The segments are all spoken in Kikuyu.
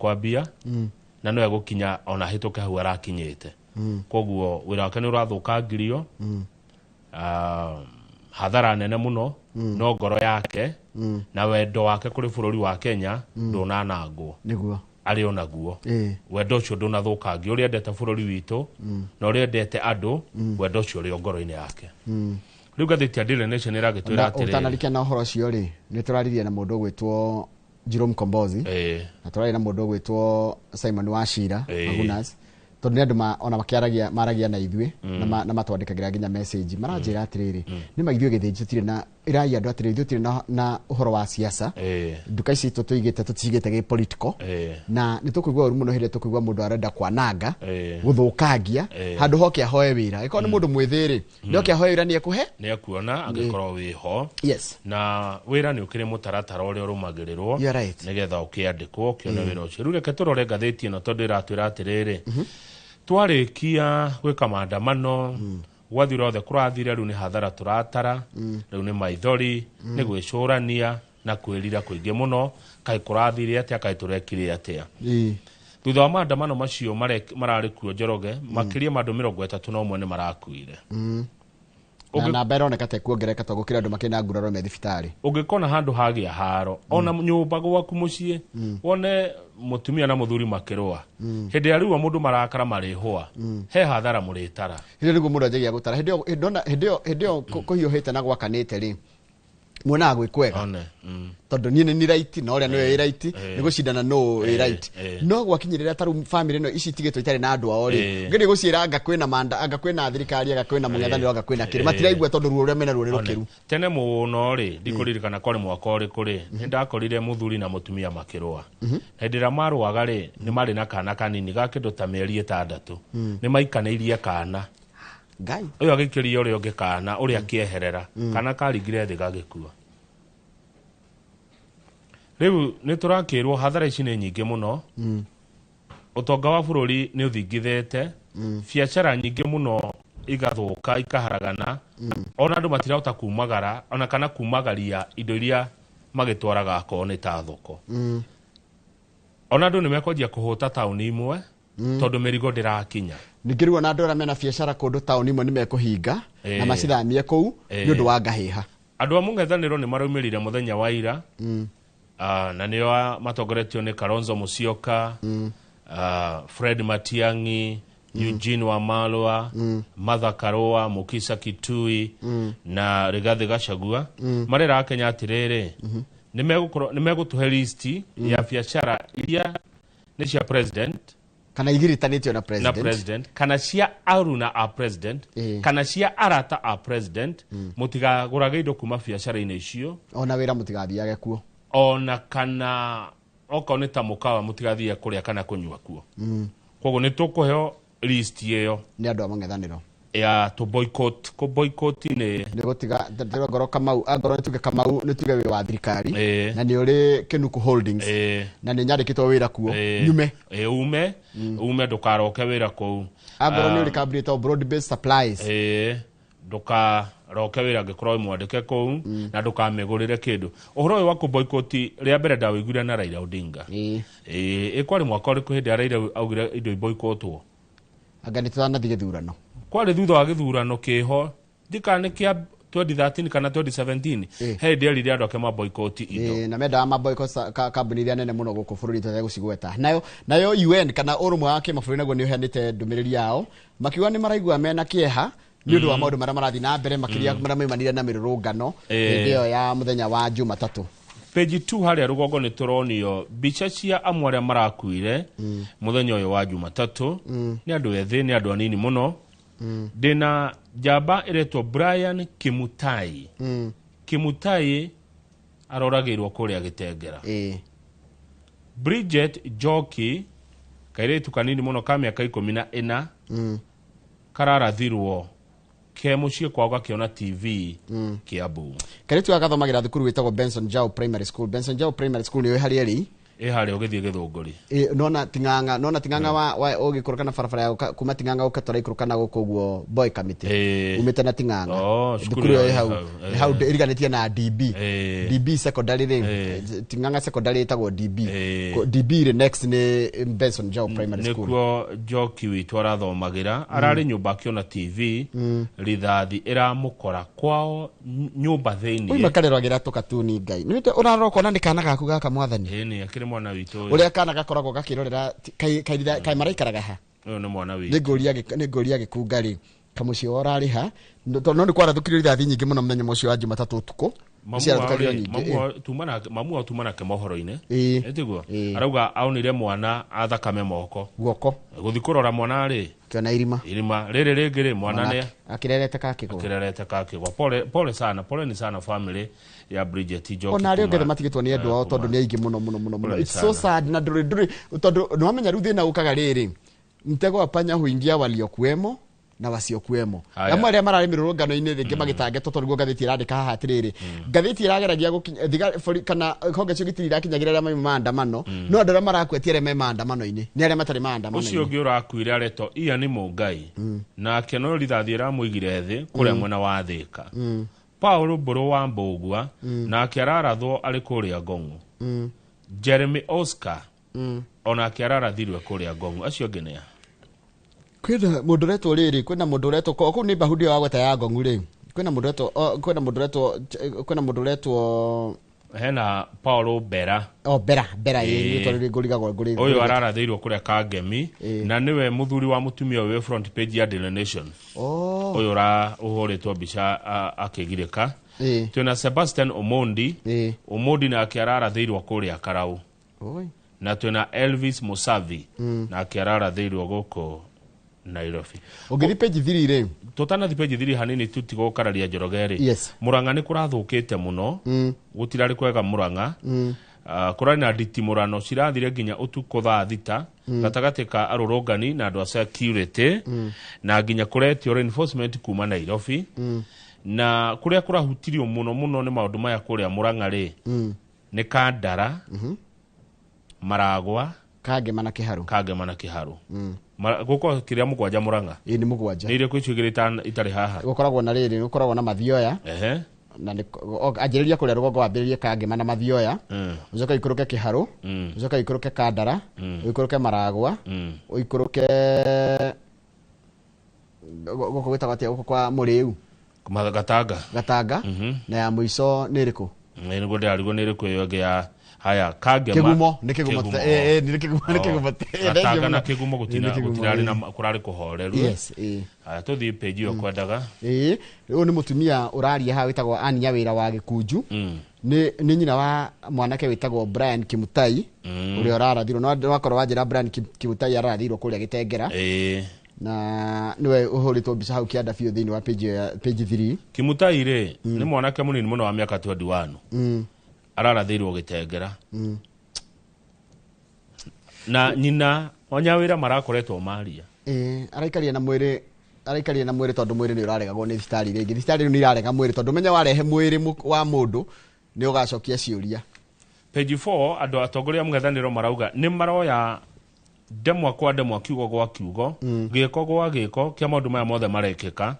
ekwambia na no egũkinya ona hĩtũke hau arakinyĩte. Koguo wĩra wake nĩ ũrathũkangirio. Hathara nene mũno, no ngoro yake na wendo wake kũrĩ bũrũri wa Kenya ndũnanangwo. Arĩ onaguo. Wendo ũcio ndũnathũkangio, ũrĩa endete bũrũri witũ na ũrĩa endete andũ, wendo ũcio ũrĩ o ngoro-inĩ yake. Rĩu ngathĩti ya Daily Nation ĩragĩtwĩra atĩrĩrĩ, Ũtanarikia na ũhoro ũcio rĩ, nĩ tũraririe na mũndũ ũgwĩtwo Jerome Kombozi na tũrarĩ na mũndũ ũgwĩtwo Simon Wachira Magunas, tondũ nĩ andũ ona makĩaragia maragia na ithuĩ na matwandĩkagĩra nginya message, maranjĩra atĩrĩrĩ, nĩ ma ithuĩ Gĩthĩnji tũtirĩ na ĩrai andũ atĩrĩrĩ, ithuĩ tũtirĩ na ũhoro wa siasa. Nduka ici itũ tũigĩte tũticigĩte gĩ political na nĩ tũkũigua ũru mũno hĩndĩ ĩrĩa tũkũigua mũndũ arenda kwananga, gũthũkangia handũ hoke ahoe wĩra. Ĩkorwo nĩ mũndũ mwĩthĩ rĩ, nĩ oke ahoe wĩra, nĩ ekũhe. Nĩ ekuona angĩkorwo wĩho. Na wĩra nĩ ũkĩrĩ mũtaratara ũrĩa ũrũmagĩrĩrwo You're right. nĩgetha ũkĩandĩkwo ũkĩone wĩra ũcio. Rĩu reke tũrore ngathĩti ĩno, tondũ ĩratwĩra atĩrĩrĩ, twarĩkia gwĩka maandamano, gwathira othe kũrathire, rĩu nĩ hathara tũratara, rĩu nĩ maithori, nĩ gwĩcũrania na kwĩrira kũingĩ mũno, kaĩ kũrathire atĩa, kaĩ tũrekire atĩa. Thutha wa maandamano macio mararĩ kuo Njoroge, makĩria ma andũ 31 nĩ marakuire. Na namba ĩroneka ta ĩkuongerereka tondũ gũkĩrĩ andũ makĩrĩ na nguraro me thibitarĩ. Ũngĩkona handũ hagĩa haro, ona nyũmba gwaku mũciĩ, wone mũtumia na mũthuri makĩrũa, hĩndĩ ya rĩu mũndũ marakara marĩhũa, he hathara mũrĩtara. Hĩndĩ ĩyo nĩguo mũndũ anjagia gũtara, hĩndĩ ĩyo hĩndĩ ĩyo kũhiũhĩte na gwakanĩte rĩ, muonaga gwĩ kwega One. tondũ niĩ nĩ ni right na ũrĩa nĩwe wĩ right, nĩ gũcindana nũ wĩ right. No gwakinyĩrĩra ta rĩu family ĩno ici itigĩtwo itarĩ na andũ ao rĩ, ngĩrĩ gũciĩra anga kwĩna manda, anga kwĩna thirikari, anga kwĩna mũng'ethanĩro, anga kwĩna kĩrĩ, matiraigua tondũ ruo rũrĩa mena ruo nĩ rũkĩru. Tene mũno rĩ, ndikũririkana kwarĩ mwaka ũrĩkũ rĩ, nĩ ndakorire mũthuri na mũtumia makĩrũa, na hĩndĩ ĩrĩa marũaga rĩ, nĩ marĩ na kana kanini ga kĩndũ ta mĩeri 6. Nĩ maikanĩirie kana. Ngai. Ũyũ agĩikĩria ũrĩa ũngĩ kana, ũrĩa akĩeherera, kana karingire thĩ gagĩkua. Rĩu nĩ tũrakĩrwo hathara ici nĩ nyingĩ mũno. Ũtonga wa bũrũri nĩ ũthingithĩte, biacara nyingĩ mũno igathũka, ikaharagana, ona andũ matirahota kumagara ona kana kumagaria indo iria magĩtwaraga akorwo nĩ ta thoko. Ona andũ nĩ mekwanjia kũhũta taũni imwe tondũ mĩrigo ndĩrakinya. Ningĩ rĩu ona andũ arĩa mena biacara kũndũ taũni imwe nĩ mekũhinga na macithamie kũu nĩ ũndũ wa ngahĩha. Andũ a mũng'ethanĩro nĩ maraumĩrire mũthenya wa ira, na nĩo matongoretio nĩ Kalonzo Musyoka, Fred Matiang'i, Eugene Wamalwa, Martha Karua, Mukisa Kitui na Rigathi Gachagua. Marera Kenya atĩrĩrĩ, nĩ megũtũhe listi ya biacara iria nĩ cia president kana igiritanĩtio na na president, president, kana cia aruna a president, kana cia arata a president. Mũtigagũrage indo kuma biacara-inĩ icio. Ona wĩra mũtigathiage kuo. Ona kana okorwo nĩ ta mũkawa, mũtigathiĩ kũrĩa kana kũnyua kuo. Koguo nĩ tũkũheo list ĩyo nĩ andũ a mũng'ethanĩro ya to boycott. Kũ boycott nĩ nĩ gũtiga ndĩrona ngorwo Kamau, angorwo nĩ tuge Kamau, nĩ tuge wĩ wa thirikari na nĩ ũrĩ Kĩnuku Holdings na nĩ nyandĩkĩtwo wĩra kuo, nyume. Ume, ndũkaroke wĩra kũu. Angorwo nĩ ũrĩ kambuni ĩtagwo Broad Based Supplies, Ndũkaroke wĩra angĩkorwo wĩ mwandĩke kũu, na ndũkamĩgũrĩre kĩndũ. Ũhoro ũyũ wa kũ boycott rĩa mbere ndawĩiguire na Raila Odinga. Ĩ kwarĩ mwaka ũrĩkũ hĩndĩ ya Raila augire indo iboikotwo? Anga nĩ tũtanathiĩ gĩthurano. Kwarĩ thutha wa gĩthurano kĩho, ndikana nĩ kĩa 2013 kana 2017. He hĩndĩ erire andũ ake maboikoti indo. Na mendaga maboycott kambuni iria nene mũno gũkũ bũrũri tũtegũcigweta. Nayo UN kana ũrũmwe wa kĩmabũrũri naguo nĩ ũheanĩte ndũmĩrĩri yao, makiuga nĩ maraigua mena kĩeha nĩ ũndũ wa maũndũ marĩa marathiĩ na mbere, makĩria marĩa maumanire na mĩrũrũngano hĩndĩ ĩyo ya mũthenya wa Jumatatũ. Page 2 harĩa rũgongo nĩ tũronio mbica cia amwe arĩa marakuire mũthenya ũyũ wa Jumatatũ. Nĩ andũ ethĩ, nĩ andũ anini mũno. Ndĩna njamba ĩretwo Brian Kimutai. Kimutai aroragĩirwo kũrĩa Gĩtengera. Bridget Njoki, kairĩtu kanini mũno ka mĩaka 14, kararathirwo ke mũciĩ kwao gakĩona TV Kiambu. Kairĩtu gaka gathomagĩra thukuru wĩtagwo Benson Jao Primary School. Benson Jao Primary School nĩ ũĩ harĩa ĩrĩ? Ĩ harĩa ũgĩthiĩ Gĩthũngũri. Ĩ, nona Ting'ang'a, nona Ting'ang'a wa ũgĩikũrũka na barabara ya kuma Ting'ang'a ũkatwara ikũrũka na gũkũ ũguo Boy Committee. Umĩte na Ting'ang'a. Oh, cukuru thukuru ĩyo ĩyo ĩ hau. ĩ hau, Ĩ hau ĩriganĩtie na DB. DB secondary rĩ, Ting'ang'a secondary ĩtagwo DB. DB rĩ, next nĩ Benson Njau Primary School. Nĩkuo Njoki witũ arathomagĩra, ararĩ nyũmba akĩona TV, rithathi ĩramũkora kwao nyũmba thĩiniĩ. Uima kareragĩra tũkatuni Ngai. Nĩwĩte ũrarora ũkona nĩ kana gaku gaka mwathani. Ĩni, akĩrĩ mwana witũ ũyũ. Ũrĩa kana gakoragwo gakĩrorera kaĩ maraikaraga ha? Ũyũ nĩ mwana witũ. Nĩ ngũria gĩkunga rĩ, kamũciĩ wao ũrarĩ ha? No nĩ kwarathũkirio rithathi nyingĩ mũno mũthenya ũcio wa Jumatatũ ũtukũ. Nĩciarathũkagio nyingĩ, Mamu wao tuma nake mohoro-inĩ. Ĩtiguo? Arauga aonire mwana athakame moko. Guoko. Gũthiĩ kũrora mwana rĩ. Kĩona irima. Irima. Rĩrĩ rĩngĩ rĩ, mwana nĩ Akĩrerete kakĩgwa. Akĩrerete kakĩgwa. Pole, pole sana, pole ni sana family ya Bridget Njoki. Ona arĩa othe matigĩtwo nĩ endwa ao tondũ nĩ aingĩ mũno mũno mũno mũno. Pole It's so sana. sad na ndũrĩ ndũrĩ tondũ nĩ wamenya rĩu thĩna ũkaga rĩrĩ. Mtego wa panya huingia waliokuwemo na wasiokuwemo. Amwe arĩa mararĩ mĩrũrũngano-inĩ rĩngĩ magĩtangetwo tondũ nĩguo ngathĩti ĩrandĩka haha atĩrĩrĩ. Ngathĩti ĩrageragia gũkinya, bori, kana honge cia ũgitĩri irakinyagĩra arĩa mauma maandamano, no andũ arĩa marakua ti arĩa me maandamano-inĩ, nĩ arĩa matarĩ maandamano-inĩ. Ũcio ũngĩ ũrakuire aretwo Ian Mũngai, nake no rithathi ĩramũigire thĩ kũrĩa mwena wa Thĩka. Paul Mbũrũ wa Mbũgua, nake ararathwo arĩ kũrĩa Ngong'u. Jeremy Oscar, onake ararathirwe kũrĩa Ngong'u. Acio angĩ nĩ a? Kwĩna mũndũ ũretwo rĩrĩ, kwĩna mũndũ ũretwo, kũu nĩ Bahudi wa gweta ya Ngong'u rĩ. Kwĩna mũndũ ũretwo, o, kwĩna mũndũ ũretwo, kwĩna mũndũ ũretwo Hena Paul Bera. O, Bera, Bera, ĩ, nĩ tondũ ngũrigagwo, ngũrigagwo. Ũyũ ararathĩirwo kũrĩa Kangemi, na nĩwe mũthuri wa mũtumia ũyũ wĩ front page ya Daily Nation. Ũyũ ũhũrĩtwo mbica, akĩgirĩka. Twĩna Sebastian Omondi. Omondi nake ararathĩirwo kũrĩa Karau. Na twĩna Elvis Musavi, nake ararathĩirwo gũkũ Nairobi. Ũngĩthiĩ page 3 rĩ? Tũtanathiĩ page 3 hanini tu tigũkararia Njoroge rĩ. Mũrang'a nĩ kũrathũkĩte mũno. Gũtirarĩ kwega Mũrang'a. Kũrarĩ na nditimũrano cirathire nginya ũtukũ thaa 6 gatagatĩ ka arũrũngani na andũ a security, na nginya kũretio reinforcement kuma Nairobi. Na kũrĩa kũrahutirio mũno mũno nĩ maũndũ maya kũrĩa Mũrang'a rĩ, nĩ Kandara, Maragwa, Kangema na Kĩharũ. Kangema na Kĩharũ. Gũkorwo kĩrĩa mũgwanja Mũrang'a. Ĩ, nĩ mũgwanja. Nĩ irĩkũ icio igĩrĩ itarĩ haha? Gũkoragwo na rĩrĩ, gũkoragwo na Mathioya. Na nĩ anjĩrĩria kũrĩa rũgongo wambĩrĩrie Kangema na Mathioya. Ũcoke ũikũrũke Kĩharũ. Ũcoke ũikũrũke Kandara. Ũikũrũke Maragwa. Ũikũrũke gũkũ gwĩtagwo atĩa gũkũ kwa Mũrĩu? Gatanga. Gatanga. Na ya mũico nĩ ĩrĩkũ? Nĩ nĩguo ndĩrarigwo nĩ ĩrĩkũ ĩyo ĩngĩ ya haya Kangema. Kĩgumo, nĩ kĩgumo. Kĩgumo. Nĩ kĩgumo, nĩ kĩgumo. Gatanga na Thengiũ mũno. Kĩgumo Nĩ kĩgumo, gũtirarĩ na kũrarĩ kũhoreru. Yes, Haya, tũthiĩ page ĩyo kwendaga. Ũyũ nĩ mũtumia ũraria haha wĩtagwo Ann Nyawĩra wa Gĩkunju. Nĩ nyina wa mwanake wĩtagwo Brian Kimutai, ũrĩa ũrarathirwo. No wakorwo wanjĩra Brian Kimutai ararathirwo kũrĩa Gĩtengera. Na niwe ũhũrĩtwo mbica hau kĩanda biũ thĩinĩ wa page ya page 3. Kimutai rĩ, nĩ mwanake mũnini mũno wa mĩaka 21. Ararathĩirwo Gĩtengera. Na nyina o Nyawĩra marakoretwo maria. Araikaria na mwĩrĩ, araikaria na mwĩrĩ tondũ mwĩrĩ nĩ ũraregagwo nĩ thibitarĩ rĩngĩ. Thibitarĩ rĩu nĩ irarega mwĩrĩ tondũ menya warehe mwĩrĩ wa mũndũ nĩ ũgacokia ciũria. Page 4, andũ atongoria a mũng'ethanĩro marauga nĩ maroya ndemwa kwa ndemwa, kiugo gwa kiugo, gĩko gwa gĩko kĩa maũndũ maya mothe marekĩka.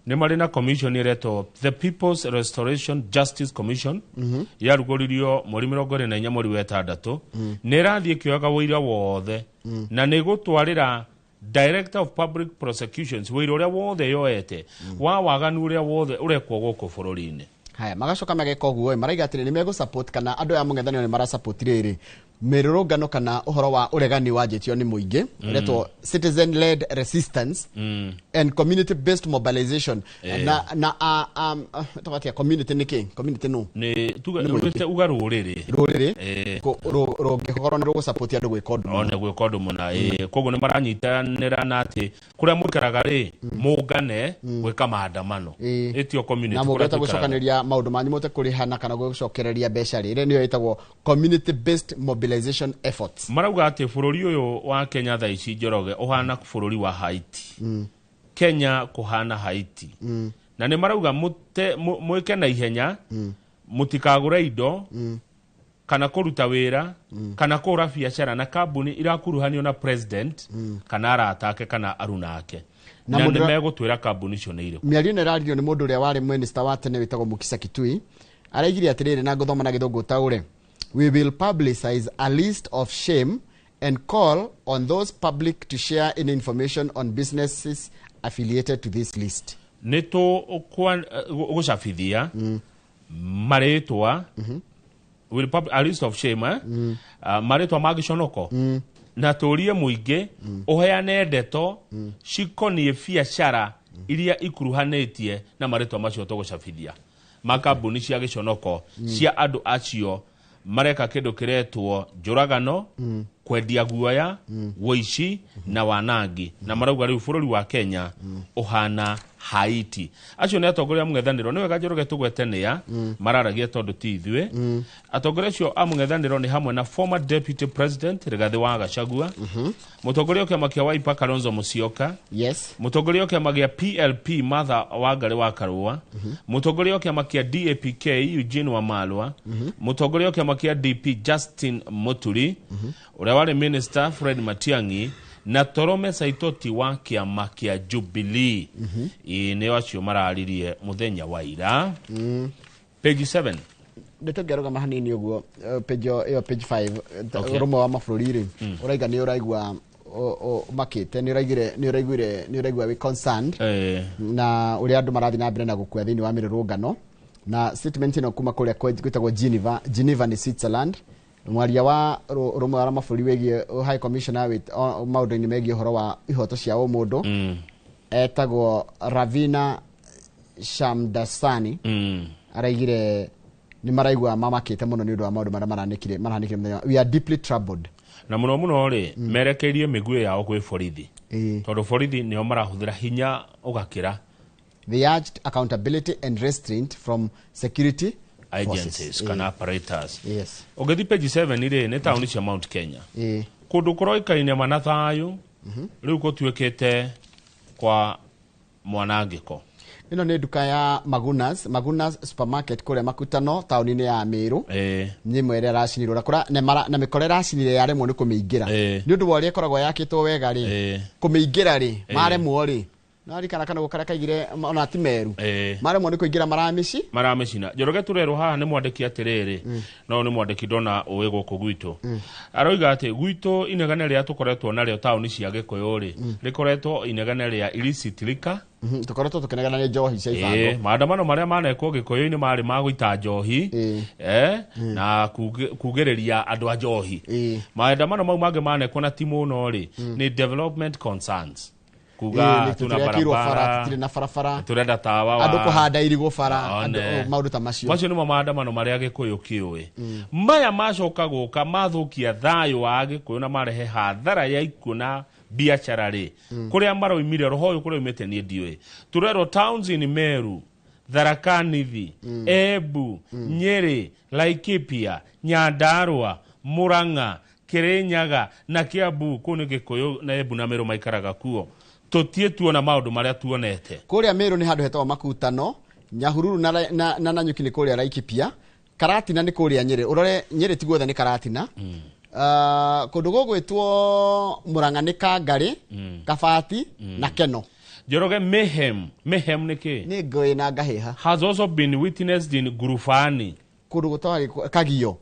Nĩ marĩ na commission ĩretwo The People's Restoration Justice Commission, yarugũririo mweri mĩrongo ĩrĩ na inya mweri wa ĩtandatũ. Nĩ ĩrathiĩ ĩkĩoyaga ũira wothe, na nĩ ĩgũtwarĩra Director of Public Prosecutions wĩira ũrĩa wothe yoete wa waganu ũrĩa wothe ũrekwo gũkũ bũrũri-inĩ. Haya, magacoka mageka ũguo, maraiga atĩrĩ nĩ megũ-support kana andũ aya mũng'ethanĩro nĩ mara-support rĩrĩ mĩrũrũngano kana ũhoro wa ũregani wanjĩtio nĩ mũingĩ, ũretwo citizen led resistance and community based mobilization. Na, tũgatia community nĩ kĩ? Community nũ? Nĩ tuge, Nĩ mũingĩ. ugĩte uga rũrĩrĩ. Rũrĩrĩ. Rũngĩkorwo nĩ rũgũ-support andũ gwĩka ũndũ mũna. One gwĩka ũndũ mũna. Koguo nĩ maranyitanĩra na atĩ kũrĩa mũikaraga rĩ, mũngane gwĩka maandamano. Ĩtio community Na kũrĩa mũngĩhota tũikaraga. gũcokanĩria maũndũ manyu mũte kũrĩhana kana gũcokereria mbeca rĩ, ĩrĩa nĩyo ĩtagwo community based mobilization efforts. Marauga atĩ bũrũri ũyũ wa Kenya thaa ici Njoroge ũhana bũrũri wa Haiti. Kenya kũhana Haiti. Na nĩ marauga mwĩke na ihenya, mũtikagũre indo, Kana kũruta wĩra kana kũhũra biacara na kambuni irakuruhanio na president kana arata ake kana aruna ake. Na Na mũndũ nĩ megũtwĩra kambuni icio nĩ irĩkũ. Mĩario ĩno ĩraririo nĩ mũndũ ũrĩa warĩ minister wa tene wĩtagwo Mukisa Kitui. Araigire atĩrĩrĩ, na ngũthoma na gĩthũngũ taũre: "We will publicize a list of shame and call on those public to share any information on businesses affiliated to this list." Nĩ tũgũcabithia marĩtwa, will a list of shame, eh? Marĩtwa ma gĩconoko na tũrie mũingĩ ũheane ndeto cikoniĩ biacara iria ikuruhanĩtie na marĩtwa macio tũgũcabithia ma kambuni cia gĩconoko cia andũ acio mareka kĩndũ kĩretwo njũragano, kwendia guoya, wũici na wanangi, na marauga rĩu bũrũri wa Kenya ũhana Haiti. Acio nĩ atongoria a mũng'ethanĩro. Nĩ wega Njoroge tũgwete nĩa mararagia tondũ ti ithuĩ. Atongoria acio a mũng'ethanĩro nĩ hamwe na former deputy president Rigathĩ wa Gachagua, mũtongoria wa kĩama kĩa Wiper Kalonzo Musyoka, mũtongoria wa kĩama gĩa PLP Martha Wangari wa Karũa, mũtongoria wa kĩama kĩa DAPK Eugene Wamalwa, mũtongoria wa kĩama kĩa DP Justin Muturi, ũrĩa warĩ minister Fred Matiang'i, na Torome Saitoti wa kĩama kĩa Jubilee. Ĩĩ, nĩo acio mararirie mũthenya wa ira. Page 7. Nĩ tũngĩarũgama hanini ũguo, page ĩyo, page 5. Ũrũmwe wa mabũrũri rĩ, ũraiga nĩ ũraigua makĩte, nĩ ũraiguire, nĩ ũraiguire, nĩ ũraigua wĩ concerned na ũrĩa andũ marathiĩ na mbere na gũkua thĩinĩ wa mĩrũrũngano. Na statement ĩno kuma kũrĩa gwĩtagwo Geneva. Geneva nĩ Switzerland. Mwaria wa ũrũmwe wa mabũrũri wĩgiĩ High Commissioner maũndũ-inĩ megiĩ ũhoro wa ihoto cia ũmũndũ etagwo Ravina Shamdasani araigire nĩ maraigua mamakĩte mũno nĩ ũndũ wa maũndũ marĩa maranĩkire marahanĩkire mũthenya. "We are deeply troubled." Na mũno mũno rĩ, merekeirie mĩguĩ yao kwĩ borithi tondũ borithi nĩo marahũthĩra hinya ũgakĩra. They urged accountability and restraint from security agencies forces. kana apparatus. Ũngĩthiĩ page 7 rĩ, nĩ taũni cia Mount Kenya. Kũndũ kũroĩkaine ma na thayũ rĩu gũtuĩkĩte kwa mwanangĩko. Ĩno nĩ nduka ya Magunas, Magunas Supermarket kũrĩa Makutano taũni-inĩ ya Meru. Nĩ ĩmwe ĩrĩa ĩracinirwo na kũra na na mĩkora ĩracinire yaremwo nĩ kũmĩingĩra nĩ ũndũ wa ũrĩa ĩkoragwo yakĩtwo wega rĩ, kũmĩingĩra rĩ maremwo rĩ, no rikana kana karĩa kaigire ona ti Meru, maremwo nĩ kũingĩra maramĩci. Maramĩcina. Njoroge, tũrerwo haha nĩ mwandĩki atĩrĩrĩ, no nĩ mwandĩki ndona ũĩ gũkũ gwitũ, aroiga atĩ gwitũ inegene rĩrĩa tũkoretwo narĩo taũni cia Gĩkũyũ rĩ, rĩkoretwo inegene rĩa illicit liquor. Tũkoretwo tũkĩnegena nĩ njohi cia ibango. Maandamano marĩa manekwo Gĩkũyũ-inĩ marĩ ma gũita njohi na kugĩrĩria andũ a njohi. Maandamano mau mangĩ manekwo na ti mũno rĩ, nĩ development concerns, kuga tuna tũtirekĩirwo bara, barabara, tũtirĩ na barabara, tũrenda tawa wa andũ kũhanda irigũ bara, One. maũndũ ta macio. Macio nĩmo maandamano marĩa Gĩkũyũ kĩũĩ. Maya macoka gũka mathũkia thayũ wa Gĩkũyũ na marehe hathara ya ikuũ na biacara rĩ, kũrĩa maroimire roho ũyũ, kũrĩa umĩte niĩ ndiũĩ. Tũrerwo towns in Meru, Tharaka Nithi, Embu, Nyĩrĩ, Laikipia, Nyandarua, Murang'a, Kirinyaga na Kiambu. Kũu nĩ Gĩkũyũ na Embu na Meru maikaraga kuo. Tũtiĩ tuona maũndũ marĩa tuonete. Kũrĩa Meru nĩ handũ hetagwo Makutano, Nyahururu na Nanyuki nĩ kũrĩa Laikipia, Karatina nĩ kũrĩa Nyĩrĩ. Ũrore Nyĩrĩ ti guothe nĩ Karatina. Kũndũ gũgwĩtwo Murang'a nĩ Kangarĩ, Kabati na Keno. Njoroge, mayhem, mayhem nĩ kĩ? Nĩ ngũĩ na ngahĩha. Has also been witnessed in Gurufani, kũndũ gũtarĩ Kagio,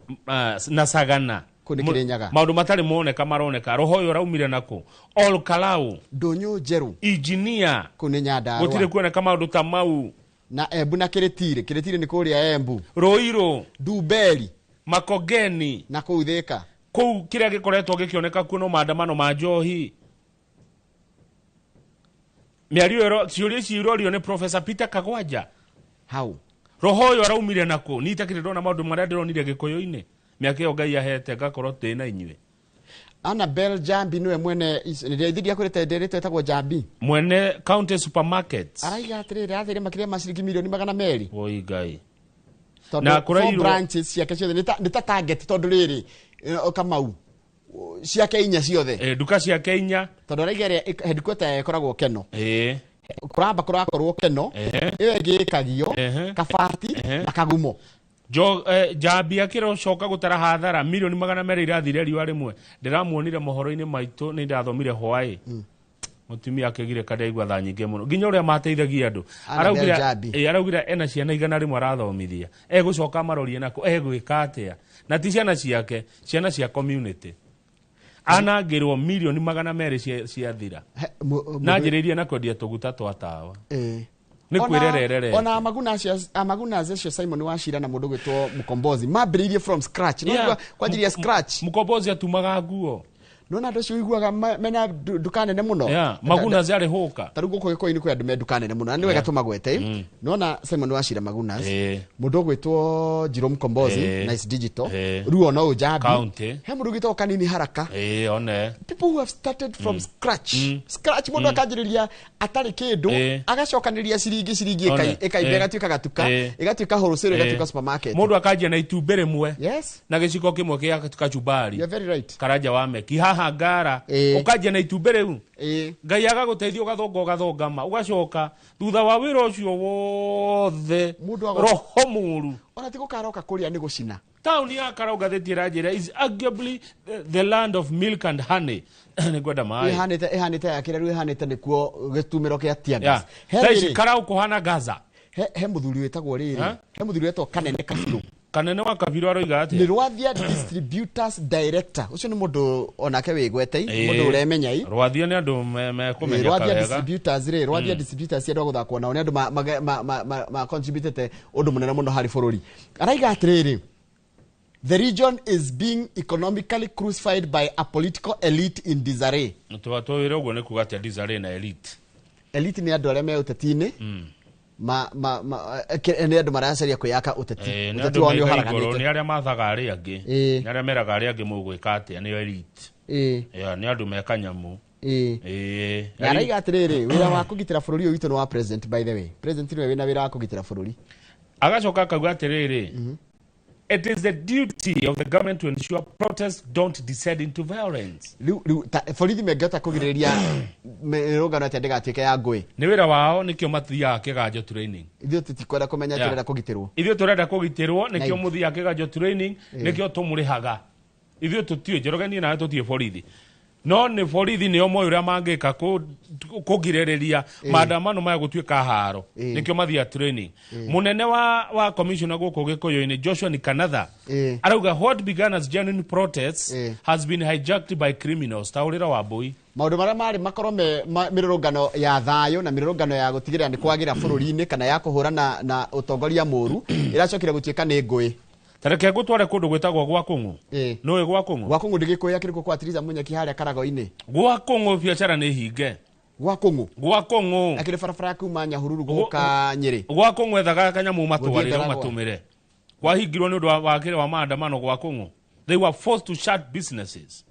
na Sagana. Kũu nĩ Kĩrĩnyaga. Maũndũ matarĩ moneka maroneka. Roho ũyũ ũraumire nakũ? Ol Kalou. Ndũnyũ Njerũ. Engineer. Kũu nĩ Nyandarũa. Gũtirĩ kuoneka maũndũ ta mau. Na Embu na Kĩrĩtirĩ. Kĩrĩtirĩ nĩ kũrĩa Embu. Ruiru. Ndumberi. Makongeni. Na kũu Thĩka. Kũu kĩrĩa gĩkoretwo gĩkĩoneka kuo no maandamano ma njohi. Mĩario ĩyo, ciũria ici irorio nĩ Professor Peter Kagwanja. Hau roho ũyũ araumire nakũ? Niĩ itakĩrĩ ndona maũndũ marĩa ndĩronire Gĩkũyũ-inĩ mĩaka ĩyo Ngai ahete ngakorwo ndĩ na inyuĩ. Annabel Jambi niwe mwene rĩrĩa ithiria kwĩrĩte ndĩrĩtwo ĩtagwo Jambi. Mwene county supermarkets. Araiga atĩrĩrĩ, athĩre makĩria ma ciringi mirioni 200. Woi Ngai. Tondũ Na four branches ciake ciothe nĩ ta target, tondũ rĩrĩ, Kamau, ciake inya ciothe. Nduka ciake inya. Tondũ araiga ĩrĩa headquarter yayo ĩkoragwo Keno, kũramba kũrakorwo Keno, ĩyo ĩngĩ ĩkagio, Kabati na Kagumo. Njambi akĩrocoka gũtara hathara milioni 200 irathire riũa rĩmwe. Ndĩramuonire mohoro-inĩ maitũ, nĩ ndathomire hwaĩ. Mũtumia akĩgirĩka, ndaigua tha nyingĩ mũno, nginya ũrĩa mateithagia andũ. Annabel Araugire Njambi. Araugire ena ciana 100 arathomithia, egũcoka amarorie nako, egwĩka atĩa? Na ti ciana ciake, ciana cia community. Anangĩrwo milioni 200 ciathira. Na njĩrĩirie na kwendia tũguta twa tawa. Nĩ kwĩrererere. Ona Maguna acio, Simon Wachira na mũndũ gwĩtwo Mukombozi, mambĩrĩirie from scratch no kwanjĩrĩria scratch. Mkombozi atumaga nguo. Nona andũ acio ũiguaga mena nduka nene mũno. Yeah. Maguna arĩ hũka. Ta rĩu gũkũ Gĩkũyũ-inĩ kwĩ andũ me nduka nene mũno na nĩ wega tũmagwete. Nona Simon Wachira Magunas, mũndũ ũgwĩtwo Jerome Mkombozi, Nice Digital, rĩu ona ũyũ Njambi. County. He mũndũ ũgwĩtwo Kanini Haraka. Ĩĩ, one. People who have started from scratch, scratch, mũndũ akanjĩrĩria atarĩ kĩndũ, agacokanĩrĩria ciringi ciringi, One. ĩkaimba, ĩgatuĩka gatuka, ĩgatuĩka wholesale, ĩgatuĩka supermarket. Mũndũ akanjia na itumbĩ rĩmwe na gĩciko kĩmwe kĩa kachumbari. You're very right. Karanja wa meki haha ngara. Ũkanjia na itumbĩ rĩu, Ngai agagũteithia, ũgathonga ũgathongama, ũgacoka thutha wa wĩra ũcio wothe, Mũndũ roho mũru. Ona ti gũkaroka kũrĩa nĩ gũcina. Taũni ya Karau, ngathĩti ĩranjĩra, is arguably the land of milk and honey. Nĩ ngwenda maĩ. Ĩhanĩte ya kĩrĩa rĩu ĩhanĩte nĩkuo gĩtumĩro kĩa tear gas. He Thaa ici rĩrĩ, Karau kũhana Gaza. He mũthuri wĩtagwo rĩrĩ, Ha? he mũthuri wĩtagwo Kanene Kabirũ. Kanene wa Kabirũ aroiga Nĩ atĩa? Rwathia Distributors Director. Ũcio nĩ mũndũ onake wĩgwete, mũndũ ũremenya i. Rwathia nĩ andũ mekũmenyeka Rwathia wega. Distributors rĩ, Rwathia Distributors, andũ a gũthakwo nao, nĩ andũ ma contributete ũndũ mũnene mũno harĩ bũrũri. Araiga atĩrĩrĩ, the region is being economically crucified by a political elite in disarray. Twĩre ũguo nĩ kuga atĩa, disarray na elite? Elite nĩ andũ arĩa me ũteti-inĩ, nĩ andũ maracaria kwĩyaka ũteti. Nĩ Ũteti andũ wao nĩ meiga igũrũ, ũharaganĩte. nĩ arĩa mathaga arĩa angĩ, nĩ arĩa meraga arĩa angĩ mũgwĩka atĩa, nĩo elite. Yeah, nĩ andũ meka nyamũ. Na araiga atĩrĩrĩ, wĩra wa kũgitĩra bũrũri ũyũ witũ nĩ wa president. By the way, president nĩwe wĩna wĩra wa kũgitĩra bũrũri. Agacoka akauga atĩrĩrĩ, it is the duty of the government to ensure protests don't descend into violence. Rĩu borithi mangĩhota kũgirĩrĩria mĩrũngano atĩa ndĩgatuĩke ya ngũĩ? Nĩ wĩra wao, nĩkĩo mathiaga kĩganjo training. Ithuĩ tũtikwenda kũmenya, tũrenda kũgitĩrwo. Ithuĩ tũrenda kũgitĩrwo, nĩkĩo Nice. mũthiaga kĩganjo training, nĩkĩo tũmũrĩhaga. Ithuĩ tũtiũĩ, Njoroge, niĩ nawe tũtiĩ borithi, no nĩ borithi nĩo moĩ ũrĩa mangĩka kũgirĩrĩria maandamano maya gũtuĩka haro. Nĩkĩo mathiaga training. Mũnene wa commissioner gũkũ Gĩkũyũ-inĩ, Joshua Nikanatha, arauga what began as genuine protests has been hijacked by criminals. Taũrĩra wa mbũi. Maũndũ marĩa marĩ makorwo me mĩrũrũngano ya thayũ na mĩrũrũngano ya gũtigĩrĩra nĩ kwagĩra bũrũri-inĩ kana ya kũhũrana na ũtongoria mũũru ĩracokire gũtuĩka nĩ ngũĩ. Tareke ngũtware kũndũ gwĩtagwo gwa Kũng'ũ. Nĩũĩ gwa Kũng'ũ? Gwa Kũng'ũ ndĩgĩkũya kĩrĩkũ kwa Tiriza Munyeki harĩa Karago-inĩ? Gwa Kũng'ũ biacara nĩ hinge. Gwa Kũng'ũ? Gwa Kũng'ũ. Akĩrĩ barabara ya kuma Nyahururu gũka Nyĩrĩ? Gwa Kũng'ũ ethaga kanyamũ matwarĩre. Gũthiĩ Ndaragwa. Ũmatũmĩre. Kwahingirwo nĩ ũndũ wa kĩrĩa wa maandamano gwa Kũng'ũ. They were forced to shut businesses.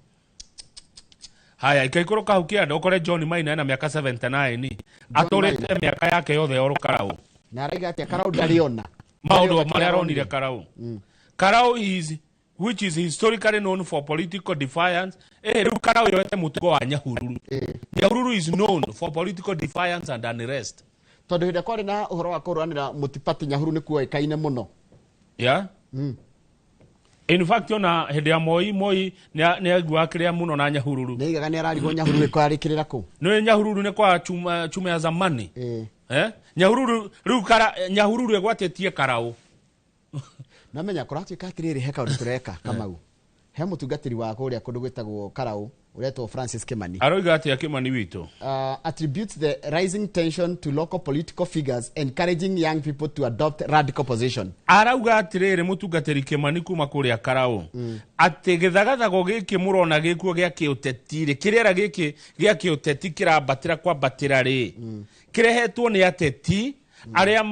Haya, ikaikũrũka hau kĩanda ũkore John Maina ena mĩaka 79, atũrĩte mĩaka yake yothe oro Karau. Na araiga atĩa Karau ndarĩ ona maũndũ Ndarĩ ona marĩa aronire Karau. Karau is which is historically known for political defiance. Rĩu Karau yoete mũtugo wa Nyahururu. Nyahururu is known for political defiance and unrest. Tondũ hĩndĩ ĩrĩa kwarĩ na ũhoro wa kũrũanĩra mũtipati, Nyahuru nĩ kuoĩkaine mũno. Yeah. In fact, ona hĩndĩ ya Moi, Moi nĩ aiguaga kĩrĩa mũno na Nyahururu. Nĩ aigaga nĩ ararigwo Nyahuru ĩkwarĩkĩrĩra kũ. Nĩ Nyahururu nĩ kwa chuma, chuma ya zamani. Eh? Nyahururu rĩu kara, Nyahururu ĩgwatĩtie Karau. Namenya kũratuĩka atĩrĩrĩ, he kaũndũ tũreka Kamau, he mũtungatĩri wa kũrĩa kũndũ gwĩtagwo Karau ũretwo Francis Kimani. Aroiga atĩa Kimani witũ? Attributes the rising tension to local political figures encouraging young people to adopt radical position. Arauga atĩrĩrĩ, mũtungatĩri Kimani kuma kũrĩa Karau, atĩ gĩthagathago gĩkĩ mũrona gĩkuo gĩa kĩũteti rĩ, kĩrĩera gĩkĩ gĩa kĩũteti kĩrambatĩra kwambatĩra rĩ, kĩrehetwo nĩ ateti arĩa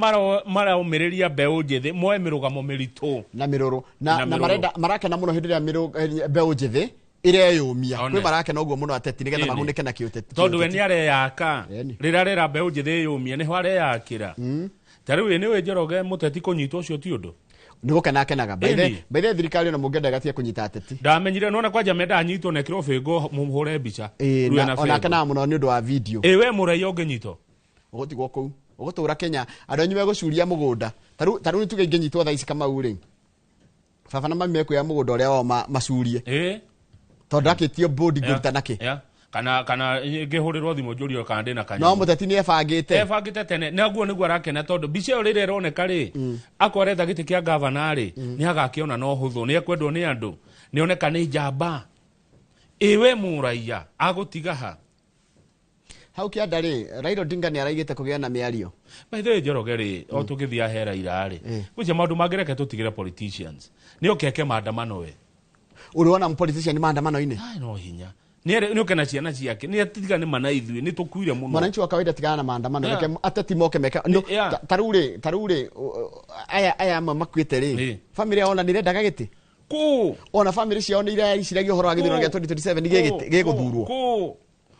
maraũmĩrĩria mbeũ njĩthĩ moe mĩrũgamo mĩritũ. Na mĩrũrũ na, Na na mĩrũrũ. Marenda marakena mũno hĩndĩ ĩrĩa mbeũ njĩthĩ ireyũmia. One. Kwĩ marakena ũguo mũno ateti nĩgetha magunĩke na kĩũteti. Tondũ we nĩ areyaka. Rĩrĩa arera mbeũ njĩthĩ ĩyũmie, nĩho areyakĩra. Ta rĩu nĩ wĩ Njoroge, mũteti kũnyitwo ũcio ti ũndũ. Nĩ gũkena akenaga. By the way, thirikari ona mũngĩenda ĩgatige kũnyita ateti. Ndamenyire nona kwanja menda anyitwo na ĩkĩrwo bĩngũ mũhũre mbica. Rĩu Na ena ona bĩngũ. akenaga mũno nĩ ũndũ wa video. Ĩ we mũraiya ũngĩnyitwo? Ũgũtigwo kũu, ũgũtũra Kenya, andũ anyu megũcuria mũgũnda. Ta rĩu nĩ tuge ingĩnyitwo thaa ici, Kamau rĩ. Baba na mami mekuoya mũgũnda ũrĩa wao macurie. Tondũ akĩtio bodi ngũruta nakĩ. Kana ngĩhũrĩrwo thimũ njũrio kana ndĩna kanyamũ. No mũteti nĩ ebangĩte. Ebangĩte tene naguo nĩguo arakena tondũ mbica ĩyo rĩrĩa ĩroneka rĩ akorwo aretha gĩtĩ kĩa gavana rĩ nĩ agakĩona no hũthũ, nĩ ekwendwo nĩ andũ, nĩ oneka nĩ njamba. Ĩwe mũraiya agũtiga ha? Hau kĩanda rĩ, Raila Odinga nĩ araigĩte kũgĩa na mĩario. By the way, Njoroge rĩ, o tũgĩthiĩ he Raila rĩ, gwĩcia maũndũ mangĩ reke tũtigĩre politicians. Nĩ oke eke maandamano we. Ũrĩ wona politician maandamano-inĩ? Ai, no hinya. Nĩ oke na ciana ciake, nĩ atiga nĩ mana ithuĩ, nĩ tũkuire mũno. Mwananchi wa kawaida tigana na maandamano, reke ateti moke meke. Ta rĩu rĩ, aya amwe makuĩte rĩ, family yao ona nĩ irendaga gĩtĩ? Kũ? Ona family ciao nĩ ireciragia ũhoro wa gĩthurano gĩa 2027 gĩgũthurwo. Kũ?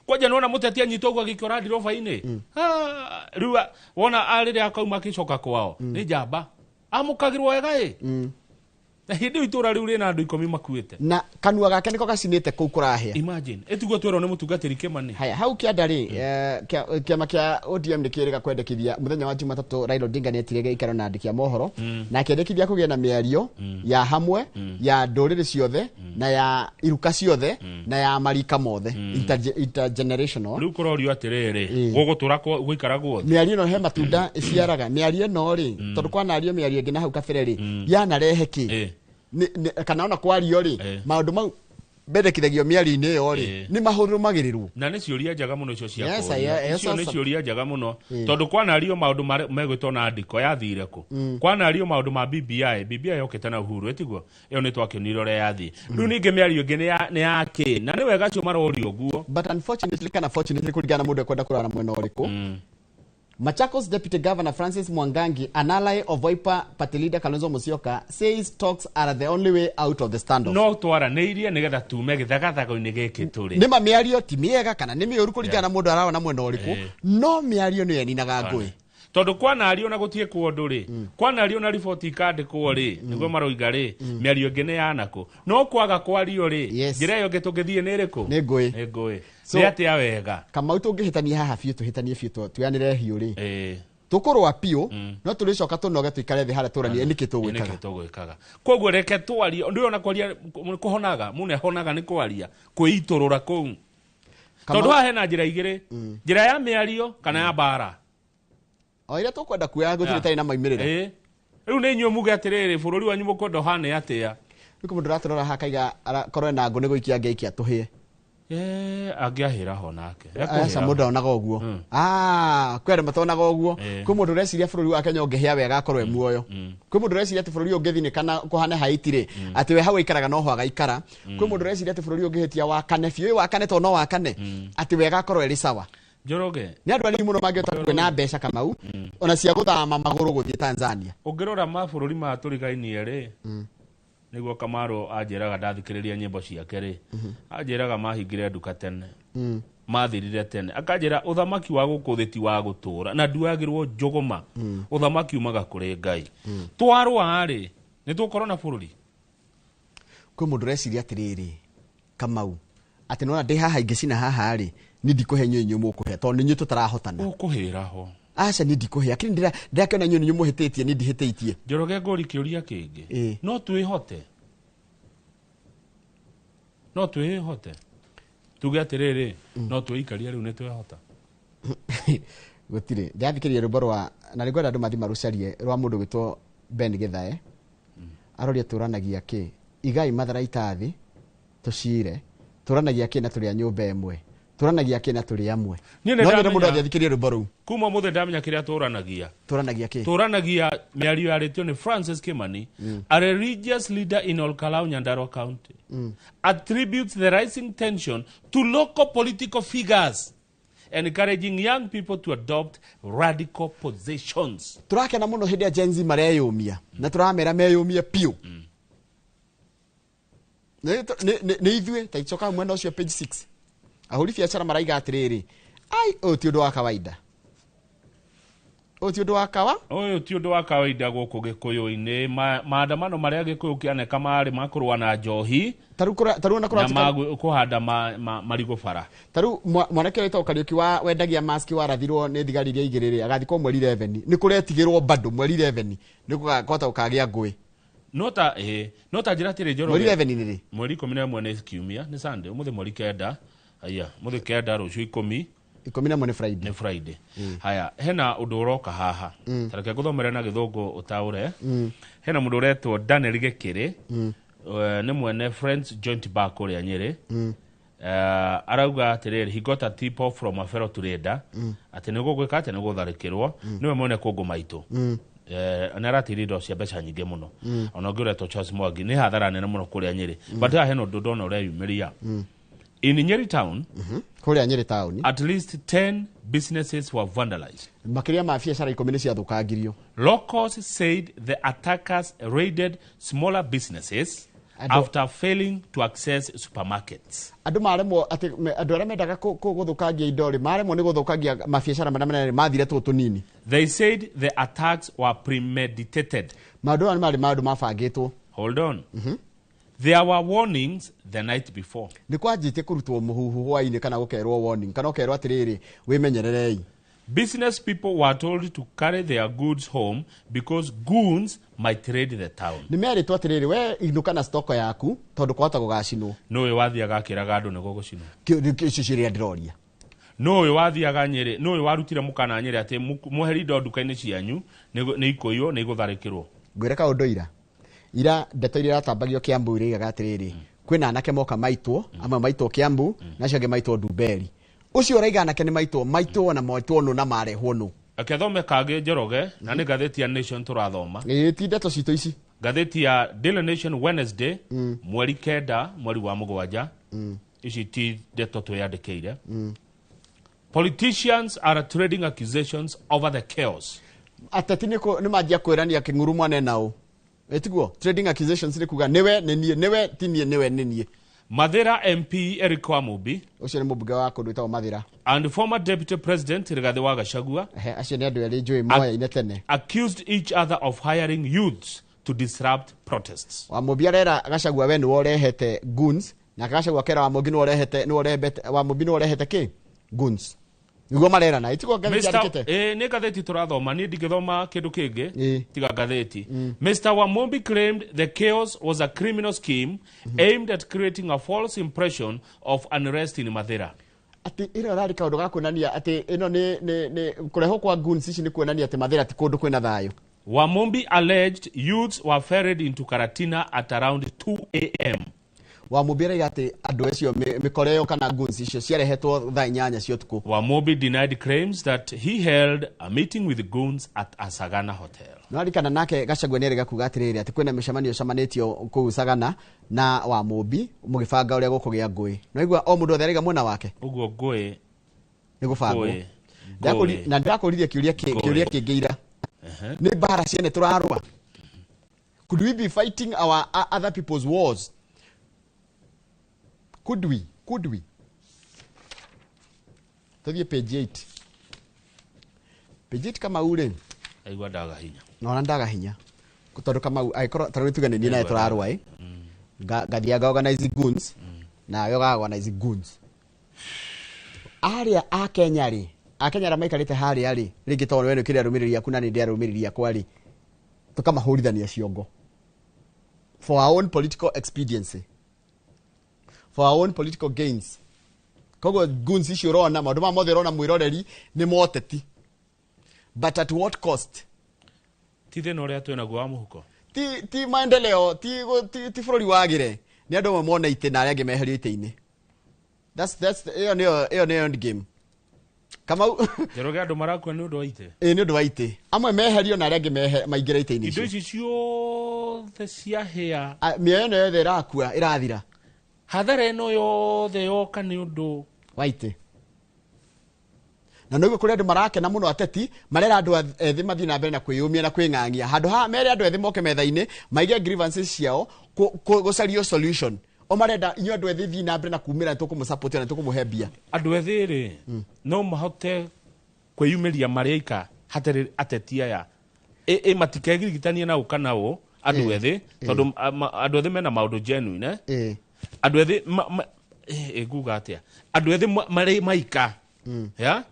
Kwanja nĩwona mũteti anyitwo ũguo agĩkĩora ndirobaa-inĩ. Rĩu wona rĩrĩa akauma akĩcoka kwao, nĩ njamba. Amũkagĩrwo wega ĩ. Na hĩndĩ ĩyo itũra rĩu rĩna andũ 10 makuĩte. Na kanua gake nĩko gacinĩte kũu kũrahĩa. Imagine. Ĩtiguo twerwo nĩ mũtungatĩri Kĩmani. Haya, hau kĩanda rĩ, kĩama kĩa ODM nĩ kĩrĩga kwendekithia mũthenya wa Jumatatũ Raila Odinga nĩ etire gĩikaro na andĩki a mohoro na akĩendekithia kũgĩa na mĩario ya hamwe ya ndũrĩrĩ ciothe na ya iruka ciothe na ya marika mothe, intergenerational. Rĩu kũrorio atĩrĩrĩ, gũgũtũra gũikara guothe. Mĩario ĩno he matunda ĩciaraga. Mĩario ĩno rĩ, tondũ kwanario mĩario ĩngĩ na hau kabere rĩ, yanarehe kĩ? Kana ona kwario rĩ, maũndũ mau mbendekithagio mĩario-inĩ ĩyo rĩ, nĩ mahũrũmagĩrĩrwo. Na nĩ ciũria njega mũno icio cia kũũria. Icio nĩ ciũria njega mũno tondũ kwanario maũndũ megwĩtwo na andĩko yathire kũ. Kwanario maũndũ ma BBI, BBI yokĩte na Uhuru ĩtiguo, ĩyo nĩ twakĩonire ũrĩa yathiĩ. Rĩu ningĩ mĩario ĩngĩ nĩ ya kĩ, na nĩ wega acio marorio ũguo. But unfortunately kana fortunately kũringana na mũndũ ekwenda kũrora na mwena ũrĩkũ, Machakos Deputy Governor Francis Mwangangi, an ally of Wiper Party leader Kalonzo Musyoka, says talks are the only way out of the standoff. No twaranĩirie nĩgetha tume gĩthagathago-inĩ gĩkĩ tũrĩ. Nĩ ma mĩario ti mĩega kana nĩ mĩũru kũringana na mũndũ ararora na mwena ũrĩkũ, no mĩario nĩyo ĩninaga ngũĩ. Tondũ kwanario na gũtiĩkwo ũndũ rĩ, kwanario na riboti ikandĩkwo rĩ, nĩguo maroiga rĩ, mĩario ĩngĩ nĩ yanakũ. No kwaga kwario rĩ, njĩra ĩyo ĩngĩ tũngĩthiĩ nĩ ĩrĩkũ? Nĩ ngũĩ. Nĩ ngũĩ. Nĩ atĩa wega? Kamau tũngĩhĩtania haha biũ, tũhĩtanie biũ, tuyanĩre hiũ rĩ. Tũkũrũa biũ, no tũrĩcoka tũnoge tũikare thĩ harĩa tũranie nĩkĩ tũgwĩkaga. Nĩkĩ tũgwĩkaga. Koguo reke twarie, ndũĩ ona kwaria kũhonaga, mũndũ ahonaga nĩ kwaria, kwĩitũrũra kũu. Tondũ haha hena njĩra igĩrĩ, njĩra ya mĩario kana ya mbara. O ĩrĩa tũkwenda kuoya gũtirĩ tarĩ na maumĩrĩra. Rĩu nĩ inyuĩ muge atĩrĩrĩ, bũrũri wanyu mũkwenda ũhane atĩa? Rĩu mũndũ ũratũrora haha akaiga korwo ena ngũ nĩ gũikia angĩaikia tũhĩe. Angĩahĩra ho nake. Aca mũndũ onaga ũguo. Kwĩ andũ matonaga ũguo. Kwĩ mũndũ ũreciria bũrũri wa Kenya ũngĩhĩa wega akorwo e muoyo. Kwĩ mũndũ ũreciria atĩ bũrũri ũngĩthinĩka na kũhane Haiti rĩ, atĩ we hau aikaraga noho agaikara. Kwĩ mũndũ ũreciria atĩ bũrũri ũngĩhĩtia wakane biũ, wakane to no wakane, atĩ wega akorwo ĩrĩ sawa. Njoroge. Nĩ andũ anini mũno mangĩhota kuona mbeca Kamau, ona cia gũthama magũrũ gũthiĩ Tanzania. Ũngĩrora mabũrũri maya tũrigainie rĩ, nĩguo Kamaro anjĩraga ndathikĩrĩria nyĩmbo ciake rĩ, anjĩraga mahingire nduka tene, mathirire tene, akanjĩra ũthamaki wa gũkũ thĩ ti wa gũtũra na nduagĩrwo njũgũma, ũthamaki umaga kũrĩ Ngai. Twarũa rĩ, nĩ tũgũkorwo na bũrũri. Kwĩ mũndũ ũreciria atĩrĩrĩ, Kamau, atĩ nĩwona ndĩ haha ingĩcina haha rĩ, niĩ ndikũhe inyuĩ inyuĩ mũkũhe tondũ nĩ inyuĩ tũtarahotana. Ũkũhĩra ho. Aca niĩ ndikũhe, lakini ndĩrakĩona inyuĩ nĩ inyuĩ mũhĩtĩtie, niĩ ndihĩtĩtie. Njoroge ngũri kĩũria kĩngĩ. No twĩhote. No twĩhote. Tuge atĩrĩrĩ, no twĩikarie rĩu nĩ twehota. Gũtirĩ. Ndĩrathikĩrĩria rwĩmbo rwa, na nĩngwenda andũ mathiĩ marũcarie, rwa mũndũ gwĩtwo Ben Githae. Aroria tũranagia kĩ? Igai matharaita thĩ, tũcire. Tũranagia kĩ na tũrĩ a nyũmba ĩmwe? Tũranagia kĩ na tũrĩ amwe? No nyende mũndũ athiĩ athikĩrĩrie rwĩmbo rũu. Kuma ũmũthĩ ndamenya kĩrĩa tũranagia. Tũranagia kĩ? Tũranagia mĩario yarĩtio nĩ Francis Kimani, a religious leader in Olkalau, Nyandarua County, attributes the rising tension to local political figures, encouraging young people to adopt radical positions. Tũrakena mũno hĩndĩ ya Gen Z mareyũmia, na tũramera meyũmie biũ. Nĩ ithuĩ, ta icoka mwena ũcio page 6. Ahũri biacara maraiga atĩrĩrĩ, ai, ũyũ ti ũndũ wa kawaida. Ũyũ ti ũndũ wa kawa? Ũyũ ti ũndũ wa kawaida gũkũ Gĩkũyũ-inĩ. Maandamano marĩa Gĩkũyũ kĩaneka marĩ ma kũrũa na njohi. Tarĩu ona kũratuĩka na kũhanda marigũ bara. Tarĩu mwanake ũrĩa wĩtagwo Kariũki wa wendagia mask warathirwo nĩ thigari iria igĩrĩ rĩ, agathikwo mweri 11. Nĩ kũretigĩrwo bado mweri 11. Nĩ gũkahota gũkagĩa ngũĩ. No ta no ta njĩra atĩrĩ Njoroge. Mweri 11 nĩ rĩ? Mweri 11 nĩ kiumia, nĩ Sunday, ũmũthĩ mweri 9. Aya, mũthĩ 9, rũciũ 10. 11 nĩ Friday. Nĩ Friday. Haya, hena ũndũ ũroka haha. Ta reke ngũthomere na gĩthũngũ ũtaũre. Hena mũndũ ũretwo Daniel Gĩkĩrĩ. Nĩ mwene Friends Joint Bar kũrĩa Nyĩrĩ. Arauga atĩrĩrĩ, he got a tip off from a fellow trader atĩ nĩ gũgwĩka atĩ nĩ gũtharĩkĩrwo. Nĩwe mwene kũngũ maitũ. Nĩ aratirie indo cia mbeca nyingĩ mũno. Ona ũngĩ ũretwo Charles Mwangi, nĩ hathara nene mũno kũrĩa Nyĩrĩ. But haha hena ũndũ ndona ũreyumĩria. In Nyeri town, Kũrĩa Nyĩrĩ town, at least 10 businesses were vandalized. Makĩria ma biacara 10 nĩ ciathũkangirio. Locals said the attackers raided smaller businesses after failing to access supermarkets. Andũ maremwo atĩ andũ arĩa mendaga gũthũkangia indo rĩ, maremwo nĩ gũthũkangia mabiacara marĩa manene, mathire tũtũ tũnini. They said the attacks were premeditated. Maũndũ aya nĩ marĩ maũndũ mabangĩtwo. Hold on. There were warnings the night before. Nĩ kwanjĩtie kũrutwo mũhuhu hwainĩ, kana gũkerwo warning, kana ũkerwo atĩrĩrĩ, wĩmenyererei. Business people were told to carry their goods home because goons might raid the town. Nĩ merĩtwo atĩrĩrĩ, we inũka na stoko yaku tondũ kwahota gũgacinwo. Nũ ũyũ wathiaga akĩraga andũ nĩ gũgũcinwo? Icio ciĩrĩa ndĩroria. Nũ ũyũ wathiaga Nyĩrĩ? Nũ ũyũ warutire mũkana Nyĩrĩ atĩ mweherie indo nduka-inĩ cianyu, nĩ ikũiywo, nĩ igũtharĩkĩrwo? Ngwĩre kaũndũ, ira ndeto iria iratambagio Kiambu iraigaga atĩrĩrĩ, kwĩna anake moka maitwo, amwe maitwo Kiambu na acio angĩ maitwo Ndumberi. Ũcio ũraiga anake nĩ maitwo na maitwo nũ na marehwo nũ? Reke thome kangĩ, Njoroge, na nĩ ngathĩti ya Nation tũrathoma. Ĩĩ, ti ndeto citũ ici. Ngathĩti ya Daily Nation, Wednesday, mweri 9, mweri wa 7. Ici ti ndeto twĩyandĩkĩire. Politicians are trading accusations over the chaos. Ateti nĩ manjia kwĩrania kĩng'uru mwane nao. Ĩtiguo trading accusations nĩ kuga nĩwe nĩ niĩ, nĩwe ti niĩ, nĩwe nĩ niĩ. Mathira MP Eric Wamumbi Ũcio nĩ mũmbunge wa kũndũ wĩtagwo Mathira. and former Deputy President Rigathi wa Gachagua Ehe, acio nĩ andũ erĩ njũĩ moyaine tene. accused each other of hiring youths to disrupt protests. Wamũmbi arera Gachagua, we nĩwe ũrehete goons, na Gachagua kera Wamũmbi nĩwe ũrehete, nĩwe ũrehete, Wamũmbi nĩwe ũrehete kĩ goons. Nĩguo marerana, ĩtiguo ngathĩti Mr. yandĩkĩte. Nĩ ngathĩti tũrathoma, niĩ ndingĩthoma kĩndũ kĩngĩ tiga ngathĩti. Mr. Wamumbi claimed the chaos was a criminal scheme aimed at creating a false impression of unrest in Mathira. Atĩ ĩno ĩrarĩ kaũndũ ga kuonania atĩ ĩno nĩ kũrehwo kwa goons ici nĩ kuonania atĩ Mathira ti kũndũ kwĩna thayũ. Wamumbi alleged youths were ferried into Karatina at around 2 a.m. Wamũmbi araiga atĩ andũ acio mĩkora ĩyo kana goons icio ciarehetwo thaa 8 cia ũtukũ. Wamumbi denied claims that he held a meeting with goons at a Sagana hotel. No arikana nake Gachagua nĩ erĩga kuga atĩrĩrĩ, atĩ kwĩna mĩcemanio ĩcemanĩtio kũu Sagana na Wamũmbi mũgĩbanga ũrĩa gũkũgĩa ngũĩ. No igua o mũndũ othe araiga mwena wake. Ũguo ngũĩ Nĩ gũbangwo. Ngũĩ. Na ndĩrakũririe kĩũria Ngũĩ. kĩũria kĩngĩ ira. Nĩ mbara ciene tũrarũa? Could we be fighting our other people's wars? Could we? Could we? Tũthiĩ page 8. Page 8, Kamau rĩ. Aigua ndaga hinya. Nona ndaga hinya tondũ Kamau angĩkorwo tarĩu tuge nĩ niĩ nawe tũrarũa ĩ, ngathiaga organize goons nawe ũgaga organize goons arĩa a Kenya rĩ, a Kenya arĩa maikarĩte harĩa rĩ, rĩngĩ tondũ we nĩ ũkĩrĩ arũmĩrĩri aku na nĩ ndĩ arũmĩrĩri akwa rĩ, tũkamahũrithania ciongo for our own political expediency, for our own political gains. Koguo goons icio ũrona, maũndũ maya mothe ũrona mwĩroreri, nĩ moteti, but at what cost? Ti thĩna ũrĩa twĩnaguo wa mũhuko. Ti maendeleo, ti bũrũri wagĩre, nĩ andũ amwe mone itĩ na arĩa angĩ meherio itĩ-inĩ. That's ĩyo nĩyo end game, Kamau. Njoroge, andũ marakua nĩ ũndũ wa itĩ. Ĩ, nĩ ũndũ wa itĩ, amwe meherio na arĩa angĩ maingĩre itĩ-inĩ Indo icio. Ici ciothe ciahĩa. Ah, mĩoyo ĩno yothe ĩrakua, ĩrathira. Hathara ĩno yothe yoka nĩ ũndũ wa itĩ. Na noguo kũrĩ andũ marakena mũno, ateti marera andũ ethĩ mathiĩ na mbere na kwĩyũmia na kwĩng'ang'ia, handũ ha mere andũ ethĩ moke metha-inĩ maige grievances ciao, gũcario solution. O marenda inyuĩ andũ ethĩ thiĩ na mbere na kumĩra, nĩtũkũmũsupport na nĩtũkũmũhe mbia. Andũ ethĩ rĩ, no mahote kwĩyumĩria marĩ aika hatarĩ ateti aya ĩ matikegirigitanie na ũ kana ũ andũ ethĩ, tondũ andũ ethĩ mena maũndũ genuine, eh? Andũ ethĩ nguga atĩa, andũ ethĩ marĩ maika ya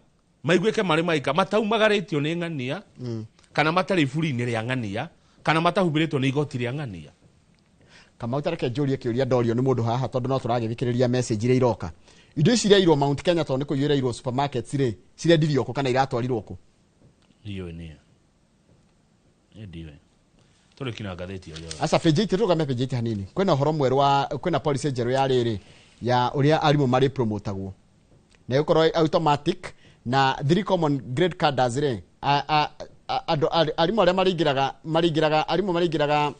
maiguĩke marĩ maika mataumagarĩtio nĩ ng'ania kana matarĩ iburi-inĩ rĩa ng'ania. Kana matahumbĩrĩtwo nĩ igoti rĩa ng'ania. Kamau tareke njũrie kĩũria ndorio nĩ mũndũ haha tondũ no tũragĩthikĩrĩria message iria iroka. Indo ici ireirwo Mount Kenya tondũ nĩ kũiyũrĩirwo supermarkets rĩ, cirendirio kũ kana iratwarirwo kũ? Ndiũĩ niĩ. Niĩ ndiũĩ. Tũrĩki na ngathĩti ĩyo. Aca page 8 tũrũgame page 8 hanini. Kwĩna ũhoro mwerũ wa kwĩna policy njerũ ya rĩrĩ ya ũrĩa arimũ marĩ promotagwo. Na ĩgũkorwo automatic na 3 common grade cadres rĩ, andũ arimũ arĩa marĩingĩraga arimũ marĩingĩraga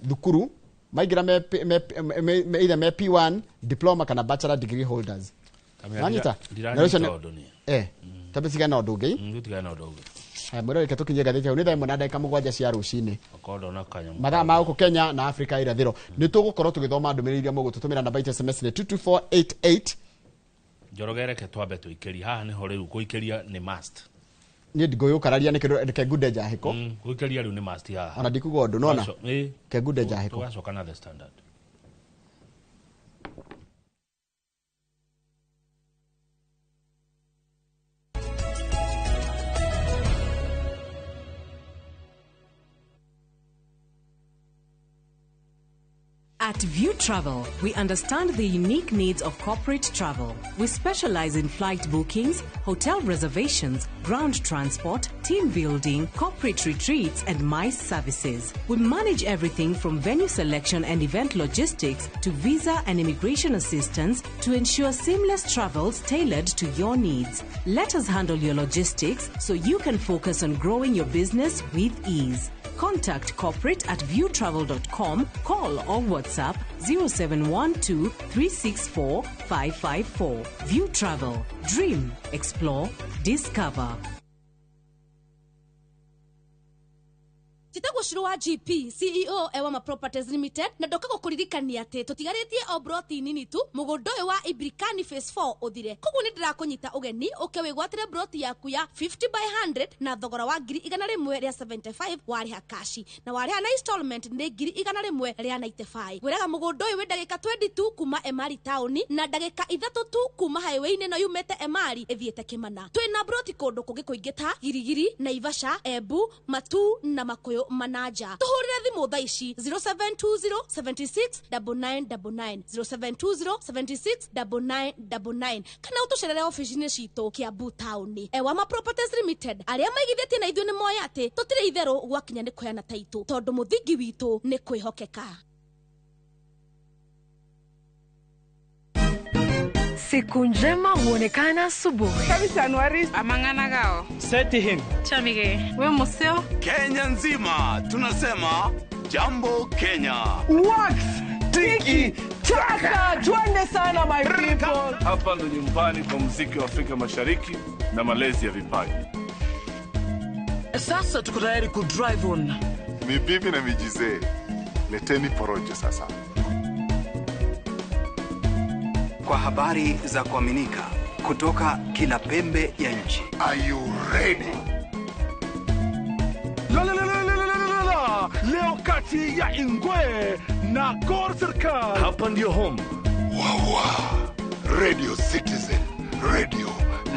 thukuru maingĩra me either me P1 diploma kana bachelor degree holders. Nanyita? Ndiranyita ũndũ niĩ. Tambe cigana ũndũ ũngĩ. Gũtigana na ũndũ ũngĩ. Haya mwĩrore reke tũkinyie ngathĩti hau nĩ thaa 1:07 cia rũcinĩ. Okorwo ndona kanyamũ. Mathaa ma gũkũ Kenya na Afrika irathĩro. Nĩ tũgũkorwo tũgĩthoma ndũmĩrĩri iria mũgũtũtũmĩra namba itũ SMS nĩ 22488. Njoroge reke twambe tũikĩrie haha nĩho rĩu gũikĩria nĩ must. Niĩ ndigũyũkararia nĩkĩ reke ngunde njahĩko. Gũikĩria rĩu nĩ must haha. Ona ndikuga ũndũ nona. Reke ngunde njahĩko. Tũgacoka na The Standard. At View Travel, we understand the unique needs of corporate travel. We specialize in flight bookings, hotel reservations, ground transport, team building, corporate retreats, and MICE services. We manage everything from venue selection and event logistics to visa and immigration assistance to ensure seamless travels tailored to your needs. Let us handle your logistics so you can focus on growing your business with ease. Contact corporate at viewtravel.com, call or WhatsApp 0712 364 554. View Travel. Dream, explore, discover. Njĩtagwo Shiro wa GP CEO Ewama Properties Limited na ndoka gũkũririkania atĩ tũtigarĩtie o broti nini tu mũgũnda ũyũ wa Ibrikani Phase 4 ũthire. Koguo nĩ ndĩrakũnyita ũgeni ũke wĩgwatĩre broti yaku ya 50 by 100 na thogora wa 175 warĩha kashi na warĩha na installment nĩ 195. Ngwĩraga mũgũnda ũyũ wĩ ndagĩka 22 kuma Emari taũni na ndagĩka 3 tu kuma highway-inĩ ĩno yumĩte Emari ĩthiĩte Kĩmana. Twĩna broti kũndũ kũngĩ kũingĩ ta Girigiri, Naivasha, Embu, Matuu na Makuyu Manaja. Tuhurire thimu thaa ici 0720 76 9999 0720 76 9999 kana utucerere ofici-inĩ citũ Kiambu taũni. Ewama Properties Limited arĩa maigithĩtie na ithuĩ nĩ moĩ atĩ tũtirĩ itherũ gwakinya nĩ kũheana taitũ tondũ mũthingi witũ nĩ kwĩhokeka. Siku njema huonekana asubuhi. Amanganagao. Seti him. Chamige. We museo. Kenya nzima tunasema jambo Kenya. Wax tiki taka twende sana my people. Hapa ndo nyumbani kwa muziki wa Afrika Mashariki na malezi ya vipaji. Sasa tuko tayari ku drive on. Mibibi na mijizee. Leteni porojo sasa. Kwa habari za kuaminika kutoka kila pembe ya nchi. Are you ready? La la la la la la la. Leo kati ya Ingwe na Gor Serikal. Hapa ndio home. Wawa. Radio Citizen, radio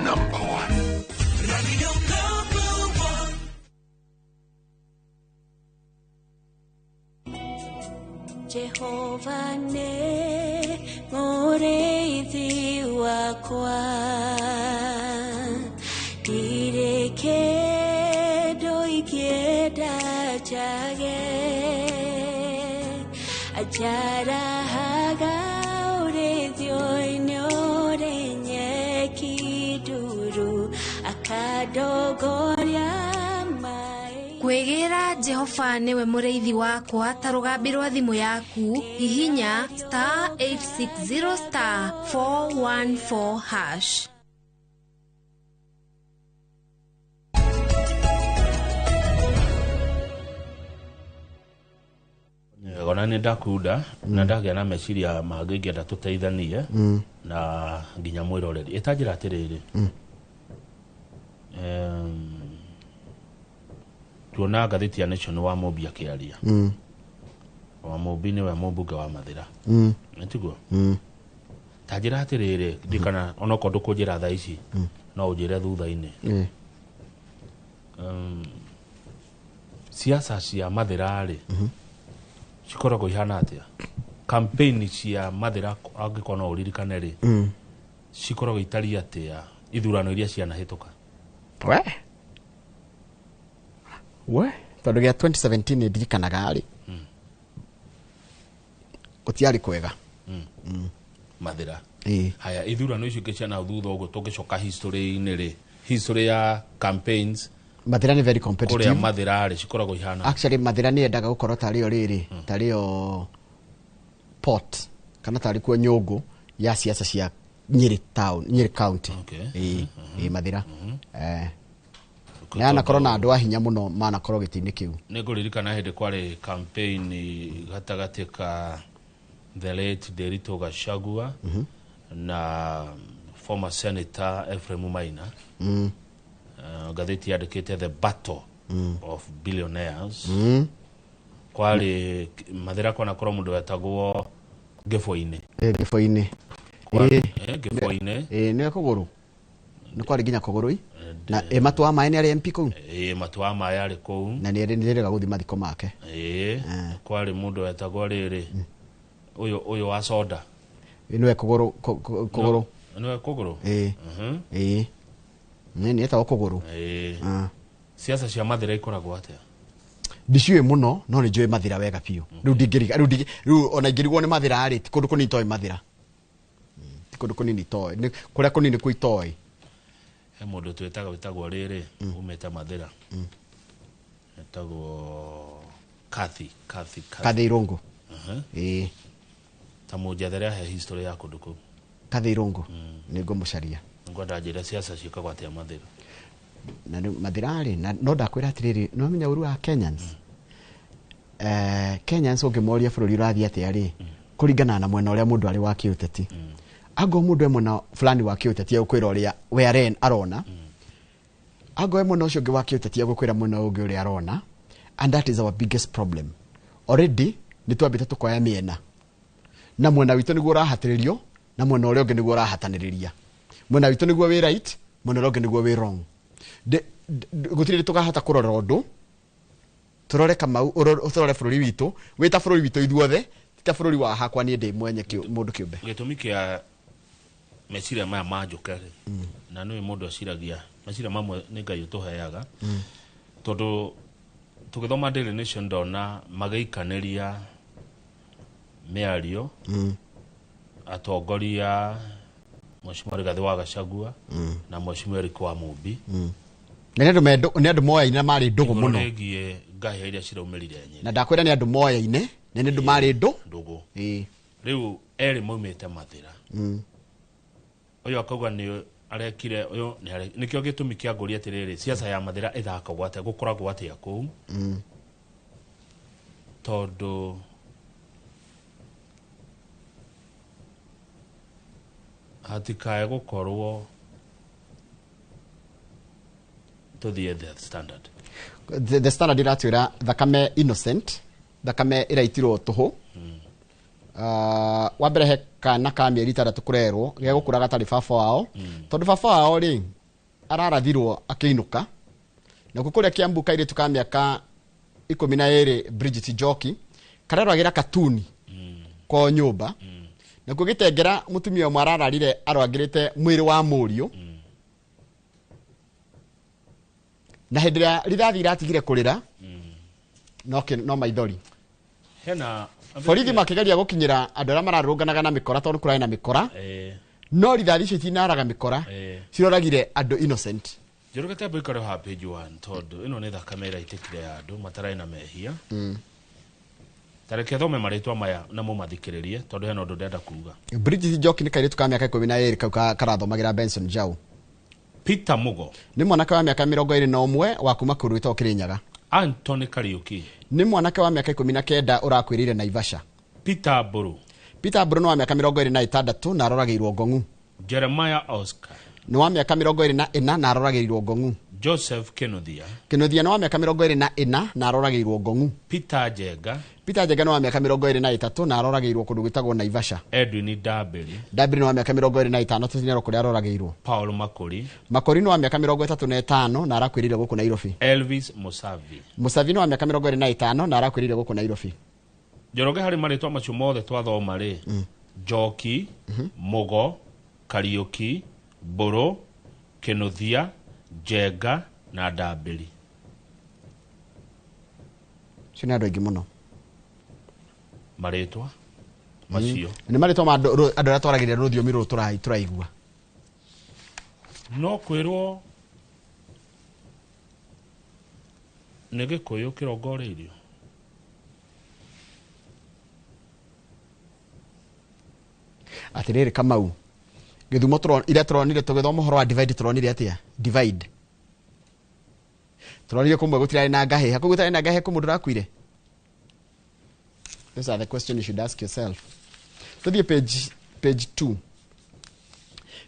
number 1. Radio number 1. Jehova ne mũrĩithi wakwa ndirĩ kĩndũ ingĩenda njage anjarahaga ũrĩithio-inĩ ũrĩ nyeki nduru akandongoria. Kwĩgĩra Jehova nĩwe mũrĩithi wakwa ta rũgambi rwa thimũ yaku hihinya star 860 star 414 hash. Ona nĩ ndakunda na ndagĩa na meciria mangĩ ingĩenda tũteithanie na nginya mwĩroreri ĩtanjĩra atĩrĩrĩ tuona ngathĩti ya Nation wa Mũmbi akĩaria. Wa Mũmbi nĩwe mũmbunge wa Mathĩra. Nĩtiguo? Ta njĩra atĩrĩrĩ ndikana onokorwo ndũkũnjĩra thaa ici no ũnjĩre thutha-inĩ. Siasa cia Mathira rĩ cikoragwo ihana atĩa? Campaign cia Mathira angĩkorwo no ũririkane rĩ, cikoragwo itariĩ atĩa ithurano iria cianahĩtũka? We tondũ gĩa 2017 nĩ ndirikanaga rĩ, gũtiarĩ kwega. Mathira. Ĩĩ. Haya, ithurano icio ingĩ cia nahau thutha ũguo tũngĩcoka history-inĩ rĩ, history ya campaigns Mathira nĩ very kũrĩa competitive. Mathira rĩ cikoragwo ihana? Actually Mathira nĩ yendaga gũkorwo tarĩ yo rĩrĩ, tarĩ yo port kana tarĩ kuo nyũngũ ya siasa cia Nyeri town, Nyeri county. Ĩĩ, ĩĩ, Mathira. Na anakorwo na andũ a hinya mũno manakorwo gĩtĩ-inĩ kĩu. Nĩ ngũririkana hĩndĩ kwarĩ campaign gatagatĩ ka the late Nderitu Gachagua na former senator Ephraim Maina. Ngathĩti yandĩkĩte the battle of billionaires. Kwarĩ Mathira kwanakorwo mũndũ wetagwo Gĩbũinĩ. Ĩĩ, Gĩbũinĩ. Gĩbũinĩ. Ĩĩ, nĩwe Kũgũrũ. Nĩ kwarĩ nginya Kũgũrũ na ĩ Matu wa Maĩ nĩ arĩ MP kũu. Ĩĩ, Matu wa Maĩ arĩ kũu. Na nĩ nĩrĩga gũthiĩ mathiko make. Ĩĩ, kwarĩ mũndũ wetagwo rĩrĩ, ũyũ wa soda. Ĩĩ, nĩwe Kũgũrũ, Kũgũrũ. Nĩwe Kũgũrũ. Ĩĩ. Ĩĩ. Nĩ etagwo Kũgũrũ. Ĩĩ. Siasa cia Mathira ikoragwo atĩa? Ndiciũĩ mũno no nĩ njũĩ Mathira wega biũ. Rĩu ndingĩriga, rĩu ona ingĩrigwo nĩ Mathira rĩ, ti kũndũ kũnini toĩ Mathira. Ti kũndũ kũnini toĩ. Nĩ kũrĩa kũnini kuo itoĩ. He mũndũ twĩtaga wĩtagwo rĩrĩ, umĩte Mathira. Etagwo Kathy, Kathy, Kathy. Kathy Irũngũ. Ĩĩ. Ta mũnjethere ahe history ya kũndũ kũu. Kathy Irũngũ. Nĩ ngũmũcaria. Ngwenda njĩre siasa ciĩkagwo atĩa Mathira. Na rĩu Mathira rĩ, na no ndakwĩra atĩrĩrĩ, nĩ wamenya ũru wa Kenyans? Kenyans ũngĩmoria bũrũri ũrathiĩ atĩa rĩ, kũringana na mwena ũrĩa mũndũ arĩ wa kĩũteti. Angorwo mũndũ e mwena fulani wa kĩũteti egũkwĩra ũrĩa we arona. Angorwo e mwena ũcio ũngĩ wa kĩũteti egũkwĩra mwena ũngĩ ũrĩa arona. And that is our biggest problem. Already nĩ twambĩte tũkoya mĩena. Na mwena witũ nĩguo ũrahatĩrĩrio, na mwena ũrĩa ũngĩ nĩguo ũrahatanĩrĩria. Mwena witũ nĩguo wĩ right, mwena ũrĩa ũngĩ nĩguo wĩ wrong. Gũtirĩ hĩndĩ tũkahota kũrora ũndũ, tũrore Kamau, tũrore bũrũri witũ, wĩ ta bũrũri witũ ithuothe, ti ta bũrũri wa hakwa niĩ ndĩ mwenye mũndũ kĩũmbe. Gĩtũmi kĩa meciria maya manjũke rĩ, na nĩũĩ mũndũ eciragia, meciria mamwe nĩ Ngai ũtũheaga, tondũ tũgĩthoma Daily Nation ndona magĩikanĩria mĩario, atongoria Mheshimiwa Rigathĩ wa Gachagua na Mheshimiwa Eric wa Mumbi. Na nĩ andũ moyaine na marĩ ndũgũ Igũrũ mũno. rĩgiĩ ngahĩha iria ciraumĩrire Nyĩrĩ. Na ndakwĩra nĩ andũ moyaine, na nĩ andũ marĩ ndũgũ. Ĩĩ. Rĩu erĩ maumĩte Mathira. Ũyũ akauga nĩ arekire, ũyũ nĩ nĩkĩo gĩtũmi kĩa ngũria atĩrĩrĩ, siasa ya Mathira ĩthakagwo atĩa, gũkoragwo atĩa kũu? Tondũ hatikae gũkorwo tũthiĩ The Standard. The Standard iratwĩra thakame innocent, thakame ĩraitirwo tũhũ. Wa mbere he kana ka mĩeri 6 kũrerwo gegũkũra gatarĩ baba wao. Tondũ baba wao rĩ ararathirwo akĩinũka. Nakuo kũrĩa Kiambu kairĩtu ka mĩaka 12 Bridget Njoki kararwagĩra katuni kwao nyũmba. Nakuo gĩtengera mũtumia ũmwe arararire arwagĩrĩte mwĩrĩ wa mũriũ. Na hĩndĩ ĩrĩa rithathi iratigire kũrĩra, no maithori. Hena borithi makĩgeria gũkinyĩra andũ arĩa mararũnganaga na mĩkora tondũ kũrarĩ na mĩkora. No rithathi icio itinaraga mĩkora, ciroragire andũ innocent. Njoroge tambo ikare haha page 1 tondũ ĩno nĩ thakame ĩraitĩkire ya andũ matarĩ na mehia. Tareke thome marĩtwa maya na mũmathikĩrĩrie tondũ hena ũndũ ndĩrenda kuga. Bridget Njoki nĩ kairĩtu ka mĩaka 12 kau karathomagĩra Benson Jau. Peter Mugo nĩ mwanake wa mĩaka 21 wa kuma kũndũ gwĩtagwo Kĩrĩnyaga. Anthony Kariuki nĩ mwanake wa mĩaka 19 ũrakuĩrĩire Naivasha. Peter Mburu. Peter Mburu nĩ wa mĩaka 26 na aroragĩirwo Ngong'u. Jeremiah Oscar nĩ wa mĩaka 24 na aroragĩirwo Ngong'u. Joseph Kinuthia. Kinuthia nĩ wa mĩaka 24 na aroragĩirwo Ngong'u. Peter Njenga. Peter Njenga nĩ wa mĩaka 23 na aroragĩirwo kũndũ gwĩtagwo Naivasha. Edwin Ndambĩri. Ndambĩri nĩ wa mĩaka 25 tũtinero kũrĩa aroragĩirwo. Paul Makori. Makori nĩ wa mĩaka 35 na arakuĩrĩire gũkũ Nairobi. Elvis Musavi. Musavi nĩ wa mĩaka 25 na arakuĩrĩire gũkũ Nairobi. Njoroge harĩ marĩtwa macio mothe twathoma rĩ, Njoki, Mugo, Kariuki, Mbũrũ, Kinuthia, Njenga na Ndambĩri. Cio nĩ andũ aingĩ mũno. Marĩtwa macio nĩ marĩtwa ma andũ arĩa twaragĩria rũthiomi rũrũ tũraigua. No kwĩrwo nĩ Gĩkũyũ kĩrongoreirio. Atĩrĩrĩ Kamau, Gĩthumo ira tũronire tũgĩthoma ũhoro wa divide, tũronire atĩa? Divide tũronire kũmwe gũtirarĩ na ngahĩha, kũu gũtarĩ na ngahĩha kũ mũndũ ũrakuire? These are the questions you should ask yourself. Tũthiĩ page 2.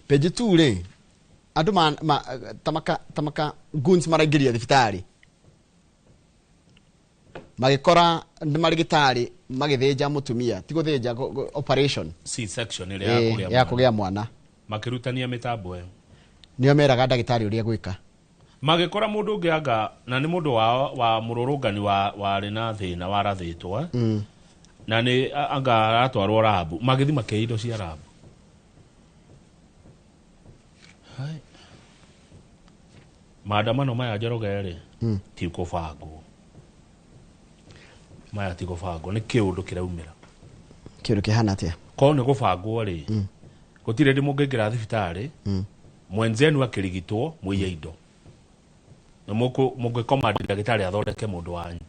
Page 2 rĩ, andũ tamaka goons maraingĩria thibitarĩ, magĩkora nĩ marĩgĩtarĩ magĩthĩnja mũtumia, ti gũthĩnja, operation C-section ĩrĩa ya kũgĩa mwana, makĩrutania mĩtambo ĩyo. Nĩo meraga ndagĩtarĩ ũrĩa gwĩka. Magĩkora mũndũ ũngĩ anga na nĩ mũndũ wa mũrũrũngani warĩ na thĩna warathĩtwo, na nĩ anga aratwarwo rabu, magĩthiĩ makĩiya indo cia rabu. Maandamano maya Njoroge rĩ, ti kũbangwo. Maya ti kũbangwo, nĩ kĩũndũ kĩraumĩra. Kĩũndũ kĩhana atĩa? Korwo nĩ gũbangwo rĩ, gũtirĩ hĩndĩ mũngĩingĩra thibitarĩ, mwenzenu akĩrigitwo mũiye indo. Na mũngĩkoma ndagĩtarĩ athondeke mũndũ wanyu.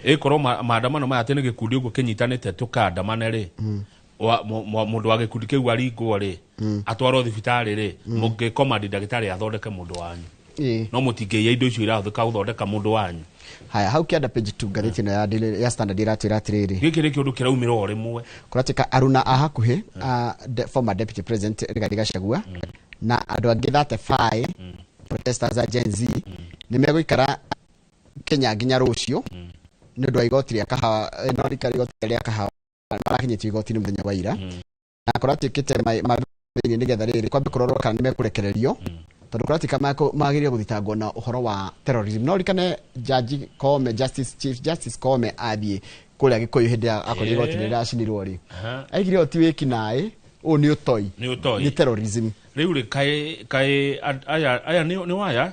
Ĩkorwo maandamano maya atĩ nĩ gĩkundi ũguo kĩnyitanĩte tũkandamane rĩ, mũndũ wa gĩkundi kĩu aringwo rĩ, atwarwo thibitarĩ rĩ, mũngĩkoma ndagĩtarĩ athondeke mũndũ wanyu. No mũtingĩiya indo icio irahũthĩka gũthondeka mũndũ wanyu. Haya, hau kĩanda page 2 ngathĩti ĩno ya Standard ĩratwĩra atĩrĩrĩ, gĩkĩ nĩ kĩũndũ kĩraumĩra o rĩmwe. Kũratuĩka aruna a hakuhĩ former deputy president Rigathi Gachagua na andũ angĩ 35 protesters a Gen Z nĩ megũikara Kenya nginya rũciũ nĩ ũndũ wa igoti rĩa kahawa, no rika igoti rĩa kahawa marakinyĩtio igoti-inĩ mũthenya wa ira, na kũratuĩkĩte thĩinĩ nĩgetha rĩrĩ kwambe kũrorwo kana nĩ mekũrekererio, tondũ kũratuĩka magĩrĩire gũthitangwo na ũhoro wa terrorism. No ririkane Jaji Koome, Justice Chief Justice Koome athiĩ kũrĩa Gĩkũyũ hĩndĩ ya akorire igoti-inĩ rĩrĩa acinirwo rĩ, aigire ũyũ ti wĩkinaĩ, ũyũ nĩ ũtoi, nĩ terrorism. Rĩu rĩ kaĩ aya nĩ waya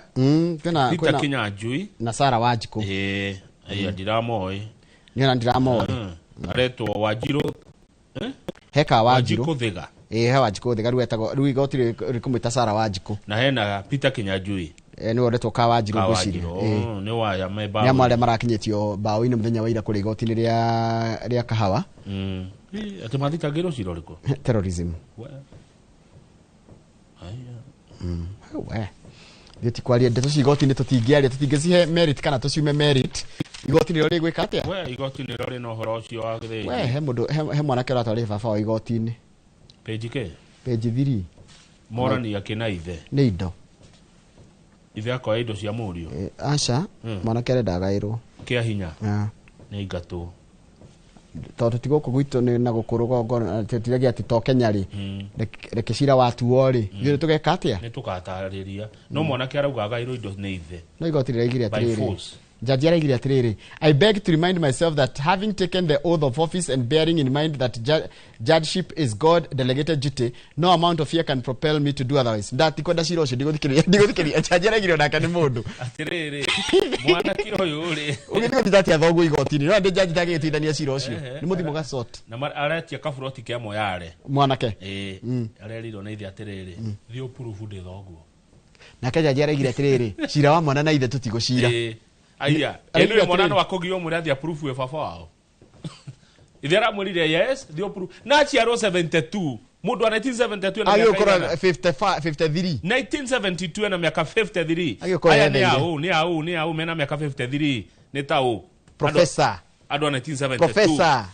Peter Kinyanjui na Sarah Wanjikũ. Aya ndiramoĩ. Niĩ ona ndiramoĩ. Aretwo Wanjirũ, heka Wanjirũ Thiga. He Wanjikũ Thiga, rĩu etagwo, rĩu igoti rĩkũmwĩta Sarah Wanjikũ. Na hena Peter Kinyanjui. Nĩwe ũretwo ka Wanjirũ ngwĩciria. Nĩ waya me mbaũ. Nĩ amwe arĩa marakinyĩtio mbaũ-inĩ mũthenya wa ira kũrĩa igoti-inĩ rĩa kahawa. Atĩ mathitangĩirwo cira ũrĩkũ? Terrorism. We ithuĩ ti kwaria ndeto cia igoti-inĩ, tũtingĩaria, tũtingĩcihe merit kana tũciume merit. Igoti nĩrĩo rĩgwĩka atĩa? We igoti nĩrĩo rĩna ũhoro ũcio wa gĩthĩnji. We he mũndũ, he mwanake ũratwarire baba wao igoti-inĩ. Page kĩ? Page 3. Morani akĩna ithe. Nĩ indo. Ithe akoya indo cia mũriũ. Aca, mwanake arenda agaĩrwo. Kĩa hinya. Nĩ aingatwo. Tondũ ti gũkũ gwitũ nĩ na gũkũ rũgongo, tũtiragia atĩ to Kenya rĩ, reke cira watuo rĩ, ithuĩ tũgeka atĩa? Nĩ tũgatarĩria. No mwanake arauga agaĩrwo indo nĩ ithe. No igoti rĩraigire atĩrĩrĩ, Jaji araigire atĩrĩrĩ, I beg to remind myself that having taken the oath of office and bearing in mind that judgeship is God delegated duty, no amount of fear can propel me to do otherwise. Ndatikwenda cira ũcio, ndigũthikĩrĩria. Jaji araigire onake nĩ mũndũ. Atĩrĩrĩ, mwanake ũyũ rĩ, ũgĩthiĩ gũthita atĩa thoguo igoti-inĩ? No ndĩ jaji ndangĩgĩtuithania cira ũcio. Nĩ mũthimo gacot. Na aretia kaburoti kĩa Moyale. Mwanake. Arerirwo nĩ ithe atĩrĩrĩ, thiĩ ũpurubu ndĩ thoguo. Nake jaji araigire atĩrĩrĩ, cira wa mwana na ithe tũtigũcira. Aya, ĩno mwana no akũgio mwĩre athiĩ approve baba wao. Ithe aramwĩrire yes, thiĩ approve. Na aciarwo 72. Mũndũ wa 1972 ena mĩaka agĩũkora 53. 1972 ena mĩaka 53. Aya nĩ aũ, nĩ aũ, nĩ aũ mena mĩaka 53 nĩ ta ũ. Professor. Andũ a 1972. Professor.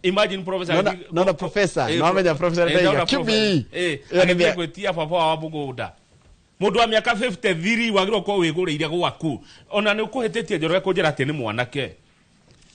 Imagine professor. Nona professor, no amenya professor ndaiga QBE. Ĩyo nĩ gwĩtia baba wa mũgũnda. Mũndũ wa mĩaka 53 wagĩrĩirwo gũkorwo wĩgũrĩire gwaku. Ona nĩ ũkũhĩtĩtie Njoroge kũnjĩra atĩ nĩ mwanake.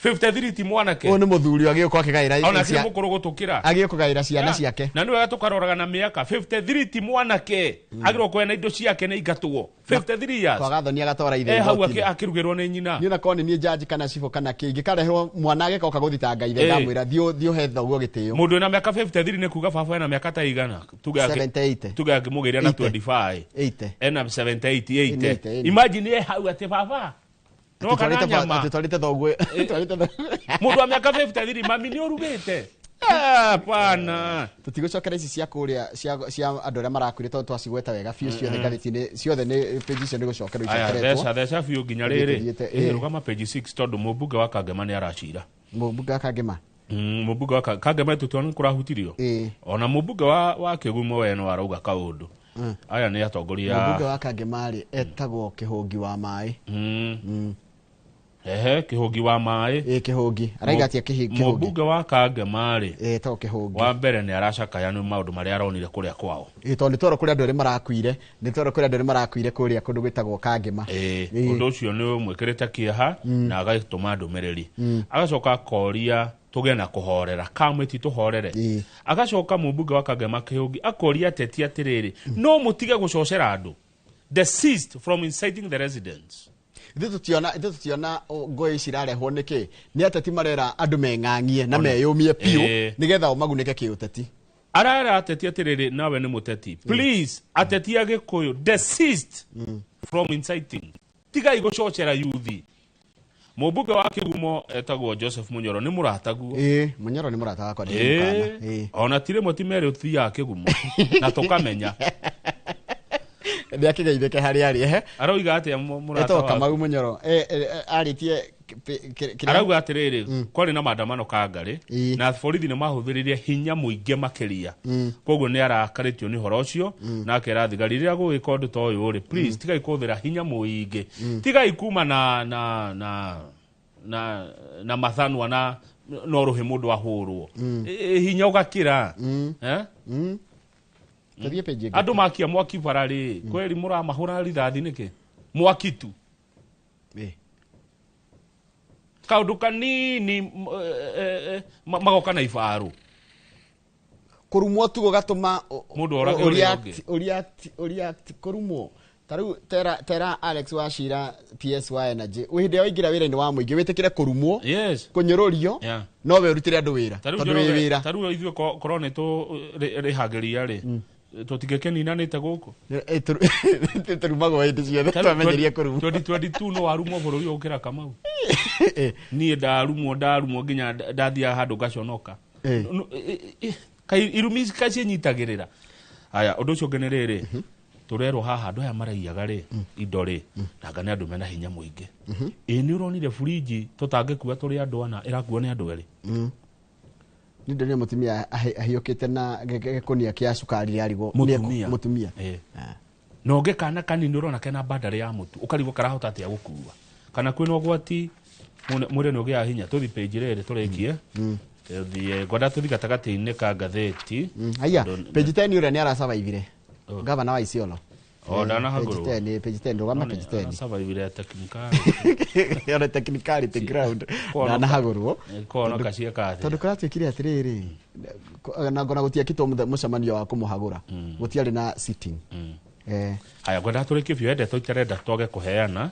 53 ti mwanake. Ũyũ nĩ mũthuri agĩũka akĩgaĩra. Ona ti mũkũrũ gũtũkĩra. Agĩũka kũgaĩra ciana ciake. Na nĩ wega tũkaroraga na mĩaka 53 ti mwanake. Agĩrĩirwo kuoya na indo ciake nĩ ingatwo. 53 years. Kwaga thoni agatwara ithe. Hau akĩrugĩrwo nĩ nyina. Niĩ onakorwo nĩ niĩ judge kana cibũ kana kĩ ingĩkareherwo mwana agĩkoka gũthitanga ithe ndamwĩra thiĩ ũhe thoguo gĩtĩo. Mũndũ wĩna mĩaka 53 nĩ kuga baba ena mĩaka ta igana. Tuge 78. Tuge akĩmũgĩria na 25. 80. Ena 78 80. Imagine hau atĩ baba. No kana nyama. Atũtwarĩte thoguo. Mũndũ wa mĩaka 53 mami nĩ ũrugĩte. Hapana. Tũtigũcokera ici cia kũrĩa cia andũ arĩa marakuire tondũ twacigweta wega biũ ciothe ngathĩti-inĩ ciothe nĩ page icio nĩ gũcokerwo icokeretwo. Theca biũ nginya rĩrĩ. Rũgama page 6 tondũ mũmbunge wa Kangema nĩ aracira. Mũmbunge wa Kangema? Mũmbunge wa Kangema tũtiona nĩ kũrahutirio. Ona mũmbunge wa Kĩgumo we no arauga kaũndũ. Aya nĩ atongoria. Mũmbunge wa Kangema rĩ etagwo Kĩhũngi wa maĩ. Ehe, Kĩhũngi wa maĩ. Kĩhũngi. Araiga atia Kĩhũngi? Mũmbunge wa Kangema rĩ. Etagwo Kĩhũngi. Wa mbere nĩ aracakaya nĩ maũndũ marĩa aronire kũrĩa kwao. Tondũ nĩ twarwo kũrĩa andũ erĩ marakuire, nĩ twarwo kũrĩa andũ erĩ marakuire kũrĩa kũndũ gwĩtagwo Kangema. Ũndũ ũcio nĩ ũmwĩkĩrĩte kĩeha na agatũma ndũmĩrĩri. Agacoka akoria tũgĩe na kũhorera, kamwe ti tũhorere. Agacoka mũmbunge wa Kangema Kĩhũngi akoria ateti atĩrĩrĩ, no mũtige gũcocera andũ. Desist from inciting the residents. Ithuĩ tũtiona ngũĩ ici irarehwo nĩkĩ? Nĩ ateti marera andũ meng'ang'ie na meyũmie biũ nĩgetha o magunĩke kĩũteti. Arera ateti atĩrĩrĩ, nawe nĩ mũteti. Please, ateti a Gĩkũyũ, desist from inciting. Tigai gũcocera yuthi. Mũmbunge wa Kĩgumo etagwo Joseph Munyoro nĩ mũrataguo. Munyoro nĩ mũrata wakwa ndĩmũkana. Ona ti rĩmwe ti merĩ ũthiaga Kĩgumo na tũkamenya. Nĩ akĩgeithĩke harĩa arĩ ehe. Arauga atĩa mũrata waku? Kamau Munyoro. Arĩtie arauga atĩrĩrĩ, kwarĩ na maandamano Kangarĩ na borithi nĩ mahũthĩrire hinya mũingĩ makĩria. Koguo nĩ arakarĩtio nĩ ũhoro ũcio na akera thigari rĩrĩa gũgĩka ũndũ ta ũyũ rĩ, please tigai kũhũthĩra hinya mũingĩ. Tigai kuma na na na na na mathanwa na no rũhĩ mũndũ ahũrwo. Hinya ũgakĩra. Andũ makia mwaki bara rĩ, kweri mũramahũra rithathi nĩkĩ? Mwaki tu. Kaũndũ kanini magoka na ibaru. Kũrumwo tu gũgatũma mũndũ orage ũrĩa ũngĩ. Ũrĩa kũrumwo. Ta rĩu tera Alex Wachira PS wa Energy. Hĩndĩ ĩrĩa waingĩra wĩra-inĩ wa mũingĩ wĩtĩkĩre kũrumwo, kũnyũrũrio, no we ũrutĩre andũ wĩra. Tondũ wĩ wĩra. Ta rĩu ithuĩ korwo nĩ tũrĩhagĩria rĩ, tũtingĩkĩninanĩte gũkũ. Tũrumagwo hĩndĩ ciothe twamenyeria kũrumwo. 2022 no warumwo bũrũri ũkĩra Kamau. Niĩ ndarumwo nginya ndathiaga handũ ngaconoka. Irumi kaciĩnyitagĩrĩra. Aya, ũndũ ũcio ũngĩ nĩ rĩrĩ, tũrerwo haha andũ aya maraiyaga rĩ, indo rĩ, nanga nĩ andũ mena hinya mũingĩ. Ĩ nĩ ũronire burinji tũtangĩkua tũrĩ andũ ana ĩrakuo nĩ andũ erĩ. Nĩ ndonire mũtumia ahiũkĩte na gĩkũnia kĩa cukari arigwo. Mũtumia. Na ũngĩ kana kanini ũrona kena bandarĩ ya mũtu ũkarigwo karahota atĩa gũkua. Kana kwĩna ũgwati mwĩrĩ nĩ ũgĩaga hinya. Tũthi page rĩrĩ tũrĩkie. Tũthiĩ ngwenda tũthi gatagatĩ-inĩ ka ngathĩti. Haya, page 10 ũrĩa nĩ arasurvivire. Gavana wa Isiolo. Ndanahagũrwo. Page 10, rũgama page 10. Arasurvivire technicality. Ona technicality ground. Ndanahagũrwo. Kono kaciĩka atĩa? Tondũ kũratuĩkire atĩrĩrĩ, na ngona gũtiekĩtwo mũcemanio wa kũmũhagũra. Gũtiarĩ na sitting. Haya, ngwenda tũrĩkie biũ ndeto itarenda twage kũheana.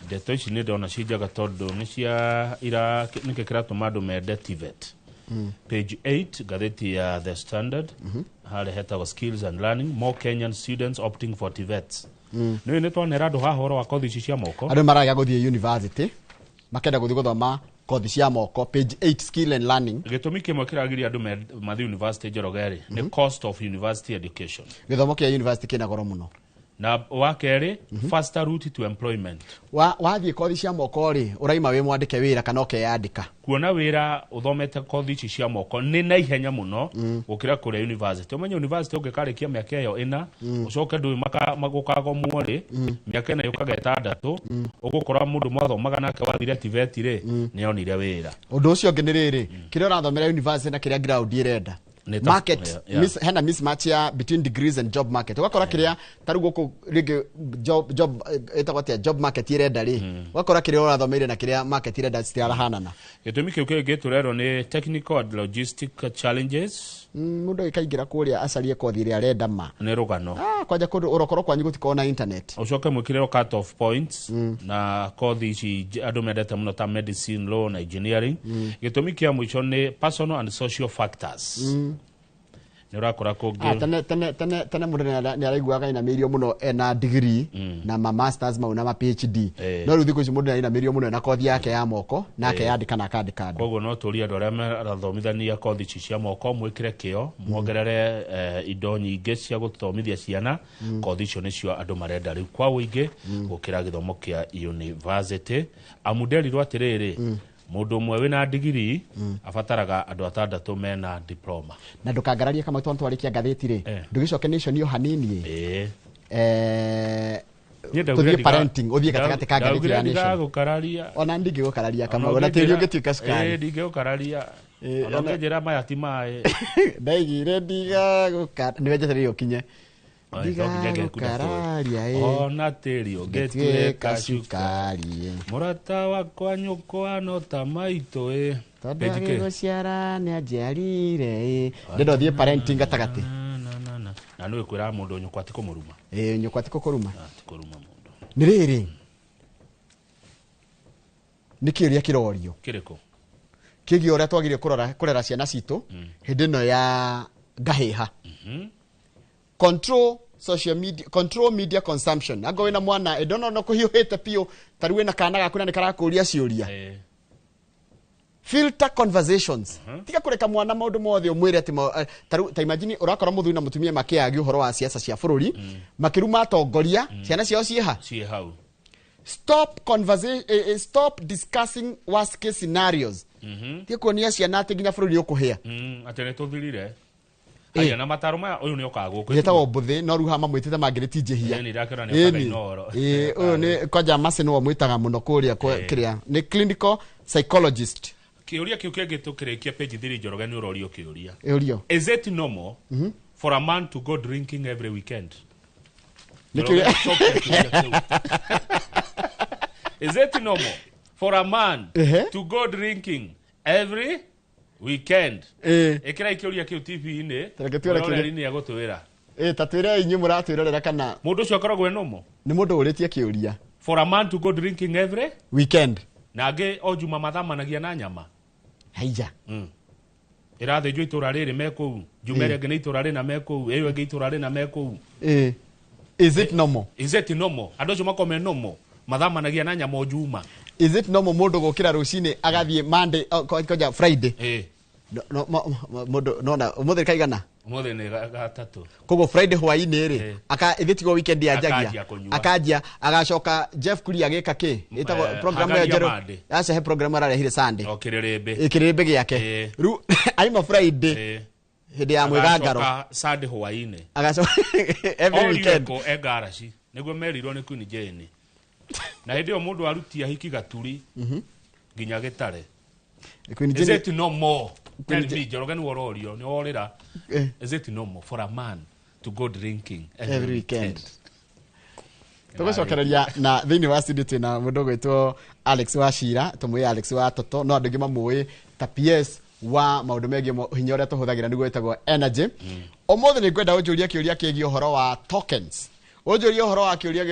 Ndeto ici nĩ ndona ci njega tondũ nĩ cia ira nĩkĩ kĩratũma andũ mende TVET. Page 8 ngathĩti ya The Standard harĩa hetagwo Skills and Learning, more Kenyan students opting for TVETs. Nĩ nĩ twanera andũ haha ũhoro wa kothi ici cia moko. Andũ maraga gũthiĩ university makenda gũthiĩ gũthoma kothi cia moko. Page 8 Skill and Learning. Gĩtũmi kĩmwe kĩragiria andũ mathiĩ university Njoroge rĩ, nĩ cost of university education. Gĩthomo kĩa university kĩna goro mũno. Na wa kerĩ, faster route to employment. Wathiĩ kothi cia moko rĩ, ũraima wĩ mwandĩke wĩra kana ũkeyandĩka. Kuona wĩra ũthomete kothi ici cia moko nĩ na ihenya mũno gũkĩra kũrĩa university. Ũmenye university ũngĩkarĩkia mĩaka ĩyo 4, ũcoke ndũĩ gũkagomwo rĩ, mĩaka 4 yũkaga 6, ũgũkora mũndũ mwathomaga nake wathire TVET rĩ, nĩonire wĩra. Ũndũ ũcio ũngĩ nĩ rĩrĩ, kĩrĩa ũrathomera university na kĩrĩa ground ĩrenda. Market hena mismatch ya between degrees and job market. Ũgakora kĩrĩa ta rĩu gũkũ rĩngĩ job ĩtagwo atĩa, job market ĩrenda rĩ, ũgakora kĩrĩa ũrathomeire na kĩrĩa market ĩrenda citirahanana. Gĩtũmi kĩu kĩngĩ tũrerwo nĩ technical and logistic challenges. Mũndũ agĩkaingĩra kũrĩa acarie kothi ĩrĩa arenda ma. Nĩ rũgano. Kwanja kũndũ ũrokorwo kwanyu gũtikoragwo na internet. Ũcoke mwĩkĩrĩrwo cut off points na kothi ici andũ mendete mũno ta medicine, law na engineering. Gĩtũmi kĩa mũico nĩ personal and social factors. Nĩ ũrakora kũngĩ. Tene mũndũ nĩ araiguaga ainamĩirio mũno ena degree na ma masters mau na ma PhD. No rĩu thikũ ici mũndũ nĩ ainamĩirio mũno ena kothi yake ya moko na akeyandĩka na akandĩka andũ. Koguo no tũrie andũ arĩa marathomithania kothi ici cia moko mwĩkĩre kĩo, muongerere indo nyingĩ cia gũthomithia ciana. Kothi icio nĩcio andũ marenda rĩu kwa ũingĩ gũkĩra gĩthomo kĩa university. Amu nderirwo atĩrĩrĩ, mũndũ ũmwe wĩna degree abataraga andũ 6 mena diploma. Na ndũkangararie kama tondũ twarĩkia ngathĩti rĩ, ndũgĩcoke nation yo hanini. Tũthiĩ parenting, ũthiĩ gatagatĩ ka ngathĩti ya nation. Ndagũkararia. Ona ndingĩgũkararia kama, ona tĩri ũngĩtuĩka cukari. Ndingĩgũkararia. Ona ũngĩnjĩra maya ti maĩ. Ndaigire ndigagũkararia. Nĩ wenjetereire ũkinye. Ndigagũkararia. Ona tĩri ũngĩtuĩka cukari. Mũrata wakwa nyũkwa no ta maitũ. Tondũ agĩgũciara nĩ anjiarire. Ndĩrenda ũthiĩ parenting gatagatĩ. Na nĩ kwĩra mũndũ nyũkwa ti kũmũruma. Nyũkwa ti kũkũruma. Ti kũruma mũndũ. Nĩ rĩrĩ, nĩ kĩũria kĩrorio. Kĩrĩkũ? Kĩgiĩ ũrĩa twagĩrĩire kũrera ciana citũ hĩndĩ ĩno ya ngahĩha. Control social media, control media consumption. Ango wĩna mwana ĩndona no kũhiũhĩte biũ, ta rĩu wĩna kana gaku na nĩ karakũria ciũria. Filter conversations. Tiga kũreka mwana maũndũ mothe ũmwĩre atĩ ta imagine ũrakora mũthuri na mũtumia makĩagia ũhoro wa siasa cia bũrũri, makĩruma atongoria, ciana ciao ciĩ ha? Ciĩ hau. Stop conversation, stop discussing worst case scenarios. Tiga kuonia ciana atĩ nginya bũrũri ũkũhĩa. Atĩ nĩ tũthirire. Haya na mataro maya ũyũ nĩ okaga gũkũ. Yetagwo Mbũthĩ no rĩu ha mamwĩtĩte mangĩrĩ njĩhia. Nĩ ndakĩona nĩ okaga Inooro. Ũyũ nĩ kwanja Mercy nĩwe ũmwĩtaga mũno kũrĩa kĩrĩa. Nĩ clinical psychologist. Kĩũria kĩu kĩngĩ tũkĩrĩkia page 3 Njoroge nĩ ũrorio kĩũria. Ĩũrio. Is it normal for a man to go drinking every weekend? Nĩ kĩũria. Is it normal for a man to go drinking every weekend? Ĩkĩra kĩũria kĩu TV-inĩ. Mũroreri nĩ egũtwĩra. Ta twĩre inyuĩ mũratwĩrorera kana mũndũ ũcio akoragwo e normal? Nĩ mũndũ ũrĩtie kĩũria. For a man to go drinking every weekend. Na angĩ o juma mathamanagia na nyama. Haija. Ĩrathĩnjwo itũra rĩrĩ me kũu, juma ĩrĩa ĩngĩ nĩ itũra rĩna me kũu, ĩyo ĩngĩ itũra rĩna me kũu. Is it normal? Is it normal? Andũ acio makoragwo me normal. Mathamanagia na nyama o juma. Is it normal mũndũ gũkĩra rũcinĩ agathiĩ Monday, koja Friday? No mũndũ nona ũmũthĩ kaigana? Ũmũthĩ nĩ gatatũ. Koguo Friday hwaĩ-inĩ rĩ, aka ithe tigo weekend yanjagia. Akanjia agacoka Jeff Kuria agĩka kĩ? Ĩtagwo program ya njerũ. Aca he program ararehire Sunday. O kĩrĩrĩmbĩ. Kĩrĩrĩmbĩ gĩake. Rĩu aima Friday hĩndĩ ya mwĩgangaro. Agacoka Sunday hwaĩ-inĩ. Agacoka every weekend. Orio e ngaraci nĩguo merirwo nĩ Queen Jane. Na hĩndĩ ĩyo mũndũ arutia hiki gaturi nginya gĩtare. Is it no more? Tell me, Njoroge nĩ ũrorio, nĩ worĩra. Is it normal for a man to go drinking every weekend? Tũgũcokereria na thĩinĩ wa studio twĩna mũndũ ũgwĩtwo Alex Wachira, tũmũĩ Alex wa Toto, no andũ aingĩ mamũĩ ta PS wa maũndũ megiĩ hinya ũrĩa tũhũthagĩra nĩguo wĩtagwo energy. Ũmũthĩ nĩ ngwenda ũnjũrie kĩũria kĩgiĩ ũhoro wa tokens. Ũnjũrie ũhoro wa kĩũria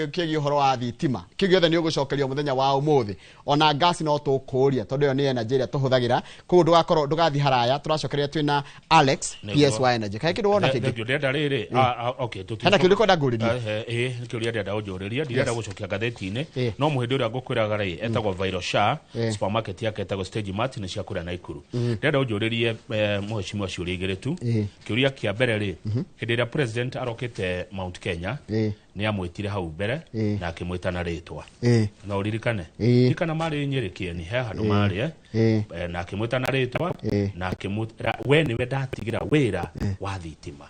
kĩgiĩ ũhoro wa thitima. Kĩu gĩothe nĩ ũgũcokerio mũthenya wa ũmũthĩ. Ona ngasi no tũkũũria tondũ ĩyo nĩ energy ĩrĩa tũhũthagĩra. Koguo ndũgakorwo ndũgathiĩ haraya, tũracokeria twĩna Alex PS wa energy. Kaĩ kĩndũ wona kĩngĩ? Thank you. Ndĩrenda rĩrĩ, okay, tũti. Hena kĩũria kwenda ngũrĩrie? Ĩĩ, kĩũria ndĩrenda ũnjũrĩrie, ndirenda gũcokia ngathĩti-inĩ. No mũhĩndĩ ũrĩa ngũkwĩraga rĩ, etagwo Virosha, supermarket yake etagwo Stage Mart nĩ cia kũrĩa Naikuru. Ndĩrenda ũnjũrĩrie mũhecimiwa ciũria igĩrĩ tu. Kĩũria kĩa mbere rĩ, hĩndĩ ĩrĩa president arokĩte Mount Kenya, Nĩ amwĩtire hau mbere na akĩmwĩta na rĩtwa. No ũririkane? Ririkana marĩ Nyĩrĩ Kĩeni, he handũ marĩ na akĩmwĩta na rĩtwa na akĩmwĩra we nĩwe ndatigĩra wĩra wa thitima.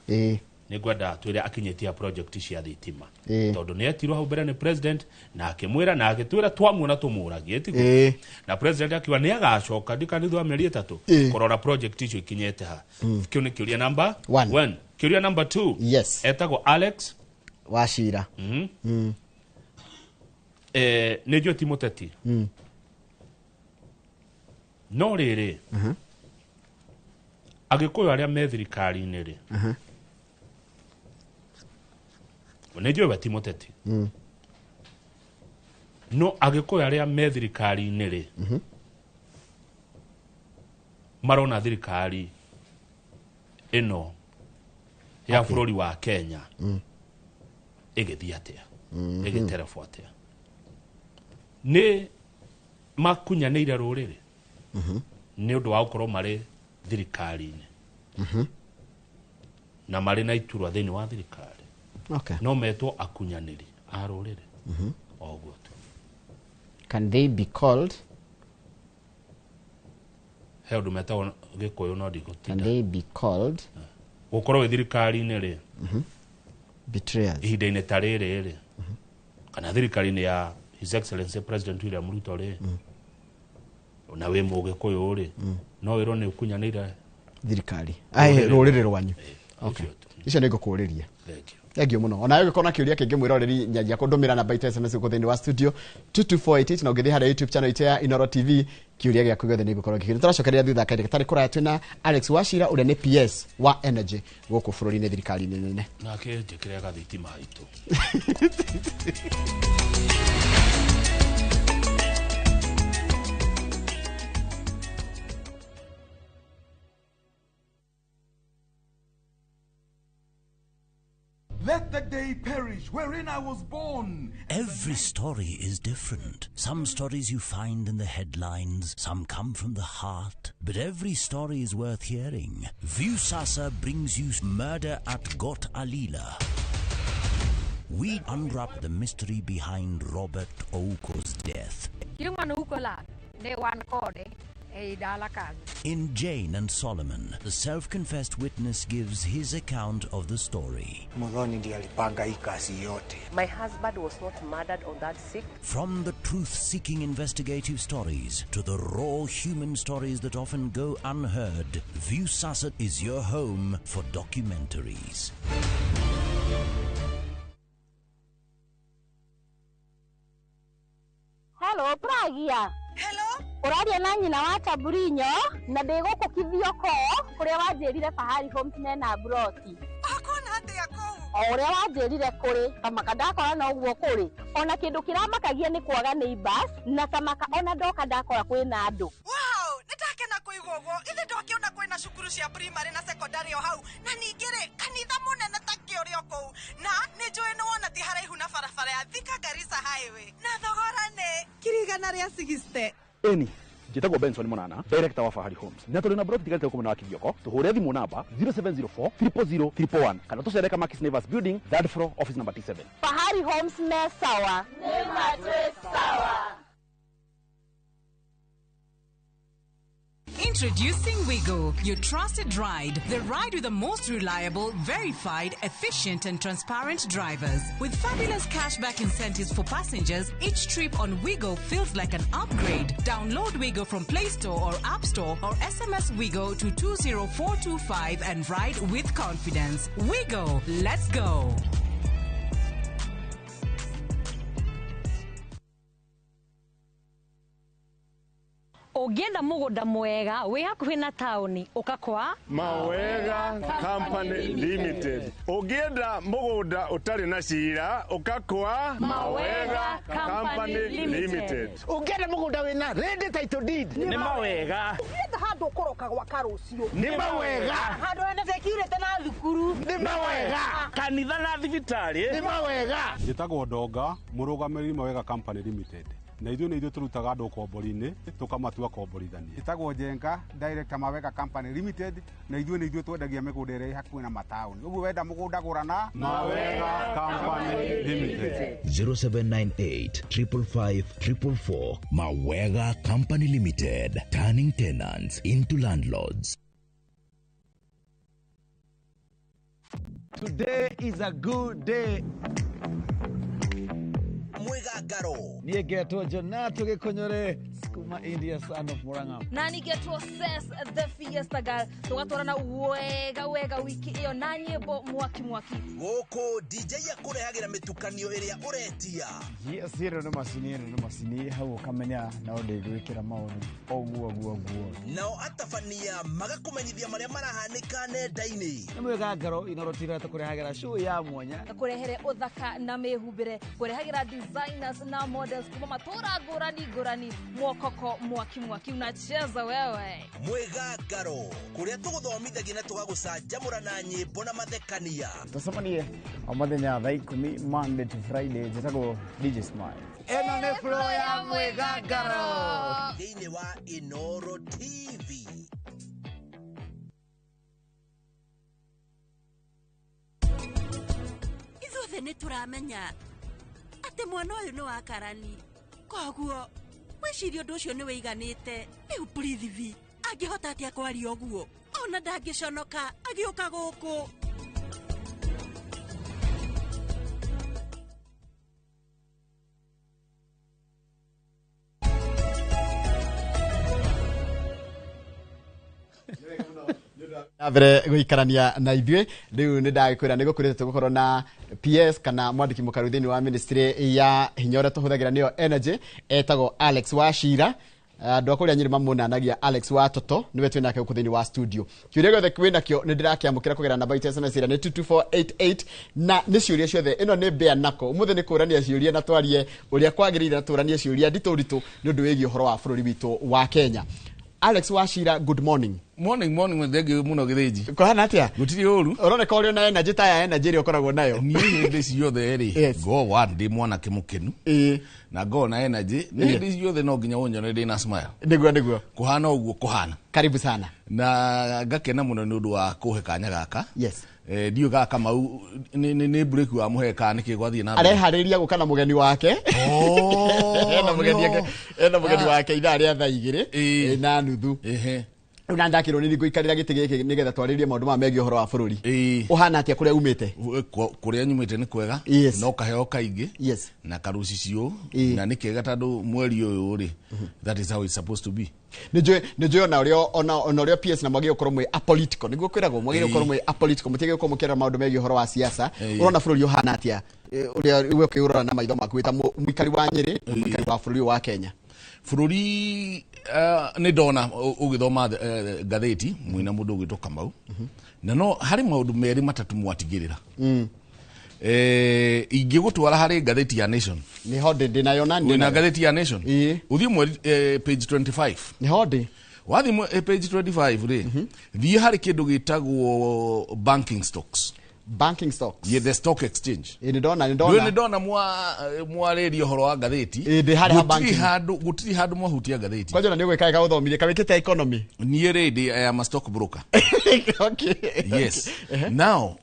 Nĩngwenda twĩre akinyĩtie project cia thitima. Tondũ nĩ etirwo hau mbere nĩ president na akĩmwĩra na agĩtwĩra twamuona tũmũragie, tiguo? Na president akiuga nĩ agacoka ndikani thutha wa mĩeri 3 kũrora project icio ikinyĩte ha. Kĩu nĩ kĩũria number 1. Kĩũria number 2. Yes. Etagwo Alex Wachira. Nĩ njũĩ ti mũteti. No rĩrĩ, Agĩkũyũ arĩa me thirikari-inĩ rĩ, nĩ njũĩ we ti mũteti. No Agĩkũyũ arĩa me thirikari-inĩ rĩ, marona thirikari ĩno ya bũrũri wa Kenya ĩgĩthiĩ atĩa, ĩgĩterebwo atĩa? Nĩ makunyanĩire rũrĩrĩ nĩ ũndũ wa gũkorwo marĩ thirikari-inĩ na marĩ na iturwa thĩinĩ wa thirikari. No metwo akunyanĩri a rũrĩrĩ. Oguo tu. Can they be called? He ũndũ metagwo Gĩkũyũ no ndigũtinda. Can they be called? Gũkorwo wĩ thirikari-inĩ rĩ, Betrayers. Ihinda-inĩ ta rĩrĩ rĩ, kana thirikari-inĩ ya His Excellency President William Ruto rĩ, na wĩ Mũgĩkũyũ rĩ, no wĩrwo nĩ ũkunyanĩire thirikari. Ai, rũrĩrĩ rwanyu. Okay. Icio nĩ ngũkũrĩria. Thank you mũno. Ona ũngĩkorwo na kĩũria kĩngĩ mwĩroreri nyanjia kũndũmĩra namba itũ SMS gũkũ thĩinĩ wa studio 22488 na ũngĩthiĩ harĩa YouTube channel itũ ya Inooro TV kĩũria gĩaku gĩothe nĩ ngũkorwo ngĩkĩũria. Tũracokereria thutha kahinda gatarĩ kũraya twĩna Alex Wachira ũrĩa nĩ PS wa Energy gũkũ bũrũri-inĩ thirikari-inĩ nene. Nake njĩkĩre gathitima itũ. Let the day perish wherein I was born. Every story is different. Some stories you find in the headlines, some come from the heart. But every story is worth hearing. Viusasa brings you Murder at Got Alila. We unwrap the mystery behind Robert Ouko's death. In Jane and Solomon, the self-confessed witness gives his account of the story. My husband was not murdered on that 6th. From the truth-seeking investigative stories to the raw human stories that often go unheard, Viusasa is your home for documentaries. Hello, Pragia. Hello. Ũraria na nyina wa Taburinyo na ndĩ gũkũ Kithioko kũrĩa wanjĩrire Fahari Homes mena broti. Akona atĩa kũu? O ũrĩa wanjĩrire kũrĩ tamaka ndakora no ũguo kũrĩ. Ona kĩndũ kĩramakagia nĩ kwaga neighbors na tamaka ona ndoka ndakora kwĩna andũ. Wow, nĩndakena kũigua ũguo. Ithe ndwakĩona kwĩna cukuru cia primary na secondary o hau na ningĩ rĩ kanitha mũnene ta kĩũrĩ o kũu na nĩ njũĩ nĩ wona ti haraihu na barabara ya Thika Garissa Highway na thogora nĩ 160,000. Eni njĩtagwo Benson Monana, director wa Fahari Homes. Na tũrĩ na broti tigarĩte gũkũ mwena wa Kithioko. Tũhũre thimũ namba 0704 000 111 kana tũcere Kamakis Neighbors Building, third floor, office number T7. Fahari Homes me sawa. Nĩ matwĩ sawa. Introducing Wigo, your trusted ride. The ride with the most reliable, verified, efficient and transparent drivers. With fabulous cashback incentives for passengers, each trip on Wigo feels like an upgrade. Download Wigo from Play Store or App Store or SMS Wigo to 20425 and ride with confidence. Wigo, let's go. Ũngĩenda mũgũnda mwega wĩ hakuhĩ na taũni ũka kwa Mawega Company Limited. Ũngĩenda mũgũnda ũtarĩ na cira ũka kwa Mawega Company Limited. Ũngĩenda mũgũnda wĩna ready title deed nĩ Mawega. Ũngĩenda handũ ũkũroka gwaka rũciũ nĩ Mawega. Handũ hena security na thukuru nĩ Mawega. Kanitha na thibitarĩ nĩ Mawega. Njĩtagwo Ndonga, mũrũgamĩrĩri Mawega Company Limited. Na ithuĩ nĩ ithuĩ tũrutaga andũ ũkombori-inĩ tũkamatua komborithania. Ĩtagwo Njenga Director Mawega Company Limited, na ithuĩ nĩ ithuĩ twendagia mĩgũnda ĩrĩa ĩ hakuhĩ na mataũni. Ũguo wenda mũgũnda gũra na Mawega Company Limited. 0798 555 444. Mawega Company Limited, turning tenants into landlords. Today is a good day. Mwigangaro. Niĩ ngetwo Jonato Gĩkũnyũre kuma India, son of Murang'a. Na nĩngetwo Ses the Fiesta Girl, tũgatwarana wega wega wiki ĩyo na nyĩmbo mwaki mwaki. Gũkũ DJ akũrehagĩra mĩtukanio ĩrĩa ũretia. Yes, ĩno nĩ macini, ĩno nĩ macini hau ũkamenya no ndĩgwĩkĩra maũndũ ũguo ũguo ũguo. Nao atabania magakũmenyithia marĩa marahanĩka nenda-inĩ. Nĩ mwĩgangaro Inoro TV tũkũrehagĩra show ya mwanya. Kũrehere ũthaka na mĩhumbĩre, kũrehagĩra designers na models kuma matũra ngũrani ngũrani, mwokoko mwaki mwaki unacheza wewe. Mwĩgangaro kũrĩa tũgũthomithagia na tũgagũcanjamũra na nyĩmbo na mathekania. Tũcemanie o mũthenya thaa 10 Monday to Friday. Njĩtagwo DJ Smile. Ĩno nĩ flow ya mwĩgangaro thĩinĩ wa Inoro TV. Ithuothe nĩ tũramenya atĩ mwana ũyũ nĩ wa karani, koguo wĩcirie ũndũ ũcio nĩ wĩiganĩte. Rĩu Prithvi angĩhota atĩa kwaria ũguo? Ona ndangĩconoka agĩũka gũkũ. Na mbere gũikarania na ithuĩ rĩu nĩ ndagĩkwĩra nĩ gũkwĩrĩte tũgũkorwo na PS kana mwandĩki mũkaru thĩinĩ wa ministry ya hinya ũrĩa tũhũthagĩra nĩyo energy, etagwo Alex Wachira. Andũ a kũrĩa Nyĩrĩ mamunanagia Alex wa Toto, nĩwe twĩ nake gũkũ thĩinĩ wa studio. Kĩũria gĩothe wĩ nakĩo nĩ ndĩrakĩamũkĩra kũgerera namba itũ ya SMS ĩrĩa nĩ 22488, na nĩ ciũria ciothe. Ĩno nĩ mbĩa nako ũmũthĩ nĩ kũrania ciũria na twarie ũrĩa kwagĩrĩire na tũranie ciũria nditũ nditũ nĩ ũndũ wĩgiĩ ũhoro wa bũrũri witũ wa Kenya. Alex Wachira, good morning. Morning, morning, thank you muno Githinji. Kũhana atĩa? Gũtirĩ ũru. Ũroneka ũrĩ na energy ta ya energy ĩrĩa ũkoragwo nayo. Niĩ hĩndĩ ciothe rĩ, go one ndĩ mwanake mũkenu. Na go na energy, nĩ hĩndĩ ciothe no nginya ũnyone ndĩ na smile. Nĩguo nĩguo. Kũhana ũguo kũhana. Karibu sana. Na ngakena mũno nĩ ũndũ wa kũhe kanya gaka. Yes. Ndiũĩ gaka Kamau nĩ break wa mũhe kana nĩkĩ gwathiĩ na mbere. Areharĩria gũka na mũgeni wake. Ena mũgeni wake. Ena mũgeni wake ithaa rĩa thaa 2:30. Rĩu na ndakĩrwo nĩ ngũikarĩra gĩtĩ gĩkĩ nĩgetha twarĩrie maũndũ maya megiĩ ũhoro wa bũrũri. Ũhana atĩa kũrĩa umĩte? Kũrĩa nyumĩte nĩ kwega. No kaheo kaingĩ. Na karũcicio. Na nĩ kega tondũ mweri ũyũ rĩ, that is how it's supposed to be. Nĩ njũĩ ona ũrĩa ona ũrĩa PS na mwagĩrĩirwo gũkorwo mwĩ apolitical, nĩguo kwĩragwo mwagĩrĩirwo gũkorwo mwĩ apolitical, mũtiagĩrĩirwo gũkorwo mũkĩarora maũndũ megiĩ ũhoro wa siasa. Ũrona bũrũri ũhana atĩa ũrĩa we ũkĩũrora na maitho maku wĩ ta mũikari wa Nyĩrĩ, mũikari wa bũrũri ũyũ wa Kenya? Bũrũri nĩ ndona ũgĩthoma ngathĩti mwĩna mũndũ ũgwĩtwo Kamau, na no harĩ maũndũ merĩ matatũ mwatigĩrĩra. Ingĩgũtwara harĩ ngathĩti ya Nation. Nĩho ndĩ ndĩnayo na Wĩna ngathĩti ya Nation? Ũthiĩ mweri page 25. Nĩho ndĩ. Wathiĩ page 25 rĩ, thiĩ harĩ kĩndũ gĩtagwo banking stocks. Banking stocks. Yeah, the stock exchange. Nĩ ndona, nĩ ndona. Nĩ ndona mwarĩria ũhoro wa ngathĩti. Ndĩ harĩa ha banking. Gũtirĩ handũ mwahutia ngathĩti. Kwanja nĩ ũgwĩka wega ũthomire kawĩkĩte economy. Niĩ rĩ ndĩ I am a stock broker. Okay. Yes. Now,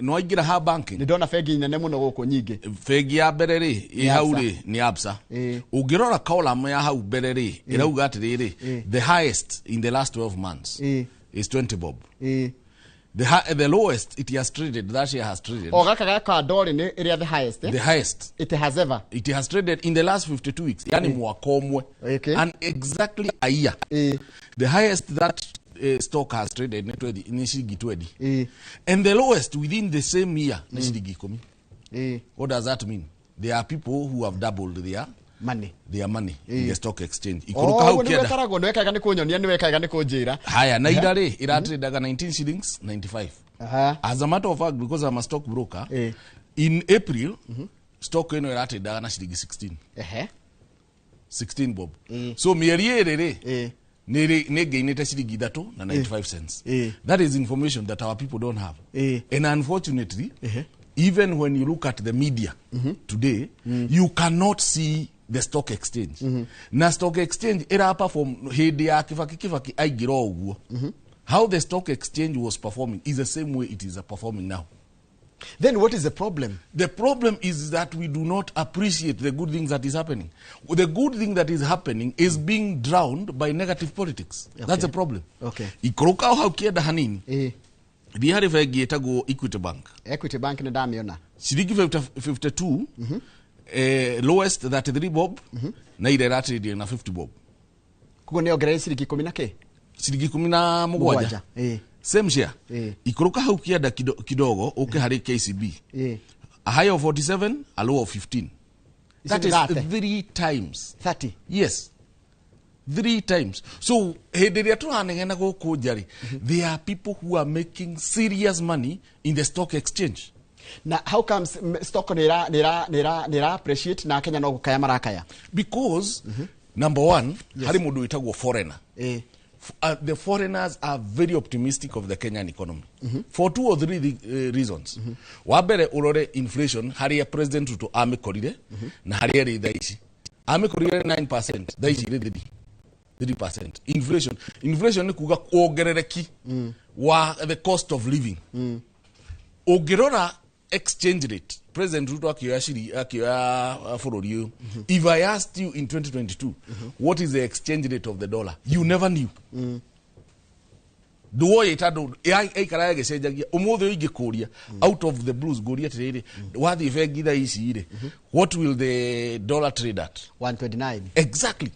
no waingĩra ha banking. Nĩ ndona bengi nene mũno gũkũ nyingĩ. Bengi ya mbere rĩ, ĩ hau rĩ nĩ Absa. Ũngĩrora column ya hau mbere rĩ, ĩrauga atĩrĩrĩ, the highest in the last 12 months is 20 bob. The lowest it has traded, that share has traded. O gaka gaka ndori nĩ ĩrĩa the highest. The highest. It has ever. It has traded in the last 52 weeks. Yani mwaka ũmwe. And exactly a year. The highest that stock has traded nĩ ciringi 20. And the lowest within the same year nĩ ciringi 10. What does that mean? There are people who have doubled their money. Their money in the stock exchange. Ikũrũka hau kĩenda. Nĩ wekaga nĩ kũnyonia, nĩ wekaga nĩ kũnjĩra. Haya, na ira rĩ, ĩratrendaga 19 shillings 95. As a matter of fact, because I'm a stock broker, in April, stock ĩno ĩratrendaga na ciringi 16. 16 bob. So mĩeri ĩrĩ rĩ, nĩ ngĩinĩte ciringi 3 na 95 cents. That is information that our people don't have. And unfortunately, even when you look at the media today, you cannot see The stock exchange. Na stock exchange ĩra perform hĩndĩ ya Kibaki aingĩra o ũguo. How the stock exchange was performing is the same way it is performing now. Then what is the problem? The problem is that we do not appreciate the good things that is happening. The good thing that is happening is being drowned by negative politics. Okay. That's a problem. Okay. Ikũrũka o hau kĩenda hanini. Thiĩ harĩ bengi ĩtagwo Equity Bank. Equity Bank nĩ ndamĩona. Ciringi 52, lowest 33 bob, na ira ĩratrade na 50 bob. Koguo nĩ ongereire ciringi 10 na kĩ? Ciringi 17. Mũgwanja. Same share. Ikũrũka hau kĩenda kidogo ũke harĩ KCB. A high of 47, a low of 15. That is 3 times. 30. Yes. 3 times. So hĩndĩ ĩrĩa tũranegena gũkũ nja rĩ, there are people who are making serious money in the stock exchange. Na how comes stock nĩ appreciate na Kenya no gũkaya marakaya? Because number one, harĩ mũndũ wĩtagwo foreigner. The foreigners are very optimistic of the Kenyan economy for 2 or 3 reasons. Wa mbere ũrore inflation harĩa President Ruto amĩkorire na harĩa ĩrĩ thaa ici. Amĩkorire 9%, thaa ici ĩrĩ 3%. Inflation. Inflation nĩ kuga kuongerereki wa the cost of living. Ũngĩrora exchange rate, President Ruto akĩoya akĩoya bũrũri ũyũ. If I asked you in 2022, what is the exchange rate of the dollar? You never knew. Nduoĩ tondũ aikara ĩgĩcenjagia. Ũmũthĩ ũyũ ingĩkũria out of the blues ngũrie atĩrĩrĩ, wathiĩ bengi thaa ici rĩ, what will the dollar trade at? 129. Exactly.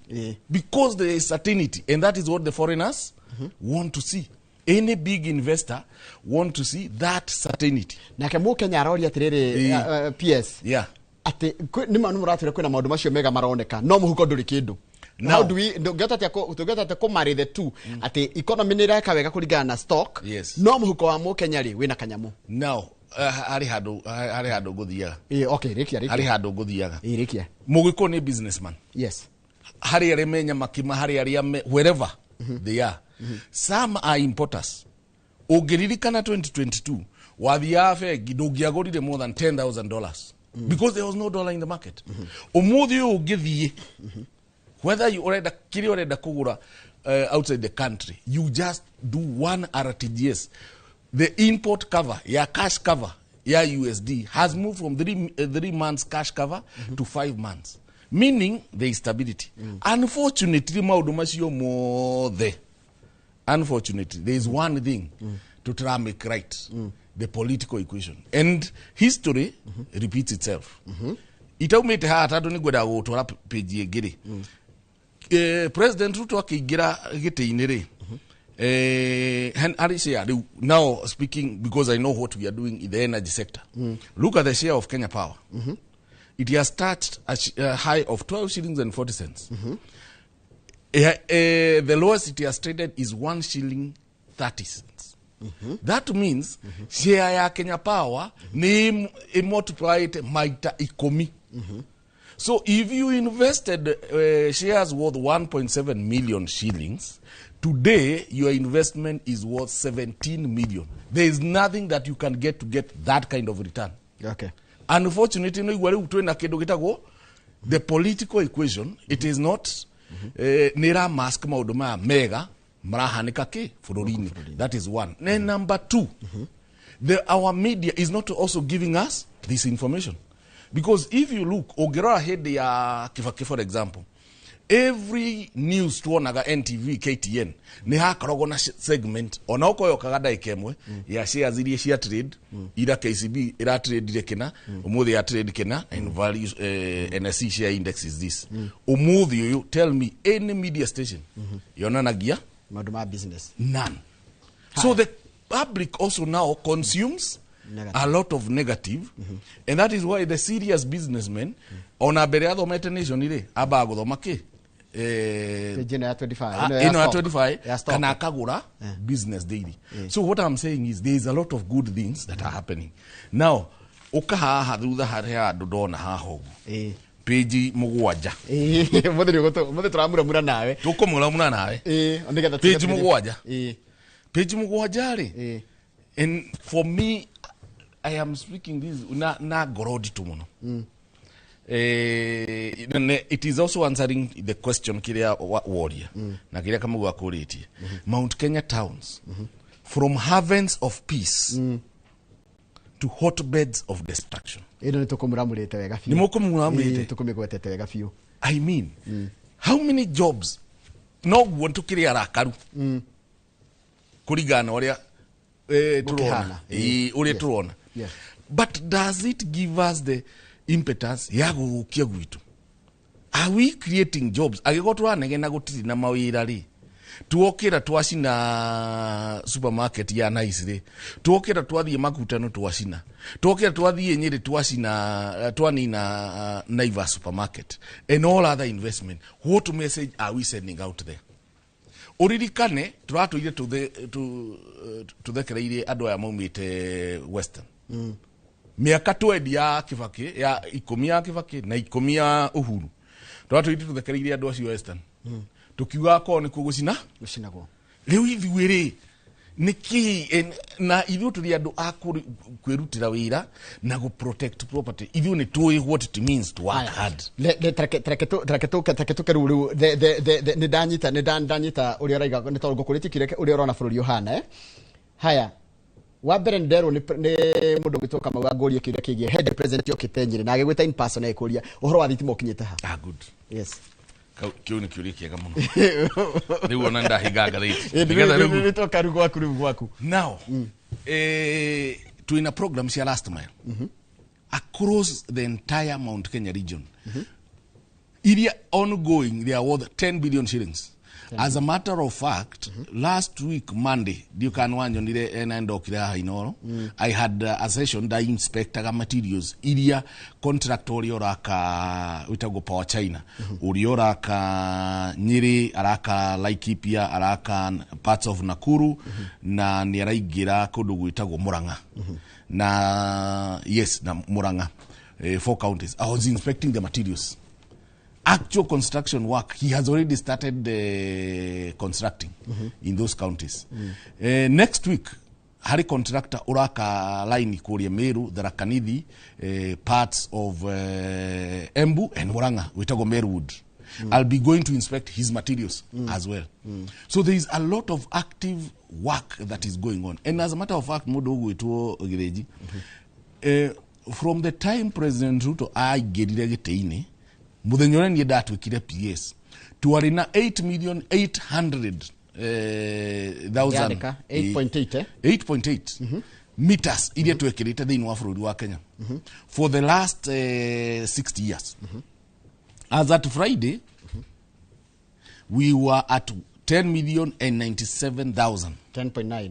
Because there is certainty, and that is what the foreigners want to see. Any big investor want to see that certainty. Nake Mũkenya aroria atĩrĩrĩ, PS. Yeah. Atĩ nĩ ma nĩ mũratwĩra kwĩna maũndũ macio mega maroneka no mũhuko ndũrĩ kĩndũ. How do we tũngĩhota atĩa kũ marry the two atĩ economy nĩ ĩreka wega kũringana na stock, no mũhuko wa Mũkenya rĩ wĩna kanyamũ. Now harĩ handũ ngũthiaga. Okay, rĩkia. Harĩ handũ ngũthiaga. Rĩkia. Mũgĩkũyũ nĩ businessman. Yes. Harĩ arĩa me Nyamakima, harĩ arĩa me wherever they are. Some are importers. Ũngĩririkana 2022 wathiaga bengi ndũngĩagũrire more than $10,000 because there was no dollar in the market. Ũmũthĩ ũyũ ũngĩthiĩ whether you orenda kĩrĩa ũrenda kũgũra outside the country, you just do one RTGS. The import cover ya cash cover ya USD has moved from 3 months cash cover to 5 months, meaning there is stability. Unfortunately, maũndũ macio mothe, unfortunately, there is one thing to try and make right, the political equation. And history repeats itself. Itaumĩte haha tondũ nĩ ngwendaga gũgũtwara page ĩngĩ rĩ. President Ruto akĩingĩra gĩtĩ-inĩ rĩ, harĩ share rĩu, now speaking because I know what we are doing in the energy sector. Look at the share of Kenya Power. It has touched a high of 12 shillings and 40 cents. The lowest it has traded is 1 shilling 30 cents. That means share ya Kenya Power ni multiplied maita 10. So if you invested shares worth 1.7 million shillings, today your investment is worth 17 million. There is nothing that you can get to get that kind of return. Okay. Unfortunately, no igwa twina kindu gitagwo the political equation. It is not nira mask maundu maya mega marahanika ki bũrũri-inĩ. That is one. Then number two, our media is not also giving us this information. Because if you look, ũngĩrora hĩndĩ ya Kibaki for example, every news tuonaga NTV, KTN, nĩ hakoragwo na segment ona okorwo yokaga ndagĩka ĩmwe ya shares iria cia trade, ira KCB ira trade kĩna, ũmũthĩ ya trade kĩna, and values, NSE share index is this. Ũmũthĩ ũyũ, tell me any media station yonanagia maũndũ ma business. None. So the public also now consumes negative. A lot of negative. And that is why the serious businessmen ona mbere athomete Nation rĩ, ambaga gũthoma kĩ? Page ĩno ya 25, ĩno ya 25 ya stock. Kana akagũra Business Daily. So what I'm saying is there is a lot of good things that are happening. Now, ũka haha thutha harĩa andũ ndona haha ũguo. Page 7. Mũthĩ tũramuramura nawe. Tũkũmuramura nawe. Nĩgetha Page 7. Page 7 rĩ. And for me, I am speaking this na ngoro nditũ mũno. It is also answering the question kiria woria na kiria Kamau akuritie. Mount Kenya towns from havens of peace to hotbeds of destruction. Ino ni tukumramurite wega biũ. Ni mukumramurite. Tukumigwetete wega biũ. I mean, how many jobs no guo tukiri arakaru kuringana uria turona uria turona. But does it give us the impetus ya gukia gwitu? Are we creating jobs? Agĩkorwo tũranegena gũtirĩ na mawĩra rĩ, tuokĩra twacina supermarket ya Nice rĩ, tuokĩra twathiĩ Makutano twacina, tuokĩra twathiĩ Nyĩrĩ twacina, twanina Naivas supermarket and all other investment. What message are we sending out there? Ũririkane tũratũire tũthekereirie andũ aya maumĩte Western. Miaka 20 ya Kibaki, ya 10 ya Kibaki na 10 ya Uhuru, tũratũire tũthekereirie andũ acio Western. Tukiuga ko nĩ kũgũcina gũcinagwo. Rĩu ithuĩ rĩ nĩkĩ na ithuĩ tũrĩ andũ a kwĩrutĩra wĩra na gũ protect property. Ithuĩ nĩ tũĩ what it means to work hard. Treke tũke rĩu nĩ ndanyita ũrĩa ũraiga nĩ tondũ ngũkũrĩtie kĩrĩa ũrĩa ũrona bũrũri ũhana. Haya, wa mbere nderwo nĩ mũndũ ũgwĩtwo Kamau angũrie kĩũria kĩgiĩ head president yokĩte Nyĩrĩ na agĩgwĩta in person ekũria ũhoro wa thitima ũkinyĩte ha. Ah, good. Yes. Kĩu nĩ kĩũria kĩega mũno. Rĩu ona ndahinga ngathĩti. Nĩgetha rĩu nĩtoka rĩu gwaku rĩu gwaku. Now, twĩna program cia last mile across the entire Mount Kenya region. Iria ongoing, they are worth 10 billion shillings. As a matter of fact, last week Monday, ndiũkanwanyonire na ndokire haha Inooro, I had a session da inspectaga materials iria contractor ũrĩa ũraka wĩtagwo Power China, ũrĩa ũraka Nyĩrĩ, araka Laikipia, araka parts of Nakuru, na nĩ araingĩra kũndũ gwĩtagwo Murang'a. Na yes, na Murang'a, 4 counties. I was inspecting the materials. Actual construction work, he has already started constructing in those counties. Next week, hari contractor uraka line kuria Meru, Tharaka Nithi, parts of Embu and Murang'a, witago Meruwood. I'll be going to inspect his materials as well. So there is a lot of active work that is going on. And as a matter of fact, mũndũ ũgwĩtwo Gĩthĩnji, from the time President Ruto aingĩrire gĩtĩ-inĩ, muthenya ũrĩa niĩ ndatuĩkire PS, twarĩ na 8,800,000 8.8 8.8 meters iria twekĩrĩte thĩinĩ wa bũrũri wa Kenya for the last 60 years. As at Friday, we were at 10,097,000. 10.9.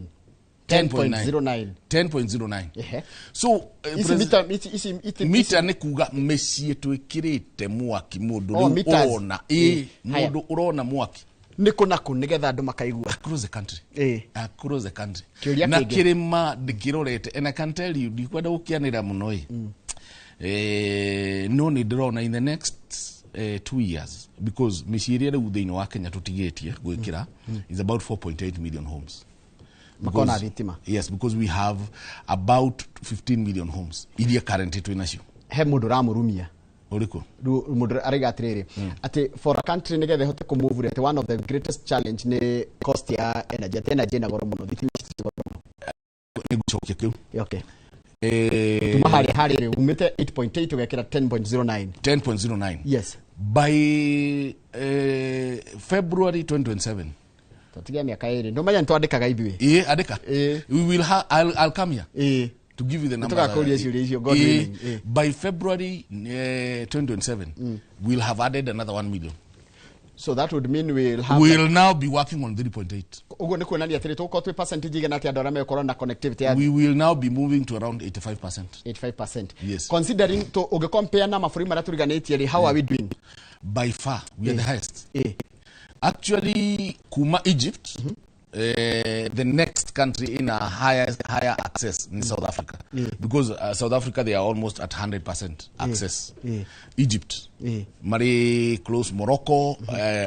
10.09. 10.09. So mita nĩ kuga mĩciĩ twĩkĩrĩte mwaki mũndũ rĩu ũrona mũndũ ũrona mwaki nĩ kũ na kũ nĩgetha andũ makaigua across the country. Across the country. Na kĩrĩma ndĩkĩrorete, and I can tell you ndikwenda gũkĩanĩra mũno no nĩ ndĩrona in the next 2 years, because mĩciĩ ĩrĩa rĩu thĩinĩ wa Kenya tũtigĩtie gwĩkĩra is about 4.8 million homes. Because, yes, because we have about 15 million homes iria currently twĩ nacio. He mũndũ ũramũrumia ũrĩkũ? Mũndũ araiga atĩrĩrĩ atĩ for a country nĩgetha ĩhote kũmove atĩ one of the greatest challenge nĩ cost ya energy, atĩ energy ĩna goro mũno, thitima ci goro mũno. Nĩngũcokia kĩu. Okay. Tuma harĩa harĩ rĩ umĩte 8.8 ũgekĩra 10.09. 10.09. Yes. By February 2027. Tutigia miaka ĩrĩ. Ndũmenya nĩtwandĩkaga ithuĩ. Ĩĩ, andĩka. We will have, I'll come here. To give you the number. Tũgakũria ciũria icio, God willing. By February 2027, we'll have added another 1 million. So that would mean we'll have we'll now be working on 3.8. Ũguo nĩ kuonania atĩrĩ tũgũkorwo twĩ percentage igana atĩ andũ arĩa megũkorwo na connectivity ya We will now be moving to around 85%. 85%. Yes. Considering to ũngĩcompare na mabũrũri marĩa tũriganĩtie rĩ, how are we doing? By far, we are the highest. Actually, kuma Egypt, the next country in a higher access in South Africa. Because South Africa, they are almost at 100% access. Egypt, Mali, close Morocco,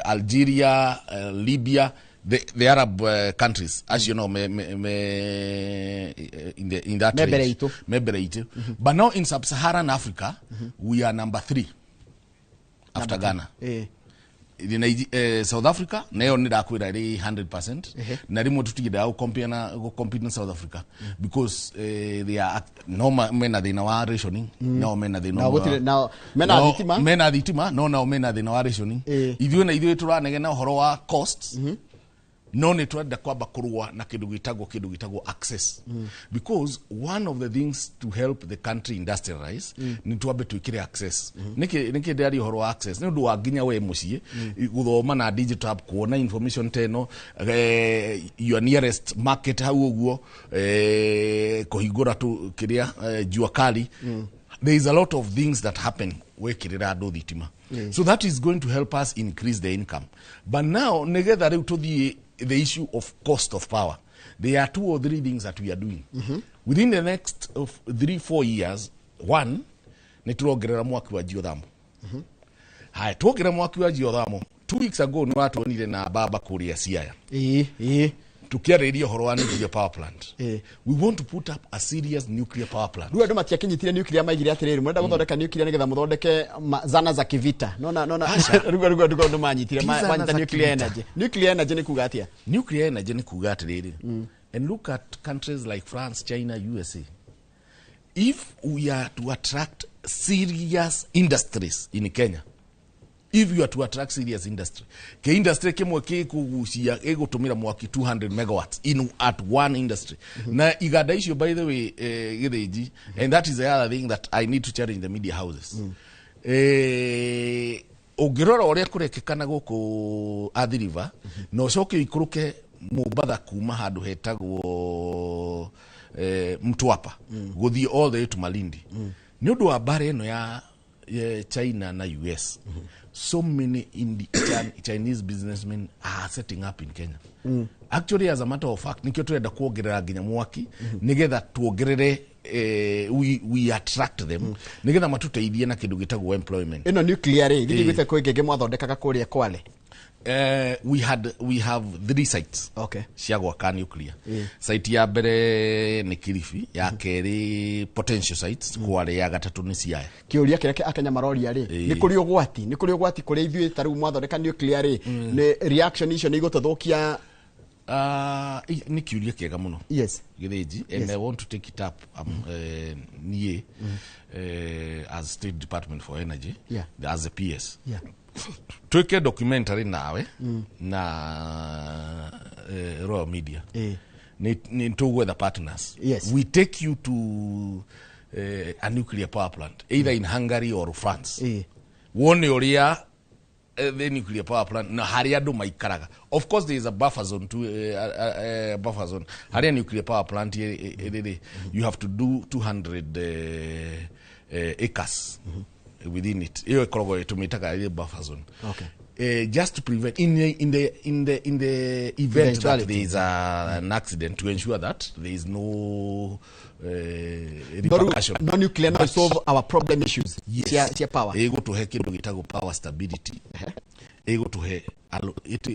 Algeria, Libya, the Arab countries, as you know, in that range. But now in sub-Saharan Africa, we are number 3. After Ghana. Eh. South Africa nayo nĩ ndakwĩra ĩrĩ 100% na rĩmwe tũtingĩendaga gũ compete na South Africa because they are no mena thĩna wa rationing, no mena thĩna Nao nao mena thitima. Mena thitima, no nao mena thĩna wa rationing. Ithuĩ na ithuĩ tũranegena ũhoro wa costs, no nĩ twenda kwamba kũrũa na kĩndũ gĩtagwo access, because one of the things to help the country industrialize nĩ twambe twĩkĩre access. Nĩkĩ ndĩraria ũhoro wa access? Nĩ ũndũ wa nginya we mũciĩ gũthoma na digital app, kuona information ta ĩno, your nearest market hau ũguo, kũhingũra tu kĩrĩa, jua kali. There is a lot of things that happen wekĩrĩra andũ thitima. So that is going to help us increase the income. But now nĩgetha rĩu tũthiĩ the issue of cost of power, there are two or three things that we are doing within the next of 3-4 years. One, nĩ tũrongerera mwaki wa geothermal. Haya, tuongerera mwaki wa geothermal, 2 weeks ago nĩ watuonire na baba kũrĩa Siaya ĩĩ ĩĩ tukiarĩria ũhoro wa nuclear power plant. We want to put up a serious nuclear power plant. Rĩu andũ matiakinyitire nuclear, maigire atĩrĩrĩ, mũrenda gũthondeka nuclear nĩgetha mũthondeke zana za kivita. Nona rĩu andũ manyitire Ti zana manyita za nuclear kivita. energy. Nuclear energy nĩ kuga atĩa? Nuclear energy nĩ kuga atĩrĩrĩ, and look at countries like France, China, USA. If we are to attract serious industries in Kenya, if you are to attract serious industry, ke industry kimwe gĩkũgucia gĩgũtũmĩra mwaki 200 megawatts in at one industry, na iganda icio, by the way, Gĩthĩnji, and that is the other thing that I need to challenge the media houses, ũngĩrora ũrĩa kũrekĩkana gũkũ Athi River na ũcoke ũikũrũke Mombatha kuma handũ hetagwo Mtwapa gũthiĩ all the way to Malindi, nĩ ũndũ wa mbara ĩno ya China na US, so many Chinese businessmen are setting up in Kenya. Actually, as a matter of fact, nikio turenda kuongerera nginya mwaki nigetha tuongerere, we attract them nigetha matuteithie na kindu gitagwo employment. Ĩno nuclear rĩ, thiĩ gwĩte kwĩ ngenge mwathondekaga kũrĩa Kwale? We have three sites cia gwaka nuclear. Site ya mbere nĩ Kilifi, ya kerĩ potential sites Kwale, ya gatatũ nĩ Siaya. Kĩũria kĩrĩa Akenya maroria rĩ, nĩ kũrĩ ũgwati kũrĩa ithuĩ ta rĩu mwathondeka nuclear rĩ, nĩ reaction icio nĩ igũtũthũkia? Nĩ kĩũria kĩega mũno, Gĩthĩnji, and I want to take it up, niĩ as State Department for Energy, as a PS, twĩke documentary nawe na Royal Media. Nĩ tũgwetha partners. We take you to a nuclear power plant either in Hungary or France, wone ũrĩa the nuclear power plant na harĩa andũ maikaraga. Of course there is a buffer zone to buffer zone harĩa nuclear power plant ĩrĩ. You have to do 200 acres within it. Ĩyo ĩkoragwo tũmĩtaga ĩrĩ buffer zone, just to prevent in the event that Eventuality. there is an accident, to ensure that there is no repercussion. No nuclear no But- solve our problem issues cia power. Ĩgũtũhe kĩndũ gĩtagwo power stability, ĩgũtũhe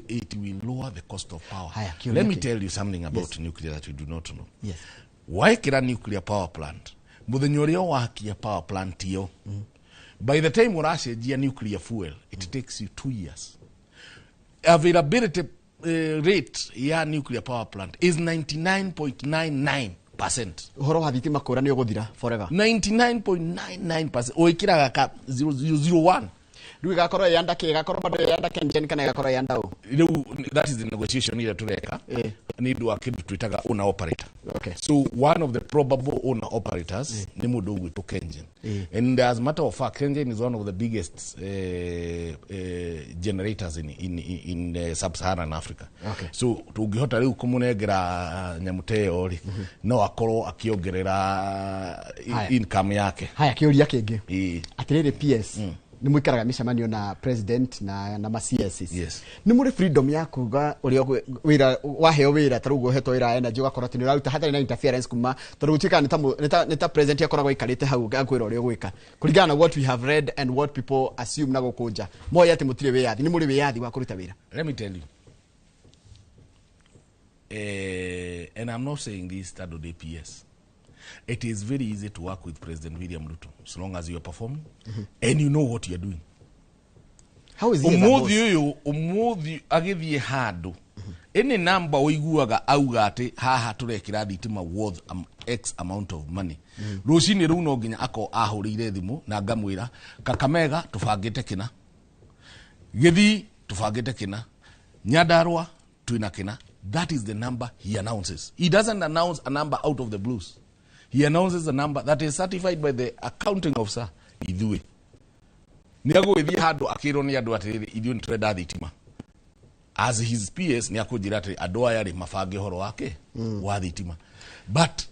it will lower the cost of power. Haya, kĩũria Let me kĩ- tell you something about nuclear that you do not know. Waĩkĩra nuclear power plant, mũthenya ũrĩa wakia power plant ĩyo, by the time ũracenjia nuclear fuel, it takes you 2 years. Availability rate ya nuclear power plant is 99.99%. Ũhoro wa thitima kũra nĩ ũgũthira forever. 99.99%, ũĩkĩraga ka 0001. Rĩu ĩgakorwo ĩ under kĩ? Ĩgakorwo bado ĩ under KenGen kana ĩgakorwo ĩ under ũ? Rĩu that is the negotiation ĩrĩa tũreka nĩ ũndũ wa kĩndũ twĩtaga owner operator. So one of the probable owner operators nĩ mũndũ ũgwĩtwo KenGen, and as a matter of fact, KenGen is one of the biggest generators in sub-Saharan Africa. So tũngĩhota rĩu kũmũnengera nyamũ ta ĩyo rĩ, no akorwo akĩongerera Haya. income yake. Haya, kĩũria kĩngĩ atĩrĩrĩ, PS, nĩ mũikaraga mĩcemanio na president na ma CSs. Nĩ mũrĩ freedom ya kuga ũrĩa wĩra waheo wĩra, ta rĩu ũguo ũhetwo wĩra wa energy, ũgakorwo atĩ nĩ ũraruta hatarĩ na interference kuma tondũ gũtuĩkaga nĩ ta president akoragwo aikarĩte hau akwĩra ũrĩa ũgwĩka, kũringana na what we have read and what people assume na gũkũ nja moĩ atĩ mũtirĩ wĩyathi. Nĩ mũrĩ wĩyathi wa kũruta wĩra? Let me tell you. And I'm not saying this tondũ ndĩ PS. It is very easy to work with President William Ruto so long as you are performing and you know what you are doing. How is he as a boss? Umuthi uyu, umuthi agithie handu, any number uiguaga auga ati haha turekira thitima worth x amount of money, rucini ruu no nginya ako ahurire thimu na ngamwira Kakamega tubangite kina, Githii tubangite kina, Nyandarua twina kina. That is the number he announces. He doesn't announce a number out of the blues. He announces a number that is certified by the accounting officer. Ithuĩ nĩ agũgĩthiĩ handũ akĩrwo nĩ andũ atĩrĩrĩ, ithuĩ nĩ tũrenda thitima. As his PS nĩ akũnjĩra atĩrĩ, andũ aya rĩ mabange ũhoro wake wa thitima. But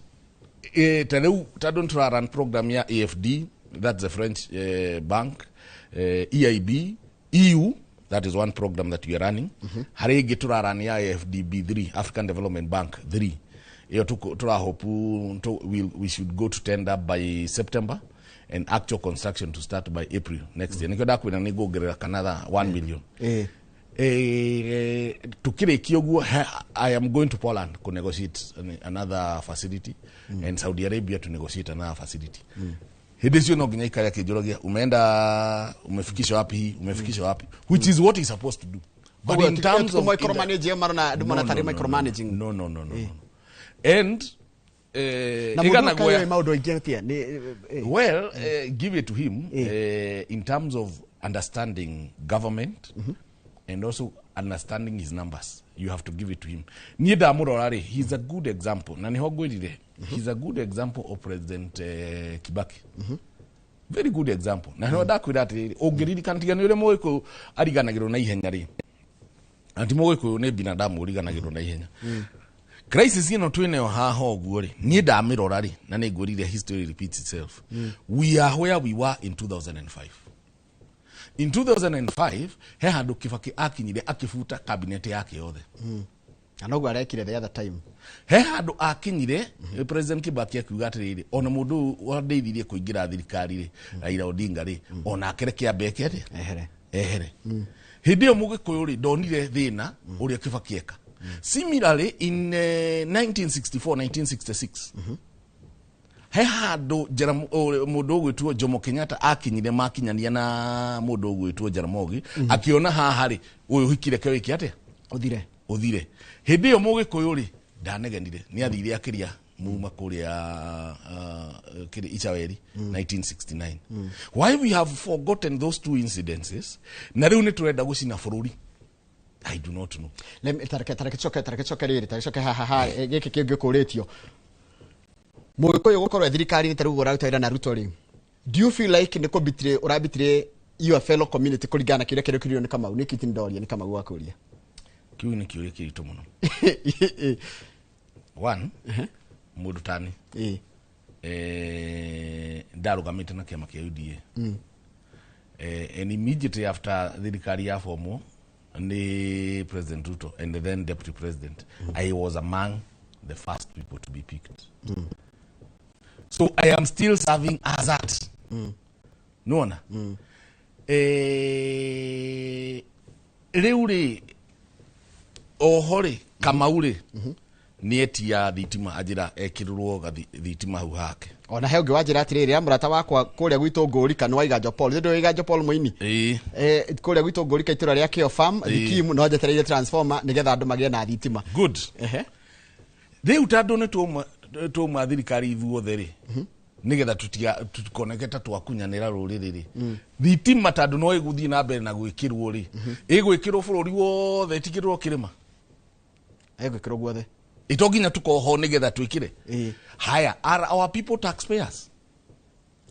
ta rĩu tondũ nĩ tũra run program ya AFD, that's the French bank, EIB, EU, that is one program that we are running. Harĩ ĩngĩ tũra run ya AFDB 3, African Development Bank 3. Ĩyo tũra hope we should go to tender by September and actual construction to start by April next year. Nĩkĩo ndakwĩra nĩ nguongerera kanatha 1 million. Tukĩrĩkia ũguo, I am going to Poland to negotiate another facility and Saudi Arabia to negotiate another facility. Hĩndĩ cio no nginya ikare akĩnjũragia, umeenda, umefikisha wapi hii, umefikisha wapi, which is what he's supposed to do. But in terms of micromanage marona andũ No, mona tarĩ no, micromanaging. No. And Na mũndũ ĩgana ũkayoĩ guoya. Maũndũ aingĩ atĩa nĩ Well, give it to him in terms of understanding government and also understanding his numbers. You have to give it to him. Niĩ ndamũrora rĩ, he's a good example. Na nĩho ngwĩrire, he's a good example of President Kibaki. Very good example. Na nĩho ndakwĩra atĩrĩrĩ, ũngĩririkana tiga nĩ ũrĩa Mũgĩkũyũ ariganagĩrwo na ihenya rĩ. Na ti Mũgĩkũyũ, nĩ binadamu ũriganagĩrwo na ihenya. Crisis ĩno twĩnayo haha ũguo rĩ, niĩ ndamĩrora rĩ, na nĩ ngwĩrire history repeats itself. We are where we were in 2005. In 2005 he handũ Kibaki akinyire akĩbuta cabinet yake yothe. Na noguo arekire the other time. He handũ akinyire President Kibaki akiuga atĩrĩrĩ, ona mũndũ ũyũ wandeithirie kũingĩra thirikari rĩ, Raila Odinga rĩ, onake reke ambe eke atĩa? Ehere. Ehere. Hĩndĩ ĩyo Mũgĩkũyũ rĩ ndonire thĩna ũrĩa Kibaki eka. Similarly in 1964 1966 he handũ mũndũ ũgwĩtwo Jomo Kenyatta akinyire makinyania na mũndũ ũgwĩtwo Jaramogi, akĩona haha rĩ, ũyũ hikire ke wĩke atĩa? Ũthire. Ũthire. Hĩndĩ ĩyo Mũgĩkũyũ rĩ ndanegenire, nĩ athire akĩria muma kũrĩa kĩrĩ Ichaweri 1969. Why we have forgotten those two incidences na rĩu nĩ tũrenda gũcina bũrũri, I do not know. Let me tareke coke rĩrĩ, tareke coke haha ha gĩkĩ kĩngĩ kũrĩtio. Mũgĩkũyũ gũkorwo e thirikari-inĩ ta rĩu ũraruta wĩra na Ruto rĩ, do you feel like nĩ kũbitire ũrabitire your fellow community kũringana na kĩũria kĩrĩa kĩũrio nĩ Kamau? Nĩ kĩti ndoria nĩ Kamau wakũria. Kĩu nĩ kĩũria kĩritũ mũno. One, mũndũ tani ndarũgamĩte na kĩama kĩa UDA. And immediately after thirikari ya formwo ni President Ruto and then deputy president, I was among the first people to be picked. So I am still serving as that. Nona rĩu rĩ, oho rĩ, Kamau rĩ nĩ etia thitima, anjĩra ekĩrĩrwo thitima hau hake. Ona he ũngĩ wanjĩra atĩrĩrĩ, mũrata wakwa kũrĩa gwitũ Ngũrika nĩ wa Iganjo Paul, nĩ Iganjo Paul mũini. Ĩĩ. Kũrĩa gwitũ Ngũrika itũra rĩa Kĩo Farm. Ĩĩ. Thikimu no njetereire transformer nĩgetha andũ magĩe na thitima. Good. Rĩu tondũ nĩ twauma thirikari ithuothe rĩ, nĩgetha tutikoneke ta twakunyanĩra rũrĩrĩ rĩ, thitima tondũ no ĩgũthiĩ na mbere na gwĩkĩrwo rĩ, ĩgwĩkĩrwo bũrũri wothe, ĩtigĩrwo kĩrĩma. Ĩgwĩkĩrwo guothe. Ito nginya tukoho nĩgetha twĩkĩre. Haya, are our people taxpayers?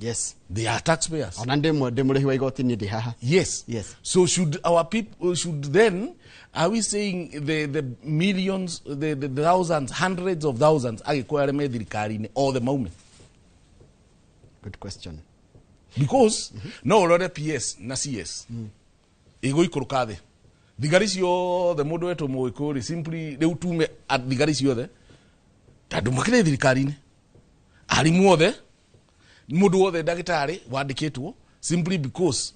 Yes. They are taxpayers. Ona ndĩ mũrĩhi wa igoti niĩ ndĩ haha. Yes. Yes. So should our people, should then, are we saying the millions, the thousands, hundreds of thousands agĩkũyũ arĩa me thirikari-inĩ othe maume? Good question. Because no ũrore PS na CS ĩgũikũrũka thĩ, thigari ciothe, mũndũ wetwo Mũgĩkũyũ rĩ, simply rĩu tume thigari ciothe tondũ makĩrĩ thirikari-inĩ, arimũ othe, mũndũ wothe, ndagĩtarĩ wandĩkĩtwo, simply because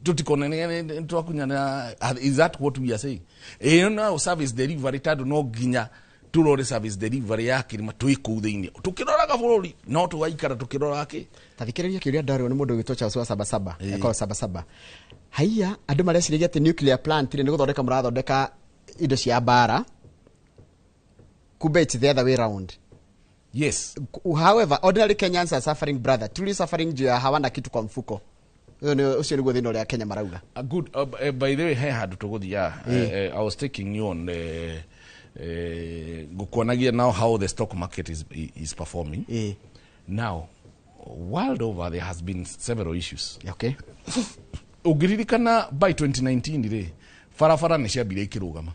tutikonene twakunyana. Is that what we are saying? Ĩyo no service delivery, tondũ no nginya Turore service delivery ya kirima twi kuu thiini tukiroraga bururi no tugaikara tukirora ki. Tathikiriria kiuria ndarwo ni mundu gwitwo Charles wa Sabasaba eko Sabasaba. Haiya andu mareciragia ati nuclear plant ni guthondeka murathondeka indo cia mbara, kumbe it's the other way round. Yes. However, ordinary Kenyans are suffering, brother, truly suffering juu ya hawana kitu kwa mfuko. Ucio niguo thina uria Kenya marauga. Good. By the way, he handu tuguthia, I was taking you on gukuonagia now how the stock market is performing. Now, world over there has been several issues. Okay. Ugiririkana by 2019 ri barabara ni ciambire ikirugama.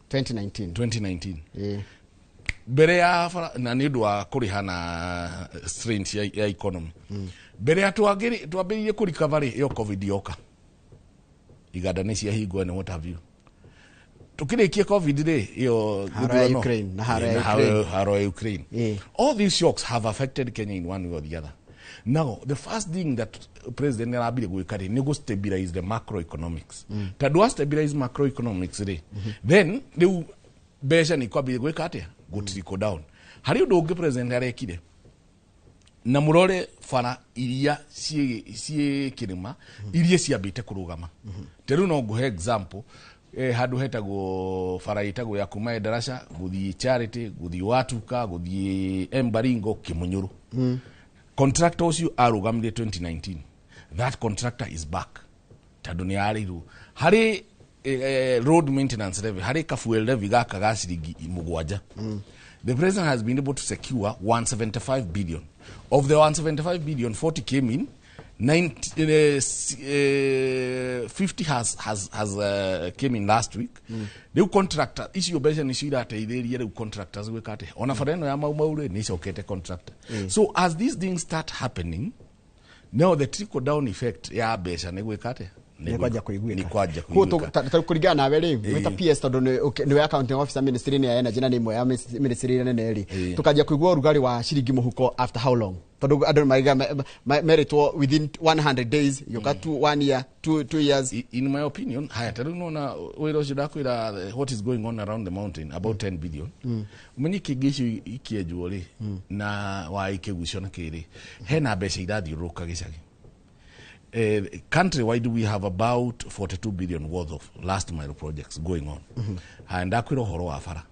2019. Mbere ya bara na ni undu wa kuriha na strains ya economy. Mbere ya twambiririe ku recovery yo COVID yoka, iganda ni ciahingwo ni what have you. Tukirikie COVID ri iyo haro ya Ukraine na haro ya Ukraine. All these shocks have affected Kenya in one way or the other. Now, the first thing that President arambire gwika ri ni go stabilize the macroeconomics. Tondu wa stabilize macroeconomics ri, then riu mbeca ni kwambire gwika atia go trickle down. Hari undu ungi President arekire na murore bara iria ciĩ kirima iria ciambite kurugama. Ta riu no nguhe example, handu hetagwo bara itagwo ya kuma Endarasha guthii Charity guthii Watuka guthii Embaringo Kimunyuru. Contractor ucio arugamire 2019. That contractor is back tondu ni arirwo hari road maintenance levy, hari ka fuel levy gaka ga ciringi 7. The president has been able to secure 175 billion. Of the 175 billion, 40 came in, 50 has came in last week. Riu contractor icio mbeca nicio irateithĩrĩria riu contractors gwĩka atĩa ona bara ĩno ya Mau Mau rĩ nĩ icokete contractor. So as these things start happening now, the trickle down effect ya mbeca nĩ gwĩka atĩa nĩ kwanja kuiguĩka. Kuringana nawe rĩ wĩta PS tondu nĩwe accounting officer ministry-inĩ ya energy na nĩ ĩmwe ya ministry ĩrĩa nene rĩ, tukanjia kuigua ũrugarĩ wa ciringi mũhuko after how long? Tondu andũ maraiga meritwo within 100 days yoka 1 year 2 years. In my opinion, haya ta rĩu nona wĩra ũcio ndakwĩra what is going on around the mountain about 10 billion. Umenye kĩngĩ icio ikĩenjwo rĩ na wa ikĩgucio na kĩrĩ hena mbeca irathiũrũrũka gĩcagi. Countrywide we have about 42 billion worth of last mile projects going on. Haya ndakwira uhoro wa bara.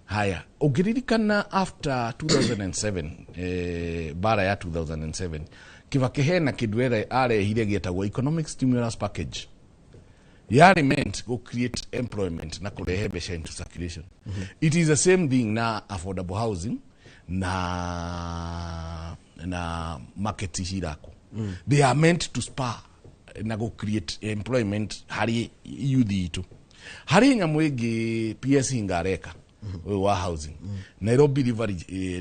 Haya ungiririkana after 2007, bara ya 2007 Kibaki hena kindu arehire gietagwo economic stimulus package yari meant go create employment na kurehe mbeca into circulation. It is the same thing na affordable housing na market cirako. They are meant to spur na go create employment hari youth itu. Hari nyamu ingi PS ingareka wa housing, Nairobi River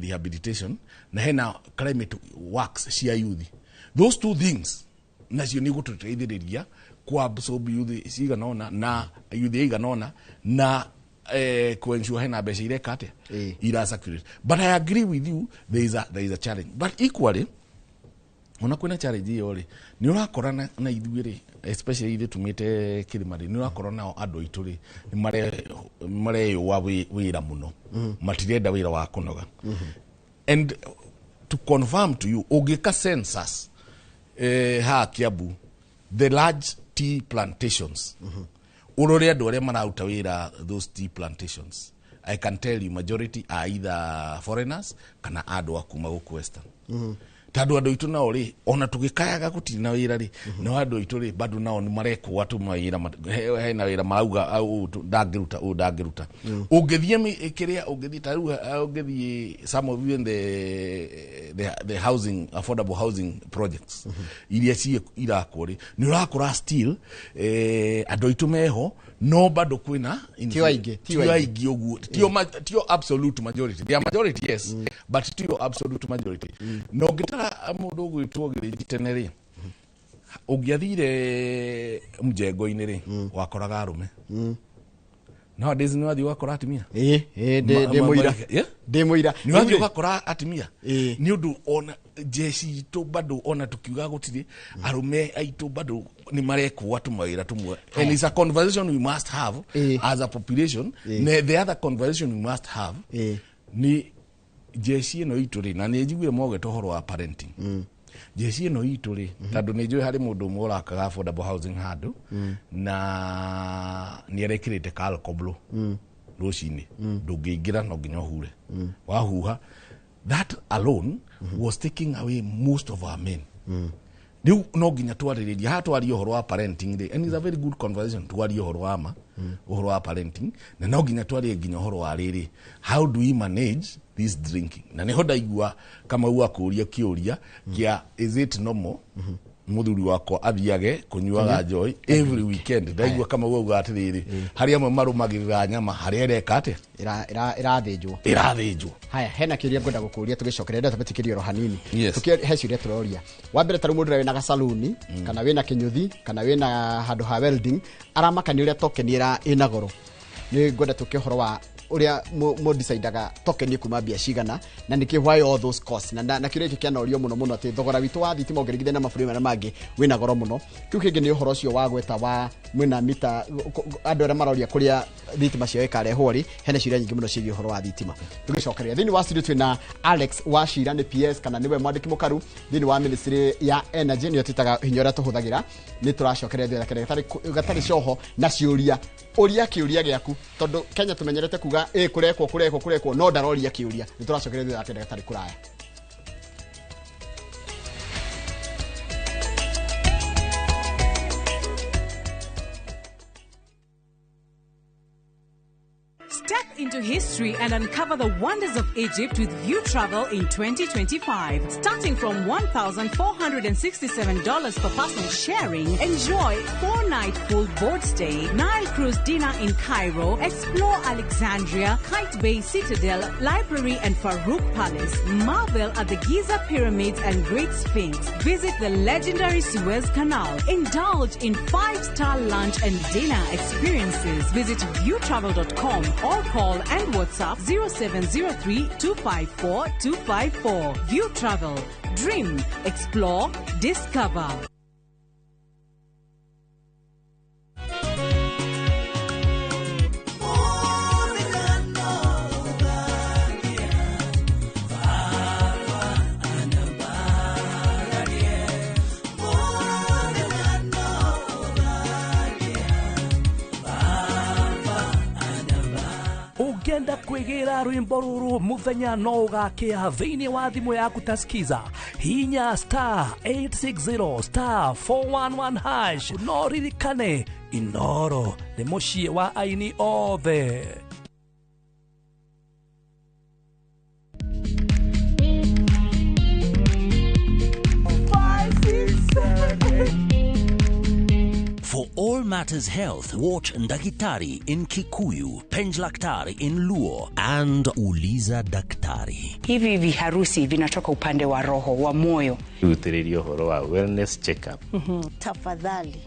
rehabilitation na hena climate works cia youth. Those two things nacio ni gututeithiriria ku absorb youth cigana ona na youth igana ona na kuensure hena mbeca ireka atia ira circulate. But I agree with you, there is a challenge, but equally ona kwina challenge iyo ri ni urakora na ithuĩ ri especially ithuĩ tumĩte kĩrĩma ri ni urakora nao andũ aitũ ri ni mareyũa wĩra mũno, matirenda wĩra wa kũnoga. And to confirm to you, ũngĩka census ha Kiambu, the large tea plantations, urore andũ arĩa mararuta wĩra those tea plantations, I can tell you majority are either foreigners kana andũ a kuma gũkũ Western. Tondũ andũ aitũ nao rĩ ona tũgĩkayaga gũtirĩ na wĩra rĩ, nao andũ aitũ rĩ bado nao nĩ marekwo atũ mawĩra hena wĩra marauga ũũ ndangĩruta ũũ ndangĩruta. Ũngĩthiĩ kĩrĩa ũngĩthiĩ ta rĩu ũngĩthiĩ some of you in the housing affordable housing projects iria ciĩ irakwo rĩ nĩ ũrakora still andũ aitũ meho no bado kwĩna tio aingĩ tio aingĩ ũguo tio absolute majority, they are majority yes, but tio absolute majority. No ũngĩtara mũndũ ũgwĩtwo Gĩthĩnji tene rĩ ũngĩathire mjengo-inĩ rĩ wakoraga arũme, Nowadays nĩ wathiĩ ũgakora atumia. Ĩĩ, ndĩ mũira. Ndĩ mũira. Nĩ wathiĩ ũgakora atumia nĩ ũndũ ona jeshi itũ bado ona tukiuga gũtirĩ arũme aitũ bado nĩ marekwo tũmawĩra tũmwe, and it's a conversation we must have as a population. Na the other conversation we must have nĩ jeshi ĩno itũ rĩ, na nĩ njiguire mogete ũhoro wa parenting, jeshi ĩno itũ rĩ, tondũ nĩ njũĩ harĩ mũndũ ũmwe ũrakaga affordable housing handũ na nĩ arekĩrĩte kalkoblo rũcinĩ, ndũngĩingĩra no nginya ũhure. Wahuha, that alone was taking away most of our men. Rĩu no nginya twarĩrĩria haha, twarie ũhoro wa parenting rĩ, and it's a very good conversation, twarie ũhoro wa ma ũhoro wa parenting, na no nginya twarie nginya ũhoro wa rĩrĩ, how do we manage this drinking? Na nĩho ndaigua Kamau akũria kĩũria kĩa, is it normal muthuri wakwa athiage kunyuaga njohi every weekend? Ndaigua Kamau auga atĩrĩrĩ, harĩ amwe marũmagĩrĩra nyama harĩa ĩreka atĩa? Ĩrathĩnjwo. Ĩrathĩnjwo. Haya, hena kĩũria ngwenda gũkũria tũgĩcokeria, ndeta tũbĩtĩkĩrie oro hanini. Yes. He ciũria tũroria. Wa mbere, ta rĩu mũndũ ũrĩa wĩna gasaluni kana wĩna kĩnyũthi kana wĩna handũ ha welding aramaka nĩ ũrĩa token ĩna goro. Nĩ ngwenda tũke ũhoro wa ũrĩa mũdecidaga token kuma mbia cigana na nĩkĩ, why all those costs, na kĩũria gĩkĩ kĩanorio mũno mũno atĩ thogora witũ wa thitima ũngĩringithania na mabũrũri marĩa mangĩ wĩna goro mũno. Kĩu kĩngĩ nĩ ũhoro ũcio wa gweta wa mwĩna mita, andũ arĩa maroria kũrĩa thitima ciao ĩkarehwo rĩ, hena ciũria nyingĩ mũno ciĩgiĩ ũhoro wa thitima. Tũgĩcokeria thĩinĩ wa studio twĩna Alex Wachira, nĩ PS kana nĩwe mwandĩki mũkaru thĩinĩ wa ministry ya energy, nĩyo twĩtaga hinya ũrĩa tũhũthagĩra. Nĩ tũracokeria thutha gatarĩ coho na ciũria. Ũria kĩũria gĩaku, tondũ Kenya tũmenyerete kuga ĩ kũrekwo kũrekwo kũrekwo, no ndaroria kĩũria. Nĩ tũracokeria thutha kenda gatarĩ kũraya. Step into history and uncover the wonders of Egypt with View Travel in 2025. Starting from $1,467 per person sharing, enjoy 4-night full board stay, Nile cruise dinner in Cairo, explore Alexandria, Kite Bay Citadel, Library and Farouk Palace, marvel at the Giza Pyramids and Great Sphinx, visit the legendary Suez Canal, indulge in 5-star lunch and dinner experiences. Visit viewtravel.com or call and WhatsApp 0703 254 254. View Travel. Dream, explore, discover. Ũngĩenda kwĩgĩra rwĩmbo rũrũ mũthenya no ũgakĩa thĩinĩ wa thimũ yaku ta skiza, hinya star 860 star 411 hash. No ririkane, Inoro nĩ mũciĩ wa aini othe. For all matters health, watch Ndakitari in Kikuyu, Penjlaktari in Luo, and Uliza Daktari. Hivi viharusi vinatoka upande wa roho, wa moyo. Utiririo horo wa wellness checkup. Tafadhali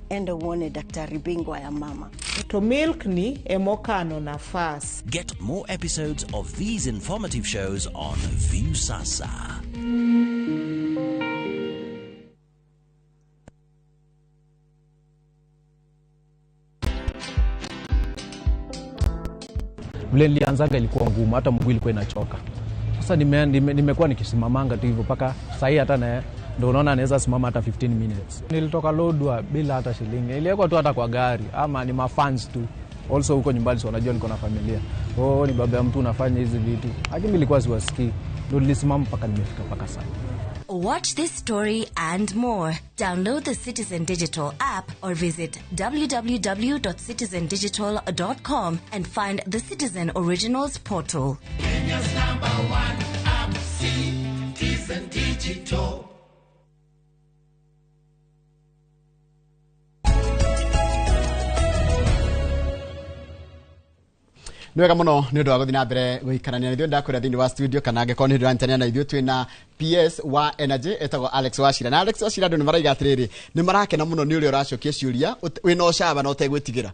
enda uone daktari bingwa ya mama. To milk ni emokano nafas. Get more episodes of these informative shows on Viusasa. Vile nilianzaga ilikuwa ngumu, hata mguu ilikuwa inachoka. Sasa nimekuwa nikisimamanga tu hivyo mpaka sahii, hata na ndio unaona naweza simama hata 15 minutes. Nilitoka Lodwar bila hata shilingi. Niliwekwa tu hata kwa gari ama ni mafans tu. Also huko nyumbani si wanajua niko na familia. Oh, ni baba ya mtu unafanya hizi vitu. Lakini nilikuwa siwasikii. Ndio nilisimama mpaka nimefika mpaka sasa. Watch this story and more. Download the Citizen Digital app or visit www.citizendigital.com and find the Citizen Originals portal. Kenya's number one app, Citizen Digital. Nĩ wega mũno nĩ ũndũ wa gũthiĩ na mbere gũikarania na ithuĩ. Ndakwĩra thĩinĩ wa studio kana angĩkorwo nĩ ndĩranyitanĩra na ithuĩ, twĩna PS wa Energy etagwo Alex Wachira. Na Alex Wachira, andũ nĩ maraiga atĩrĩrĩ, nĩ marakena mũno nĩ ũrĩa ũracokia ciũria wĩna ũcamba na ũtegwĩtigĩra.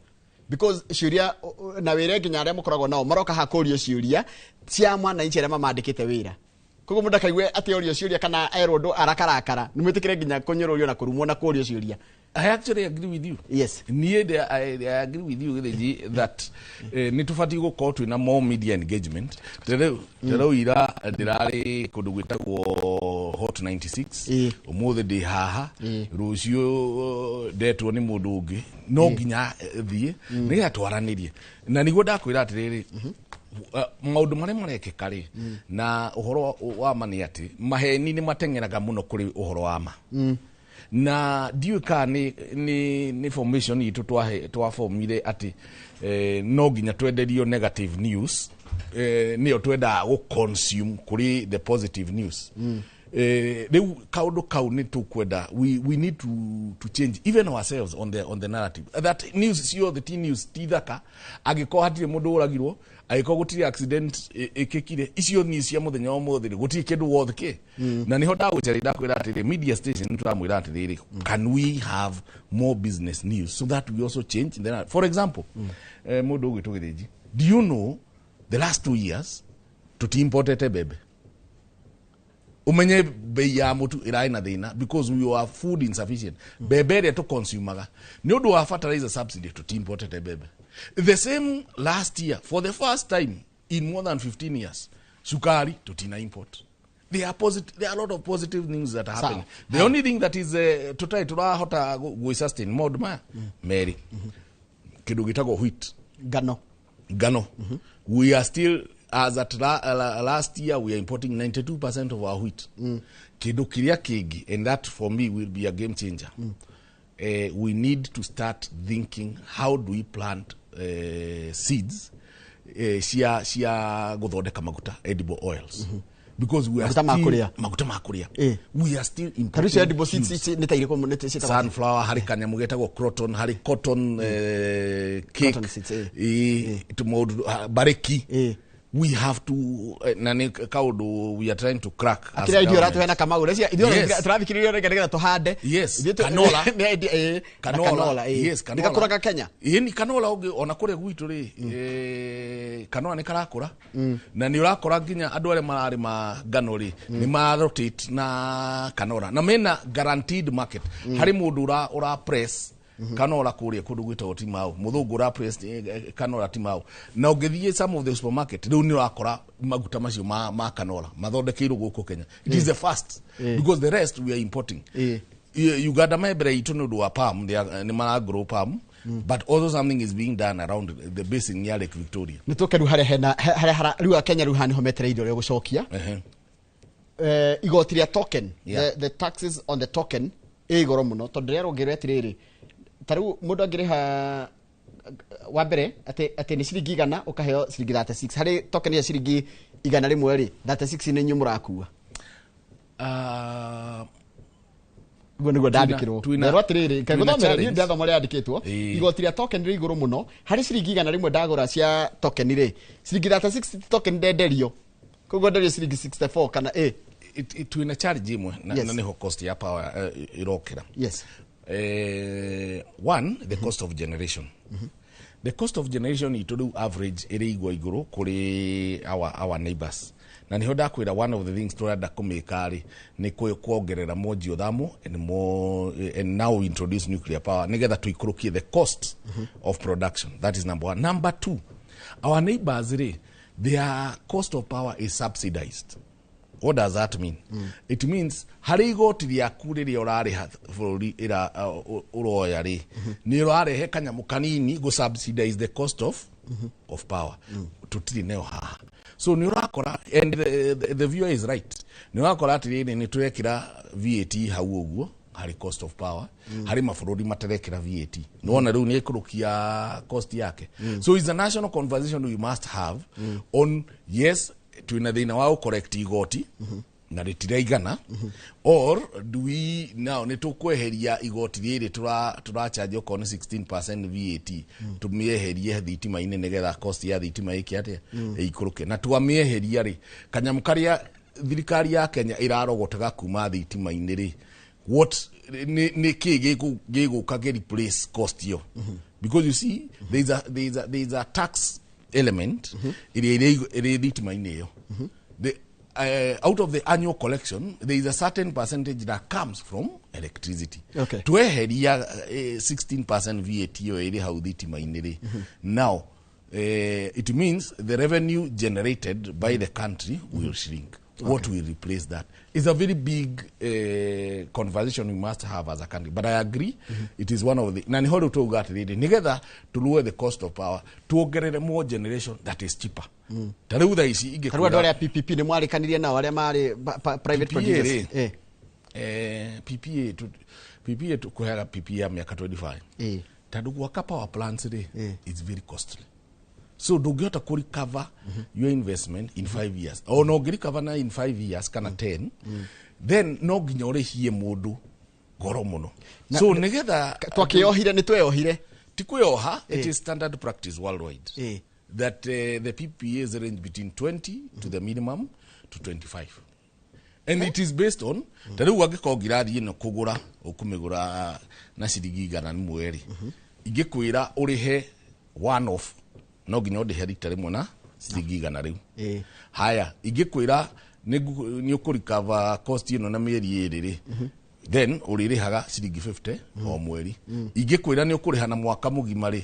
Because ciũria na wĩre nginya arĩa mũkoragwo nao maroka haha kũrio ciũria cia mwananchi arĩa mamandĩkĩte wĩra. Koguo mũndũ akaigue atĩ orio ciũria kana erwo ũndũ arakarakara, nĩ mwĩtĩkĩre nginya kũnyũrũrio na kũrumwo na kũrio ciũria. I actually agree with you. Yes. Niĩ I agree with you, Gĩthĩnji, that nĩ tũbatiĩ gũkorwo twĩna more media engagement. Ta rĩu ira ndĩrarĩ kũndũ gwĩtagwo Hot 96, ũmũthĩ ndĩ haha, rũciũ ndetwo nĩ mũndũ ũngĩ, no nginya thiĩ nĩgetha twaranĩrie. Na nĩguo ndakwĩra atĩrĩrĩ, maũndũ marĩa marekĩka rĩ, na ũhoro wa ma nĩ atĩ maheni nĩ mateng'eraga mũno kũrĩ ũhoro wa ma. Na ndiũĩ kana nĩ formation itũ twafomire atĩ no nginya twenderio negative news, nĩyo twendaga gũ consume kũrĩ the positive news. Rĩu kaũndũ kau nĩ tũkwenda, we need to change even ourselves on the narrative that news ciothe ti news ti thaka. Angĩkorwo hatirĩ mũndũ ũragirwo, angĩkorwo gũtirĩ accident ĩkĩkire, icio news cia mũthenya wa ũmũthĩ rĩ, gũtirĩ kĩndũ wothe kĩ. Na nĩho ndagũcaria, ndakwĩra atĩrĩ, media station nĩ tũramwĩra atĩrĩrĩ, can we have more business news so that we also change the For example, mũndũ ũgwĩtwo Gĩthĩnji, do you know the last 2 years tũtiimportete mbembe? Umenye bei ya mutu ĩrarĩ na thĩna because we were food insufficient. Mbembe ĩrĩa tũconsumaga, nĩ ũndũ wa fertilizer subsidy, tũtiimportete mbembe. The same last year, for the first time in more than 15 years, sukari tutina import. There are a lot of positive things that are happening. The only thing that is tutai turahota gwĩ sustain maũndũ maya merĩ, kĩndũ gĩtagwo wheat. Ngano. Ngano, we are still, as at last year, we are importing 92% of our wheat. Kĩndũ kĩrĩa kĩngĩ, and that for me will be a game changer, we need to start thinking, how do we plant seeds cia gũthondeka maguta, edible oils, because we are Maguta ma still kũrĩa. Maguta ma kũrĩa. We are still Ta rĩu cio edible importing seeds nĩ ta irĩkũ nĩ ciĩtagwo? Sunflower, harĩ kanyamũ getagwo croton, harĩ cotton cake. Cotton seeds, eh. Tũmaũndũ bareki we have to, na nĩ kaũndũ we are trying to crack as Akĩrĩa idea government. ũratũhe na Kamau. Rĩcia ithuĩ tũrathikĩrĩria rĩngĩ nĩgetha tũhande. Yes, Ithuĩ canola. Nĩ idea, na canola, Yes, canola. Nĩgakũraga Kenya? Ĩĩ, ni canola ũngĩ ona kũrĩa gwitũ rĩ, canola nĩ karakũra, na nĩ ũrakora nginya andũ arĩa mararĩma ngano rĩ, nĩ marotate na canola na mena guaranteed market. Harĩ mũndũ ũra press canola kũrĩa kũndũ gwĩtagwo Timau, mũthũngũ ũra press canola Timau, na ũngĩthiĩ some of the supermarket rĩu nĩ ũrakora maguta macio ma canola mathondekeirwo gũkũ Kenya. It is the first, because the rest we are importing. Uganda me mbere itũ nĩ ũndũ wa palm, nĩ maragrow palm, but also something is being done around the basin ya Lake Victoria. Nĩ tũke rĩu harĩa hena harĩa rĩu Akenya rĩu haha nĩho metereire ũrĩa gũcokia. Igoti rĩa token, the taxes on the token ĩ igũrũ mũno, tondũ rĩrĩa rũngĩrwo atĩrĩrĩ, ta rĩu mũndũ angĩrĩha wa mbere atĩ nĩ ciringi 100, ũkaheo ciringi 36 harĩ token ya ciringi 100 rĩ, 36 nĩ inyuĩ mũrakua. Guo nĩguo ndandĩkĩrwo. Nderwo atĩrĩrĩ, Twĩna ngũthomere niĩ challenge. ndĩrathoma ũrĩa yandĩkĩtwo. Igoti rĩa token rĩ igũrũ mũno. Harĩ ciringi 100 ndagũra cia token rĩ, ciringi 36 token ndenderio, koguo ndenderio ciringi 64 kana ĩ. Twĩna challenge ĩmwe na, na nĩho cost ya power ĩrokĩra. One, the cost of generation. The cost of generation itũ rĩu average ĩrĩ igwa igũrũ kũrĩ our neighbors, na nĩho ndakwĩra one of the things tũrenda kũmĩka rĩ, nĩ kuongerera more geothermal and more, and now we introduce nuclear power nĩgetha tũikũrũkie the cost of production. That is number one. Number two, our neighbors rĩ, their cost of power is subsidized. What does that mean? It means harĩ igoti rĩaku rĩrĩa ũrarĩha bũrũri ũroya rĩ, nĩ ũrarehe kanyamũ kanini gũ subsidize the cost of power. Tũtirĩ nayo haha, so nĩ ũrakora, and the viewer is right, nĩ ũrakora atĩrĩrĩ, nĩ tũrekĩra VAT hau ũguo harĩ cost of power. Harĩ mabũrũri matarekĩra VAT, nĩwona rĩu nĩ ĩkũrũkia cost yake. So it's a national conversation we must have on, yes, twĩna thĩna wa gũcorrect igoti na rĩtiraigana, or do we now nĩ tũkweheria igoti rĩrĩ tũracharge okorwo nĩ 16% VAT, tũmĩeherie thitima-inĩ nĩgetha cost ya thitima ĩke atĩa? Ĩikũrũke. Na twamĩeheria rĩ, kanyamũ karĩa thirikari ya Kenya ĩrarogotaga kuma thitima-inĩ rĩ, what nĩ kĩ gĩgũka gĩ replace cost ĩyo? Because you see, there is a tax element ĩrĩa ĩrĩ thitima-inĩ ĩyo. Out of the annual collection, there is a certain percentage that comes from electricity. Tweheria 16% VAT ĩyo ĩrĩ hau thitima-inĩ rĩ, now it means the revenue generated by the country will shrink. What will replace that is a very big conversation we must have as a country, but I agree, it is one of the, na niho rĩu twauga atĩrĩrĩ, nĩgetha to lower the cost of power, tuongerere more generation that is cheaper. Ta rĩu thaa ici Ta rĩu andũ arĩa PPP nĩ mwarĩkanirie nao, arĩa marĩ private PPA producers? Rĩ, PPA PPA tukũheaga PPA ya mĩaka 25, tondũ gwaka power plants rĩ, it's very costly, so ndũngĩhota kũ recover your investment in 5 years. Ona ũngĩ recover na in 5 years kana 10, then no nginya ũrĩhie mũndũ goro mũno. So nĩgetha Twakĩohire, nĩ tweohire. Ti kwĩoha, it is standard practice worldwide that the PPAs range between 20 to the minimum to 25, and it is based on, ta rĩu angĩkorwo ngirathi ĩno kũgũra ũkũmĩgũra na ciringi 100 rĩ, ingĩkwĩra ũrĩhe one off, no nginya ũndĩhe rita rĩmwe na ciringi 100 rĩu. Haya, ingĩkwĩra nĩ ũkũrecover cost ĩno na mĩeri 2 rĩ, then ũrĩrĩhaga ciringi 50 o mweri. Ingĩkwĩra nĩ ũkũrĩha na mwaka mũgima rĩ,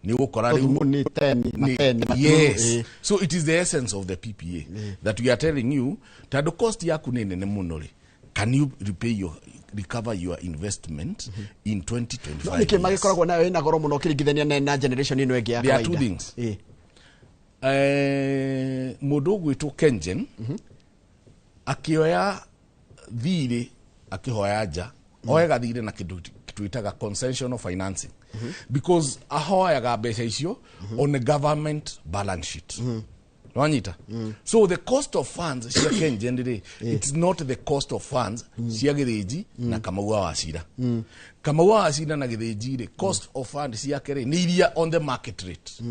nĩ ũgũkora rĩu Tondũ nĩ 10 mateni, matururu, Yes. So it is the essence of the PPA that we are telling you, tondũ cost yaku nĩ nene mũno rĩ, can you repay your recover your investment in 2025 No nĩkĩ years? magĩkoragwo nayo ĩna goro mũno ũkĩringithania na generation ĩno ĩngĩ ya There are two kawaida? things. Mũndũ ũgwĩtwo Kengen akĩoya thirĩ, akĩhoya nja oyaga thirĩ na kĩndũ twĩtaga concessional financing, because ahoyaga mbeca icio on a government balance sheet. Wanyita? So the cost of funds cia Kengen rĩ, it's not the cost of funds cia Gĩthĩnji na Kamau wa Wachira. Kamau wa Wachira na Gĩthĩnji rĩ, cost of fund ciake rĩ, nĩ iria on the market rate.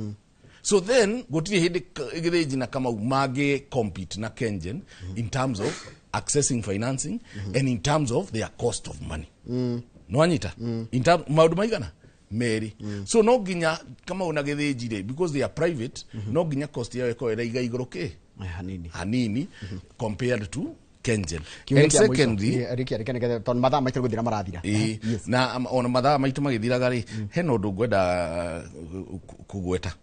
So then gũtirĩ hĩndĩ Gĩthĩnji na Kamau mangĩ compete na Kengen in terms of accessing financing and in terms of their cost of money. Nwanyita? In term, maũndũ maigana merĩ. So no nginya Kamau na Gĩthĩnji rĩ, because they are private, no nginya cost yao ĩkorwo ĩraiga igũrũ kĩ hanini hanini compared to Kengen. Kiuria And kĩa mũico. secondly, Rikia, reke nĩgetha, tondũ mathaa maitũ gũthira marathira. Ĩĩ, na ona mathaa maitũ magĩthiraga rĩ, hena ũndũ ngwenda kũgweta.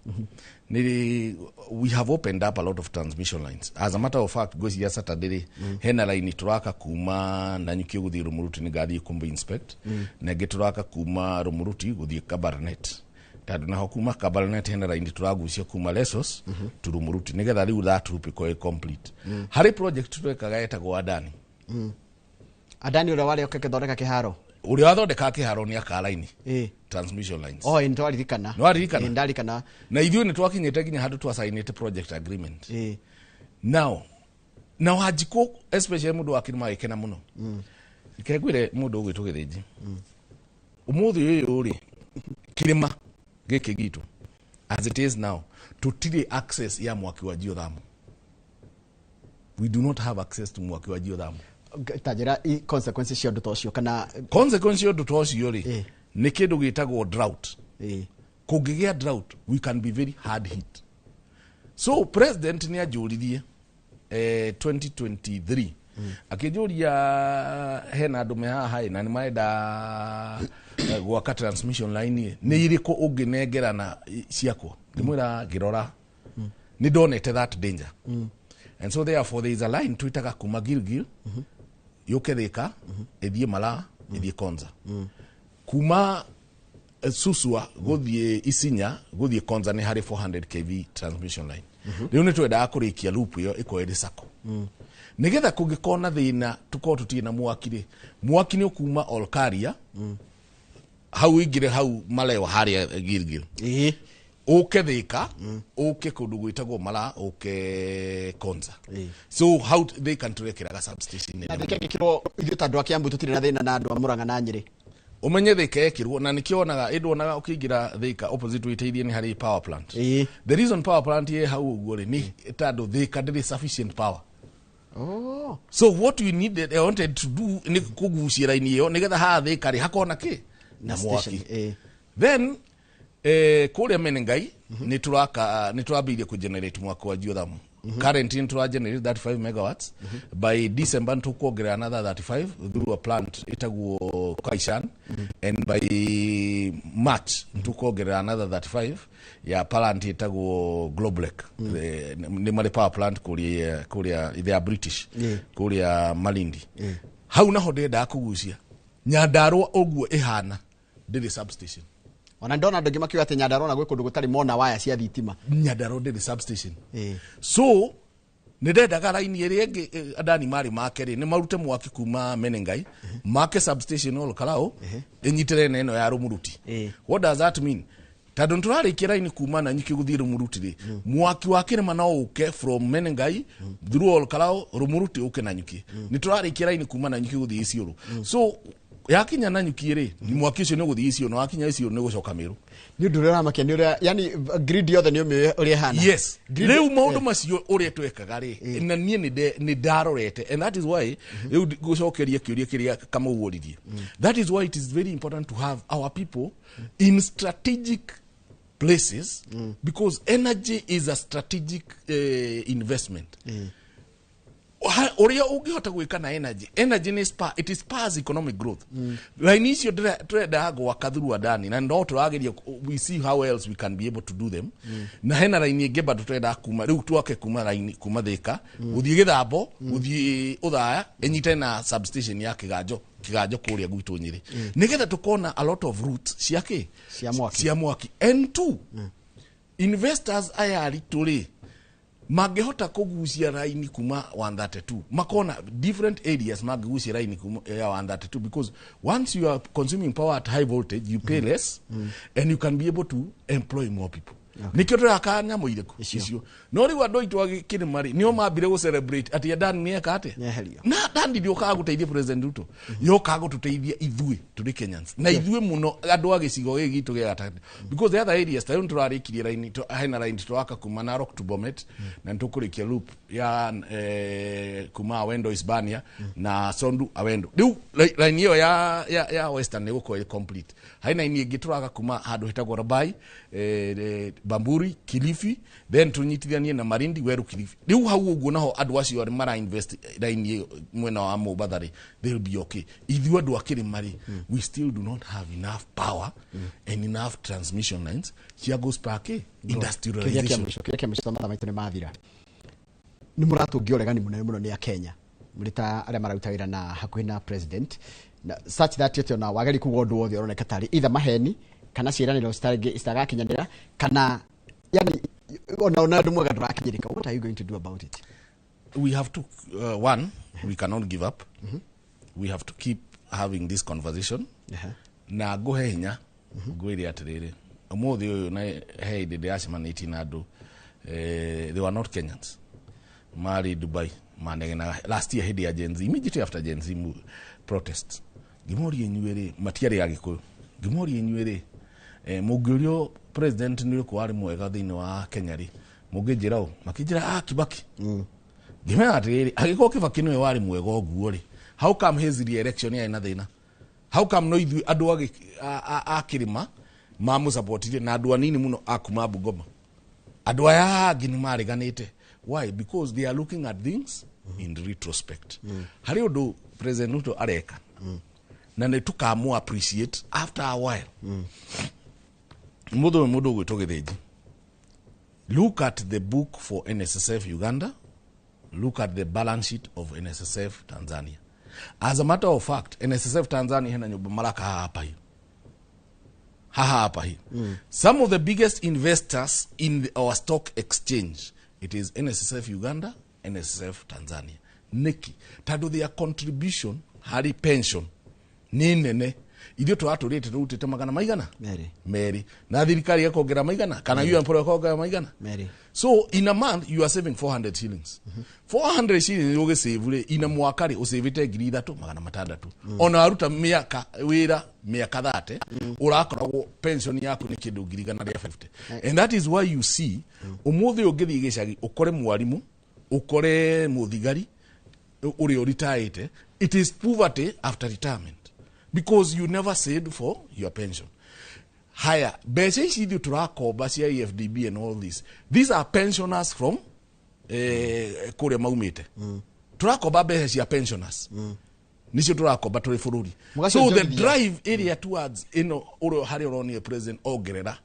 Nĩ we have opened up a lot of transmission lines. As a matter of fact, ngwĩciria Saturday rĩ, hena line tũraka kuma Nanyuki gũthiĩ Rumuruti, nĩ ngathiĩ kũmũ inspect, na ĩngĩ tũraka kuma Rumuruti gũthiĩ Kabarnet, tondũ naho kuma Kabarnet hena line tũragucia kuma Lesos to Rumuruti, nĩgetha rĩu that loop ĩkorwo ĩ complete. Harĩ project twekaga yetagwo Adani. Adani ũrĩa warĩ ũkĩthondeka kĩharo? Ũrĩa wathondekaga kĩharo nĩ aka line, transmission lines. Oh, ĩ, nĩtwaririkana. Nĩwaririkana? Ĩ, ndarikana. Na ithuĩ nĩ twakinyĩte nginya handũ twacainĩte project agreement. Now na Wanjikũ especially, mũndũ wa kĩrĩma agĩkena mũno. Reke ngwĩre, mũndũ ũgwĩtwo Gĩthĩnji, ũmũthĩ ũyũ rĩ, kĩrĩma gĩkĩ gitũ as it is now, tũtirĩ access ya mwaki wa geothermal. We do not have access to mwaki wa geothermal. Ta njĩra consequences cia ũndũ ta ũcio kana? Consequence ya ũndũ ta ũcio rĩ, nĩ kĩndũ gĩtagwo drought. Kũngĩgĩa drought, we can be very hard hit. So president nĩ anjũririe 2023, akĩnjũria hena andũ me haha ĩ, na nĩ marenda gwaka transmission line ĩ, nĩ irĩkũ ũngĩnengerana ciakwa? Ngĩmwĩra ngĩrora nĩ ndonete that danger, and so therefore there is a line twĩtaga kuma Gilgil yũke Thĩka, ĩthiĩ Malaa, ĩthiĩ Konza, kuma Suswa gũthiĩ Isinya gũthiĩ Konza, nĩ harĩ 400 kV transmission line. Rĩu nĩ twendaga kũrĩkia loop ĩyo ĩkorwo ĩrĩ sako, nĩgetha kũngĩkorwo na thĩna tũkorwo tũtirĩ na mwaki rĩ, mwaki nĩ ũkuma Olkaria hau ũingĩre hau Malewa harĩa Gilgil, ũke Thĩka, ũke kũndũ gwĩtagwo Malaa, ũke Konza. So how Thĩka nĩtũrekĩraga substation Na nene. Thĩka ĩngĩkĩrwo, ithuĩ ta andũ a Kiambu tũtirĩ na thĩna na andũ a Mũrang'a na Nyĩrĩ. Ũmenye Thĩka ĩkĩrwo na nĩkĩo wonaga ĩndwonaga ũkĩingĩra Thĩka opposite wĩteithie nĩ harĩ power plant. The reason power plant ĩ hau ũguo rĩ, nĩ tondũ Thĩka ndĩrĩ sufficient power. Oh. So what we needed, I wanted to do, nĩ kũgucia raini ĩyo nĩgetha haha Thĩka rĩ hakorwo na kĩ Na na mwaki. station, Then Kũrĩa Menengai nĩ tũraka, nĩ tũrambĩrĩirie kũ generate mwaki wa geothermal. Currently nĩ tũra generate 35 megawatts. By December nĩ tũkuongerera another 35 through a plant ĩtagwo Kaishan, and by March nĩ tũkuongerera another 35 ya plant ĩtagwo Globeleq. Nĩ marĩ power plant kũrĩa, they are British, kũrĩa Malindi. Hau naho ndĩrendaga kũgucia Nyandarũa ũguo ĩhana, ndĩrĩ substation. Ona ndona andũ angĩ makiuga atĩ Nyandarũa na gwĩ kũndũ gũtarĩ mona waya cia thitima. Nyandarũa ndĩrĩ substation. So nĩ ndendaga raini ĩrĩa ĩngĩ, Adani marĩ make rĩ, nĩ marute mwaki kuma Menengai, make substation Ol Kalou, ĩnyitĩrĩre na ĩno ya Rũmuruti. What does that mean? Tondũ nĩtũrarĩkia raini kuma Nanyuki gũthiĩ Rũmuruti rĩ, mwaki wa kĩrĩma no ũke from Menengai through Ol Kalou, Rũmuruti, ũke Nanyuki. Nĩ tũrarĩkia raini kuma Nanyuki gũthiĩ Isiolo. So yakinya Nanyuki rĩ, mwaki ũcio nĩ ũgũthiĩ Isiolo, na wakinya Isiolo nĩ ũgũcoka Mĩrũ. Nĩ ũndũ ũrĩa ũramakia nĩ ũrĩa yani grid yothe nĩ ũmĩũĩ ũrĩa ĩhana. Yes. Grid- Rĩu maũndũ macio ũrĩa twekaga rĩ, na niĩ nĩ ndarorete, and that is why rĩu gũcokeria kĩũria kĩrĩa Kamau oririe, that is why it is very important to have our people in strategic places, because energy is a strategic investment. Ũrĩa ũngĩhota gwĩka na energy, energy nĩ spur, it spurs economic growth. Raini icio tũrendaga gwaka through Adani, na no tũrageria, we see how else we can be able to do them. Na hena raini ĩngĩ bado tũrendaga kuma rĩu twake kuma raini kuma Thĩka gũthiĩ Gĩthambo, gũthiĩ Ũthaya, ĩnyitane na substation ya Kĩganjo kũrĩa gwitũ Nyĩrĩ, nĩgetha tũkona a lot of routes cia kĩ? Cia mwaki. Cia mwaki. And two, investors aya aritũ rĩ, mangĩhota kũgucia raini kuma 132, makona different areas mangĩgucia raini kuma ya 132, because once you are consuming power at high voltage, you pay less and you can be able to employ more people. Nikĩo tũraka nyamũ irĩkũ icio. No rĩu andũ aitũ a kĩrĩma rĩ, nĩo mambire gũ celebrate atĩ Adani nĩeka atĩa. Nĩeherio. Na Adani ndĩũkaga gũteithia President Ruto, yokaga gũtũteithia ithuĩ tũrĩ Kenyans, na ithuĩ mũno andũ a gĩcigo gĩkĩ gitũ gĩa gatagatĩ, because the other areas, ta rĩu nĩtũrarĩkirie raini, hena raini tũraka kuma Narok to Bomet, na nĩtũkũrĩkia loop ya kuma Awendo Isebania na Sondu Awendo. Rĩu raini ĩyo ya Western nĩ gũkorwo ĩ complete. Harĩ raini ĩngĩ tũraka kuma handũ hetagwo Rabai, Bamburi, Kilifi, then tũnyitithanie na Malindi, Weru, Kilifi. Rĩu hau ũguo naho andũ acio arĩa mara invest raini ĩyo mwena wa Mombatha rĩ, they will be okay. Ithuĩ andũ a kĩrĩma rĩ, we still do not have enough power and enough transmission lines cia go spark Kĩrĩa kĩa industrialization. mũico, kĩrĩa kĩa mũico, tondũ mathaa maitũ nĩ mathira, nĩ mũratũngio ũregani mũnene mũno nĩ Akenya, mũrĩ ta arĩa mararuta wĩra na hakuhĩ na president, na such that atĩ ona wageri kuga ũndũ wothe ũroneka tarĩ either maheni kana ciĩranĩro citagakinyanĩra, kana yani ona ũndũ mwega ndũrakinyĩrĩka. What are you going to do about it? We have to, one, we cannot give up. We have to keep having this conversation. Na ngũhe hinya, ngwĩre atĩrĩrĩ, ũmũthĩ ũyũ na he hĩndĩ ndĩracemanĩtie na andũ, they were not Kenyans, marĩ Dubai, manegenaga last year hĩndĩ ya Gen Z, immediately after Gen Z protest. Ngĩmoria, inyuĩ rĩ, matiarĩ Agĩkũyũ, ngĩmoria, inyuĩ rĩ, mũngĩũrio president nĩ ũrĩkũ warĩ mwega thĩinĩ wa Kenya rĩ, mũngĩnjĩra ũ? Makĩnjĩra, "Ah, Kibaki." Ngĩmera atĩrĩrĩ, angĩkorwo Kibaki nĩwe warĩ mwega ũguo rĩ, how come his re-election yarĩ na thĩna? How come no ithuĩ andũ a kĩrĩma mamũsupportire na andũ anini mũno a kuma Bungoma, andũ aya angĩ nĩ mareganĩte? Why? Because they are looking at things in retrospect. Harĩ ũndũ President Ruto areka na nĩ tũkamũ appreciate after a while. Mũthũ ũyũ, mũndũ ũgwĩtwo Gĩthĩnji, look at the book for NSSF Uganda, look at the balance sheet of NSSF Tanzania. As a matter of fact, NSSF Tanzania hena nyũmba maraka haha hapa hii, haha hapa hii. Some of the biggest investors in our stock exchange, it is NSSF Uganda, NSSF Tanzania. Nĩkĩ? Tondũ their contribution harĩ pension nĩ nene. Ithuĩ tũratũrĩte tũrutĩte magana maigana? Merĩ. Merĩ, na thirikari ĩkongerera maigana, kana mm. employer ĩkongerera maigana? Merĩ. So in a month you are saving 400 shillings. 400 shillings ũgĩsave rĩ, in a mwaka rĩ, ũsavĩte 3600. Ona waruta mĩaka wĩra mĩaka 30, ũrakoragwo pension yaku nĩ kĩndũ 150,000. And that is why you see ũmũthĩ ũngĩthiĩ gĩcagi ũkore mwarimũ, ũkore mũthigari ũrĩa ũritaĩte, it is poverty after retirement, because you never saved for your pension. Haya, mbeca ici ithuĩ tũrakomba cia AFDB and all this, these are pensioners from kũrĩa maumĩte. Tũrakomba mbeca cia pensioners, nicio tũrakomba tũrĩ bũrũri. So the drive area towards ĩno ũrĩa harĩa ũronire president ongerera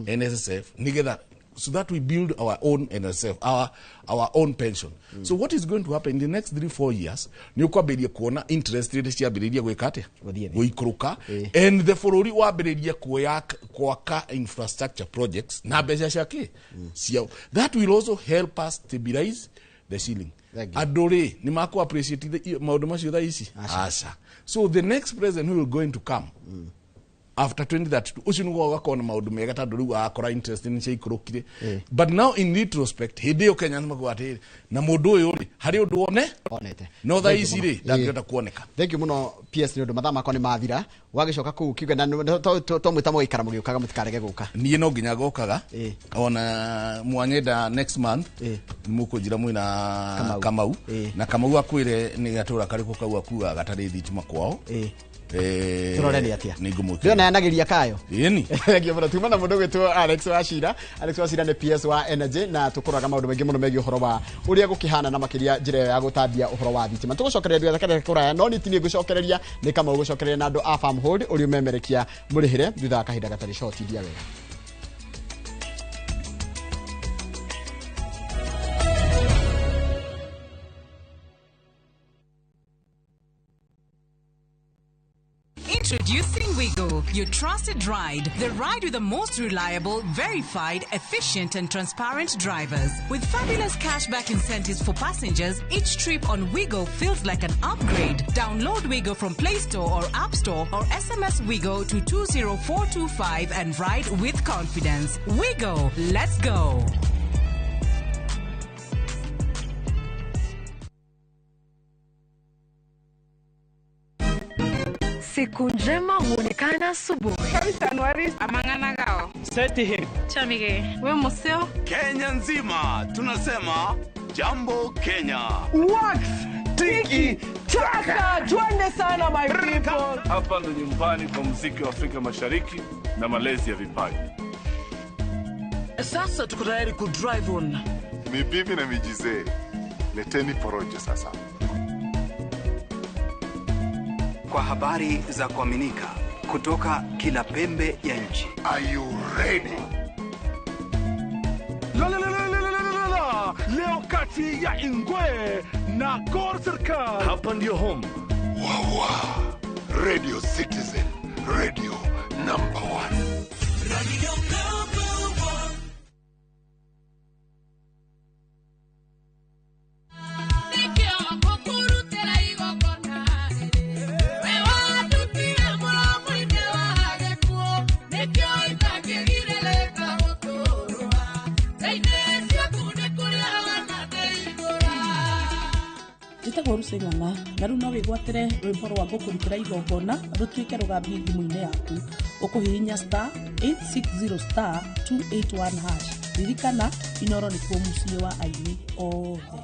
NSSF nigetha so that we build our own NSSF, our own pension. So what is going to happen in the next 3-4 years, ni ukwambĩrĩria kuona interest rate ciambĩrĩria gwĩka atĩa, gũikũrũka, and the bũrũri wambĩrĩria gwaka infrastructure projects na mbeca ciake ciao. That will also help us stabilize the shilling. Andũ rĩ nĩ makũ appreciate maũndũ macio thaa ici? Aca. So the next president who will going to come after 2032, ucio niguo agakorwo na maundu mega tondu riu agakora interest ni ciaikurukire. But now in retrospect, hindi iyo Kenya makuga atiri na mundu uyu ri hari undu one onete no thaa ici ri ndangihota kuoneka. Thank you muno PS ni undu mathaa makwa ni mathira. Wagicoka kuu kiuge na to mwita mugaikara mugiukaga mutikarege guka. Nie no nginya gokaga ona mwanyenda next month mukunjira mwina Kamau na Kamau akwire ni gatura kariku kau akuaga gatari thitima kwao. Turore ni atia ndĩrona yanageria kayo ĩni. Thengiũ mũno. Tuma na mũndũ gwĩtwo Alex Wachira. Alex Wachira nĩ PS wa Energy na tũkũraga maũndũ maingĩ mũno megiĩ ũhoro wa ũrĩa gũkĩhana na makĩria njĩra ĩyo ya gũtambia ũhoro wa thitima. Tũgũcokereria ndũgathakare kũraya no nĩ ngũcokereria nĩ Kamau gũcokereria na andũ a Farmhold ũrĩa ũmemerekia mũrĩhĩre thutha wa kahinda gatarĩ short ndia wega. Introducing Wigo, your trusted ride. The ride with the most reliable, verified, efficient and transparent drivers. With fabulous cashback incentives for passengers, each trip on Wigo feels like an upgrade. Download Wigo from Play Store or App Store or SMS Wigo to 20425 and ride with confidence. Wigo, let's go. Siku njema huonekana asubuhi. Kenya nzima tunasema jambo Kenya. Wax tiki taka, twende sana my people. Hapa ndo nyumbani kwa muziki wa Afrika Mashariki na malezi ya vipaji. Sasa tuko tayari ku drive on. Mibibi na mijizee, leteni porojo sasa. Kwa habari za kuaminika kutoka kila pembe ya nchi. Are you ready? La la la la la la la. Leo kati ya Ingwe na Gor Serikal. Hapa ndio home. Wawa. Radio Citizen, radio number 1. Radio number 1. Njĩtagwo Lucy Ng'ang'a na rĩu no wĩgwatĩre rwĩmbo rwa ngũkũrutĩra igongona rũtuĩke rũgambi thimũ-inĩ yaku. Ũkũhihinya star 860 star 281 hash. Ririkana Inoro nĩkuo mũciĩ wa aini othe.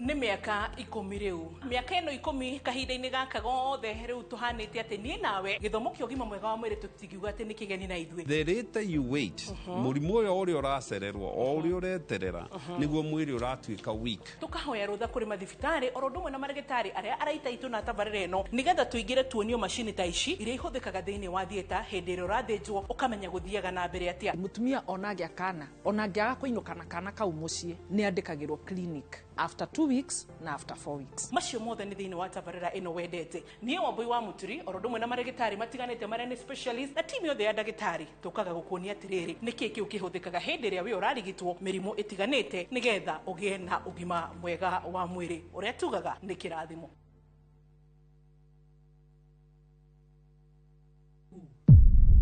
Nĩ mĩaka 10 rĩu. Mĩaka ĩno 10 kahinda-inĩ gaka gothe rĩu tũhanĩte atĩ niĩ nawe gĩthomo kĩa ũgima mwega wa mwĩrĩ tũtingiuga atĩ nĩ kĩgeni na ithuĩ. The later you wait, mũrimũ ũyũ ũrĩa ũracererwo o ũrĩa ũreterera nĩguo mwĩrĩ ũratuĩka weak. Tũkahoya rũtha kũrĩ mathibitarĩ oro ũndũ ũmwe na marĩgĩtarĩ arĩa araita itũ na tabarĩra ĩno nĩgetha tũingĩre tuonio macini ta ici iria ihũthĩkaga thĩinĩ wa theatre hĩndĩ ĩrĩa ũrathĩnjwo ũkamenya gũthiaga na mbere atĩa. Mũtumia ona angĩa kana ona angĩaga kũinũka na kana kau mũciĩ nĩ andĩkagĩrwo clinic after 2 weeks na after 4 weeks. Macio mothe nĩ thĩinĩ wa tabarĩra ĩno wendete. Niĩ Wambui wa Mũturi oro ũndũ ũmwe na marĩgĩtarĩ matiganĩte marĩa nĩ specialist na timu yothe ya ndagĩtarĩ tũkaga gũkuonia atĩrĩrĩ nĩkĩĩ kĩu kĩhũthĩkaga hĩndĩ ĩrĩa wĩ ũrarigitwo mĩrimũ ĩtiganĩte nĩgetha ũgĩe na ũgima mwega wa mwĩrĩ ũrĩa tugaga nĩ kĩrathimo.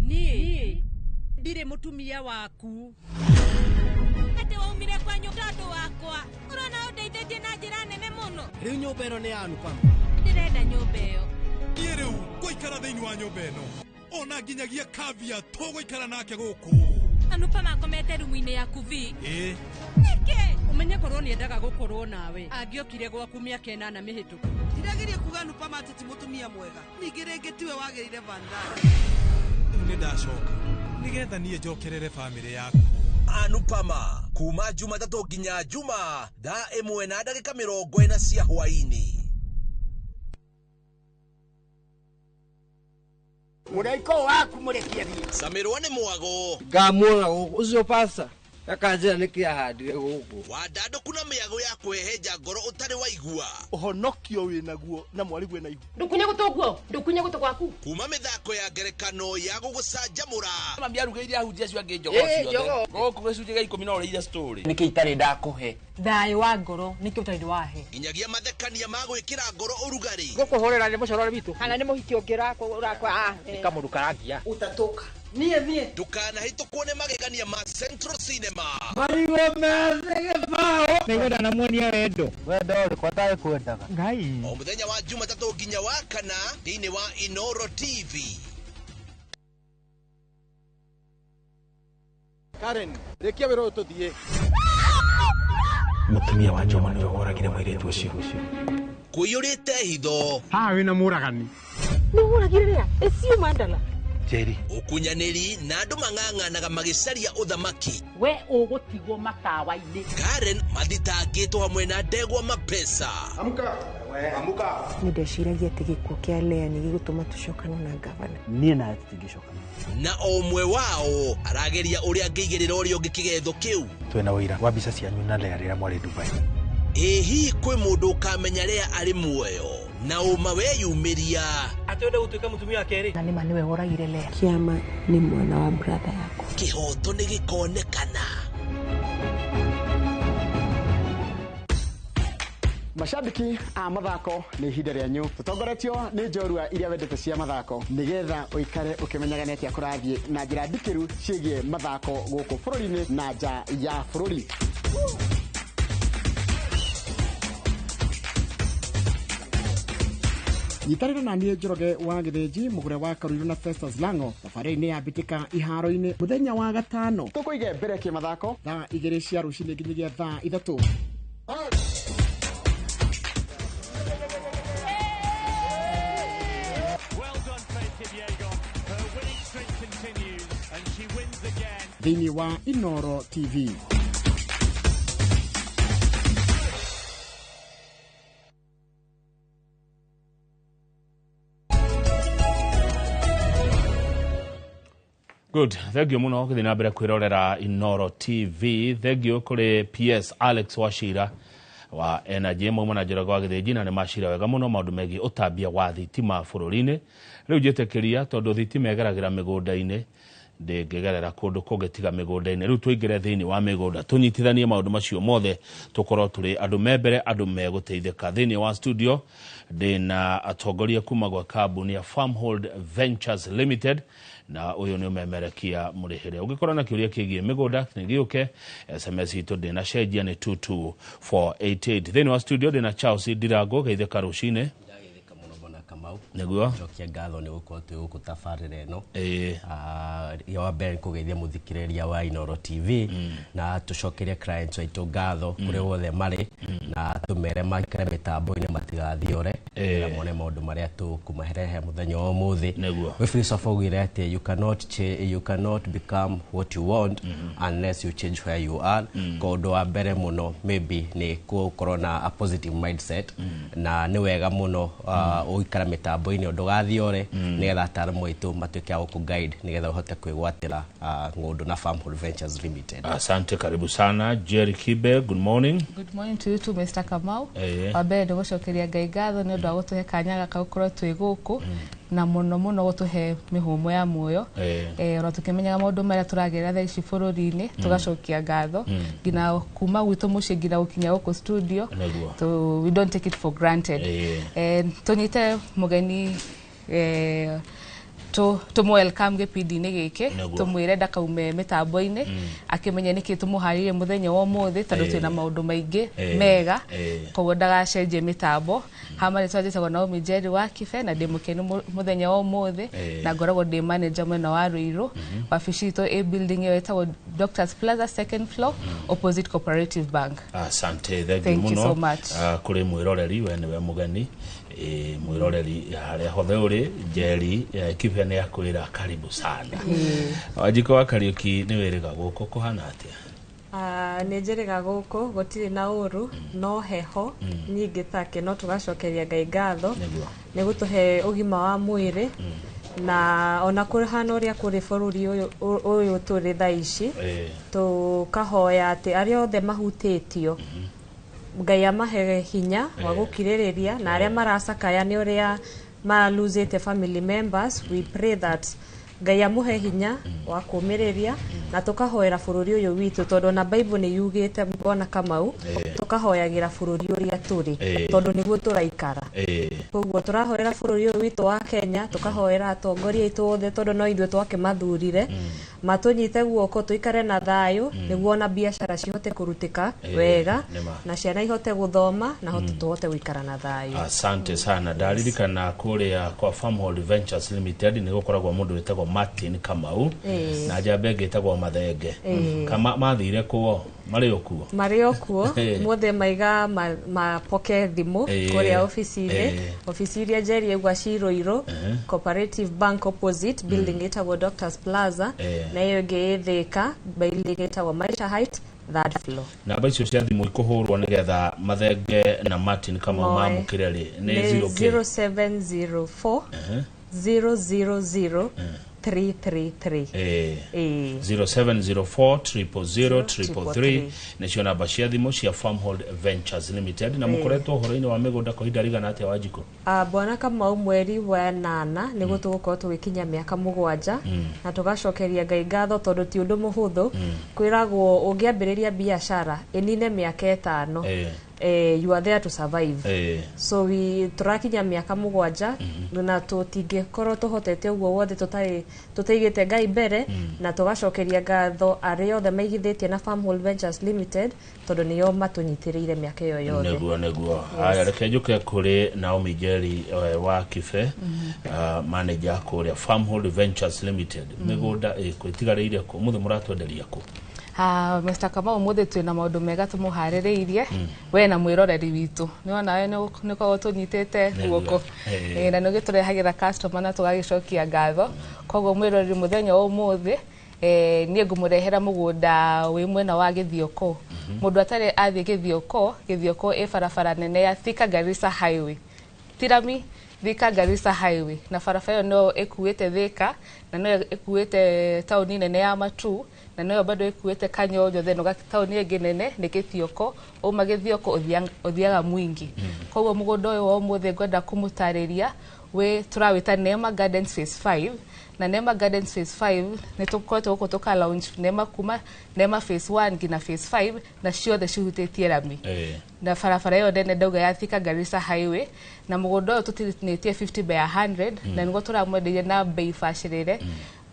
Niĩ ndirĩ mũtumia waku. Atĩ waumire kwa nyũmba andũ wakwa ũrona ũndeithĩtie na njĩra nene mũno. Rĩu nyũmba ĩno nĩ yanu pam. Ndĩrenda nyũmba ĩyo. Niĩ rĩu ngũikara thĩinĩ wa nyũmba ĩno ona nginyagia Kavya tũgũikara nake gũkũ. Anupa makomete rumu-inĩ yaku vi. Ĩĩ. Nĩkĩ? Ũmenye korwo nĩendaga gũkorwo nawe angĩokire gwaku mĩaka 8 mĩhĩtũku. Ndirageria kuga Anupama atĩ ti mũtumia mwega, ningĩ rĩngĩ tiwe wagĩrĩire Vandana. Rĩu nĩ ndacoka nĩgetha niĩ njokerere bamĩrĩ yaku. Anupama kuma Jumatatũ nginya Juma thaa 1:40 cia hwaĩ-inĩ. Mũraika waku mũrekie thiĩ. Camirwo nĩ mwago. Ngamuona gũkũ ũcio pasta akanjĩra nĩkĩ ahandire gũkũ. Wandandũku na mĩago ya kwĩhenja ngoro ũtarĩ waigua. Ũhonokio wĩnaguo na mwarĩguo na ihu. Ndũkunye gũtũ guo, ndũkunye gũtũ gwaku. Kuma mĩthako ya ngerekano ya gũgũcanjamũra. Mami arugĩire ahunjia acio angĩ njogoo ciothe. Gũkũ gĩcunjĩ gĩa 10 no ũrĩire story. Nĩkĩ itarĩ ndakũhe? Thayũ wa ngoro nĩkĩ ũtarĩ wahe. Nginyagia mathekania ma gwĩkĩra ngoro ũrugarĩ. Gũkũhũrĩra nĩ mũcorore witũ. Kana nĩ mũhiki ũngĩ ũrakwa. Nĩ kamũndũ karangia. Ũtatũka. Niĩ niĩ. Ndũkanahĩtũkwo nĩ magegania ma Central Cinema. Marigũ methĩ gĩbaũ. Nĩngwenda na muonia wendo. Wendo ũrĩkũ atarĩ kwendaga. Ngai. O mũthenya wa Jumatatũ nginya wa kana thĩinĩ wa Inoro TV. Karen, rĩkia wĩra ũyũ tũthiĩ. Mũtumia wa Njoma nĩwe woragire mũirĩtu ũcio. Kũiyũrĩte hitho. Haha wĩna mũragani. Nĩ woragire rĩa? Ĩcio Mandala. Njeri. Ũkunyanĩri na andũ mang'ang'anaga magĩcaria ũthamaki. We ũgũtigwo matawa-inĩ. Karen mathitangĩtwo hamwe na ndegwa mapesa. Amka. Amka. Nĩ ndeciragia atĩ gĩkuũ kĩa Lea nĩ gĩgũtũma tũcokane na gavana. Niĩ nawe tũtingĩcokana. Na o ũmwe wao arageria ũrĩa angĩigĩrĩra ũrĩa ũngĩ kĩgetho kĩu. Twĩna ũira wa mbica cianyu na Lea rĩrĩa mwarĩ Dubai. Ĩ hihi kwĩ mũndũ ũkamenya Lea arĩ muoyo na ũma weyumĩria. Atĩ wenda gũtuĩka mũtumia wa kerĩ. Na nĩma nĩwe woragire Lea. Kĩama nĩ mwana wa brother yakwa. Kĩhoto nĩ gĩkonekana. Mashabiki a mathako nĩ ihinda rĩanyu tũtongoretio nĩ njorua iria wendete cia mathako nĩgetha ũikare ũkĩmenyaga nĩ atĩa kũrathiĩ na njĩra ndikĩru ciĩgiĩ mathako gũkũ bũrũri-inĩ na nja ya bũrũri. Nyitanĩra na niĩ Njoroge wa Gĩthĩnji mũgũre wa Karuiru na Festus Lango thabarĩ-inĩ ya mbĩtĩka iharo-inĩ mũthenya wa gatano tũkũige mbere kĩmathako thaa 2 cia rũcinĩ nginyagia thaa 3. Thĩinĩ wa Inoro TV. Good. Thank you muno gũthiĩ na mbere kwĩrorera Inoro TV. Thank you kũrĩ PS Alex Wachira wa Energy mwe na Njoroge wa Gĩthĩnji na nĩ macira wega mũno maũndũ megiĩ ũtambia wa thitima bũrũri-inĩ. Rĩu njĩtĩkĩria tondũ thitima ĩgeragĩra mĩgũnda-inĩ ndĩngĩgerera kũndũ kũngĩ tiga mĩgũnda-inĩ. Rĩu tũingĩre thĩinĩ wa mĩgũnda tũnyitithanie maũndũ macio mothe tũkorwo tũrĩ andũ me mbere andũ megũteithĩka. Thĩinĩ wa studio ndĩna atongoria kuma gwa kambuni ya Farmhold Ventures Limited na ũyũ nĩ ũmemerekia mũrĩhĩre. Ũngĩkorwo na kĩũria kĩgiĩ mĩgũnda nĩ gĩũke SMS itũ ndĩna cenjia nĩ 22488. Thĩinĩ wa studio ndĩna Charles Ndirango geithĩka rũcinĩ. Kamau nĩguo njokia ngatho nĩ gũkorwo twĩ gũkũ tabarĩra ĩno ya wa mbere kũgeithia mũthikĩrĩria wa Inoro TV na tũcokerie clients aitũ ngatho kũrĩa guothe marĩ na tũmere maikare mĩtambo-inĩ matigathiore na mone maũndũ marĩa tũkũmaherehe mũthenya wa ũmũthĩ. Wĩ philosopher augire atĩ you cannot become what you want unless you change where you are. Kwa ũndũ wa mbere mũno maybe nĩ gũkorwo na a positive mindset na nĩ wega mũno ũikara mĩtambo-inĩ ndũgathiore nĩgetha ataaramu aitũ matuĩke a gũkũ guide nĩgetha ũhote kwĩgwatĩra ng'ũndũ na Farmhold Ventures Limited. Asante, karibu sana Jerry Kibe, good morning. Good morning to you too, Mr. Kamau. Wa mbere nĩ gũcokeria Ngai ngatho nĩ ũndũ wa gũtũhe kanya gaka gũkorwo twĩ gũkũ na mũno mũno gũtũhe mĩhũmũ ya muoyo ona tũkĩmenyaga maũndũ marĩa tũragerera thaa ici bũrũri-inĩ tũgacokia ngatho nginya kuma gwitũ mũciĩ nginya gũkinya gũkũ studio. We don't take it for granted. Tũnyite mũgeni Tũmũ welcome gĩbindi-inĩ gĩkĩ. Nĩguo. Tũmwĩre ndakaume mĩtambo-inĩ, akĩmenye nĩkĩ tũmũharĩrie mũthenya wa ũmũthĩ, tondũ twĩna maũndũ maingĩ mega. Koguo ndagacenjie mĩtambo. Hama rĩtwa njĩtagwo Naomi Njeri wa Kibe na ndĩ mũkenu mũthenya wa ũmũthĩ, na ngoragwo ndĩ manager mwena wa Ruiru. Wabici itũ ĩ building ĩyo ĩtagwo Doctors Plaza, second floor, opposite Cooperative Bank. Asante, thank you Thank you muno. so much. Kũrĩ mwĩroreri, we nĩwe mũgeni. Mwĩroreri harĩa hothe ũrĩ, Njeri Kibe nĩ akwĩra karibu sana. Wanjikũ wa Kariũki, nĩ wĩrĩga gũkũ kũhana atĩa? Ah, nĩ njĩrĩga gũkũ gũtirĩ na ũru, no heho nyingĩ take, no tũgacokeria Ngai ngatho nĩ gũtũhe ũgima wa mwĩrĩ, na ona kũhana ũrĩa kũrĩ bũrũri ũyũ tũrĩ thaa ici, tũkahoya atĩ arĩa othe mahutĩtio Ngai amahe hinya wa gũkirĩrĩria, na arĩa maracakaya nĩ ũrĩa maralosĩte family members, we pray that Ngai amũhe hinya wa kũmĩrĩria, na tũkahoera bũrũri ũyũ witũ, tondũ ona Bible nĩ yugĩte, Bwana Kamau, tũkahoyagĩra bũrũri ũrĩa tũrĩ, tondũ nĩguo tũraikara. Koguo tũrahoera bũrũri ũyũ witũ wa Kenya, tũkahoera atongoria aitũ othe, tondũ no ithuĩ twakĩmathurire, matũnyite guoko tũikare na thayũ, nĩguo ona biacara cihote kũrutĩka wega, nĩma. na ciana ihote gũthoma, na hote tũhote gũikara na thayũ. Asante sana. Ndaririkana kũrĩa kwa Farmhold Ventures Limited nĩ gũkoragwo mũndũ wĩtagwo Martin Kamau na njamba ĩngĩ ĩtagwo Mathenge. Kama mathire kuo marĩ o kuo? Marĩ o kuo. Mothe maiga mapoke thimũ kũrĩa obici-inĩ. Obici iria Njeri aigua ci Ruiru, Cooperative Bank opposite, building ĩtagwo Doctors Plaza, na ĩyo ĩngĩ ĩ Thika, building ĩtagwo Maisha Height, third floor. Namba icio cia thimũ ikũhũrwo nĩgetha Mathenge na Martin Kamau Moe. mamũkĩre rĩ, nĩ nĩ 0 k 0704 000 333. 0704 000 333 nĩcio namba cia thimũ cia Farmhold Ventures Limited. Na mũkoretwo ũhoro-inĩ wa mĩgũnda kwa ihinda rigana atĩa, Wanjikũ? Ah, Bwana Kamau, mweri wa 8 nĩguo tũgũkorwo tũgĩkinya mĩaka 7, na tũgacokeria Ngai ngatho, tondũ ti ũndũ mũhũthũ. Kwĩragwo ũngĩambĩrĩria biacara ĩnine mĩaka 5, you are there to survive. So we tũrakinya mĩaka 7, na tũtingĩkorwo tũhotete ũguo wothe tũtarĩ tũtaigĩte Ngai mbere, na tũgacokeria ngatho arĩa othe maigithĩtie na Farmhold Ventures Limited, tondũ nĩo matũnyitĩrĩire mĩaka ĩyo yothe. Nĩguo. Haya, reke njũke kũrĩ Naomi Njeri wa Kibe, manager kũrĩa Farmhold Ventures Limited. Mĩgũnda ĩkũ ĩtigarĩire kũ? Mũthĩ mũratwenderia kũ? Ah, Mr. Kamau, mũthĩ twĩna maũndũ mega tũmũharĩrĩirie we na mwĩroreri witũ. Nĩ wona we nĩ korwo tũnyitĩte guoko. Na nĩ ũgĩtũrehagĩra customer na tũgagĩcokia ngatho. Koguo mwĩroreri, mũthenya wa ũmũthĩ niĩ ngũmũrehera mũgũnda wĩ mwena wa Gĩthioko. Mũndũ atarĩ athiĩ Gĩthioko, Gĩthioko ĩ barabara nene ya Thika Garissa Highway, Tirami Thika Garissa Highway, na barabara ĩyo no ĩkuĩte Thika, na no ĩkuĩte taũni nene ya Matuu, na noyo bado ĩkuĩte Kanyonyo, then taũni ĩngĩ nene nĩ Gĩthioko. Uma Gĩthioko ũthiaga Mwingi. Koguo mũgũnda ũyũ wa ũmũthĩ ngwenda kũmũtarĩria wĩ tũrawĩta Neema Gardens Phase 5, na Neema Gardens Phase 5 nĩ tũkoretwo gũkũ tũka launch Neema kuma Neema Phase 1 nginya Phase 5, na ciothe cihutĩtie rami na barabara ĩyo nene ndauga ya Thika Garissa Highway. Na mũgũnda ũyũ tũtinĩtie 50 by 100, na nĩguo tũramwenderia na bei bacĩrĩre,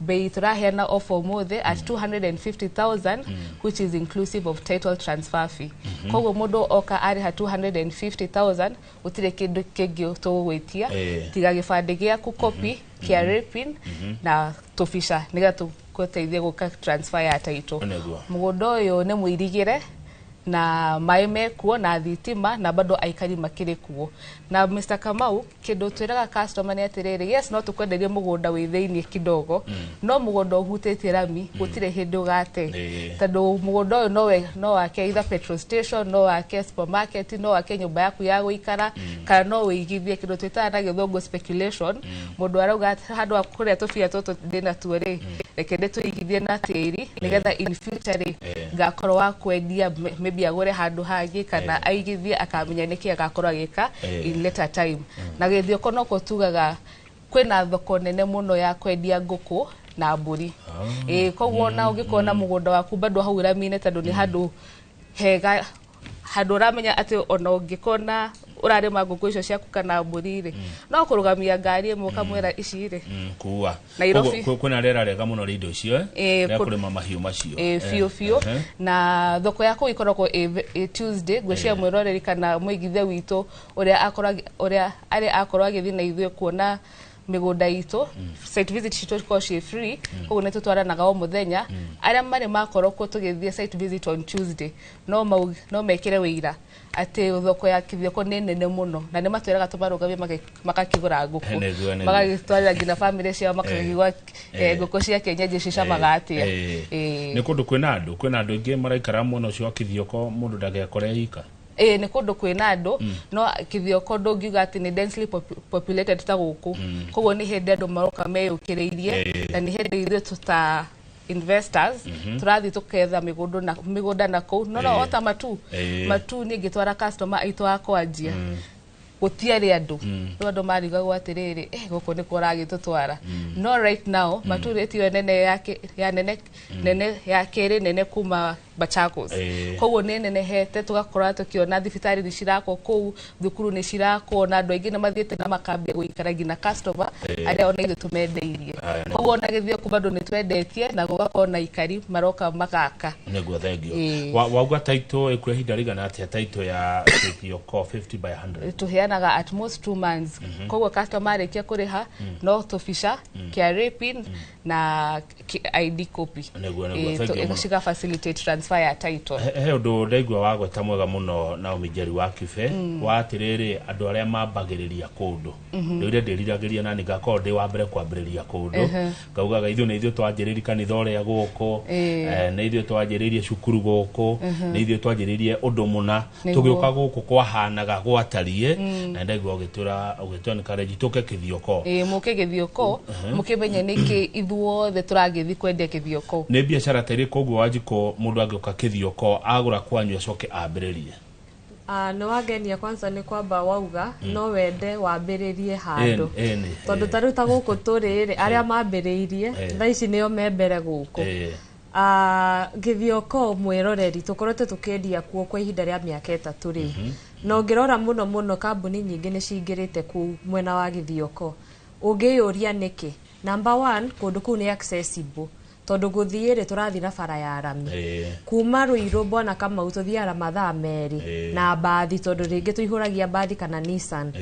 bei tũraheana offer ũmũthĩ at 250,000, which is inclusive of title transfer fee. Koguo mũndũ oka arĩha 250,000, gũtirĩ kĩndũ kĩngĩ tũgũgwĩtia tiga gĩbandĩ gĩaku, copy, KRA pin na tũbica, nĩgetha tũgũteithie gwĩka transfer ya title. Mũgũnda ũyũ nĩ mũirigĩre na maĩ mekuo na thitima, na bado aikari makĩrĩ kuo. Na Mr. Kamau, kĩndũ twĩraga customer nĩ atĩrĩrĩ, yes, no tũkwenderie mũgũnda wĩ thĩiniĩ kidogo, no mũgũnda ũhutĩtie rami gũtirĩ hĩndĩ ũgate, tondũ mũgũnda ũyũ no wake either petrol station, no wake supermarket, no wake nyũmba yaku ya gũikara, kana no wĩigithie kĩndũ twĩtaga na gĩthũngũ speculation. Mũndũ arauga atĩ handũ ha kũrĩa tũbia tũtũ ndĩna tuo rĩ, reke ndĩtũigithie na tĩri, nĩgetha in future rĩ, ngakorwo wa kwendia, maybe agũre handũ hangĩ kana aigithie, akamenya nĩkĩ agakorwo agĩka in later time. Na Gĩthioko noko tugaga kwĩna thoko nene mũno ya kwendia ngũkũ na mbũri. Ĩĩ, koguo ona ũngĩkorwo na mũgũnda waku bado hau rami-inĩ, tondũ nĩ handũ hega, handũ ũramenya atĩ ona ũngĩkorwo na Ũrarĩma ngũkũ icio ciaku kana mbũri rĩ, no kũrũgamia ngari ĩmwe ũkamwĩra ici rĩ. Kuua. Nairobi. Koguo kwĩna rĩera rĩega mũno rĩa indo icio, eh? Rĩa kũrĩma mahiũ macio. Biũ biũ. Na thoko ya kũu ĩkoragwo ĩ Tuesday. Ngwĩciria mwĩroreri kana mũigithia witũ ũrĩa akorwo ũrĩa arĩa akorwo agĩthiĩ na ithuĩ kuona mĩgũnda itũ, site visit citũ cikoragwo ciĩ free, koguo nĩ tũtwaranaga o mũthenya. Arĩa marĩ makorwo kuo tũgĩthiĩ site visit on Tuesday no mekĩre wĩira atĩ thoko ya Kithioko nĩ nene mũno, na nĩ matwĩraga tũmarũgamie magakĩgũra ngũkũ, Nĩguo, nĩguo. magagĩtwarĩra nginya bamĩrĩ ciao, makakĩigua ngũkũ cia kienyeji cicamaga atĩa. Nĩ kũndũ kwĩna andũ aingĩ maraikara mwena ũcio wa Kithioko, mũndũ ndagekore ika? Ĩĩ, nĩ kũndũ kwĩna andũ, no Kithioko ndũngiuga atĩ nĩ densely populated ta gũkũ. Koguo nĩ hĩndĩ andũ maroka meyũkĩrĩirie, na nĩ hĩndĩ ithuĩ tũta investors tũrathiĩ tũketha mĩgũnda na mĩgũnda na kũu no ota matu matu niĩ ngĩtwara customer aitũ a kwanjia, gũtiarĩ andũ. Rĩu andũ marigagwo atĩrĩrĩ, gũkũ nĩkuo ũragĩtũtwara? No right now matu ĩtiyo nene ya nene nene ya kerĩ nene kuma Machakos. Koguo nĩ nenehete, tũgakorwo tũkĩona thibitarĩ nĩ cirakwo kũu, thukuru nĩ cirakwo, na andũ aingĩ nĩ mathiĩte na makambia gũikara, nginya customer arĩa ona ithuĩ tũmendeirie. Aya, nĩguo. Koguo ona Gĩthioko bado nĩ twendetie na gũgakorwo na ikari maroka magaka. Nĩguo, thengio. Wauga title ĩkuoya ihinda rĩigana atĩa, title ya Kithioko 50 by 100? Tũheanaga at most 2 months. Koguo customer arĩkia kũrĩha, no tũbica, KRA pin na ID copy. Nĩguo, thank you mũno. Ciga facilitate transfer ya title. He ũndũ ndaigua wagweta mwega mũno, Naomi Njeri wa Kibe, wa atĩrĩrĩ, andũ arĩa mambagĩrĩria kũndũ. Ndũire ndĩriragĩria nani ngakorwo ndĩ wa mbere kwambĩrĩria kũndũ. Ngaugaga ithuĩ nĩ ithuĩ twanjĩrĩirie kanitha ũrĩa gũkũ, nĩ ithuĩ twanjĩrĩirie cukuru gũkũ, nĩ ithuĩ twanjĩrĩirie ũndũ mũna. Tũgĩũka gũkũ kwahanaga gwatariĩ, na ndaigua ũgĩtwĩra encourage tũke Kĩthioko. Ĩĩ, mũke Gĩthioko, mũkĩmenye nĩkĩ ithuothe tũragĩthiĩ kwendia Kĩthioko. Nĩ biacara ta ĩrĩkũ ũguo, Wanjikũ, mũndũ angĩũka Kĩthioko agũra kwanyu acoke ambĩrĩrie? Ah, nĩ wangenia. Kwanza nĩ kwamba wauga no wende wambĩrĩrie handũ, Ĩni, tondũ ta rĩu ta gũkũ tũrĩ rĩ, arĩa mambĩrĩirie thaa ici nĩo me mbere gũkũ. Ah, Gĩthioko, mwĩroreri, tũkoretwo tũkĩendia kuo kwa ihinda rĩa mĩaka 3 rĩu, na ũngĩrora mũno mũno kambuni nyingĩ nĩ cingĩrĩte kũu mwena wa Gĩthioko. Ũngĩyũria nĩkĩ, number one, kũndũ kũu nĩ accessible, tondũ gũthiĩ rĩ, tũrathiĩ na bara ya rami kuma Rũirũ. Bwana Kamau, tũthiaga na mathaa 2 na mbathi, tondũ rĩngĩ tũihũragia mbathi kana Nissan.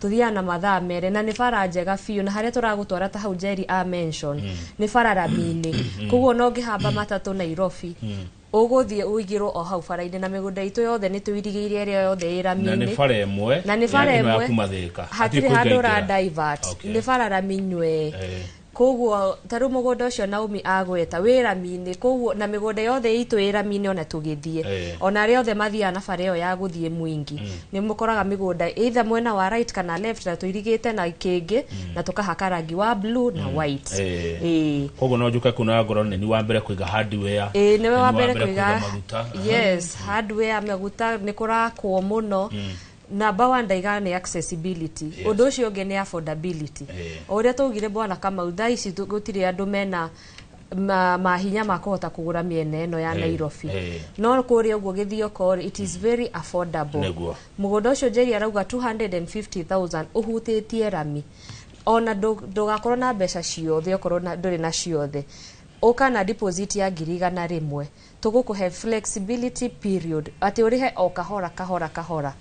Tũthiaga na mathaa 2 na nĩ bara njega biũ, na harĩa tũragũtwara ta hau Jerry a mention nĩ bara rami-inĩ. Koguo no ngĩhamba matatũ Nairobi, ũgũthiĩ ũigĩrwo o hau bara-inĩ, na mĩgũnda itũ yothe nĩ tũirigĩire ĩrĩa yothe ĩ Na nĩ rami-inĩ. bara ĩmwe Na nĩ bara ya ĩno ya ĩmwe. kuma Thĩka. Hatirĩ Hatirĩ handũ kũingaingĩra. ũra divert. Nĩ bara rami nywee. Koguo ta rĩu mũgũnda ũcio Naomi agweta wĩ rami-inĩ, koguo na mĩgũnda yothe itũ ĩ rami-inĩ ona tũgĩthiĩ. Ona arĩa othe mathiaga na bara ĩyo ya gũthiĩ Mwingi, nĩ mũkoraga mĩgũnda either mwena wa right kana left, na tũirigĩte na kĩngĩ na tũkahaka rangi wa blue na white. Koguo no njũke kuna ngorwo nĩ ni wa mbere kũiga hardware? Ĩĩ, nĩwe wa Nĩ mbere kũiga. Maguta. Yes, hardware, maguta nĩ kũrakwo mũno. Number one ndaiga nĩ accessibility. Ũndũ ũcio ũngĩ nĩ affordability. O ũrĩa twaugire, bwana Kamau, thaa ici gũtirĩ andũ mena mahinya ma kũhota kũgũra mĩena ĩno ya Nairobi. No kũrĩa ũguo Gĩthioko rĩ, it is very affordable. Mũgũnda ũcio Njeri arauga 250,000 ũhutĩtie rami, ona ndũgakorwo na mbeca ciothe, okorwo ndũrĩ na ciothe, ũka na deposit ya 100,000, tũgũkũhe flexibility period atĩ ũrĩhe o kahora kahora kahora.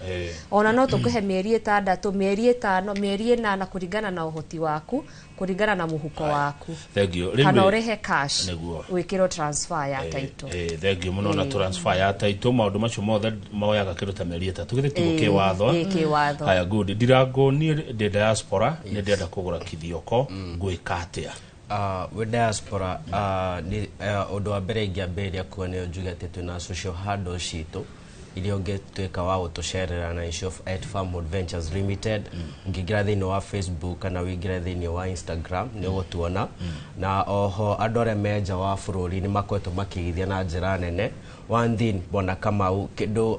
Ona no tũkũhe mĩeri 6, mĩeri 5, mĩeri 8, kũringana na ũhoti waku, kũringana na mũhuko waku. Thank you. Kana ũrĩhe cash, wĩkĩrwo transfer ya title. Thank you mũno. Na transfer ya title, maũndũ macio mothe moyaga kĩndũ ta mĩeri 3, githĩ tiguo kĩwatho? Ĩĩ, kĩwatho. Haya, good. Ndirango, niĩ ndĩ diaspora, nĩ ndĩrenda kũgũra Kithioko, ngwĩka atĩa? Wĩ diaspora, nĩ ũndũ wa mbere ingĩambĩrĩria kuga nĩ njuge atĩ twĩna social handles citũ iria ũngĩtuĩka wa gũtũcerera na icio at Farmwood Ventures Limited. Ũngĩingĩra thĩinĩ wa Facebook kana ũingĩre thĩinĩ wa Instagram, nĩ ũgũtuona. Na oho andũ arĩa me nja wa bũrũri nĩ makoretwo makĩigithia na njĩra nene. One thing, bwana Kamau, kĩndũ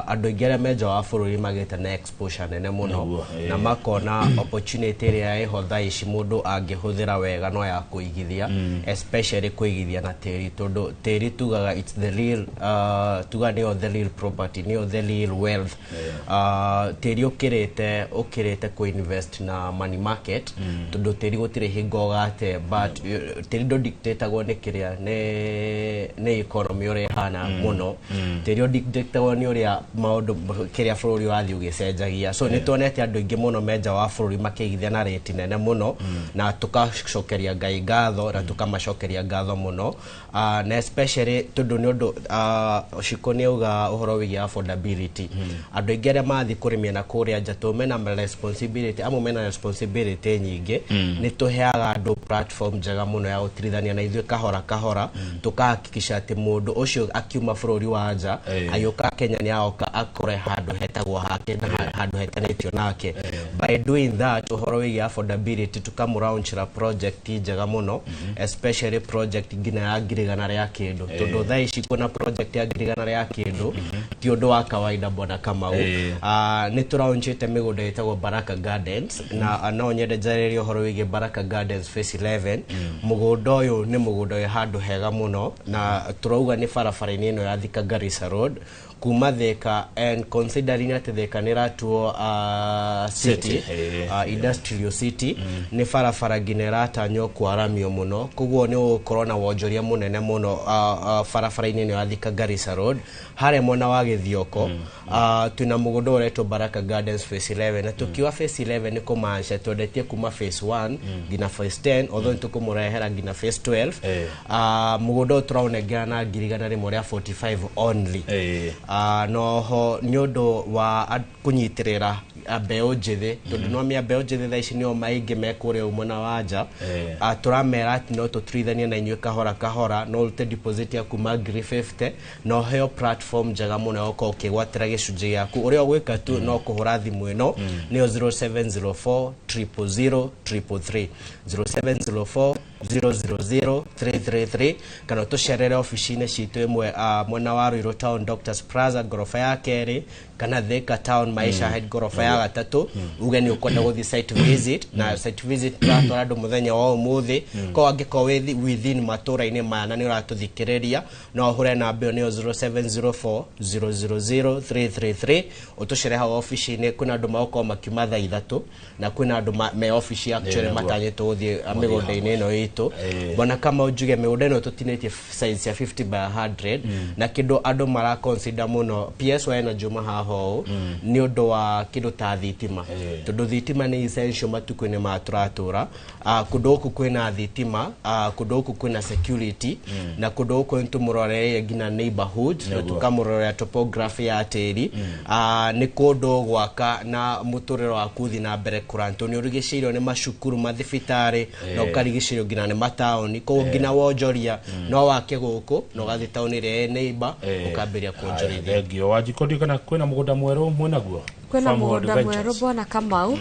andũ aingĩ arĩa me nja wa bũrũri magĩte na exposure nene mũno na makona opportunity ĩrĩa ĩho thaa ici mũndũ angĩhũthĩra wega no ya kũigithia, especially kũigithia na tĩri, tondũ tĩri tugaga it's the real, tuga nĩyo the real property. property, nĩyo the real wealth. Tĩri ũkĩrĩte kũ-invest na money market, tondũ tĩri gũtirĩ hingo ũgate, but tĩri ndũ-dictate-agwo nĩ kĩrĩa nĩ economy ũrĩa ĩhana mũno. Tĩri ũdictate-agwo nĩ ũrĩa maũndũ kĩrĩa bũrũri ũrathiĩ ũgĩcenjagia. So nĩ tuonete andũ aingĩ mũno me nja wa bũrũri makĩigithia na rate nene mũno, na tũkacokeria Ngai ngatho na tũkamacokeria ngatho mũno, na especially tondũ nĩ ũndũ Shiko nĩ auga ũhoro wĩgiĩ affordability. Andũ aingĩ arĩa mathiĩ kũrĩmia na kũrĩa nja, tondũ mena responsibility, amwe mena responsibility nyingĩ, nĩ tũheaga andũ platform njega mũno ya gũtirithania na ithuĩ kahora kahora, tũkahakikisha atĩ mũndũ ũcio akiuma bũrũri wa nja agĩũka Kenya nĩ agoka akore handũ hetagwo hake na handũ hetanĩtio nake. By doing that, ũhoro wĩgiĩ affordability, tũkamũlaunchĩra project njega mũno, especially project nginya ya 100,000 rĩa kĩndũ, tondũ thaa ici kwĩna project ya 100,000 rĩa kĩndũ ti ũndũ wa kawaida, bwana Kamau. Nĩ tũraunchĩte mĩgũnda ĩtagwo Baraka Gardens, na no nyende njarĩrie ũhoro wĩgiĩ Baraka Gardens Phase 11. Mũgũnda ũyũ nĩ mũgũnda wĩ handũ hega mũno, na tũrauga nĩ barabara-inĩ ĩno ya Thika Garissa Road kuma Thika, and considering atĩ Thika nĩ ĩratuo city, City, industrial city, nĩ barabara nginya ĩratanywo kwaramio mũno, koguo nĩ ũgũkorwo na wonjoria mũnene mũno barabara-inĩ ĩno ya Thika Garissa Road harĩa mwena wa Gĩthioko. Twĩna mũgũnda ũretwo Baraka Gardens Phase 11, na tũkiuga Phase 11 nĩ kũmaanisha twendetie kuma Phase 1 nginya Phase 10, although nĩ tũkũmũrehera nginya Phase 12. Mũgũnda ũyũ tũraũnengera na 145,000 only. Noho nĩ ũndũ wa kũnyitĩrĩra mbeũ njĩthĩ, tondũ no mĩa mbeũ njĩthĩ thaa ici nĩo maingĩ me kũrĩa mwena wa nja. Tũramera atĩ no tũtirithanie na inyuĩ kahora kahora, no ũrute deposit ya kuma 50,000 na ũheo platform njega mũno ya gũkorwo ũkĩgwatĩra gĩcunjĩ gĩaku. Ũrĩa ũgwĩka tu no kũhũra thimũ ĩno, nĩyo 0704 000 333, 0704 000 333, kana tũcerere ofici-inĩ citũ ĩmwe mwena wa Ruiru Town, Doctors Plaza ngoroba ya kerĩ, kana Thika Town, Maisha Head ngoroba ya gatatũ. Uge nĩ ũkwenda gũthiĩ site visit, na site visit tũratwara andũ mũthenya wa ũmũthĩ. Koguo angĩkorwo wĩ within matũra-inĩ maya na nĩ ũratũthikĩrĩria, no ũhũre namba ĩyo, nĩyo 0704 000 333, ũtũcere hau ofici-inĩ. Kwĩna andũ magũkorwo makiuma thaa 3, na kwĩna andũ me ofici actually matanyĩtwo gũthiĩ mĩgũnda-inĩ ĩno itũ. Bwana Kamau, njuge mĩgũnda ĩno tũtinĩtie size ya 50 by 100, na kĩndũ andũ mara consider mũno, PS wa Energy uma haha ũũ, nĩ ũndũ wa kĩndũ ta thitima, tondũ thitima nĩ essential matukũ-inĩ maya tũratũra. Kũndũ gũkũ kwĩna thitima, kũndũ gũkũ kwĩna security, na kũndũ gũkũ nĩ tũmũroreire nginya neighborhood na tũkamũrorera topography ya tĩri. Nĩ kũndũ gwaka na mũtũrĩre waku ũthiĩ na mbere kũrantwo, nĩ ũrigicĩirio nĩ macukuru, mathibitarĩ, na ũkarigicĩrio nginya nĩ mataũni. Koguo nginya wonjoria no wake gũkũ na ũgathiĩ taũni ĩrĩa ĩ neighbor ũkambĩrĩria kuonjorithia. Thengio. Wanjikũ, ndiũ kana kwĩna mũgũnda mwerũ mwĩnaguo? Kwĩna Farmhold mũgũnda Ventures. mwerũ, bwana Kamau.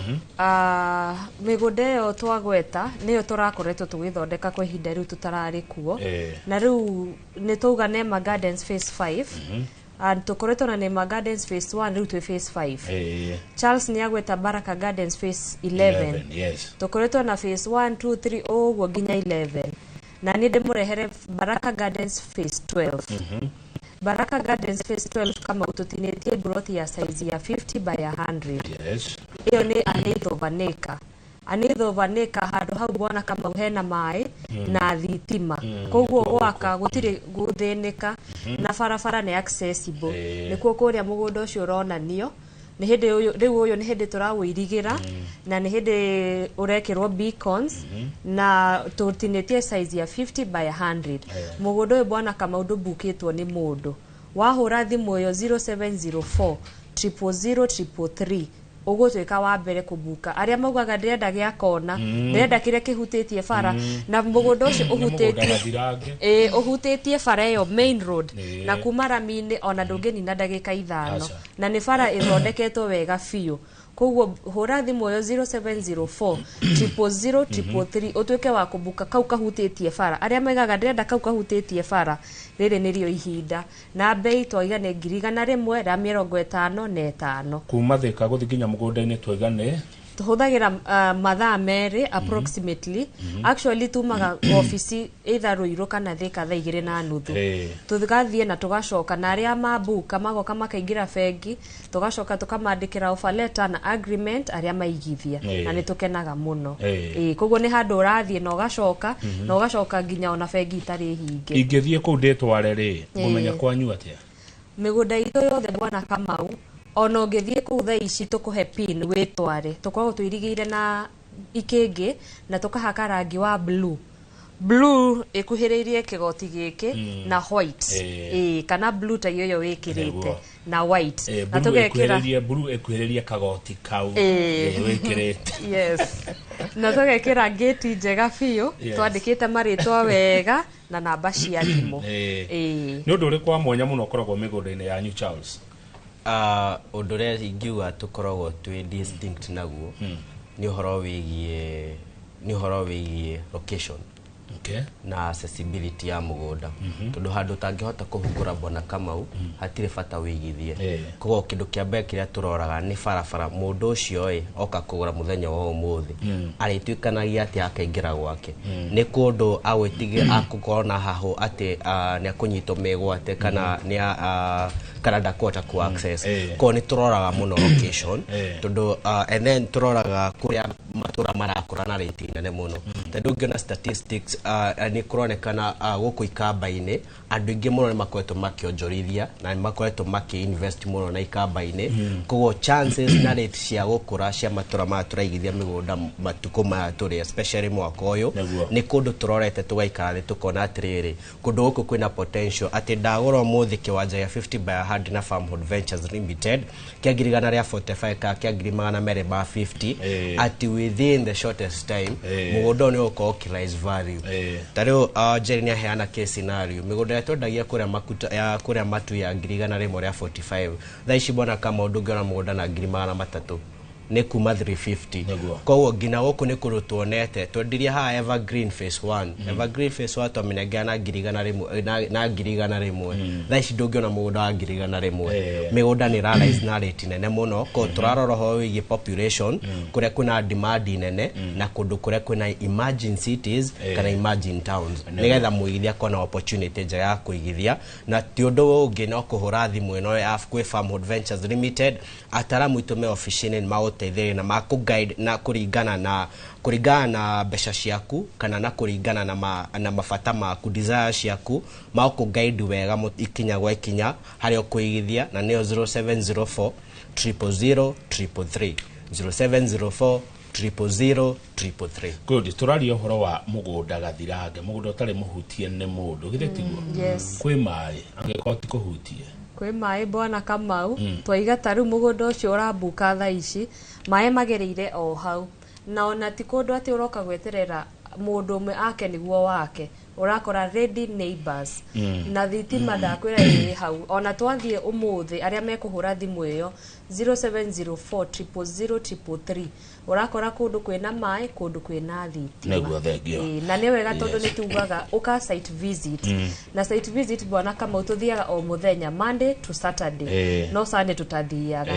Mĩgũnda ĩyo twagweta nĩyo tũrakoretwo tũgĩthondeka kwa ihinda rĩu tũtararĩ kuo. Na rĩu nĩ twauga Nema Gardens Phase 5, and tũkoretwo na Nema Gardens Phase 1, rĩu twĩ Phase 5. Charles nĩ agweta Baraka Gardens Phase 11. 11, yes. Tũkoretwo na Phase 1, 2, 3 ũguo nginya 11, na nĩ ndĩmũrehere Baraka Gardens Phase 12. Baraka Gardens Phase 12 kama tũtinĩtie broti ya size ya 50 by 100. Ĩyo nĩ an eighth of an acre, an eighth of an acre. Handũ hau, bwana Kamau, hena maĩ na thitima. Koguo gwaka gũtirĩ gũthĩnĩka, na barabara nĩ accessible. Nĩkuo kũrĩa mũgũnda ũcio ũronanio nĩ hĩndĩ ũyũ rĩu, ũyũ nĩ hĩndĩ tũrawĩirigĩra na nĩ hĩndĩ ũrekĩrwo beacons, na tũtinĩtie size ya 50 by 100. Mũgũnda ũyũ, bwana Kamau, ndũbukĩtwo nĩ mũndũ. Wahũra thimũ ĩyo 0704 000 333, ũgũtuĩka wa mbere kũbuka. Arĩa maugaga ndĩrenda gĩa kona, ndĩrenda kĩrĩa kĩhutĩtie bara, na mũgũnda ũcio Nĩ mũgũnda ũhutĩtie gathirange. Ĩĩ, ũhutĩtie bara ĩyo main road, na kuma rami-inĩ ona ndũngĩnina ndagĩka 5. Aca. Na nĩ bara ĩthondeketwo wega biũ. Koguo hũra thimũ ĩyo 0704 000 333, ũtuĩke wa kũbuka kau kahutĩtie bara. Arĩa maigaga ndĩrenda kau kahutĩtie bara, rĩrĩ nĩrĩo ihinda. Na mbei twaiga nĩ 155,000. Kuma Thika gũthiĩ nginya mũgũnda-inĩ twaiga nĩ Tũhũthagĩra mathaa 2 approximately. Actually tumaga ofici either Ruiru kana Thika thaa 2:30. Tũgathiĩ na tũgacoka, na arĩa mabuka magoka makaingĩra bengi, tũgacoka tũkamandĩkĩra offer letter na agreement arĩa maigithia. Na nĩ tũkenaga mũno. Koguo nĩ handũ ũrathiĩ na ũgacoka, na ũgacoka nginya ona bengi itarĩ hinge. Ingĩthiĩ kũu ndĩtware rĩ, ngũmenya kwanyu atĩa? Mĩgũnda itũ yothe bwana Kamau, ona ũngĩthiĩ kũu thaa ici tũkũhe pin wĩtware. Tũkoragwo tũirigĩire na ikĩngĩ na tũkahaka rangi wa blue. Blue ĩkuhĩrĩirie kĩgoti gĩkĩ na white. Kana blue ta iyo wĩkĩrĩte na white. Na tũgekĩra blue ĩkuhĩrĩirie kagoti kau wĩkĩrĩte. Yes. Na tũgekĩra gate njega biũ, twandĩkĩte marĩtwa wega na namba cia thimũ. Nĩ ũndũ ũrĩkũ wa mwanya mũno ũkoragwo mĩgũnda-inĩ yanyu, Charles? Ũndũ ũrĩa ingiuga tũkoragwo twĩ distinct naguo nĩ ũhoro wĩgiĩ location. Na accessibility ya mũgũnda. Tondũ handũ ũtangĩhota kũhungũra bwana Kamau, hatirĩ bata wĩigithie. Koguo kĩndũ kĩa mbere kĩrĩa tũroraga nĩ barabara. Mũndũ ũcio oka kũgũra mũthenya wa ũmũthĩ, arĩtuĩkanagia atĩ akaingĩra gwake. Nĩ kũndũ agũkorwo na hahũ atĩ nĩ akũnyitwo mĩgwate kana kana ndakũhota ku access. Koguo nĩ tũroraga mũno location, tondũ and then tũroraga kũrĩa matũra marakũra na rate nene mũno. Tondũ ũngĩona statistics nĩ kũronekana gũkũ ikamba-inĩ andũ aingĩ mũno nĩ makoretwo makĩonjorithia na nĩ makoretwo makĩ-invest mũno na ikamba-inĩ. Koguo chances na rate cia gũkũra cia matũra maya tũraigithia mĩgũnda matukũ maya tũrĩ, especially mwaka ũyũ, nĩ kũndũ tũrorete tũgaikara thĩ tũkona atĩrĩrĩ, kũndũ gũkũ kwĩna potential atĩ ndagũra ũmũthĩ kĩwanja gĩa 50 by 100 na Farmhold Ventures Limited kĩa 145 kana kĩa 250, atĩ within the shortest time mũgũnda ũyũ nĩ ũgũkorwo ũkĩ-rise value. Ta rĩu Jerry nĩ aheana case scenario, mĩgũnda ĩrĩa twendagia kũrĩa Matu ya 145, thaa ici bwana Kamau ndũngĩona mũgũnda na 300, nĩ kuma 350. Koguo nginya gũkũ nĩ kũndũ tuonete twendirie haha Evergreen Phase 1. Evergreen Phase 1 twamĩnengera na 100 na 100. Thaa ici ndũngĩona mũgũnda wa 100. Mĩgũnda nĩ ĩra-rise na rate nene mũno. Koguo tũrarora ũhoro wĩgiĩ population, kũrĩa kwĩna demand nene na kũndũ kũrĩa kwĩna emerging cities kana emerging towns, nĩgetha mũigithia akona opportunity njega ya kũigithia. Na ti ũndũ ũngĩ no kũhũra thimũ ĩno ya kwĩ Farmhold Ventures Limited, ataramu aitũ me ofici-inĩ nĩ magũteithĩrĩria na makũ-guide na kũringana na mbeca ciaku kana na kũringana na mabata maku, desire ciaku, magũkũ-guide wega ikinya gwa ikinya harĩa ũkũigithia, na nĩyo 0704 000 333, 0704 000 333. Good. Tũraria ũhoro wa mũgũnda gathirange, mũgũnda ũtarĩ mũhutie nĩ mũndũ, githĩ tiguo? Yes. Kwĩ maĩ angĩkorwo ti kũhutie? Kwĩ maĩ bwana Kamau, twaiga ta rĩu mũgũnda ũcio ũrambuka thaa ici, maĩ magereire o hau, na ona ti kũndũ atĩ ũroka gweterera mũndũ ũmwe ake nĩguo wake, ũrakora ready neighbors. Na thitima ndakwĩra ĩ hau, ona twathiĩ ũmũthĩ arĩa mekũhũra thimũ ĩyo 0704 000 333, ũrakora kũndũ kwĩna maĩ, kũndũ kwĩna thitima. Nĩguo, thengio. Na nĩ wega tondũ nĩ tugaga ũka site visit. Na site visit bwana Kamau tũthiaga o mũthenya Monday to Saturday, no Sunday tũtathiaga.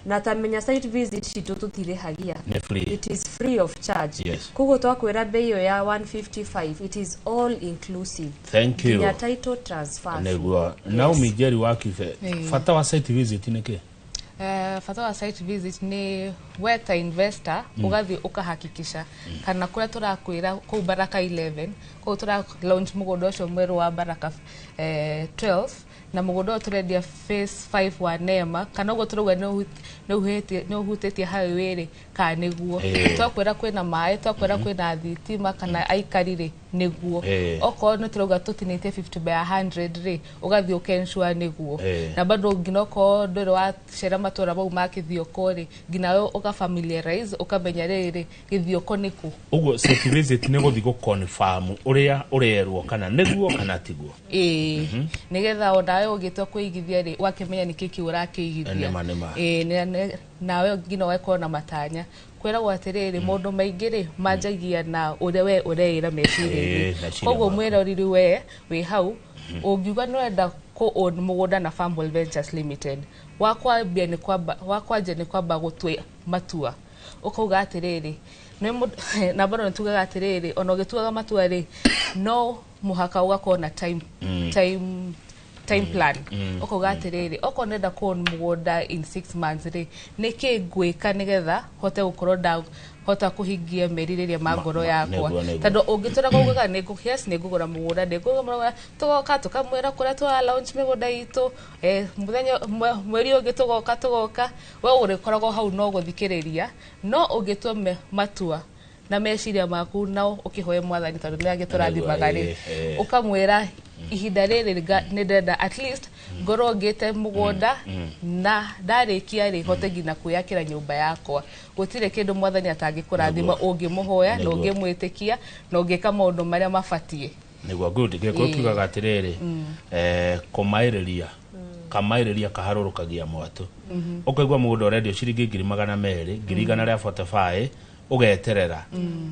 Na tamenya site visit citũ tũtirĩhagia, it is free of charge. Koguo twakwĩra bei ĩyo ya 155, it is all inclusive. Thank you. Nginya title transfer. Nĩguo. Naomi Njeri wa Kibe, bata wa site visit nĩ kĩ? Bata wa site visit nĩ we ta investor ũgathiĩ ũkahakikisha kana kũrĩa tũrakwĩra kũu Baraka 11, kũu tũra launch mũgũnda ũcio mwerũ wa Baraka 12, na mũgũnda ũyũ tũrendia phase 5 wa Nema, kana ũguo tũrauga nĩ ũhutĩtie highway rĩ, kana nĩguo twakwĩra kwĩna maĩ, twakwĩra kwĩna thitima kana aikari rĩ, nĩguo. Okorwo nĩ tũrauga tũtinĩtie 50 by 100 rĩ, ũgathiĩ ũkensure nĩguo. Na bado nginya okorwo ndũrĩ wacera matũra mau ma Gĩthioko rĩ, nginya we ũka-familiarize, ũkamenya rĩrĩ Gĩthioko nĩkũ. Ũguo site visit nĩ gũthiĩ gũ-confirm ũrĩa ũrerwo kana nĩguo kana tiguo. Nĩgetha onawe ũgĩtua kũigithia rĩ, ũgakĩmenya nĩkĩ kĩu ũrakĩigithia. Nawe nginya ũgakorwo na matanya. Kwĩragwo atĩrĩrĩ, maũndũ maingĩ rĩ manjagia na ũrĩa we ũreĩra meciria-inĩ. Koguo mwĩroreri we wĩ hau, ũngiuga nĩ ũrenda kũ own mũgũnda na Farmhold Ventures Limited, wakwambia nĩ kwamba, wakwanjia nĩ kwamba gũtua matua. Ũkauga atĩrĩrĩ, na bado nĩtugaga atĩrĩrĩ, ona ũgĩtuaga matua rĩ, no mũhaka ũgakorwo na time time plan. Ũkauga atĩrĩrĩ, okorwo nĩndenda kũown mũgũnda in 6 months rĩ, nĩkĩ ngwĩka nĩgetha hote gũkorwo ndahota kũhingia merirĩria ma ngoro yakwa. Tondũ ũngĩtũra kuugaga yes nĩngũgũra mũgũnda, nĩngũgũra, tũgoka tũkamwĩra kũrĩa tũra launch mĩgũnda itũ, mũthenya mweri ũngĩ tũgoka, we ũrĩkoragwo hau no gũthikĩrĩria. No ũngĩtua matua na meciria maku na ũkĩhoe mwathani tondũ nĩ agĩtũrathimaga rĩ, ũkamwĩra ihinda rĩrĩ nĩ ndĩrenda at least ngorwo ngĩte mũgũnda na ndarĩkia rĩ hote nginya kwĩyakĩra nyũmba yakwa. Gũtirĩ kĩndũ mwathani atangĩkũrathima ũngĩmũhoya na ũngĩmwĩtĩkia na ũngĩka maũndũ marĩa mabatiĩ. Nĩguo. Good. Gĩkũyũ kiugaga atĩrĩrĩ, kũmaĩrĩria kamaĩrĩria kaharũrũkagia mwatũ. Ũkaigua mũgũnda ũrendio ciringi 200,000, 145,000, ũgeterera.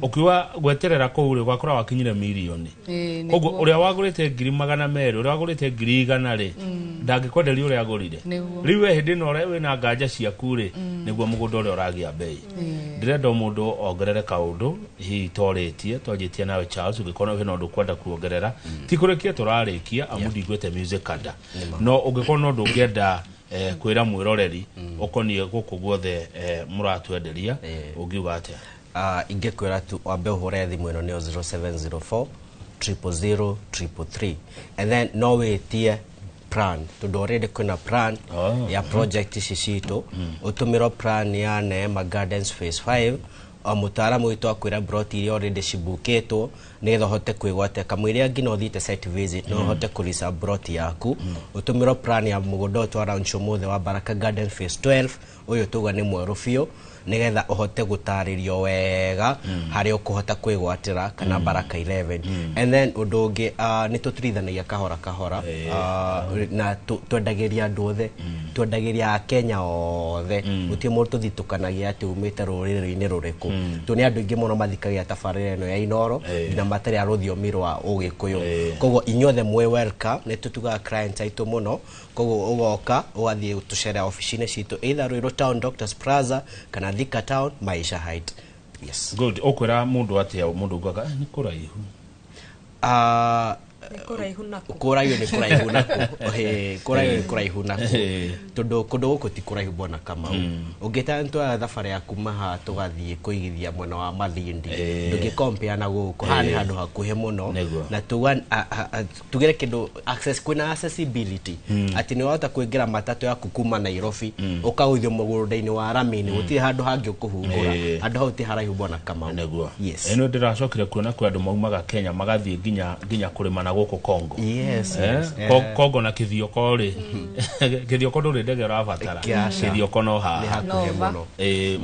Ũkiuga gweterera kũu rĩ, ũgakora wakinyire mirioni. Koguo ũrĩa wagũrĩte 200,000, ũrĩa wagũrĩte 100,000 rĩ, ndangĩkwenderia ũrĩa agũrire. Rĩu we hĩndĩ ĩno wĩna nganja ciaku rĩ, nĩguo mũgũnda ũrĩa ũragĩa bei. Ndĩrenda mũndũ ongerere kaũndũ hihi torĩtie, twanjĩtie nawe Charles, ũngĩkorwo hena ũndũ ũkwenda kuongerera. Ti kũrĩkia tũrarĩkia, amu ndiguĩte music kada. No ũngĩkorwo na ũndũ ũngĩenda kwĩra mwĩroreri ũkoniĩ gũkũ guothe mũratwenderia, ũngiuga atĩa? Ingĩkwĩra tu wambe ũhũre thimũ ĩno nĩyo 0704 000 333, and then no wĩtie plan, tondũ already kwĩna plan ya project ici citũ. Ũtũmĩrwo plan ya Neema Gardens Phase 5, o mũtaaramu witũ akwĩra broti iria already cibukĩtwo nĩgetha ũhote kwĩgwatĩra kamũira nginya ũthiĩte site visit, no ũhote kũrisa broti yaku. Ũtũmĩrwo plan ya mũgũnda ũyũ twa launch ũmũthĩ wa Baraka Garden Phase 12, ũyũ tuga nĩ mwerũ biũ, nĩgetha ũhote gũtarĩrio wega harĩa ũkũhota kwĩgwatĩra kana Baraka 11. And then ũndũ ũngĩ, nĩ tũturithanagia kahora kahora, na twendagĩria andũ othe, twendagĩria Akenya othe, gũtirĩ mũndũ tũthitũkanagia atĩ umĩte rũrĩrĩ-inĩ rũrĩkũ. Tondũ nĩ andũ aingĩ mũno mathikagia tabarĩra ĩno ya Inooro nginya matarĩ a rũthiomi rwa Ũgĩkũyũ. Koguo inyuothe mwĩ welcome, nĩ tũtugaga clients aitũ mũno. Koguo ũgoka ũgathiĩ tũcere ofici-inĩ citũ either Ruiru Town Doctors Plaza kana Thika Town Maisha Height. Yes. Good. Ũkwĩra mũndũ atĩa, mũndũ ugaga nĩ kũraihu? Nĩ kũraihu naku. Kũraihu nĩ kũraihu naku. Kũraihu nĩ kũraihu naku. Tondũ kũndũ gũkũ ti kũraihu bwana Kamau. Ũngĩta nĩtwoya thabarĩ ya kuma haha tũgathiĩ kũigithia mwena wa Malindi, ndũngĩkompea na gũkũ. Haha nĩ handũ hakuhĩ mũno. Na tugire kĩndũ access, kwĩna accessibility. Atĩ nĩ wahota kũingĩra matatũ yaku kuma Nairobi, ũkagũithio mũgũnda-inĩ wa Ramini, gũtirĩ handũ hangĩ ũkũhungũra. Handũ hau ti haraihu bwana Kamau. Nĩguo. Ĩno ndĩracokire kuona kwĩ andũ maumaga Kenya magathiĩ nginya kũrĩma na gũkũ Kongo. Yes, yes. Kongo na Kithioko rĩ, Kithioko ndũrĩ ndege ũrabatara. Kithioko no haha. Nĩ hakuhĩ mũno.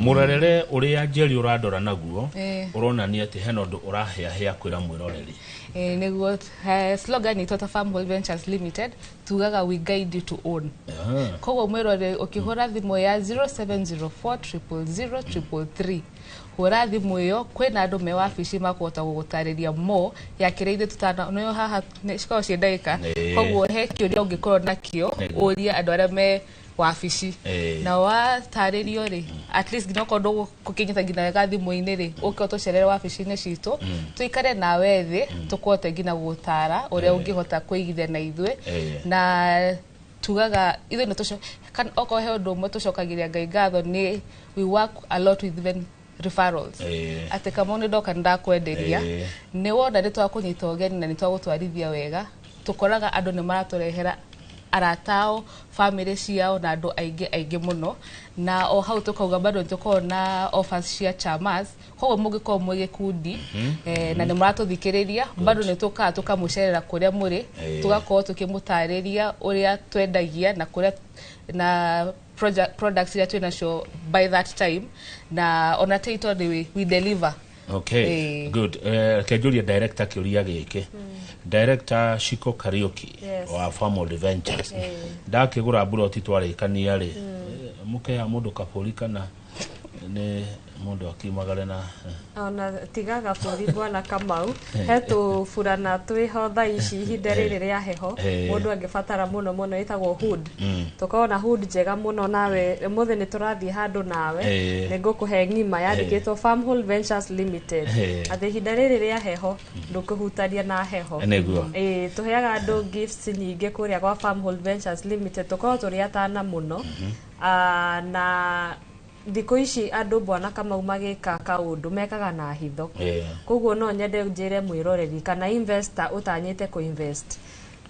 Mũrerere ũrĩa Njeri ũrandora naguo, ũronania atĩ hena ũndũ ũrahĩahĩa kwĩra mwĩroreri. Nĩguo slogan itũ ta Farmhold Ventures Limited tugaga we guide you to own. Koguo mwĩroreri ũkĩhũra thimũ ya 0704 000 333, hũra thimũ ĩyo, kwĩna andũ me wabici makũhota gũgũtarĩria more ya kĩrĩa ithuĩ tũtana nĩyo haha cikoragwo ciĩ ndagĩka. Koguo he kĩũria ũngĩkorwo nakĩo ũrie andũ arĩa me wabici, na watarĩrio rĩ, at least nginya okorwo ndũgũkĩnyita nginya wega thimũ-inĩ rĩ, ũke ũtũcerere wabici-inĩ citũ, tũikare nawe thĩ, tũkũhote nginya gũgũtara ũrĩa ũngĩhota kũigithia na ithuĩ. Na tugaga ithuĩ nĩ okorwo he ũndũ ũmwe tũcokagĩria Ngai ngatho nĩ we work a lot with even referrals. Atĩ Kamau nĩ ndoka nĩndakwenderia, nĩ wona nĩ twakũnyita ũgeni na nĩ twagũtwarithia wega, tũkoraga andũ nĩ maratũrehera arata ao, family ciao na andũ aingĩ aingĩ mũno. Na o hau tũkauga bado nĩtũkoragwo na offers cia chamas, koguo mũngĩkorwo mwĩ gĩkundi na nĩ mũratũthikĩrĩria, bado nĩ tũkaga tũkamũcerera kũrĩa mũrĩ, tũgakorwo tũkĩmũtarĩria ũrĩa twendagia na kũrĩa na products iria twĩ nacio by that time, na ona title we deliver. Okay, good. Reke njurie director kĩũria gĩkĩ. Director Shiko Kariuki wa Farmhold Ventures, ndakĩgũra mburoti twarĩkania rĩ, mũkeha mũndũ kabũri kana nĩ Mũndũ akiumagare na Ona tigaga bũri, Bwana Kamau, he tũburana twĩho thaa ici ihinda rĩrĩ rĩa heho, mũndũ angĩbatara mũno mũno, ĩtagwo hood. Tũkorwo na hood njega mũno. Nawe ũmũthĩ nĩ tũrathiĩ handũ nawe, nĩ ngũkũhe ng'ima yandĩkĩtwo Farmhold Ventures Limited, atĩ ihinda rĩrĩ rĩa heho ndũkũhutania na heho. Ĩĩ, tũheaga andũ gifts nyingĩ kũrĩa gwa Farmhold Ventures Limited. Tũkorwo tũrĩ atana mũno. Ah, na thikũ ici andũ, Bwana Kamau, magĩka kaũndũ mekaga na hitho. Koguo no nyende njĩre mwĩroreri kana investor ũtanyĩte kũ-invest,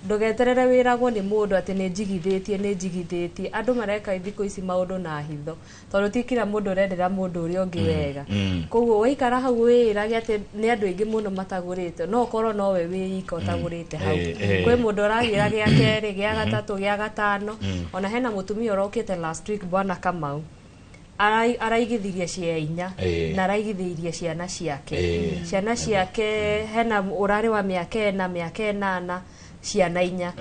ndũgeterere wĩragwo nĩ mũndũ atĩ nĩ njigithĩtie, nĩ njigithĩtie. Andũ mareka thikũ ici maũndũ na hitho, tondũ ti kila mũndũ ũrendera mũndũ ũrĩa ũngĩ wega. Koguo waikara hau wĩĩrage atĩ nĩ andũ aingĩ mũno matagũrĩte, no ũkorwo nowe wĩ ika ũtagũrĩte hau. Kwĩ mũndũ ũragĩra gĩa kerĩ, gĩa gatatũ, gĩa gatano. Ona hena mũtumia ũrokĩte last week, Bwana Kamau, araigithirie cia 4 na araigithĩirie ciana ciake. Ciana ciake hena ũrarĩ wa mĩaka 4, mĩaka 8, ciana 4.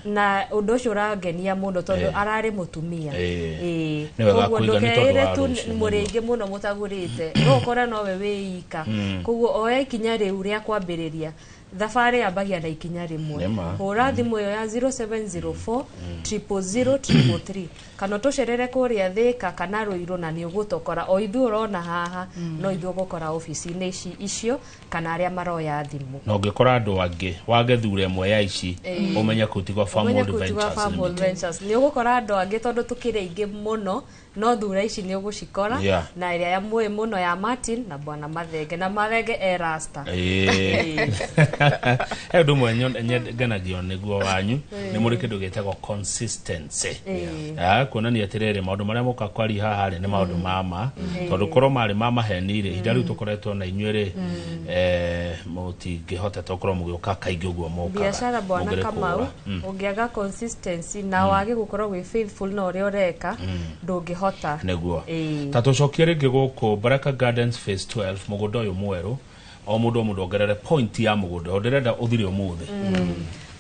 Na ũndũ ũcio ũrangenia mũno tondũ ararĩ mũtumia. Nĩ wega Koguo kũiga nĩ tondũ ndũkeĩre wa tu rũciũ, mũrĩ aingĩ mũno mũtagũrĩte, no ũkore nowe wĩ ika. Koguo oya ikinya rĩu rĩa kwambĩrĩria thabarĩ, yambagia na ikinya rĩmwe. Nĩma. Hũra thimũ ĩyo ya 0704 000 333 kana ũtũcerere kũrĩa Thĩka kana Rũirũ, na nĩ ũgũtũkora o ithuĩ ũrona haha. No ithuĩ ũgũkora obici-inĩ ici icio kana arĩa maroya thimũ. Na ũngĩkora andũ angĩ wage thure ĩmwe ya ici, ũmenye kũu ti gwa Ũmenye Farmhold kũu ti gwa Ventures Farmhold Limited. Ventures. Nĩ ũgũkora andũ angĩ tondũ tũkĩrĩ aingĩ mũno, no thura ici nĩ ũgũcikora. Na ĩrĩa ya mũĩ mũno ya Martin na Bwana Mathenge, na Mathenge e rasta. He ũndũ ũmwe ngenagio nĩguo wanyu, nĩ mũrĩ kĩndũ gĩtagwo consistency. Ah, kuonania atĩrĩrĩ, maũndũ marĩa mũka kwaria haha rĩ, nĩ maũndũ ma ma, tondũ korwo marĩ ma maheni rĩ, ihinda rĩu tũkoretwo na inyuĩ rĩ, mũtingĩhotete gũkorwo mũgĩũka kaingĩ ũguo mũkaga. Biacara, Bwana Mũngĩrĩ Kamau, kũũra. Ũngĩaga consistency na wage gũkorwo wĩ faithful na ũrĩa ũreka, ndũngĩhota. Nĩguo. Ta tũcokie rĩngĩ gũkũ Baraka Gardens Phase 12, mũgũnda ũyũ mwerũ, o mũndũ o mũndũ ongerere point ya mũgũnda ũyũ, ndĩrenda ũthire ũmũthĩ.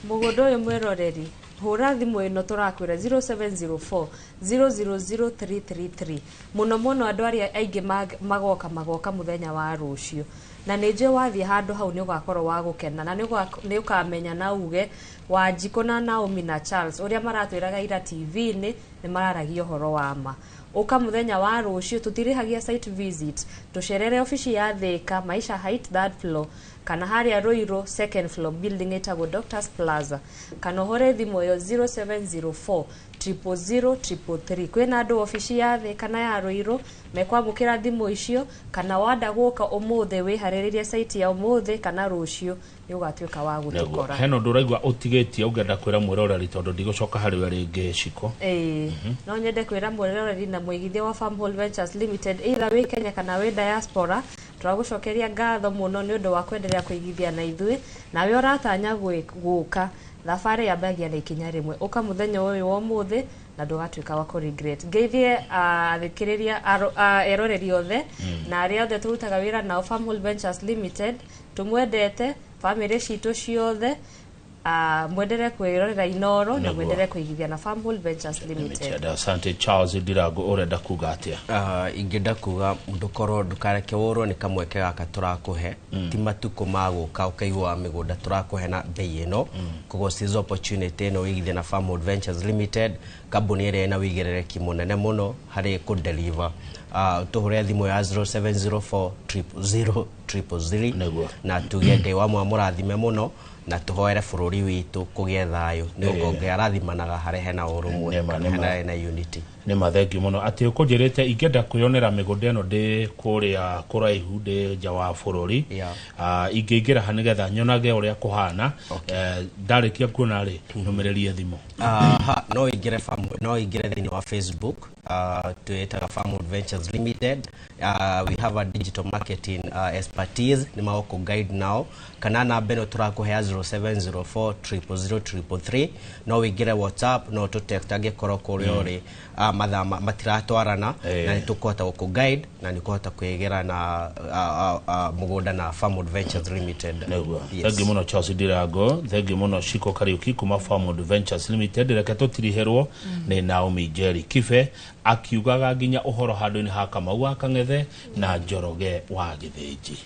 Mũgũnda ũyũ, mwĩroreri, hũra thimũ ĩno tũrakwĩra 0704 000333. Mũno mũno andũ arĩa aingĩ magoka mũthenya wa rũciũ, na nĩ njũĩ wathiĩ handũ hau nĩ ũgakorwo wa gũkena, na nĩ ũkamenya na uge Wanjikũ na Naomi na Charles ũrĩa maratwĩraga ira TV-inĩ nĩ mararagia ũhoro wa ma. Ũka mũthenya wa rũciũ, tũtirĩhagia site visit. Tũcerere obici ya Thĩka, Maisha Height third floor, kana harĩa Ruiru second floor, building ĩtagwo Doctors Plaza, kana ũhũre thimũ ĩyo 0704 000 333. Kwĩna andũ obici ya Thĩka na ya Ruiru mekwamũkĩra thimũ icio, kana wanda gũka ũmũthĩ wĩharĩrĩrie site ya ũmũthĩ kana rũciũ, nĩ ũgatuĩka wa Nĩguo. gũtũkora. Hena ũndũ ũraigua ũtigĩtie ũngĩenda kwĩra mwĩroreri, tondũ ndigũcoka harĩ we rĩngĩ, Ciko? Ĩĩ, no nyende kwĩra mwĩroreri na mũigithia wa Farmhold Ventures Limited, either wĩ Kenya kana wĩ diaspora, tũragũcokeria ngatho mũno nĩ ũndũ wa kwenderea kũigithia na ithuĩ. Nawe ũratanya gũka, thabarĩ yambagia na ikinya rĩmwe. Ũka mũthenya ũyũ wa ũmũthĩ na ndũgatuĩka wa kũ regret. Ngeithie athikĩrĩria, eroreri othe na arĩa othe tũrutaga wĩra nao Farmhold Ventures Limited. Tũmwendete bamĩrĩ citũ ciothe. Mwendere kwĩrorera Inoro na Nĩguo. mwendere kũigithia na Farmhold Ventures Limited. Limited. Asante. Charles Ndirango, ũrenda kuga atĩa? Ingĩenda kuga ndũkorwo, ndũkareke wũrwo nĩ kamweke gaka tũrakũhe. Ti matukũ ma gũka ũkaigua mĩgũnda tũrakũhe na bei ĩno. Koguo seize opportunity ĩno, wĩigithie na Farmhold Ventures Limited, kambuni ĩrĩa ĩna wĩigĩrĩrĩki mũnene mũno harĩ kũ deliver. Tũhũre thimũ ya 0704 000 333 na tuge Ngai wa mũrathime mũno, na tũhoere bũrũri witũ kũgĩe thayũ, nĩ gũkorwo Ngai arathimanaga harĩa hena ũrũmwe Nĩma, kana nĩma. hena hena unity. Nĩ ma, thengiũ mũno. Atĩ ũkũnjĩrĩte ingĩenda kwĩyonera mĩgũnda ĩno ndĩ kũrĩa kũraihu, ndĩ nja wa bũrũri, ingĩingĩra ha nĩgetha nyonage ũrĩa kũhana? Ndarĩkia kuona rĩ, nũmĩrĩrie thimũ. Aha, no ingĩre farm, no ingĩre thĩinĩ wa Facebook, twĩtaga Farmwood Ventures Limited. We have a digital marketing expertise, nĩ magũkũ guide nao, kana namba ĩno tũrakũhea 0704 000 333, no wĩingĩre WhatsApp, no tũ text angĩkorwo kũrĩa ũrĩ mathaa matiratwarana, na nĩ tũkũhota gũkũ guide na nĩ ũkũhota kwĩgĩra na mũgũnda na Farmwood Ventures Limited. Nĩguo. Yes. Thengiũ mũno, Charles Ndirango. Thengiũ mũno, Shiko Kariuki kuma Farmwood Ventures Limited. Reke tũtirihĩrwo nĩ Naomi Njeri Kibe. Akiugaga nginya ũhoro handũ-inĩ ha Kamau wa Kang'ethe na Njoroge wa Gĩthĩnji.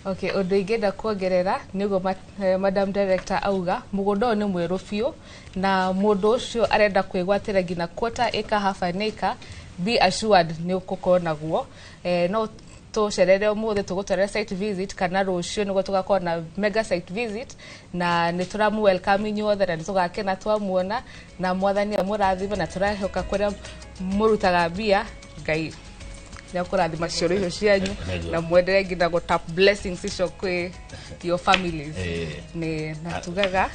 Okay, ũndũ ingĩenda kuongerera nĩguo Madam Director auga mũgũnda ũyũ nĩ mwerũ biũ na mũndũ ũcio arenda kwĩgwatĩra nginya quarter acre, half an acre, be assured nĩ ũgũkorwo naguo. No tũcerere ũmũthĩ tũgũtwarĩra site visit kana rũciũ nĩguo tũgakorwo na mega site visit, na nĩ tũramũ welcome inyuothe na nĩ tũgakena twamuona, na mwathani amũrathime, na tũrehoka kũrĩa mũrutaga mbia Ngai nĩakũrathima cioro icio cianyu na mwendelee nginya gũ tap blessings icio kwĩ your families. Nĩ natugaga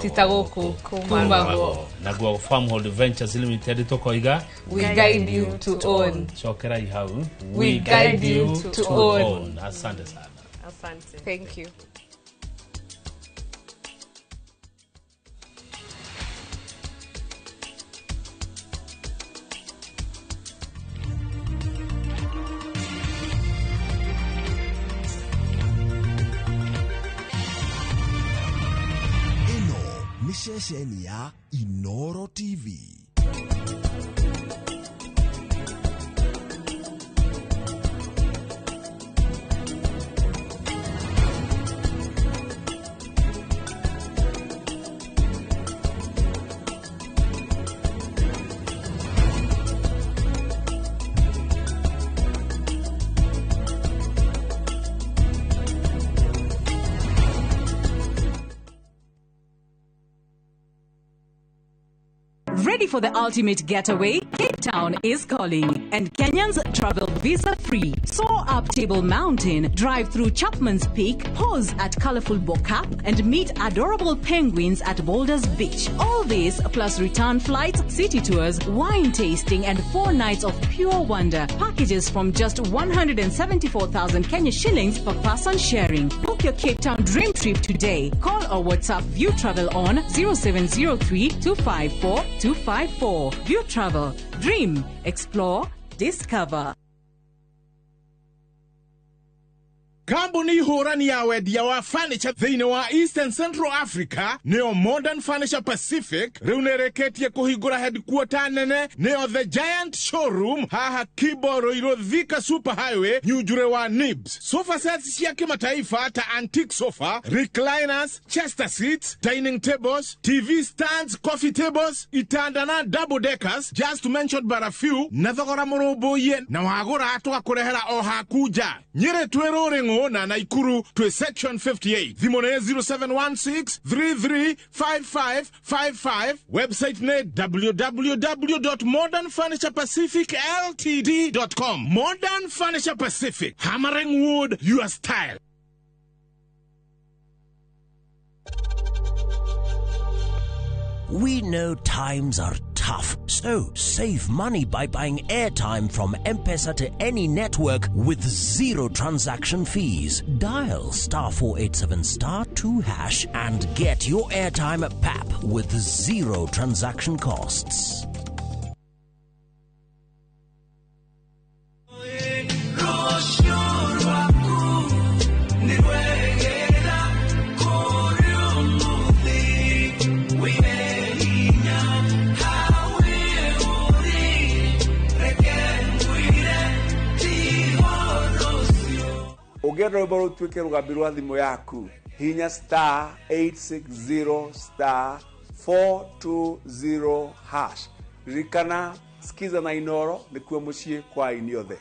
tita gũkũ kumagwo. Naguo Farmhold Ventures Limited tukoiga we guide you to own. Cokerai hau, we guide you to own. Asante sana. Asante. Thank you. Ceceni ya Inoro TV. Ready for the ultimate getaway? Cape Town is calling, and Kenyans travel visa-free. Soar up Table Mountain, drive through Chapman's Peak, pause at colorful Bo-Kaap, and meet adorable penguins at Boulders Beach. All this plus return flights, city tours, wine tasting, and 4 nights of pure wonder. Packages from just 174,000 Kenya shillings per person sharing. Book your Cape Town dream trip today. Call or WhatsApp View Travel on 0703 254 254. View Travel. Dream, explore, discover. Kambuni hũrani ya wendia wa furniture thĩinĩ wa Eastern Central Africa nĩyo Modern Furniture Pacific rĩu nĩrĩkĩtie kũhingũra headquarter nene nĩyo The Giant Showroom haha Kibo Ruiru Thika Super Highway Nyunjure wa Nibs. Sofa sets cia kimataifa ta antique sofa, recliners, chester seats, dining tables, TV stands, coffee tables, itanda na double deckers, just to mention but a few, na thogora mũrũmbũiye na wagũra tũgakũrehera o haku nja. Nyĩrĩ twĩ Rũrĩng'ũ na Naikuru to section 58. Thimũ nĩ 0716 335555. Website nĩ www.modernfurniturepacificltd.com. Modern Furniture Pacific, hammering wood your style. We know times are tough, so save money by buying airtime from M-Pesa to any network with zero transaction fees. Dial *487*2# and get your airtime at PAP with zero transaction costs. Ũngĩenda rwĩmbo rũtuĩke rũgambi rwa thimũ yaku, hinya *860*420#. Ririkana skiza na Inoro nĩkuo mũciĩ kwa aini othe.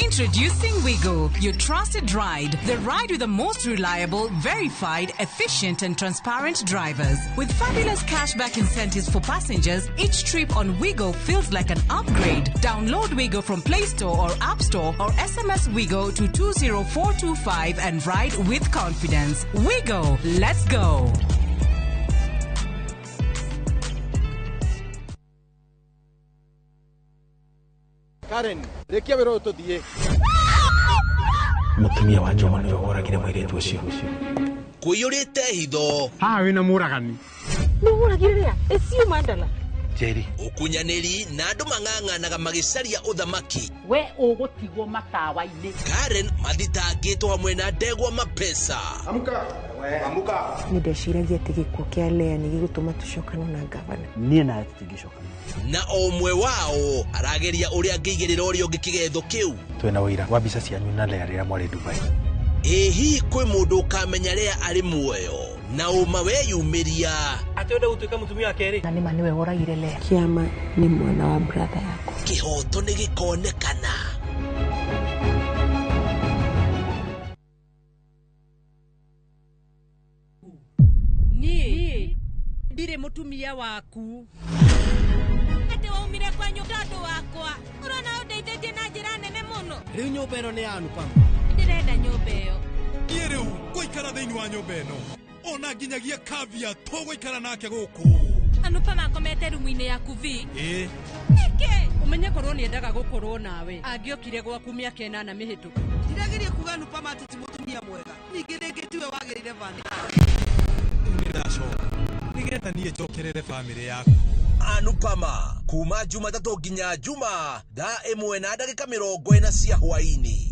Introducing Wigo, your trusted ride. The ride with the most reliable, verified, efficient and transparent drivers. With fabulous cashback incentives for passengers, each trip on Wigo feels like an upgrade. Download Wigo from Play Store or App Store or SMS Wigo to 20425 and ride with confidence. Wigo, let's go. Karen, rĩkia wĩra ũyũ tũthiĩ. Mũtumia wa Njoma nĩwe woragire mũirĩtu ũcio. Kũiyũrĩte hitho. Haha wĩna mũragani. Nĩ ũragire rĩa? Ĩciũ Mandala. Njeri. Ũkunyanĩri na andũ mang'ang'anaga magĩcaria ũthamaki. We ũgũtigwo matawa-inĩ. Karen mathitangĩtwo hamwe na ndegwa mapesa. Amuka. Amuka. Nĩ ndeciragia atĩ gĩkuũ kĩa Lea nĩ gĩgũtũma tũcokane na ngavana. Niĩ nawe tũtingĩcokana. Na o ũmwe wao arageria ũrĩa angĩigĩrĩra ũrĩa ũngĩ kĩgetho kĩu. Twĩna ũira wa mbica cianyu na Lea rĩrĩa mwarĩ Dubai. Ĩ hihi kwĩ mũndũ ũkamenya Lea arĩ muoyo na ũma weyumĩria? Atĩ wenda gũtuĩka mũtumia wa kerĩ. Na nĩma nĩwe woragire Lea. Kĩama nĩ mwana wa brother yakwa. Kĩhoto nĩ gĩkonekana. Niĩ ndirĩ mũtumia waku. Atĩ waumire kwanyu tondũ wakwa. Ũrona ũndeithĩtie na njĩra nene mũno. Rĩu nyũmba ĩno nĩ ya Anupama. Ndĩrenda nyũmba ĩyo. Niĩ rĩu ngũikara thĩinĩ wa nyũmba ĩno. Ona nginyagia Kavya tũgũikara nake gũkũ. Anupama akomete rumu-inĩ yaku vi. Ĩĩ. Nĩkĩ? Ũmenye korwo nĩendaga gũkorwo nawe angĩokire gwaku mĩaka 8 mĩhĩtũku. Ndirageria kuga Anupama atĩ ti mũtumia mwega. Ningĩ rĩngĩ tiwe wagĩrĩire vana. Nĩndacoka. Nĩgetha niĩ njokerere bamĩrĩ yaku. Anupama kuma Jumatatũ nginya Juma thaa 1:40 cia hwaĩ-inĩ.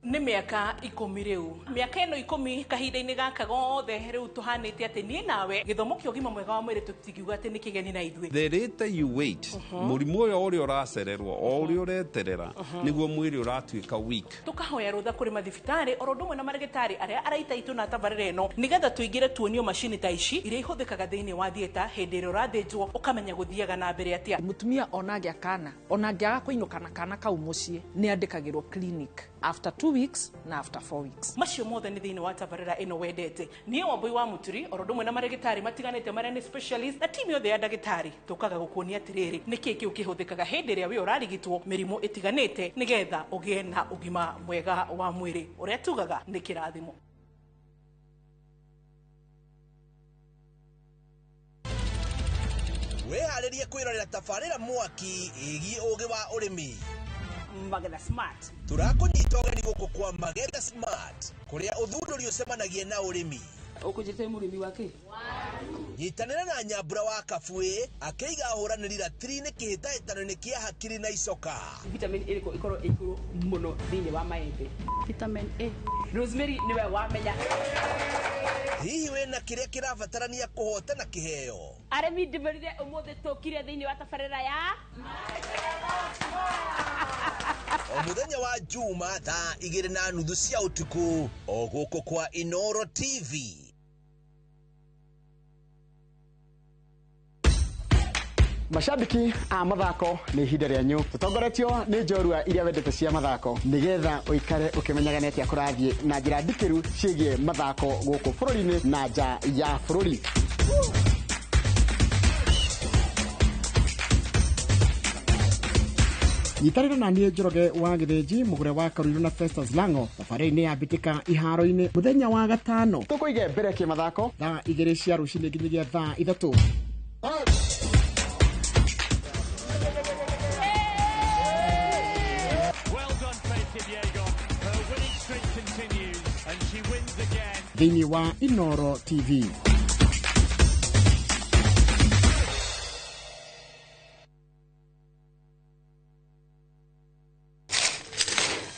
Nĩ mĩaka 10 rĩu. Mĩaka ĩno 10 kahinda-inĩ gaka gothe rĩu tũhanĩte atĩ niĩ nawe gĩthomo kĩa ũgima mwega wa mwĩrĩ tũtingiuga atĩ nĩ kĩgeni na ithuĩ. The later you wait, mũrimũ ũyũ ũrĩa ũracererwo o ũrĩa ũreterera nĩguo mwĩrĩ ũratuĩka weak. Tũkahoya rũtha kũrĩ mathibitarĩ oro ũndũ ũmwe na marĩgĩtarĩ arĩa araita itũ na tabarĩra ĩno nĩgetha tũingĩre tuonio macini ta ici iria ihũthĩkaga thĩinĩ wa theatre hĩndĩ ĩrĩa ũrathĩnjwo ũkamenya gũthiaga na mbere atĩa. Mũtumia ona angĩa kana ona angĩaga kũinũka na kana kau mũciĩ nĩ andĩkagĩrwo clinic after 2 weeks na after 4 weeks. Macio mothe nĩ thĩinĩ wa tabarĩra ĩno wendete. Niĩ Wambui wa Mũturi oro ũndũ ũmwe na marĩgĩtarĩ matiganĩte marĩa nĩ specialist na timu yothe ya ndagĩtarĩ tũkaga gũkuonia atĩrĩrĩ nĩkĩĩ kĩu kĩhũthĩkaga hĩndĩ ĩrĩa we ũrarigitwo mĩrimũ ĩtiganĩte nĩgetha ũgĩe na ũgima mwega wa mwĩrĩ ũrĩa tugaga nĩ kĩrathimo. Wĩharĩrie kwĩrorera tabarĩra mwaki ĩgiĩ ũgĩ wa ũrĩmi. Magetha Smart. Tũrakũnyita ũgeni gũkũ kwa Magetha Smart kũrĩa ũthundũri ũcemanagia na ũrĩmi. Ũkũnjĩte mũrĩmi wa kĩ? Nyitanĩra na Nyambura wa Kabuĩ akĩiga ahũranĩri ratiri-inĩ kĩhĩtahĩtano-inĩ kĩa hakiri na icoka. Vitamin ĩrĩkũ ĩkorwo ĩ igũrũ mũno thĩinĩ wa maembe? Vitamin A. Rosemary nĩwe wamenya. Hihi wĩna kĩrĩa kĩrabatarania kũhotana kĩheo? Arĩmi ndĩmerire ũmũthĩ tũkire thĩinĩ wa tabarĩra ya o mũthenya wa Juma thaa 2:30 cia ũtukũ o gũkũ kwa Inooro TV. Mashabiki a mathako nĩ ihinda rĩanyu tũtongoretio nĩ njorua iria wendete cia mathako nĩgetha ũikare ũkĩmenyaga nĩ atĩa kũrathiĩ na njĩra ndikĩru ciĩgiĩ mathako gũkũ bũrũri-inĩ na nja ya bũrũri. Nyitanĩra na niĩ Njoroge wa Gĩthĩnji mũgũre wa Karuiru na Festus Lango thabarĩ-inĩ ya mbĩtĩka iharo-inĩ mũthenya wa gatano tũkũige mbere kĩmathako thaa 2 cia rũcinĩ nginyagia thaa 3. Thĩinĩ wa Inooro TV.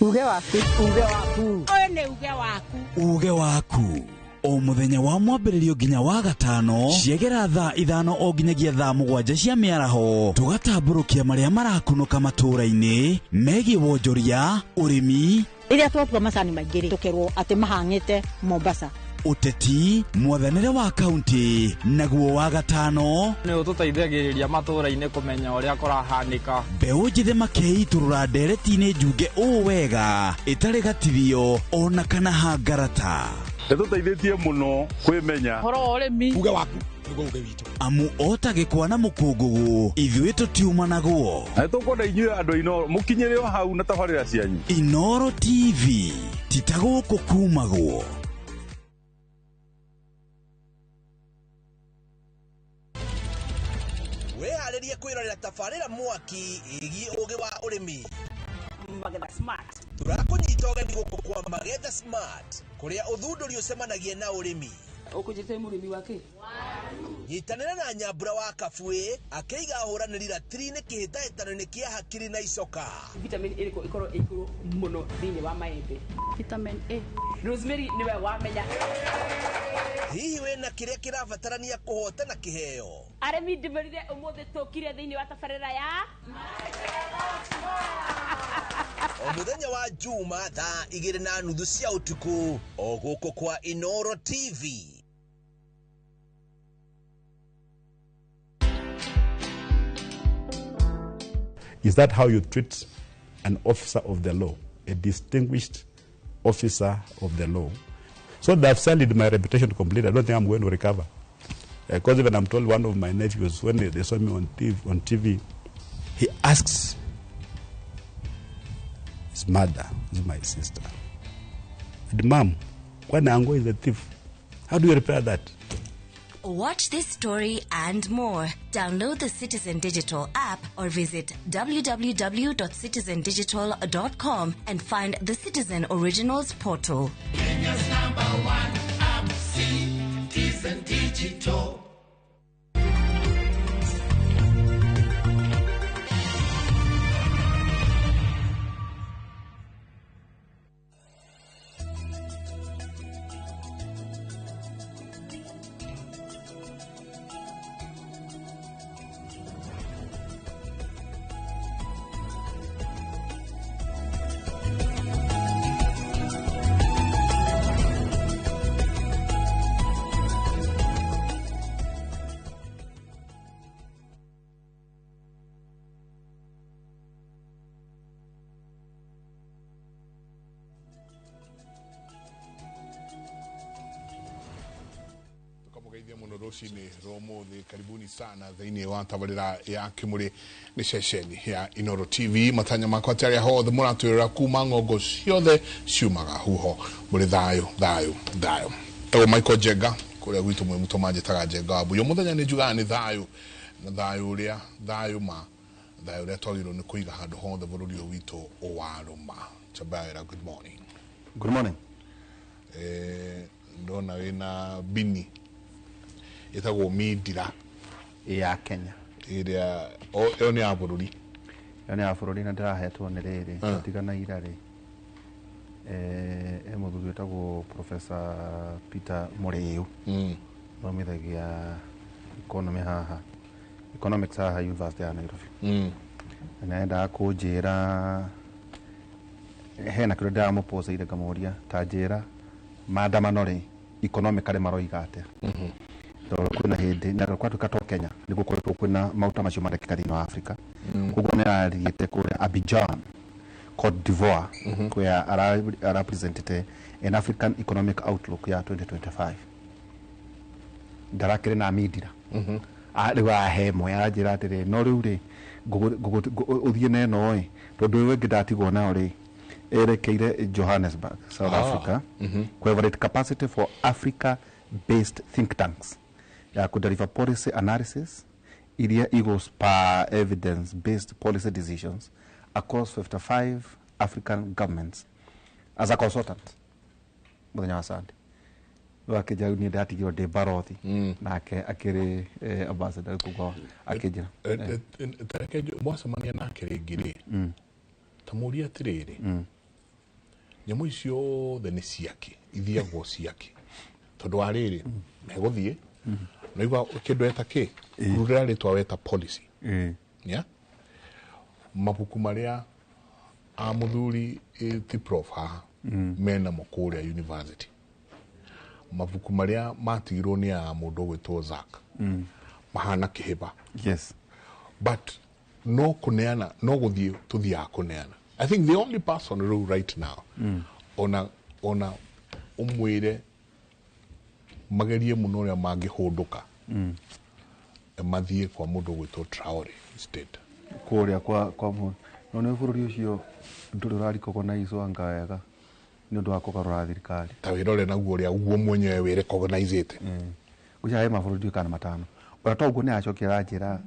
Uge waku, uge waku. Ũyũ nĩ uge waku. Uge waku. O mũthenya wa mwambĩrĩrio nginya wa gatano ciegera thaa 5 o nginyagia thaa 7 cia mĩaraho tũgatambũrũkia marĩa marakunũka matũũra-inĩ megiĩ wonjoria, ũrĩmi, rĩrĩa twatua macani maingĩ rĩ tũkerwo atĩ mahang'ĩte Mombasa, ũteti, mwathanĩre wa kaunti, naguo wa gatano nĩ ũtũteithagĩrĩria matũũra-inĩ kũmenya ũrĩa kũrahanĩka. Mbeũ njĩthĩ makeitũrũra ndereti-inĩ njunge ũũ wega ĩtarĩ gatithio ona kana hangarata. Nĩtũteithĩtie mũno kwĩmenya ũhoro wa ũrĩmi. Uge waku nĩguo uge witũ. Amu ota gĩkwa na mũkũngũgũ ithuĩ tũtiumanagwo. Na nĩtũkwenda inyuĩ andũ a Inooro mũkinyĩre o hau na tabarĩra cianyu. Inooro TV ti ta gũkũ kumagwo. Wĩharĩrie kwĩrorera tabarĩra mwaki ĩgiĩ ũgĩ wa ũrĩmi. Magetha Smart. Tũrakũnyita ũgeni gũkũ kwa Magetha Smart kũrĩa ũthundũri ũcemanagia na ũrĩmi. Ũkũnjĩte mũrĩmi wa kĩ? Nyitanĩra na Nyambura wa Kabuĩ akĩiga ahũranĩri ratiri-inĩ kĩhĩtahĩtano-inĩ kĩa hakiri na icoka. Vitamin ĩrĩkũ ĩkorwo ĩ igũrũ mũno thĩinĩ wa maembe? Vitamin A. Rosemary nĩwe wamenya. Hihi wĩna kĩrĩa kĩrabatarania kũhotana kĩheo? Arĩmi ndĩmũrire ũmũthĩ tũkire thĩinĩ wa tabarĩra ya O mũthenya wa Juma thaa 2:30 cia ũtukũ o gũkũ kwa Inoro TV. Is that how you treat an officer of the law, a distinguished officer of the law? So they have sullied my reputation completely. I don't think I'm going to recover. Because even I'm told one of my nephews, when they saw me on TV, he asks his mother, who's my sister, and Mom, when Ango is a thief, how do you repair that? Watch this story and more. Download the Citizen Digital app or visit www.citizendigital.com and find the Citizen Originals portal. Kenya's number one app, Citizen Digital. Rucini rwa karibuni sana thiini wa tabarira ya kimuri ni ceceni ya Inoro TV. Matanya makwa ti aria hothe muratwirora kuma ng'ongo ciothe ciumaga huho muri thayo thayo thayo. Tagwo Michael Jenga kuria gwitu mwi muto manjitaga Jenga wa Mbuyu. Muthenya ni njugaga ni thayo na thayo uria thayo ma thayo uria twagirwo ni kuiga handu hothe bururi uyu witu waruma. Chabaira, good morning. Good morning. Ndona wina bini itagwo mindira ya Kenya iria ĩyo nĩ ya bũrũri, ĩyo nĩ ya bũrũri na ndĩrahetwo nĩ rĩrĩ tigana ira rĩ e mũthuri wĩtagwo Professor Peter Mũrĩu thomithagia economy haha, economics haha University ya Nairobi, na endaga kũnjĩra hena kĩrĩa ndĩramũpoceire ngamũria ta njĩra maandamano rĩ economically maroiga atĩa. Tondũ kwĩna hĩndĩ na gwatuĩka to Kenya nĩ gũkoretwo kwĩna maũta macio marekĩka thĩinĩ wa Africa. Koguo nĩ arathiĩte kũrĩa Abidjan, Cote d'Ivoire, kũrĩa arapresentete an African Economic Outlook ya 2025. Ndarakĩrĩ na mindira rĩu ahe ĩmwe aranjĩra atĩrĩ no rĩu rĩ ũthiĩ na ĩno ĩ tondũ ũyũ ũngĩ ndatigwo nayo rĩ erekeire Johannesburg, South Africa, collaborate capacity for Africa based think tanks ya kudeliver policy analysis iria igũspur evidence based policy decisions across 55 African governments as a consultant muthenya wa Sunday. Wakija ni ndatigirwo ndi barothi nake akiri ambassador kugwa akijira tareke mwacemania nake rĩngĩ rĩ ta mũrie atĩrĩrĩ nyamũ icio othe nĩ ciake ithiagwo ciake tondũ wa rĩrĩ megũthiĩ naigua kĩndũ eta kĩ rurĩra rĩtwa weta policy yeah? Mabuku marĩa a mũthuri ti prof haha menamo kũrĩa university, mabuku marĩa matigirwo nĩ a mũndũ ũgwĩtwo Zack mahana kĩhĩba. Yes. But no kuneana no gũthiĩ tũthiaga kũneana. I think the only person rĩu right now ona ũmwĩre magerie mũno ũrĩa mangĩhũndũka mathiĩ kwa mũndũ ũgwĩtwo Traore instead kũrĩa kwa no nĩ bũrũri ũcio ndũrĩ ũraricognize anga wega nĩ ũndũ wa kũgarũra thirikari ta wĩrore naguo ũrĩa guo mwenyewe wĩrecognizĩte gũcia he mabũrũri ndiũĩ kana matano ona to ũguo nĩ acokia aranjĩra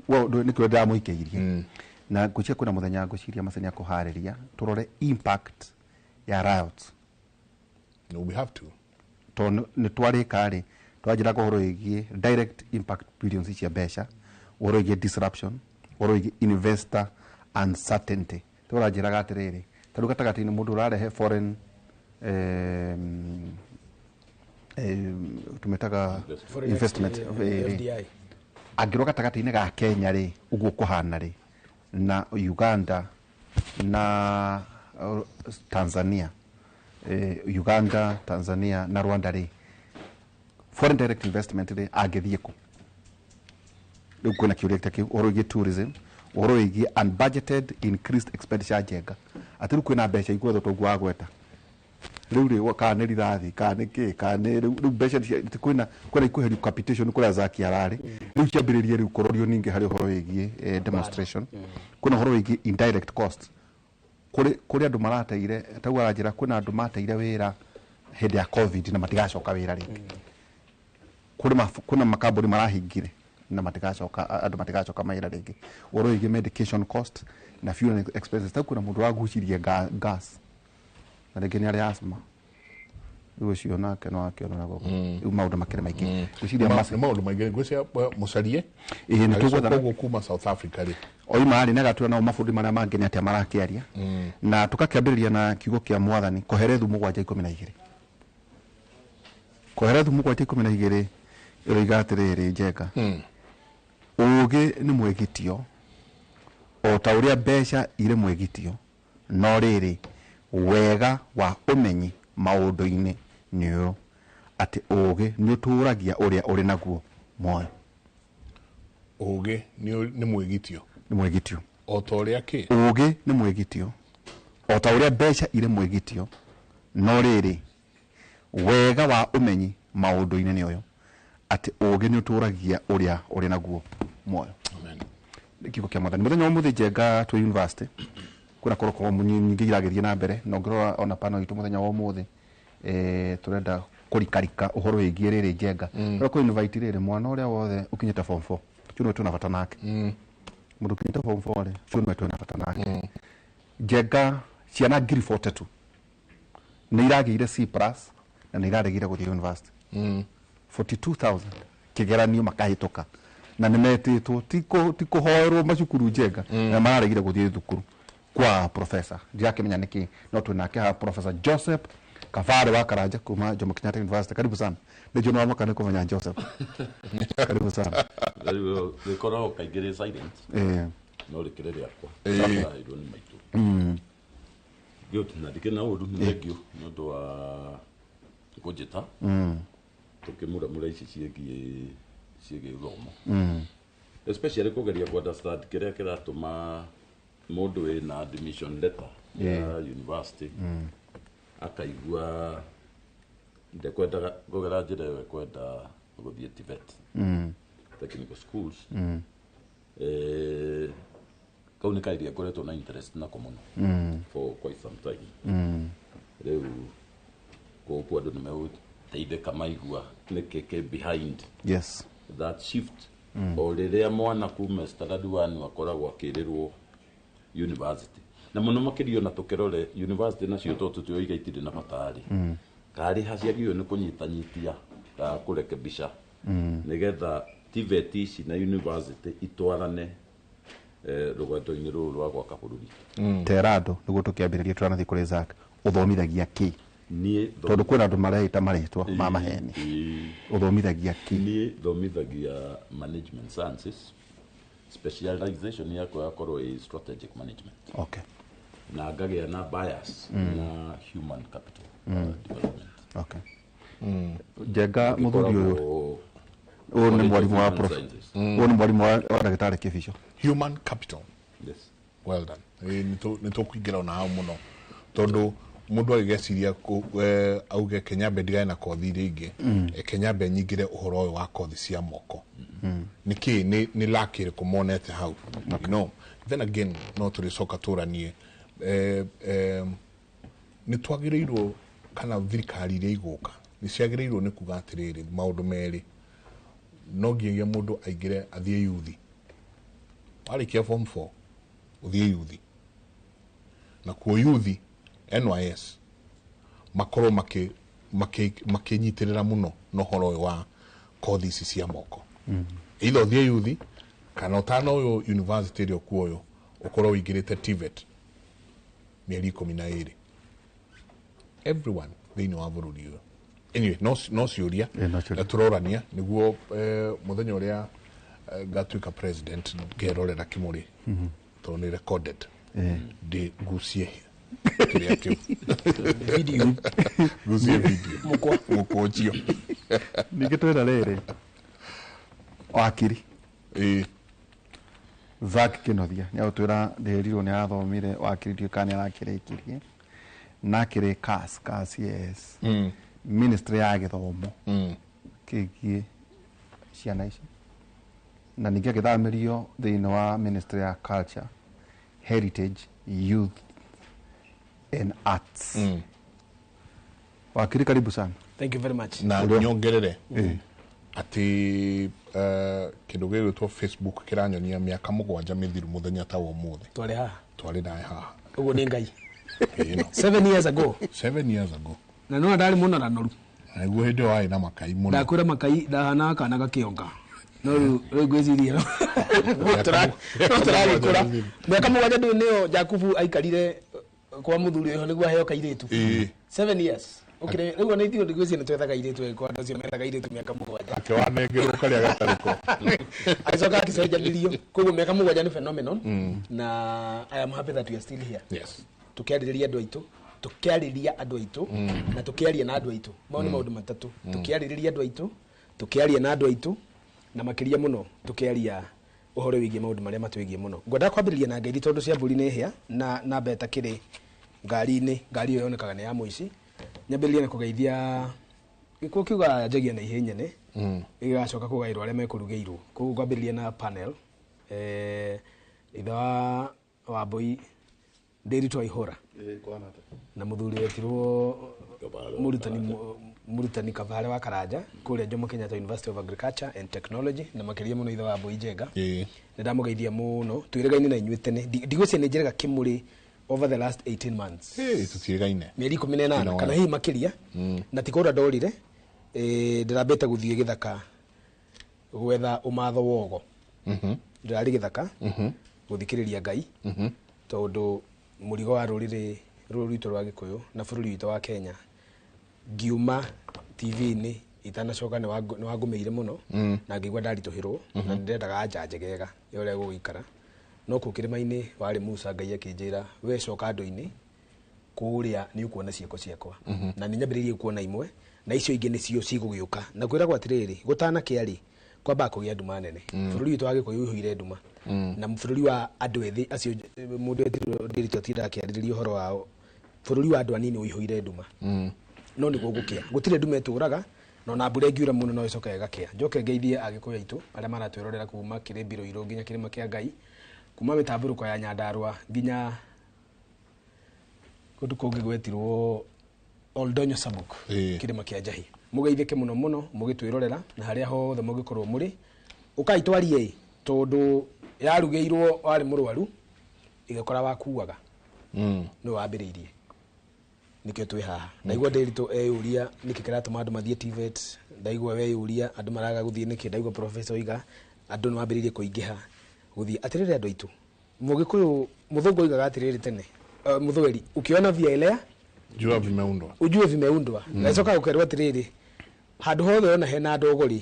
nĩkĩo ndĩramũikĩirie na ngwĩciria kwĩna mũthenya ngwĩciria Mace nĩakũharĩria tũrore impact ya riots. No, we have to. Tondũ nĩ twarĩka rĩ, twanjĩraga ũhoro wĩgiĩ direct impact billions cia mbeca, ũhoro wĩgiĩ disruption, ũhoro wĩgiĩ investor uncertainty. Tũranjĩraga atĩrĩrĩ, ta rĩu gatagatĩ-inĩ mũndũ ũrarehe foreign tũmĩtaga Foreign investment FDI. Angĩrwo gatagatĩ-inĩ ga Kenya rĩ, ũguo kũhana rĩ, na Uganda na Tanzania, Uganda, Tanzania na Rwanda rĩ, foreign direct investment rĩ, angĩthiĩ kũ? Rĩu kwĩna kĩũria ta kĩu, ũhoro wĩgiĩ tourism, ũhoro wĩgiĩ unbudgeted increased expenditure njenga, atĩ rĩu kwĩna mbeca igwethwo toguo wagweta rĩu rĩ, kana nĩ rithathi, kana nĩ kĩ, kana nĩ rĩu mbeca kwĩna ikuherio capitation kũrĩa Zaki ararĩ, rĩu ciambĩrĩrie rĩu kũrorio ningĩ harĩ ũhoro wĩgiĩ demonstration. Kwĩna ũhoro wĩgiĩ indirect costs, kũrĩ andũ marateire, tau aranjĩra kwĩna andũ mateire wĩra hĩndĩ ya COVID na matigacoka wĩra rĩngĩ. Kwĩna makambuni marahingire na matigacoka, andũ matigacoka mawĩra rĩngĩ. Ũhoro wĩgiĩ medication cost na fuel expenses, tau kwĩna mũndũ ũragucirie gas na rĩngĩ nĩ arĩ asthma, rĩu ũcio nake no akĩona gũkũ. Rĩu maũndũ makĩrĩ maingĩ. Ngwĩciria Nĩ maũndũ maingĩ, ngwĩciria mũcarie Ĩĩ, nĩ tũgwetha agĩcoka ũguo kuma South Africa rĩ. Oima rĩ, nĩagatura nao mabũrũri marĩa mangĩ nĩ atĩa marakĩaria, na tũgakĩambĩrĩria na kiugo kĩa mwathani, Koherethu 7:12. Koherethu 7:12 ĩroiga atĩrĩrĩ, njenga, ũũgĩ nĩ mwĩgitio o ta ũrĩa mbeca irĩ mwĩgitio, no rĩrĩ, wega wa ũmenyi maũndũ-inĩ nĩ ũyũ, atĩ ũũgĩ nĩ ũtũũragia ũrĩa ũrĩ naguo muoyo. Ũũgĩ nĩ mwĩgitio. Nĩ mwĩgitio. O ta ũrĩa kĩ? Ũũgĩ nĩ mwĩgitio o ta ũrĩa mbeca irĩ mwĩgitio, no rĩrĩ, wega wa ũmenyi maũndũ-inĩ nĩ ũyũ, atĩ ũũgĩ nĩ ũtũũragia ũrĩa ũrĩ naguo muoyo. Nĩ kiugo kĩa mwathani. Mũthenya wa ũmũthĩ njenga twĩ university, kwĩna korokoro nyingĩ iragĩthiĩ na mbere, na ũngĩrora ona panel itũ mũthenya wa ũmũthĩ, tũrenda kũrikarika ũhoro wĩgiĩ rĩrĩ njenga. Tũrenda kũ invite rĩrĩ mwana ũrĩa wothe ũkinyĩte form 4, ũcio nĩwe twĩna bata nake. Mũndũ ũkinyĩte form 4 rĩ, ũcio nĩwe twĩna bata nake. Njenga, ciana 42,000 nĩ iragĩire C plus na nĩ iraregire gũthiĩ university. 42,000 kĩgeranio makahĩtũka, na nĩ metĩtwo ti kũhoerwo macukuru njenga, na mararegire gũthiĩ thukuru kwa professor. Ndirakĩmenya nĩkĩ, no twĩnake haha Professor Joseph Kavare wa Karanja kuma Jomo Kenyatta University. Karibu sana. Nĩ njũĩ nĩ wamaka nĩ kũmenya Joseph. Karibu sana. Rĩu rĩkoragwo kaingĩ rĩ silent. No rĩkĩrĩ rĩakwa. Ndaheirwo nĩ maitũ. Good, na ndikĩrĩ na ũru, nĩ thengiũ nĩ ũndũ wa kũnjĩta. Tũkĩmuramura ici ciĩgiĩ gĩthomo. Especially kũgeria kũ understand kĩrĩa kĩratũma mũndũ wĩna admission letter ya university akaigua ndekwendaga kũgera njĩra ĩyo, ekwenda gũthiĩ TVET, technical schools. Kau nĩ kaeria ngoretwo na interest nako mũno for quite some time. Rĩu gũkũ andũ nĩ megũteithĩka maigua nĩkĩ kĩ behind that shift. O rĩrĩa mwana kuma standard 1 akoragwo akĩrĩrwo university, na mũno makĩria ona tũkĩrore university nacio to tũtioiga itirĩ na bata rĩ, karĩ haciagĩrĩirwo nĩ kũnyitanyitia ka kũrekebisha nĩgetha TVET ici na university itwarane rũgendo-inĩ rũrũ rwa gwaka bũrũri. Tera andũ nĩguo tũkĩambĩrĩria tũranathiĩ kũrĩ Zack, ũthomithagia kĩ? Niĩ Tondũ kwĩna andũ mareita marĩtwa ma maheni. Ũthomithagia kĩ? Niĩ thomithagia management sciences, specialization yakwa yakorwo ĩ strategic management. Na ngagĩa na bias na human capital development. Njenga, mũthuri ũyũ, ũyũ nĩ mwarimu wa prof, ũyũ nĩ mwarimu wa ndagĩtarĩ Kĩbico. Human capital. Yes. Well done. Nĩ tũkũingĩra ona hau mũno, tondũ mũndũ agĩgeciria auge Kenyambe ndigane na kothi iria ingĩ, Kenyambe nyingĩre ũhoro ũyũ wa kothi cia moko. Nĩkĩ nĩ lack ĩrĩkũ monete hau? Then again no tũrĩcoka tũranie, nĩ twagĩrĩirwo kana thirikari iria igũka nĩ ciagĩrĩirwo nĩ kuga atĩrĩrĩ, maũndũ merĩ no nginyagia mũndũ aingĩre athiĩ yuthi, warĩkia form 4 ũthiĩ yuthi, na kuo yuthi NYS makorwo makĩ Makĩnyitĩrĩra mũno na ũhoro ũyũ wa kothi ici cia moko. Either ũthiĩ yuthi kana ũtanoywo university ĩrĩa ũkuoywo ũkorwo ũingĩrĩte TVET mĩeri 12. Everyone thĩinĩ wa bũrũri ũyũ. Anyway, no ciũria na tũrorania nĩguo mũthenya ũrĩa ngatuĩka president ngerorera kĩmũrĩ tondũ nĩ recorded ndĩ ngucie kĩrĩa kĩu video ngucie video mũkwa ũcio. Ningĩ twĩna rĩrĩ wakiri Zack Kinothia nĩ agũtwĩra ndĩrirwo nĩ arathomire wakiri ndiũĩ kana nĩ arakĩrĩkirie na akĩrĩ CAS CAS ministry ya gĩthomo kĩgiĩ ciana ici na ningĩ agĩthamĩrio thĩinĩ wa ministry ya culture, heritage, youth and arts. Wakiri, karibu sana. Thank you very much. Na nyongerere atĩ kĩndũ gĩgwĩtwo Facebook kĩranyonia mĩaka 7 mĩthiru mũthenya ta wa ũmũthĩ twarĩ haha, twarĩ nawe haha. Ũguo nĩ Ngai. 7 years ago. 7 years ago. Na no ndarĩ mũnoranoru. Na nĩguo hĩndĩ ĩyo warĩ na makai mũno. Ndakwĩra makai ndahanaga kana gakĩonga. No rĩu ngwĩciria no tũragĩkũra. Mĩaka 7 ndũĩ nĩyo Jakubu aikarire kwa mũthuri ũyũ nĩguo aheo kairĩtu. 7 years. Okay, rĩu ona ithuĩ ngwĩciria nĩ twethaga airĩtu kwa andũ acio methaga airĩtu mĩaka 7. Akĩwanengerwo karĩa gatarĩ ko. Agĩcoka akĩcenjanĩrio. Koguo mĩaka 7 nĩ phenomenon. Na I am happy that we are still here. Yes. Tũkĩarĩrĩria andũ aitũ, tũkĩarĩria andũ aitũ na tũkĩaria na andũ aitũ. Mau nĩ maũndũ matatũ. Tũkĩarĩrĩria andũ aitũ, tũkĩaria na andũ aitũ na makĩria mũno tũkĩaria ũhoro wĩgiĩ maũndũ marĩa matwĩgiĩ mũno. Ngwendaga kwambĩrĩria na ngeithi tondũ cia mbũri nĩ hĩa na namba ĩtakĩrĩ ngari-inĩ, ngari ĩyo yonekaga nĩ ya mũici. Nyambĩrĩrie na kũgeithia gĩkuũ kiuga njagia na ihĩ nyene gĩgacoka kũgaĩrwo arĩa mekũrugĩirwo. Koguo ngwambĩrĩria na panel ithe wa Wambui Ndĩritũ Aihũra na mũthuri wetirwo mũrutani Kavare wa Karanja kũrĩa Jomo Kenyatta University of Agriculture and Technology na makĩria mũno ithe wa Wambui Njenga. Nĩ ndamũgeithia mũno, twĩrĩgaine na inyuĩ tene. Ndigwĩciria nĩ njĩrĩga kĩmũrĩ over the last 18 months. Tũtiĩgaine mĩeri 18 kana hihi makĩria na ti kũra ndorire ndĩrambĩte gũthiĩ gĩthaka gwetha ũmatho wogo. Ndĩrarĩ gĩthaka gũthikĩrĩria Ngai tondũ mũrigo wa rũrĩrĩ rũrũ rwitũ rwa Gĩkũyũ na bũrũri witũ wa Kenya ngiuma TV-inĩ itanacoka nĩ wangũmĩire mũno na ngĩigua ndaritũhĩrwo na nĩndendaga anja njegega ya ũrĩa gũgũikara. No kũu kĩrĩma-inĩ warĩ Musa Ngai akĩnjĩra we coka andũ-inĩ kũrĩa nĩ ũkuona ciĩko ciakwa na nĩ nyambĩrĩirie kuona imwe na icio ingĩ nĩcio cigũgĩũka. Na kwĩragwo atĩrĩrĩ gũtanakĩa rĩ kwambaga kũgĩa nduma nene. Bũrũri witũ wa Gĩkũyũ ũihũire nduma na bũrũri wa andũ ethĩ acio mũndũ etirwo Ndĩritũ atindaga akĩarĩrĩria ũhoro wao, bũrũri wa andũ anini ũihũire nduma. No nĩguo gũkĩa gũtirĩ nduma ĩtũraga no na mbura ĩngiura mũno no ĩcoke ĩgakĩa. Njoke ngeithie Agĩkũyũ aitũ arĩa maratwĩrorera kuma kĩrĩmbiro irũ nginya kĩrĩma kĩa Ngai, kuma mĩtambũrũko ya Nyandarũa nginya kũndũ kũngĩ gwetirwo Oldonyo Sabuk kĩrĩma kĩa Njahi. Mũgeithĩke mũno mũno mũgĩtwĩrorera na harĩa hothe mũngĩkorwo mũrĩ. Ũkai twarie tondũ yarugĩirwo warĩ mũrwaru ĩgĩkora wakuaga nĩwe wambĩrĩirie nĩkĩo twĩ haha. Ndaigua Ndĩritũ eyũria nĩkĩ kĩratũma andũ mathiĩ TVET, ndaigua weyũria andũ maraga gũthiĩ nĩkĩ, ndaigua professor oiga andũ nĩ mambĩrĩirie kũingĩha gũthiĩ. Atĩrĩrĩ andũ aitũ, Mũgĩkũyũ mũthũngũ oigaga atĩrĩrĩ tene, mũthweri ukiona vyaelea jua vimeundwa, ujue vimeundwa. Gacoka gũkerwo atĩrĩrĩ handũ hothe ona hena ndogo rĩ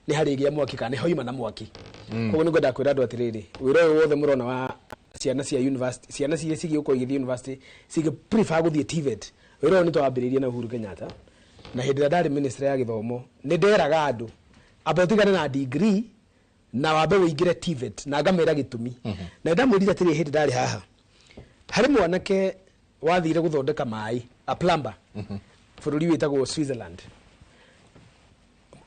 nĩ harĩgĩa mwaki kana nĩ hoima na mwaki. Koguo nĩngwenda kwĩra andũ atĩrĩrĩ wĩra ũyũ wothe mũrona wa ciana cia university, ciana ciria cigĩũka igĩthiĩ university cigĩ prefer gũthiĩ TVET, wĩra ũyũ nĩ twambĩrĩirie na Uhuru Kenyatta na hĩndĩ ĩrĩa ndarĩ ministry ya gĩthomo nĩ nderaga andũ amba ũtigane na degree na wambe ũingĩre TVET na ngamĩra gĩtũmi. Na ndamwĩrire atĩrĩ hĩndĩ ndarĩ haha harĩ mwanake wathire gũthondeka maĩ a plumber bũrũri wĩtagwo Switzerland.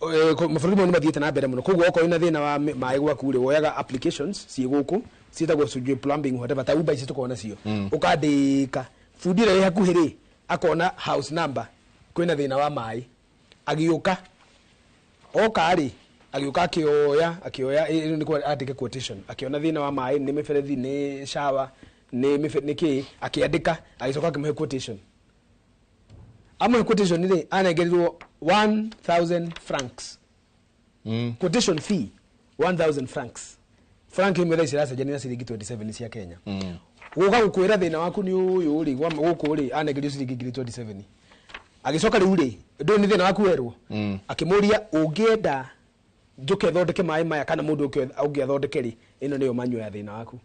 Mabũrũri mau nĩ mathiĩte na mbere mũno, koguo okorwo wĩna thĩna wa maĩ gwaku rĩ woyaga applications ciĩ gũkũ ciĩtagwo sijui plumbing whatever ta Uber ici tũkoragwo nacio, ũkandĩka bundi ĩrĩa ĩ hakuhĩ rĩ akona house number kwĩna thĩna wa maĩ, agĩũka oka rĩ agĩũka akĩoya ĩno nĩ andĩke quotation, akĩona thĩna wa maĩ nĩ mĩberethi nĩ shower nĩ kĩ, akĩandĩka agĩcoka akĩmũhe quotation. Amwe quotation rĩ anengerirwo 1000 francs. Quotation fee 1000 francs. Frank imwe thaa ici iracenjania na ciringi 27 cia Kenya. Guka gukwira thina waku ni uyu ri guku ri anengerio ciringi 27. Agicoka riu ri ndu ni thina waku werwo. Akimuria ungienda njuke thondeke mai maya kana mundu ungi athondeke ri ino niyo manyua ya thina waku.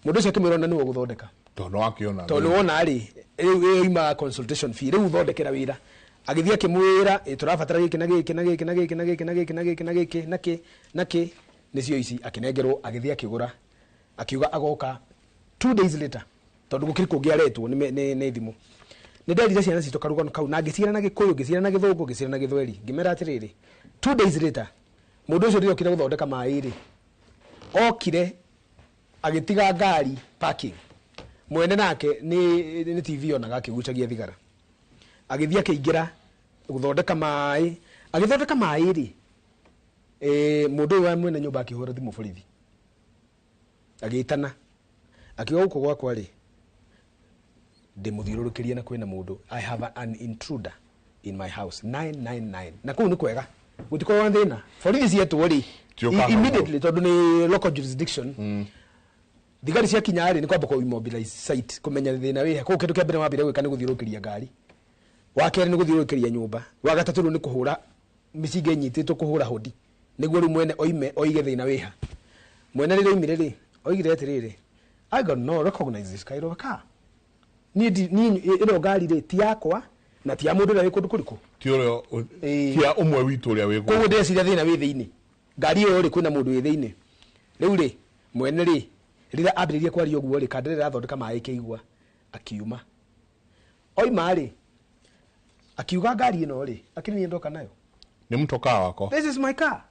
Mundu ucio akimwira ona niwe guthondeka. Tondu wakiona. Tondu wona ri riu ima consultation fee riu thondekera wira. Agithie akimwira turabatara giki na giki na giki na giki na giki na giki na giki na giki na ki na ki nicio ici akinengerwo agithie akigura akiuga agoka 2 days later tondu gukiri kungi aretwo ni thimu. Ni nderire ciana citũ karugano kau na ngĩciĩra na Gĩkũyũ ngĩciĩra na Gĩthũngũ ngĩciĩra na Gĩthweri ngĩmera atĩrĩrĩ 2 days later mũndũ ũcio rĩrĩa okire gũthondeka maĩ rĩ okire agĩtiga ngari parking mwene nake ni TV onaga akĩgucagia thigara agĩthiĩ akĩingĩra gũthondeka maĩ agĩthondeka maĩ rĩ mũndũ ũyũ wa mwene nyũmba akĩhũra thimũ borithi agĩtana akiuga gũkũ gwakwa rĩ ndĩmũthiũrũrũkĩrie na kwĩna mũndũ I have an intruder in my house 999 na kũu nĩ kwega gũtikoragwo na thĩna borithi cietwo rĩ immediately tondũ nĩ local jurisdiction. Thigari ciakinya rĩ nĩ kwamba kũ immobilize site kũmenya thĩna wĩha kũu kĩndũ kĩa mbere wambire gwĩka nĩ gũthiũrũrũkĩria ngari wa kerĩ nĩ gũthiũrũrũkĩria nyũmba wa gatatũ rĩu nĩ kũhũra mĩcinga ĩnyitĩtwo kũhũra hodi nĩguo rĩu mwene oime oige thĩna wĩha mwene rĩrĩa oimire rĩ oigire atĩrĩrĩ I got no recognize this kind of a car. Ni ĩno ngari rĩ ti yakwa na ti ya mũndũ ũrĩa wĩ kũndũ kũrĩkũ ti ũrĩa ti ya ũmwe witũ ũrĩa wĩ koguo ndĩreciria thĩna wĩ thĩinĩ ngari ĩyo rĩ kwĩna mũndũ wĩ thĩinĩ rĩu rĩ mwene rĩ rĩrĩa ambĩrĩrie kwaria ũguo rĩ kandere ĩrathondeka maĩ ĩkĩigua akiuma oima rĩ akiuga ngari ĩno rĩ akĩrĩ niĩ ndoka nayo nĩ mũtokaa wakwa this is my car.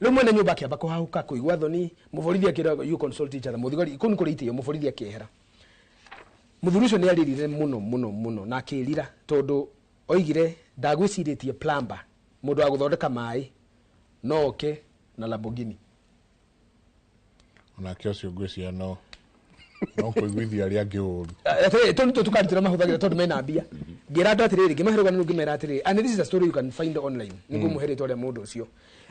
Rĩu mwene nyũmba akĩamba kũhahũka kũigua thoni mũborithi akĩra you consult each other mũthigari kũu nĩ kũrĩ itĩo mũborithi akĩehera mũthuri ũcio nĩ arĩrire mũno mũno mũno na akĩrira tondũ oigire ndagwĩcirĩtie plumber mũndũ wa gũthondeka maĩ no oke na Lamborghini. Onake ũcio ngwĩciria no kũiguithia arĩa angĩ ũru. Tondũ nĩtwo tũkari tũrĩa mahũthagĩra tondũ mena mbia ngĩra andũ atĩrĩrĩ ngĩmahe rũgano rũu ngĩmera atĩrĩrĩ and this is a story you can find online nĩguo mũhe rĩtwa rĩa mũndũ ũcio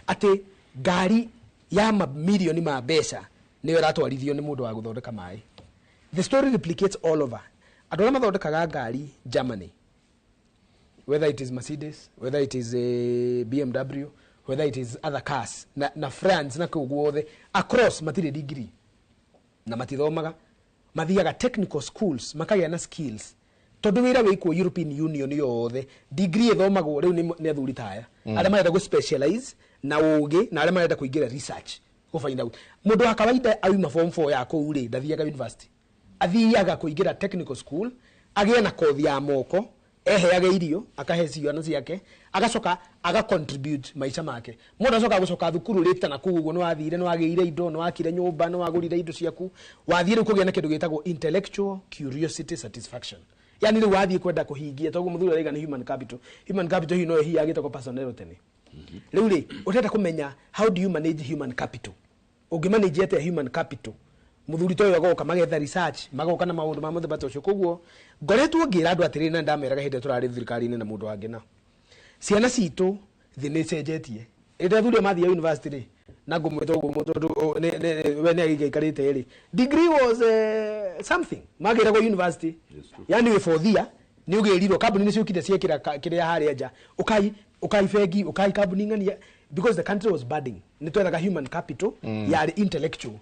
atĩ ngari ya mamirioni ma mbeca nĩyo ĩratwarithio nĩ mũndũ wa gũthondeka maĩ. The story replicates all over. Andũ arĩa mathondekaga ngari Germany whether it is Mercedes whether it is BMW whether it is other cars na France na kũu guothe across matirĩ degree na matithomaga mathiaga technical schools makagĩa na skills tondũ wĩra wĩkwo European Union yothe degree ĩthomagwo rĩu nĩ athuri ta aya arĩa marenda gũ specialize na ũgĩ na arĩa marenda kũingĩra research go find out mũndũ wa kawaida auma form 4 ya kũu rĩ ndathiaga university athiaga kũingĩra technical school agĩe na kothi ya moko eheage irio akahe ciana ciake agacoka aga contribute maica make mũndũ acoka gũcoka thukuru rĩta na kũu ũguo nĩ wathire nĩ wagĩire indo nĩ wakire nyũmba nĩ wagũrire indo ciaku wathiĩ rĩu kũgĩa na kĩndũ gĩtagwo intellectual curiosity satisfaction yani rĩu wathiĩ kwenda kũhingia toguo mũthuri araiga nĩ human capital human capital hiyo no ĩhiaga gĩtagwo personnel tene rĩu rĩ ũrenda kũmenya how do you manage human capital ũngĩmanage atĩa human capital muthuri toyo agoka magetha research magoka na maundu ma muthemba ta ucio koguo ngoretwo ngira andu atiriri na ndameraga hindi turari thirikari-ini na mundu wangi na ciana citu thi ni cenjetie ĩrĩa athuri mathia university ri na ngumwita uguo tondu we ni agĩikarĩte ri degree was something magĩragwo university yani wĩ fourth year nĩ ũgĩrirwo kambuni nĩ ciũkire ciekĩra kĩrĩa harĩa nja ukai bengi ukai kambuni ng'ania because the country was budding nĩ twethaga human capital yarĩ intellectual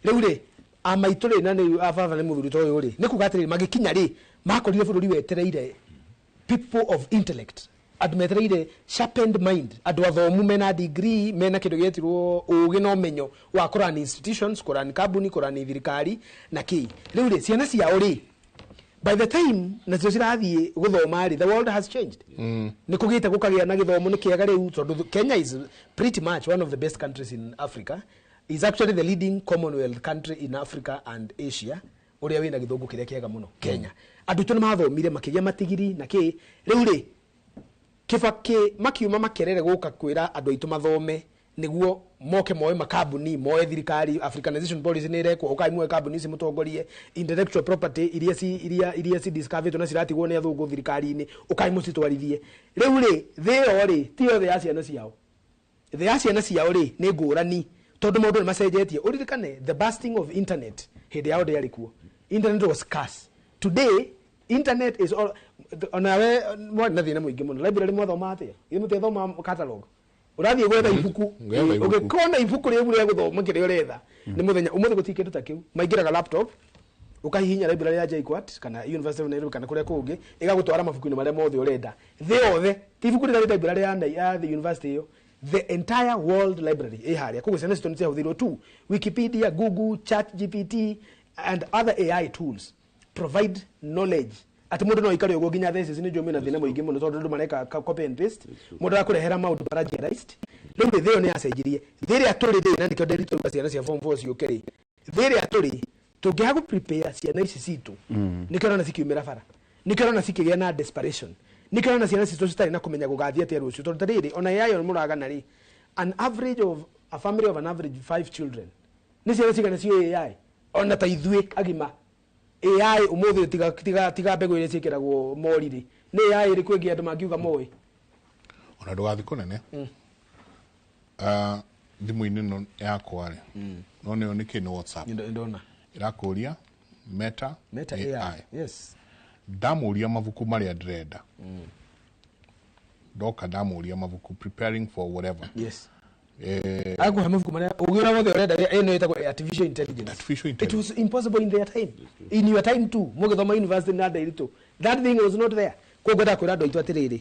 rĩu rĩ amaitũ rĩ na nĩ ababa nĩ mũthuri ta ũyũ rĩ nĩ kuga atĩrĩrĩ magĩkinya rĩ makorire bũrũri wetereire people of intellect andũ metereire sharpened mind andũ athomu mena degree mena kĩndũ gĩetirwo ũgĩ na ũmenyo wa kũrani institutions kũrani kambuni kũrani thirikari na kĩ rĩu rĩ ciana ciao rĩ by the time nacio cirathiĩ gũthoma rĩ the world has changed nĩ kũgĩte gũkagĩa na gĩthomo nĩ kĩega rĩu tondũ Kenya is pretty much one of the best countries in Africa is actually the leading commonwealth country in Africa and Asia ũrĩa wĩna gĩthũngũ kĩrĩa kĩega mũno Kenya andũ aitũ nĩ mathomire makĩgĩa matigiri na kĩ rĩu rĩ Kibaki makiuma Makerere gũka kwĩra andũ aitũ mathome Niguo moke moe makambuni moe thirikari africanization policy nä irekwo ukai muoe kambuni ici mutongorie intellectual property iria ci discovered na ciratigwo nä athũngũ thirikari-inĩ ukai mũcitwarithie. Rĩu rĩ thĩ ĩyo rĩ ti yothe ya ciana ciao, thĩ ya ciana ciao rĩ nĩ ngũrani tondũ maũndũ nĩ macenjetie. Ũririkane the bursting of internet hĩndĩ yao ndĩarĩ kuo. Internet was scarce. Today internet is all. Onawe mwarĩ na thĩna mũingĩ mũno. Library mwathoma atĩa? Ithuĩ mũtiathoma catalog. Ũrathiĩ gwetha ibuku, ũgĩkona ibuku rĩu rĩa gũthoma kĩrĩa ũretha nĩ mũthenya ũmũthĩ gũtirĩ kĩndũ ta kĩu. Maingĩraga laptop ũkahihinya library ya JKUAT kana University of Nairobi kana kũrĩa kũngĩ, ĩgagũtwara mabuku-inĩ marĩa mothe ũrenda thĩ yothe. Ti ibuku rĩrĩa rĩ library ya the university ĩyo, the entire world library ĩ harĩa. Koguo ciana citũ nĩ ciahũthĩirwo tu. Wikipedia, Google, Chat GPT and other AI tools provide knowledge ati mundu no ikare uguo nginya thesis ni njũĩ na thĩna mũingĩ mũno tondũ andũ mareka copy and paste, mundu arakũrehera maũndũ plagiarized. Rĩu thĩ ĩyo nĩ yacenjirie. Thĩ ĩrĩa tũrĩ rĩ, na nĩkĩo ndĩritũga ciana cia form 4 ciũke rĩ, thĩ ĩrĩa tũrĩ tũngĩaga gũ prepare ciana ici citũ, nĩkĩo ũrona cikiumĩra bara, nĩkĩo ũrona cikĩgĩa na desperation, nĩkĩo ũrona ciana citũ citarĩ na kũmenya gũgathiĩ atĩa rũciũ. Tondũ ta rĩrĩ ona AI mũragana rĩ, an average of a family of an average 5 children nĩ ciana cigana ciĩ AI? Ona ta ithuĩ agima AI umuthi tiga tiga tiga mbegũ iria ciĩkĩragwo mori rĩ, nĩ AI ĩrĩkũ ĩngĩ andũ mangiuga moĩ? Ona ndũgathiĩ kũnene, thimũ-inĩ ĩno yakwa rĩ, no nĩyo nĩkĩ nĩ WhatsApp ndona ĩrakũria Meta, Meta AI. Yes. Ndamũria mabuku marĩa ndĩrenda, ndoka ndamũria mabuku preparing for whatever. Yes. Akuhe mabuku marĩa ũgĩ ũrĩa wothe ũrenda. Ĩno ĩtagwo artificial intelligence. Artificial It was impossible in their time, in your time too, mũgĩthoma university na ndairitũ, that thing was not there. Koguo ngwenda kwĩra andũ aitũ atĩrĩrĩ,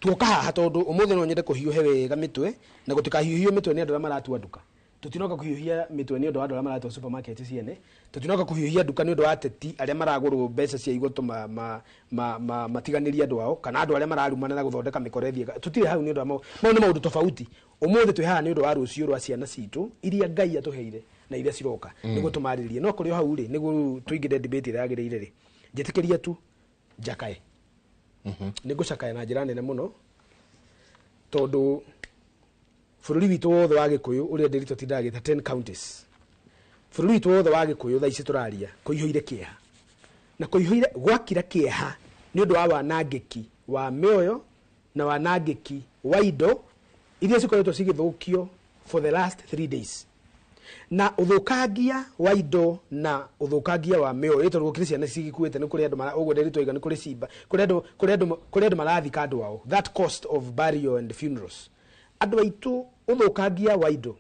tuoka haha tondũ ũmũthĩ no nyende kũhiũhe wega mĩtwe, na gũtikahiũhio mĩtwe nĩ andũ arĩa maratua nduka. Tũtinoka kũhiũhia mĩtwe nĩ ũndũ wa andũ arĩa maratua supermarket ciene, tũtinoka kũhiũhia nduka nĩ ũndũ wa ateti arĩa maragũrwo mbeca cia igoto matiganĩrie andũ ao, kana andũ arĩa mararumana na gũthondeka mĩkora ĩthiĩ. Tũtirĩ hau nĩ ũndũ wa mau nĩ maũndũ tofauti. Ũmũthĩ twĩ haha nĩ ũndũ wa rũciũ rwa ciana citũ iria Ngai atũheire na iria ciroka, nĩguo tũmarĩrĩrie. No kũrĩ o hau rĩ, nĩguo tũingĩre debate ĩrĩa yagĩrĩire rĩ, njĩtĩkĩria tu njakae. Nĩ ngũcakaya na njĩra nene mũno tondũ bũrũri witũ wothe wa Gĩkũyũ ũrĩa ndĩritũ tindagĩta 10 counties, bũrũri witũ wothe wa Gĩkũyũ thaa ici tũraria kũihũire kĩeha, na kũihũire gwakira kĩeha nĩ ũndũ wa wanangĩki wa mĩoyo na wanangĩki wa indo iria cikoretwo cigĩthũkio for the last 3 days, na ũthũkangia wa indo na ũthũkangia wa mĩoyo tondũ gũkĩrĩ ciana cigĩkuĩte, nĩ kũrĩ andũ mara ũguo ndĩritũ iga, nĩ kũrĩ cimba, kũrĩ andũ marathika andũ ao, that cost of burial and funerals. Andũ aitũ, ũthũkangia wa indo,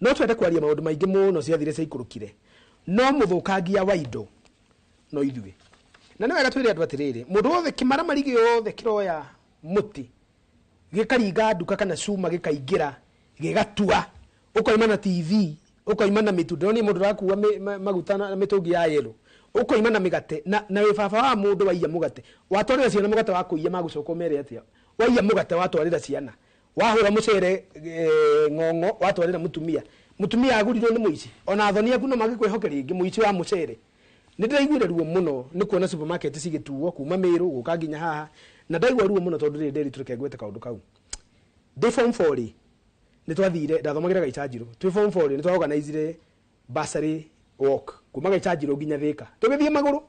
no twende kwaria maũndũ maingĩ mũno ciathire ciaikũrũkire, no mũthũkangia wa indo no ithuĩ. Na nĩ wega twĩre andũ atĩrĩrĩ, mũndũ wothe kĩmaramari gĩothe kĩroya mũtĩ gĩkaringa nduka kana cuma gĩkaingĩra gĩgatua, ũkoima na TV, ũkoima na mĩtu, ndĩronire mũndũ ũrakua maguta na mĩtũngi ya yellow, ũkoima na mĩgate, na wĩ baba wa mũndũ waiya mũgate, watwarĩra ciana mũgate wa kũiya, magũcoka ũmere atĩa? Waiya mũgate watwarĩra ciana, wahũra mũcere ng'ong'o watwarĩra mũtumia, mũtumia agũrirwo nĩ mũici, ona athoni aku no magĩkwĩhoke rĩngĩ mũici wa mũcere. Nĩ ndĩraiguire ruo mũno nĩ kuona supermarket cigĩtuo kuma Meru gũka nginya haha, na ndaigua ruo mũno tondũ rĩrĩ ndĩritũ reke ngwete kaũndũ kau. Ndĩ form 4 rĩ, nĩ twathire, ndathomagĩra Gaichanjirũ, twĩ form 4 rĩ, nĩ twaorganizire bursary walk kuma Gaichanjirũ nginya Thĩka, tũgĩthiĩ magũrũ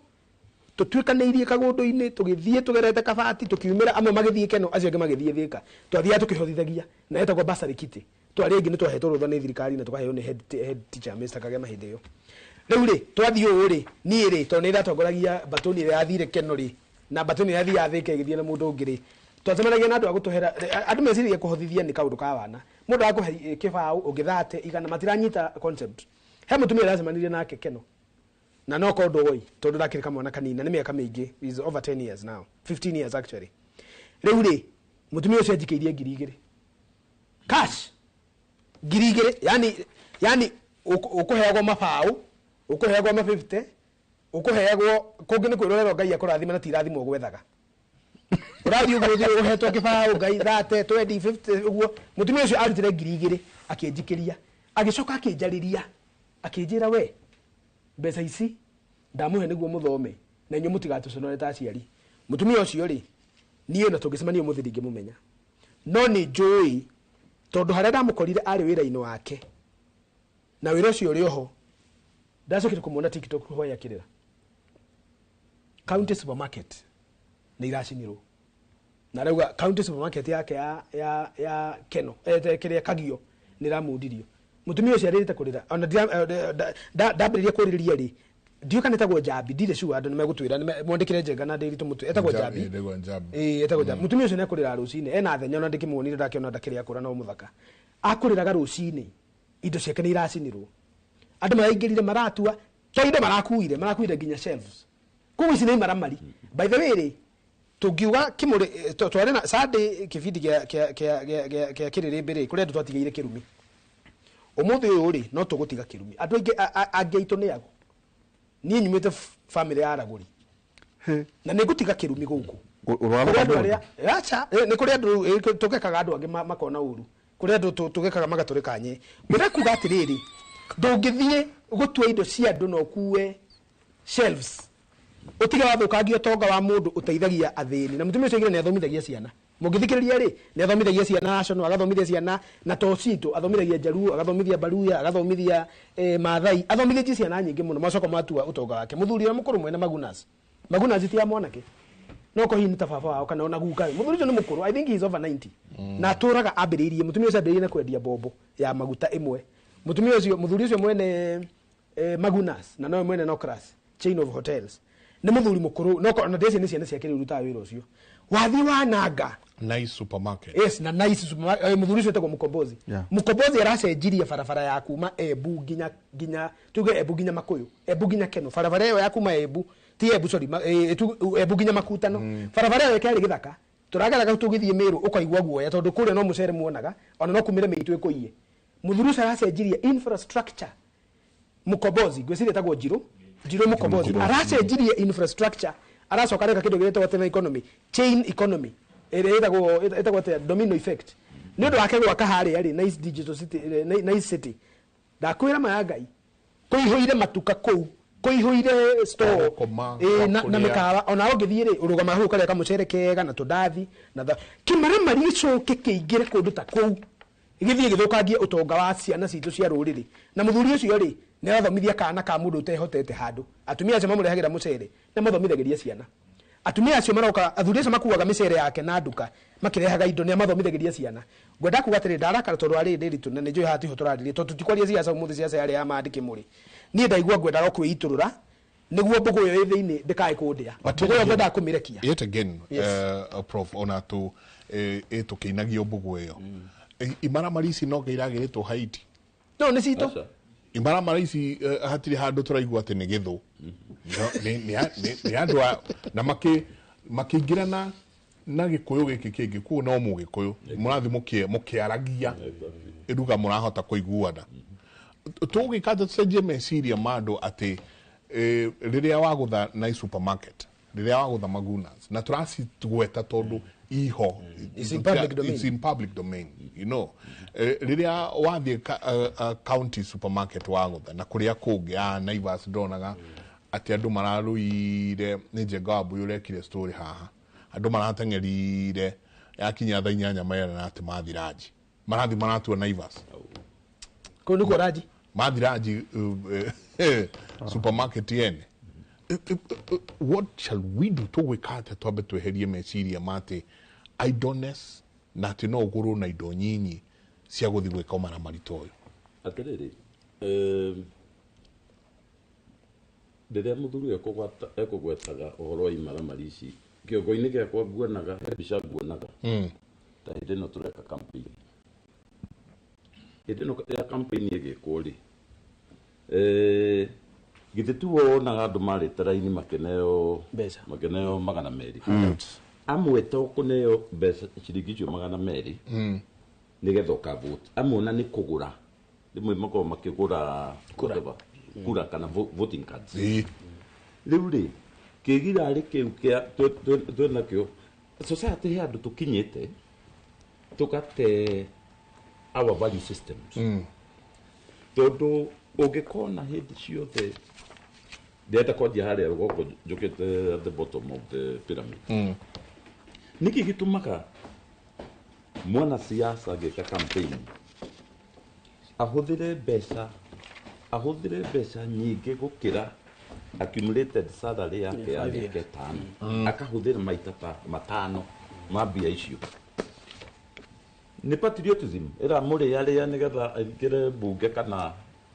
tũtuĩkanĩirie kagũndũ-inĩ, tũgĩthiĩ tũgerete kabati, tũkiumĩra, amwe magĩthiĩ Keno, acio angĩ magĩthiĩ Thĩka. Twathiaga tũkĩhotithagia, na yetagwo bursary kitty. Twarĩ aingĩ nĩ twahetwo rũtha nĩ thirikari na tũkaheo nĩ head teacher Mr. Kagema hĩndĩ ĩyo. Rĩu rĩ, twathiĩ ũũ rĩ, niĩ rĩ, tondũ nĩ ndatongoragia batoni ĩrĩa yathire Keno rĩ, na batoni ĩrĩa yathiaga Thĩka ĩgĩthiĩ na mũndũ ũngĩ rĩ, twacemanagia na andũ a gũtũhera, andũ meciragia kũhothithia nĩ kaũndũ ka wana. Mũndũ akũhe kĩbaũ ũngĩthate igana, matiranyita concept. He mũtumia ndacemanirie nake Keno, na no korwo ndũĩ tondũ ndakĩrĩ kamwana kanini, na nĩ mĩaka mĩingĩ, is over 10 years now, 15 years actually. Rĩu rĩ, mũtumia ũcio anjikĩirie 2,000 cash, 2,000, yani ũkũheagwo mabaũ, ũkũheagwo ma 50, ũkũheagwo kũngĩ nĩ kwĩrorerwo Ngai akũrathima na ti irathimo ũgwethaga. Ũrathiĩ ũguo ũthiĩ ũhetwo kĩbaũ Ngai 30, 20, 50 ũguo. Mũtumia ũcio arutire 2,000 akĩnjikĩria, agĩcoka akĩnjarĩria, akĩnjĩra we mbeca ici ndamũhe nĩguo mũthome na inyuĩ mũtigatũconore ta aciari. Mũtumia ũcio rĩ, niĩ ona tũngĩcemania ũmũthĩ ndingĩmũmenya, no nĩ njũĩ Tondu haria ndamukorire ari wira-inĩ wake na wira ũcio ũrĩ oho ndacokire kũmuona TikTok hoya kĩrĩra. County supermarket nĩ iracinirwo na rauga county supermarket yake ya Keno kĩrĩa Kagio nĩ ĩramundirio. Mũtumia ũcio arĩrĩte kũrĩra ona ndambĩrĩria kũrĩrĩria rĩ ndiũ kana ĩtagwo Njambi ndirĩ sure andũ nĩmegũtwĩra mwandĩkĩre Njenga na Ndĩritũ mũtwe ĩtagwo Njambi. Ĩtagwo Njambi. Mũtumia ũcio nĩekũrĩra rũcinĩ ena thenya ona ndĩkĩmuonire ndakĩona ndakĩrĩ akũra no mũthaka akũrĩraga rũcinĩ indo ciake nĩ iracinirwo andũ maraingĩrire maratua to indo marakuire nginya shelves koguo ici nĩ imaramari. By the way rĩ tũngiuga kĩmũrĩ twarĩ na Sunday kĩbindi kĩa kĩrĩrĩmbĩ rĩ kũrĩ andũ twatigĩire kĩrumi ũmũthĩ ũyũ rĩ no tũgũtiga kĩrumi andũ aingĩ angĩ aitũ nĩ ago niĩ nyumĩte family ya aragũri na nĩ ngũtiga kĩrumi gũkũ aca nĩ kũrĩ andũ tũgekaga andũ angĩ makona ũru kũrĩ andũ tũgekaga magatũrĩka nye ngwenda kuga atĩrĩrĩ ndũngĩthiĩ gũtua indo cia andũ na ũkue shelves ũtige wathũkangia ũtonga wa mũndũ ũteithagia athĩni na mũtumia ũcio aigire nĩ athomithagia ciana mũngĩthikĩrĩria rĩ nĩ athomithagia ciana national agathomithia ciana na to citũ athomithagia Jaluo agathomithia Baluya agathomithia Maathai athomithĩtie ciana nyingĩ mũno macoka matua ũtonga wake. Mũthuri ũrĩa mũkũrũ mwene Magunas ti ya mwanake no ko hihi nĩ ta baba wao kana ona guka mũthuri ũcio nĩ mũkũrũ I think he is over 90 na atũraga ambĩrĩirie mũtumia ũcio ambĩrĩirie na kwendia mbombo ya maguta ĩmwe mũtumia ũcio mũthuri ũcio mwene Magunas na nowe mwene Nocras chain of hotels nĩ mũthuri mũkũrũ no na ndĩci nĩ ciana ciake rĩu irutaga wĩra ũcio wathi wananga Nice supermarket. Yes, na nice supermarket. Mũthuri ũcio etagwo Mũkombozi. Mũkombozi aracenjirie barabara ya kuma Embu nginya tuge Embu nginya Makuyu, Embu nginya Keno. Barabara ĩyo ya kuma Embu, ti Embu sorry, Embu nginya Makutano. Barabara ĩyo ĩkĩarĩ gĩthaka. Tũrageraga tũgĩthiĩ Meru ũkaigua guoya tondũ kũrĩa no mũcere muonaga, ona no kumĩre mĩitũ ĩkũiye. Mũthuri ũcio aracenjirie infrastructure. Mũkombozi, ngwĩciria etagwo Njirũ, Njirũ Mũkombozi. Aracenjirie infrastructure. Aracoka reka kĩndũ gĩtagwo tena economy, chain economy. Ĩtagwo atĩa domino effect. Nĩ ũndũ wake gwaka harĩa rĩ nice digital city, nice city. Ndakwĩra ma ya Ngai kũihũire matuka kũu kũihũire store na mĩkawa ona ũngĩthiĩ rĩ ũrũgama hau ũkarĩa kamũcere kega na tũndathi na kĩmaramari gĩcoke kĩingĩre kũndũ ta kũu gĩthiĩ gĩthũkangie ũtonga wa ciana citũ cia rũrĩrĩ. Na mũthuri ũcio rĩ nĩ arathomithia kana ka mũndũ ũtehotete handũ atumia acio mamũrehagĩra mũcere na mathomithagĩria ciana atumia acio maroka athuri acio makuaga mĩcere yake na nduka makirehaga indo nĩ amathomithagĩria ciana. Ngwenda kuga atĩrĩ ndarakara tondũ arĩ Ndĩritũ na nĩ njũĩ haha tiho tũrarĩria tondũ tũtikwaria ciaca ũmũthĩ ciaca yarĩ ya mandĩke mũrĩ niĩ ndaigua ngwendaga kwĩitũrũra nĩguo mbũgũ ĩyo ĩ thĩinĩ ndĩkae kũndĩa mbũgũ ĩyo ngwendaga kũmĩrekia. Yet again, Prof, ona tu tũkĩinagio mbũgũ ĩyo imaramari ici no iragĩrĩtwo Haiti no nĩ citũ imaramari ici hatirĩ handũ tũraigua atĩ nĩ gĩthũ nĩ andũ na makĩingĩrana na gĩkũyũ gĩkĩ kĩngĩ kuo no mũgĩkũyũ mũrathiĩ mũkĩaragia ruga mũrahota kũiguana tũgĩka atĩ tũcenjie meciria ma andũ atĩ rĩrĩa wagũtha na supermarket rĩrĩa wagũtha Magunas na tũracigweta tondũ iho it's in public domain, it's in public domain you know rĩrĩa wathiĩ county supermarket wagũtha na kũrĩa kũngĩ Naivas ndonaga atĩ andũ mararũire nĩ Njenga wa Mbuyu ũrekire story haha andũ marateng'erire yakinya thaa 8 merana atĩ mathi ranji marathi maratua Naivas kũu nĩkuo ranji mathi ranji supermarket yene. What shall we do tũgwĩka atĩa twambe tweherie meciria ma atĩ idleness na atĩ no ũgũrwo na indo nyinyi cia gũthiĩ gwĩka ũmaramari ta ũyũ? Atĩrĩrĩ, rĩrĩa mũthuri ekũgwetaga ũhoro wa imaramari ici kĩongo-inĩ gĩakwa nguonaga he mbica nguonaga ta hĩndĩ ĩno tũreka campaign hĩndĩ ĩno ya campaign ĩgĩkwo rĩ githĩ tu wonaga andũ marĩte raini makeneo mbeca makeneo 200 amwe to kũneo mbeca ciringi icio 200 nĩgetha ũkavote amwe ona nĩ kũgũra rĩmwe makoragwo makĩgũra kura kana voting cards rĩu rĩ kĩgirarĩ kĩu kĩa twĩnakĩo society he andũ tũkinyĩte tũgate our value systems tondũ ũngĩkona hĩndĩ ciothe ndĩrenda kwanjia harĩa rũgongo njũkĩte at the bottom of the pyramid nĩkĩ gĩtũmaga Mwana siasa agĩka campaign ahũthĩre mbeca nyingĩ gũkĩra accumulated salary yake ya mĩaka 5, akahũthĩra maita ta 5 ma mbia icio. Nĩ patriotism ĩramũrĩarĩa nĩgetha aingĩre mbunge kana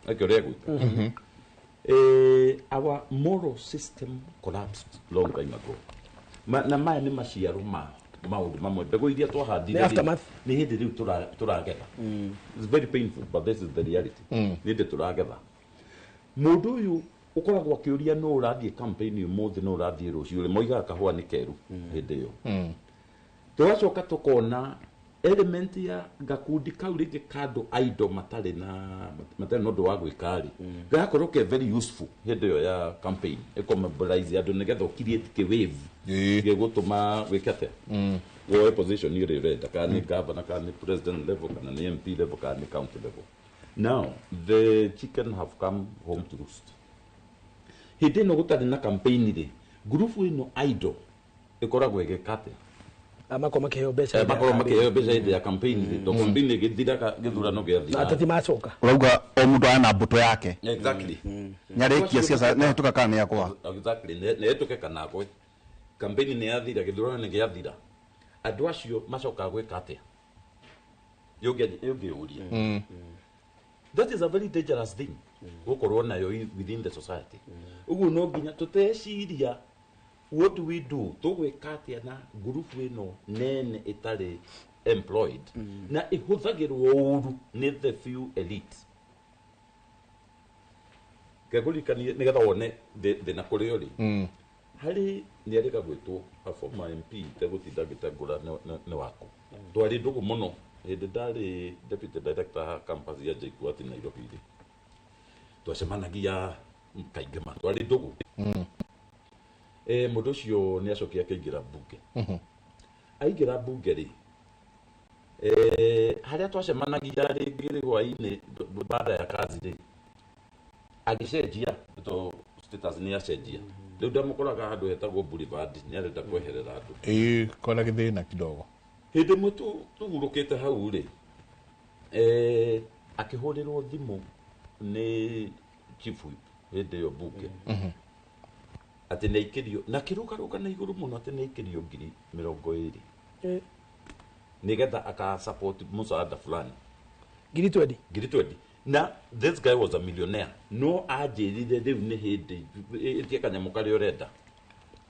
eke ũrĩa egwĩka. Our moral system collapsed long time ago. Na maya nĩ maciaro ma maũndũ mamwe mbegũ iria twahandire nĩ hĩndĩ rĩu tũragetha. It's very painful, but this is the reality. Nĩ hĩndĩ tũragetha. Mũndũ ũyũ ũkoragwo akĩũria nũ ũrathiĩ campaign ũmũthĩ, nũ ũrathiĩ rũciũ, rĩ moigaga kahũa nĩ keru hĩndĩ ĩyo. Tũgacoka tũkona element ya gakundi kau rĩngĩ kandũ idle matarĩ na ũndũ wa gwĩka rĩ, gagakorwo ke very useful hĩndĩ ĩyo ya campaign, ĩkũmobilize andũ nĩgetha ũcreate kĩ-wave gĩgũtũma wĩke atĩa, woe position ĩrĩa ũrenda, kana nĩ governor, kana nĩ president level, kana nĩ MP level, kana nĩ county level. Now the chicken have come home to roost. Hĩndĩ ĩno gũtarĩ na campaign rĩ, ngurubu ĩno idle ĩkoragwo ĩgĩka atĩa? Makorwo makĩheo mbeca, makorwo makĩheo mbeca hĩndĩ ya campaign, to campaign ĩgĩthiraga gĩthurano gĩathira, ateti macoka. Ũrauga o mũndũ ena mbũtũ yake. Exactly. Nĩarĩkia siasa nĩahĩtũka kana nĩagwa. Exactly, nĩahĩtũke kana agwe. Campaign nĩyathira, gĩthurano nĩgĩathira, andũ acio macokaga gwĩka atĩa? Yũngĩũria. That is a very dangerous thing gũkorwo nayo within the society. Ũguo no nginya tũteciria what do we do, tũgwĩka atĩa na ngurubu ĩno nene ĩtarĩ employed na ĩhũthagĩrwo ũru nĩ the few elite. Kegũririkanie nĩgetha wone thĩna kũrĩa ũrĩ. Harĩ nĩarĩga gwĩtwo a former MP tegũtinda ngĩtengũra nĩ waku. Twarĩ ndũgũ mũno hĩndĩ ndarĩ deputy director campus ya JKUAT Nairobi rĩ, twacemanagia kaingĩ ma twarĩ ndũgũ. Mũndũ ũcio nĩ acokire akĩingĩra mbunge. Aingĩra mbunge rĩ, harĩa twacemanagia rĩngĩ rĩ hwaĩ-inĩ baada ya kazi rĩ, agĩcenjia to status nĩ acenjia. Rĩu ndamũkoraga handũ hetagwo Boulevard, nĩ arenda kweherera andũ. Ĩĩ, kona gĩthĩna kidogo. Hĩndĩ ĩmwe tũhurũkĩte hau rĩ, akĩhũrĩrwo thimũ nĩ chief whip hĩndĩ ĩyo mbunge, atĩ nĩaikĩrio, na akĩrũgarũga na igũrũ mũno atĩ nĩaikĩrio 20,000 nĩgetha aka support mũsaada fulani. 20,000. 20,000. Na this guy was a millionaire. No anjĩrire rĩu nĩ hĩndĩ ĩtie kanyamũ karĩa ũrenda.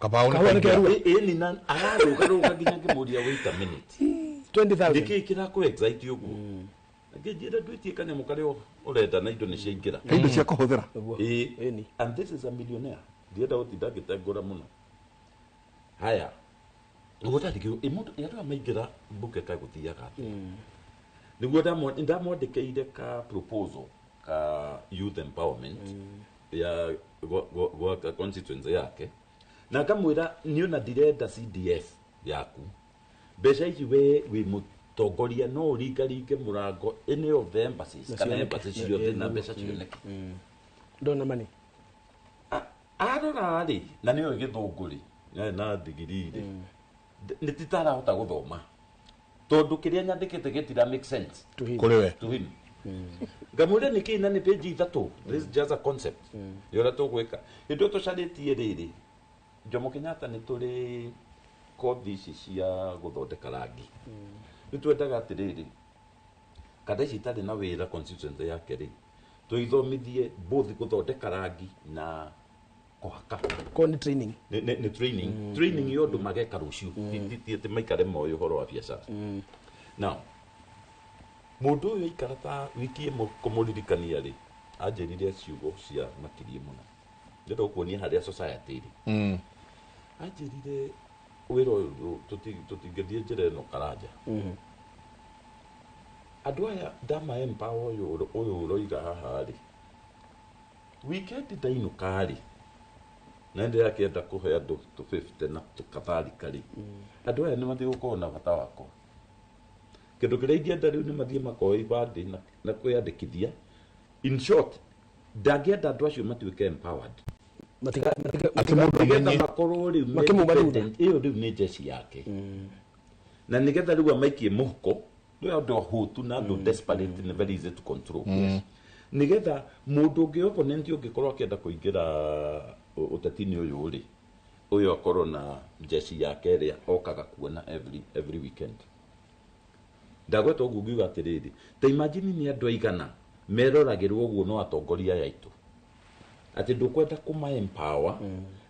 Kabaũ nĩ kaingĩra. Ĩni na ararũgarũga nginya ngĩmũria wait a minute. 20,000. Nĩkĩĩ kĩrakũ excite ũguo? Ngĩnjĩra ndwĩtie kanyamũ karĩa ũrenda na indo nĩciaingĩra. Indo cia kũhũthĩra. Ĩĩ. And this is a millionaire. Ndienda gũtinda ngĩtengũra mũno. Haya. Ũguo ndarigirwo, mũndũ andũ aya maingĩra mbunge kaĩ gũthiaga atĩa? Nĩguo ndamwandĩkĩire ka proposal ka youth empowerment ya gwa constituency yake, na ngamwĩra niĩ ona ndirenda CDF yaku, mbeca ici we wĩ mũtongoria no ũringaringe mũrango any of the embassies kana embassy ciothe na mbeca cioneke. Ndona money. Arora rĩ, na nĩoĩ gĩthũngũ rĩ, na digirii rĩ, nĩ titarahota gũthoma tondũ kĩrĩa nyandĩkĩte gĩtira make sense kũrĩ we, to him. Ngamwĩra nĩkĩĩ na nĩ page 3, this is just a concept nĩ ũrĩa tũgwĩka. Hĩndĩ ĩyo tũcarĩtie rĩrĩ, Jomo Kenyatta nĩ tũrĩ kothi ici cia gũthondeka rangi. Rĩu twendaga atĩrĩrĩ, kanda ici itarĩ na wĩra constituency yake rĩ, tũithomithie both gũthondeka rangi na kũhaka. Ko nĩ training? Nĩ training. Training yo andũ mageka rũciũ, ti atĩ maikare moĩ ũhoro wa biacara. Now, mũndũ ũyũ aikara ta wiki ĩmwe kũmũririkania rĩ, anjĩrire ciugo cia makirie mũno. Ndĩrenda gũkuonia harĩa society ĩrĩ. Anjĩrire wĩra ũyũ tũtingĩthiĩ njĩra ĩno Karanja. Andũ aya ndama empower ũyũ ũroiga haha rĩ, weekend ndainũka rĩ, na ndĩrakĩenda kũhe andũ 250 na tũkatharika rĩ, andũ aya nĩ mathiĩ gũkorwo na bata wakwa. Kĩndũ kĩrĩa ingĩenda rĩu nĩ mathiĩ makoe ibandĩ na kwĩyandĩkithia. In short, ndangĩenda andũ acio matuĩke empowered. Nĩgetha makorwo rĩu ĩyo rĩu nĩ jeshi yake, na nĩgetha rĩu amaikie mũhuko Nĩ andũ ahũtu na andũ desperate and very easy to control. Nĩgetha mũndũ ũngĩ opponent ũngĩkorwo akĩenda kũingĩra ũteti-inĩ ũyũ rĩ, ũyũ akorwo na jeshi yake ĩrĩa okaga kuona every weekend. Ndagweta ũguo ngiuga atĩrĩrĩ, ta imagine nĩ andũ aigana meroragĩrwo ũguo no atongoria aya aitũ, atĩ ndũkwenda kũma empower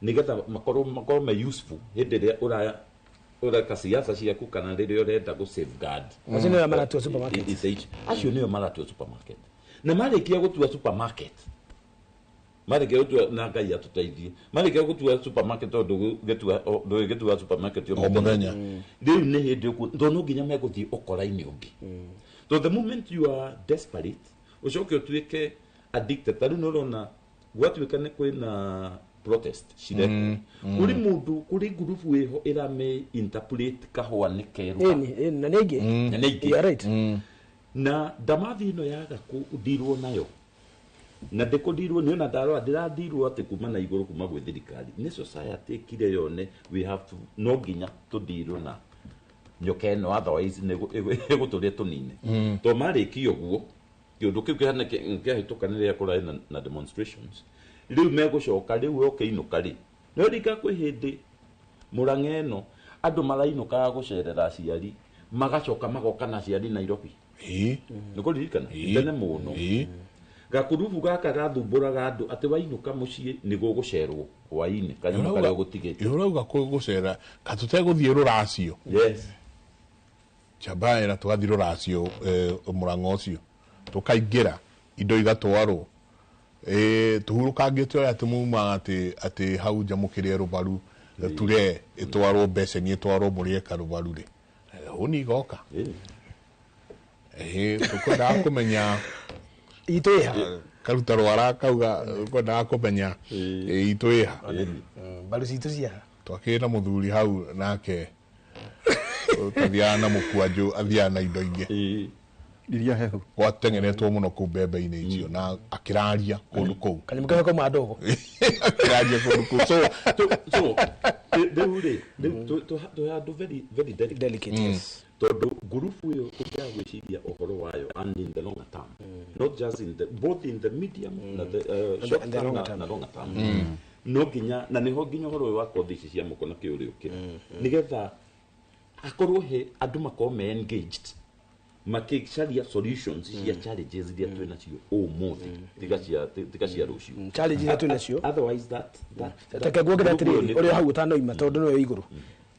nĩgetha makorwo me useful hĩndĩ ĩrĩa ũreka siasa ciaku kana rĩrĩa ũrenda gũ safeguard. Acio nĩo maratua supermarket. Acio nĩo maratua supermarket. Na marĩkia gũtua supermarket, marĩkia gũtua, na Ngai atũteithie, marĩkia gũtua supermarket tondũ ndũgĩtua supermarket o mũthenya. Rĩu nĩ hĩndĩ ũkuo tondũ no nginya megũthiĩ ũkora-inĩ ũngĩ. So the moment you are desperate, ũcoke ũtuĩke addicted. Ta rĩu nĩ ũrona gwatuĩka nĩ kwĩna protest cirekwo, kũrĩ mũndũ, kũrĩ ngurubu ĩho ĩrame interpolate kahũa nĩ keru. Na nĩ ingĩ. Na nĩ ingĩ. You are right. Na ndamathi ĩno yaga kũndirwo nayo, na ndĩkũndirwo nĩ ona ndarora ndĩrandirwo atĩ kuma na igũrũ kuma gwĩ thirikari, nĩ society ĩkire yone we have to, no nginya tũndirwo na nyoka ĩno, otherwise nĩ ĩgũtũrĩa tũnine. To marĩkia ũguo kĩũndũ kĩu kĩhana kĩahĩtũka nĩ rĩrĩa kũrarĩ na demonstrations, rĩu megũcoka rĩu ũkĩinũka rĩ, no rika kwĩ hĩndĩ Mũrang'a ĩno andũ marainũkaga gũcerera aciari, magacoka magoka na aciari Nairobi. Nĩ kũririkana tene mũno gakurubu gaka gathumbũraga andũ atĩ wainũka mũciĩ nĩ gũgũcerwo hwainĩ kanyamũ karĩa ũgũtigĩte. Ũrauga gũcera katũtegũthiĩ rũracio. Yes. Chambaĩra tũgathiĩ rũracio Mũrang'a ũcio tũkaingĩra indo igatwarwo tũhurũkangĩte ũrĩa atĩ mumaga atĩ hau nja mũkĩrĩe rũbaru ture ĩtwarwo mbeceni ĩtwarwo mũrĩe karũbaru rĩ, hũni igoka. Tũkwendaga kũmenya itũ ĩha karuta rwara kauga tũkwendaga kũmenya itũ ĩha mbaru citũ ciaha. Twakĩrĩ na mũthuri hau nake ũtathiaga na mũkwanjũ, athiaga na indo ingĩ iria hehu, gwatengeretwo mũno kũu mbembe-inĩ icio na akĩraria kũndũ kũu kanyamũ keho kauma ndogo akĩraria kũndũ kũu. So rĩu rĩ, rĩu tũ handũ very very delicate, yes, tondũ ngurubu ĩyo tũngĩaga gwĩciria ũhoro wayo and in the longer term, not just in the both in the medium na the short term na longer term, no nginya na nĩho nginya ũhoro ũyũ wa kothi ici cia moko na kĩũrĩ ũkĩra, nĩgetha akorwo he andũ makorwo me engaged makĩcaria solutions cia challenges iria twĩ nacio ũmũthĩ, tiga cia rũciũ, challenges iria twĩ nacio. Otherwise that reke nguongerera atĩrĩrĩ, ũrĩa hau ũtanoima tondũ nĩwe igũrũ,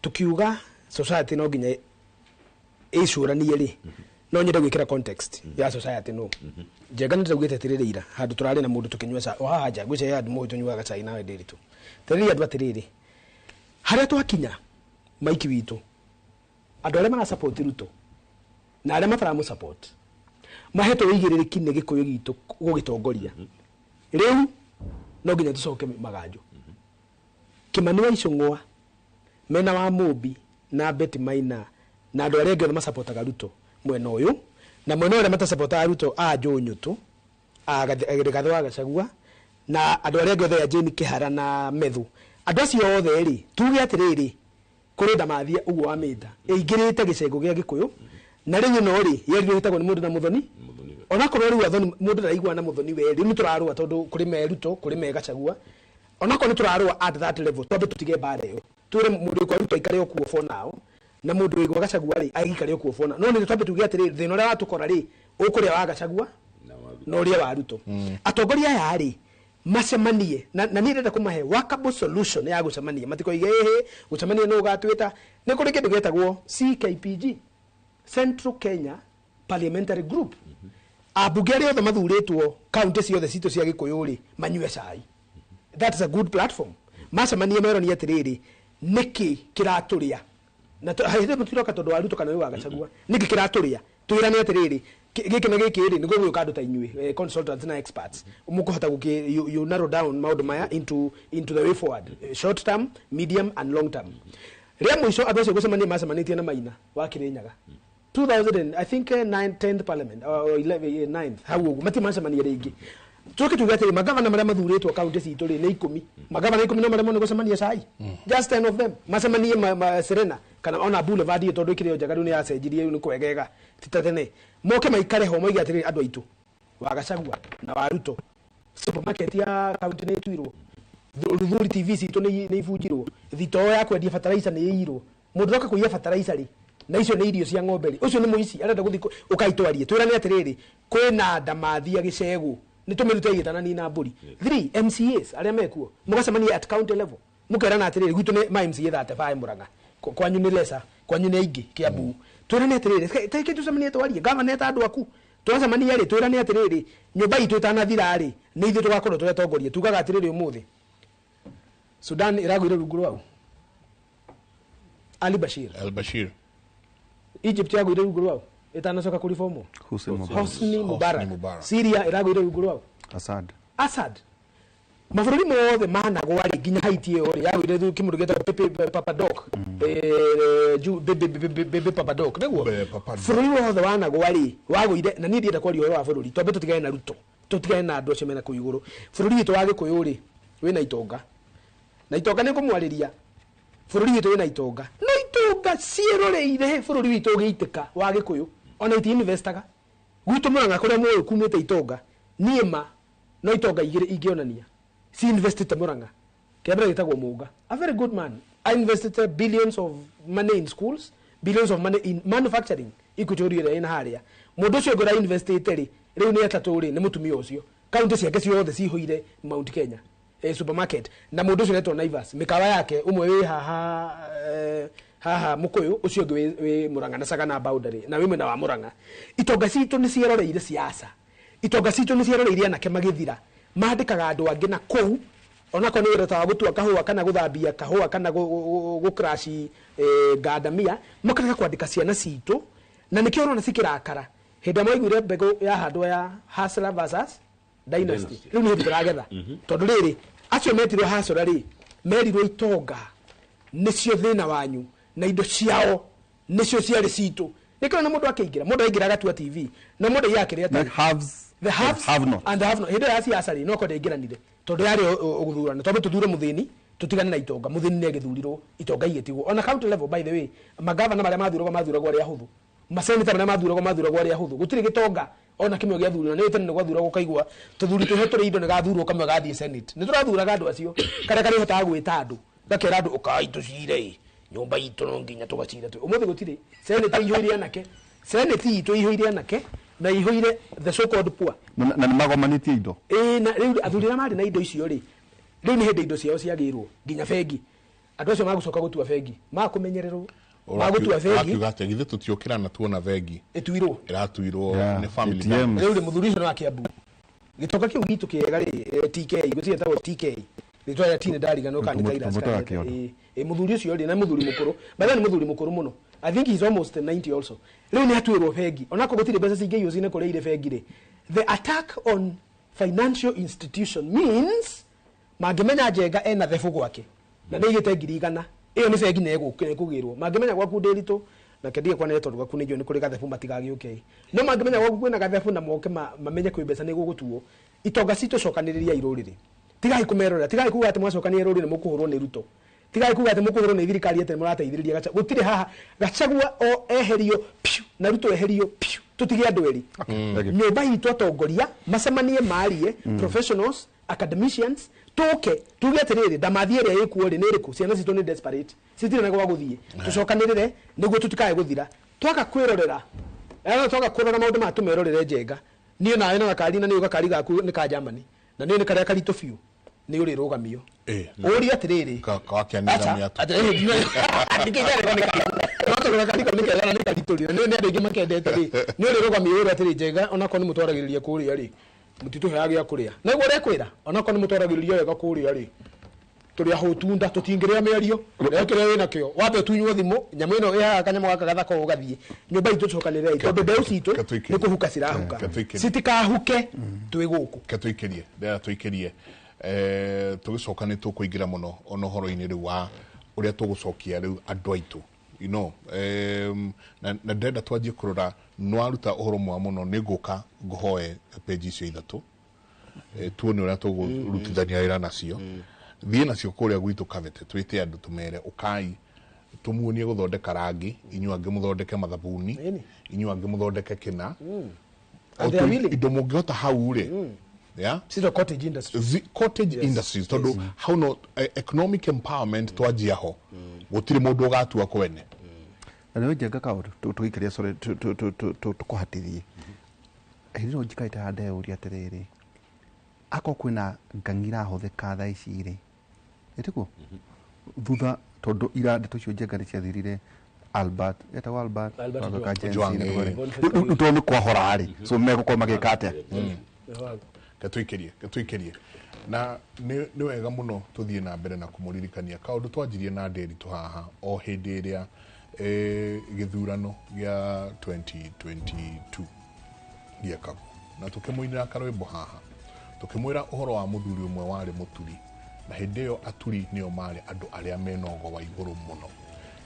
tukiuga society no nginya ĩcũranie rĩ, no nyende gwĩkĩra context ya society no Njenga nĩ ndĩraugĩte atĩrĩrĩ ira handũ tũrarĩ na mũndũ tũkĩnyua cai o haha nja, ngwĩciria andũ mũĩ tũnyuaga cai nawe Ndĩritũ, tĩrĩria andũ atĩrĩrĩ, harĩa twakinya maiki witũ, andũ arĩa marasupport Ruto na arĩa mataramũsupport mahetwo ũigĩrĩrĩki nĩ Gĩkũyũ gitũ gũgĩtongoria, rĩu no nginya tũcoke maganjo. Kĩmani wa Icũng'wa mena wa Mũmbi na Betty Maina na andũ arĩa angĩ othe masapotaga Ruto mwena ũyũ, na mwena ũrĩa matasapotaga Ruto a Joe Nyũtũ, a Rigathĩ wa Gachagua na andũ arĩa angĩ othe a Jane Kĩhara na Methu, andũ acio othe rĩ, tuge atĩrĩrĩ, kũrĩ ndamathia ũguo wa mĩta ĩingĩrĩte gĩcengo gĩa Gĩkũyũ, na rĩu ĩno rĩ yerirwo ĩtagwo nĩ mũndũ na Mũthoni, onakorwo rĩu Athoni mũndũ ndaraiguana na Mũthoni we rĩu nĩ tũrarũa tondũ kũrĩ me Ruto kũrĩ me Gachagua, onakorwo nĩ tũrarũa at that level, twambe tũtige mbara ĩyo, twĩre mũndũ wĩ kwa Ruto aikare o kuo for now, na mũndũ wĩ gwa Gachagua rĩ aikare o kuo for now, no nĩ twambe tuge atĩrĩrĩ, thĩna ũrĩa watũkora rĩ ũkũrĩa wa Gachagua na ũrĩa wa Ruto. Atongoria aya rĩ macemanie na niĩ ndĩrenda kũmahe workable solution ya gũcemania, matikoige ĩhĩ gũcemania nũ ũgatwĩta. Nĩ kũrĩ kĩndũ gĩtagwo CKPG, Central Kenya Parliamentary Group, ambunge arĩa othe mathurĩtwo kaunti ciothe citũ cia Gĩkũyũ rĩ manyue cai. That is a good platform. Macemanie meranie atĩrĩrĩ, nĩkĩ kĩratũrĩa na hĩndĩ ĩmwe tũtiroka tondũ wa Ruto kana wĩ wa Gachagua, nĩkĩ kĩratũrĩa, twĩrane atĩrĩrĩ, gĩkĩ na gĩkĩ rĩ nĩguo gũgĩũka andũ ta inyuĩ consultants na experts mũkũhota gũkĩ you narrow down maũndũ maya into the way forward, short term, medium and long term. Rĩa mũico andũ acio gũcemania macemanĩtie na Maina wa Kĩrĩnyaga 2000 I think 9 10th parliament or 11 9th hau ũguo matimacemania rĩngĩ. Tuke tuge atĩrĩ, magavana marĩa mathurĩtwo kaunti citũ rĩ nĩ 10, magavana 10 no maremwo nĩ gũcemania cai, just 10 of them macemanie Serena Kana ona boulevard ĩyo tondũ ĩkĩrĩ o njega rĩu nĩ yacenjirie rĩu nĩ kwegega ti ta tene. Moke maikare ho moige atĩrĩrĩ andũ aitũ wa Gachagua na wa Ruto, supermarket ya county nĩ ĩtuirwo, Ruthuri TV citũ nĩ ibunjirwo, thitoo ya kwendia fertilizer nĩ ĩirwo. Mũndũ ũroka kũiya fertilizer rĩ, na icio nĩ irio cia ng'ombe rĩ, ũcio nĩ mũici arenda gũthiĩ ũkaitwarie. Twĩrane atĩrĩrĩ, kwĩna ndamathia gĩcegũ nĩ tũmĩrute igĩtana nina mbũri. 3 MCAs arĩa mekuo mũgacemania at county level mũkerana atĩrĩrĩ, gwitũ nĩ ma MCA 35 Murang'a, kwanyu nĩ lesa, kwanyu nĩ aingĩ Kiambu. Twĩrane atĩrĩrĩ, tareke tũcemanie twarie, gavana eta andũ aku twacemania rĩ, twĩrane atĩrĩrĩ, nyũmba itũ ĩtanathira rĩ, nĩ ithuĩ tũgakorwo tũrĩ atongoria. Tugaga atĩrĩrĩ, ũmũthĩ Sudan ĩragũire rungu rwau Ali Bashir. Al Bashir. Egypt yagũire rungu rwau ĩtanacoka kũribomo Hosni Mubarak. Hosni Mubarak. Mubarak. Syria ĩragũire rungu rwau Assad. Assad. Mabũrũri mothe managwa rĩ, nginya Haiti ĩyo rĩ yagũire kĩmũndũ gĩtagwo Pepe Papa Doc, Bebe Papa Doc nĩguo bũrũri wothe wanagwa rĩ wagũire. Na niĩ ndienda kwaria ũhoro wa bũrũri, twambe tũtigane na Ruto, tũtigane na andũ acio mena kũu igũrũ. Bũrũri witũ wa Gĩkũyũ rĩ wĩna itonga, na itonga nĩ ngũmwarĩria, bũrũri witũ wĩna itonga, no itonga ciĩroreire bũrũri witũ ũgĩitĩka wa Gĩkũyũ, ona iti investaga gwitũ Murang'a kũrĩa mũĩ kumĩte itonga. Niĩ ma no itonga igĩrĩ ingĩonania si investite Murang'a. Kĩa mbere gĩtagwo Mũnga, a very good man, I invested billions of money in schools, billions of money in manufacturing, Equity ĩrĩa ĩna harĩa. Mũndũ ũcio ũngĩ ũra investite rĩ, rĩu nĩ atatũ rĩ, nĩ mũtumia ũcio, kaunti ciake ciothe cihũire Mount Kenya supermarket. Na mũndũ ũcio ũretwo Naivas, mĩkawa yake ũmwe wĩ haha haha Mũkũyũ, ũcio ũngĩ wĩ Murang'a na Sagana boundary, na wĩ mwena wa Murang'a. Itonga citũ nĩ cieroreire siasa, itonga citũ nĩ cieroreire anake magĩthira, mandĩkaga andũ angĩ na kũu, onakorwo nĩ wĩra ta wa gũtua kahũa kana gũthambia kahũa kana gũcrash ngandamia, makarega kwandĩka ciana citũ, na nĩkĩo ũrona cikĩrakara hĩndĩ ĩrĩa mwaiguire mbegũ yahandwo ya Hustler versus Dynasty. Rĩu nĩ hĩndĩ tũragetha, tondũ rĩrĩ acio metirwo Hustler rĩ, merirwo itonga nĩcio thĩna wanyu na indo ciao nĩcio ciarĩ citũ. Nĩkĩo na mũndũ akĩingĩra, mũndũ aingĩra agatua TV na mũndũ aiya akĩrĩa The haves, the haves have not. and the have not. Hĩndĩ ĩyo ya siasa rĩ, no korwo ndaingĩranire tondũ yarĩ ũgũthurana, twambe tũthure mũthĩni tũtigane na itonga. Mũthĩni nĩ agĩthurirwo, itonga igĩtigwo. Ona county level, by the way, magavana marĩa mathuragwo mathuragwo arĩa ahũthũ, maseneta marĩa mathuragwo mathuragwo arĩa ahũthũ. Gũtirĩ gĩtonga ona kĩmwe gĩathurwo. Nĩ tene nĩ gwathuragwo ũkaigua tũthuri twĩho tũrĩ indo nĩ gathurwo kamwe gathiĩ senate. Nĩ tũrathuraga andũ acio karĩa karĩhotaga gwĩta andũ gakera andũ ũkai tũcire nyũmba itũ no nginya tũgacira twĩ. Ũmũthĩ gũtirĩ senate ĩihũire anake, senate itũ ĩihũire anake na ĩihũire the so called poor, na nĩ magomanĩtie indo. Ĩĩ, na rĩu athuri arĩa marĩ na indo icio rĩ, rĩu nĩ hĩndĩ indo ciao ciagĩrwo nginya bengi. Andũ acio magũcoka gũtua bengi makũmenyererwo, magũtua bengi. Ũrakiuga atĩa, githĩ tũtiũkĩra na tuona bengi ĩtuirwo ĩratuirwo nĩ family ATMs. bank. Rĩu rĩ mũthuri ũcio nĩ wa Kiambu, gĩtonga kĩu gitũ kĩega rĩ, TK gũtirĩ etagwo TK, rĩtwa rĩa T nĩ ndariganĩrwo kana nĩ Titus Tũmũtaga kana kĩondo. Ĩĩ, mũthuri ũcio rĩ, na nĩ mũthuri mũkũrũ, by the way nĩ mũthuri mũkũrũ mũno, I think he's almost 90 also. Rĩu nĩ atuĩrwo bengi, onakorwo gũtirĩ mbeca cingĩiywo cine kũrĩa irĩ bengi rĩ. The attack on financial institution means mangĩmenya Njenga ena thebũ gwake na nĩ aigĩte 100,000, ĩyo nĩ bengi na ĩkũgĩrwo. Mangĩmenya gwaku Ndĩritũ, na kendige kwanĩre tondũ gwaku nĩ njũĩ nĩ kũrĩ gathebu matigagĩũke, no mangĩmenya gwaku kwĩna gathebu na moke mamenye kwĩ mbeca nĩ gũgũtuo. Itonga citũ cokanĩrĩria rũrĩrĩ, tigai kũmerorera, tigai kuga atĩ mwacokania rũrĩrĩ mũkũhũrwo nĩ Ruto, tigai kuga atĩ mũkũhũrwo nĩ thirikari atĩ mũrateithĩrĩria Gachagua. Gũtirĩ haha Gachagua o eherio piu na Ruto eherio piu, tũtige andũ erĩ. Nyũmba itũ atongoria macemanie marie, professionals, academicians, tũke tuge atĩrĩrĩ, ndamathi ĩrĩa ĩkuo rĩ nĩ ĩrĩkũ, ciana citũ nĩ desperate, citirĩ na gwa gũthiĩ, tũcokanĩrĩre nĩguo tũtikae gũthira. Twaga kwĩrorera, twaga kũrora maũndũ maya tũmerorere Njenga. Niĩ nawe na gakari, na nĩ gakari gaku nĩ ka Germany, na nĩ nĩ karĩa karitũ biũ, nĩ ũrĩrũgamio ũrie atĩrĩrĩ, nĩ andũ aingĩ makendete rĩ, nĩ ũrĩrũgamio ũrĩa atĩrĩ, Njenga onakorwo nĩ mũtwaragĩrĩria kũrĩa rĩ, mũtitũheaga gĩa kũrĩa, naguo ũrekwĩra onakorwo nĩ mũtwaragĩrĩria wega kũrĩa rĩ, tũrĩ ahũtunda tũtingĩrĩa mĩario rĩa kĩrĩa wĩna kĩo, wambe ũtunywo thimũ, nyamũ ĩno ĩhaga kanyamũ gaka gathaka ũgathiĩ nyũmba itũ. Tũcokanĩrĩrai tondũ mbeũ citũ nĩ kũhuka cirahuka, citikahuke twĩ gũkũ. Ketũikĩrie ndĩra tũikĩrie, tũgĩcoka nĩ tũkũingĩra mũno ona ũhoro-inĩ rĩu wa ũrĩa tũgũcokia rĩu andũ aitũ, you know, na ndĩrenda twanjie kũrora nĩwaruta ũhoro mwega mũno, nĩ ngũka ngũhoe page icio ithatũ, tuone ũrĩa tũgũrutithania wĩra nacio, thiĩ nacio kũrĩa gwitũ Kabete, twĩte andũ tũmere ũkai. Tumuonie guthondeka rangi, inyuĩ angĩ muthondeke mathabuni, inyuĩ angĩ muthondeke kina. And they are willing. Indo mũngĩhota hau rĩ. Yeah? Sio cottage industry. Cottage industries tondu hau no economic empowerment twanjia ho. Gutiri mundu ugatua kwene. Na nĩ njenga kaũndũ tũgĩikaria sorry tũkũhatithie. Hĩndĩ ĩno njikarĩte haha ndeyũria atĩrĩrĩ, akorwo kwĩna ngang'i irahũthĩka thaa ici rĩ, ĩtiguo thutha tondũ ira ndeto icio njenga nĩ ciathirire Albert etagwo Albert rĩu tondũ nĩ kwahora rĩ, so megũkorwo magĩka atĩa? Ketũikĩrie na nĩ wega mũno tũthiĩ na mbere na kũmũririkania kaũndũ twanjirie na Nderitu haha o hĩndĩ ĩrĩa gĩthurano gĩa 2022 gĩekagwo na tũkĩmũinĩra karwĩmbo haha tũkĩmwĩra ũhoro wa mũthuri ũmwe warĩ mũturi na hĩndĩ ĩyo aturi nĩo marĩ andũ arĩa mena ũgo wa igũrũ mũno.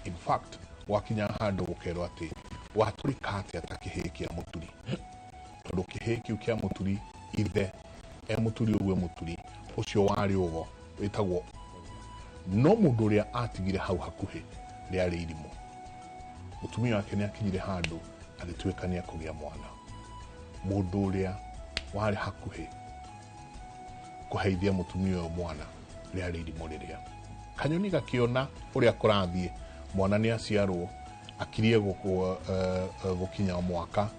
In fact wakinya handũ gũkerwo atĩ watũrĩka atĩa ta kĩhĩĩ kĩa mũturi, tondũ kĩhĩĩ kĩu kĩa mũturi ithe e mũturi ũguo mũturi ũcio warĩ ũgo wĩtagwo no mũndũ ũrĩa atigire hau hakuhĩ rĩarĩ irimũ. Mũtumia wake nĩ akinyire handũ agĩtuĩka nĩ akũgĩa mwana. Mũndũ ũrĩa warĩ hakuhĩ kũheithia mũtumia ũyũ mwana rĩarĩ irimũ rĩrĩa kanyoni gakĩona ũrĩa kũrathiĩ mwana nĩ aciarwo akirie gũkinya mwaka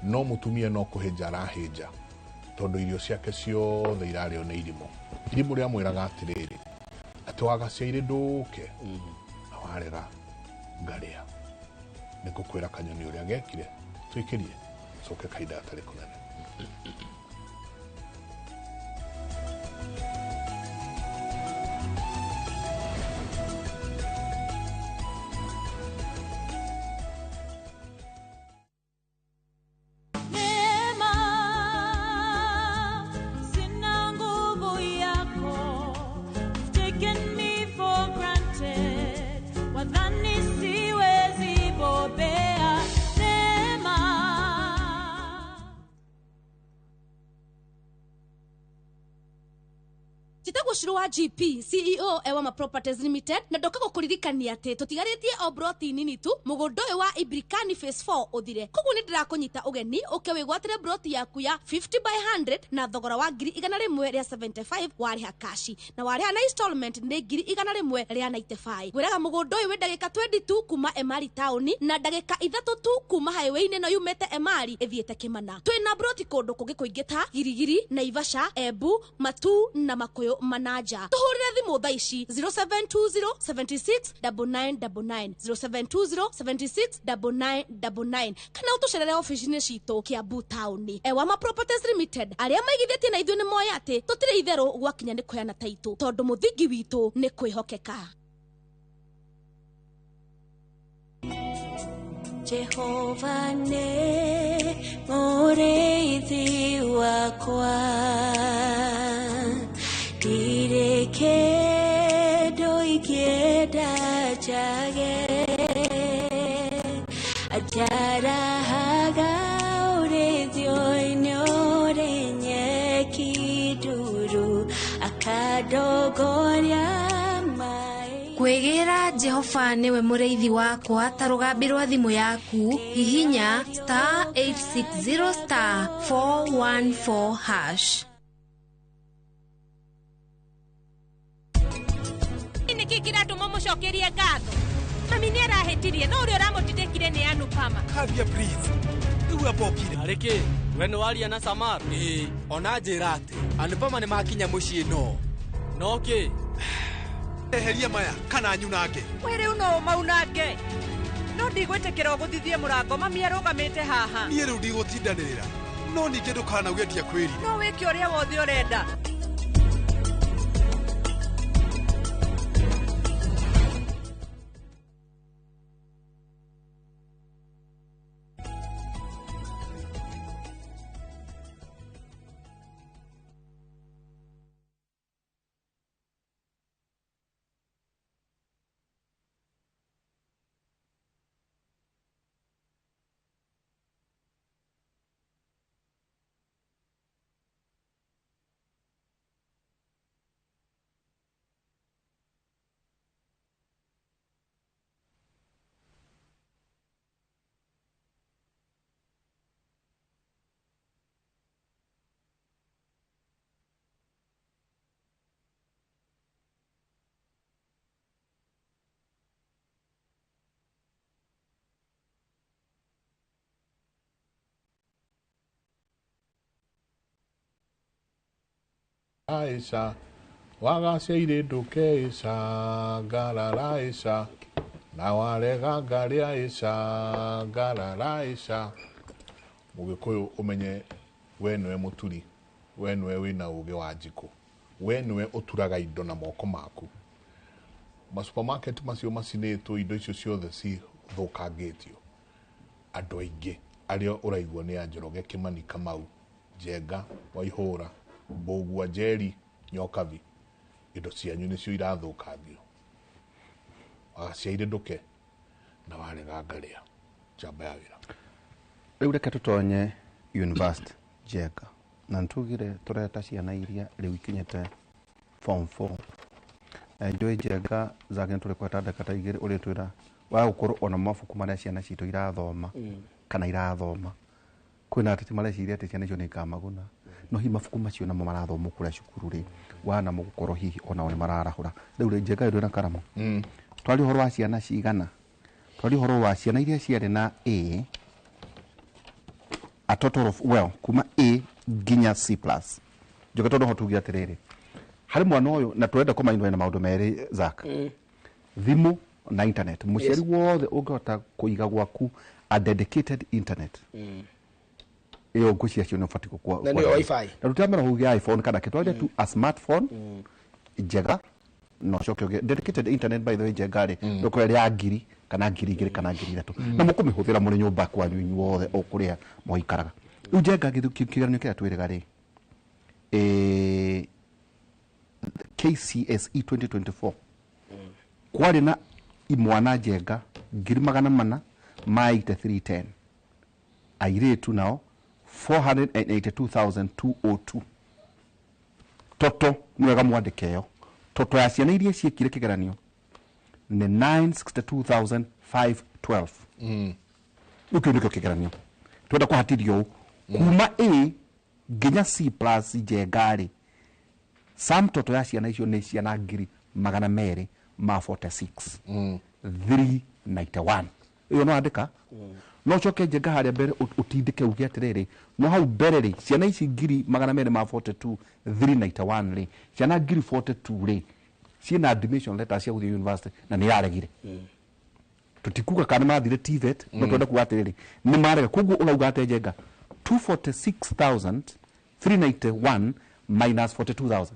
no mũtumia no kũhĩnja arahĩnja tondũ irio ciake ciothe irarĩo nĩ irimũ. Irimũ rĩamwĩraga atĩrĩrĩ atĩ wagaciaire ndũke na warera ngarĩa. Nĩ ngũkwĩra kanyoni ũrĩa gekire tũikĩrie coke kahinda gatarĩ kũnene. Wa GP CEO Ewama Properties Limited na ndoka gukuririkania ati tutigarĩtie o broti nini tu mũgũnda ũyũ wa Ibrikani Phase 4 ũthire. Koguo nĩ ndĩrakũnyita ũgeni ũke wĩgwatĩre broti yaku ya 50 by 100 na thogora wa 175 warĩha kashi na warĩha na installment nĩ 195. Ngwĩraga mũgũnda ũyũ wĩ ndagĩka 22 kuma Emari taũni na ndagĩka 3 tu kuma highway-inĩ ĩno yumĩte Emari ĩthiĩte Kĩmana. Twĩna broti kũndũ kũngĩ kũingĩ ta Girigiri, Naivasha, Embu, Matu na Makũyũ Manaja. Tuhurire thimu thaa ici 0720 76 9999 0720 76 9999 kana utucerere ofici-inĩ citũ Kiambu taũni. Ewama Properties Limited arĩa maigithĩtie na ithuĩ nĩ moĩ atĩ tũtirĩ itherũ gwakinya nĩ kũheana taitũ tondũ mũthingi witũ nĩ kwĩhokeka. Jehova nĩ mũrĩithi wakwa ndirĩ kĩndũ ingĩenda njage anjarahaga ũrĩithio-inĩ ũrĩ nyeki nduru akandongoria. Kwĩgĩra Jehova nĩwe mũrĩithi wakwa ta rũgambi rwa thimũ yaku hihinya star 860 star 414 hash. Nĩkĩ kĩratũma mũcokerie ngatho? Mami nĩ arahĩtirie no ũrĩa ũramũtindĩkire nĩ Anupama. Kavia please. Rĩu ambokire. Arĩkĩ, we nĩ waria na Samar? Ĩĩ, ona njĩra atĩ Anupama nĩ makinya mũciĩ no. No kĩ? Eheria maya kana nyunange. We rĩu no ũmaunange. No ndigwĩtĩkĩra ũgũthithie mũrango mami arũgamĩte haha. Niĩ rĩu ndigũtindanĩrĩra. No ningĩ ndũkanauge ndiakwĩrire. No wĩke ũrĩa wothe ũrenda. Aisha wagaciaire nduke Aisha ngarara Aisha na warega ngari Aisha ngarara Aisha. Mugikuyu umenye we niwe muturi, we niwe wina uge wa njiko, we niwe uturaga indo na moko maku. Ma supermarket macio macinĩtwo indo icio ciothe cithũkangĩtio. Andũ aingĩ arĩa ũraigua nĩ a Njoroge, Kimani, Kamau, Njenga, Waihũra, Mbũgua, Njeri, Nyokabi, indo cianyu nĩcio irathũkangio. Wagaciaire ndũke na warega ngarĩa. Njamba ya wĩra. Rĩu reke tũtonye university Njenga, na nĩtugire tũreta ciana iria rĩu ikinyĩte form 4. Na njũĩ Njenga zake nĩ tũrĩ ndagĩka ta igĩrĩ ũrĩtwĩra wa gũkorwo ona mabuku marĩa ciana citũ irathoma kana irathoma. Kwĩna ateti mareciria atĩ ciana icio nĩ ikamaguna, no hihi mabuku macio namo marathomwo kũrĩa cukuru rĩ, wana mũgũkorwo hihi onao nĩ mararahũra. Rĩu rĩ Njenga ndwĩna karamu. Twaria ũhoro wa ciana cigana, twaria ũhoro wa ciana iria ciarĩ na A, a total of, well, kuma A nginya C plus. Njoke tondũ ho tuge atĩrĩrĩ, harĩ mwana ũyũ na tũrenda kũmainwo na maũndũ merĩ Zack, thimũ na internet. Mũciari wothe ũngĩhota kũiga gwaku a dedicated internet, ĩyo ngwĩciria cio nĩ ũbatiĩ gũkua. Na nĩyo wifi. Na tũtiramera kũgĩa iPhone kana kĩ, twaria tu a smartphone njega, no ũcoke ũgĩe dedicated internet. By the way Njenga rĩ, ndũkorwo ĩrĩ ya 1000 kana 2000 kana 3000, na mũkũmĩhũthĩra mũrĩ nyũmba kwanyu inyuothe o kũrĩa mũikaraga. Rĩu Njenga kĩgeranio kĩrĩa twĩrĩga rĩ, KCSE 2024 kwarĩ na imwana Njenga 483,310, airĩtu nao 482,202. Toto nĩ wega mwandĩke ĩyo. Toto ya ciana iria ciĩkire kĩgeranio nĩ 962,512. Rĩu kĩu nĩkĩo kĩgeranio twenda kũhatithio ũũ kuma A nginya C plus Njenga rĩ, sum toto ya ciana icio nĩ ciana 246,391. Ĩyo no andĩka, no ũcoke Njenga harĩa mbere ũtindĩke uge atĩrĩrĩ, no hau mbere rĩ, ciana ici 242,391 rĩ, ciana 42,000 rĩ, ciĩna admission letter cia gũthiĩ university na nĩ yaregire. Tũtikuga kana nĩ mathire TVET, no twenda kuga atĩrĩrĩ nĩ marega. Koguo ũrauga atĩ Njenga 246,391 minus 42,000,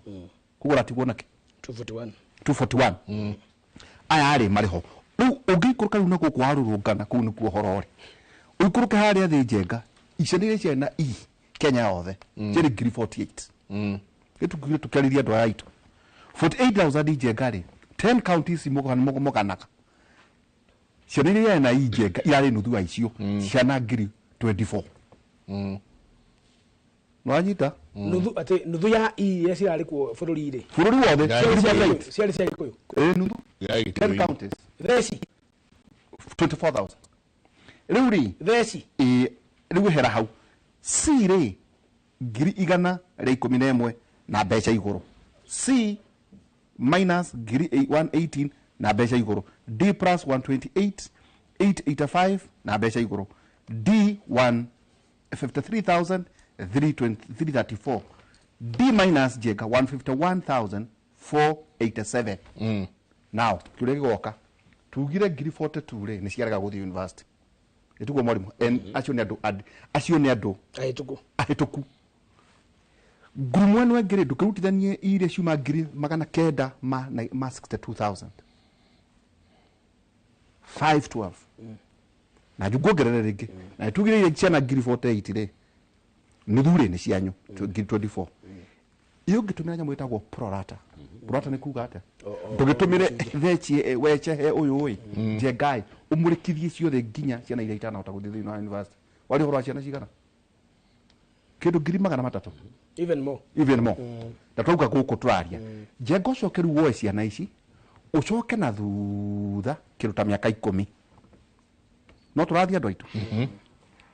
koguo ũratigwo nakĩ? 241. 241. Aya rĩ marĩ ho. Rĩu ũngĩikũrũka rĩu na gũkũ warũrũngana kũu nĩkuo ũhoro rĩ, ũikũrũke harĩa thĩ Njenga, ciana iria ciarĩ na E Kenya yothe ciarĩ 48,000. Gĩtugire tũkĩarĩria andũ aya aitũ 48,000 Njenga rĩ, 10 counties mũganaga ciana iria iarĩ na E Njenga irarĩ nuthu ya icio, ciana 24,000. Nĩwanyita? Nuthu atĩ nuthu ya E iria cirarĩ kuo bũrũri rĩ, bũrũri wothe ciarĩ cia Gĩkũyũ. Nuthu 10 counties theci 24,000. Rĩu rĩ theci rĩu hera hau C rĩ 111,000 na mbeca igũrũ, C minus 118 na mbeca igũrũ, D plus 128,885 na mbeca igũrũ, D 153,334, D minus Njenga 151,487. Now kĩũria gĩgoka, tugire 42,000 rĩ nĩ ciarega gũthiĩ university, ĩtiguo mwarimũ? Acio nĩ andũ acio nĩ andũ ahĩtũku. Ngurumo ĩno ĩngĩ rĩ, ndũkĩrutithanie iria ciuma 962,512 na nguongerere rĩngĩ, na tugire iria ciana 48,000 rĩ, nuthu rĩ nĩ cianyu 24,000. Iyo ũngĩtũmĩra nyamũ ĩtagwo prorata. Prorata nĩ kuga atĩa? Ndũgĩtũmĩre theci wechehe ũyũ ĩ Njenga ũmũrĩkithie ciothe nginya ciana iria itanahota gũthiĩ thĩinĩ wa university. Wari ũhoro wa ciana cigana? Kĩndũ 300,000. Even more. Even more. Na twauga gũkũ tũraria. Njenga ũcoke rĩu woe ciana ici, ũcoke na thutha kĩndũ ta mĩaka 10. No tũrathiĩ andũ aitũ.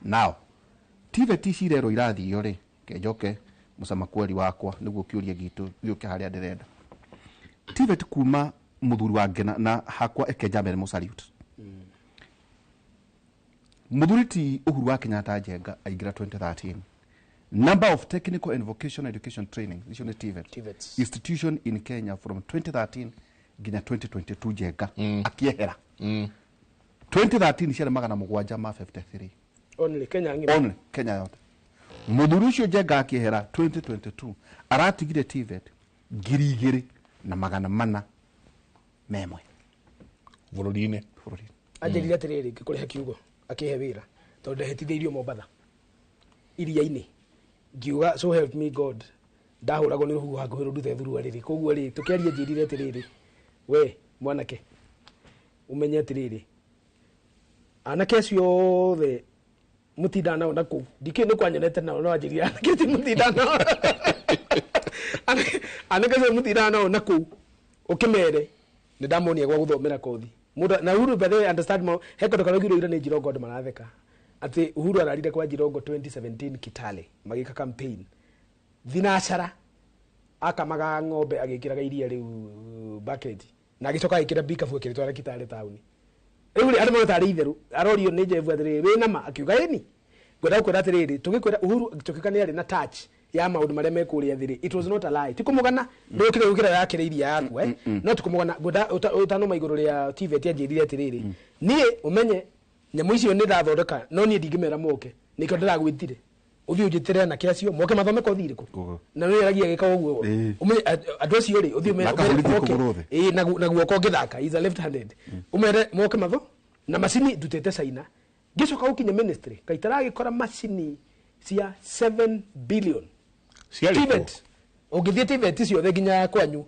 Now, TVET ici irerwo irathio rĩ, kenjoke mũcamakweri wakwa nĩguo kĩũria gitũ gĩũke harĩa ndĩrenda. TVET kuma mũthuri wa Ngena na hakwa ekenja mbere mũsalute. Mũthuri ti Uhuru wa Kenyatta Njenga aingĩra 2013 Number of technical and vocational education training icio nĩ TVET institution in Kenya from 2013 nginya 2022 Njenga akiehera 2013 ciarĩ 753 only Kenya ng'ima. Only Kenya yote. Muthuri ucio Njenga akiehera 2022 aratigire TVET 2401 bũrũri-inĩ. Anjĩrire atĩrĩrĩ, ngĩkũrĩha kiugo akĩhe wĩra tondũ ndahĩtithĩirio Mombatha iria-inĩ, ngiuga so help me God, ndahũragwo nĩ rũhuho hakuhĩ rũndute thuruarĩ rĩ. Koguo rĩ, tũkĩaria njĩrire atĩrĩrĩ, we mwanake ũmenye atĩrĩrĩ, anake acio othe mũtindaga nao na kũu, ndikĩũĩ nĩ kwanyonete nao, no anjĩrire anake acio mũtindaga nao anake acio mũtindaga nao na kũu, ũkĩmere nĩ ndamonia gwa gũthomera kothi. Mũndũ na Uhuru by the way understand mo he kũndũ karaugirwo ira nĩ Njirongo andũ maratheka atĩ Uhuru ararire kwa Njirongo 2017 Kitale magĩka campaign thinacara akamaga ng'ombe agĩkĩraga iria rĩu bucket na agĩcoka agĩkĩra bikabu akĩrĩtwara Kitale taũni. Rĩu rĩ andũ mona tarĩ itherũ, arorio nĩ Jebu atĩrĩrĩ, wĩ nama? Akiuga ĩni. Ngwenda gũkwĩra atĩrĩrĩ, tũgĩkwĩra Uhuru tũkĩka nĩ arĩ na touch ya maũndũ marĩa me kũrĩa thĩ rĩ, it was not a lie. Ti kũmũgana, ndũkĩre gũkĩra yakĩra iria yaku, no ti kũmũgana. Ngwenda ũtanoma igũrũ rĩa TVET anjĩrire atĩrĩrĩ, niĩ ũmenye nyamũ icio nĩ ndathondeka, no niĩ ndingĩmera moke, nĩkĩo ndĩragwĩtire ũthiĩ ũnjĩtĩre anake acio moke mathome kothi ĩrĩkũ, na nĩ aragia gĩka ũguo. Ũmenye andũ acio rĩ, ũthiĩ ũmere moke, ĩĩ, na guoko ngĩthaka, is a left handed, ũmere moke matho na macini ndutĩte China. Ngĩcoka gũkinya ministry kaitaragĩkora macini cia 7 billion TVET. Ũngĩthiĩ TVET ciothe nginya kwanyu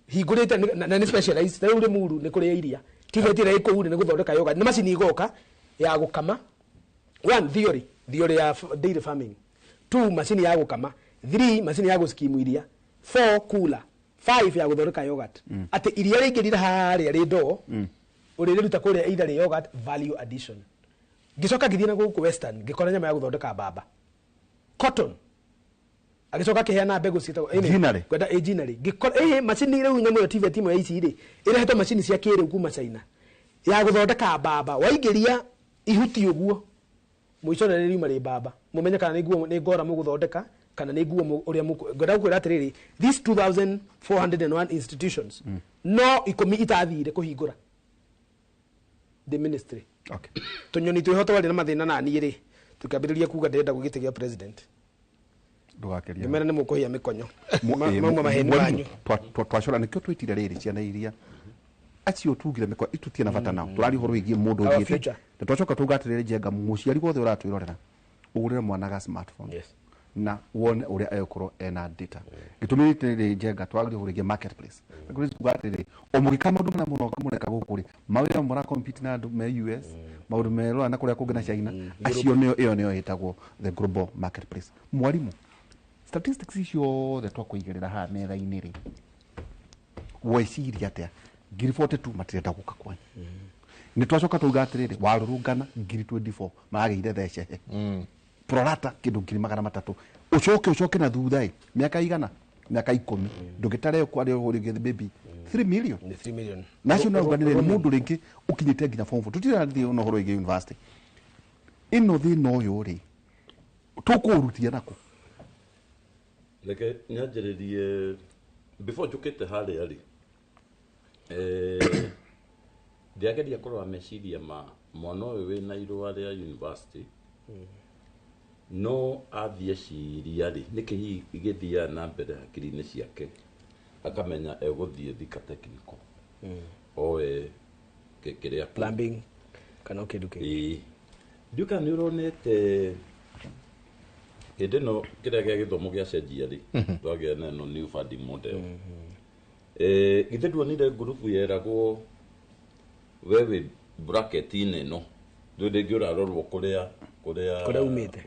hingũrĩte na nĩ specialized, ta rĩu Rĩmuru nĩ kũrĩa iria TVET ĩrĩa ĩkũu rĩ nĩ gũthondeka yoga, nĩ macini igoka ya gũkama, one theory ya dairy farming, 2 macini ya gũkama, 3 macini ya gũskimu iria, 4 cooler, 5 ya gũthondeka yogurt. Atĩ iria rĩingĩrire harĩa rĩ ndoo ũrĩrĩruta kũrĩa either rĩ yogurt value addition. Ngĩcoka ngĩthiĩ na gũkũ Western ngĩkora nyama ya gũthondeka mbamba cotton, agĩcoka akĩheana mbegũ ciĩtagwo ngwenda ĩ ginnery. Ngĩkora ĩ macini rĩu nyamũ ĩyo TVET ĩmwe ya ici rĩ ĩrehetwo macini cia kĩrĩu kuma China ya gũthondeka mbamba, waingĩria ihuti ũguo mũico nĩ riuma rĩ mbamba, mũmenye kana nĩ nguo nĩ ngora mũgũthondeka kana nĩ nguo ũrĩa ngwenda gũkwĩra atĩrĩrĩ, these 2401 institutions no 10 itathire kũhingũra the ministry. Okay. Tũnyoni twĩho twarĩ na mathĩna na niĩ rĩ tũkĩambĩrĩria kuga ndĩrenda gũgĩtĩ gĩa president. Ndũgakeria. Ngĩmera nĩ mũkũhĩa mĩkonyo. Mauma maheni manyu. Twacora nĩkĩo twĩtire rĩrĩ ciana iria acio tugire mĩkonyo itutie na bata nao. Tũraria ũhoro wĩgiĩ mũndũ ũthiĩte. Na twacoka tuga atĩrĩrĩ Njenga, mũciari wothe ũratwĩrorera ũgũrĩre mwana ga smartphone. Yes. Na wone ũrĩa egũkorwo ena data. Gĩtũmi rĩrĩ Njenga twagĩrĩire ũhoro wĩgiĩ marketplace. Kuga atĩrĩrĩ, o mũgĩka maũndũ marĩa mũroka mũreka gũkũ rĩ, mawĩra mũra compete na andũ me US, maũndũ me Rwanda na kũrĩa kũngĩ na China, acio nĩo ĩyo nĩyo ĩtagwo the global marketplace. Mwarimu, statistics icio othe twakũigĩrĩra haha metha-inĩ rĩ, weciria atĩa? 42 matirenda gũka kwanyu. Nĩ twacoka twauga atĩrĩrĩ, warũrũngana 24 maragĩire thecehe. Prorata kĩndũ 300,000. Ũcoke na thutha ĩ mĩaka igana, mĩaka 10 ndũgĩtare kwarĩ ũrĩngĩ maybe 3 million. 3 million. Nacio no uganire nĩ mũndũ rĩngĩ ũkinyĩte nginya form 4. Tũtirathiĩ ona ũhoro wĩgiĩ university. Ĩno thĩna ũyũ rĩ tũkũũrutia nakũ? Reke nyanjĩrĩrie before njũkĩte harĩa rĩ, ndĩrageria kũrora meciria ma mwana ũyũ wĩna irũa rĩa university, no athiĩ ciria rĩ, nĩkĩ hihi gĩthiaga na mbere hakiri-inĩ ciake, akamenya egũthiĩ Thika Technical oe kĩrĩa plumbing kana kĩndũ kĩngĩ. Ĩĩ, ndiũĩ kana nĩ ũronete hĩndĩ ĩno kĩrĩa gĩa gĩthomo gĩacenjia rĩ, twagĩa na ĩno new funding model. Githĩ nduonire ngurubu yeragwo we wĩ bracket-inĩ ĩno, ndũĩ rĩngĩ ũrarorwo kũrĩa kũrĩa umĩte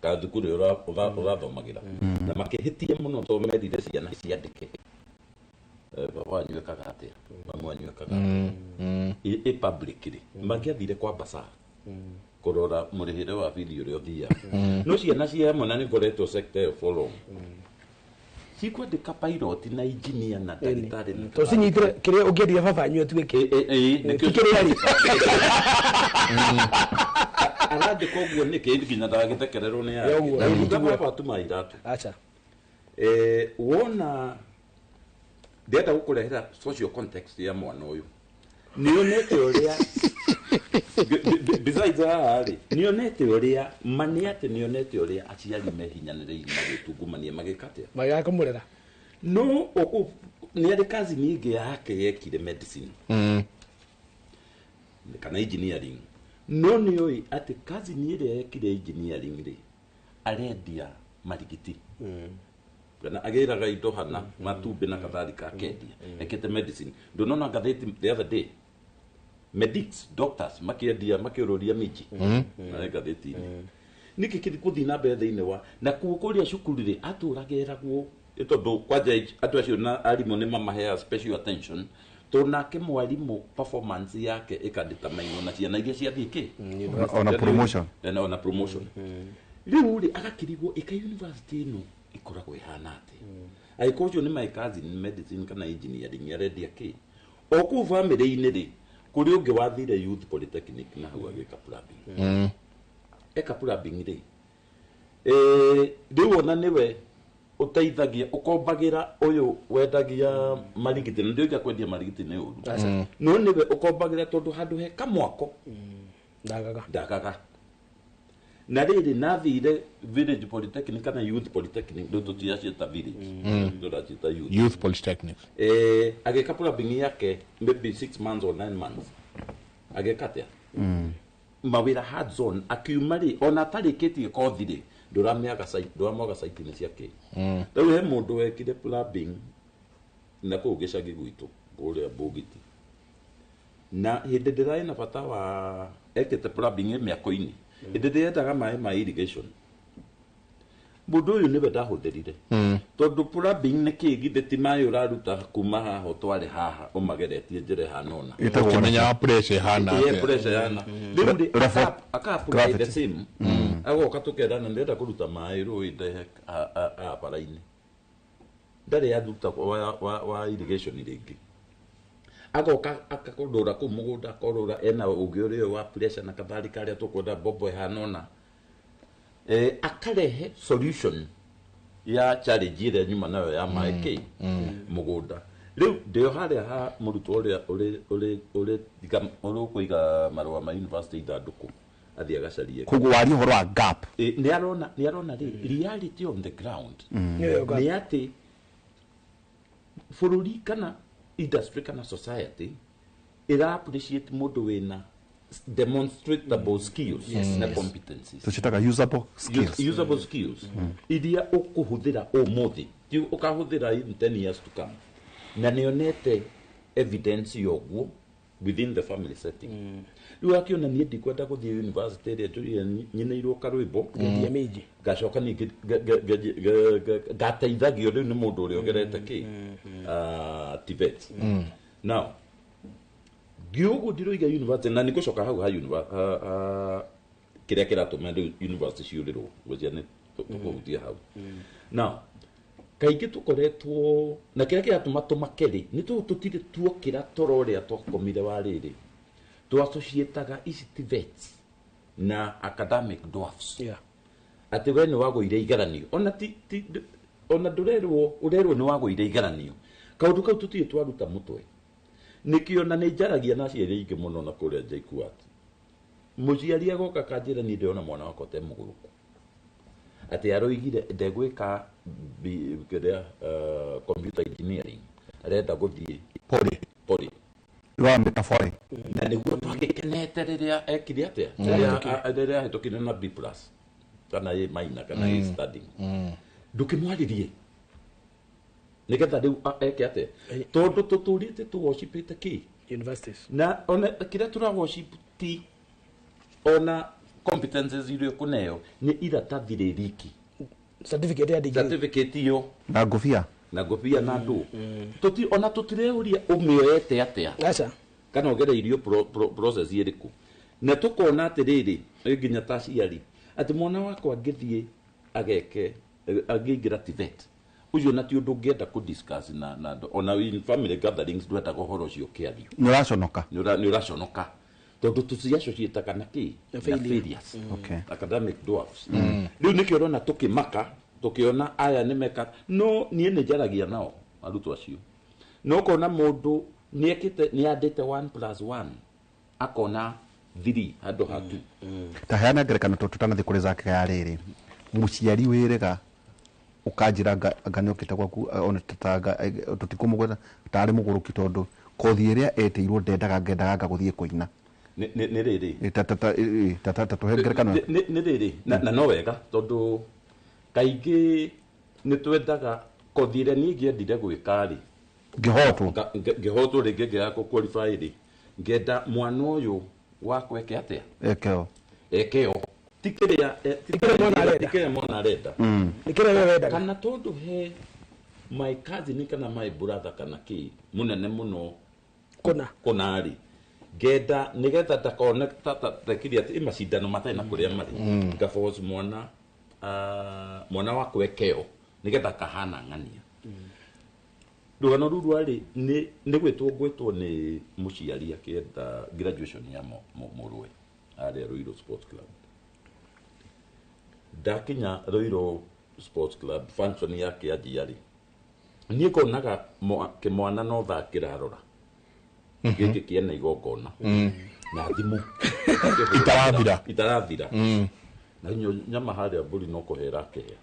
kana thukuru ĩrĩa ũrathomagĩra, na makĩhĩtia mũno tondũ merire ciana ciandĩke baba wanyu ekaga atĩa, mamu wanyu ekaga atĩa, ĩ public rĩ, mangĩathire kwa bazaar kũrora mũrĩhĩre wa bithi ũrĩa ũthiaga. No ciana cia hamwe na nĩ ngoretwo sector ĩyo for long, cikwandĩka pilot na engineer na ndagĩtarĩ na to cinyitire kĩrĩa ũngĩendire baba anyu atuĩke. Nĩkĩo Ti kĩrĩa rĩ. Arandĩka ũguo nĩkĩ nginya ndagagĩthekererwo nĩ Ya ũguo, na ĩĩ, ruta tiguo. baba atuma iratu. Acha. Wona ndĩrenda gũkũrehera social context ya mwana ũyũ. Nĩonete ũrĩa besides haha rĩ, nĩonete ũrĩa ma nĩ atĩ nĩonete ũrĩa aciari mehinyanĩrĩirie magĩtungumania magĩka atĩa. Magĩaga kũmũrera. No ũkũ nĩ arĩ cousin ĩngĩ yake yekire medicine kana engineering, no nĩ oĩ atĩ cousin ĩrĩa yekire engineering rĩ arendia marigiti kana agĩraga indo hana matumbĩ na kadhalika akendia ekĩte medicine. Ndũnona ngathĩti the other day, medics, doctors makĩendia makĩũrũria miji na ngathĩti-inĩ. Nĩkĩ kĩthi gũthiĩ na mbere thĩinĩ wa na kuo kũrĩa cukuru rĩ atũraga eragwo ĩ tondũ kwanja andũ acio na arimũ nĩ mamaheaga special attention tondũ nake mwarimũ performance yake ĩkadetamainwo na ciana iria ciathiĩ kĩ. Ona promotion. Ona promotion. Rĩu rĩ agakĩrigwo ĩka university ĩno ĩkoragwo ĩhana atĩ angĩkorwo ũcio nĩ my cousin medicine kana engineering arendia kĩ o kũu family-inĩ rĩ kũrĩ ũngĩ wathire youth polytechnic na hau agĩka plumbing. Eka plumbing rĩ, rĩu ona nĩwe ũteithagia ũkombagĩra ũyũ wendagia marigiti na ndĩoiga kwendia marigiti nĩ ũru. Aca. No nĩwe ũkombagĩra tondũ handũ he kamwako ndagaga ndagaga. Na rĩrĩ nathire village polytechnic kana youth polytechnic rĩu tũtiraciĩta village, tũraciĩta youth. Youth polytechnic. Agĩka plumbing yake maybe 6 months or 9 months agĩka atĩa mawĩra hands on akiuma rĩ ona atarĩkĩtie kothi rĩ ndũramĩaga site ndũramwaga site-inĩ ciake. Rĩu he mũndũ wekire plumbing na kũu gĩcagi gwitũ kũrĩa Bũgiti na hĩndĩ ndĩrarĩ na bata wa ekĩte plumbing mĩako-inĩ hĩndĩ ndĩrendaga maĩ ma irrigation mũndũ ũyũ nĩwe ndahũthĩrire tondũ plumbing nĩ kĩ githĩ ti maĩ ũraruta kuma haha ũtware haha ũmageretie njĩra ĩhana ũna. Ũkĩmenyaga pressure ĩhana Ĩĩ, atĩa. pressure ĩhana rĩu rĩ aka apply the Gravity. same agoka tũkerana ndĩrenda kũruta maĩ rũĩ ndehe haha bara-inĩ ndarĩ aruta wa irrigation rĩngĩ agoka akakũrũra kũu mũgũnda akorũra ena ũgĩ ũrĩa wa pressure na kadhalika arĩa tũkwenda mbombo ĩhana ũna akarehe solution ya challenge ĩrĩa nyuma nayo ya maĩ kĩ mũgũnda. Rĩu ndĩo harĩa ha mũrutwo ũrĩa ũrĩ ũrĩ ũrĩ ũrĩ ũkũiga marũa ma university ithandũkũ athiĩ agacarie. Koguo waria ũhoro wa gap. Nĩ arona rĩ reality on the ground Nĩyo gap. nĩ atĩ bũrũri kana industry kana society ĩra appreciate mũndũ wĩna demonstratable skills na competencies. Tũciĩtaga usable skills. Usable skills iria ũkũhũthĩra ũmũthĩ ti ũkahũthĩra in 10 years to come na nĩonete evidence ya ũguo within the family setting. Rĩu akĩona niĩ ndikwenda gũthiĩ university ĩrĩa njũrire nyinĩirwo karwĩmbo Ngendia minji. Ngacoka ningĩ ngateithagio rĩu nĩ mũndũ ũrĩa ũgerete kĩ. Ah, TVET. Now ngĩũguo ndiroiga university na nĩngũcoka hau ha kĩrĩa kĩratũma rĩu university ciũrĩrwo ngwĩciria nĩ tũkũhutia hau. Now kaingĩ tũkoretwo na kĩrĩa kĩratũma tũmake rĩ nĩ tondũ tũtirĩ tuokĩra toro ũrĩa twakomire wa rĩrĩ twassociataga ici TVETs na academic dwarfs. Atĩ we nĩ wagũire igeranio ona ti ona ndũrerwo ũrerwo nĩ wagũire igeranio kaũndũ kau tũtirĩ twaruta mũtwe nĩkĩo na nĩ njaragia na aciari aingĩ mũno na kũrĩa JKUAT mũciari agoka kanjĩra niĩ ndĩrona mwana wakwa te mũgũrũku atĩ aroigire ndegwĩka kĩrĩa computer engineering arenda gũthiĩ poli poli Wamĩta poli. Na nĩguo twagĩkenete rĩrĩa ekire atĩa rĩrĩa ahĩtũkire na B plus kana A minor kana A studying ndũkĩmwarĩrie nĩgetha rĩu eke atĩa tondũ tũtũrĩte tũworshipĩte kĩ universities na ona kĩrĩa tũra worship ti ona competences iria ũkũneo nĩ iratathi rĩriki certificate ya degree certificate iyo na ngũbia na ngũbia na ndũ Tũti ona tũtireuria ũmĩoete atĩa aca kana ũgereirio process ĩrĩkũ na tũkona atĩrĩrĩ ĩ nginya ta aciari atĩ mwana wakwa angĩthiĩ ageke angĩingĩra TVET ũcio na ti ũndũ ũngĩenda kũ discuss na andũ. Ona in family gatherings ndwendaga ũhoro ũcio ũkĩario. Nĩ ũraconoka. Nĩ ũraconoka Tondũ tũciassociataga na kĩ? Na Na failure. failures. Okay. Academic dwarfs. Rĩu nĩkĩo ũrona tũkĩmaka tũkĩona aya nĩ meka, no niĩ nĩ njaragia nao arutwo acio, no ũkona mũndũ nĩ ekĩte nĩ andĩte 1 plus 1 akona 3 handũ ha 2. Ta heana ngerekano tondũ tũtanathiĩ kũrĩ zake ya rĩrĩ mũciari wĩrĩga ũkanjĩra anga nĩokĩte gwaku, ona tanga tũtikũmũgweta tarĩ mũgũrũki tondũ kothi ĩrĩa etĩirwo ndendaga ngendaga anga gũthiĩ kũina. Nĩ rĩrĩ. Ta tũhe ngerekano. Nĩ rĩrĩ na no wega tondũ kaingĩ nĩ twendaga kothi ĩrĩa niĩ ingĩendire gwĩka rĩ, ngĩhotwo. Ngĩhotwo rĩngĩ ngĩaga kũ qualify rĩ, ngenda mwana ũyũ wakwa eke atĩa? Ekeo. Ekeo ti kĩrĩa ti kĩrĩa mwana arenda. Ti kĩrĩa mwana arenda. Nĩ kĩrĩa we wendaga. Kana tondũ he my cousin kana my brother kana kĩ mũnene mũno kũna kũna rĩ, ngenda nĩgetha ndakone tekiri atĩ ĩ macindano matarĩ na kũrĩa marĩ, ngaforce mwana, mwana wakwa ekeo nĩgetha kahana ng'ania. Rũgano rũu rwarĩ nĩ gwĩtwo ngwĩtwo nĩ mũciari akĩenda graduation ya mũrũwe harĩa Ruiru Sports Club. Ndakinya Ruiru Sports Club, function yake yanjia rĩ, niĩ ngonaga kĩmwana no thaa kĩrarora gĩkĩ kĩena igongona na thimũ Itarathira. Itarathira. Na nyama harĩa mbũri no kũhera akĩhea,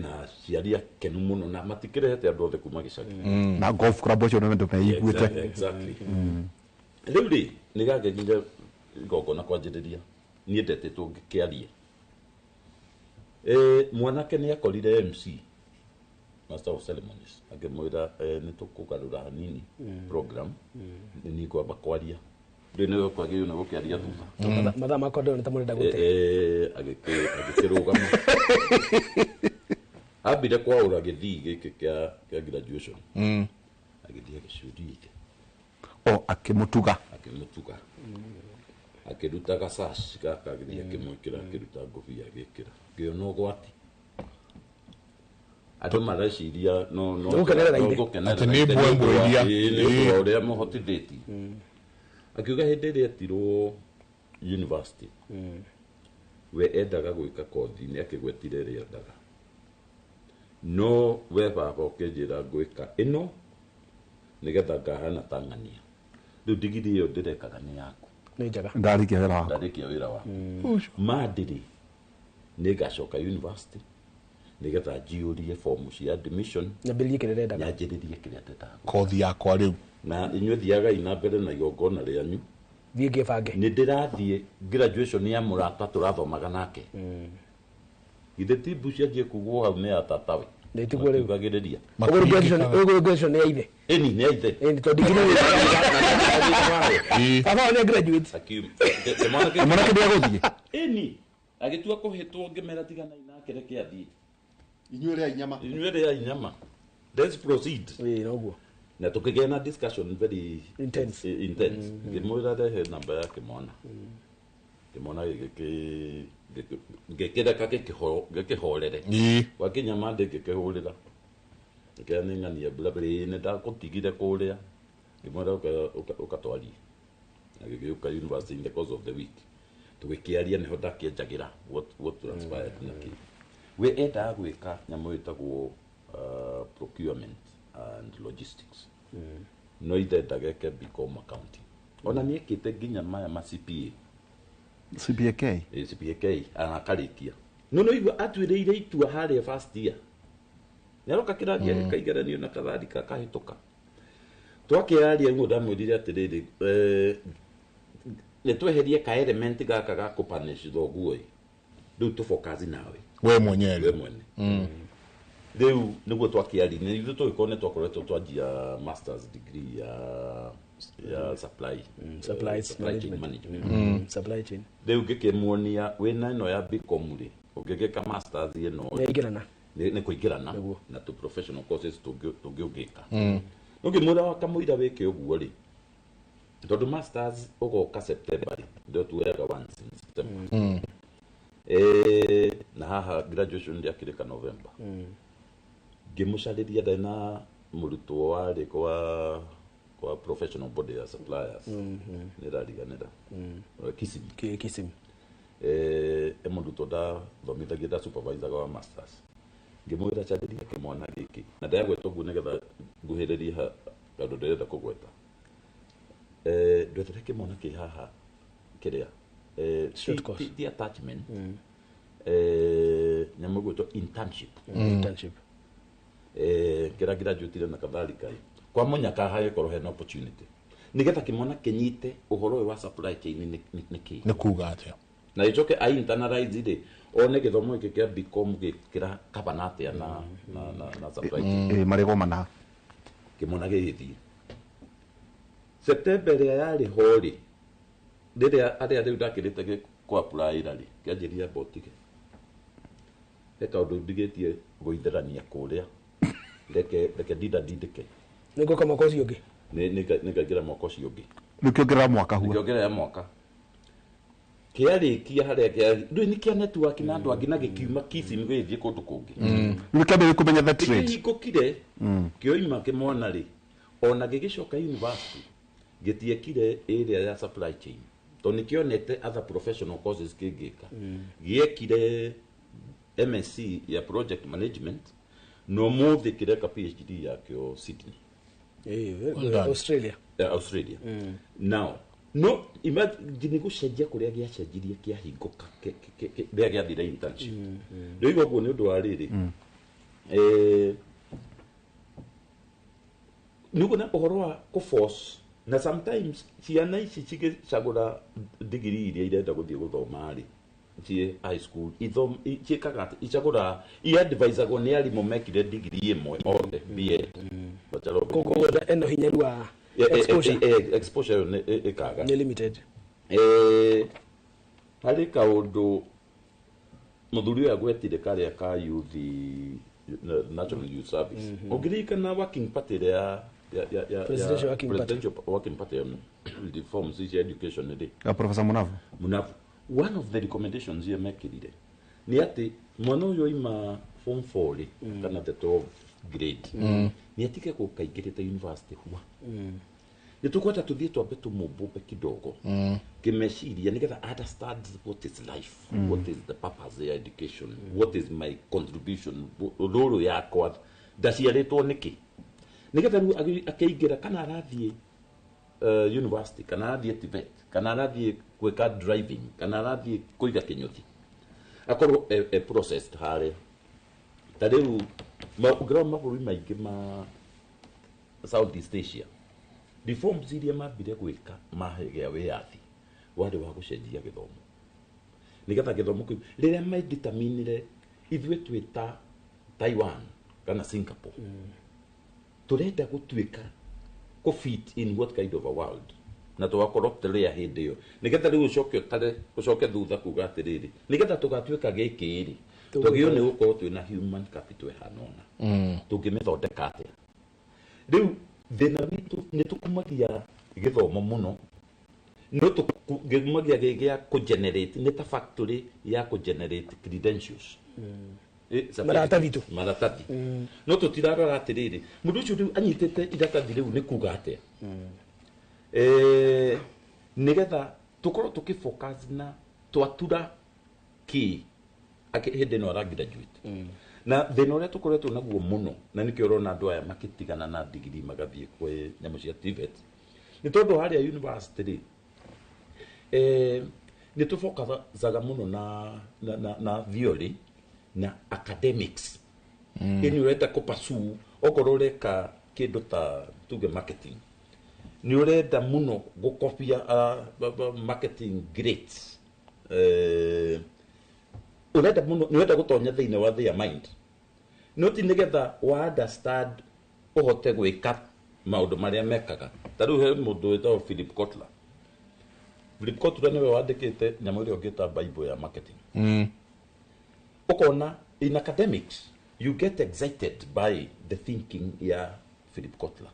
na aciari akenu mũno na matikĩrehete andũ othe kuma gĩcagi. Na golf club ũcio nĩ andũ meiguĩte. Exactly. Rĩu rĩ nĩ gagĩkinya igongona kwanjĩrĩria, niĩ ndetĩtwo ngĩkĩaria. Mwanake nĩ akorire MC, master of ceremonies, akĩmwĩra, nĩ tũkũgarũra hanini program, nĩ niĩ ngwamba kwaria, rĩu nĩwe kwagĩrĩirwo nĩ gũkĩaria thutha. Mathaa makwa ndĩrona ta mũrenda gũte. Agĩkĩrũgama, ambire kwaũra gĩthii gĩkĩ kĩa graduation, agĩthiĩ agĩcuria ithe. O akĩmũtuga. Akĩmũtuga, akĩruta gacaci gaka, agĩthiĩ akĩmwĩkĩra, akĩruta ngũbia agĩkĩra. Ngĩona ũgwati, andũ mareciria no Nĩ gũkenerera no ithe. gũkenerera Atĩ nĩ ithe mbwe mbwe iria. Ĩĩ, nĩ ũndũ wa ũrĩa mũhotithĩtie. Akiuga hĩndĩ ĩrĩa etirwo university, we endaga gwĩka kothi, nĩ akĩgwetire ĩrĩa endaga, no we baba ũkĩnjĩra ngwĩka ĩno nĩgetha ngahana ta ng'ania, rĩu ndigiri ĩyo ndĩrekaga nĩ yaku. Nĩ njega. Ndarĩkia wĩra wakwa. Ndarĩkia wĩra waku mandĩrĩ nĩ ngacoka university nĩgetha njiyũrie fomu cia admission, nyambĩrĩrie kĩrĩa ndendaga. Nyanjĩrĩrie kĩrĩa ndendaga. Kothi yakwa rĩu. Na inyuĩ thiagai na mbere na igongona rĩanyu. Thiĩ ngĩbange. Nĩ ndĩrathiĩ graduation ya mũrata tũrathomaga nake. Githĩ ti mbu cianjie kugwo hau nĩ ya tatawe? Nĩ tiguo rĩu. Makiugagĩrĩria. Ũguo graduation nĩ ya ithe. Ĩni nĩ ya ithe. Ĩni tondũ ndigiri baba wao nĩ graduate. Mwanake ndĩagũthiĩ. Ĩni agĩtua kũhĩtwo, ngĩmera tiganai nake, reke athiĩ. Inyuĩ rĩai nyama. Inyuĩ rĩai nyama, let's proceed. Ĩĩ, noguo. Na tukĩgĩa na discussion very intense, intense. Ngĩmwĩra rehe namba ya kĩmwana, kĩmwana ngĩkĩreka gĩkĩhorere. Gwakinya mande ngĩkĩhũrĩra, ngĩkĩra nĩ ng'ania mbura ĩĩ nĩ ndakũtigire kũrĩa, ngĩmwĩra ũkatwarie, na gĩgĩũka university in the course of the week, tũgĩkĩaria, nĩho ndakĩenjagĩra what transpired na kĩ we endaga gwĩka nyamũ ĩtagwo procurement and logistics, no ithe endaga eke BCom accounting, ona nĩ ekĩte nginya maya ma CPA. CPAK. CPAK akarĩkia, no no igua atuĩrĩire itua harĩa first year, nĩaroka kĩrathi agĩka igeranio na katharika akahĩtũka. Twakĩaria ũguo ndamwĩrire atĩrĩrĩ, nĩ tweherie ka element gaka ga kũpunish thoguo ĩ, rĩu tũfocus nawe we mwenyewe. We mwene. Rĩu nĩguo twakĩaria nĩ ithuĩ tũgĩkorwo nĩ twakoretwo twanjia masters degree ya supply supplies supply chain management. Supply chain. Rĩu ngĩkĩmuonia wĩna ĩno ya BCom rĩ, ũngĩgĩka masters ĩno Nĩ aingĩrana. Nĩ kũingĩrana na tũ professional courses tũngĩ ũngĩka. Ũngĩmwĩra kamũira wĩke ũguo rĩ, tondũ masters ũgoka September rĩ, ndio tuoyaga once in September. Na haha graduation ndĩakĩrĩka November. Ngĩmũcarĩria, ndarĩ na mũrutwo warĩ kwa Wa professional body ya suppliers nä rariganä ra Kisim. Kisim. E må ndå ndathomithagia nda supervisaga wa masters ngä mwä ra carä ria kä mwana gä kä na ndayagweta å guo nä getha nguhä rä rie tondå ndärenda kå gweta ndwethere kä mwana kä haha kä rä a Short course. ti attachment nyamå gwätwo internship. Internship. Kĩrĩa graduate na kadhalika kwa mũnyaka hagĩkorwo hena opportunity nĩgetha kĩmwana kĩnyite ũhoro ũyũ wa supply chain nĩ kĩ Nĩ kuga atĩa? Na ĩcoke a internalize rĩ one gĩthomo gĩkĩ kĩa BCom gĩkĩra kabana atĩa na supply chain. Marĩgomana. Kĩmwana gĩgĩthiĩ September ĩrĩa yarĩ ho rĩ rĩrĩa arĩa rĩu ndakĩrĩte gĩ kũ apply rĩ kĩanjĩria mbotige he kaũndũ ndigĩtie gũitherania kũrĩa reke ndinda ndindĩke. Nä ngå ka mwaka å cio å ngä. Nĩngaingĩra mwaka ũcio ũngĩ. Rĩu kĩongerera mwaka huo. Kĩongerera mwaka kĩarĩkia harĩa kĩa ndũĩ nĩ kĩa network na andũ angĩ na gĩkiuma Kisim gĩgĩthiĩ kũndũ kũngĩ. Rĩu kĩambĩrĩria kũmenya the trade. Kĩhingũkire kĩoima kĩmwana rĩ ona gĩgĩcoka university gĩtiekire area ya supply chain tondũ nĩ kĩonete other professional courses kĩngĩka. Gĩekire MSc ya project management no mũthĩ kĩreka PhD yakĩo Sydney. Well done. Australia. Australia. Now no imagine gũcenjia kũrĩa gĩacenjirie kĩahingũka rĩrĩa gĩathire internship. Rĩu ũguo nĩ ũndũ wa rĩrĩ nĩ ũkuona ũhoro wa kũ-force na sometimes ciana ici cigĩcagũra degree iria irenda gũthiĩ gũthoma rĩ ciĩ high school ciĩkaga atĩ icagũraga iadvisagwo nĩ arimũ mekire degree ĩmwe othe B.Ed. Bachelor of Koguo eno hinyaru wa exposure. Exposure ĩyo ĩkaga nä limited. Harĩ kaũndũ mũthuri ũyũ agwetire karĩa ka youth National Youth Service. Ũngĩririkana working party ĩrĩa ya Presidential Working Party. Presidential Working Party reforms cia education rĩ Ya Professor Munavu. Munavu, one of the recommendations iria mekĩrire nĩ atĩ mwana ũyũ oima form 4 rĩ kana the 12 grade nĩ atige gũkaingĩrĩte university hua nĩ tũkwenda tũthiĩ twambe tũmũmbũmbe kidogo kĩmeciria nĩgetha understand what is life, what is the purpose ya education, what is my contribution rũrũ yakwa ndaciarĩtwo nĩkĩ nĩgetha rĩu akĩingĩra kana arathiĩ university kana arathiĩ TVET kana arathiĩ gwĩka driving kana arathiĩ kũiga kĩnyũthi akorwo e processed harĩa. Ta rĩu ũngĩrora mabũrũri maingĩ ma Southeast Asia reforms iria mambire gwĩka mahegea wĩyathi warĩ wa gũcenjia gĩthomo nĩgetha gĩthomo kĩu rĩrĩa madeterminire ithuĩ twĩ ta Taiwan kana Singapore tũrenda gũtuĩka kũ fit in what kind of a world na tũgakorwo tũrĩa hĩndĩ ĩyo nĩgetha rĩu ũcoke ũtare ũcoke thutha kuga atĩrĩrĩ nĩgetha tũgatuĩka gĩkĩ rĩ twagĩrĩirwo nĩ gũkorwo twĩna human capital ĩhana ũna tũngĩmĩthondeka atĩa. Rĩu thĩna witũ nĩ tũkumagia gĩthomo mũno no tũkumagia gĩ gĩa kũ-generate nĩ ta factory ya kũ-generate credentials. Certificate. Maratathi tu. Maratathi no tũtirarora atĩrĩrĩ mũndũ ũcio rĩu anyitĩte iratathi rĩu nĩ kuga atĩa nĩgetha tũkorwo tũkĩ-focus na twatura kĩ hĩndĩ ĩno ara graduate na thĩna ũrĩa tũkoretwo naguo mũno na nĩkĩo ũrona andũ aya makĩtigana na degree magathiĩ kwĩ nyamũ cia TVET nĩ tondũ harĩa university rĩ nĩ tũfokacaga mũno na theory na academics. Ĩni ũrenda kũ pursue okorwo ũreka kĩndũ ta tuge marketing nĩ ũrenda mũno gũkobia marketing greats ũrenda mũno nĩ ũrenda gũtonya thĩinĩ wa their mind no ti nĩgetha wa understand ũhote gwĩka maũndũ marĩa mekaga. Ta rĩu he mũndũ wĩtagwo Philip Kotler. Philip Kotler nĩwe wandĩkĩte nyamũ ĩrĩa ũngĩta Bible ya marketing. Ũkona in academics you get excited by the thinking ya Philip Kotler.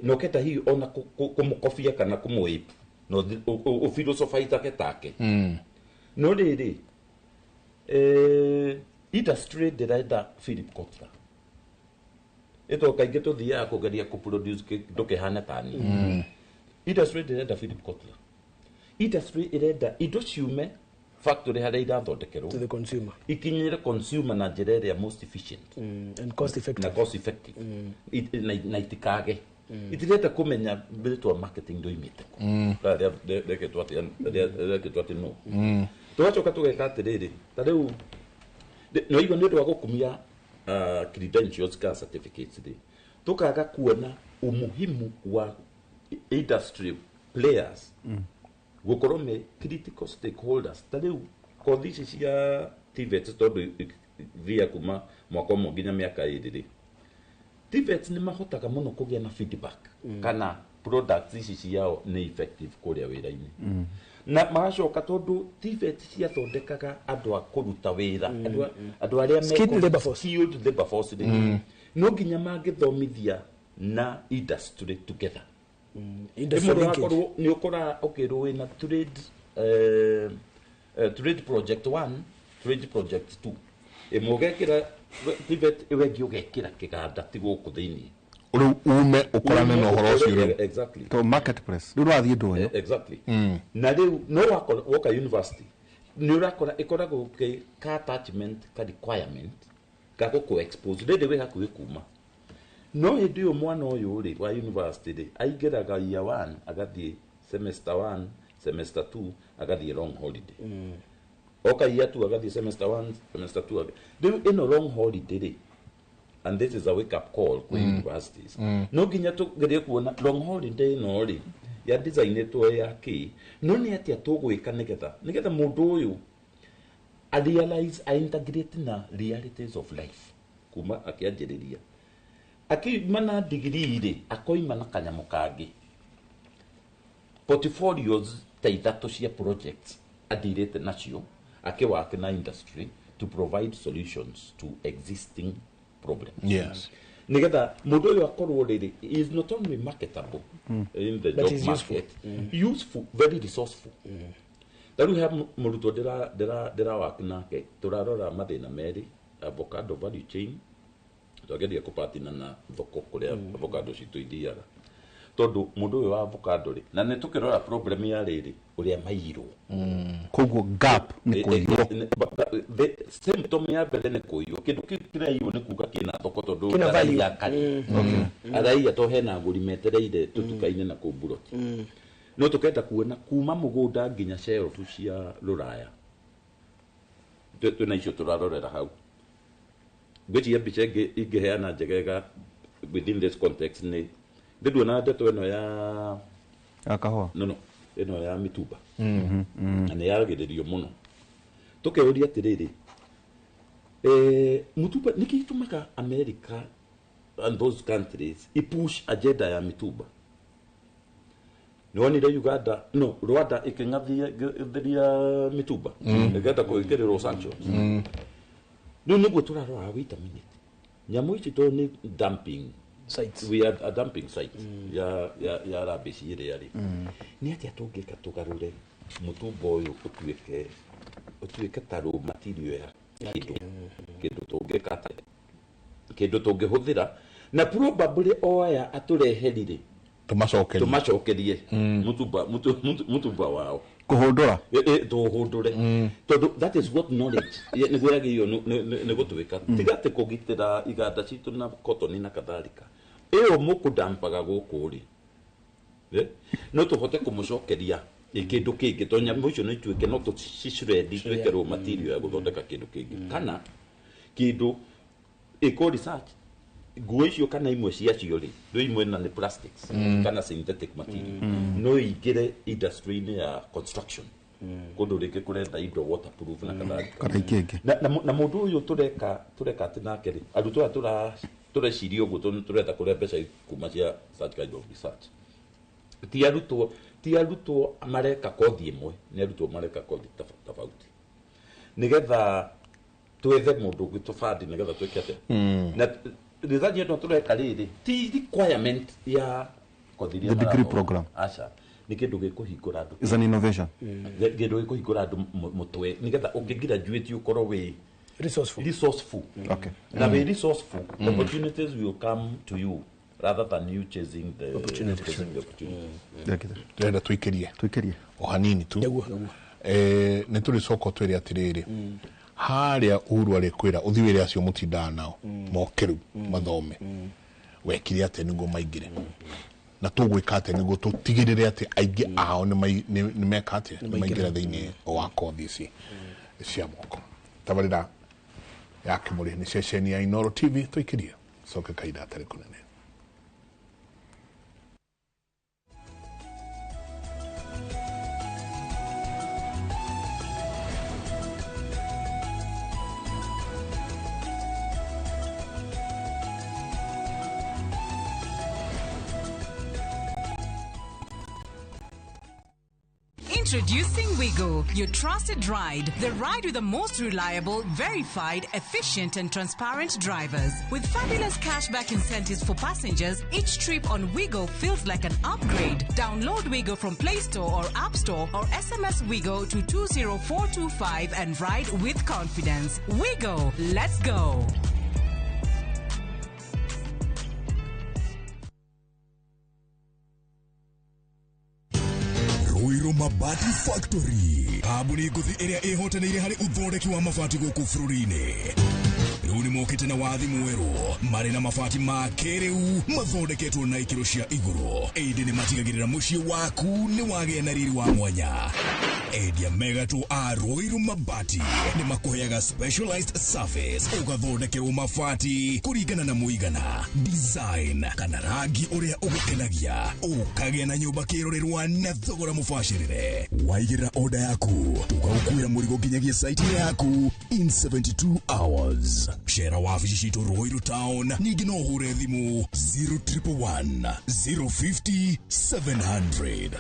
No keta hihi ona kũmũkobia kana kũmũape no ũphilosophize take. No rĩrĩ industry ndĩrenda Philip Kotler. Ĩto kaingĩ tũthiaga kũgeria kũproduce kĩndũ kĩhana ta niĩ. Industry ndĩrenda Philip Kotler. Industry ĩrenda indo ciume factory harĩa irathondekerwo to the consumer ikinyĩre consumer na njĩra ĩrĩa most efficient and cost effective na cost effective na itikage itirenda kũmenya rĩtwa marketing ndoimĩte kũ rĩrekĩtwo atĩa rĩrekĩtwo atĩ no tũgacoka tũgeka atĩrĩrĩ ta rĩu no igua nĩ ũndũ wa gũkumia credentials ka certificates rĩ tũkaga kuona umuhimu wa industry players gũkorwo me critical stakeholders. Ta rĩu kothi ici cia TVET tondũ thia kuma mwaka ũmwe nginya mĩaka 2 rĩ, TVET nĩ mahotaga mũno kũgĩa na feedback kana products ici ciao nĩ effective kũrĩa wĩra-inĩ na magacoka tondũ TVET ciathondekaga andũ a kũruta wĩra, andũ arĩa Skilled labour force. Skilled labour force rĩ, no nginya mangĩthomithia na industry together. Industry Rĩmwe linkage. ũrakorwo nĩ ũkora ũkĩrwo wĩna trade trade project 1, trade project 2, ĩmwe ũgekĩra TVET, ĩyo ĩngĩ ũgekĩra kĩganda ti gũkũ thĩinĩ. Rĩu ume ũkorane na ũhoro ũcio rĩu. Exactly. To marketplace rĩu ũrathiĩ ndũnyũ. Exactly. Na rĩu no wakora woka university nĩ ũrakora ĩkoragwo ke ka attachment ka requirement ga gũkũ expose rĩrĩ wĩ hakuhĩ kuma no hĩndĩ ĩyo mwana ũyũ rĩ wa university rĩ aingĩraga year 1 agathiĩ semester 1, semester 2, agathiĩ long holiday, oka year 2 agathiĩ semester 1, semester 2, rĩu ĩno long holiday rĩ, and this is a wake up call kwĩ universities, no nginya tũgerie kuona long holiday ĩno rĩ ya designĩtwo ya kĩ, no nĩ atĩa tũgwĩka nĩgetha mũndũ ũyũ a realize a integrate na realities of life kuma akĩanjĩrĩria akiuma na degree rĩ akoima na kanyamũ kangĩ, portfolios ta ithatũ cia projects adirĩte nacio akĩwake na industry to provide solutions to existing problems nigetha mũndũ ũyũ akorwo rĩrĩ is not only marketable in the But job is useful. market, useful, very resourceful. Ta rĩu he mũrutwo ndĩra work nake, tũrarora mathĩna merĩ, avocado value chain, twageria kũpatina na thoko kũrĩa avocado citũ ithiaga tondũ mũndũ ũyũ wa avocado rĩ na nĩ tũkĩrora problem ya rĩrĩ ũrĩa mairwo. Koguo gap nĩ kũiywo. The symptom ya mbere nĩ kũiywo kĩndũ kĩu kĩraiywo nĩ kuga kĩna thoko tondũ Kĩna value. araiya kare araiya to hena agũri metereire tũtuka-inĩ na kũu mburoti no tũkenda kuona kuma mũgũnda nginya shelf cia rũraya. Twĩna icio tũrarorera hau. Ngwĩciria mbica ĩngĩ ingĩheana njegega within this context nĩ ndĩnduona ndeto ĩno ya ya kahũa. No, ĩno ya mitumba na nĩ yaragĩrĩrio mũno tũkeuria atĩrĩrĩ, mutumba nĩkĩ gĩtũmaga America and those countries ipush agenda ya mitumba? Nĩwonire Uganda, no Rwanda ĩkĩng'athĩria mitumba ĩkenda gwĩkĩrĩrwo sanctions. Rĩu nĩguo tũrarora, wait a minute, nyamũ ici to nĩ dumping sites. We are a dumping site ya rubbish ĩrĩa rĩ nĩ atĩa tũngĩka tũgarũre mũtumba ũyũ ũtuĩke ta raw material ya kĩndũ tũngĩka atĩa, kĩndũ tũngĩhũthĩra na probably o aya atũreherire tũmacokerie tũmacokerie mũtumba wao. Kũhũndũra. Tũhũndũre tondũ that is what knowledge nĩguo yagĩrĩirwo nĩ gũtwĩka tiga atĩ kũgitĩra iganda citũ na cotton na kadhalika ĩyo mũkũdampaga gũkũ rĩ. No tũhote kũmũcokeria ĩ kĩndũ kĩngĩ to nyamũ icio no ituĩke no tũcishred ituĩke raw material ya gũthondeka kĩndũ kĩngĩ kana kĩndũ ĩko research nguo icio kana imwe ciacio rĩ rĩu imwe na nĩ plastics kana synthetic material no ingĩre industry-inĩ ya construction kũndũ rĩngĩ kũrenda indo waterproof na kadhalika. Kana ikĩngĩ. Na mũndũ ũyũ tũreka atĩ nake rĩ arutwo aya tũreciria ũguo tondũ tũrenda kũrĩa mbeca kuma cia such kind of research, ti arutwo mareka kothi ĩmwe, nĩ arutwo mareka kothi tofauti nĩgetha twethe mũndũ ũngĩ tũbandi nĩgetha twĩke atĩa na research ĩno tũreka rĩrĩ ti requirement ya kothi iria The degree marathoma. Program. Aca, nĩ kĩndũ gĩkũhingũra andũ Is an innovation. Kĩndũ gĩkũhingũra andũ mũtwe nĩgetha ũngĩ graduate ũkorwo wĩ Resourceful. Resourceful. Okay. Na be resourceful, opportunities will come to you rather than you chasing the opportunities. Chasing the opportunities. Ndĩrenda tũikĩrie o hanini tu. Nĩ tũrĩcoka twĩre atĩrĩrĩ, harĩa Uhuru arĩkwĩra ũthiĩ wĩre acio mũtindaga nao moke rĩu mathome, wekire atĩa nĩguo maingĩre, na tũgwĩka atĩa nĩguo tũtigĩrĩre atĩ aingĩ ao nĩ meka atĩa, nĩ maingĩra thĩinĩ wa kothi ici cia moko. Tabarĩra ya Kĩmũrĩ nĩ ceceni ya Inooro TV. Tũikĩrie coke kahinda gatarĩ kũnene. Introducing Wigo, your trusted ride. The ride with the most reliable, verified, efficient and transparent drivers. With fabulous cashback incentives for passengers, each trip on Wigo feels like an upgrade. Download Wigo from Play Store or App Store or SMS Wigo to 20425 and ride with confidence. Wigo, let's go. Ruiru Mabati Factory, kambuni ngũthi ĩrĩa ĩhotanĩire harĩ ũthondeki wa mabati gũkũ bũrũri-inĩ. Rĩu nĩ mokĩte na wathi mwerũ, marĩ na mabati ma kĩrĩu mathondeketwo na ikĩro cia igũrũ. Ĩndĩ nĩ matigagĩrĩra mũciĩ waku nĩ wagĩa na riri wa mwanya. Endia megatũ a Ruiru Mabati nĩ makũheaga specialized service, ũgathondekerwo mabati kũringana na mũigana, design kana rangi ũrĩa ũgũkenagia, ũkagĩa na nyũmba kĩrorerwa na thogora mũbacĩrĩre. Waigĩrĩra order yaku, tũgagũkuĩra mũrigo nginyagia site yaku in 72 hours. Cera wabici citũ Ruiru Town, ningĩ no ũhũre thimũ 0111 050 700.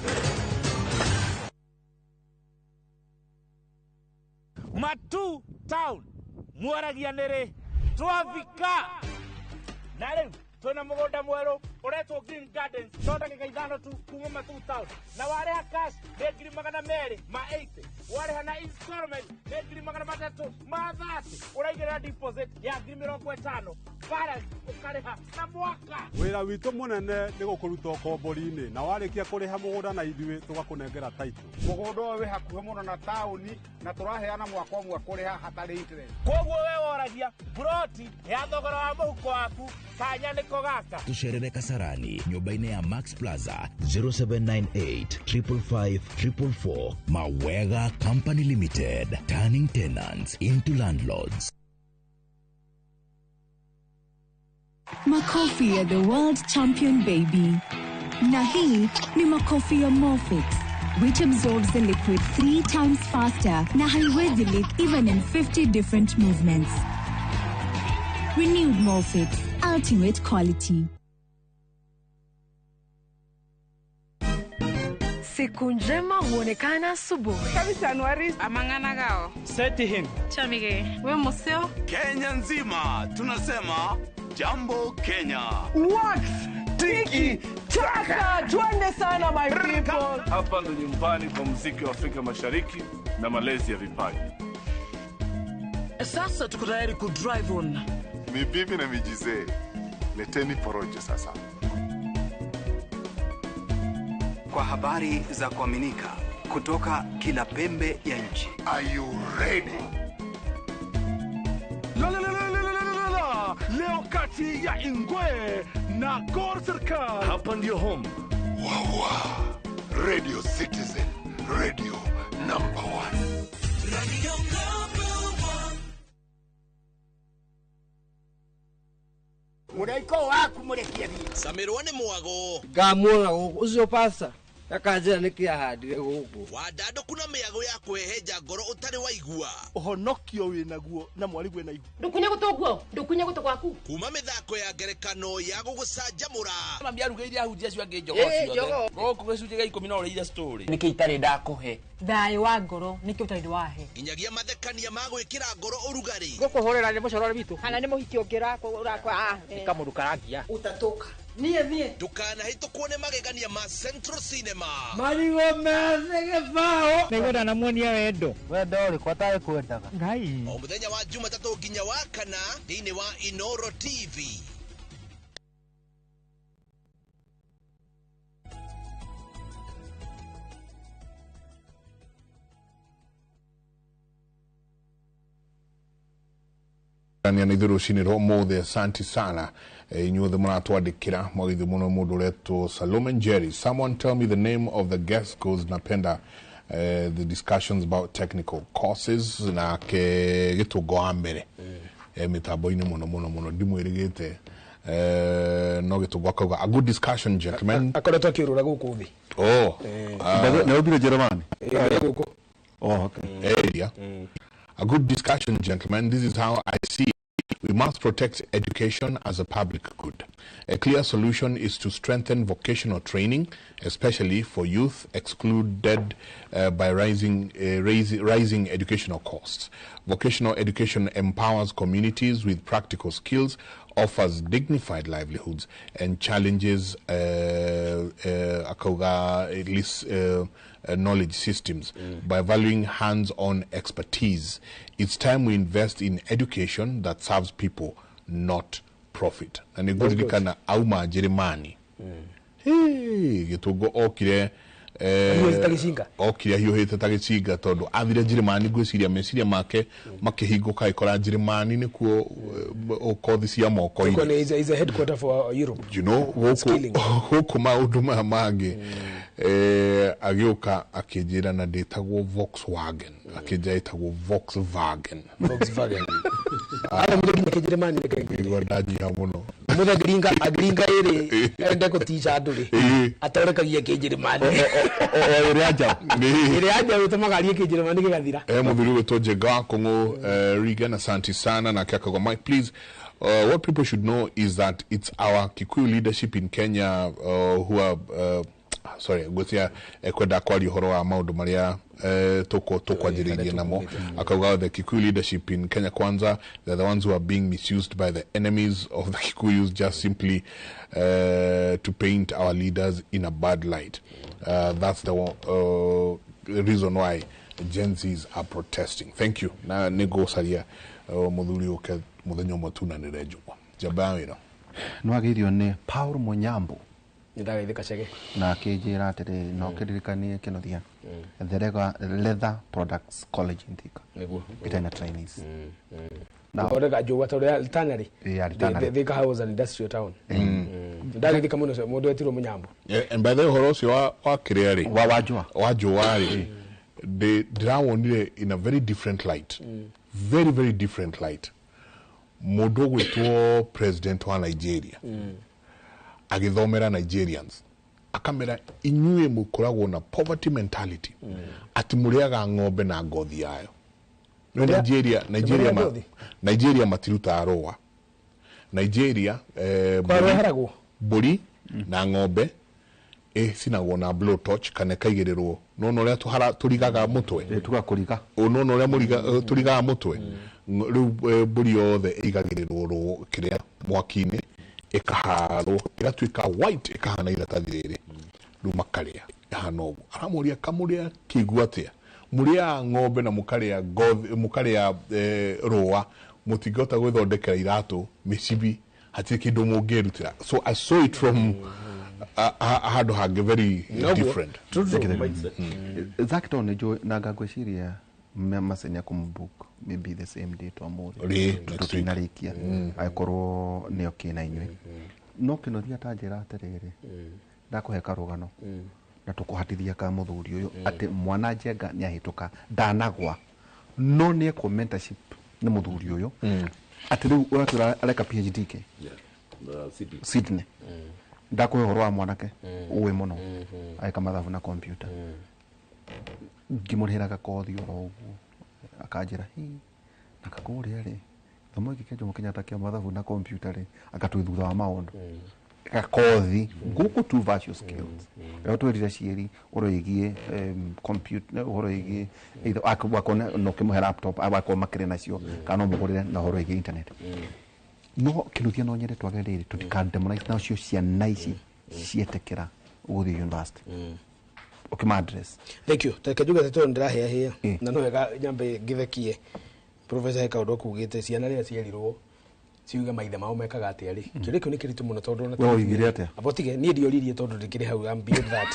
Matu Town mwaragia nĩrĩ twafika na rĩu twĩna mũgũnda mwerũ ũretwo Green Gardens, no ndagĩka 5 tu kuma Matu Town, na warĩha cash nĩ 280,000, warĩha na installment nĩ 330,000, ũraigĩrĩra deposit ya 50,000, balance ũkarĩha na mwaka. Wĩra witũ mũnene nĩ gũkũruta ũkombori-inĩ, na warĩkia kũrĩha mũgũnda na ithuĩ tũgakũnengera title. Mũgũnda ũyũ wĩ hakuhĩ mũno na taũni na tũraheana mwaka ũmwe kũrĩha hatarĩ interest. Koguo we woragia buroti ya thogora wa mũhuko waku kanya nĩko gaka. Tucerere Kasarani nyũmba-inĩ ya Max Plaza 0798 555 444. Mawega Company Limited, turning tenants into landlords. Makofi ya the world champion baby. Na hii ni makofi ya Morfix, which absorbs the liquid 3 times faster na haiwezi leak even in 50 different movements. Renewed Morfix, ultimate quality. Siku njema huonekana asubuhi. Kabisa Anuari amangana gao. Seti him. Chamige. We museo. Kenya nzima tunasema Jambo Kenya. Wax tiki taka, twende sana my people. Hapa ndo nyumbani kwa muziki wa Afrika Mashariki na malezi ya vipaji. Sasa tuko tayari ku drive on. Mibibi na mijizee, leteni porojo sasa. Kwa habari za kuaminika kutoka kila pembe ya nchi. Are you ready? La la la la la la la. Leo kati ya Ingwe na Gor Serikal. Hapa ndio home. Wawa. Radio Citizen, radio number 1. Radio number 1. Muraiko waku murekia bi. Samirwo ni mwago. Ngamuona guku ucio pasta akanjira niki ahandire guku. Wandando kuna miago ya kweheja ngoro utari waigua. Uhonokio winaguo na mwarigwe na ihu. Ndukunye gutuguo, ndukunye gutu gwaku. Kuma mithako ya ngerekano ya gugucanjamura. Mami arugeire ahunjia acio angĩ njogoo ciothe. Gũkũ gĩcunjĩ gĩa 10 no ũrĩire story. Nĩkĩ itarĩ ndakũhe? Thayũ wa ngoro nĩkĩ ũtarĩ wahe? Nginyagia mathekania ma gwĩkĩra ngoro ũrugarĩ. Gũkũhũrĩra nĩ mũcorore witũ. Kana nĩ mũhiki ũngĩ ũrakwa. Nĩ kamũndũ karangia. Utatoka. Niĩ Ndũkanahĩtũkwo nĩ magegania ma Central Cinema. Marigũ methĩ gĩbaũ. Nĩngwenda namuonia wendo. Wendo ũrĩkũ atarĩ kwendaga? Ngai. O mũthenya wa Jumatatũ nginya wa kana thĩinĩ wa Inoro TV. Na ithuĩ rũcinĩ rwa ũmũthĩ, asante sana. Inyuothe mũratwandĩkĩra mwagithĩ mũno. Mũndũ ũretwo Salome Njeri, "Someone tell me the name of the guest, cause napenda the discussions about technical courses." Nake gĩtũngo wa mbere mĩtambo-inĩ mũno mũno mũno, ndimwĩrĩgĩte, no gĩtũngo akauga, "A good discussion, gentlemen." Akoretwo akĩũrũra gũkũ thĩ. Oh. Nĩ ũthire Jeremani? Gũkũ. Oh, okay. Area. "A good discussion, gentlemen. This is how I see it. We must protect education as a public good. A clear solution is to strengthen vocational training, especially for youth excluded by rising educational costs. Vocational education empowers communities with practical skills, offers dignified livelihoods, and challenges akauga at least knowledge systems by valuing hands-on expertise. It's time we invest in education that serves people, not profit." Na nĩ ngũririkana auma Njĩrĩmani. Hĩ, gĩtũngo okire Ahiũhĩte ta gĩcinga. Okire ahiũhĩte ta gĩcinga tondũ athire Njĩrĩmani, ngwĩciria meciria make makĩhingũka agĩkora Njĩrĩmani nĩkuo kothi cia moko-inĩ. Gũkũ nĩ is a headquarter for Europe. Gũkũ Skilling. Gũkũ maũndũ maya mangĩ, agĩũka akĩnjĩra na ndĩtagwo Volkswagen, akĩnjĩra ĩtagwo Volkswagen. Volkswagen. Athomire nginya Kĩnjĩrĩmani, reke ngwĩre. Igua ndanyiha mũno. Mũthĩ angĩringa ĩrĩ ende gũtica andũ rĩ, atorekagia Kĩnjĩrĩmani. O ĩrĩa njaũ. Ĩrĩa njaũ ĩtũmaga arie Kĩnjĩrĩmani gĩgathira. Mũthuri ũgwĩtwo Njenga wa Kũng'ũ, Regan, asante sana. Nake akauga, "Mike, please, what people should know is that it's our Kikuyu leadership in Kenya who are sorry, ngwĩciria ekwenda kwaria ũhoro wa maũndũ marĩa tũkwanjĩrĩirie namo. Akauga the Kikuyu leadership in Kenya Kwanza, they're the ones who are being misused by the enemies of the Kikuyus, just simply to paint our leaders in a bad light. That's the reason why Gen Zs are protesting. Thank you." Na nĩngũcaria mũthuri ũke mũthenya ũmwe tunanĩre njũgũ njamba ya wĩra. Nĩ wagĩirio nĩ Paul Munyambo. Nĩ ndagaithĩka cege. Na akĩnjĩra atĩrĩrĩ, no kĩririkanie kĩnuthia, Therega Leather Products College in Thika. Nĩguo. Ĩtarĩ na trainees. Gũthondeka njũa tondũ ya tannery. Yarĩ tannery. Thika was an industrial town. Ndagĩthika mũno mũndũ wetirwo Mũnyambo. And by the way, ũhoro ũcio wa kĩrĩa rĩ, wa njũa, wa njũa rĩ, ndĩrawonire in a very different light, very very different light. Mũndũ ũgwĩtwo president wa Nigeria agĩthomera Nigerians, akamera, "Inyuĩ mũkoragwo na poverty mentality, atĩ mũrĩaga ng'ombe na ngothi yayo." No Nigeria Ngothi? Nigeria matirutaga rũa. Nigeria Kwa rweheragwo? Mbũri na ng'ombe ĩcinagwo na blow torch kana ĩkaigĩrĩrwo nona ũrĩa tũrigaga mũtwe. Tugakũriga. Nona ũrĩa tũrigaga mũtwe. Rĩu mbũri yothe ĩigagĩrĩrwo kĩrĩa mwaki-inĩ, ĩkaharwo ĩgatuĩka white, ĩkahana iratathi rĩrĩ, rĩu makarĩa ĩhana ũguo. Aramũria, "Kamũrĩa kĩigua atĩa mũrĩaga ng'ombe na mũkarĩa ngothi, mũkarĩa rũa, mũtingĩhota gwĩthondekera iratũ, mĩcibi, hatirĩ kĩndũ mũngĩrutĩra?" So I saw it from handũ hangĩ very Noguo. different. True, true. Zak to nĩ njũĩ na ngwĩciria Macenya kũmũbook maybe the same day twamũrĩ. Rĩ, next week. Tũtinarĩkia agĩkorwo nĩ okĩ na inyuĩ, no kĩnothia ta njĩra atĩrĩrĩ, ndakũhe karũgano na tũkũhatithia ka mũthuri ũyũ atĩ mwana Njenga nĩ ahĩtũka, ndanagwa, no nĩ ekwo mentorship nĩ mũthuri ũyũ, atĩ rĩu ũratwĩra areka PhD ke Sydney. Sydney. Ndakũhe ũhoro wa mwanake ũĩ mũno agĩka mathabu na computer, ngĩmũrĩhĩra gakothi oro ũguo, akanjĩra, "Hi, na kakũrĩa rĩ, gĩthomo gĩkĩ kĩa Jomo Kenyatta kĩa mathabu na computer rĩ, anga twĩ thutha wa maũndũ." Gakothi gũkũ tu virtual skills ĩyo twĩrire ciĩri ũhoro wĩgiĩ computer, ũhoro wĩgiĩ either wakorwo no ũkĩmũhe laptop, wakorwo makĩrĩ nacio, kana no mũgũrĩre, na ũhoro wĩgiĩ internet. No Kinuthia no nyende twage rĩrĩ tũtikademonize nacio ciana ici cietĩkĩra gũthiĩ university. Ũkĩma address. Thank you. Reke njuge atĩ tondũ ndĩrahĩahĩa na no wega nyambe ngĩthekie professor he kaũndũ akugĩte ciana rĩrĩa cierirwo ciuge maithe mao mekaga atĩa rĩ, kĩũria kĩu nĩ kĩritũ mũno tondũ ona We woigire atĩa? Abo tige niĩ ndioririe tondũ ndĩkĩrĩ hau, I'm beyond that.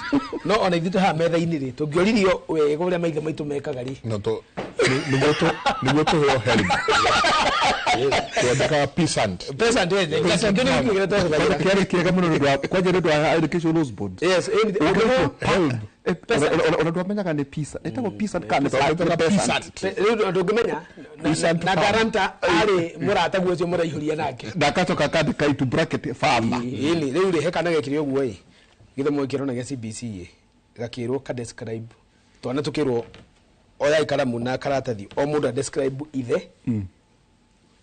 No ona ithuĩ twĩ haha metha-inĩ rĩ, tũngĩoririo wega ũrĩa maithe maitũ mekaga rĩ, No to nĩguo tũheo help. Twandĩkaga peasant. Peasant, yes, exactly. Kĩu nĩkĩo kĩrĩa twahũthagĩra. Kĩarĩ kĩega mũno nĩ ũndũ wa kwanja nĩ ũndũ wa Education Laws Board. Yes, Help. Ona ndwamenyaga nĩ peasant. Ĩtagwo peasant kana nĩ peasant. Rĩu ndũngĩmenya na garanta arĩ mũrataguo ũcio mũraihũria nake. Ndakacoka akandĩka into bracket farmer. Ĩni rĩu rĩ he kana gekire ũguo ĩ gĩthomo gĩkĩrona gĩa CBC ĩ gakĩrwo ka describe twana tũkĩrwo oyai karamu na karatathi o mũndũ a describe ithe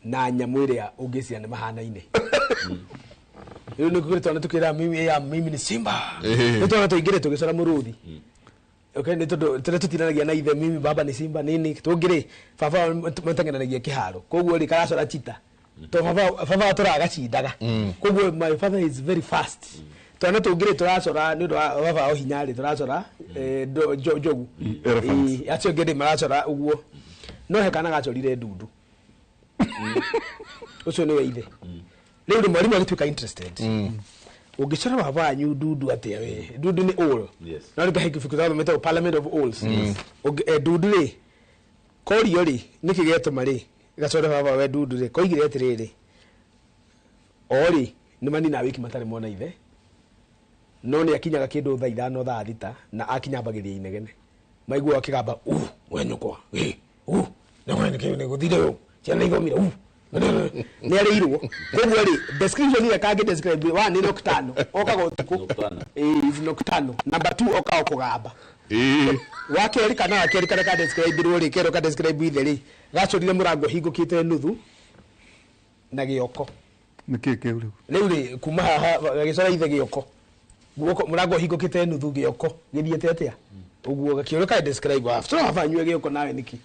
na nyamũ ĩrĩa ũngĩciria nĩ mahanaine. Rĩu nĩ kũrĩ twana tũkĩra mimi ya mimi ni simba. Nĩ twana tũingĩre tũgĩcora mũrũthi. Okay, nĩ tondũ tũrĩa tũtinanagia na ithe mimi baba ni simba nini tũngĩrĩ baba mateng'eranagia kĩharo koguo rĩ karacora chita to baba tũragacindaga koguo my father is very fast. Twana tũngĩrĩ tũracora nĩ ũndũ wa baba o hinya rĩ tũracora njogu acio angĩ rĩ maracora ũguo no he kana gacorire ndundu ũcio nĩwe ithe. Rĩu rĩ mwarimũ agĩtuĩka interested ũngĩcora baba wanyu ndundu atĩa we ndundu nĩ owl. No rĩ kahe kĩbuku twathomete Parliament of Owls. Ndundu rĩ korio rĩ nĩkĩ gĩatũma rĩ gacore baba we ndundu rĩ koigire atĩrĩrĩ o rĩ nĩ manina wiki matarĩ mona ithe no nĩ akinyaga kĩndũ thaa 5 thaa 6 na akinyambagĩria inegene maiguaga akĩgamba we nyũkwa nĩ gũthire ũũ ciana ithomire nĩ arĩirwo koguo rĩ description ĩrĩa kangĩ describe one nĩ nocturnal okaga ũtukũ is nocturnal number 2 okaga kũgamba wa kerĩ kana wa kerĩ karĩa ka describe rwo rĩ kerĩ ka describe ithe rĩ gacorire mũrango hingũkĩte nuthu na gĩoko Nĩkĩ kĩu rĩu? Rĩu rĩ kuma haha gagĩcora ithe gĩoko guoko mũrango hingũkĩte nuthu gĩoko gĩthiĩte atĩa ũguo gakĩũria ka describe wa tũra baba nyue gĩoko nawe nĩkĩ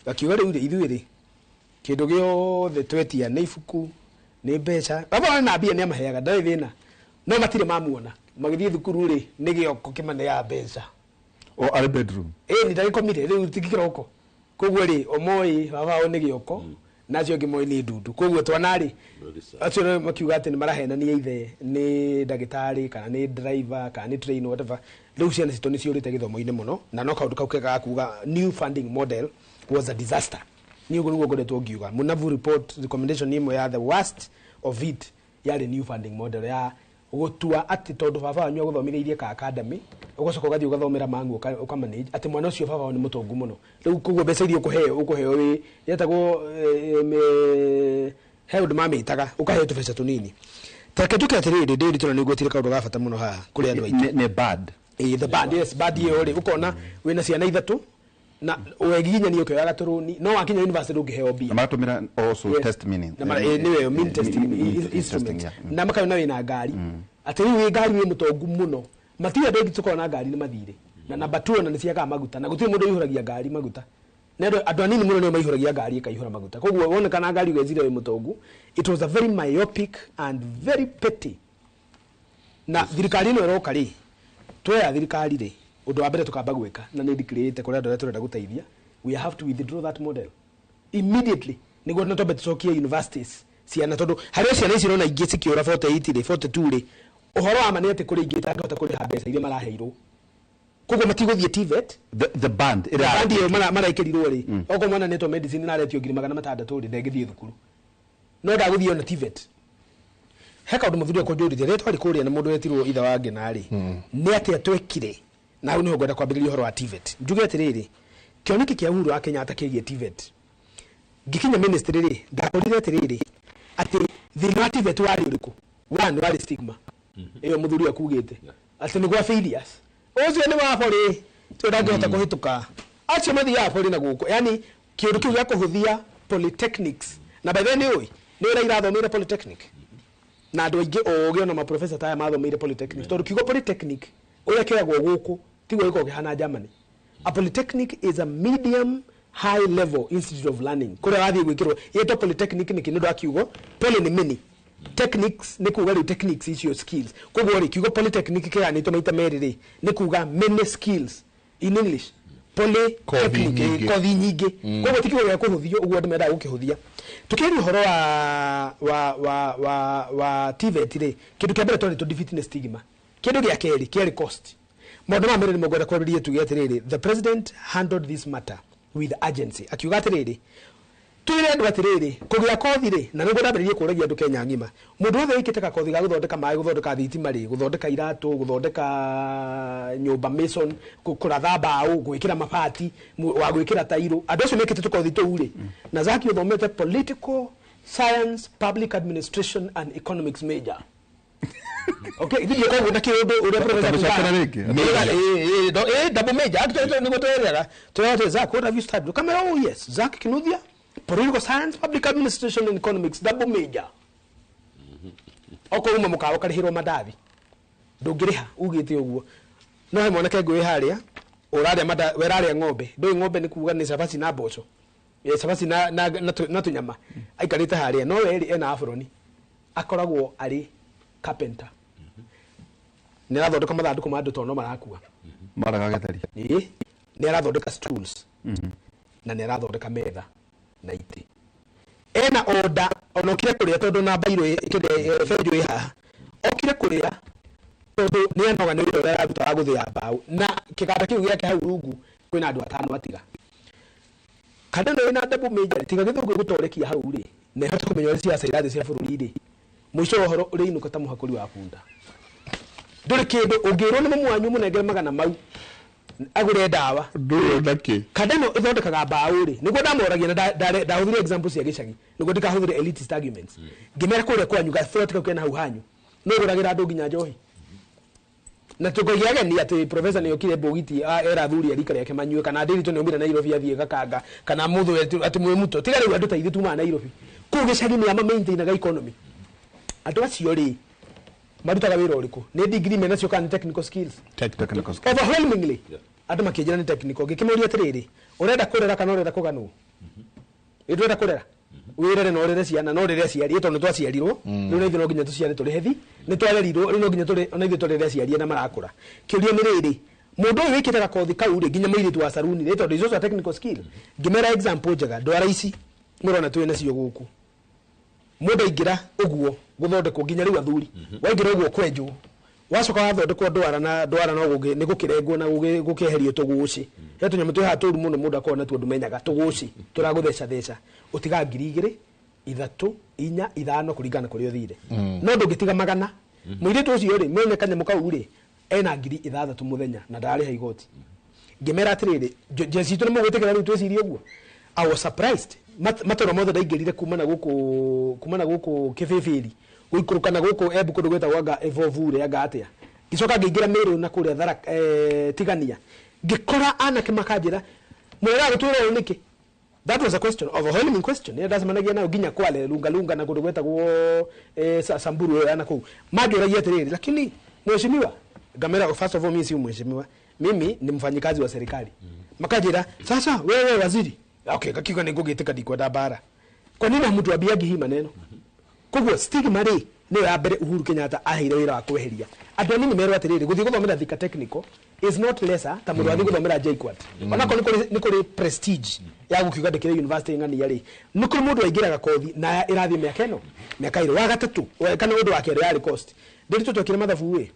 gakiuga rĩu rĩ ithuĩ rĩ kĩndũ gĩothe twetia nĩ ibuku nĩ mbeca baba na mbia nĩ amaheaga ndarĩ thĩna no matirĩ mamuona magĩthiĩ thukuru rĩ nĩ gĩoko kĩmaneaga mbeca o arĩ bedroom ĩĩ ndagĩkomire rĩu ti kĩroko koguo rĩ omoĩ baba wao nĩ gĩoko na acio angĩ moĩ nĩ ndundu koguo twana rĩ acio makiuga atĩ nĩ marahenania ithe nĩ ndagĩtarĩ kana nĩ driver kana nĩ train whatever. Rĩu ciana citũ nĩ ciũrĩte gĩthomo-inĩ mũno na no kaũndũ kau kega ga kuga new funding model was a disaster. Niĩ ũguo nĩguo ngoretwo ngiuga Munavu report recommendation ĩmwe ya the worst of it yarĩ new funding model ya gũtua atĩ tondũ baba wanyu agũthomithĩirie ka academy ũgacoka ũgathiĩ ũgathomera mangu ũkamanage atĩ mwana ũcio baba wao nĩ mũtongu mũno rĩu koguo mbeca iria ũkũheo wĩ yetagwo he ũndũ mamĩtaga ũkaheo tũbeca tũnini. Tareke njuke atĩrĩrĩ ndĩri tondũ nĩngwetire kaũndũ ga bata mũno haha kũrĩ andũ aitũ. Nĩ bad. Ĩĩ the bad, yes bad ĩyo rĩ ũkona wĩna ciana ithatũ na wegiginyania ũkĩoyaga tũrũni no wakinya university ndũngĩheo mbia na maratũmĩra also test meaning na nĩwe mean testing instrument na makayona wĩna ngari atĩ rĩu wĩ ngari wĩ mũtongu mũno matirĩ andũ aingĩ tũkoragwo na ngari nĩ mathirĩ na namba 2 ona nĩ ciagaga maguta na gũtirĩ mũndũ ũihũragia ngari maguta na andũ anini mũno nĩo maihũragia ngari ĩkaihũra maguta koguo wonekana ngari ũgeciria wĩ mũtongu. It was a very myopic and very petty na thirikari ĩno ĩroka rĩ twoya thirikari rĩ ũndũ wa mbere tũkamba gwĩka na nĩ ndikirĩte kũrĩ andũ arĩa tũrenda gũteithia we have to withdraw that model immediately nĩguo na twambe tũcokie universities ciana tondũ harĩ ciana ici ũrona ingĩ cikĩũra 48 rĩ 42 rĩ ũhoro wa ma nĩ atĩ kũrĩ ingĩ itangĩhota kũrĩha mbeca iria maraheirwo koguo matigũthiĩ TVET the band band ĩyo maraikĩrirwo rĩ okorwo mwana nĩtwo medicine na aretio 600,000 rĩ ndengĩthiĩ thukuru no ndagũthiĩ ona TVET. He kaũndũ mũthuri akwa njũririe rĩrĩa twarĩ kũrĩa na mũndũ wetirwo ithe wa Ngĩna rĩ nĩ atĩa twekire na hau nĩho ngwenda kwambĩrĩria ũhoro wa TVET. Njuge atĩrĩrĩ kĩoneki kĩa Uhuru wa Kenyatta kĩgiĩ TVET ngĩkinya ministry rĩ ndakorire atĩrĩrĩ atĩ thĩna wa TVET warĩ ũrĩkũ? One warĩ stigma ĩyo mũthuri akugĩte atĩ nĩ gwa failures ũcio nĩ wa borĩ tondũ ndangĩhota kũhĩtũka acio mathiaga borĩ na gũkũ yani kĩũndũ kĩu gĩa kũhũthia polytechnics na by the way nĩ ũĩ nĩ ũrĩa irathomeire polytechnic na andũ aingĩ ũgĩ ona maprofesa taya mathomeire polytechnic tondũ kiugo polytechnic ũrĩa kĩoyagwo gũkũ tiguo gĩkoragwo kĩhana Germany. A polytechnic is a medium High level institute of learning kuria wathie gwikirwo yetwo polytechnic niki ni kiugo poly ni many techniques ni kuga riu techniques icio skills koguo ri kiugo polytechnic kiranitwo maita meri ri ni kuga many skills in English polytechnic kothi nyingi koguo ti kiugo gia kuhuthio uguo andu mendaga gukihuthia. Tukiaria uhoro wa TVET ri kindu kia mbere twari tu defeat ni stigma, kindu gia keri kiari cost. Maundu ma mbere ni mugwenda kwambiriria tuge atiriri, the president handled this matter with urgency akiuga atiriri twire andu atiriri kugia kothi ri na niguo ndambiririe kuragia andu Kenya ng'ima mundu wothe wikite gakothi ga guthondeka maĩ, guthondeka thitima ri, guthondeka iratu, guthondeka nyumba mason, kuratha mbaũ, gwikira mabati, wa gwikira tairo, andu acio mekite tukothi tuu ri na Zaki uthomete political science, public administration and economics major. Okay, ithuĩ koguo na kĩũndũ ũrĩa professor double major actually nĩguo twĩrĩaga twĩrĩaga Zach, what have you studied? Kamera, oh yes, Zach Kinuthia, political science, public administration and economics, double major. Okorwo uma mũkawa ũkarĩhĩrwo mandathi ndũngĩrĩha ugĩte ũguo. No he mwanake ngũĩ harĩa ũrarĩa werarĩa ng'ombe, ndũĩ ng'ombe nĩ kuga nĩ cabaci na mboco, cabaci na tũnyama, aikarĩte harĩa no we rĩ ena aburoni akoragwo arĩ carpenter. Nĩ arathondeka mathandũkũ ma andũ tondũ no marakua maraga getheri, ĩĩ nĩ arathondeka stools na nĩ arathondeka metha na itĩ. Ena order ona okire kũrĩa tondũ namba irũ benjũ ĩ haha, okire kũrĩa tondũ nĩ anoga nĩ wĩra ũrĩa araruta wa gũthĩa mbaũ na kĩganda kĩu gĩake hau rungu kwĩna andũ atano atiga. Kana no ĩna double major tiga gĩthũngũ gĩgũtorekia hau rĩ na ĩhote kũmenya ũrĩa ciaca irathiĩ cia bũrũri rĩ, mũico wa ũhoro ũrĩinũka ta mũhakũri wa bunda. Ndũrĩ kĩndũ ũngĩrwo nĩ mamu wanyu mũnengere magana mau agũre ndawa ndũrĩ ona kĩ. Kandano ĩthondekaga mbaũ rĩ, nĩguo ndamoragia na ndahũthire example cia gĩcagi nĩguo ndikahũthĩre elitist arguments. Ngĩmera kũrĩa kwanyu gaburoti kau kena hau hanyu nĩ ũgũragĩra andũ nginya njohi na tũkoigia ageni atĩ professor nĩ okire mbũgiti era athuri a rika rĩake manyue kana Ndiritu nĩ aumire Nairobi athiĩ Gakanga kana mũthũ atĩ mwĩ muto tiga rĩu andũ ta ithuĩ tumaga Nairobi kũu gĩcagi nĩ ama maintainaga economy. Andũ acio rĩ marutaga wĩra ũrĩkũ? Nĩ degree menacio kana nĩ technical skills? Technical skills. Overwhelmingly andũ makĩnjĩra nĩ technical. Ngĩkĩmũria atĩrĩrĩ, ũrenda kũrera kana ũrenda kũganwo? Ĩ ndũrenda kũrera wĩrere na ũrere ciana na ũrere aciari tondũ nĩ twaciarirwo rĩu na ithuĩ no nginya tũciare tũrĩhe thi, nĩ twarerirwo rĩu no nginya ona ithuĩ tũrere aciari na marakũra. Kĩũria nĩ rĩrĩ, mũndũ ũyũ wĩkĩte gakothi kau rĩ nginya mũirĩtu wa saruni rĩ tondũ is also a technical skill. Ngĩmera example njega, ndwara ici mũrona twĩ nacio gũkũ, mũndũ aingĩra ũguo gũthondekwo nginya rĩu athuri waingĩra ũguo kwenjwo wacoka wathondekwo ndwara na ndwara no nĩ gũkĩrengwo na gũkĩeherio tũgũcĩ he tũnyamũ twĩ haha tũru mũno mũndũ akoragwo natuo ndũmenyaga tũgũcĩ tũragũthecatheca ũtigaga 2,000 3, 4, 5 kũringana kũrĩa ũthire no ndũngĩtiga magana. Mũirĩtu ũcio rĩ mwenye kanyamũ kau rĩ ena 6,000 mũthenya na ndararĩha igoti. Ngĩmera atĩrĩrĩ, njeci itũ nĩ mũgwĩtĩkĩra rĩu twĩcirie ũguo. I was surprised matũra mothe ndaingĩrire kuma na gũkũ kĩbĩbĩri gũikũrũka na gũkũ Embu kũndũ gwĩtagwo anga Evovure anga atĩa, ngĩcoka ngĩingĩra Meru na kũrĩa Tharaka Tigania ngĩkora anake makanjĩra mũrega gũtwĩra ũũ nĩkĩ. That was a question, overwhelming question. Nĩ ndacemanagia nayo nginya Kwale Lunga Lunga na kũndũ gwĩtagwo Samburu na kũu manjũragia atĩrĩrĩ, lakini mheshimiwa, ngamera first of all mimi si mheshimiwa, mimi ni mfanyikazi wa serikali. Makanjĩra sasa wewe waziri, okay, gakiuga nĩ ngũgĩtĩka ndikwenda mbara. Kwa nini hamtuambiagi hii maneno? Koguo stigma rĩ nĩyo ya mbere Uhuru Kenyatta aheire wĩra wa kweheria. Andũ anini merwo atĩrĩrĩ, gũthiĩ gũthomera Thika Technical is not lesser ta mũndũ athiĩ gũthomera JKUAT. Onakorwo nĩ kũrĩ prestige ya gũkiuga ndĩkĩrĩ university ng'ania rĩ, nĩ kũrĩ mũndũ aingĩraga kothi na ĩrathiĩ mĩaka ĩno mĩaka ĩrĩ. Wa gatatũ kana ũndũ wa kerĩ yarĩ cost. Ndiritu twekire mathabu ĩ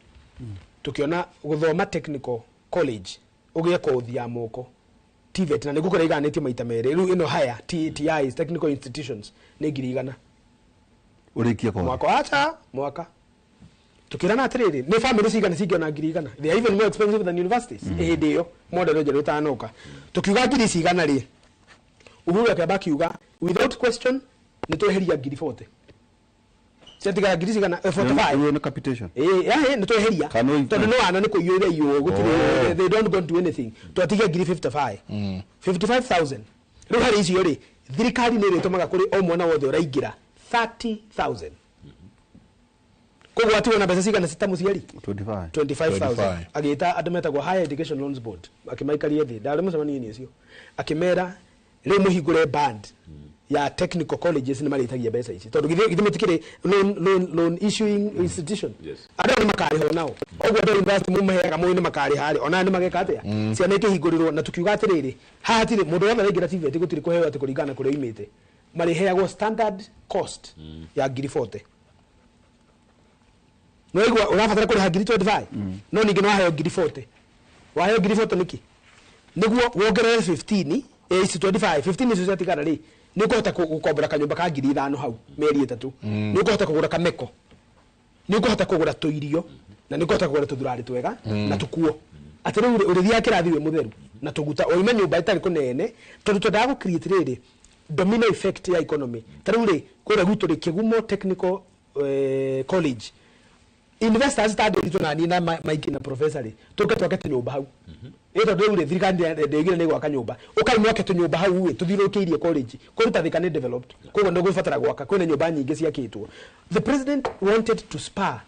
tũkĩona gũthoma technical college ũgĩe kothi ya moko TVET na nĩgũkora iganĩtio maita merĩ rĩu ĩno haya TIs technical institutions nĩ 100,000 ũrĩkie kothi mwaka acha mwaka. Tukirana atĩrĩrĩ, nĩ family cigana cingĩona 100,000? They are even more expensive than universities hĩndĩ ĩyo model njerũ ĩtanoka. Tukiuga ngiri cigana rĩ, Uhuru akĩamba akiuga without question nĩ tweheria 40,000 ciatigara ngiri cigana 45. Ĩyo nĩ capitation. Ĩĩ nĩ tweheria tondũ no ana nĩ kũiyũra iyũo gũtirĩ, they don't go to anything. Twatigia 55,000 55,000. Rĩu harĩ icio rĩ, thirikari nĩ ĩrĩtũmaga kũrĩ o mwana wothe ũraingĩra 30,000. Koguo atiwe na mbeca cigana ta mũciari 25,000. Agĩta andũ metagwo Higher Education Loans Board akĩmaikaria thĩ, ndarĩ mũcemanio-inĩ ũcio akĩmera Rĩu mũhingũre band ya technical colleges nĩ marĩtagia mbeca ici tondũ githĩ mũtikĩrĩ loan issuing institution. Andũ nĩ makarĩhwo nao ũguo andũ a university mũmaheaga mũĩ nĩ makarĩha rĩ, ona nĩ mageka atĩa ciana ikĩhingũrĩrwo. Na tukiuga atĩrĩrĩ, haha hatirĩ mũndũ wothe araingĩra TVET gũtirĩ kũheo atĩ kũringana na kũrĩa oimĩte, marĩheagwo standard cost ya ngiri 40. Nĩwaigua ũrabatara kũrĩha ngiri 25, no ningĩ nĩwaheo ngiri 40. Waheo ngiri 40 nĩkĩ? Nĩguo wongerere 15, ici 25, 15 icio ciatigara rĩ, nĩ ũkũhota gũkombora kanyũmba ka ngiri 5 hau mĩeri 3, nĩ ũkũhota kũgũra kameko, nĩ ũkũhota kũgũra tũirio, na nĩ ũkũhota kũgũra tũthurarĩ twega na tũkuo. Atĩ rĩu ũrĩthiaga kĩrathi wĩ mũtheru na tũguta oime nyũmba ĩtarĩ kũnene, tondũ twendaga gũ create rĩrĩ domino effect ya economy. Ta rĩu rĩ, kũrĩa gwitũ rĩ, Kĩgumo Technical College, investors ta ndĩritũ na niĩ na Mike na professor rĩ, tũke twake tũnyũmba hau. Ĩ tondũ rĩu rĩ, thirikari ndĩgire nĩ gwaka nyũmba, ũkai mwake tũnyũmba hau ĩ, tũthiũrũrũkĩirie college. Kũruta Thika nĩ developed, koguo nĩ gũbatara gwaka, kwĩna nyũmba nyingĩ ciakĩtwo. The president wanted to spur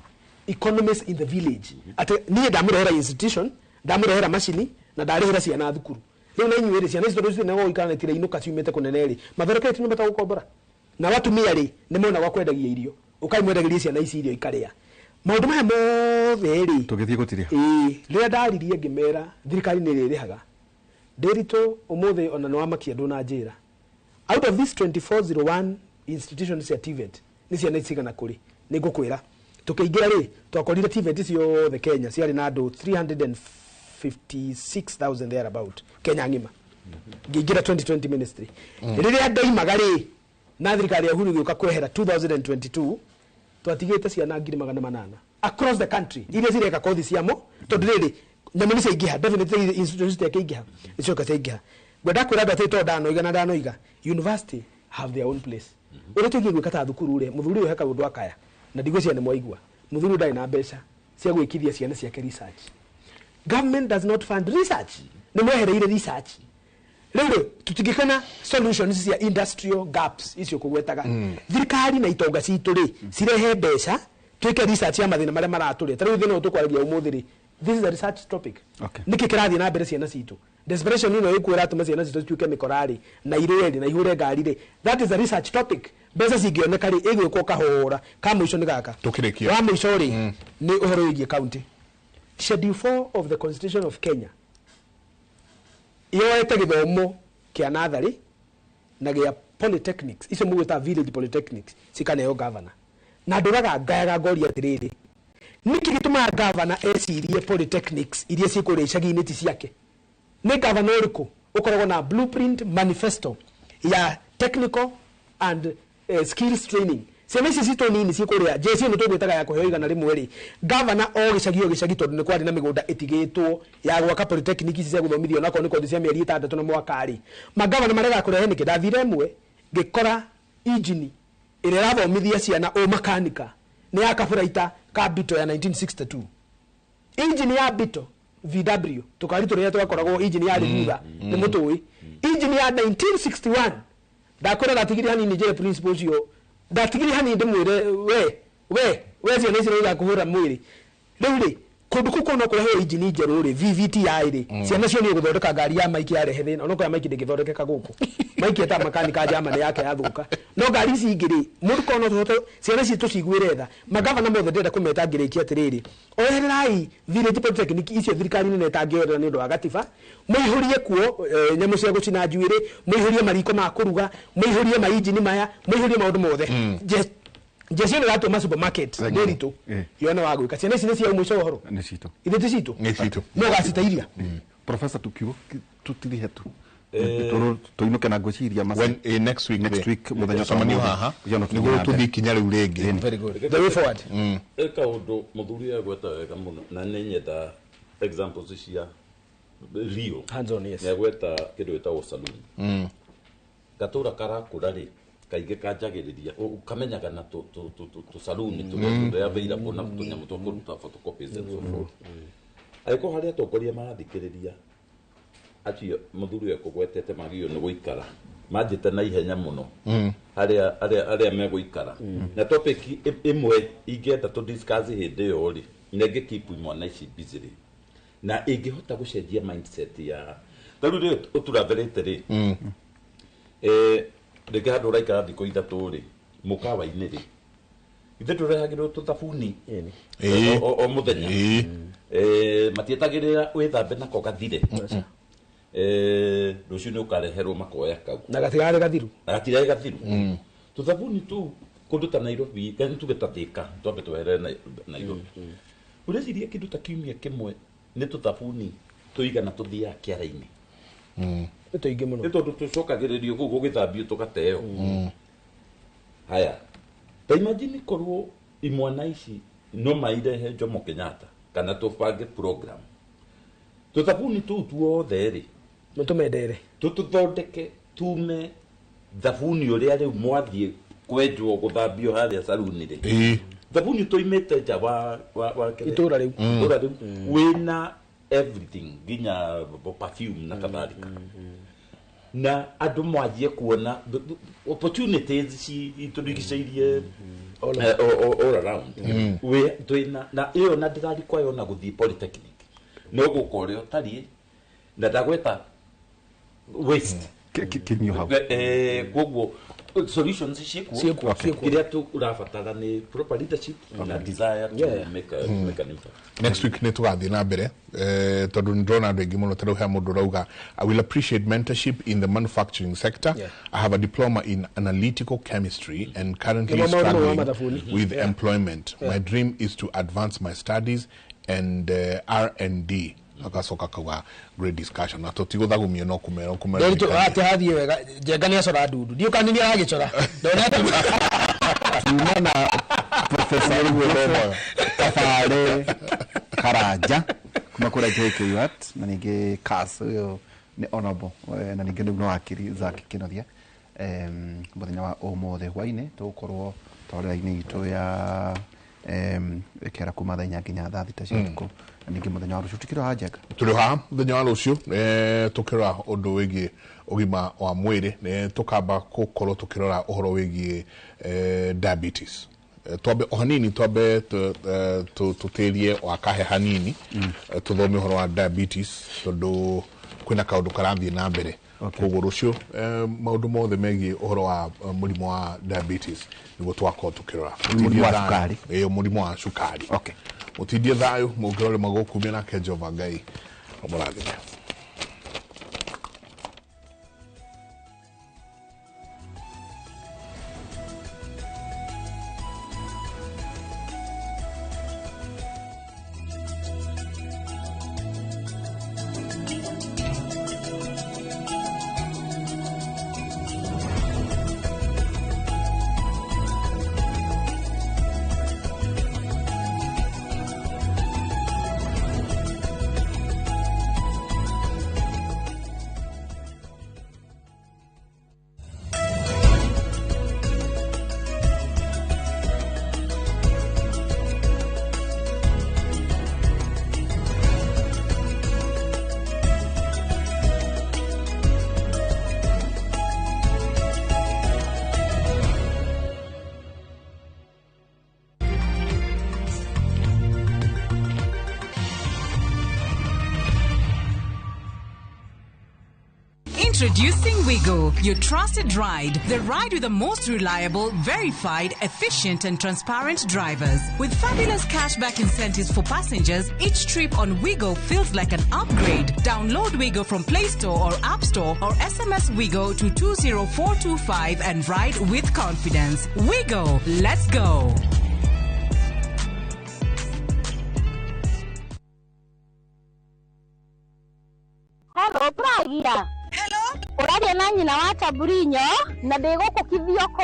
economies in the village. Atĩ niĩ ndamũrehera institution, ndamũrehera macini, na ndarĩhĩra ciana thukuru. Rĩu na inyuĩ rĩ, ciana ici tondũ citirĩ na gwa gũikara na itirainũka ciumĩte kũnene rĩ, mathondekete tũnyũmba twa gũkombora. Na atumia rĩ, nĩ mona gwa kwendagia irio, ũkai mwendagĩrie ciana ici irio ikarĩa. Maũndũ maya mothe rĩ, tũgĩthiĩ gũtirĩ. Ĩĩ, rĩrĩa ndaririe ngĩmera thirikari nĩ ĩrĩrĩhaga. Ndĩritũ ũmũthĩ ona nĩ wamakia ndũnanjĩra. Out of these 2401 institutions cia TVET, nĩ ciana cigana kũrĩ? Nĩ ngũkwĩra. Tũkĩingĩra rĩ, twakorire TVET ciothe Kenya ciarĩ na andũ 356,000 thereabout Kenya ng'ima. Ngĩingĩra 2020 ministry. Rĩrĩa ndoimaga rĩ, na thirikari ya Uhuru gĩũka kwehera 2022, twatigĩte ciana 800,000 across the country iria cireka kothi ciamo, tondũ rĩrĩ nyamũ nĩ ciaingĩha, definitely institutions ciakĩingĩha, nĩ cioka ciaingĩha. Ngwenda kwĩra andũ atĩ to ndanoiga na ndanoiga, university have their own place. Ũrĩa tũgiĩ gwĩka ta thukuru rĩ, mũthuri ũyũ he kaũndũ akaya na ndigwĩciria nĩ mwaigua. Mũthuri ũyũ ndarĩ na mbeca cia gwĩkithia ciana ciake research. Government does not fund research. Nĩ mwehereire research. Rĩu rĩ, tũtingĩkana solutions cia industrial gaps icio kũgwetaga. Thirikari na itonga citũ rĩ, cirehe mbeca twĩke research ya mathĩna marĩa maratũrĩa. Ta rĩu thĩna ũyũ tũkwaragia ũmũthĩ rĩ, this is a research topic. Nĩkĩ kĩrathiĩ na mbere ciana citũ? Desperation ĩno ĩkuo ĩratũma ciana citũ cituĩke mĩkora rĩ, na irũe rĩ, na ihũre ngari rĩ. That is a research topic. Mbeca cingĩoneka rĩ, ĩgwĩkwo kahora. Ka mũico nĩ gaka. Tũkĩrĩkia. Wa mũico rĩ, nĩ ũhoro wĩgiĩ county. Schedule 4 of the Constitution of Kenya yoete gĩthomo kĩa natharĩ na gĩa polytechnics, icio mũgwĩta village polytechnics, cikaneo governor. Na ndũraga ngayaga ngoria atĩrĩrĩ, nĩkĩ gĩtũmaga governor ecirie polytechnics iria ciĩ kũrĩa icagi-inĩ ti ciake? Nĩ governor ũrĩkũ ũkoragwo na blueprint manifesto ya technical and skills training? Ciana ici citũ nini ciĩ kũrĩa jeshi ĩno tũgwĩtaga ya kũheo 100 rĩ, governor o gĩcagi o gĩcagi, tondũ nĩ kwarĩ na mĩgũnda ĩtigĩtwo ya gwaka polytechnic ici cia gũthomithio onakorwo nĩ kothi cia mĩeri 6 na mwaka rĩ, magavana maregaga kũrehe nĩkĩ? Ndathire ĩmwe ngĩkora injini ĩrĩa ĩrathomithia ciana ũmakanika nĩ ya kaburaita ka Beetle ya 1962. Injini ya Beetle VW tũkari tũrĩa twakoragwo injini yarĩ thutha nĩ mũtũĩ, injini ya 1961. Ndakwĩra ndatigire hanini njĩre principal ũcio, ndatigire hanini ndĩmwĩre we ciana ici nĩ kũhũra mwĩrĩ. Rĩu rĩ, kũndũ kũu kũu no kũrehwo injini njerũ rĩ, VVTi rĩ, ciana cio nĩ gũthondeka ngari ya Mike yarehe thĩna, onokorwo ya Mike ndĩngĩthondekeka gũkũ. Mike eta makanika Germany yake yathũka. No ngari ici ingĩ rĩ, mũndũ korwo no tũhote ciana citũ ciguĩre tha. Magavana mothe ndĩrenda kũmeta ngĩrĩkia atĩrĩrĩ, ohererai village polytechnic icio thirikari nene ĩtangĩoerera nĩ ũndũ wa gatiba, mũihũrie kuo nyamũ cia gũcina njuĩrĩ, mũihũrie mariko ma kũruga, mũihũrie mainjini maya, mũihũrie maũndũ mothe. Jeshi ĩno ĩratũma supermarket ndĩritũ yone wa gwĩka. Ciana ici nĩ cia mũico ũhoro. Nĩ citũ. Ithe ti citũ? Nĩ citũ. No ũgaciteithia. Professor, tukiugo tutirihe tu. Tũinũke na ngwĩciria next week. Next week mũthenya Mũcemanio haha nĩguo tũthiĩ kinya rĩu rĩngĩ. Very good. The way forward. Ĩ kaũndũ mũthuri agweta wega mũno na nĩ nyenda examples cia Rio. Hands on, yes. Nĩ agweta kĩndũ gĩtagwo saloon. Gatũra karakũra rĩ, kaingĩ kanjagĩrĩria kamenyaga na tũsaluni tũrĩa tũrĩa available na tũnyamũ twa kũruta photocopies and so forth. Angĩkorwo harĩa atongoria marathikĩrĩria acio mũthuri ũyũ ekũgwetete magĩrĩirwo nĩ gũikara manjĩte na ihenya mũno harĩa megũikara. Na topic ĩmwe ingĩenda tũ discuss hĩndĩ ĩyo rĩ, na ĩngĩ keep imwana ici busy rĩ, na ĩngĩhota gũcenjia mindset ya ta rĩu rĩ ũturaverĩte rĩ, Rĩngĩ handũ ũraikara thikũ 3 rĩ, mũkawa-inĩ rĩ, ithe tũrehagĩrwo tũthabuni o mũthenya. Matietagĩrĩra wĩthambe nako gathire. Rũciũ nĩ ũkareherwo makoya kau. Na gatigarĩ gathiru. Na gatigarĩ gathiru. Tũthabuni tũu kũndũ ta Nairobi, kana tuge ta Thika, twambe tweherere Nairobi. Ũreciria kĩndũ ta kiumia kĩmwe nĩ tũthabuni tũigana tũthiaga kĩara-inĩ. Nĩ tũingĩ mũno. Nĩ tondũ tũcokagĩrĩrio kũu gũgĩthambio tũgateo. Haya. Ta imagine korwo imwana ici no mairehe Jomo Kenyatta kana tũbange program. Tũthabuni tũu tuothe rĩ, tũmendere, tũtũthondeke tume thabuni ũrĩa rĩu mwathiĩ kwenjwo gũthambio harĩa saruni rĩ. Thabuni tũimĩte nja wa itũra rĩu. Itũra rĩu wĩna everything nginya perfume na kadhalika. Na andũ mwanjie kuona opportunities itũrigicĩirie all around. We twĩna na ĩyo na ndĩrarikwayo na gũthiĩ polytechnic. No gũka ũrĩa ũtariĩ na ndagweta waste. Kinyũ hau. Koguo solutions ciĩkuo. Kĩrĩa tũrabatara nĩ proper leadership na desire to make an impact. Next week nĩ tũgathiĩ na mbere tondũ nĩ ndĩrona andũ aingĩ mũno. Ta rĩu he mũndũ ũrauga, I will appreciate mentorship in the manufacturing sector. I have a diploma in analytical chemistry and currently struggling with employment. My dream is to advance my studies and R&D. Agacoka kauga great discussion na tũtigũthagumio no kũmera kũmera. Atĩ hathiĩ wega Njenga nĩ acora ndundu ndiũ kana nĩ aragĩcora. Tuma na Professor Kabare Karanja kuma kũrĩa JKUAT na ningĩ CAS ũyũ nĩ honorable na ningĩ nĩ wakiri Zack Kĩnothia. Mũthenya wa ũmũthĩ hwainĩ tũgũkorwo tabarĩra-inĩ itũ ya ĩkĩara kuma thaa 4 nginya thaa 6 cia ũtukũ. Na ningĩ mũthenya wa rũciũ tũkĩrĩ haha Njenga. Tũrĩ haha mũthenya wa rũciũ tũkĩrora ũndũ wĩgiĩ ũgima wa mwĩrĩ. Tũkamba gũkorwo tũkĩrora ũhoro wĩgiĩ diabetes. Twambe o hanini, twambe tũtĩrie wakahe hanini, tũthome ũhoro wa diabetes tondũ kwĩna kaũndũ karathiĩ na mbere. Koguo rũciũ maũndũ mothe megiĩ ũhoro wa mũrimũ wa diabetes nĩguo tũgakorwo tũkĩrora. Mũrimũ wa cukari. Mũrimũ wa cukari. Mũtindie thayũ, mũngĩrore magũkumia nake Jehova Ngai amũrathime. Introducing Wigo, your trusted ride. The ride with the most reliable, verified, efficient and transparent drivers. With fabulous cashback incentives for passengers, each trip on Wigo feels like an upgrade. Download Wigo from Play Store or App Store or SMS Wigo to 20425 and ride with confidence. Wigo, let's go. Hello, Pragia. Ũraria na nyina wa Taburinyo na ndĩ gũkũ Kithioko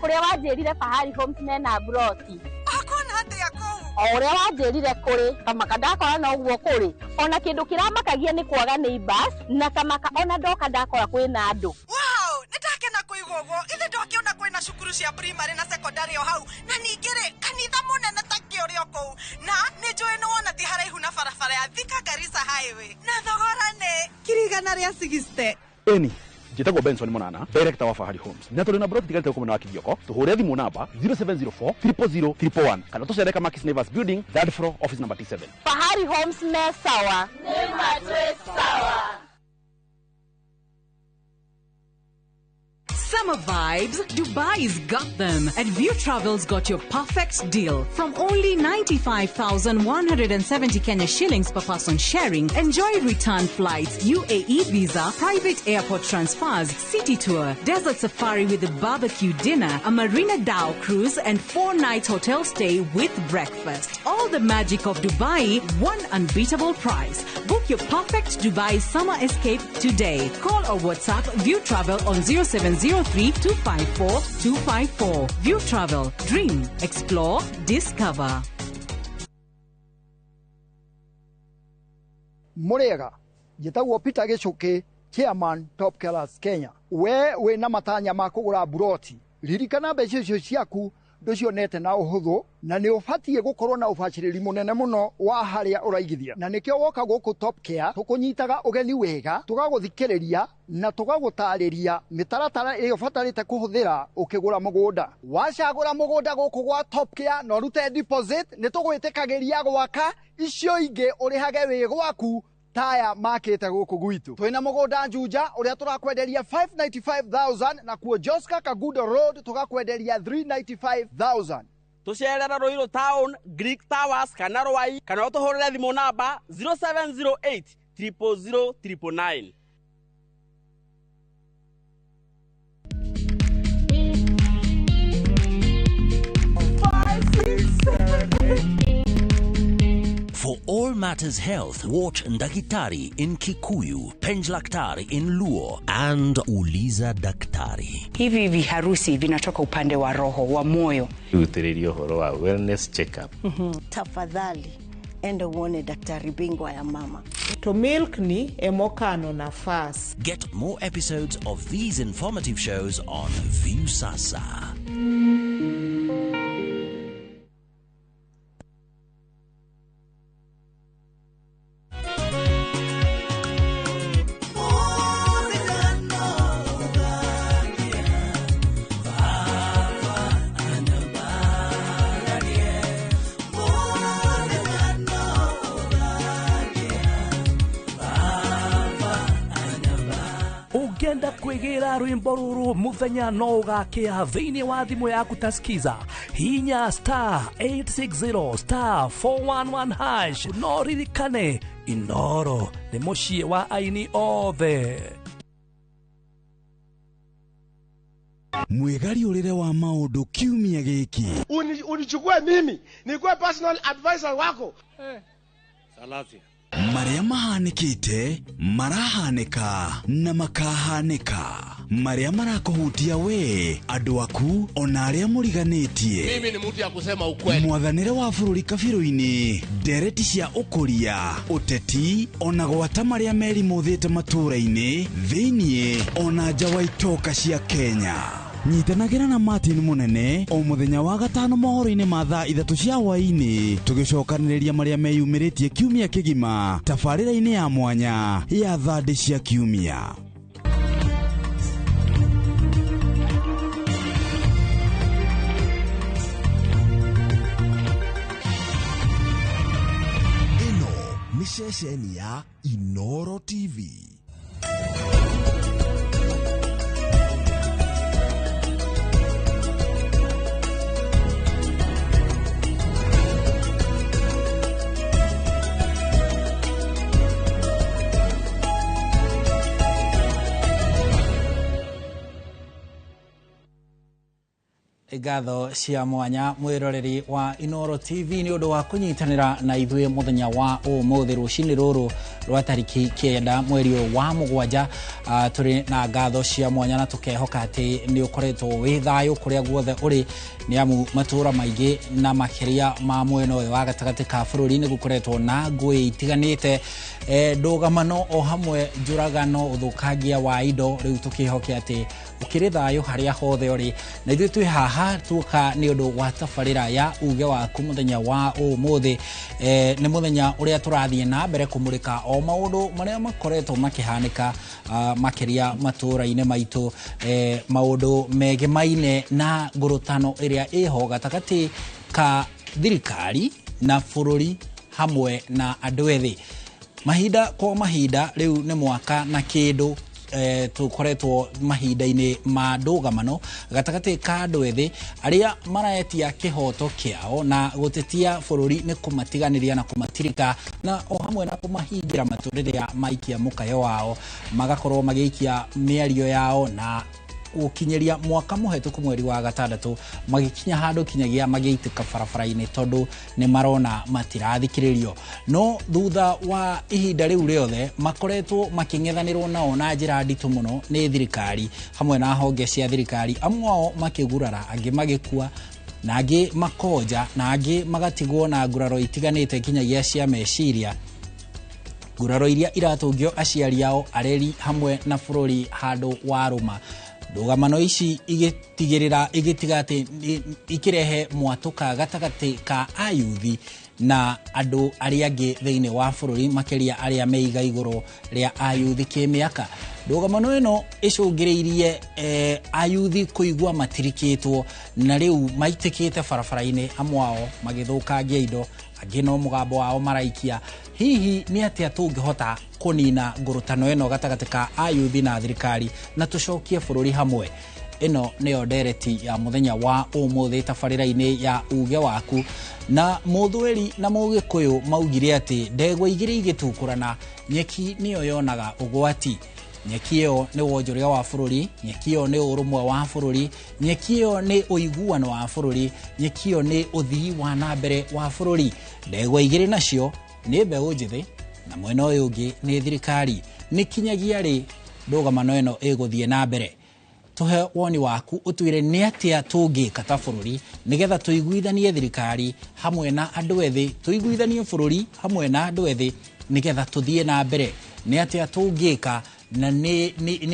kũrĩa wanjĩrire Fahari Homes mena broti. Ũkuona atĩa kũu? O ũrĩa wanjĩrire kũrĩ kamaka ndakora no ũguo kũrĩ. Ona kĩndũ kĩramakagia nĩ kwaga neighbors na kamaka ona ndoka ndakora kwĩna andũ. Wow, nĩ ndakena kũigua ũguo. Ithe ndokĩona kwĩna cukuru cia primary na secondary o hau na ningĩ rĩ kanitha mũnene ta kĩũrĩ o kũu na nĩ njũĩ nĩ wona ti haraihu na barabara ya Thika Garissa Highway na thogora nĩ 160,000. Eni njĩtagwo Benson Monana, director wa Fahari Homes. Na tũrĩ na broti tigarĩte gũkũ mwena wa Kithioko. Tũhũre thimũ namba 0704 000 111 kana tũcere Kamakis Neighbors Building, third floor, office number T7. Fahari Homes me sawa. Nĩ matwĩ sawa. Summer vibes, Dubai's got them. And View Travel's got your perfect deal. From only 95,170 Kenya shillings per person sharing, enjoy return flights, UAE visa, private airport transfers, city tour, desert safari with a barbecue dinner, a Marina Dhow cruise, and 4-night hotel stay with breakfast. All the magic of Dubai, one unbeatable price. Book your perfect Dubai summer escape today. Call or WhatsApp View Travel on 0703 254 254. View Travel. Dream, explore, discover. Murega, njĩtagwo Peter Gĩcũkĩ, Chairman Top Killers Kenya. We wĩna matanya ma kũgũra buroti, ririkana mbeca icio ciaku ndũcionete na ũhũthũ, na nĩ ũbatiĩ gũkorwo na ũbacĩrĩri mũnene mũno wa harĩa ũraigithia. Na nĩkĩo woka gũkũ Top Care tũkũnyitaga ũgeni wega, tũgagũthikĩrĩria na tũgagũtarĩria mĩtaratara ĩrĩa ũbatarĩte kũhũthĩra ũkĩgũra mũgũnda. Wacagũra mũgũnda gũkũ gwa Top Care na ũrute deposit, nĩ tũgwĩtĩkagĩria gwaka icio ingĩ ũrĩhage wĩ gwaku taya makĩte gũkũ gwitũ. Twĩna mũgũnda Juja ũrĩa tũrakwenderia 595,000 na kuo Joska Kagudo Road tũgakwenderia 395,000. Tũcerere Ruiru Town, Greek Towers kana Ruai, kana ũtũhũrĩre thimũ namba 0708 000 999. For all matters health, watch Ndakitari in Kikuyu, Penjlaktari in Luo, and Uliza Daktari. Hivi viharusi vinatoka upande wa roho, wa moyo. Rutĩrĩria ũhoro wa wellness check-up. Tafadhali, enda uone daktari bingwa ya mama. To milk ni emokano nafas. Get more episodes of these informative shows on Viusasa. Ũngĩenda kwĩgĩra rwĩmbo rũrũ mũthenya no ũgakĩa thĩinĩ wa thimũ yaku ta Skiza, hinya star 860 star 411 hash. No ririkane Inoro nĩ mũciĩ wa aini othe. Mwĩgariũrĩre wa maũndũ kiumia gĩkĩ. Unichukue mimi nikuwe personal advisor wako. Salasia. Marĩa mahanĩkĩte, marahanĩka na makahanĩka. Marĩa marakũhutia we, andũ aku, ona arĩa mũriganĩtie. Mimi ni mtu ya kusema ukweli. Mwathanĩre wa bũrũri kabirũ-inĩ, ndereti cia ũkũria, ũteti, ona gwata marĩa merimũthĩte matũũra-inĩ, thĩiniĩ, ona nja wa itoka cia Kenya. Nyitanagĩra na Martin Munene o mũthenya wa gatano mohoro-inĩ ma thaa 3 cia hwaĩ-inĩ, tũgĩcokanĩrĩria marĩa meyumĩrĩtie kiumia kĩgima tabarĩra-inĩ ya mwanya ya thandĩ cia kiumia. Ĩno nĩ ceceni ya Inoro TV. Ngatho cia mwanya mwiroreri wa Inoro TV ni undu wa kunyitanira na ithuĩ muthenya wa umuthi rucini ruru rwa tariki 9 mweri wa 7. Turi na ngatho cia mwanya na tukehoka ati ni ukoretwo wi thayu kuria guothe uri, ni amu matura maingi na makiria ma mwena uyu wa gatagati ka bururi ni gukoretwo na ngui itiganite, ndugamano o hamwe njuragano, uthukangia wa indo. Riu tukihoke ati ukiri thayu haria hothe uri, na ithuĩ twi haha tuoka ni undu wa tabarĩra ya uge waku muthenya wa umuthi. Ni muthenya uria turathie na mbere kumurika o maundu maria makoretwo makihanika makiria matura-inĩ maitũ, maundu megemaine na ngurutano ĩrĩa ĩho gatagati ka thirikari na bũrũri hamwe na andũ ethĩ. Mahinda kwa mahinda riu nĩ mwaka na kĩndũ Tukoretwo mahinda-inĩ ma ndũgamano gatagatĩ ka andũ ethĩ arĩa maraetia kĩhoto kĩao na gũtetia bũrũri nĩ kũmatiganĩria na kũmatirika na o hamwe na kũmahingĩra matũ rĩrĩa maikia mũkayo wao, magakorwo magĩikia mĩario yao na gũkinyĩria mwaka mũhetũku mweri wa gatandatũ magĩkinya handũ kinyagia magĩitĩka barabara-inĩ tondũ nĩ marona matirathikĩrĩrio. No thutha wa ihinda rĩu rĩothe makoretwo makĩng'ethanĩrwo nao na njĩra nditũ mũno nĩ thirikari hamwe na honge cia thirikari, amwe ao makĩgurara, angĩ magĩkua na angĩ makonja na angĩ magatigwo na nguraro itiganĩte kinyagia cia meciria, nguraro iria iratũngio aciari ao, areri hamwe na bũrũri handũ warũma. Ndũgamano ici igĩtigĩrĩra igĩtiga atĩ ikirehe mwatũka gatagatĩ ka ayuthi na andũ arĩa angĩ thĩinĩ wa bũrũri, makĩria arĩa meiga igũrũ rĩa ayuthi kĩmĩaka. Ndũgamano ĩno ĩcũngĩrĩirie ayuthi kũigua matirikĩtwo na rĩu maitĩkĩte barabara-inĩ, amwe ao magĩthũkangia indo, angĩ no mũgambo wao maraikia. Hihi nĩ atĩa tũngĩhota kũnina ngũrũtano ĩno gatagatĩ ka ayuthi na thirikari na tũcokie bũrũri hamwe? Ĩno nĩyo ndereti ya mũthenya wa ũmũthĩ tabarĩra-inĩ ya uge waku. Na mũthweri na mũgĩkũyũ maugire atĩ ndegwa igĩrĩ igĩtukũrana nyeki nĩyo yonaga ũgwati. Nyeki ĩyo nĩ wonjoria wa bũrũri, nyeki ĩyo nĩ ũrũmwe wa bũrũri, nyeki ĩyo nĩ ũiguano wa bũrũri, nyeki ĩyo nĩ ũthii wa na mbere wa bũrũri. Ndegwa igĩrĩ nacio nĩ mbeũ njĩthĩ na mwena ũyũ ũngĩ nĩ thirikari. Nĩ kinyagia rĩ ndũgamano ĩno ĩgũthiĩ na mbere? Tũhe woni waku, ũtwĩre nĩ atĩa tũngĩka ta bũrũri nĩgetha tũiguithanie thirikari hamwe na andũ ethĩ, tũiguithanie bũrũri hamwe na andũ ethĩ nĩgetha tũthiĩ na mbere. Nĩ atĩa tũngĩka na nĩ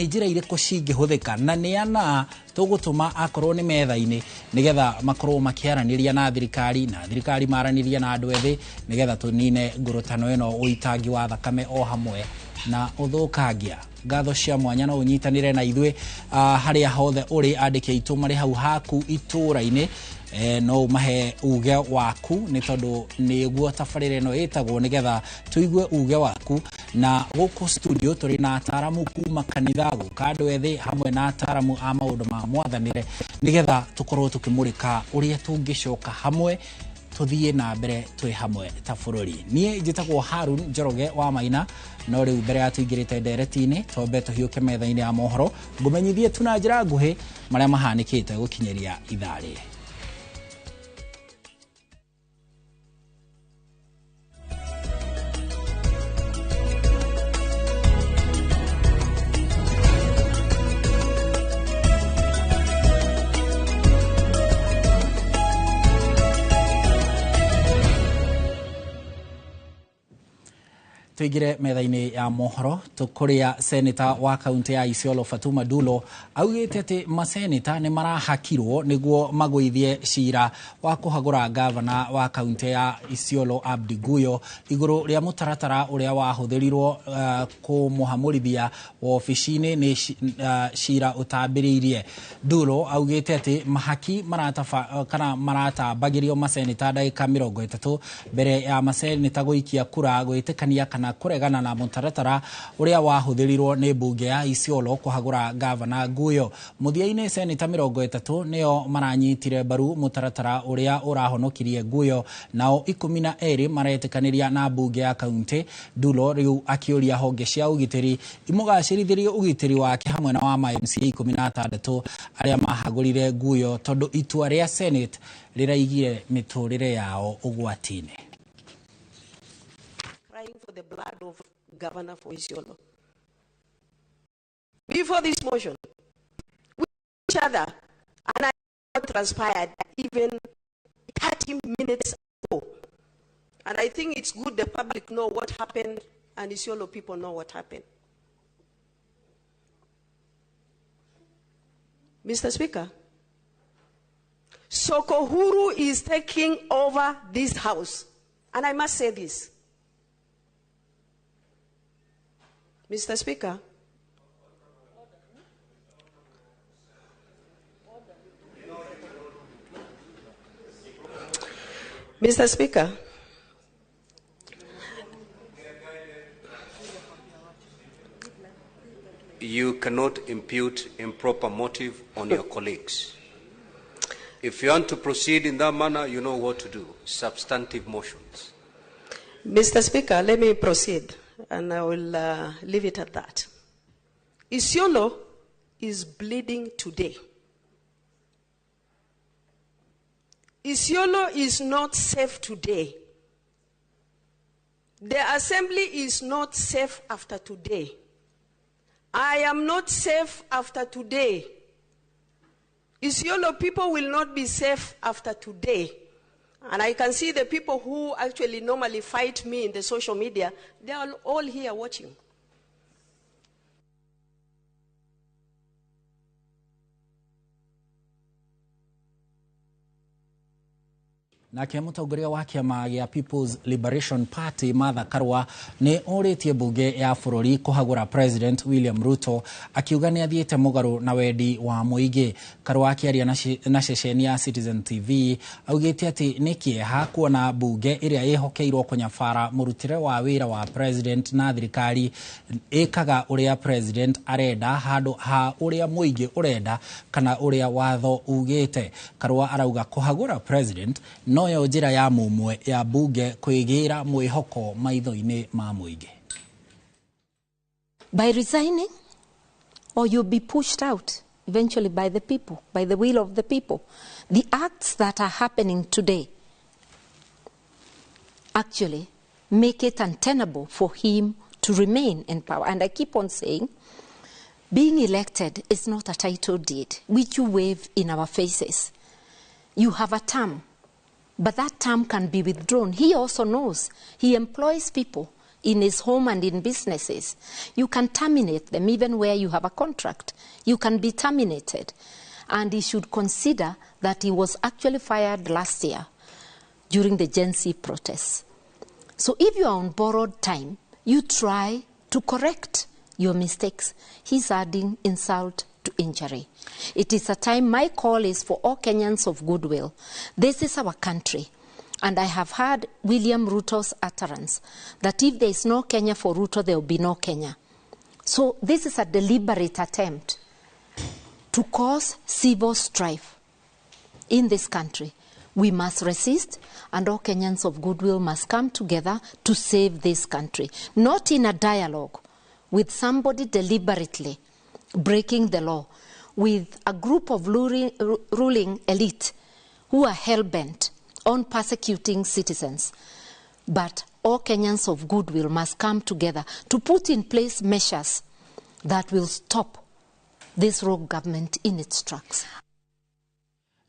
njĩra irĩkũ cingĩhũthĩka na nĩ ana tũgũtũma akorwo nĩ metha-inĩ nĩgetha makorwo makĩaranĩria na thirikari na thirikari maranĩria na andũ ethĩ nĩgetha tũnine ngũrũtano ĩno, ũitangi wa thakame o hamwe na ũthũkangia. Ngatho cia mwanya no ũnyitanĩre na ithuĩ harĩa hothe ũrĩ, andĩke aitũ marĩ hau haku itũũra-inĩ, no ũmahe uge waku nĩ tondũ nĩguo tabarĩra ĩno ĩtagwo nĩgetha tũigue uge waku. Na gũkũ studio tũrĩ na ataramu kuma kanitha gũka andũ ethĩ hamwe na ataramu a maũndũ ma mwathanĩre nĩgetha tũkorwo tũkĩmũrĩka ũrĩa tũngĩcoka hamwe tũthiĩ na mbere twĩ hamwe ta bũrũri. Niĩ njĩtagwo Harun Njoroge wa Maina, no rĩu mbere ya tũingĩrĩte ndereti-inĩ twambe tũhiũke metha-inĩ ya mohoro ngũmenyithie tu na njĩra nguhĩ marĩa mahanĩkĩte gũkinyĩria ithaa rĩrĩ. Tuingire metha-inĩ ya mohoro tũkũrĩa seneta wa kaunti ya Isiolo Fatuma Dulo augĩte atĩ maseneta nĩ marahakirwo nĩguo magũithie cira wa kũhagũra gavana wa kaunti ya Isiolo Abdi Guyo igũrũ rĩa mũtaratara ũrĩa wahũthĩrirwo kũmũhamũrithia wobici-inĩ nĩ cira ũtambĩrĩirie. Dulo augĩte atĩ mahaki maratambagĩrio maseneta ndagĩka 30 mbere ya maseneta gũikia kura gwĩtĩkania kana kũregana na mũtaratara ũrĩa wahũthĩrirwo nĩ mbunge ya Isiolo kũhagũra gavana Guyo. Mũthia-inĩ seneta 30 nĩo maranyitire mbaru mũtaratara ũrĩa ũrahonokirie Guyo, nao 12 maretĩkanĩria na mbunge ya kaunti. Dulo rĩu akĩũria honge cia ũgitĩri imũgacĩrithĩrie ũgitĩri wake hamwe na wa ma MCA 16 arĩa mahagũrire Guyo tondũ itua rĩa Senate rĩraigire mĩtũrĩre yao ũgwati-inĩ. For the blood of governor for Isiolo. Before this motion, we each other, and I transpired even 30 minutes ago. And I think it's good the public know what happened and Isiolo people know what happened. Mr. Speaker, Sokohuru is taking over this house. And I must say this. Mr. Speaker, Mr. Speaker, You cannot impute improper motive on your colleagues. If you want to proceed in that manner, you know what to do. Substantive motions. Mr. Speaker, let me proceed, and I will leave it at that. Isiolo is bleeding today. Isiolo is not safe today. The assembly is not safe after today. I am not safe after today. Isiolo people will not be safe after today. And I can see the people who actually normally fight me in the social media, they are all here watching. Nake mũtongoria wa kĩama gĩa People's Liberation Party Martha Karua nĩ orĩtie mbunge ya bũrũri kũhagũra President William Ruto akiuga nĩ athiĩte mũgarũ na wendi wa mũingĩ. Karua akĩaria na ceceni ya Citizen TV augĩte atĩ nĩ kĩeha kuona mbunge ĩrĩa ĩhokeirwo kũnyabara mũrutĩre wa wĩra wa President na thirikari ĩkaga ũrĩa President arenda handũ ha ũrĩa mũingĩ ũrenda kana ũrĩa watho ugĩte. Karua arauga kũhagũra President noyo njĩra ya mũmwe ya bunge kwĩgĩra mwĩhoko maitho-inĩ ma mũingĩ. By resigning, or you'll be pushed out eventually by the people, by the will of the people. The acts that are happening today actually make it untenable for him to remain in power. And I keep on saying, being elected is not a title deed which you wave in our faces. You have a term, but that term can be withdrawn. He also knows. He employs people in his home and in businesses. You can terminate them even where you have a contract. You can be terminated. And he should consider that he was actually fired last year during the Gen Z protests. So if you are on borrowed time, you try to correct your mistakes. He's adding insult to injury. It is a time, my call is for all Kenyans of goodwill. This is our country. And I have heard William Ruto's utterance that if there is no Kenya for Ruto, there will be no Kenya. So this is a deliberate attempt to cause civil strife in this country. We must resist, and all Kenyans of goodwill must come together to save this country. Not in a dialogue with somebody deliberately breaking the law, with a group of ruling elite who are hell-bent on persecuting citizens. But all Kenyans of goodwill must come together to put in place measures that will stop this rogue government in its tracks.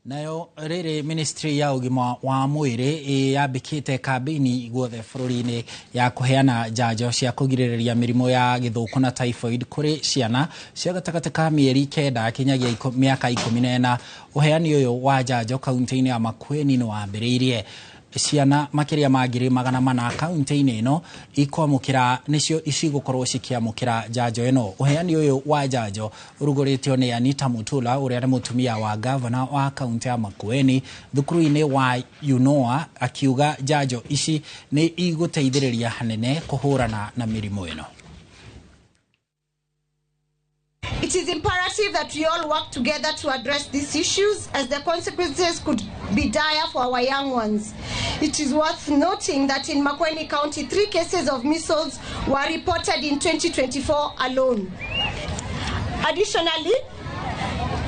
Nayo rĩrĩ ministry ya ũgima wa mwĩrĩ yambĩkĩte kambĩini guothe bũrũri-inĩ ya kũheana njanjo cia kũgirĩrĩria mĩrimũ ya gĩthũkũ na typhoid kũrĩ ciana cia gatagatĩ ka mĩeri 9 kinyagia mĩaka 14. Ũheani ũyũ wa njanjo kaunti-inĩ ya Makueni nĩ wambĩrĩirie. Ciana makĩria ma 400 kaunti-inĩ ĩno ikwamũkĩra nĩcio cigũkorwo cikĩamũkĩra njanjo ĩno. Ũheani ũyũ wa njanjo ũrugũrĩtio nĩ Anita Mutula ũrĩa nĩ mũtumia wa gavana wa kaunti ya Makueni thukuru-inĩ wa UNOA akiuga njanjo ici nĩ igũteithĩrĩria hanene kũhũrana na mĩrimũ ĩno. It is imperative that we all work together to address these issues, as the consequences could be dire for our young ones. It is worth noting that in Makueni County, 3 cases of measles were reported in 2024 alone. Additionally,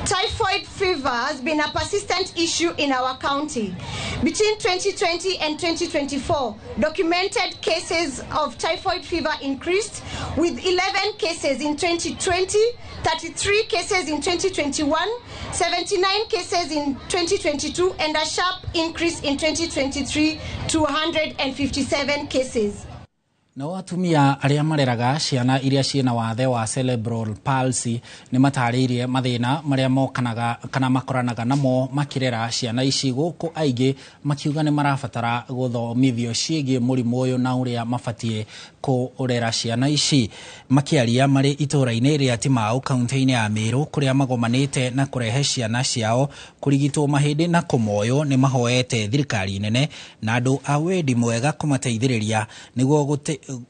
typhoid fever has been a persistent issue in our county. Between 2020 and 2024, documented cases of typhoid fever increased, with 11 cases in 2020, 33 cases in 2021, 79 cases in 2022, and a sharp increase in 2023 to 157 cases. Nao atumia arĩa mareraga ciana iria ciĩna wathe wa cerebral palsy nĩ matarĩirie mathĩna marĩa mokanaga kana makoranaga namo makĩrera ciana ici gũkũ aingĩ makiuga nĩ marabatara gũthomithio ciĩgiĩ mũrimũ ũyũ na ũrĩa mabatiĩ kũrera ciana ici. Makĩaria marĩ itũũra-inĩ rĩa Timau kaunti-inĩ ya Meru kũrĩa magomanĩte na kũrehe ciana ciao kũrigitwo mahĩndĩ na kũmoywo nĩ mahoete thirikari nene na andũ a wendi mwega kũmateithĩrĩria nĩguo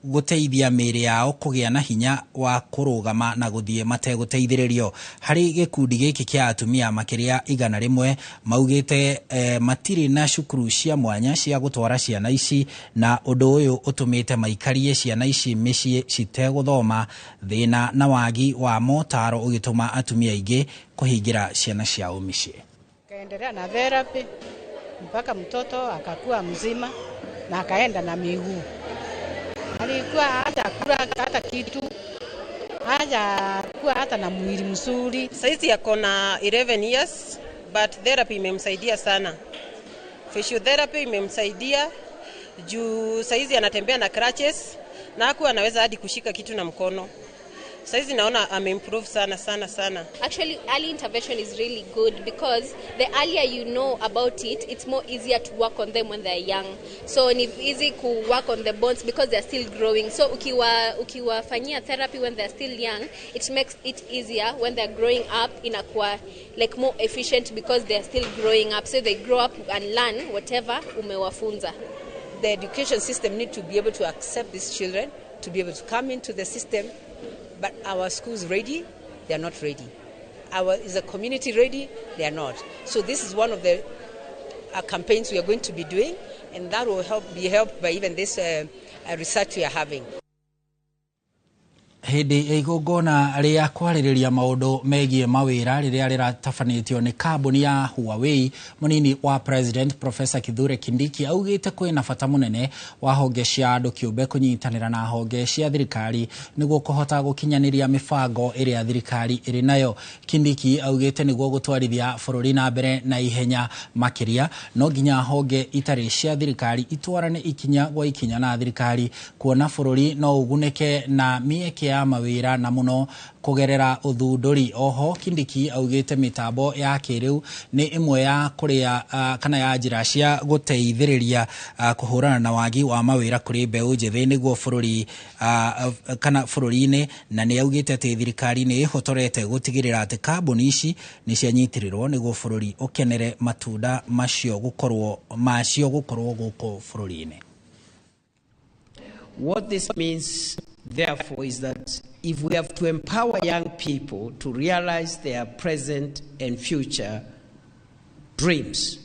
gũteithia mĩĩrĩ yao kũgĩa na hinya wa kũrũgama na gũthiĩ mategũteithĩrĩrio. Harĩ gĩkundi gĩkĩ kĩa atumia makĩria 100 maugĩte matirĩ na cukuru cia mwanya cia gũtwara ciana ici, na ũndũ ũyũ ũtũmĩte maikarie ciana ici mĩciĩ citegũthoma. Thĩna na wagi wa motaro ũgĩtũma atumia aingĩ kũhingĩra ciana ciao mĩciĩ. Kaendelea na therapy mpaka mtoto akakuwa mzima na akaenda na miguu. Alikuwa hata kula hata kitu, haja kuwa hata na mwili mzuri. Saizi ako na 11 years, but therapy imemsaidia sana. Physiotherapy imemsaidia juu saizi anatembea na crutches na hakuwa anaweza hadi kushika kitu na mkono. Saizi naona ameimprove sana sana sana. Actually, early intervention is really good because the earlier you know about it, it's more easier to work on them when they're young. So ni easy to work on the bones because they're still growing. So ukiwafanyia therapy when they're still young, it makes it easier when they're growing up, inakuwa like more efficient because they're still growing up. So they grow up and learn whatever umewafunza. The education system need to be able to accept these children, to be able to come into the system. But our schools ready? They are not ready. Is the community ready? They are not. So this is one of the campaigns we are going to be doing, and that will be helped by even this research we are having. Hĩndĩ ya igongona rĩa kwarĩrĩria maũndũ megiĩ mawĩra rĩrĩa rĩratabanĩtio nĩ kambuni ya Huawei, mũnini wa President Professor Kithure Kindiki augĩte kwĩna bata mũnene wa honge cia andũ kĩũmbe kũnyitanĩra na honge cia thirikari nĩguo kũhota gũkinyanĩria mĩbango ĩrĩa thirikari ĩrĩ nayo. Kindiki augĩte nĩguo gũtwarithia bũrũri na mbere na ihenya makĩria no nginya honge itarĩ cia thirikari itwarane ikinya gwa ikinya na thirikari kuona bũrũri no ũgunĩke na mĩeke ya mawĩra na mũno kũgerera ũthundũri. Oho Kindiki augĩte mĩtambo ya kĩrĩu nĩ ĩmwe ya kũrĩa kana ya njĩra cia gũteithĩrĩria kũhũrana na wagi wa mawĩra kũrĩ mbeũ njĩthĩ nĩguo bũrũri kana bũrũri-inĩ, na nĩ augĩte atĩ thirikari nĩ ĩhotorete gũtigĩrĩra atĩ kambuni ici nĩ cianyitirĩrwo nĩguo bũrũri ũkenere matunda macio gũkorwo gũkũ bũrũri-inĩ. What this means, therefore, is that if we have to empower young people to realize their present and future dreams,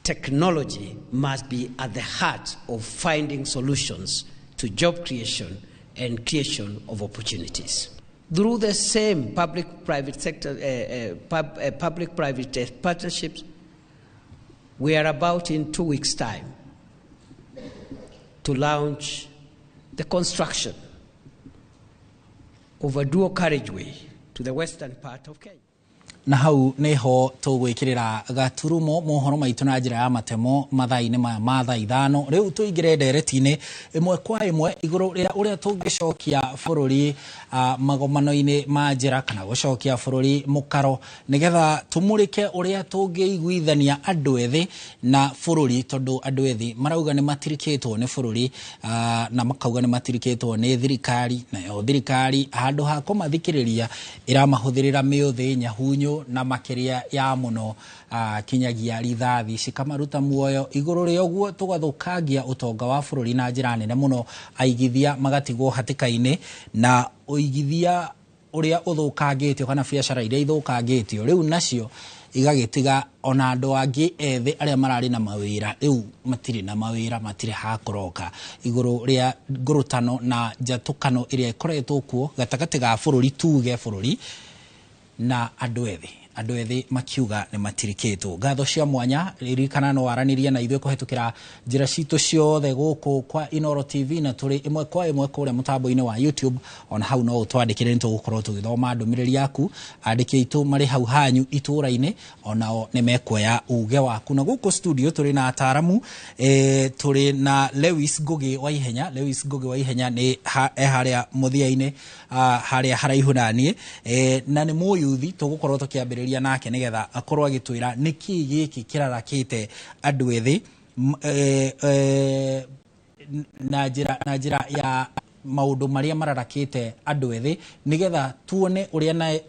technology must be at the heart of finding solutions to job creation and creation of opportunities. Through the same public-private sector, public-private partnerships, we are about in 2 weeks' time to launch the construction of a dual carriageway to the western part of Kenya. Na hau niho tũgwĩkĩrĩra gaturumo mohoro maitũ na njĩra ya matemo mathaa-inĩ maya ma thaa 5. Rĩu tũingĩre ndereti-inĩ ĩmwe kwa ĩmwe igũrũ rĩa ũrĩa tũngĩcokia bũrũri magomano-inĩ ma njĩra kana gũcokia bũrũri mũkaro nĩgetha tũmũrĩke ũrĩa tũngĩiguithania andũ ethĩ na bũrũri, tondũ andũ ethĩ marauga nĩ matirikĩtwo nĩ bũrũri na makauga nĩ matirikĩtwo nĩ thirikari, nayo thirikari handũ ha kũmathikĩrĩria ĩramahũthĩrĩra mĩũthĩ nyahunyo na makĩria ya mũno kinyagia rithathi cikamaruta muoyo. Igũrũ rĩa ũguo tũgathũkangia ũtonga wa bũrũri na njĩra nene mũno, aigithia magatigwo hatĩka-inĩ na ũigithia ũrĩa ũthũkangĩtio kana biacara iria ithũkangĩtio rĩu nacio igagĩtiga ona andũ angĩ ethĩ arĩa mararĩ na mawĩra rĩu matirĩ na mawĩra, matirĩ hakũroka. Igũrũ rĩa ngũrũtano na njatũkano ĩrĩa ĩkoretwo kuo gatagatĩ ga bũrũri, tuge bũrũri na andũ ethĩ, andũ ethĩ makiuga nĩ matirikĩtwo. Ngatho cia mwanya ririkana no aranĩria na ithuĩ kũhetũkĩra njĩra citũ ciothe gũkũ kwa Inooro TV na tũrĩ ĩmwe kwa ĩmwe kũrĩa mũtambo-inĩ wa YouTube. Ona hau no ũtwandĩkĩre nĩ tũgũkorwo tũgĩthoma ndũmĩrĩri yaku. Andĩki aitũ marĩ hau hanyu itũũra-inĩ onao nĩ mekuoya uge waku. Na gũkũ studio tũrĩ na ataramu, tũrĩ na Lewis Ngugi wa Ihenya. Lewis Ngugi wa Ihenya nĩ harĩa mũthia-inĩ harĩa haraihu na niĩ, na nĩ mũyuthi tũgũkorwo tũkĩambĩrĩria nake nigetha akorwo agĩtwĩra nĩkĩ gĩkĩ kĩrarakĩte andũ ethĩ na njĩra ya maũndũ marĩa mararakĩte andũ ethĩ nigetha tuone ũrĩa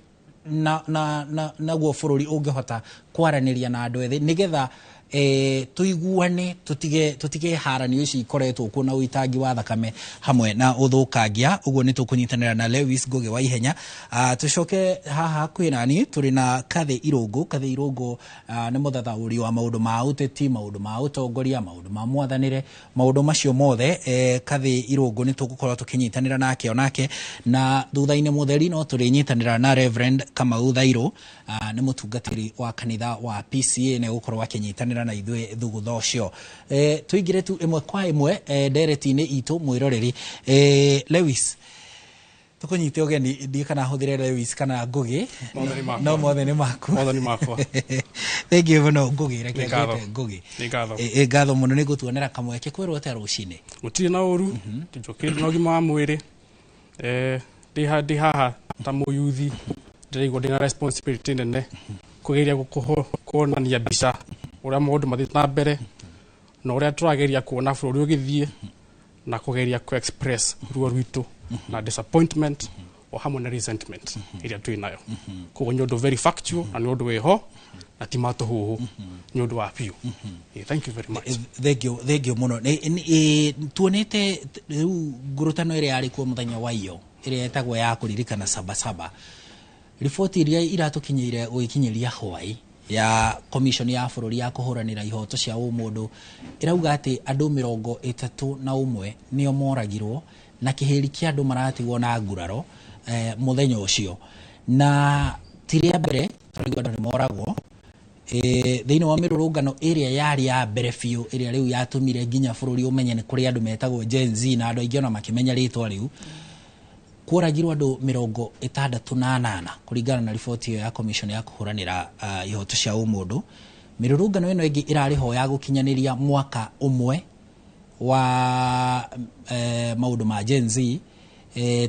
naguo bũrũri ũngĩhota kwaranĩria na andũ ethĩ nigetha Tuiguane tutige haranio ici ikoretwo kuo na uitangi wa thakame hamwe na uthukangia. Uguo ni tukunyitanira na Lewis Ngugi wa Ihenya. Tucoke haha hakuhi nani turi na Kathe Irungu. Kathe Irungu ni muthathauri wa maundu ma uteti, maundu ma utongoria, maundu ma mwathanire, maundu macio mothe. Kathe Irungu ni tugukorwo tukinyitanira nake onake, na thutha-ini mutheri no turinyitanira na Reverend Kamau Thairu, ni mutungatiri wa kanitha wa PCA, ni gukorwo akinyitanira na ithuĩ thugutha ũcio. Tũingĩre tu ĩmwe kwa ĩmwe ndereti-inĩ itũ mwĩroreri. Lewis, tũkũnyite ũgeni, ndiĩ kana hũthĩre Lewis kana Ngugi, no mothe nĩ maku. Mothe nĩ makwa. Thank you mũno Ngugi, reke ngwĩte Ngugi. Nĩ ngatho mũno nĩ gũtuonera kamweke. Kwĩrwo atĩa rũcinĩ? Gũtirĩ na ũru, tũnjũkĩte na ũgima wa mwĩrĩ. Ndĩ haha ta mũyuthi, ndĩraigua ndĩna responsibility nene kũgeria kuonania mbica ũrĩa maũndũ mathiĩte na mbere na ũrĩa tũrageria kuona bũrũri ũgĩthiĩ na kũgeria ku express ruo rwitũ na disappointment o hamwe na resentment ĩrĩa twĩ nayo. Koguo nĩ ũndũ very factual na nĩ ũndũ wĩho na ti matũhũhũ, nĩ ũndũ wa biũ. Thank you very much. Thank you mũno. Tuonete rĩu ngurutano ĩrĩa yarĩ kuo mũthenya wa iyo ĩrĩa ĩtagwo ya kũririkana Sabasaba, riboti iria iratukinyĩire gũgĩkinyĩria hwai ya commission ya bũrũri ya kũhũranĩra ihoto cia ũmũndũ ĩrauga atĩ andũ 31 nĩo moragirwo na kĩhĩri kĩa andũ maratigwo na nguraro mũthenya ũcio. Na ti rĩa mbere tũraigua andũ nĩ moragwo thĩinĩ wa mĩrũrũngano ĩrĩa yarĩ ya mbere biũ, ĩrĩa rĩu yatũmire nginya bũrũri ũmenye nĩ kũrĩ andũ metagwo Gen Z na andũ aingĩ ona makĩmenya rĩtwa rĩu. Kworagirwo andũ 68 kũringana na riboti ĩyo ya commission ya kũhũranĩra ihoto cia ũmũndũ. Mĩrũrũngano ĩno ĩngĩ ĩrarĩ ho ya gũkinyanĩria mwaka ũmwe wa maũndũ ma Gen Z,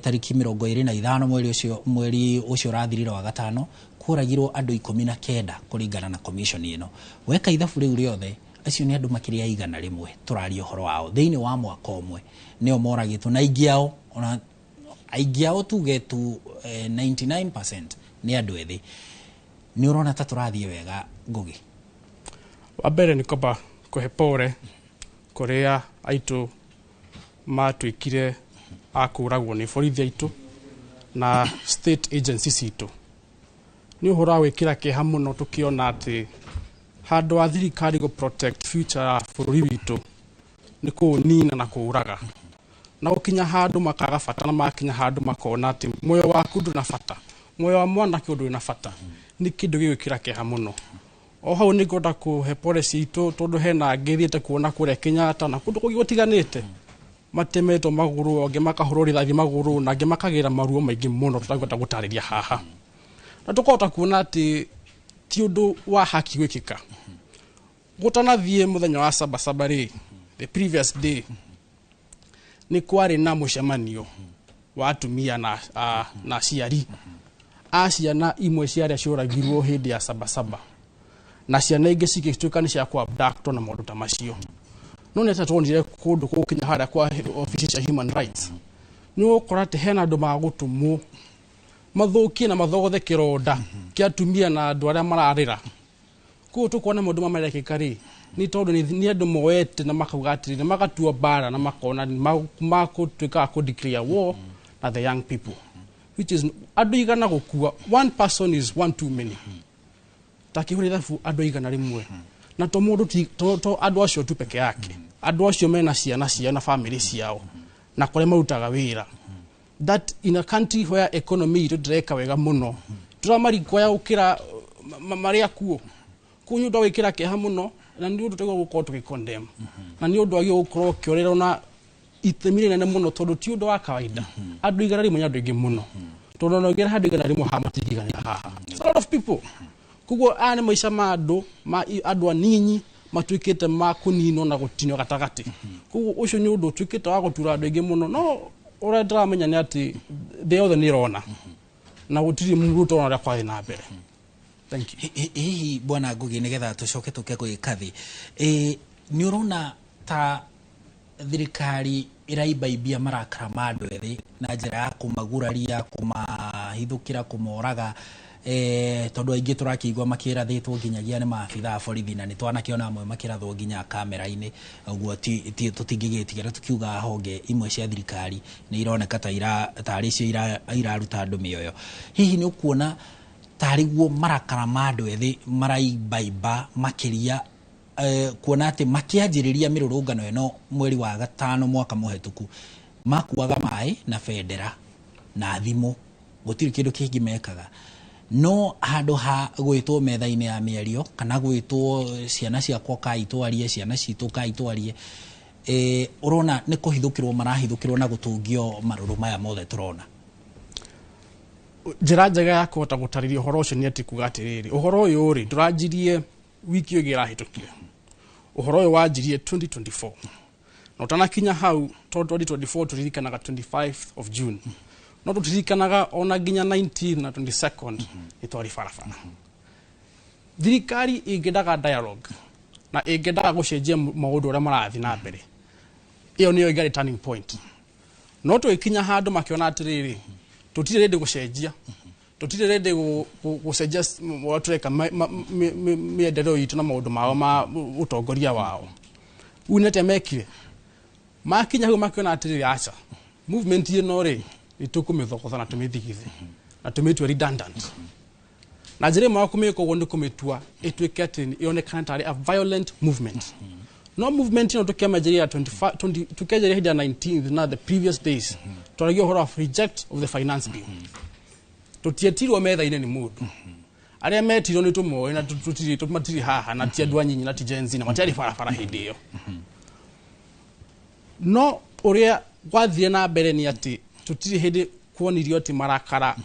tariki 25 mweri ũcio ũrathirire wa gatano, kworagirwo andũ 19 kũringana na commission ĩno. Weka ithabu rĩu rĩothe, acio nĩ andũ makĩria 100 tũraria ũhoro wao thĩinĩ wa mwaka ũmwe nĩo moragĩtwo, na aingĩ ao ona aingĩ ao tuge tu 99% nĩ andũ ethĩ. Nĩ ũrona ta tũrathiĩ wega Ngugi? Wa mbere nĩ kwamba kũhe pore kũrĩa aitũ matuĩkire a kũragwo nĩ borithi aitũ na state agencies itũ. Nĩ ũhoro wa gwĩkĩra kĩeha mũno tũkĩona atĩ handũ ha thirikari gũ protect future ya bũrũri witũ nĩ kũũnina na kũũraga, na gũkinya handũ makaga bata, na makinya handũ makona atĩ muoyo waku ndũrĩ na bata, muoyo wa mwanake ndũrĩ na bata. Nĩ kĩndũ gĩgwĩkĩra kĩeha mũno. O hau nĩ ngwenda kũhe pore citũ tondũ hena angĩ thiĩte kuona kũrĩa Kenyatta na kũndũ kũngĩ gũtiganĩte matemetwo magũrũ, angĩ makahũrwo rithathi magũrũ, na angĩ makagĩra maruo maingĩ mũno tũtangĩhota gũtarĩria haha. Na tũkahota kuona atĩ ti ũndũ wa haki gwĩkĩka. Gũtanathiĩ mũthenya wa Sabasaba rĩ, the previous day, nĩ kwarĩ na mũcemanio wa atumia na aciari a ciana imwe cia arĩa ciũragirwo hĩndĩ ya Sabasaba, na ciana ingĩ cigĩtuĩka nĩ cia kũ-abductwo na maũndũ ta macio. No nĩ atĩa tuonire kũndũ gũkinya harĩa kwa obici cia human rights, nĩ ũgũkora atĩ hena andũ magũtũmwo mathũkie na mathogothe kĩronda kĩa atumia na andũ arĩa mararĩra. Koguo tũkuona maũndũ maya marekĩka rĩ, nĩ tondũ nĩ andũ moete na makauga atĩrĩrĩ, magatua mbara na makona makũtuĩka a kũ-declare war na the young people, which is andũ igana gũkua, one person is one too many. Ta kĩhũre ithabu andũ 100, na to mũndũ to andũ acio tu peke yake, andũ acio mena ciana ciao na family ciao na kũrĩa marutaga wĩra. That in a country where economy itũ ndĩreka wega mũno, tũramarikoya gũkĩra marĩa kuo. Koguo nĩ ũndũ wa gwĩkĩra kĩeha mũno, na nĩ ũndũ tũagĩrĩirwo gũkorwo tũgĩ-condemn, na nĩ ũndũ wagĩrĩirwo gũkorwo ũkĩorerwo na itemi rĩnene mũno, tondũ ti ũndũ wa kawaida. Andũ 100 nĩ andũ aingĩ mũno, tondũ ona ũngĩra handũ 100 haha matingĩiganĩra haha. It's a lot of people. Koguo aya nĩ maica ma andũ, ma andũ aninyi matuĩkĩte ma kũninwo na gũtinio gatagatĩ. Koguo ũcio nĩ ũndũ ũtuĩkĩte wa gũtura andũ aingĩ mũno, no ũrĩa ndĩramenya nĩ atĩ thĩ yothe nĩ ĩrona na gũtirĩ mũndũ ũtona ũrĩa kwathiĩ na mbere. Thank you. Hihi bwana Ngugi, nĩgetha tũcoke tũke gwĩ Kathi, nĩ ũrona ta thirikari ĩraimbaibia marakara ma andũ ethĩ na njĩra ya kũmaguraria, kũmahithũkĩra, kũmoraga, Tondu aingĩ tũrakĩigua makĩrathĩtwo nginyagia nĩ maabitha a borithi, na nĩ twanakĩona amwe makĩrathwo nginya kamera-inĩ. Ũguo tũtingĩgĩtigĩra tũkiuga honge imwe cia thirikari nĩ ironeka ta tarĩ cio iraruta andũ mĩoyo. Hihi nĩ ũkuona tarĩ guo marakara ma andũ ethĩ maraimbaimba makĩria, kuona atĩ makĩanjĩrĩria mĩrũrũngano ĩno mweri wa gatano mwaka mũhetũku makuaga maĩ na bendera na thimũ, gũtirĩ kĩndũ kĩngĩ mekaga, no handũ ha gwĩtwo metha-inĩ ya mĩario kana gwĩtwo ciana ciakwa kai twarie, ciana citũ kai twarie, ũrona nĩ kũhithũkĩrwo marahithũkĩrwo na gũtũngio marũrũ maya mothe tũrona? Njĩra njega ya kũhota gũtarĩria ũhoro ũcio nĩ atĩ kuga atĩrĩrĩ, ũhoro ũyũ rĩ ndũranjirie wiki ĩyo ĩngĩ ĩrahĩtũkire, ũhoro ũyũ wanjirie 2024, na ũtanakinya hau, tondũ 2024 tũririkanaga 25 of June, no tũtirikanaga ona nginya 19 na 22nd nĩ twarĩ barabara. Thirikari ĩngĩendaga dialogue na ĩngĩendaga gũcenjia maũndũ ũrĩa marathiĩ na mbere, ĩyo nĩyo ĩngĩarĩ turning point. No tũgĩkinya handũ makĩona atĩrĩrĩ, tũtirĩ ready gũcenjia, tũtirĩ ready gũcenjia ũrĩa tũreka mĩendereo itũ na maũndũ mao ma ũtongoria wao. Rĩu nĩ atĩa mekire? Makinya hau makĩona atĩrĩrĩ, aca, movement ĩno rĩ nĩ tũkũmĩthogotha na tũmĩthigithe na tũmĩtue redundant. Na njĩra ĩmwe ya kũmĩka ũguo nĩ kũmĩtua ĩtuĩke atĩ ĩonekane tarĩ a violent movement. No movement ĩno tũkĩamĩanjĩrĩria 25 20, tũkĩanjĩrĩria hĩndĩ ya 19th na the previous days, twaragia ũhoro wa reject of the finance bill. Tũtietirwo metha-inĩ nĩ mũndũ. Arĩa metirwo nĩ tũmoĩ na tũtirĩ, matirĩ haha, na ti andũ anyinyi, na ti Gen Z, na matiarĩ barabara hĩndĩ ĩyo. No ũrĩa gwathire na mbere nĩ atĩ tũtirĩ hĩndĩ kuonirio atĩ marakara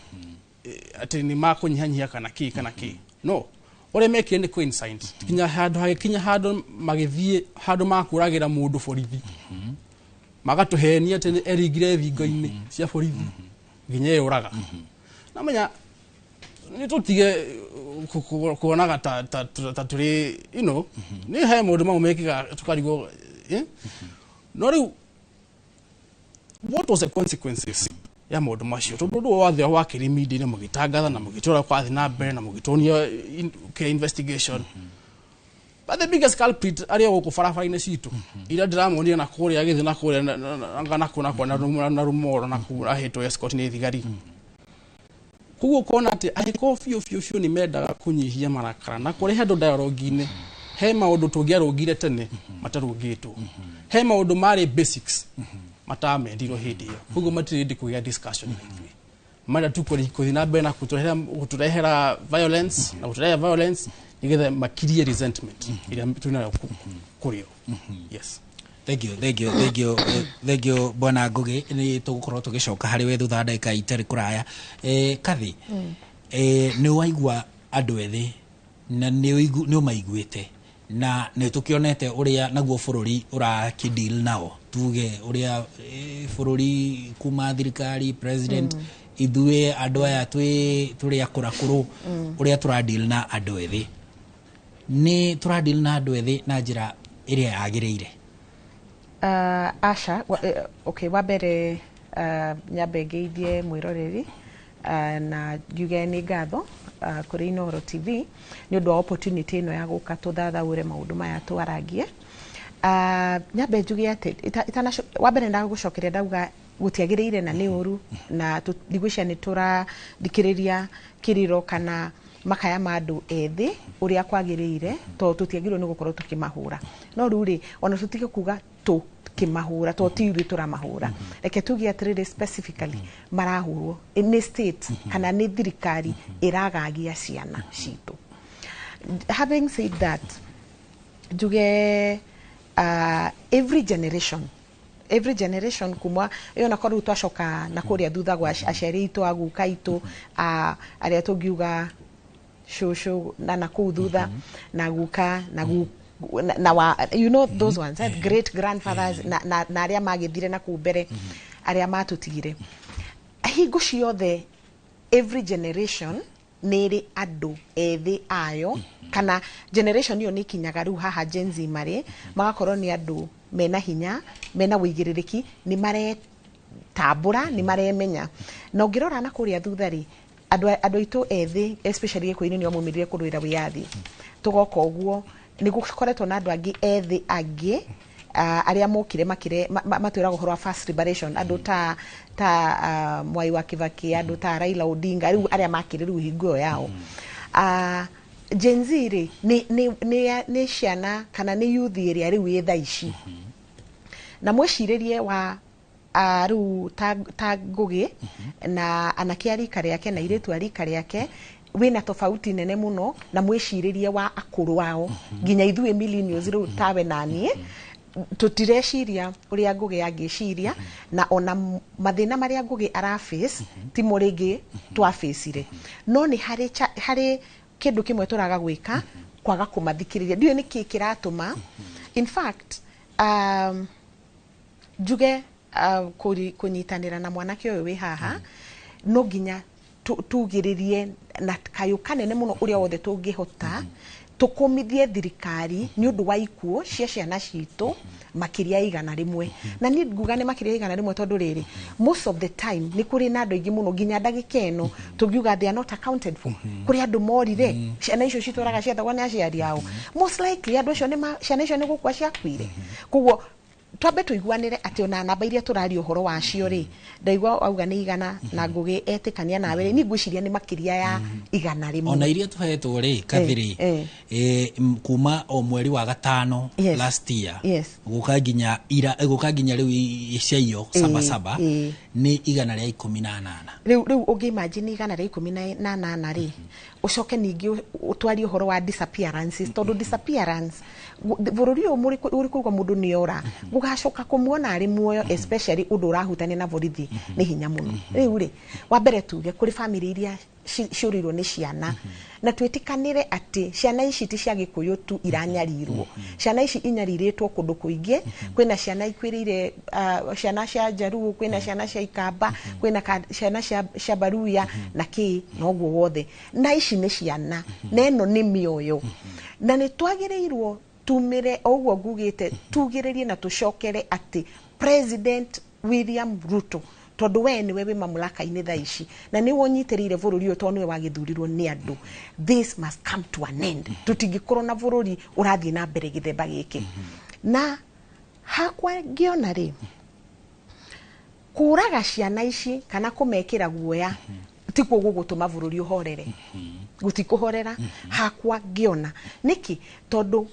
atĩ nĩ makũnyihanyihia kana kĩ kana kĩ. No ũrĩa mekire nĩ coincide kinya handũ hagĩkinya handũ magĩthiĩ handũ makũragĩra mũndũ borithi, magatũhenia atĩ nĩ eringire thingo-inĩ cia borithi nginya eyũraga. Na menya nĩ tũtige kuonaga ta tũrĩ, nĩ he maũndũ mamwe mekĩkaga tũkarigwo, eh? No rĩu what was the consequences ya maũndũ macio? Tondũ ũndũ wothe wakĩrĩ media-inĩ, mũgĩtangatha na mũgĩtwara kwathiĩ na mbere na mũgĩtuonia kĩrĩa investigation, but the biggest culprit arĩa gũkũ barabara-inĩ citũ iria ndĩramonire na kũrĩa agĩthiĩ na kũrĩa na kũ na kũ na rumoro na kũ ahetwo escort nĩ thigari. Koguo ũkona atĩ angĩkorwo biũ biũ biũ nĩ mendaga kũnyihia marakara na kũrehe andũ dialogue-inĩ, he maũndũ tũngĩarũngire tene matarũngĩtwo, he maũndũ marĩ basics matamendirwo hĩndĩ ĩyo. Koguo matirĩ hĩndĩ kũgĩa discussion na ithuĩ, marĩa tu kũthiĩ na mbere na gũtũrehera violence na gũtũrehera violence nĩgetha makirie resentment ĩrĩa twĩnayo kũrĩ o. Yes. Thank you, thank you, thank you, thank you, Bwana Ngugi. Nĩ tũgũkorwo tũgĩcoka harĩ we thutha wa ndagĩka itarĩ kũraya. Kathi, nĩ waigua andũ ethĩ na nĩ ũmaiguĩte na nĩ tũkĩonete ũrĩa naguo bũrũri ũrakĩdeal nao, tuge ũrĩa bũrũri kuma thirikari, president, ithuĩ andũ aya tũrĩ akũrakũrũ, ũrĩa tũradeal na andũ ethĩ, nĩ tũradeal na andũ ethĩ na njĩra ĩrĩa yagĩrĩire? Aca, okay, wa mbere nyambe ngeithie mwĩroreri na njuge nĩ ngatho kũrĩ Inooro TV nĩ ũndũ wa opportunity ĩno ya gũka tũthathaũre maũndũ maya twarangie. Nyambe njuge atĩ wa mbere ndagũcokeria ndauga gũtiagĩrĩire na nĩ ũru, na ndigwĩciria nĩ tũrathikĩrĩria kĩrĩro kana makaya ma andũ ethĩ ũrĩa kwagĩrĩire, tondũ tũtiagĩrĩirwo nĩ gũkorwo tũkĩmahũra. No rĩu rĩ, ona tũtige kuga tũkĩmahũra, tondũ ti ithuĩ tũramahũra. Reke tuge atĩrĩrĩ, specifically marahũrwo nĩ state kana nĩ thirikari ĩragagia ciana citũ. Having said that, njuge every generation kuma ĩyo na korwo twacoka na kũrĩa thutha gwa aciari aitũ, aguka aitũ, arĩa tũngiuga cũcũ na kũu thutha na guka na gu na wa, you know those ones, great grandfathers na arĩa magĩthire na kũu mbere, arĩa matũtigire. Hingo ciothe every generation nĩ ĩrĩ andũ ethĩ ayo, kana generation ĩyo nĩ ikinyaga rĩu haha Gen Z marĩ magakorwo nĩ andũ mena hinya, mena wĩigĩrĩrĩki, nĩ maretambũra, nĩ maremenya. Na ũngĩrora na kũrĩa thutha rĩ, Andũ aitũ ethĩ, especially Gĩkũyũ-inĩ, nĩo maumĩrire kũrũĩra wĩyathi. Tũgoka ũguo nĩ gũkoretwo na andũ angĩ ethĩ angĩ arĩa mokire makire matwĩraga ũhoro wa first liberation, andũ ta Mwai wa Kibaki, andũ ta Raila Odinga, rĩu arĩa makire rĩu hingo ĩyo yao. Gen Z rĩ, nĩ ciana kana nĩ youth ĩrĩa rĩu ĩ thaa ici na mwĩcirĩrie wa rĩu ta Ngũgĩ na anake a rika rĩake na airĩtu a rika rĩake wĩna tofauti nene mũno na mwĩcirĩrie wa akũrũ ao, nginya ithuĩ millennials rĩu tawe na niĩ tũtireciria ũrĩa Ngũgĩ angĩciria, na ona mathĩna marĩa Ngũgĩ araface timo rĩngĩ twafacire. No nĩ harĩ kĩndũ kĩmwe tũraga gwĩka, kwaga kũmathikĩrĩria. Ndiũĩ nĩkĩ kĩratũma. In fact, njuge kũnyitanĩra na mwanake ũyũ wĩ haha, no nginya tugĩrĩrie na kayũ kanene mũno ũrĩa wothe tũngĩhota, tũkũmithie thirikari nĩ ũndũ wa ikuũ cia ciana citũ makĩria ya 100. Na niĩ nguga nĩ makĩria ya 100 tondũ rĩrĩ, most of the time nĩ kũrĩ na andũ aingĩ mũno, nginya ndagĩka ĩno tũngiuga they are not accounted for. Kũrĩ andũ morire, ciana icio citũraga ciethagwo nĩ aciari ao. Most likely andũ acio nĩ ciana icio nĩ gũkua ciakuire. Koguo twambe tũiguanĩre atĩ ona namba iria tũraria ũhoro wacio rĩ, ndaigua auga nĩ 100 na Ngũgĩ etĩkania nawe rĩ, niĩ ngwĩciria nĩ makĩria ya 100. Ona iria tũhetwo rĩ, Kathiri, kuma o mweri wa gatano last year gũka nginya ira, gũka nginya rĩu ciaiyo saba saba nĩ 118. Rĩu ũngĩ imagine 118 rĩ, ũcoke ningĩ ũtwarie ũhoro wa disappearances, tondũ disappearance bũrũri ũyũ ũrĩ kũigua mũndũ nĩ ora, gũgacoka kũmuona arĩ muoyo, especially ũndũ ũrahutania na borithi, nĩ hinya mũno. Rĩu rĩ, wa mbere tuge kũrĩ family iria ciũrĩirwo nĩ ciana, na twĩtĩkanĩre atĩ ciana ici ti cia Gĩkũyũ tu iranyarirwo. Ciana ici inyarirĩtwo kũndũ kũingĩ. Kwĩna ciana ikuĩrĩire, ciana cia Jaruo, kwĩna ciana cia Ikamba, kwĩna ciana cia Baruya na kĩ noguo wothe. Na ici nĩ ciana, na ĩno nĩ mĩoyo, na nĩ twagĩrĩirwo tumire o ũguo ngugĩte, tugĩrĩrie na tũcokere atĩ President William Ruto, tondũ we nĩwe wĩ mamlaka-inĩ thaa ici na nĩwe ũnyitĩrĩire bũrũri ũyũ tondũ nĩwe wagĩthurirwo nĩ andũ, this must come to an end. Tũtingĩkorwo na bũrũri ũrathiĩ na mbere gĩthemba gĩkĩ. Na hakwa ngĩona rĩ, kũraga ciana ici kana kũmekĩra guoya tikuo gũgũtũma bũrũri ũhorere, gũtikũhorera. Hakwa ngĩona nĩkĩ, tondũ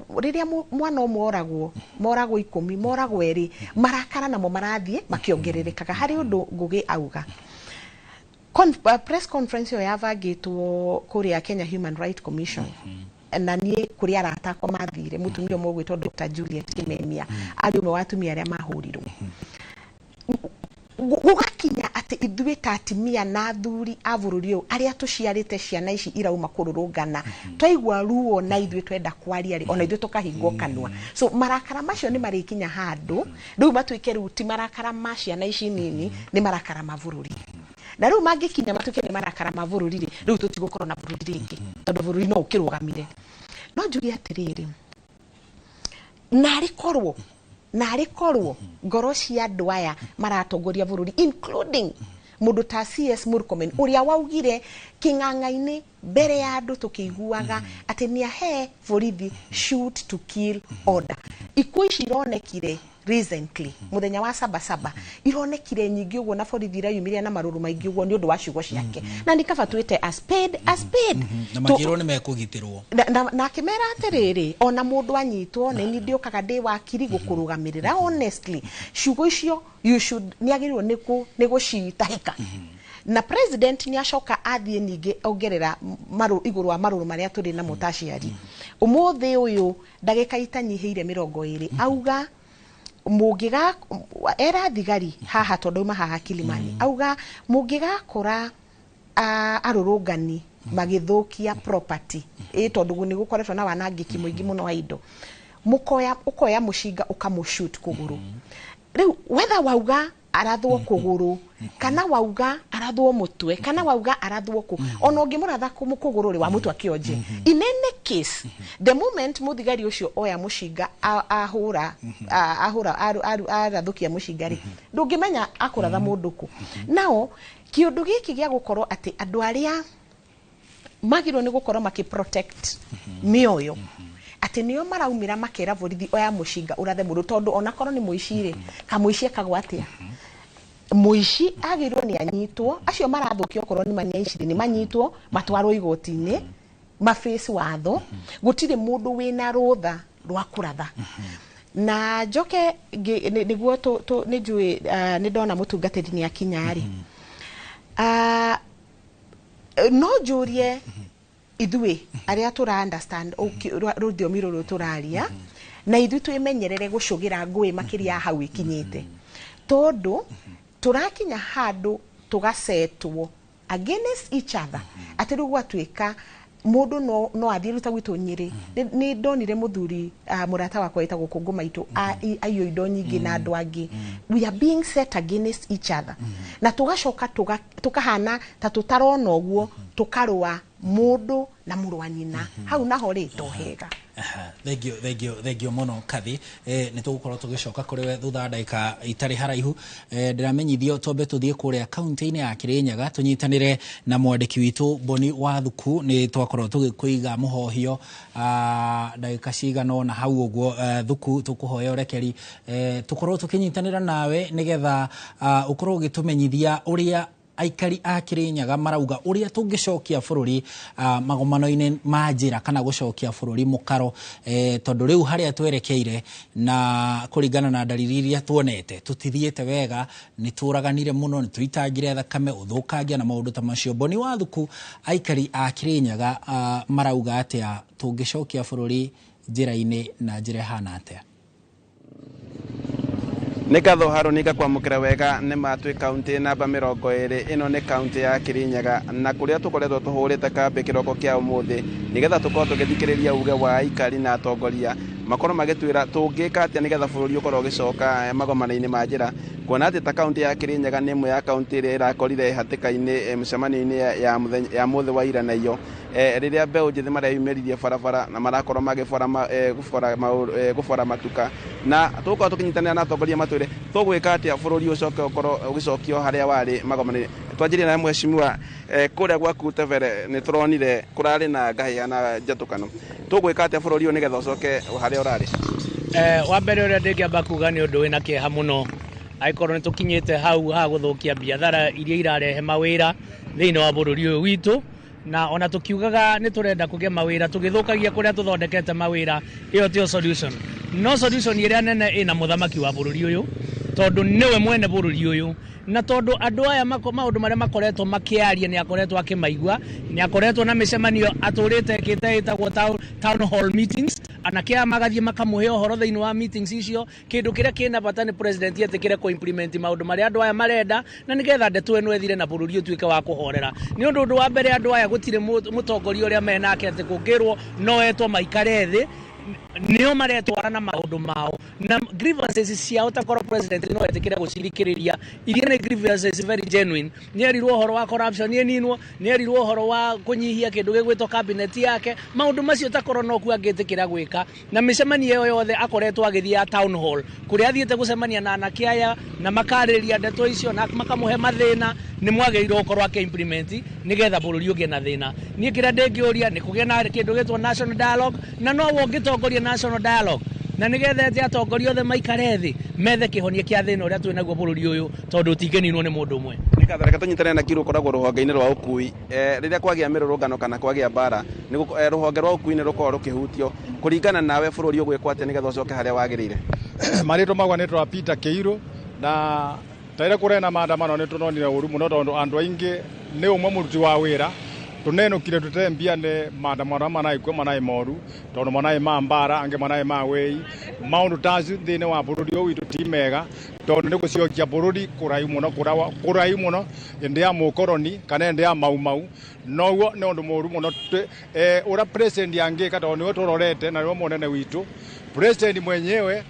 rĩrĩa mwana ũmwe oragwo, moragwo 10, moragwo 2, marakara namo marathiĩ makĩongererekaga. Harĩ ũndũ Ngũgĩ auga, press conference ĩyo yabangĩtwo kũrĩa Kenya Human Rights Commission, na niĩ kũrĩ arata akwa mathire, mũtumia ũmwe ũgwĩtwo Dr. Juliet Kimemia arĩ ũmwe wa atumia arĩa mahũrirwo. Gũgakinya atĩ ithuĩ ta atumia na athuri a bũrũri ũyũ arĩa tũciarĩte ciana ici irauma kũrũrũngana, twaigua ruo na ithuĩ twenda kwaria rĩ, ona ithuĩ tũkahingwo kanua. So marakara macio nĩ marĩkinya handũ rĩu matuĩke rĩu ti marakara ma ciana ici nini, nĩ marakara ma bũrũri. Na rĩu mangĩkinya matuĩke nĩ marakara ma bũrũri rĩ, rĩu tũtigũkorwo na bũrũri rĩngĩ, tondũ bũrũri no ũkĩrũgamire. No njuge atĩrĩrĩ, narĩ korwo ngoro cia andũ aya maratongoria bũrũri, including mũndũ ta CS Murkomen ũrĩa waugire kĩng'ang'a-inĩ mbere ya andũ tũkĩiguaga atĩ nĩ ahe borithi shoot to kill order. Ikuũ ici ironekire recently mũthenya wa saba saba, ironekire nyingĩ ũguo na borithi irayumĩria na marũrũ maingĩ ũguo nĩ ũndũ wa ciugo ciake, na nĩ kaba twĩte a spade a spade. Na makĩrwo nĩ mekũgitĩrwo. Na akĩmera atĩrĩrĩ, ona mũndũ anyitwo nĩ niĩ ndĩũkaga ndĩ wakiri gũkũrũgamĩrĩra. Honestly, ciugo icio you should nĩ agĩrĩirwo nĩ gũcitahĩka. Na president nĩ acoka athiĩ ningĩ ongerera igũrũ wa marũrũ marĩa tũrĩ namo ta aciari. Ũmũthĩ ũyũ ndagĩka itanyihĩire 20 auga mũngĩga era thigari haha, tondũ auma haha Kilimani, auga mũngĩgakora arũrũngani magĩthũkia property, ĩ tondũ nĩ gũkoretwo na wanangĩki mũingĩ mũno wa indo, mũkoya ũkoya mũcinga ũkamũshoot kũgũrũ. Rĩu whether wauga Arathwo kũgũrũ kana wauga arathwo mũtwe kana wauga arathwo kũ, ona ũngĩmũratha kũgũrũ rĩ, wa mũtwe akĩonje. In any case, the moment mũthigari ũcio oya mũcinga, ahũra ahũra arathũkia mũcinga rĩ, ndũngĩmenya akũratha mũndũ kũ. Nao kĩũndũ gĩkĩ gĩa gũkorwo atĩ andũ arĩa magĩrĩirwo nĩ gũkorwo makĩ protect mĩoyo, atĩ nĩo maraumĩra makera borithi, "Oya mũcinga ũrathe mũndũ," tondũ onakorwo nĩ mũici rĩ, kamũici ekagwo atĩa? Mũici agĩrĩirwo nĩ anyitwo. Acio marathũkia, okorwo nĩ nĩ aici, nĩ manyitwo, matwarwo igoti-inĩ, mabace watho. Gũtirĩ mũndũ wĩna rũtha rwa kũratha. Na njoke nĩguo nĩ njũĩ nĩ ndona mũtungatĩri nĩ akinya rĩ, no njũrie ithuĩ arĩa tũra understand rũthiomi rũrũ tũraria, na ithuĩ twĩmenyerere gũcũgĩra ngũĩ makĩria ya hau ĩkinyĩte, tondũ tũrakinya handũ tũgacetwo against each other, atĩ rĩu gwatuĩka mũndũ no athiĩ ruta gwitũ Nyĩrĩ. Nĩ ndonire mũthuri, mũrata wakwa wĩtagwo Kũngũ Maitũ, aiywo indo nyingĩ na andũ angĩ. We are being set against each other, na tũgacoka tũkahana ta tũtarona ũguo, tũkarũa mũndũ na mũrũ wa nyina. Hau naho rĩ, to hega. Aha, thank you, thank you, thank you mũno, Kathi. Nĩ tũgũkorwo tũgĩcoka kũrĩ we thutha wa ndagĩka itarĩ haraihu. Ndĩramenyithio twambe tũthiĩ kũrĩa kaunti-inĩ ya Kĩrĩnyaga, tũnyitanĩre na mwandĩki witũ Boni wa Thuku. Nĩ twakorwo tũgĩkũiga mũhohio ndagĩka cigana ũna hau ũguo. Thuku, tũkũhoya ũrekeri, tũkorwo tũkĩnyitanĩra nawe nĩgetha ũkorwo ũgĩtũmenyithia ũrĩa aikari a Kĩrĩnyaga marauga ũrĩa tũngĩcokia bũrũri magomano-inĩ ma njĩra kana gũcokia bũrũri mũkaro, tondũ rĩu harĩa twerekeire na kũringana na ndariri iria tuonete, tũtithiĩte wega. Nĩ tũraganire mũno, nĩ tũitangire thakame, ũthũkangia na maũndũ ta macio. Boni wa Thuku, aikari a Kĩrĩnyaga marauga atĩa? Tũngĩcokia bũrũri njĩra-inĩ na njĩra ĩhana atĩa? Nĩ ngatho, Harũni, ngakwamũkĩra wega. Nĩ ma twĩ kaunti namba 20. Ĩno nĩ kaunti ya Kĩrĩnyaga, na kũrĩa tũkoretwo tũhũrĩte kambĩ kĩroko kĩa ũmũthĩ nĩgetha tũkorwo tũgĩthikĩrĩria uge wa aikari na atongoria, makorwo magĩtwĩra tũngĩka atĩa nĩgetha bũrũri ũkorwo ũgĩcoka magomano-inĩ ma njĩra, kuona atĩ ta kaunti ya Kĩrĩnyaga nĩ ĩmwe ya kaunti ĩrĩa ĩrakorire hatĩka-inĩ mĩcemanio-inĩ ya mũthenya ya mũthĩ wa ira na iyo, rĩrĩa mbeũ njĩthĩ mareyumĩririe barabara na marakorwo magĩbora gũbora matuka. Na tũgũkorwo tũkĩnyitanĩra na atongoria matwĩre tũgwĩka atĩa bũrũri ũcoke ũkorwo ũgĩcokio harĩa warĩ magomano-inĩ. Twanjĩrie na mheshimiwa. Kũrĩa gwaku Tebere nĩ tũronire kũrarĩ na ngahĩha na njatũkano. Tũgwĩka atĩa bũrũri ũyũ nĩgetha ũcoke harĩa ũrarĩ? Wa mbere ũrĩa ndĩngĩamba kuga, nĩ ũndũ wĩna kĩeha mũno angĩkorwo nĩ tũkinyĩte hau ha gũthũkia biathara iria irarehe mawĩra thĩinĩ wa bũrũri ũyũ witũ. Na ona tũkiugaga nĩ tũrenda kũgĩa mawĩra, tũgĩthũkagia kũrĩa tũthondekete mawĩra, ĩyo tiyo solution. No solution ĩrĩa nene ĩna mũthamaki wa bũrũri ũyũ, tondũ nĩwe mwene bũrũri ũyũ, na tondũ andũ aya maũndũ marĩa makoretwo makĩaria nĩ akoretwo akĩmaigua, nĩ akoretwo na mĩcemanio atũrĩte ĩkĩte ĩtagwo town hall meetings. Anake aya magathiĩ makamũhe ũhoro thĩinĩ wa meetings icio. Kĩndũ kĩrĩa kĩna bata nĩ president etĩkĩre kũ implement maũndũ marĩa andũ aya marenda, na nĩgetha ndeto ĩno ĩthire na bũrũri ũtuĩke wa kũhorera. Nĩ ũndũ ũndũ wa mbere, andũ aya gũtirĩ mũtongoria ũrĩa menake atĩ kũngĩrwo no etwo maikare thĩ, nĩo maretwara na maũndũ mao na grievances ciao. Takorwo president no etĩkĩre gũcirikĩrĩria, iria nĩ grievances very genuine. Nĩ erirwo ũhoro wa corruption ĩninwo, nĩ erirwo ũhoro wa kũnyihia kĩndũ gĩgwĩtwo cabinet yake. Maũndũ macio takorwo no kuo angĩtĩkĩra gwĩka, na mĩcemanio ĩyo yothe akoretwo agĩthiĩ ya town hall, kũrĩa athiĩte gũcemania na anake aya na makarĩrĩria ndeto icio na makamũhe mathĩna, nĩ mwagĩrĩirwo gũkorwo akĩ implement nĩgetha bũrũri ũgĩe na thĩna. Niĩ kĩrĩa ndĩngĩũria nĩ kũgĩa na kĩndũ gĩtwo national dialogue, na no ũngĩtongoria national dialogue, na nĩgetha ete atongoria othe maikare thĩ methe kĩhonia kĩa thĩna ũrĩa twĩ naguo bũrũri ũyũ, tondũ ũtingĩninwo nĩ mũndũ ũmwe. Nĩ reke tũnyitane na Kiru. Ũkoragwo rũhonge-inĩ rwa ũkui. Rĩrĩa kwagĩa mĩrũrũngano kana kwagĩa mbara, rũhonge rwa ũkui nĩ rũkoragwo rũkĩhutio. Kũringana nawe, bũrũri ũgwĩkwo atĩa nĩgetha ũcoke harĩa wagĩrĩire? Marĩtwa makwa nĩ twa Peter Kĩirũ. Na ta rĩrĩa kũrĩ na maandamano, nĩ tũnonire ũru mũno, tondũ andũ aingĩ nĩ ũmwe mũruti wa wĩra tũnenũkire tũte mbia nĩ maandamano manaĩ kuo, manaĩ moru, tondũ manaĩ ma mbara, angĩ manaĩ ma wĩi. Maũndũ ta acio thĩinĩ wa bũrũri ũyũ witũ ti mega, tondũ nĩ gũcokia bũrũri kũraihu mũno, kũraihu mũno, hĩndĩ ya mũkoroni kana hĩndĩ ya Mau Mau. Noguo nĩ ũndũ mũru mũno. Ũrĩa president angĩka, tondũ nĩwe tũrorete na nĩwe mũnene witũ, president mwenyewe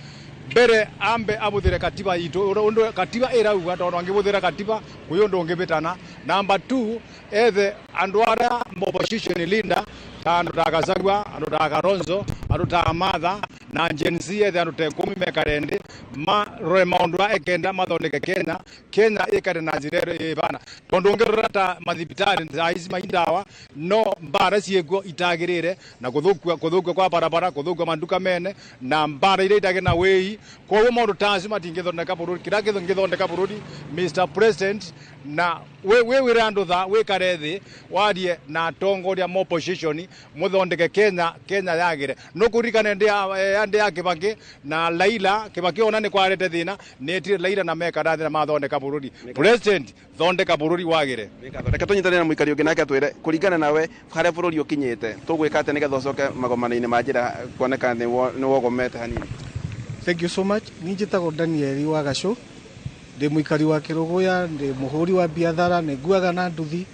Mbere ambe abuthire katiba itu undu katiba irauga tondu angibuthira katiba kwi undu ungibitana. Number 2 ethe andu aria opposition leader ta andu ta Gachagua, andu ta Kalonzo, andu ta Martha na Gen Z ethe andu ta 10 mekare ndi marore maundu a ekenda mathondeke Kenya. Kenya ikare na njira ibana tondu ungirora ta mathibitari ta ici maindawa no mbara ciekuo itagirire na kuthukua kwa barabara, kuthukua manduka mene na mbara iria itagire na wei. Koguo maundu ta acio matingithondeka bururi. Kiria kingithondeka bururi Mr President na we wire andu tha wikare thi warie na atongoria ma opposition muthondeke Kenya. Kenya yagire no kuririkane ndi ya Kibaki na Raila. Kibaki ona ni kwarete thina ni etire Raila na mekara thina mathondeka bururi. President thondeka bururi wagire. Reke tũnyitanĩre na mũikari ũngĩ nake atwĩre kũringana nawe harĩa bũrũri ũkinyĩte tũgwĩka atĩa nĩgetha ũcoke magomano-inĩ ma njĩra kuoneka nĩ wogomete hanini. Thank you so much. Niĩ njĩtagwo Daniel wa Gacũ, ndĩ mũikari wa Kĩrũgũya, ndĩ mũhũri wa biathara, nĩ nguaga na nduthi.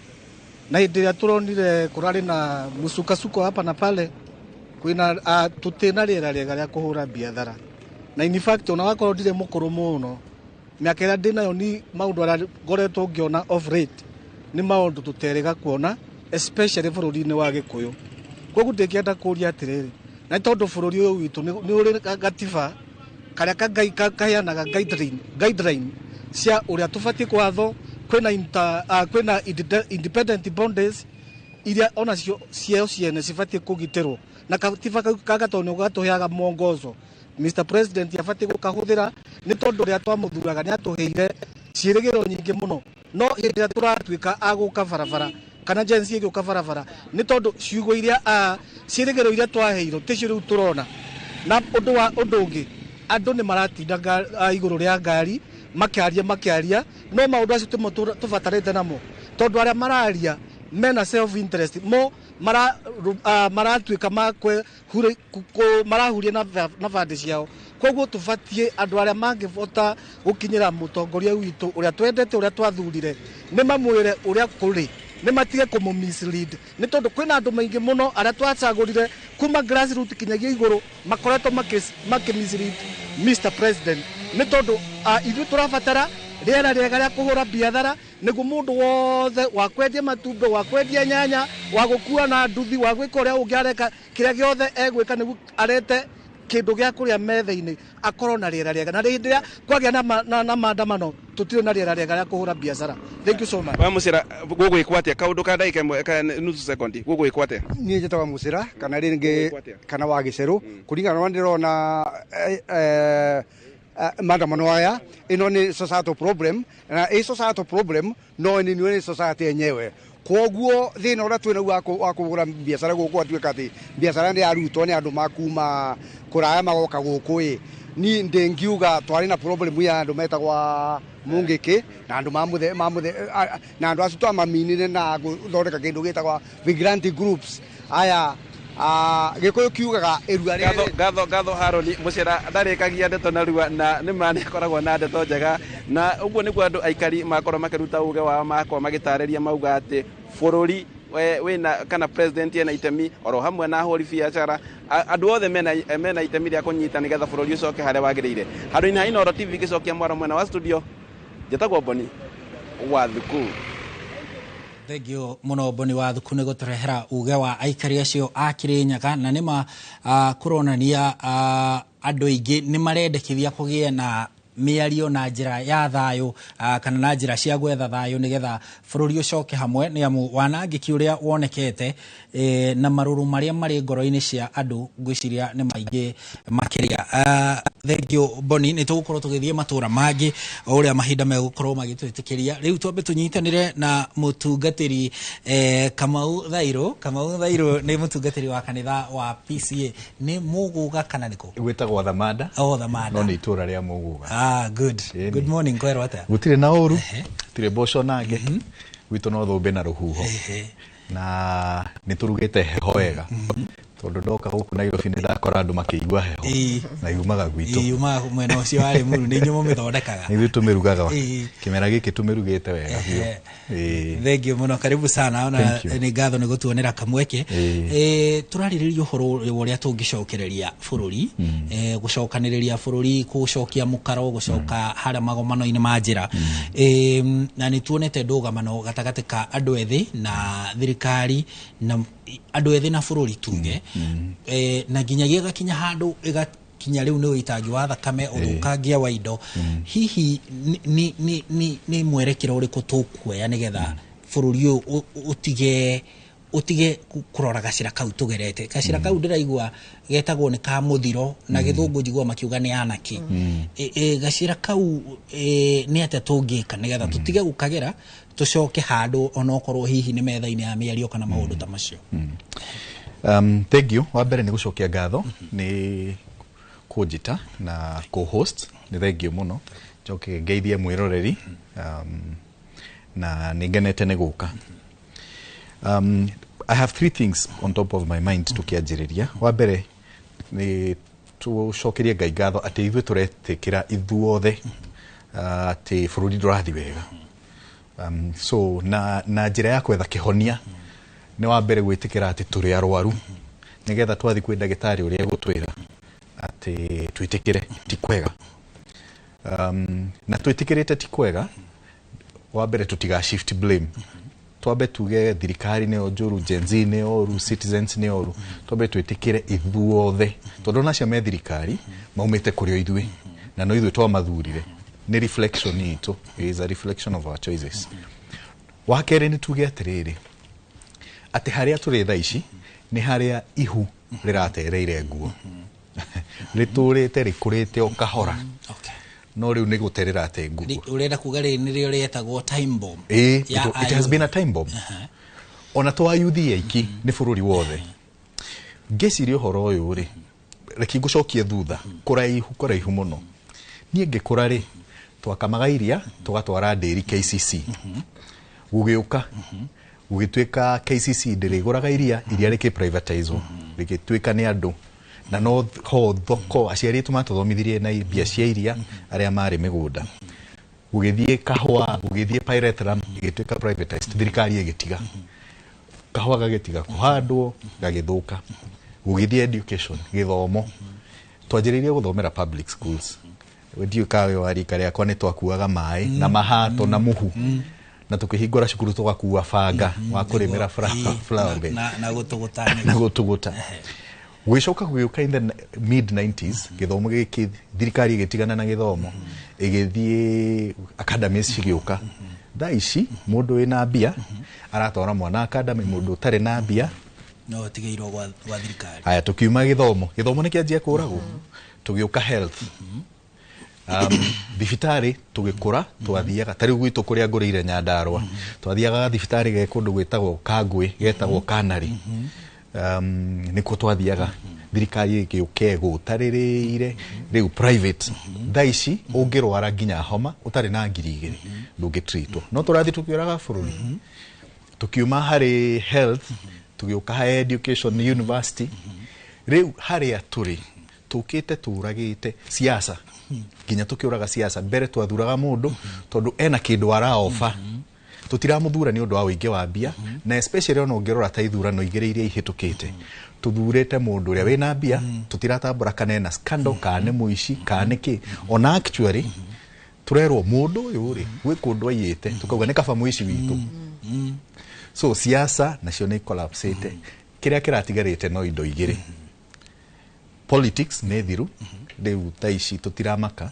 Na hĩndĩ ĩrĩa tũronire kũrarĩ na mũcukasuko hapa na pale, kwĩna tũtĩ na rĩera rĩega rĩa kũhũra biathara. Na in fact ona wakorwo ndirĩ mũkũrũ mũno, mĩaka ĩrĩa ndĩnayo ni maũndũ arĩa ngoretwo ngĩona off rate nĩ maũndũ tũterĩga kuona especially bũrũri-inĩ wa Gĩkũyũ. Koguo ndĩngĩenda kũria atĩrĩrĩ, na nĩ tondũ bũrũri ũyũ witũ nĩ ũrĩ gatiba karĩa kaheanaga guideline cia ũrĩa tũbatiĩ kwatho. Kwĩna independent bodies iria onacio ciao ciene cibatiĩ kũgitĩrwo, na gatiba kau kagatondũ nĩ gatũheaga mwongozo. Mr President abatiĩ gũkahũthĩra nĩ tondũ ũrĩa twamũthuraga nĩ atũheire ciĩrĩgĩrĩro nyingĩ mũno, no hĩndĩ ĩrĩa tũratuĩka a gũka barabara kana Gen Z ĩgĩũka barabara nĩ tondũ ciugo iria ciĩrĩgĩrĩro iria twaheirwo ticio rĩu tũrona. Na ũndũ wa ũndũ ũngĩ, andũ nĩ maratinda igũrũ rĩa ngari makĩaria no maũndũ acio timo tũbatarĩte namo, tondũ arĩa mararia mena self interest mo maratuĩka marahuria na bandi ciao. Koguo tũbatiĩ andũ arĩa mangĩhota gũkinyĩra mũtongoria witũ ũrĩa twendete, ũrĩa twathurire, nĩ mamwĩre ũrĩa kũrĩ, nĩ matige kũmũ mislead, nĩ tondũ kwĩna andũ maingĩ mũno arĩa twacagũrire kuma grassroots kinyagia igũrũ makoretwo makĩ mislead Mr President, nĩ tondũ ithuĩ tũrabatara rĩera rĩega rĩa kũhũra biathara nĩguo mũndũ wothe wa kwendia matumbĩ, wa kwendia nyanya, wa gũkua na nduthi, wa gwĩka ũrĩa ũngĩ areka, kĩrĩa gĩothe egwĩka nĩguo arete kĩndũ gĩa kũrĩa metha-inĩ akorwo na rĩera rĩega. Na hĩndĩ ĩrĩa kwagĩa na maandamano tũtirĩ na rĩera rĩega rĩa kũhũra biacara. Thank you so much. Wa Mũcira, gũgwĩkwo atĩa kaũndũ ka ndagĩka ĩmwe ka nusu sekondi, gũgwĩkwo atĩa? Niĩ njĩtagwo Mũcira kana rĩngĩ kana wa Gĩcerũ, kũringana na ndĩrona maandamano aya, ĩno nĩ societal problem, na ĩ societal problem no nĩ nĩ society yenyewe. Koguo thĩna ũrĩa twĩnaguo wa kũhũra biacara gũkũ atuĩka atĩ biacara nĩ yarutwo nĩ andũ makuma kũraya magoka gũkũ ĩ, ni ndĩngiuga twarĩ na problem ya andũ metagwa Mungiki na andũ mamuthe na andũ acio twamaminire na gũthondeka kĩndũ gĩtagwa vigilante groups. Aya Gĩkũyũ kiugaga ĩrua rĩrĩ. Ngatho ngatho Haroni Mũcera ndarĩkagia ndeto narua na nĩ ma nĩ akoragwo na ndeto njega, na ũguo nĩguo andũ aikari makorwo makĩruta uge wao, makorwo magĩtarĩria mauga atĩ bũrũri wĩna kana president ena itemi oro hamwe na ahũri biacara, andũ othe mena itemi rĩa kũnyita nĩgetha bũrũri ũcoke harĩa wagĩrĩire. Handũ-inĩ ha Inooro TV gĩcokia mwaro mwena wa studio, njĩtagwo Boni wa Thuku. Thengiũ mũno Boni wa Thuku nĩ gũtũrehera uge wa aikari acio a Kĩrĩnyaga, na nĩma kũronania andũ aingĩ nĩ marendekithia kũgĩe na mĩario na njĩra ya thayũ kana na njĩra cia gwetha thayũ nĩgetha bũrũri ũcoke hamwe, nĩ amu wanangĩki ũrĩa wonekete na marũrũ marĩa marĩ ngoro-inĩ cia andũ ngwĩciria nĩ maingĩ makĩria. Thengiũ Boni, nĩ tũgũkorwo tũgĩthiĩ matũra mangĩ o ũrĩa mahinda megũkorwo magĩtwĩtĩkĩria. Rĩu twambe tũnyitanĩre na mũtungatĩri Kamau Thairũ. Kamau Thairũ nĩ mũtungatĩri wa kanitha wa PCA. Nĩ Mũgũga kana nĩkũ? Gwĩtagwo Thamanda. Oh, Thamanda. No nĩ itũra rĩa Mũgũga. Good. Good morning, kwĩrwo atĩa? Gũtirĩ na ũru, gũtirĩ mboco nangĩ, gwitũ no thũmbĩ na rũhuho, na nĩ tũrugĩte heho wega. Tondu ndoka gũkũ Nairobi nĩ ndakora andũ makĩigua heho na yumaga gwitũ. Yumaga mwena ũcio wa Limuru, nĩ inyuĩ mũmĩthondekaga. Nĩ ithuĩ tũmĩrugaga. Kĩmera gĩkĩ tũmĩrugĩte wega biũ. Thank you mũno, karibu sana ona. Thank you. Nĩ ngatho nĩ gũtuonera kamweke. Tũrarĩrĩria ũhoro wa ũrĩa tũngĩcokereria bũrũri, gũcokanĩrĩria bũrũri, kũcokia mũkaro, gũcoka harĩa magomano-inĩ ma njĩra. Na nĩ tuonete ndũgamano gatagatĩ ka andũ ethĩ na thirikari, na andũ ethĩ na bũrũri tuge, na nginyagia ĩgakinya handũ ĩgakinya rĩu nĩ ũitangi wa thakame, ũthũkangia wa indo. Hihi nĩ mwerekero ũrĩkũ tũkuoya nĩgetha bũrũri ũyũ ũtige kũrora gacĩra kau tũgerete, gacĩra kau ndĩraigua getagwo nĩ ka mũthiro na gĩthũngũ, njigua makiuga nĩ anaki. Gacĩra kau nĩ atĩa tũngĩka nĩgetha tũtige gũkagera, tũcoke handũ onokorwo hihi nĩ metha-inĩ ya mĩario kana maũndũ ta macio? Thank you. Wa mbere nĩ gũcokia ngatho nĩ kũnjĩta na co-host, nĩ thank you mũno. Njoke ngeithie mwĩroreri, na nĩ ngenete nĩ gũka. I have three things on top of my mind tũkĩanjĩrĩria. Wa mbere nĩ tũcokerie Ngai ngatho atĩ ithuĩ tũretĩkĩra ithuothe atĩ bũrũri ndũrathiĩ wega. So na njĩra ya kwetha kĩhonia nĩ wa mbere gwĩtĩkĩra atĩ tũrĩ arwaru, nĩgetha twathiĩ kwĩ ndagĩtarĩ ũrĩa egũtwĩra atĩ twĩtĩkĩre ti kwega. Na twĩtĩkĩrĩte ti kwega, wa mbere tũtiga shift blame, twambe tuge thirikari nĩyo njũru, Gen Z nĩ oru, citizens nĩ oru. Twambe twĩtĩkĩre ithuothe, tondũ ona acio me thirikari maumĩte kũrĩ o ithuĩ na no ithuĩ twamathurire. Nĩ reflection itũ, it is a reflection of our choices. Wa kerĩ nĩ tuge atĩrĩrĩ, atĩ harĩa tũrĩ thaa ici nĩ harĩa ihu rĩratereire nguo, rĩtũrĩte rĩkũrĩte o kahora, no rĩu nĩ gũterera te nguo. Ũrenda kuga rĩrĩ nĩrĩo rĩetagwo time bomb? Ĩĩ, ya it has been a time bomb. Ona to ayuthi aiki, nĩ bũrũri wothe. Ngĩciria ũhoro ũyũ rĩ, reke ngũcokie thutha kũraihu kũraihu mũno. Niĩ ngĩkũra rĩ, twakamaga iria tũgatwara ndĩri KCC. Gũgĩũka gũgĩtuĩka KCC ndĩrĩgũraga iria, iria rĩkĩ privatizwo, rĩgĩtuĩka nĩ andũ, na no ho thoko aciari aitũ matũthomithirie na mbia cia iria arĩa marĩ mĩgũnda. Gũgĩthiĩ kahũa, gũgĩthiĩ pyrethrum, ĩgĩtuĩka privatized, thirikari ĩgĩtiga kahũa, gagĩtiga kũhandwo, gagĩthũka. Gũgĩthiĩ education, gĩthomo, twanjĩrĩirie gũthomera public schools. Ndiũĩ kana wĩ wa rika rĩakwa, nĩ twakuaga maĩ na mahato na mũhu, na tũkĩhingũra cukuru tũgakua banga wa kũrĩmĩra flower bed na gũtũgũta. Na gũtũgũta. Gũgĩcoka gũgĩũka in the mid 90s gĩthomo gĩkĩ, thirikari ĩgĩtigana na gĩthomo, ĩgĩthiĩ academies cigĩũka. Thaa ici mũndũ wĩna mbia aratwara mwana academy, mũndũ ũtarĩ na mbia no tigĩirwo gwa thirikari. Haya, tukiuma gĩthomo, gĩthomo nĩ kĩanjia kũragwo, tũgĩũka health, thibitarĩ. Tũgĩkũra twathiaga ta rĩu gwitũ kũrĩa ngũrĩire Nyandarũa, twathiaga thibitarĩ ge kũndũ gwĩtagwo Kangũĩ, getagwo Kanarĩ, nĩkuo twathiaga. Thirikari ĩgĩũka ĩgũtarĩrĩire rĩu private. Thaa ici ũngĩrwara nginya homa ũtarĩ na 2000 ndũngĩtreatwo. No tũrathiĩ tũkĩũraga bũrũri. Tukiuma harĩ health tũgĩũka harĩ education, university. Rĩu harĩa tũrĩ tũkĩte tũragĩte siasa, nginya tũkĩũraga siasa. Mbere twathuraga mũndũ tondũ ena kĩndũ araoba, tũtiramũthura nĩ ũndũ wa ũingĩ wa mbia. Na especially ona ũngĩrora ta ithurano igĩrĩ iria ihĩtũkĩte, tũthurĩte mũndũ ũrĩa wĩna mbia, tũtiratambũra kana ena scandal, kana nĩ mũici, kana nĩ kĩ. Ona actually tũrerwo mũndũ ũyũ rĩ, gwĩ kũndũ aiyĩte, tũkauga nĩ kaba mũici witũ. So siasa nacio nĩ collapsĩte. Kĩrĩa kĩratigarĩte no indo igĩrĩ. Politics nĩ thiru rĩu, thaa ici tũtiramaka.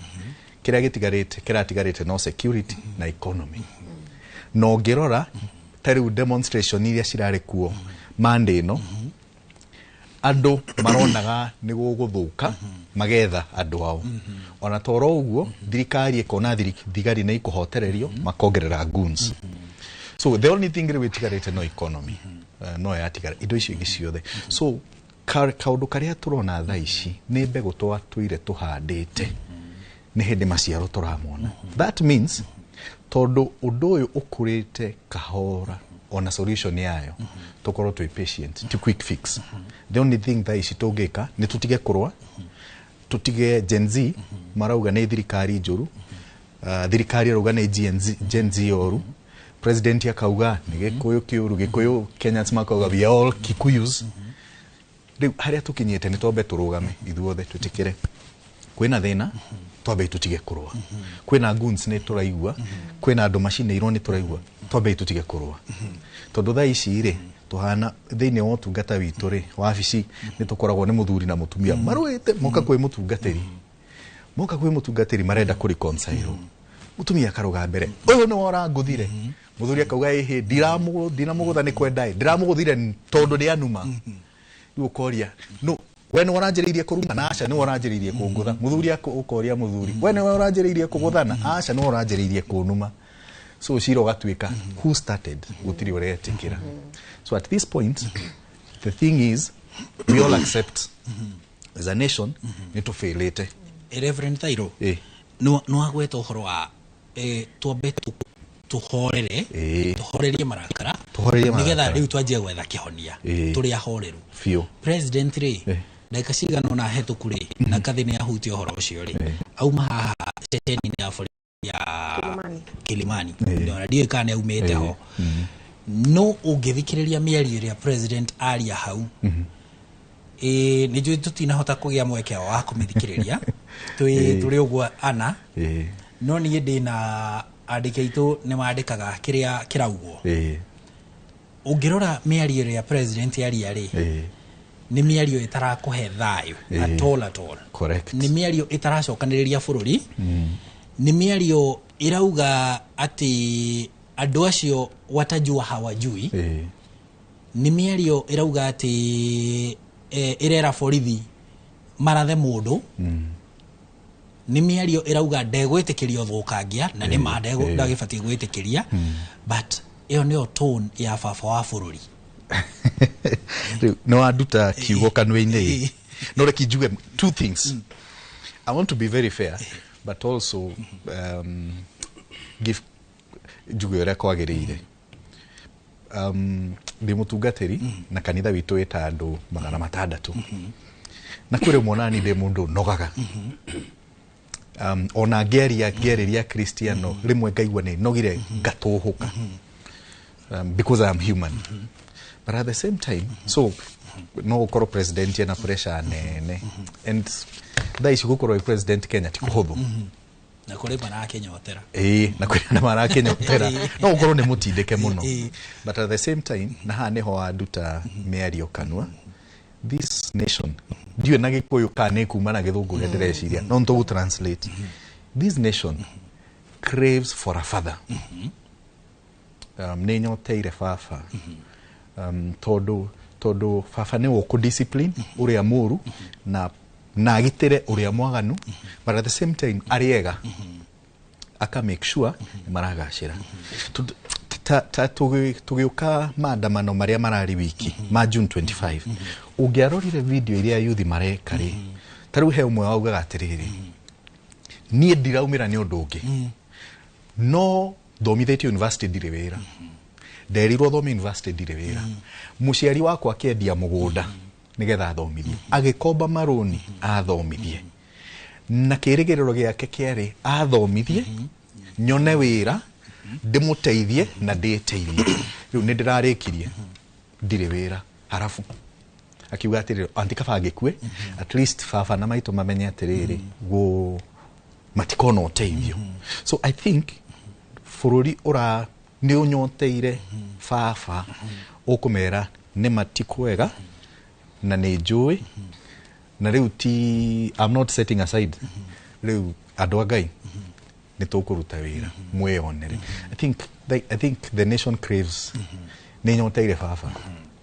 Kĩrĩa gĩtigarĩte, kĩratigarĩte no security na economy. Na ũngĩrora ta rĩu demonstration iria cirarĩ kuo Monday ĩno, andũ maronaga nĩ gũgũthũka, magetha andũ ao. Ona toro ũguo thirikari ĩkona thigari nĩ ikũhotererio, makongerera goons. So the only thing rĩu ĩtigarĩte no economy. No yatigara indo icio ingĩ ciothe. So kaũndũ karĩa tũrona thaa ici nĩ mbegũ twatũire tũhandĩte, nĩ hĩndĩ maciaro tũramona. That means tondũ ũndũ ũyũ ũkũrĩte kahora. Ona solution yayo tukorwo twi patient, ti quick fix. The only thing thaa ici tũngĩka nĩ tũtige kũrũa, tũtige Gen Z marauga nĩ thirikari njũru, thirikari ĩrauga nĩ Gen Z, Gen Z oru, president akauga nĩ Gĩkũyũ kĩũru, Gĩkũyũ Kenyans makauga we are all Kikuyus. Rĩu harĩa tũkinyĩte nĩ twambe tũrũgame ithuothe, twĩtĩkĩre kwĩna thĩna, twambe tũtige kũrũa. Kwĩna goons nĩ tũraigua, kwĩna andũ macinĩirwo nĩ tũraigua, twambe tũtige kũrũa, tondũ thaa ici rĩ tũhana thĩinĩ wa ũtungata witũ rĩ, wabici nĩ tũkoragwo nĩ mũthuri na mũtumia marũĩte, moka kwĩ mũtungatĩri, moka kwĩ mũtungatĩri marenda kũ reconcile. Mũtumia akarũga mbere, ũyũ nĩwe ũrangũthire. Mũthuri akauga, ĩhĩ, ndinamũgũtha nĩ kwenda ĩ, ndĩramũgũthire tondũ nĩ anuma. Rĩu ũkoria, no we nĩwe ũranjĩrĩirie kũruma? Na aca, nĩwe ũranjĩrĩirie kũngũtha. Mũthuri ũkoria mũthuri, we nĩwe ũranjĩrĩirie kũgũthana? Aca, nĩwe ũranjĩrĩirie kũnuma. So cira ũgatuĩka who started, gũtirĩ ũretĩkĩra. So at this point the thing is we all accept as a nation nĩ tũbĩlĩte. Reverend Thairo, nĩ wagweta ũhoro wa twambe tũhorere, tũhorerie marakara, Tũhorerie nĩgetha marakara. Rĩu twanjie gwetha kĩhonia tũrĩ ahoreru. Biũ. President rĩ, ndagĩka cigana ũna hetũku rĩ, na Kathĩ nĩ ahutia ũhoro ũcio rĩ, auma haha ceceni-inĩ ya borithi ya Kilimani, ona ndiũĩ kana nĩ aumĩte ho, no ũngĩthikĩrĩria mĩario ĩrĩa president aria hau, nĩ njũĩ tũtinahota kũgĩa mweke wa kũmĩthikĩrĩria twĩ tũrĩ ũguo ana, no niĩ ndĩna andĩki aitũ nĩ mandĩkaga kĩrĩa kĩraugwo. Ũngĩrora mĩario ĩrĩa president aria rĩ, nĩ mĩario ĩtarakũhe thayũ at all, at all. Correct. Nĩ mĩario ĩtaracokanĩrĩria bũrũri, nĩ mĩario ĩrauga atĩ andũ acio watajua hawajui, nĩ mĩario ĩrauga atĩ ĩrera borithi marathe mũndũ, nĩ mĩario ĩrauga ndegwĩtĩkĩria ũthũkangia, na nĩ ma ndagĩbatiĩ gwĩtĩkĩria, but ĩyo nĩyo tone ya baba wa bũrũri. Rĩu nĩ wanduta kiugo kanua-inĩ ĩ. No reke njuge two things. I want to be very fair but also give njuge ũrĩa kwagĩrĩire. Ndĩ mũtungatĩri na kanitha witũ wĩta andũ 600, na kwĩ rĩmwe onani ndĩ mũndũ nogaga, ona ngĩaria ngĩarĩria Kristiano rĩmwe ngaigua nĩ nogire ngatũhũka, because I am human. But at the same time, so no gũkorwo president ena pressure nene, and thaa ici gũkorwo wĩ president Kenya ti kũhũthũ. Na kũrĩ marakĩnyotera. Ĩĩ, na kwĩ na marakĩnyotera, no gũkorwo nĩ mũtindĩke mũno. But at the same time, na haha nĩho wanduta mĩario kanua, this nation, ndiũĩ na Gĩkũyũ kana nĩ kuma na Gĩthũngũ ũrĩa ndĩreciria, no nĩtũgũ translate, this nation craves for a father. Nĩ nyoteire baba, tondũ baba nĩ ũkũ discipline ũrĩa mũru na agitĩre ũrĩa mwaganu, but at the same time arĩ ega aka make sure nĩ maragacĩra. Tondũ ta tũgĩũka maandamano marĩa mararĩ wiki ma June 25, ũngĩarorire video iria yuthi mareka rĩ, ta rĩu he ũmwe waugaga atĩrĩrĩ, niĩ ndiraumĩra nĩ ũndũ ũngĩ, no thomithĩtio university ndirĩ wĩra, nderirwo thome university ndirĩ wĩra, mũciari wakwa akĩendia mũgũnda nĩgetha athomithie, agĩkomba marũni athomithie, na kĩrĩgĩrĩro gĩake kĩarĩ athomithie nyone wĩra ndĩmũteithie na ndĩteithie, rĩu nĩ ndĩrarĩkirie ndirĩ wĩra. Harabu akiuga atĩrĩrĩ, anti kaba ngĩkue, at least baba na maitũ mamenye atĩrĩrĩ gũ matikona ũteithio. So I think bũrũri ũra nĩ ũnyoteire baba ũkũmera nĩ matikwega na nĩ njũĩ, na rĩu ti I'm not setting aside, rĩu andũ a Ngai nĩ tũkũruta wĩra mwĩyonere. I think the nation craves, nĩ nyoteire baba.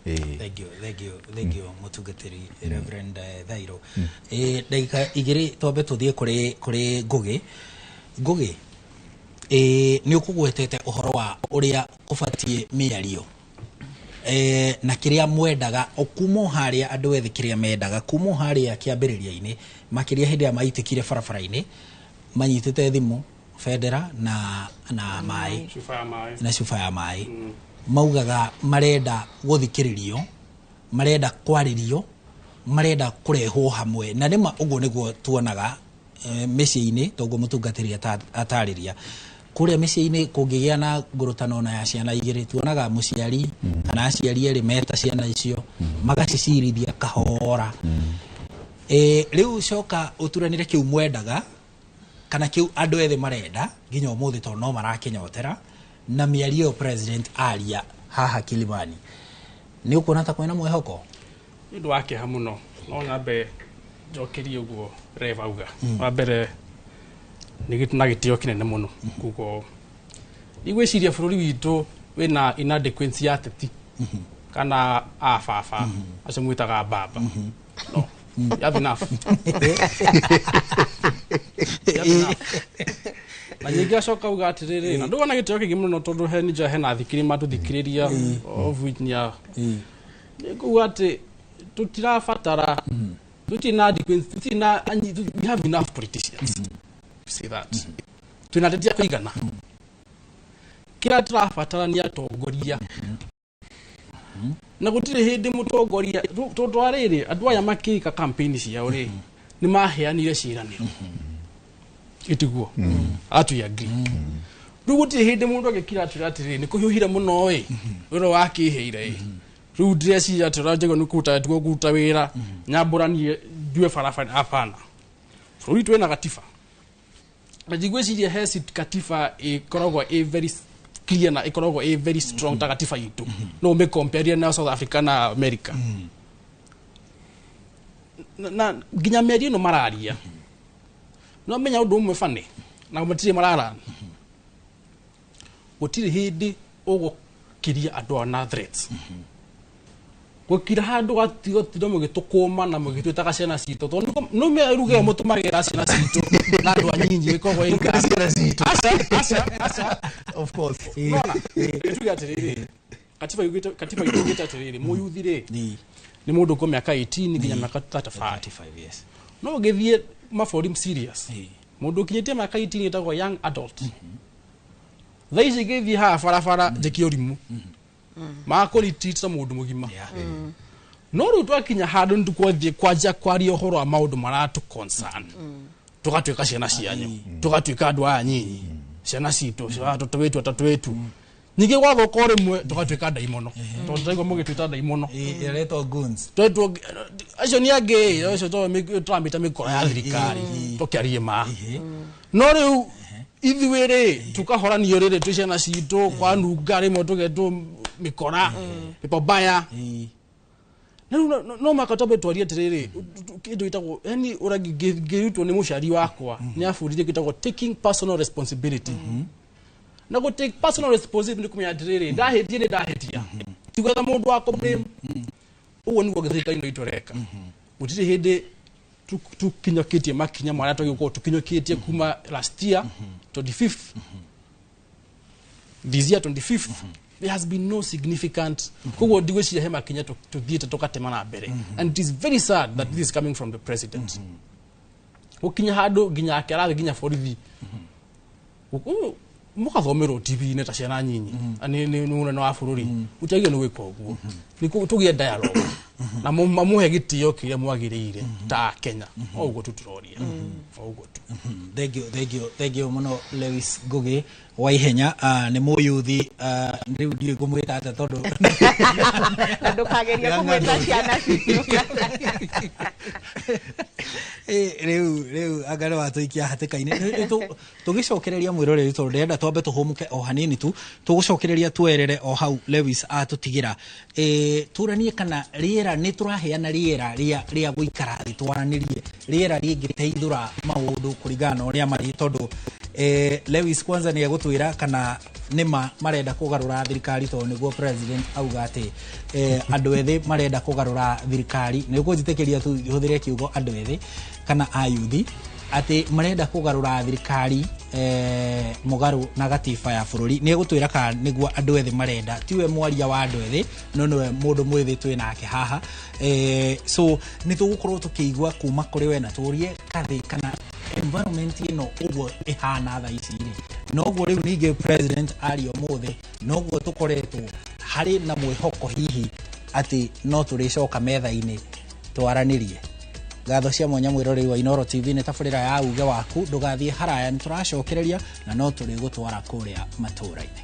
Ĩĩ. Thank you, thank you, thank you, mũtungatĩri Reverend Thairo. Ndagĩka 2 twambe tũthiĩ kũrĩ Ngũgĩ. Ngũgĩ, nĩ ũkũgwetete ũhoro wa ũrĩa ũbatiĩ mĩario na kĩrĩa mwendaga o kuma o harĩa andũ ethĩ kĩrĩa mendaga kuma o harĩa kĩambĩrĩria-inĩ, makĩria hĩndĩ ĩrĩa maitĩkire barabara-inĩ manyitĩte thimũ, bendera na maĩ Cuba ya maĩ. Na cuba ya maĩ. Maugaga marenda gũthikĩrĩrio, marenda kwarĩrio, marenda kũrehwo hamwe, na nĩma ũguo nĩguo tuonaga mĩciĩ-inĩ, toguo mũtungatĩri atarĩria kũrĩa mĩciĩ-inĩ. Kũngĩgĩa na ngũrũtano ona ya ciana igĩrĩ, tuonaga mũciari kana aciari erĩ meta ciana icio, magacicirithia kahora. Rĩu coka ũturanĩre kĩu mwendaga kana kĩu andũ ethĩ marenda nginya ũmũthĩ, tondũ no marakĩnyotera na mĩario ĩyo president aria haha Kilimani. Nĩ ũkuona ta kwĩna mwĩhoko? Nĩ ũndũ wa kĩeha mũno. No nyambe njokerie ũguo Rev auga. Wa mbere nĩ na gĩtĩo kĩnene mũno kugo ndigwĩciria bũrũri witũ wĩna inadequacy ya ateti kana a baba acio mwĩtaga baba. No you have enough. You have enough. Na ningĩ acoka uga atĩrĩrĩ, na ndũgona gĩtĩo kĩingĩ mũno, tondũ he nĩnjũĩ hena athikĩrĩria matũthikĩrĩria, of which nĩ a nĩkuga atĩ tũtirabatara, tũtirĩ na adequate, tũtirĩ na we have enough politicians to say that twĩna ateti a kũigana. Kĩrĩa tũrabatara nĩ atongoria, na gũtirĩ hĩndĩ mũtongoria, tondũ arĩrĩ andũ aya makĩka campaign ciao rĩ, nĩ maheanire ciĩranĩro, ĩtiguo atu agree. Rĩu gũtirĩ hĩndĩ mũndũ agĩkira atwĩra atĩrĩrĩ, nĩ kũhiũhire mũno ĩ, wĩra wakĩheire ĩ, rĩu ndĩreciria atĩ ũrĩa nĩ kũruta tiguo kũruta wĩra nyambũranie njue barabara. Hapana, bũrũri twĩna gatiba, na ndigwĩciria he katiba ĩkoragwo ĩ very clear na ĩkoragwo ĩ very strong ta gatiba itũ. No ũmĩcompare na South Africa na America na nginya mĩario ĩno mararia, no menya ũndũ ũmwe bane na matirĩ mararana. Gũtirĩ hĩndĩ ũgũkiria andũ aya na threats, gũkira handũ gatigotinda mũgĩtũkũma na mũgĩtwĩtaga ciana citũ, tondũ no ruga ĩyo mũtũmagĩra ciana citũ na andũ anyinyi ĩkoragwo ĩ Ciana citũ. Aca, aca, aca. Of course. Nona tuge atĩrĩrĩ, katiba yugĩte atĩrĩrĩ, mũyuthi rĩ, nĩ mũndũ kwa mĩaka 18 nginya mĩaka 35. 35, yes. No ũgĩthiĩ mabũrũri serious, mũndũ ũkinyĩtie mĩaka 18 ĩtagwo young adult. Thaa ici ngĩthiĩ haha barabara njĩke ũrimũ, makũritreat ta mũndũ mũgima. No rĩu twakinya handũ nĩ tũkwathiĩ kwanjia kwaria ũhoro wa maũndũ maratũ concern, tũgatuĩka ciana cianyu, tũgatuĩka andũ aya nyinyi, ciana citũ, tũtũ wĩtu, atatũ wĩtu. Ningĩ gwathũka o rĩmwe tũgatuĩka ndaimono, tondũ ndaigua mũgĩtuĩta ndaimono. Ĩretwo goons. Twetwo acio nĩ angĩ acio tũramĩta mĩkora ya thirikari, tũkĩarie ma. No rĩu ithuĩ rĩ, tũkahoranio rĩrĩ twĩ ciana citũ, kwanunga rĩmwe tũgetwo mĩkora, pepo mbaya. Na rĩu no maka twambe twarie atĩrĩrĩ, kĩndũ gĩtagwo, yani ũrĩa ngĩrutwo nĩ mũciari wakwa, nĩ abundithie gĩtagwo taking personal responsibility. Na gũ take personal responsibility nĩ kũmenya atĩrĩrĩ, ndahĩtia nĩ ndahĩtia, ti gwetha mũndũ wa kũ-blame. Ũguo nĩguo thirikari ĩno itũ ĩreka. Gũtirĩ hĩndĩ tukinyũkĩtie makinya marĩa twagĩrĩirwo gũkorwo tukinyũkĩtie kuma last year 25th, this year 25th, there has been no significant. Koguo ndigwĩciria he makinya tũthiĩte tũgatema na mbere, and it is very sad that this is coming from the president. Gũkinya handũ nginya ake arathiĩ nginya borithi mũgathomerwo TV-inĩ ta ciana nyinyi. Nĩ mũnene wa bũrũri, gũtiagĩrĩirwo nĩ gwĩka ũguo. Nĩ tũgĩe dialogue na mamũhe gĩtĩo kĩrĩa mwagĩrĩire ta Kenya. O ũguo tu tũroria, o ũguo tu. Thank you, thank you, thank you mũno Lewis Ngugi wa ihenya. Nĩ mũyuthi, rĩu ndiũĩ ngũmwĩta atĩa tondũ Na ndũkagerie kũmwĩta ciana citũ. Rĩu anga nĩ watũikia hatĩka-inĩ. Tũgĩcokereria mwĩroreri, tondũ ndĩrenda twambe tũhũmũke o hanini tu, tũgũcokereria twerere o hau Lewis atũtigĩra. Tũranie kana rĩera nĩ tũraheana rĩera rĩa gũikara thĩ twaranĩrie, rĩera rĩngĩteithũra maũndũ kũringana na ũrĩa marĩ, tondũ Lewis kwanza nĩ egũtwĩra kana nĩma marenda kũgarũra thirikari, tondũ nĩguo president auga atĩ andũ ethĩ marenda kũgarũra thirikari. Nĩ ũkũnjĩtĩkĩria tu hũthĩre kiugo andũ ethĩ kana ayuthi, atĩ marenda kũgarũra thirikari mũgarũ na gatiba ya bũrũri. Nĩ egũtwĩra kana nĩguo andũ ethĩ marenda. Tiwe mwaria wa andũ ethĩ, no nĩwe mũndũ mwĩthĩ twĩ nake haha. So nĩ tũgũkorwo tũkĩigua kuma kũrĩ we na tũrie kathĩ kana environment ĩno ũguo ĩhana thaa ici rĩ, noguo rĩu ningĩ president aria ũmũthĩ, noguo tũkoretwo. Harĩ na mwĩhoko hihi atĩ no tũrĩcoka metha-inĩ twaranĩrie. Ngatho cia mwanya mwĩroreri wa Inooro TV nĩ tabarĩra ya uge waku, ndũgathiĩ haraya, nĩ tũracokereria na no tũrĩgũtwara kũrĩa matũũra-inĩ.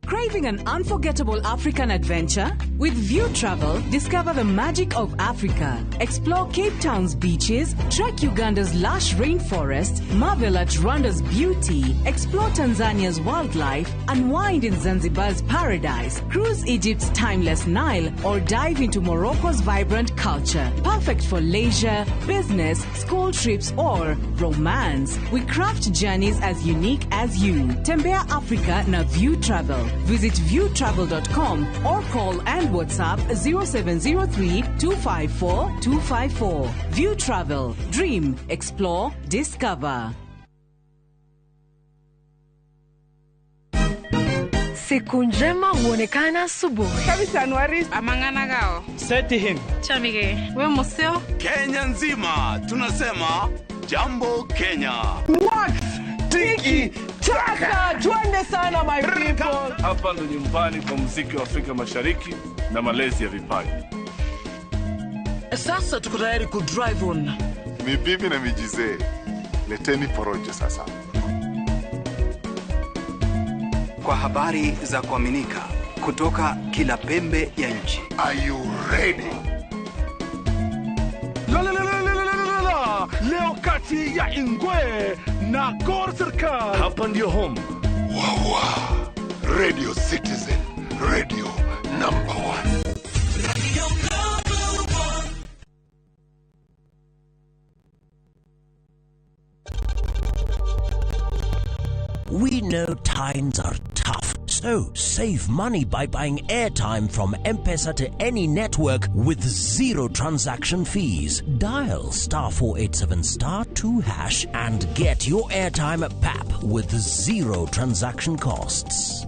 Craving an unforgettable African adventure? With View Travel, discover the magic of Africa. Explore Cape Town's beaches, trek Uganda's lush rainforest, marvel at Rwanda's beauty, explore Tanzania's wildlife, unwind in Zanzibar's paradise, cruise Egypt's timeless Nile, or dive into Morocco's vibrant culture. Perfect for leisure, business, school trips, or romance. We craft journeys as unique as you. Tembea Africa na View Travel. Visit viewtravel.com or call and WhatsApp 0703 254 254. View Travel. Dream, explore, discover. Siku njema huonekana asubuhi. Kabisa Anuari. Amangana gao. Seti him. Chamige. We museo. Kenya nzima tunasema jambo Kenya. What? Tiki taka, twende sana my people. Hapa ndo nyumbani kwa muziki wa Afrika Mashariki na malezi ya vipaji. Sasa tuko tayari ku drive on. Ni bibi na mijizee. Leteni porojo sasa. Kwa habari za kuaminika kutoka kila pembe ya nchi. Are you ready? La la la la la la la. Leo kati ya Ingwe na Gor Serikal. Hapa ndio home. Wawa. Radio Citizen, radio number 1. Radio number 1. We know times are tough, so save money by buying airtime from M-Pesa to any network with zero transaction fees. Dial *487*2# and get your airtime at PAP with zero transaction costs.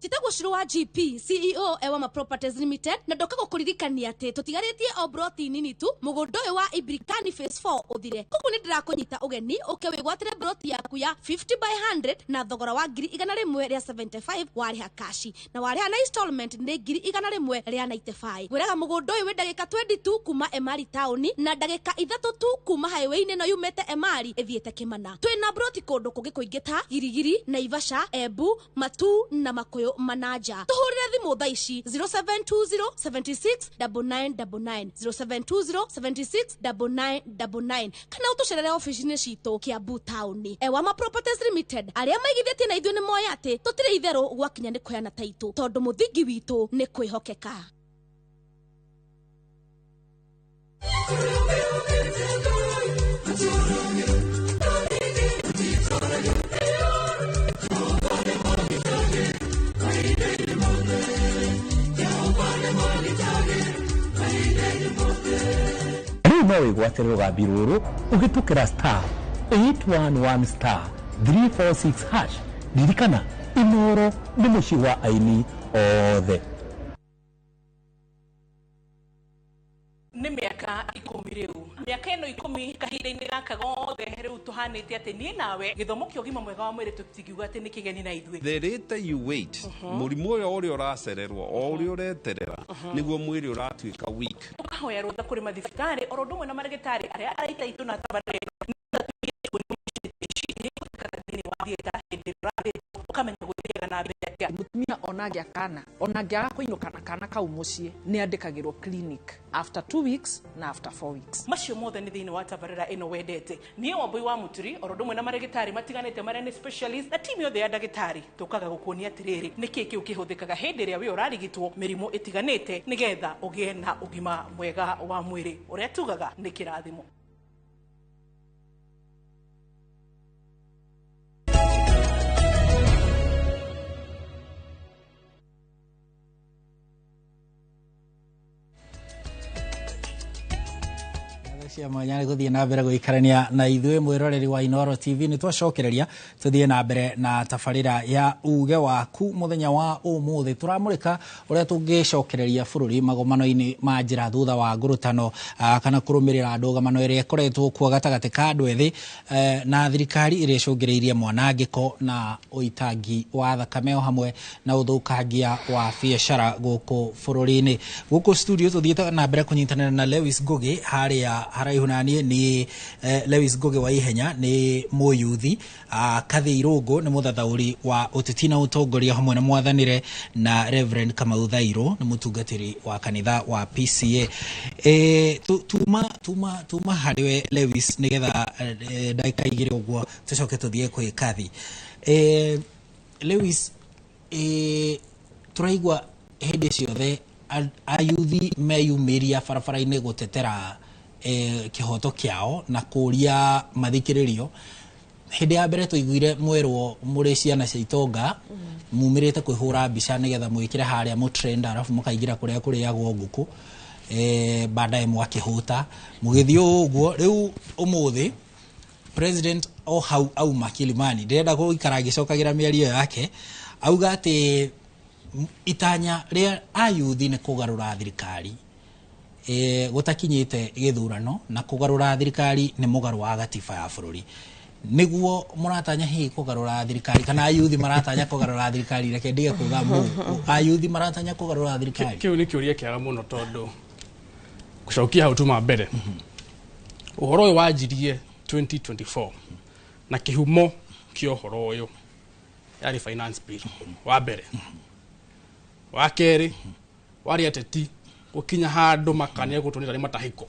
Njĩtagwo Shiro wa GP CEO Ewama Properties Limited na ndoka gũkũririkania atĩ tũtigarĩtie o broti nini tu mũgũnda ũyũ wa Ibrikani Phase 4 ũthire. Koguo nĩ ndĩrakũnyita ũgeni ũke wĩgwatĩre broti yaku ya 50 by 100 na thogora wa 175,000 warĩha kashi na warĩha na installment nĩ 195. Ngwĩraga mũgũnda ũyũ wĩ ndagĩka 22 kuma Emari taũni na ndagĩka 3 tu kuma highway-inĩ ĩno yumĩte Emari ĩthiĩte Kĩmana. Twĩna broti kũndũ kũngĩ kũingĩ ta Girigiri, Naivasha, Embu, Matuu na Makuyu Manaja. Tuhurire thimu thaa ici 0720 76 9999 0720 76 9999 kana utucerere ofici-inĩ citũ Kiambu taũni. Ewama Properties Limited arĩa maigithĩtie na ithuĩ nĩ moĩ atĩ tũtirĩ itherũ gwakinya nĩ kũheana taitũ tondũ mũthingi witũ nĩ kwĩhokeka. Rĩu no wĩgwatĩre rũgambi rũrũ ũhĩtũkĩra *811 *346#. Ririkana, Inooro nĩ mũciĩ wa aini othe. Nĩ mĩaka 10 rĩu, mĩaka ĩno 10 kahinda-inĩ gaka gothe rĩu tũhanĩte atĩ niĩ nawe gĩthomo kĩa ũgima mwega wa mwĩrĩ tũtingiuga atĩ nĩ kĩgeni na ithuĩ. The later you wait, mũrimũ ũyũ ũrĩa ũracererwo o ũrĩa ũreterera nĩguo mwĩrĩ ũratuĩka weak. Tũkahoya rũtha kũrĩ mathibitarĩ oro ũndũ ũmwe na marĩgĩtarĩ arĩa araita itũ na tabarĩra ũkamenya gũthiaga na mbere atĩa. Mũtumia ona angĩa kana ona angĩaga kũinũka na kana kau mũciĩ nĩ andĩkagĩrwo clinic after 2 weeks na after 4 weeks. Macio mothe nĩ thĩinĩ wa tabarĩra ĩno wendete. Niĩ Wambui wa Mũturi oro ũndũ ũmwe na marĩgĩtarĩ matiganĩte marĩa nĩ specialist na timu yothe ya ndagĩtarĩ tũkaga gũkuonia atĩrĩrĩ nĩkĩ kĩu kĩhũthĩkaga hĩndĩ ĩrĩa wĩ ũrarigitwo mĩrimũ ĩtiganĩte nĩgetha ũgĩe na ũgima mwega wa mwĩrĩ ũrĩa tugaga nĩ kĩrathimo. Cia mwanya nĩ gũthiĩ na mbere gũikarania na ithuĩ mwĩroreri wa Inooro TV. Nĩ twacokereria tũthiĩ na mbere na tabarĩra ya uge waku. Mũthenya wa ũmũthĩ tũramũrĩka ũrĩa tũngĩcokereria bũrũri magomano-inĩ ma njĩra thutha wa ngũrũtano kana kũrũmĩrĩra ndũgamano ĩrĩa ĩkoretwo kuo gatagatĩ ka andũ ethĩ na thirikari ĩrĩa ĩcũngĩrĩirie mwanangĩko na ũitangi wa thakame o hamwe na ũthũkangia wa biacara gũkũ bũrũri-inĩ. Gũkũ studio tũthiĩte na mbere kũnyitanĩra na Lewis Ngugi harĩa haraihu na niĩ nĩ Lewis Ngugi wa Ihenya nĩ mũyuthi, Kathi Irũngũ nĩ mũthathaũri wa ũteti na ũtongoria hamwe na mwathanĩre, na Reverend Kamau Thairũ nĩ mũtungatĩri wa kanitha wa PCA. Tuma harĩ we Lewis nĩgetha ndagĩka 2 ũguo tũcoke tũthiĩ kwĩ Kathi. Lewis, tũraigua hĩndĩ ciothe ayuthi meyumĩria barabara-inĩ gũtetera kĩhoto kĩao na kũria mathikĩrĩrio. Hĩndĩ ya mbere tũiguire mwerwo mũrĩ ciana cia itonga mumĩrĩte kwĩhũra mbica nĩgetha mwĩkĩre harĩa mũtrend, arabu mũkaingĩra kũrĩa kũrĩagwo ngũkũ, baadaye mwakĩhũta mũgĩthiĩ ũguo. Rĩu ũmũthĩ president o hau auma Kilimani, ndĩrenda gũikara agĩcokagĩra mĩario yake, auga atĩ itanya rĩa ayuthi nĩ kũgarũra thirikari gũtakinyĩte gĩthurano, na kũgarũra thirikari nĩ mũgarũ wa gatiba ya bũrũri. Nĩguo mũratanya hihi kũgarũra thirikari kana ayuthi maratanya kũgarũra thirikari? Reke ndige kuga mũ ayuthi maratanya kũgarũra thirikari. Kĩu nĩ kĩũria kĩega mũno, tondũ gũcokia hau tuma mbere ũhoro ũyũ wanjirie 2024 na kĩhumo kĩa ũhoro ũyũ yarĩ finance bill wa mbere. Wa kerĩ warĩ ateti gũkinya handũ makania gũtuonia tarĩ matahĩko,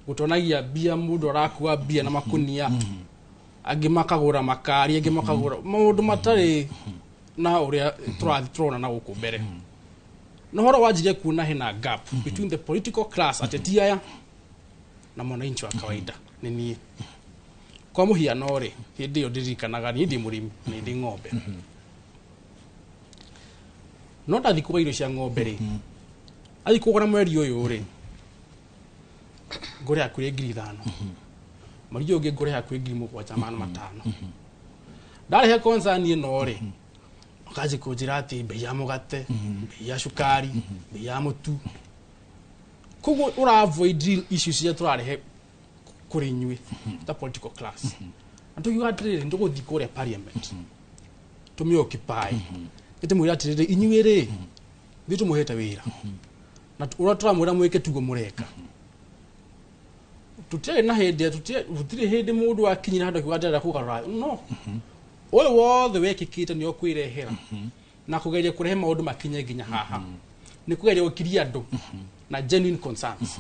gũtuonagia mbia mũndũ arakua mbia na makunia, angĩ makagũra makari, angĩ makagũra maũndũ matarĩ na ũrĩa tũrathiĩ tũrona na gũkũ mbere. Na ũhoro wanjirie kuona hena gap between the political class, ateti aya, na mwananchi wa kawaida nĩ niĩ. Kwa mũhiano rĩ, hĩndĩ ĩyo ndirikanaga niĩ ndĩ mũrĩmi na ndĩ ng'ombe, no ndathiĩ kũgũra irio cia ng'ombe rĩ, athiĩ kũgũra mweri ũyũ rĩ, ngũre hakuhĩ 5,000, mweri ũyũ ũngĩ ngũre hakuhĩ 7,500. Ndarĩhe concern ĩno rĩ, makanjia kũnjĩra atĩ bei ya mũgate, bei ya cukari, bei ya mũtu. Koguo ũra avoid real issues iria tũrarehe kũrĩ inyuĩ ta political class. Na tũkiuga atĩrĩrĩ, nĩ tũgũthiĩ kũrĩa parliament tũmĩ occupy, nĩtũmwĩre atĩrĩrĩ, inyuĩ rĩ, ithuĩ tũmũhete wĩra na ũrĩa tũramwĩra mwĩke tiguo mũreka. Tũtiarĩ na hĩndĩ, gũtirĩ hĩndĩ mũndũ akinyire handũ akiuga ndĩrenda kũgarũra no ũyũ wothe wekĩkĩte nĩ ũkwĩrehera na kũgeria kũrehe maũndũ makinye nginya haha nĩ kũgeria gũkiria andũ na genuine concerns.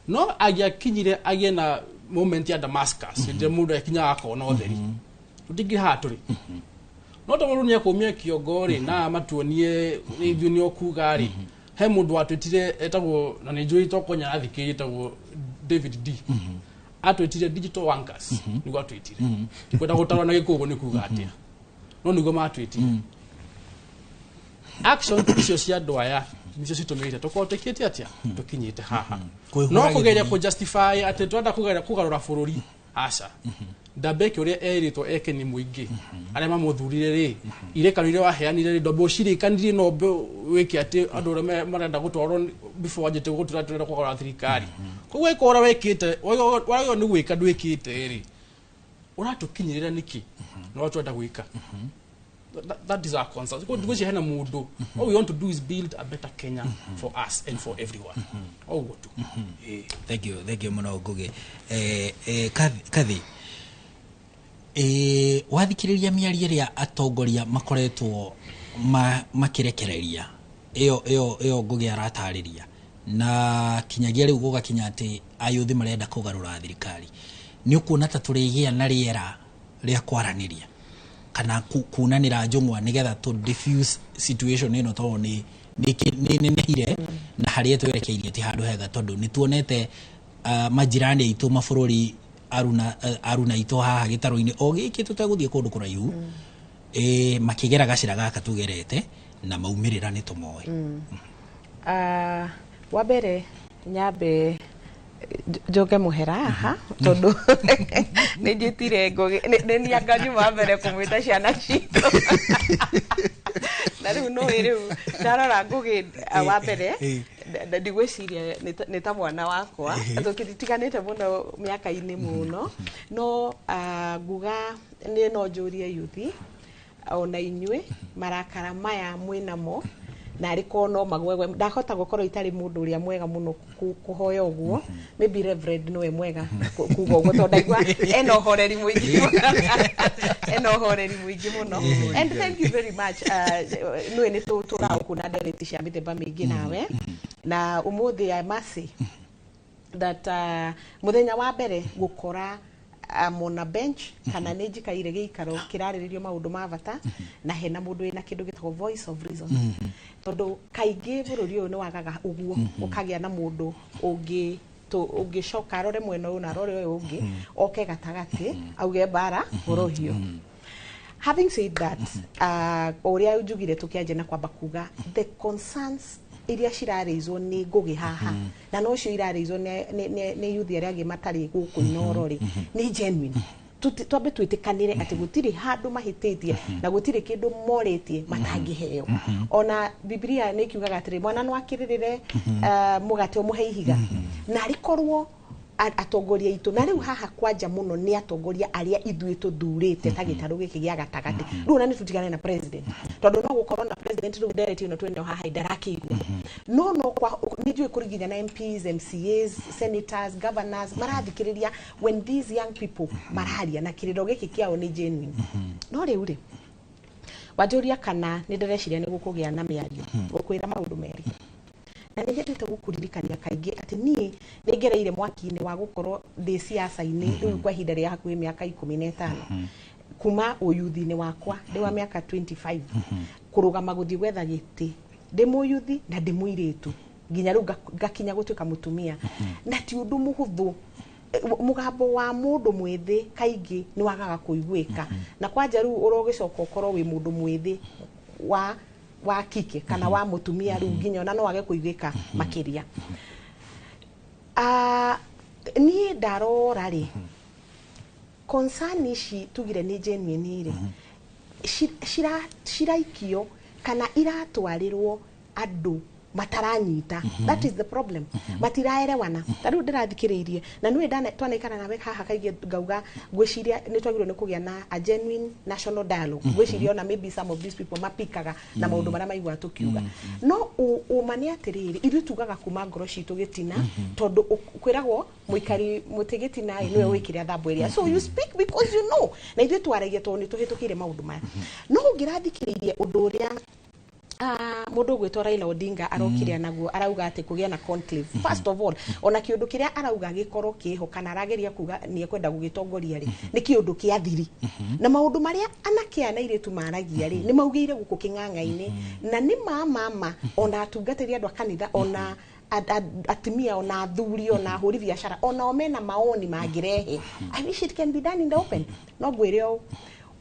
No angĩakinyire agĩe na moment ya Damascus, hĩndĩ ĩrĩa mũndũ akinyaga akona ũtheri, tũtingĩ haha tũrĩ. No to mũndũ nĩekũmia kĩongo rĩ na matuonie ithuĩ nĩ ũkuga rĩ, he mũndũ watwĩtire etagwo, na nĩ njũĩ tokonya athikĩrĩrie, etagwo David D, atwĩtire digital wankers. Nĩguo atwĩtire, ndikwenda gũtarwo na gĩkũngũ nĩ kuga atĩa, no nĩguo matwĩtire. Action icio cia andũ aya nicio citũmĩte tũkorwo twĩkĩte atĩa tũkinyĩte haha. No kũgeria kũ justify atĩ tũrenda kũgeria kũgarũra bũrũri, aca. Ndambeke ũrĩa erĩtwo eke nĩ mũingĩ arĩa mamũthurire rĩ, irĩkanĩro iria waheanire rĩ, ndwambe ũcirĩkanirie no ũmbe wĩke atĩ andũ arĩa marenda gũtwarwo before wanjĩte gũtwĩra tũrenda kũgarũra thirikari. Koguo ĩkorwo ũrĩa wĩkĩte wagĩrĩirwo nĩ gwĩka ndwĩkĩte rĩ, ũratũkinyĩrĩra nĩkĩ na ũrĩa tũrenda gwĩka? That is our concern. Because hena mũndũ, all we want to do is build a better Kenya for us and for everyone. Ũguo tu. Thank you, thank you mũno Ngugi. Kathi, wathikĩrĩria mĩario ĩrĩa atongoria makoretwo makĩrekereria ĩyo ĩyo ĩyo Ngugi aratarĩria, na kinyagia rĩu gũgakinya atĩ ayuthi marenda kũgarũra thirikari, nĩ ũkuona ta tũrĩgĩa na rĩera rĩa kwaranĩria kana kunanĩra njũng'wa nĩgetha tũ diffuse situation ĩno, tondũ nĩ nenehire na harĩa twerekeirie ti handũ hega, tondũ nĩ tuonete majirani aitũ mabũrũri aruna aitũ haha gĩtarũ-inĩ o gĩkĩ tũtegũthiĩ kũndũ kũraihu, makĩgera gacĩra gaka tũgerete na maumĩrĩra nĩ tũmoĩ. Wa mbere nyambe Njoke mũhera haha tondũ nĩ njĩtire Ngũgĩ, nĩ nianga nyuma mbere kũmwĩta ciana citũ, na rĩu nũĩ rĩu ndarora Ngũgĩ wa mbere ndigwĩciria nĩ ta mwana wakwa, tũtiganĩte mũno mĩaka-inĩ mũno, no nguga nĩ no njũrie yuthi ona inyuĩ marakara maya mwĩnamo narĩ korwo no magwegwe. Ndahota gũkorwo itarĩ mũndũ ũrĩa mwega mũno kũhoya ũguo, maybe Reverend nĩwe mwega kuga ũguo, tondũ ndaigua ena ũhoreri mũingĩ, ena ũhoreri mũingĩ mũno. And thank you very much. Nĩwe nĩ tũtũraga na ndereti cia mĩthemba mĩingĩ nawe, na ũmũthĩ I must say that mũthenya wa mbere gũkora I'm on a bench kana nĩ njikaire gĩikaro kĩrarĩrĩrio maũndũ ma bata na hena mũndũ wĩna kĩndũ gĩtagwo voice of reason, tondũ kaingĩ bũrũri ũyũ nĩ wagaga ũguo, ũkagĩa na mũndũ ũngĩ ũngĩcoka arore mwena ũyũ na arore ũyũ ũngĩ, oke gatagatĩ auge mbara ũrũhio. Having said that, ũrĩa njugire tũkĩanjia na kwamba kuga the concerns iria cirarĩizwo nĩ Ngũgĩ haha na nocio irarĩizwo nĩ yuthi arĩa angĩ matarĩ gũkũ Inoro rĩ, nĩ genuine. Twambe twĩtĩkanĩre atĩ gũtirĩ handũ mahĩtĩtie na gũtirĩ kĩndũ morĩtie matangĩheo. Ona Biblia nĩ kiugaga atĩrĩ, mwana no akĩrĩrĩre mũgate ũmũhe ihiga? Na arĩkorwo atongoria aitũ, na rĩu haha kwanja mũno nĩ atongoria arĩa ithuĩ tũthurĩte ta gĩtarũ gĩkĩ gĩa gatagatĩ. Rĩu ona nĩ tũtigane na president, tondũ no gũkorwo na president rĩu ndereti ĩno twĩnayo haha ndarakĩigua, no kwa nĩ njũĩ kũrĩ nginya na MPs, MCAs, senators, governors marathikĩrĩria when these young people mararia, na kĩrĩro gĩkĩ kĩao nĩ genuine. No rĩu rĩ, wanjũria kana nĩ ndĩreciria nĩ gũkũgĩa na mĩario, gũkwĩra maũndũ merĩ, na nĩ nyendete gũkũririkania kaingĩ atĩ niĩ nĩ ngereire mwaki-inĩ wa gũkorwo ndĩ siasa-inĩ rĩu kwa ihinda rĩa hakuhĩ mĩaka 15, kuma ũyuthi-inĩ wakwa ndĩ wa mĩaka 25, kũrũgama gũthiĩ gwetha gĩtĩ ndĩ mũyuthi na ndĩ mũirĩtu nginya rĩu ngakinya gũtuĩka mũtumia. Na ti ũndũ mũhũthũ. Mũgambo wa mũndũ mwĩthĩ kaingĩ nĩ wagaga kũiguĩka, na kwanja rĩu ũrogĩcoka ũkorwo wĩ mũndũ mwĩthĩ wa kike kana wa mũtumia, rĩu nginya ona no wage kũiguĩka makĩria. Niĩ ndarora rĩ, concern ici tugire nĩ genuine rĩ, ciraikio kana iratwarĩrwo andũ mataranyita. That is the problem, matiraerewana. Ta rĩu ndĩrathikĩrĩirie na nĩwe twanaikara nawe haha kaingĩ, ngauga ngwĩciria nĩ twagĩrĩirwo nĩ kũgĩa na a genuine national dialogue. Ngwĩciria ona maybe some of these people mapikaga na maũndũ marĩa maiguaga tũkiuga, no ũma nĩ atĩrĩrĩ, ithuĩ tugaga kuma ngoro citũ gĩtina, tondũ kwĩragwo mũikari mũtĩ gĩtina ĩ nĩwe wĩkĩre thambo ĩrĩa. So you speak because you know, na ithuĩ twaragia tondũ nĩ tũhĩtũkĩire maũndũ maya. No ũngĩrathikĩrĩirie ũndũ ũrĩa mũndũ ũgwĩtwo Raila Odinga arokire naguo, arauga atĩ kũgĩa na conclave. First of all, ona kĩũndũ kĩrĩa arauga gĩkorwo kĩho kana arageria kuga nĩ ekwenda gũgĩtongoria rĩ, nĩ kĩũndũ kĩa thiri, na maũndũ marĩa anake aya na airĩtu maragia rĩ, nĩ maugĩire gũkũ kĩng'ang'a-inĩ, na nĩ ma ona atungatĩri andũ a kanitha, ona atumia, ona athuri, ona ahũri biacara, ona o mena maoni mangĩrehe. I wish it can be done in the open. No ngwĩre ũũ,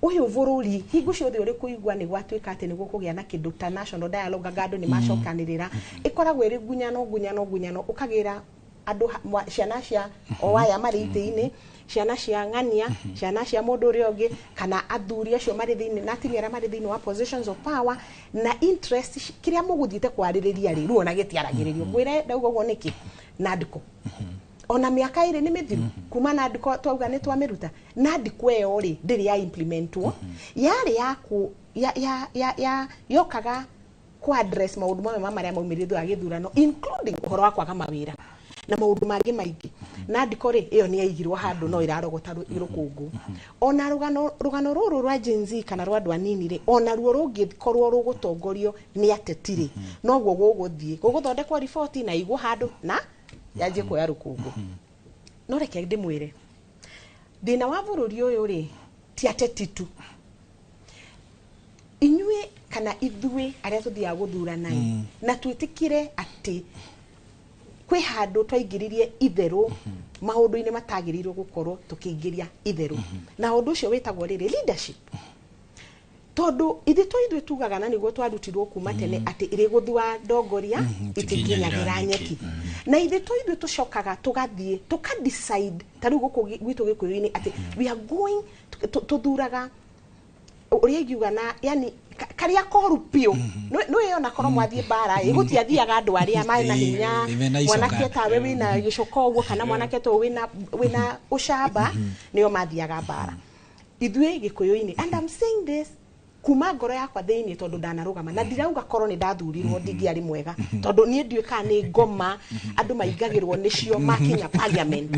ũyũ bũrũri hingo ciothe ũrĩ kũigua nĩ gwatuĩka atĩ nĩ gũkũgĩa na kĩndũ ta national dialogue, anga andũ nĩ macokanĩrĩra, ĩkoragwo ĩrĩ ngunyano ngunyano ngunyano, ũkagĩra andũ ciana cia o aya marĩ itĩ-inĩ, ciana cia ng'ania, ciana cia mũndũ ũrĩa ũngĩ, kana athuri acio marĩ thĩinĩ na atumia arĩa marĩ thĩinĩ wa positions of power na interest kĩrĩa mũgũthiĩte kwarĩrĩria rĩ, rĩu ona gĩtiaragĩrĩrio. Ngwĩre ndauga ũguo nĩkĩ? NADCO, ona mĩaka 2 nĩ mĩthiru kuma NADCO twauga nĩ twamĩruta. NADCO ĩyo rĩ, ndĩrĩ ya implementwo, yarĩ ya ku ya ya ya ya yokaga ku address maũndũ mamwe ma marĩa maumĩrire thutha wa gĩthurano, including ũhoro wa kwaga mawĩra na maũndũ mangĩ maingĩ. NADCO rĩ, ĩyo nĩ yaigirwo handũ no ĩrarogota rũkũngũ. Ona rũgano rũrũ rwa Gen Z kana rwa andũ anini rĩ, ona ruo rũngĩkorwo rũgũtongorio nĩ ateti rĩ, noguo gũgũthiĩ gũgũthondekwo riboti na igwo handũ na yanjie kuoya rũkũngũ. No reke ndĩmwĩre, thĩna wa bũrũri ũyũ rĩ, ti ateti tu. Inyuĩ kana ithuĩ arĩa tũthiaga gũthurana ĩ, na twĩtĩkĩre atĩ kwĩ handũ twaingĩririe itherũ maũndũ-inĩ matagĩrĩirwo gũkorwo tũkĩingĩria itherũ, na ũndũ ũcio wĩtagwo rĩrĩ leadership. Tondu ithe to ithuĩ tugaga na nĩguo twarutirwo kuma tene atĩ irĩ gũthua ndongoria itikinyagira nyeki. Na ithe to ithuĩ tũcokaga tũgathiĩ tũka decide ta rĩu gũkũ gwitũ Gĩkũyũ-inĩ atĩ we are going tũthuraga ũrĩa ingiuga na yani karia koru piũ. Nĩ ona korwo mwathiĩ mbara ĩ gũtiathiaga andũ arĩa marĩ na hinya, mwanake tawe wĩna gĩcoka ũguo kana mwanake to wĩna ũcamba nĩo mathiaga mbara. Ithuĩ Gĩkũyũ-inĩ, and I'm saying this kuma ngoro yakwa thĩinĩ tondũ ndanarũgama na ndirauga korwo nĩ ndathurirwo ndingĩarĩ mwega tondũ niĩ ndiũĩ kana nĩ ngoma andũ maingagĩrwo nĩcio makinya parliament.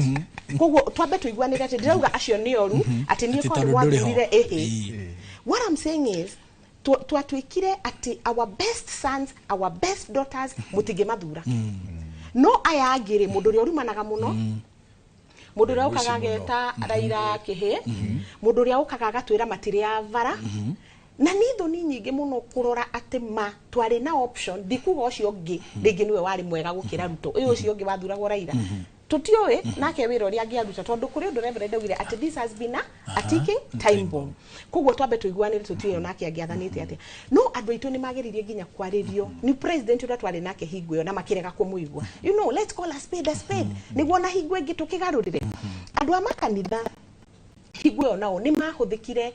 Koguo twambe tũiguanĩre atĩ ndirauga acio nĩ oru atĩ niĩ korwo mwathurire ĩhĩ. What I'm saying is twatuĩkire atĩ our best sons, our best daughters mũtingĩmathura. No aya angĩ rĩ, mũndũ ũrĩa ũrumanaga mũno, mũndũ ũrĩa ũkaga ageta Raila kĩhĩ, mũndũ ũrĩa ũkaga agatwĩra matirĩ a bara. Na nĩ thoni nyingĩ mũno kũrora atĩ ma twarĩ na option ndikuga ũcio ũngĩ rĩngĩ nĩwe warĩ mwega gũkĩra Ruto, ũyũ ũcio ũngĩ wathuragwo Raila tũtiũĩ nake wĩra ũrĩa angĩaruta tondũ kũrĩ ũndũ Reverend augire atĩ this has been a ticking time bomb. Koguo twambe tũiguanĩre tũtiũĩ onake angĩathanĩte atĩa. No andũ aitũ nĩ magĩrĩirie nginya kwarĩrio nĩ president ũrĩa twarĩ nake hingo ĩyo na makĩrega kũmũigua. You know, let's call a spade a spade nĩguo na hingo ĩngĩ tũkĩgarũrĩre. Andũ a makanitha hingo ĩyo nao nĩ mahũthĩkire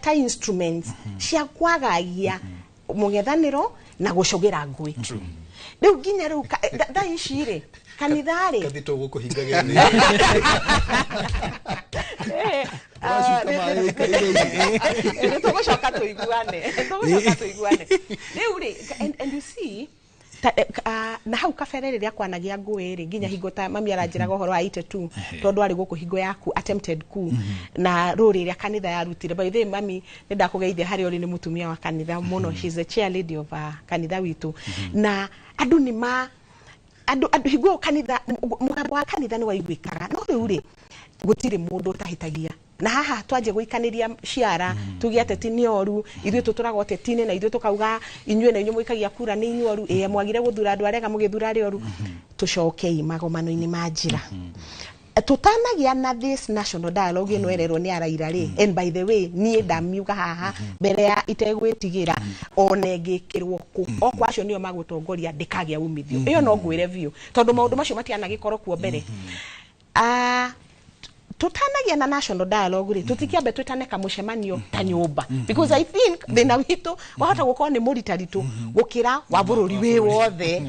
ta instruments cia kwagagia mũng'ethanĩro na gũcogera ngũĩ. Rĩu nginya rĩu thaa ici rĩ kanitha rĩ kathito gũkũhinga gĩathĩ tũgũcoka tũiguane rĩu rĩ and you see na hau kabere rĩrĩa kwanagia ngũĩ rĩ nginya hingo ta mami aranjĩraga ũhoro wa 82 tondũ arĩ gũkũ hingo yaku attempted coup na rũrĩ rĩrĩa kanitha yarutire. By the way mami nĩ ndakũgeithia harĩa ũrĩ, nĩ mũtumia wa kanitha mũno, she's the chair lady of kanitha witũ. Na andũ nĩ ma andũ hingo kanitha mũgambo wa kanitha nĩ waiguĩkaga, no rĩu rĩ gũtirĩ mũndũ ũtahĩtagia. Na haha twanjie gũikanĩria ciara tuge ateti nĩ oru, ithuĩ tũtũraga ũteti-inĩ na ithuĩ tũkauga inyuĩ na inyuĩ mũikagia kura nĩ inyuĩ oru, ĩĩ mwagire gũthura andũ arega mũgĩthura arĩa oru. Tũcokei magomano-inĩ ma njĩra tũtanagia na this national dialogue ĩno ĩrerwo nĩ Araira rĩ. And by the way niĩ ndamiuga haha mbere ya itegwĩtigĩra ona ĩngĩkĩrwo kũ okwa acio nĩo magũtongoria ndĩkagĩa umithio ĩyo no ngwĩre biũ tondũ maũndũ macio matianagĩkorwo kuo mbere. Tutanagia na national dialogue rĩ tũtikĩambe twĩtane kamũcemanio ta nyũmba because I think thĩna witũ wahota gũkorwo nĩ mũritaritũ gũkĩra wa bũrũri wĩ wothe.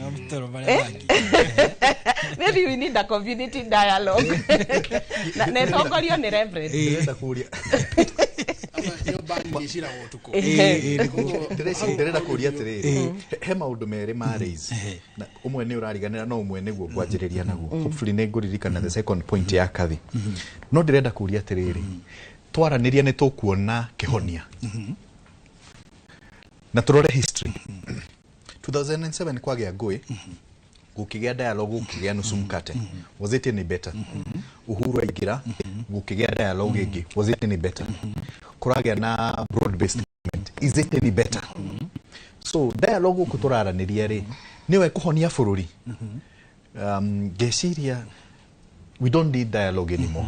Maybe we need a community dialogue na ĩtongorio nĩ Reverend. Ndĩrenda kũria atĩrĩrĩ, he maũndũ merĩ ma raise na ũmwe nĩ ũrariganĩra no ũmwe nĩguo ngwanjĩrĩria naguo. Hopefully nĩ ngũririkana the second point ya Kathi. No ndĩrenda kũria atĩrĩrĩ, twaranĩria nĩ tũkuona kĩhonia na tũrore history. 2007 kwagĩa ngũĩ, gũkĩgĩa dialogue, gũkĩgĩa nusu mkate. Was it any better? Uhuru aingĩra, gũkĩgĩa dialogue ĩngĩ. Was it any better? Kũragĩa na broad based government. Is it any better? So dialogue gũkũ tũraranĩria rĩ nĩwe kũhonia bũrũri. Ngeciria we don't need dialogue anymore.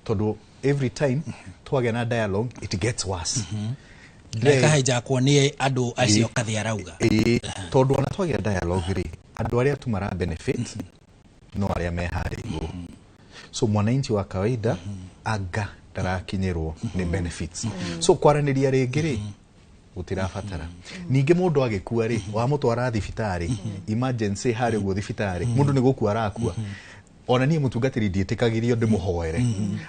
Tondũ every time twagĩa na dialogue it gets worse. Na ĩkahenjakwo nĩ andũ acio Kathi arauga. Tondũ ona twagĩa dialogue rĩ andũ arĩa tu mara benefit no arĩa me harĩa igũrũ. So mwananchi wa kawaida anga ndarakinyĩrwo nĩ benefits. So kwaranĩria rĩngĩ rĩ gũtirabatara. Ningĩ mũndũ agĩkua rĩ wamũtwara thibitarĩ emergency harĩa ũguo thibitarĩ mũndũ nĩ gũkua arakua. Ona niĩ mũtungatĩri ndiĩtĩkagĩrio ndĩmũhoere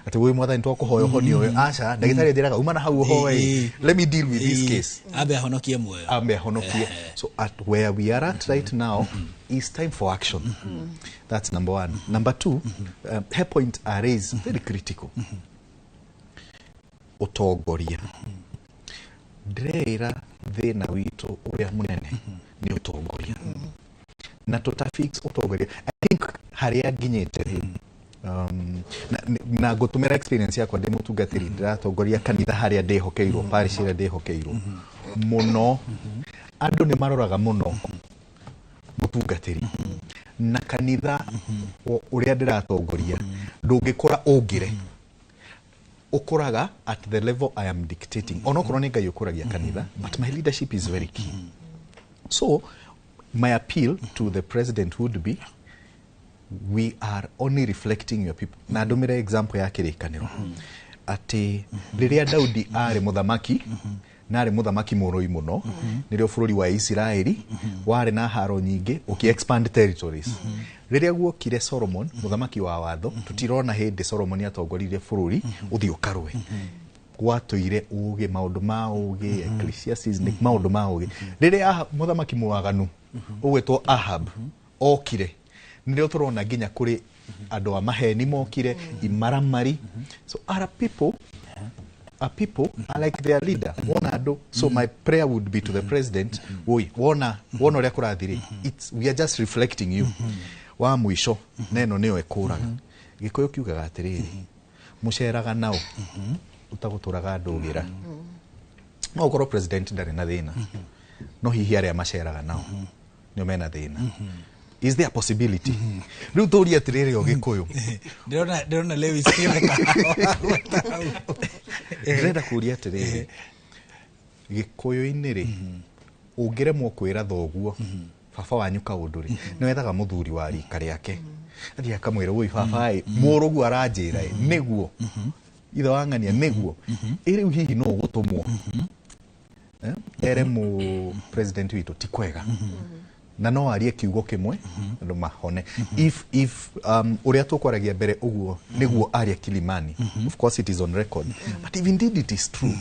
atĩ wĩ mwathani twakũhoya ũhonio ũyũ, aca ndagĩtarĩ anjĩraga uma na hau ũhoe, let me deal with this case, ambe ahonokie muoyo, ambe ahonokie. So at where we are at right now is time for action. That's number one. Number two, her point are raised very critical. Ũtongoria ndĩreĩra thĩna witũ ũrĩa mũnene nĩ ũtongoria na tũtafix ũtongoria. I think harĩa nginyĩte na ngũtũmĩra experience yakwa ndĩ mũtungatĩri ndĩratongoria kanitha harĩa ndĩhokeirwo, parish ĩrĩa ndĩhokeirwo mũno, andũ nĩ maroraga mũno mũtungatĩri na kanitha ũrĩa ndĩratongoria ndũngĩkora ũngĩre Ũkũraga at the level I am dictating. Onokorwo nĩ Ngai ũkũragia kanitha, but my leadership is very key. So my appeal to the president would be, we are only reflecting your people. Na ndũmĩre example ya Kĩrĩkanĩro, atĩ rĩrĩa Daudi arĩ mũthamaki, na arĩ mũthamaki mũrũi mũno, nĩrĩo bũrũri wa Isiraeli warĩ na haro nyingĩ, ũkĩ expand territories. Rĩrĩa guokire Solomon, mũthamaki wa watho, tũtirona hĩndĩ Solomon atongoririe bũrũri ũthiĩ ũkarũe. Gwatũire ũgĩ, maũndũ ma ũgĩ, Ecclesiastes, nĩ maũndũ ma ũgĩ. Rĩrĩa mũthamaki mwaganu ũgwĩtwo Ahab okire, nĩrĩo tũrona nginya kũrĩ andũ a maheni mokire, imaramari. So our people are people are like their leader. Wona andũ. So my prayer would be to the president, woi, wona wona ũrĩa kũrathiĩ, it's we are just reflecting you. Wa mũico, na ĩno nĩyo ĩkũraga, Gĩkũyũ kiugaga atĩrĩrĩ, mũceraga nao ũtagũtũraga ndũgĩra. No ũkorwo president ndarĩ na thĩna, no hihi arĩa maceraga nao nĩo mena thĩna. Is there a possibility? Rĩu tũrie atĩrĩrĩ, o Gĩkũyũ, Ndĩrona Lewis Kĩtheka. Ndĩrenda kũria atĩrĩrĩ, Gĩkũyũ-inĩ rĩ, ũngĩremwo kwĩra thoguo, baba wanyu kaũndũ rĩ, nĩ wethaga mũthuri wa rika rĩake, athiĩ akamwĩra, woi baba ĩ, mũrũguo aranjĩra ĩ, nĩguo ithe wa ng'ania, nĩguo ĩ. Rĩu hihi no ũgũtũmwo, eh, ere mũ president witũ ti kwega, na no arie kiugo kĩmwe andũ mahone. If ũrĩa tũkwaragia mbere ũguo nĩguo aria Kilimani, of course it is on record, but if indeed it is true,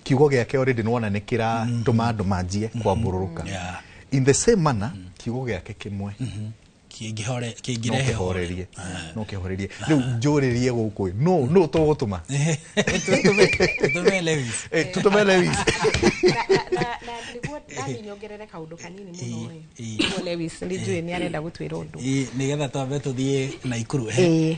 kiugo gĩake already nĩwona nĩ kĩratũma andũ manjie kwambũrũrũka. In the same manner, kiugo gĩake kĩmwe kĩngĩhore no kĩngĩrehe kĩhorerie, no kĩhorerie. Rĩu njũrĩrie gũkũ, no tũgũtũma Tũtũme Lewis. Eh, tũtũme Lewis. Na nĩguo nani nyongerere kaũndũ kanini mũno ĩ, nĩguo Lewis nĩ njũĩ nĩ arenda gũtwĩra ũndũ. Ĩ, nĩgetha twambe tũthiĩ Naikuru. Ĩĩ,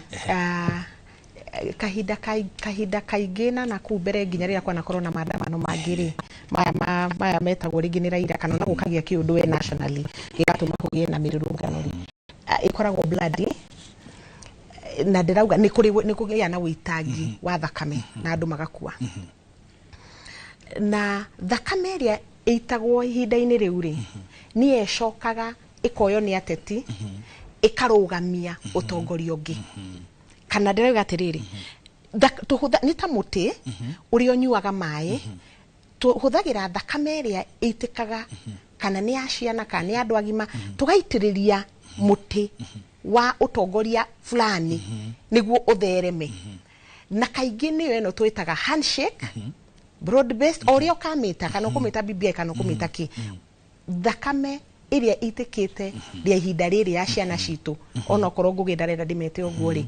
kahinda kaingĩ na nakũu mbere, nginya rĩrĩa kwanakorwo na maandamano mangĩ rĩ, maya maya metagwo rĩngĩ nĩ Raila, kana ona gũkagĩa kĩũndũ we nationally gĩgatũma kũgĩe na mĩrũrũngano rĩ, ĩkoragwo bloody, na ndĩrauga nĩ kũrĩ nĩ kũgĩa na ũitangi wa thakame na andũ magakua. Na thakame ĩrĩa ĩitagwo ihinda-inĩ rĩu rĩ, nĩyo ĩcokaga ĩkoywo nĩ ateti ĩkarũgamia ũtongoria ũngĩ. Kana ndĩrauga atĩrĩrĩ, nĩ ta mũtĩ ũrĩa ũnyuaga maĩ, tũhũthagĩra thakame ĩrĩa ĩitĩkaga, kana nĩ ya ciana kana nĩ ya andũ agima, tũgaitĩrĩria mũtĩ wa ũtongoria fulani nĩguo ũthereme. Na kaingĩ nĩyo ĩno twĩtaga handshake, broad based, o ũrĩa ũkamĩta, kana ũkũmĩta BBI kana ũkũmĩta kĩ. Thakame ĩrĩa ĩitĩkĩte rĩa ihinda rĩrĩ ya ciana citũ, onokorwo Ngũgĩ ndarenda ndĩmete ũguo rĩ,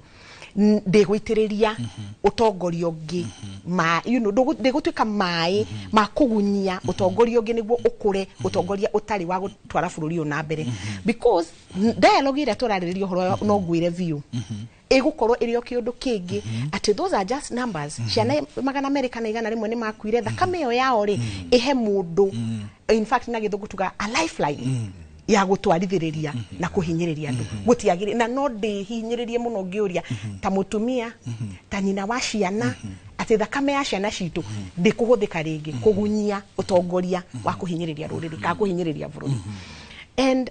ndĩgũitĩrĩria ũtongoria ũngĩ ma ndĩgũtuĩka maĩ ma kũgunyia ũtongoria ũngĩ nĩguo ũkũre, ũtongoria ũtarĩ wa gũtwara bũrũri ũyũ na mbere. Because dialogue ĩrĩa tũrarĩrĩria ũhoro wayo, no ngwĩre biũ, ĩgũkorwo ĩrĩ o kĩũndũ kĩngĩ, atĩ those are just numbers. Ciana 200 kana 100 nĩ makuire. Thakame ĩyo yao rĩ, ĩhe mũndũ, in fact na Gĩthũngũ tuga a lifeline ya gũtwarithĩrĩria na kũhinyĩrĩria andũ. Gũtiagĩrĩ, na no ndĩhinyĩrĩrie mũno ngĩũria ta mũtumia, ta nyina wa ciana, atĩ thakame ya ciana citũ ndĩkũhũthĩka rĩngĩ kũgunyia ũtongoria wa kũhinyĩrĩria rũrĩrĩ kana kũhinyĩrĩria bũrũri. And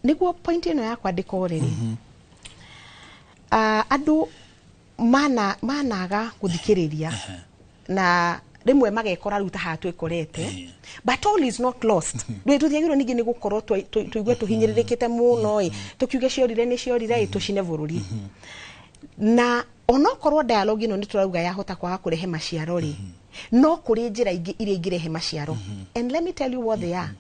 nĩguo point ĩno yakwa ndĩkore rĩ, andũ managa gũthikĩrĩria, na rĩmwe magekora rĩu ta haha twĩkorete. But all is not lost. Ndũĩ tũtiagĩrĩirwo ningĩ nĩ gũkorwo tũigue tũhinyĩrĩrĩkĩte mũno ĩ, tũkiuge ciorire nĩ ciorire ĩ, tũcine bũrũri. Na onokorwo dialogue ĩno nĩ tũrauga yahota kwaga kũrehe maciaro rĩ, no kũrĩ njĩra ingĩ iria ingĩrehe maciaro. And let me tell you what they are.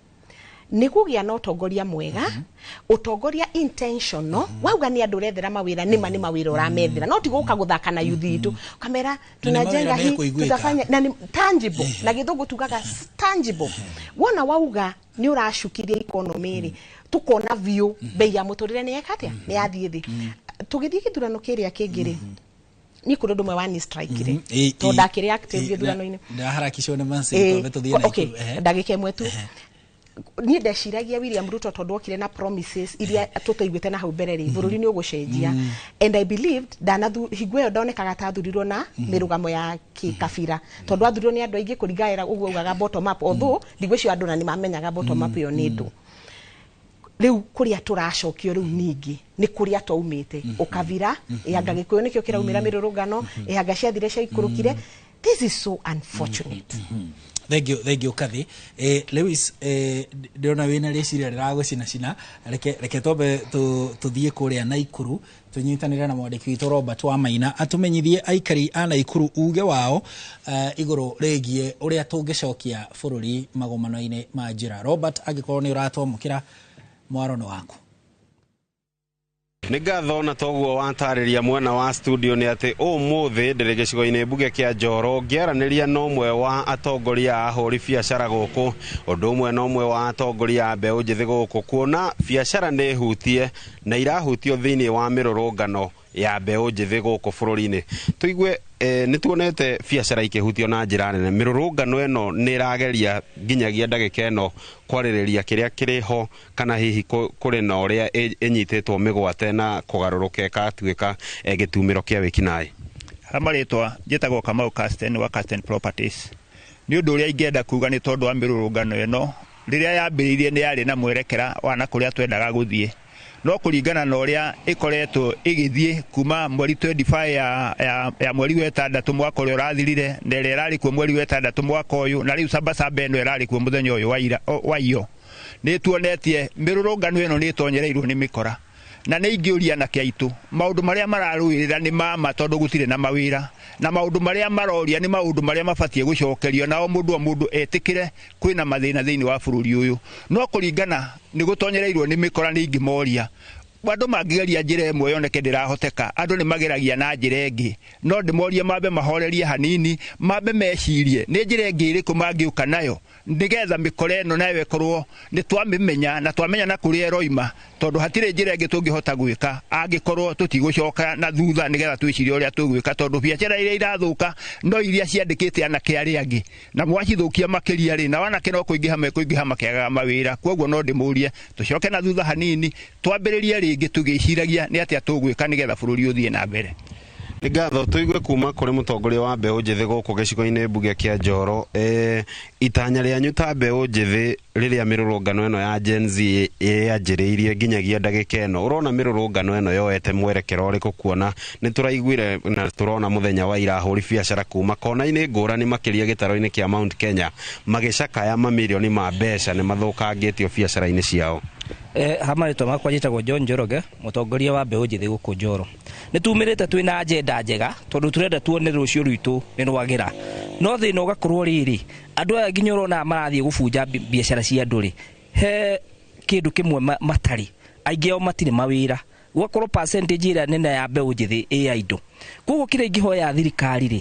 Nĩ kũgĩa na ũtongoria mwega, ũtongoria intentional. Wauga nĩ andũ ũrethera mawĩra, nĩma nĩ mawĩra ũramethera, no ti gũka gũthaka na yuthi itũ ũkamera Na nĩ tunajenga mawĩra hii, mekũiguĩka. tutafanya, na nĩ tangible. Na Gĩthũngũ tugaga tangible. Wona wauga nĩ ũracukirie economy rĩ, tukona biũ bei ya mũtũrĩre nĩ yeka atĩa, nĩ yathiĩ thĩ. Tũgĩthiĩ gĩthurano kĩrĩa kĩngĩ rĩ, niĩ kũrĩ ũndũ ũmwe wa strike rĩ, tondũ ndakĩrĩ active gĩthurano-inĩ. Ndĩraharakicwo nĩ Mansi, twambe tũthiĩ Okay, Naikuru. Ndagĩka ĩmwe tu. Niĩ ndeciragia William Ruto tondũ okire na promises iria tũtaiguĩte na hau mbere rĩ, bũrũri nĩ ũgũcenjia, and I believed ndanathu hingo ĩyo ndonekaga ta athurirwo na mĩrũgamo ya kĩkabira, tondũ athurirwo nĩ andũ aingĩ kũringana ũguo augaga bottom up, although ndigwĩcio andũ na nĩ mamenyaga bottom up ĩyo nĩ ndũ. Rĩu kũrĩa tũracokio rĩu ningĩ nĩ kũrĩa twaumĩte, ũkabira ĩanga Gĩkũyũ nĩkĩo kĩraumĩra mĩrũrũngano, ĩanga ciathire ciaikũrũkire. This is so unfortunate. Thank you, thank you, Kathi. Lewis, ndĩrona wĩna rĩciria rĩragũcinacina. Reke twambe tũthiĩ kũrĩa Naikuru tũnyitanĩre na mwandĩki witũ Robert Wamaina atũmenyithie aikari a Naikuru uge wao igũrũ rĩgiĩ ũrĩa tũngĩcokia bũrũri magomano-inĩ ma njĩra. Robert, angĩkorwo nĩ ũratwamũkĩra, mwaro nĩ waku. Nĩ ngatho. Na toguo watarĩria mwena wa studio nĩ atĩ ũmũthĩ ndĩrĩ gĩcigo-inĩ mbunge kĩa Njoro ngĩaranĩria na ũmwe wa atongoria a ahũri biacara gũkũ, ũndũ ũmwe na ũmwe wa atongoria a mbeũ njĩthĩ gũkũ, kuona biacara nĩ hutie na irahutio thĩinĩ wa mĩrũrũngano ya mbeũ njĩthĩ gũkũ bũrũri-inĩ. Tũigue, nĩ tuonete biacara ikĩhutio na njĩra nene. Mĩrũrũngano ĩno nĩ ĩrageria nginyagia ndagĩka ĩno kwarĩrĩria kĩrĩa kĩrĩ ho, kana hihi kũrĩ na ũrĩa ĩnyitĩtwo mĩgwate na kũgarũrũka ĩgatuĩka gĩtumĩro kĩa wĩkinaĩ? Ha marĩtwa njĩtagwo Kamau Casten wa Casten Properties. Nĩ ũndũ ũrĩa ingĩenda kuga nĩ tondũ wa mĩrũrũngano ĩno, rĩrĩa yambĩrĩirie nĩ yarĩ na mwerekera wa na kũrĩa twendaga gũthiĩ, no kũringana na ũrĩa ĩkoretwo ĩgĩthiĩ kuma mweri 25 ya mweri wa ĩtandatũ mwaka ũrĩa ũrathirire, na ĩrĩa ĩrarĩ kuo mweri wa ĩtandatũ mwaka ũyũ, na rĩu sabasaba ĩno ĩrarĩ kuo mũthenya ũyũ wa ira, wa iyo, nĩ tuonetie mĩrũrũngano ĩno nĩ ĩtonyereirwo nĩ mĩkora. Na nĩ ingĩũria anake aitũ maũndũ marĩa mararũĩrĩra nĩ mama, tondũ gũtirĩ na mawĩra, na maũndũ marĩa maroria nĩ maũndũ marĩa mabatiĩ gũcokerio nao mũndũ o mũndũ etĩkĩre kwĩna mathĩna thĩinĩ wa bũrũri ũyũ. No kũringana nĩ gũtonyereirwo nĩ mĩkora, nĩ ingĩmoria andũ mangĩgeria njĩra ĩmwe yoneke ndĩrahoteka, andũ nĩ mageragia na njĩra ĩngĩ. No ndĩmorie mambe mahorerie hanini, mambe mecirie nĩ njĩra ĩngĩ ĩrĩkũ mangĩũka nayo nĩgetha mĩkora ĩno nayo ĩkorwo nĩ twamĩmenya na twamenya na kũrĩa ĩroima, tondũ hatirĩ njĩra ĩngĩ tũngĩhota gwĩka angĩkorwo tũtigũcoka na thutha nĩgetha twĩcirie ũrĩa tũgwĩka, tondũ biacara iria irathũka no iria ciandĩkĩte anake arĩa angĩ, na mwacithũkia makĩria rĩ, na anake no kũingĩha mekũingĩha makĩagaga mawĩra. Koguo no ndĩmũrie tũcoke na thutha hanini, twambĩrĩrie rĩngĩ tũgĩciragia nĩ atĩa tũgwĩka nĩgetha bũrũri ũthiĩ na mbere. Nĩ ngatho. Tũigue kuma kũrĩ mũtongoria wa mbeũ njĩthĩ gũkũ gĩcigo-inĩ mbunge kĩa Njoro, itanya rĩanyu ta mbeũ njĩthĩ rĩrĩa mĩrũrũngano ĩno ya Gen Z yanjĩrĩirie nginyagia ndagĩka ĩno, ũrona mĩrũrũngano ĩno yoete mwerekero ũrĩkũ, kuona nĩ tũraiguire na tũrona mũthenya wa ira ahũri biacara kuma kona-inĩ ngũrani makĩria gĩtaro-inĩ kĩa Mount Kenya magĩcakaya mamirioni ma mbeca nĩ mathũkangĩtio biacara-inĩ ciao? Ha marĩtwa makwa njĩtagwo John Njoroge, mũtongoria wa mbeũ njĩthĩ gũkũ Njoro. Nĩ tumĩrĩte twĩna agenda njega tondũ tũrenda tuone rũciũ rwitũ nĩ rwagĩra, no thĩna ũgakorwo rĩrĩ, andũ aya nginya ũrona marathiĩ gũbunja biacara cia andũ rĩ, he kĩndũ kĩmwe matarĩ, aingĩ ao matirĩ mawĩra, gũgakorwo percentage ĩrĩa nene ya mbeũ njĩthĩ ĩ ya indo. Koguo kĩrĩa ingĩhoya thirikari rĩ,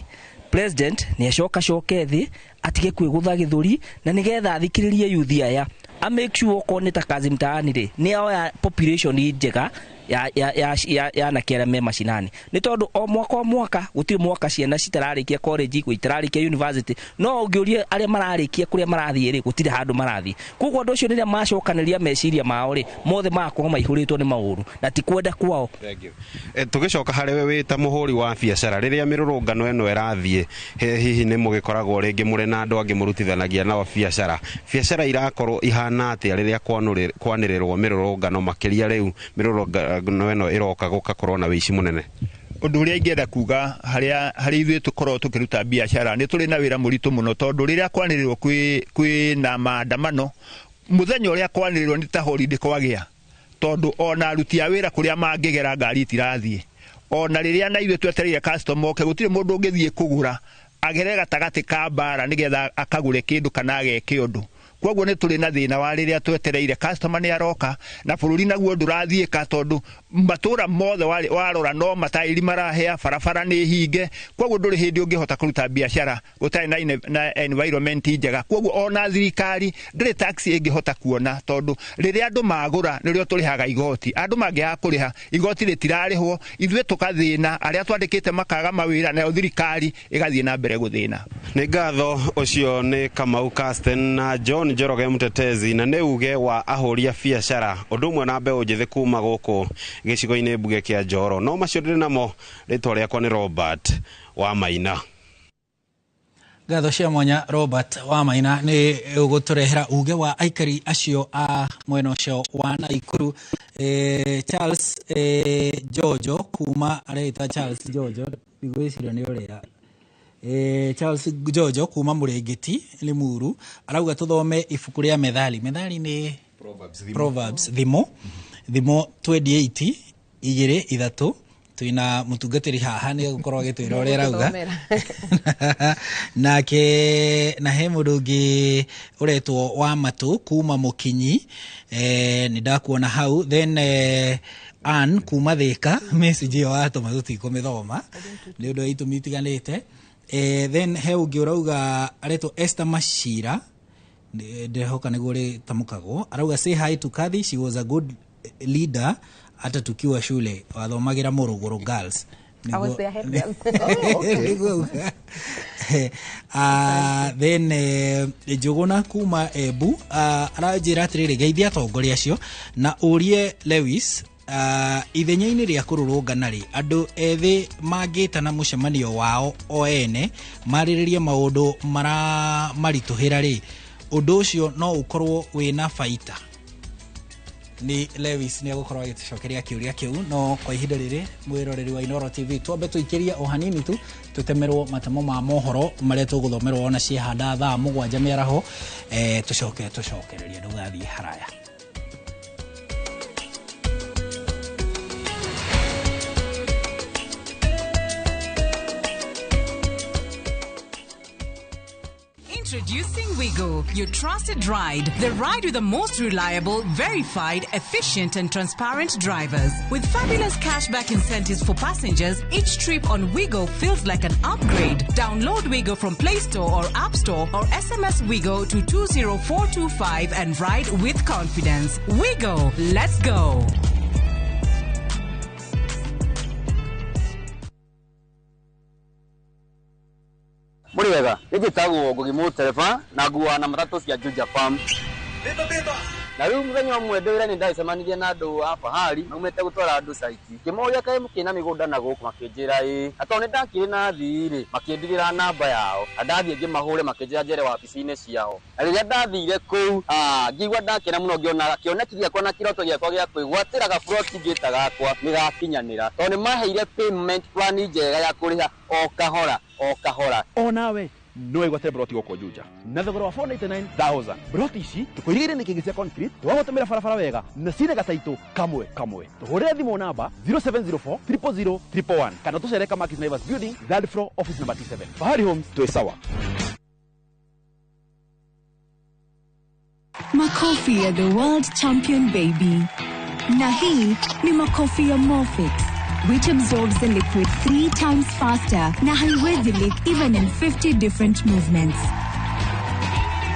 president nĩ acoka coke thĩ atige kwĩgũtha gĩthũri na nĩgetha athikĩrĩrie yuthi aya, a make sure okorwo nĩ ta kazi mtaani rĩ, nĩ oya population njega ya anake arĩa me macinani, nĩ tondũ o mwaka o mwaka gũtirĩ mwaka ciana citararĩkia college, itararĩkia university, no ũngĩũria arĩa mararĩkia kũrĩa marathiĩ rĩ, gũtirĩ handũ marathiĩ. Koguo andũ acio rĩrĩa macokanĩria meciria mao rĩ, mothe magakorwo maihũrĩtwo nĩ maũru na ti kwenda kwao. Thank you. Tũgĩcoka harĩ we wĩ ta mũhũri wa biacara, rĩrĩa mĩrũrũngano ĩno ĩrathiĩ, hihi nĩ mũgĩkoragwo rĩngĩ mũrĩ na andũ angĩ mũrutithanagia nao biacara, biacara irakorwo ihana atĩa rĩrĩa kwanĩrĩrwo mĩrũrũngano, makĩria rĩu mĩrũrũngano ĩno ĩroka gũgakorwo na wĩici mũnene? Ũndũ ũrĩa ingĩenda kuga harĩa harĩ ithuĩ tũkorwo tũkĩruta biacara, nĩ tũrĩ na wĩra mũritũ mũno, tondũ rĩrĩa kwanĩrĩrwo kwĩ na maandamano, mũthenya ũrĩa kwanĩrĩrwo nĩ ta holiday kwagĩa, tondũ ona aruti a wĩra kũrĩa mangĩgera ngari itirathiĩ, ona rĩrĩa na ithuĩ twetereire customer oke, gũtirĩ mũndũ ũngĩthiĩ kũgũra agere gatagatĩ ka mbara nĩgetha akagũre kĩndũ kana ageke ũndũ. Koguo nĩ tũrĩ na thĩna wa rĩrĩa twetereire customer nĩ aroka, na bũrũri naguo ndũrathiĩka, tondũ matũra mothe warora no matairi marahĩa, barabara nĩ hinge, koguo ndũrĩ hĩndĩ ũngĩhota kũruta biacara gũtarĩ na environment njega. Koguo ona thirikari ndĩrĩ tax ĩngĩhota kuona, tondũ rĩrĩa andũ magũra nĩrĩo tũrĩhaga igoti, andũ mangĩaga kũrĩha igoti rĩtirarĩhwo, ithuĩ tũkathĩna, arĩa twandĩkĩte makaga mawĩra, nayo thirikari ĩgathiĩ na mbere gũthĩna. Nĩ ngatho. Ũcio nĩ Kamau Casten na John John Njoroge Mtetezi na nĩ uge wa ahũri a biacara ũndũ ũmwe na mbeũ njĩthĩ kuma gũkũ gĩcigo-inĩ mbunge kĩa Njoro. No macio ndĩrĩ namo, rĩtwa rĩakwa nĩ Robert wa Maina. Ngatho cia mwanya Robert wa Maina nĩ ũgũtũrehera uge wa aikari acio a mwena ũcio wa Naikuru. Charles Jojo kuma areita Charles Jojo ndigwĩciria nĩ ũrĩa Charles Jojo kuma Mũrĩngĩti Limuru arauga tũthome ibuku rĩa Methali. Methali nĩ Proverbs, thimo thimo 28 2 3 twina mutungatiri haha ni gukorwo agitwira uria arauga nake na he mundu ungi uretwo wa matu kuma Mukinyi ni ndakuona hau. Then Ann kuma Thika message iyo watuma tutikumithoma ni undu wa itumi itiganite. Then he ungi urauga aretwo Esther Mashira ndirehoka niguo ritamukagwo arauga say hi to Kathy, she was a good leader hata tukiwa shule wathomagira Morogoro Girls. I was their head girl. Oh, okay. Then Njuguna kuma Embu aranjĩra atĩrĩrĩ geithia atongoria acio na ũrie Lewis ithenya-inĩ rĩa kũrũrũngana rĩ andũ ethĩ mangĩtana mũcemanio wao o ene marĩrĩrie maũndũ maramaritũhĩra rĩ ũndũ ũcio no ũkorwo wĩna baita. Ni Lewis ni agũkorwo agĩtũcokeria kĩũria kĩu no kwa ihinda rĩrĩ mwĩroreri wa Inooro TV twambe tũikĩrie o hanini tu tũtemerwo matemo ma mohoro marĩa tũgũthomerwo ona ciehanda thaa 7 mĩaraho tũcoke tũcokererie ndũgathiĩ haraya. Introducing Wigo, your trusted ride. The ride with the most reliable, verified, efficient and transparent drivers. With fabulous cashback incentives for passengers, each trip on Wigo feels like an upgrade. Download Wigo from Play Store or App Store or SMS Wigo to 20425 and ride with confidence. Wigo, let's go. Muri wega nĩnjĩtagwo Ngugi Mũtereba na nguaga na matatũ cia Juja Farm. Na rĩu mũthenya ũmwe ndĩ wĩra-inĩ ndacemanirie na andũ a Fahari maumĩte gũtwara andũ caiti ngĩmoria kaĩ mũkĩna mĩgũnda na gũkũ makĩnjĩra ĩĩ na tondũ nĩndakĩrĩ na athii rĩ makĩndigĩra namba yao na ndathiĩ ngĩmahũre makĩnjĩra njere wabici-inĩ ciao na rĩrĩa ndathire kũu ngĩigua ndakena mũno ngĩona kĩoneki gĩakwa na kĩroto gĩakwa gĩa kwĩgwatĩra gaburoti ngĩta gakwa nĩgakinyanĩra tondũ nĩmaheire payment plan njega ya kũrĩha o kahora o kahora. Onawe no wĩgwatĩre broti gũkũ Juja na thogora wa 499,000. Broti ici tũkũirigĩire nĩ kĩngĩ cia concrete twagũtũmĩra barabara wega na cina gataitũ kamwe kamwe. Tũhũrĩre thimũ namba 0704 000 111 kana tũcere Kamakis Naivas Building, third floor, office number T7. Fahari Homes twĩ sawa. Makofi ya the world champion baby. Na hii ni makofi ya Morfix, which absorbs the liquid 3 times faster na haiwezi leak even in 50 different movements.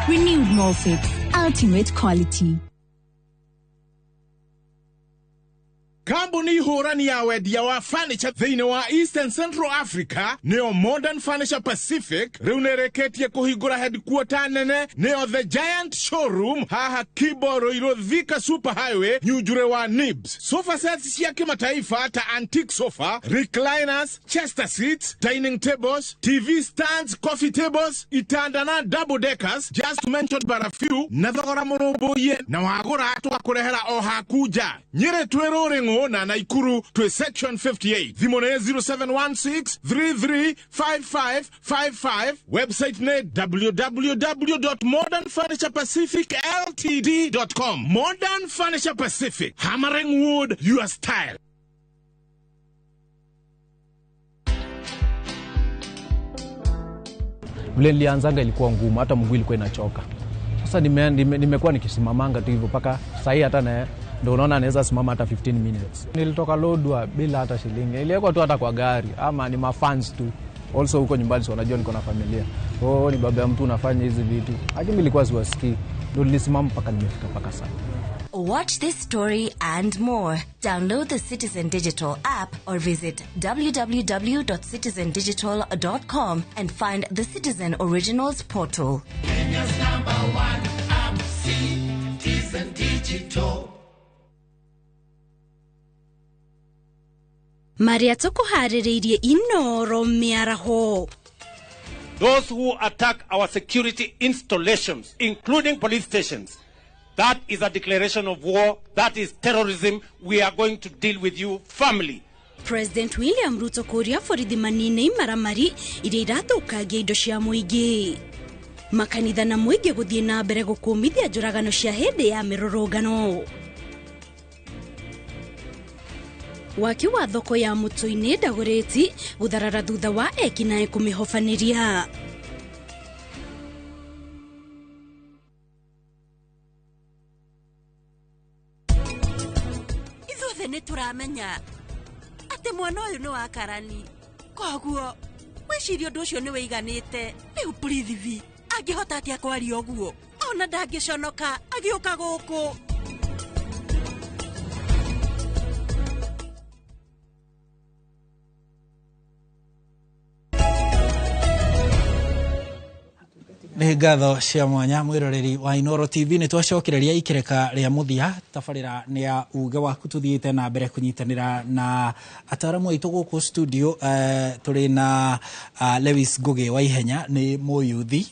Renewed Morfix, ultimate quality. Kambuni hũrani ya wendia wa furniture thĩinĩ wa Eastern Central Africa nĩyo Modern Furniture Pacific rĩu nĩrĩkĩtie kũhingũra headquarter nene nĩyo The Giant Showroom haha Kibo Ruiru Thika Super Highway Nyunjure wa Nibs. Sofa sets cia kimataifa ta antique sofa, recliners, chester seats, dining tables, TV stands, coffee tables, itanda na double deckers, just to mention but a few, na thogora mũrũmbũiye na wagũra tũgakũrehera o haku nja. Nyĩrĩ twĩ Rũrĩng'ũ na Naikuru to section 58. Thimũ nĩ 0716 335555. Website nĩ www.modernfurniturepacificltd.com. Modern Furniture Pacific, hammering wood your style. Vile nilianzanga ilikuwa ngumu, hata mguu ilikuwa inachoka. Sasa nimekuwa nikisimamanga tu hivyo mpaka sasa hata na ndio unaona anaweza simama hata 15 minutes. Nilitoka Lodwar bila hata shilingi. Niliwekwa tu hata kwa gari ama ni mafans tu. Also huko nyumbani si wanajua niko na familia. Oh, ni baba ya mtu unafanya hizi vitu. Lakini nilikuwa siwasikii. Ndio nilisimama mpaka nimefika mpaka sasa. Watch this story and more. Download the Citizen Digital app or visit www.citizendigital.com and find the Citizen Originals portal. Kenya's number one. Digital. Marĩa tũkũharĩrĩirie Inoro mĩaraho. Those who attack our security installations, including police stations, that is a declaration of war. That is terrorism. We are going to deal with you firmly. President William Ruto kũria borithi manine imaramari iria irathũkangia indo cia mũingĩ. Makanitha na mũingĩ gũthiĩ na mbere gũkũmithia njũragano cia hĩndĩ ya mĩrũrũngano. Waki wa thoko ya Mũtũinĩ Ndagũrĩti gũtharara thutha wa ekinaĩ kũmĩhobanĩria. Ithuothe nĩ tũramenya atĩ mwana ũyũ nĩ wa karani, koguo wĩcirie ũndũ ũcio nĩ wĩiganĩte. Rĩu Prithvi angĩhota atĩa kwaria ũguo? Ona ndangĩconoka agĩũka gũkũ. Nĩ ngatho cia mwanya mwĩroreri wa Inoro TV. Nĩ twacokereria ikereka rĩa mũthia. Tabarĩra nĩ ya uge waku. Tũthiĩte na mbere kũnyitanĩra na ataramu aitũ gũkũ studio. Tũrĩ na Lewis Ngugi wa Ihenya, nĩ mũyuthi,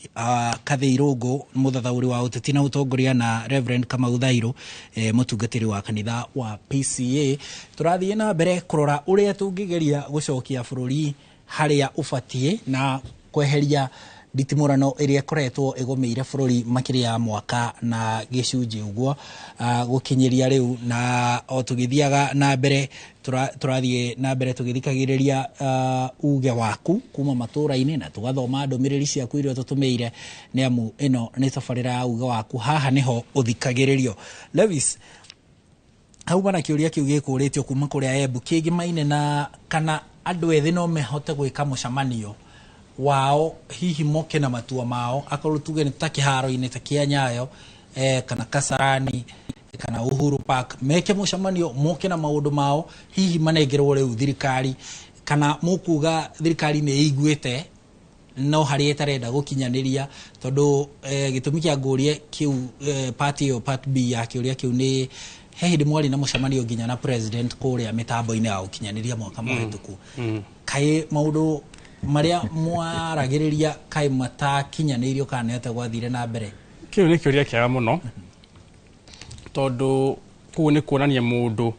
Kathĩ Irũngũ, mũthathaũri wa ũteti na ũtongoria, na Reverend Kamau Thairũ, mũtungatĩri wa kanitha wa PCA. Tũrathiĩ na mbere kũrora ũrĩa tũngĩgeria gũcokia bũrũri harĩa ũbatiĩ na kweheria nditimũrano ĩrĩa ĩkoretwo ĩgũmĩire bũrũri makĩria ya mwaka na gĩcunjĩ ũguo gũkinyĩria rĩu. Na o tũgĩthiaga na mbere, tũrathiĩ na mbere tũgĩthikagĩrĩria uge waku kuma matũra-inĩ na tũgathoma ndũmĩrĩri ciaku iria ũtũtũmĩire, nĩ amu ĩno nĩ tabarĩra ya uge waku. Haha nĩho ũthikagĩrĩrio. Lewis, hauma na kĩũria kĩu gĩkũrĩtio kuma kũrĩa Embu kĩngĩmaine na kana andũ ethĩ no mehote gwĩka mũcemanio wao, hihi moke na matua mao, akorwo tuge nĩ ta kĩharo-inĩ ta kĩa Nyayo, kana Kasarani kana Uhuru Park, meke mũcemanio moke na maũndũ mao, hihi manengerwo rĩu thirikari, kana mũkuga thirikari nĩ ĩiguĩte no harĩa ĩtarenda gũkinyanĩria? Tondũ gĩtũmi kĩa ngũrie kĩu, part ĩyo, part B ya kĩũria kĩu, nĩ he hĩndĩ mwarĩ na mũcemanio nginya na president kũrĩa mĩtambo-inĩ ya ũkinyanĩria mwaka mũhĩtũku. Kaĩ maũndũ marĩa mwaragĩrĩria kaĩ matakinyanĩirio, kana nĩ atĩa gwathire na mbere? Kĩu nĩ kĩũria kĩega mũno, tondũ kũu nĩ kuonania mũndũ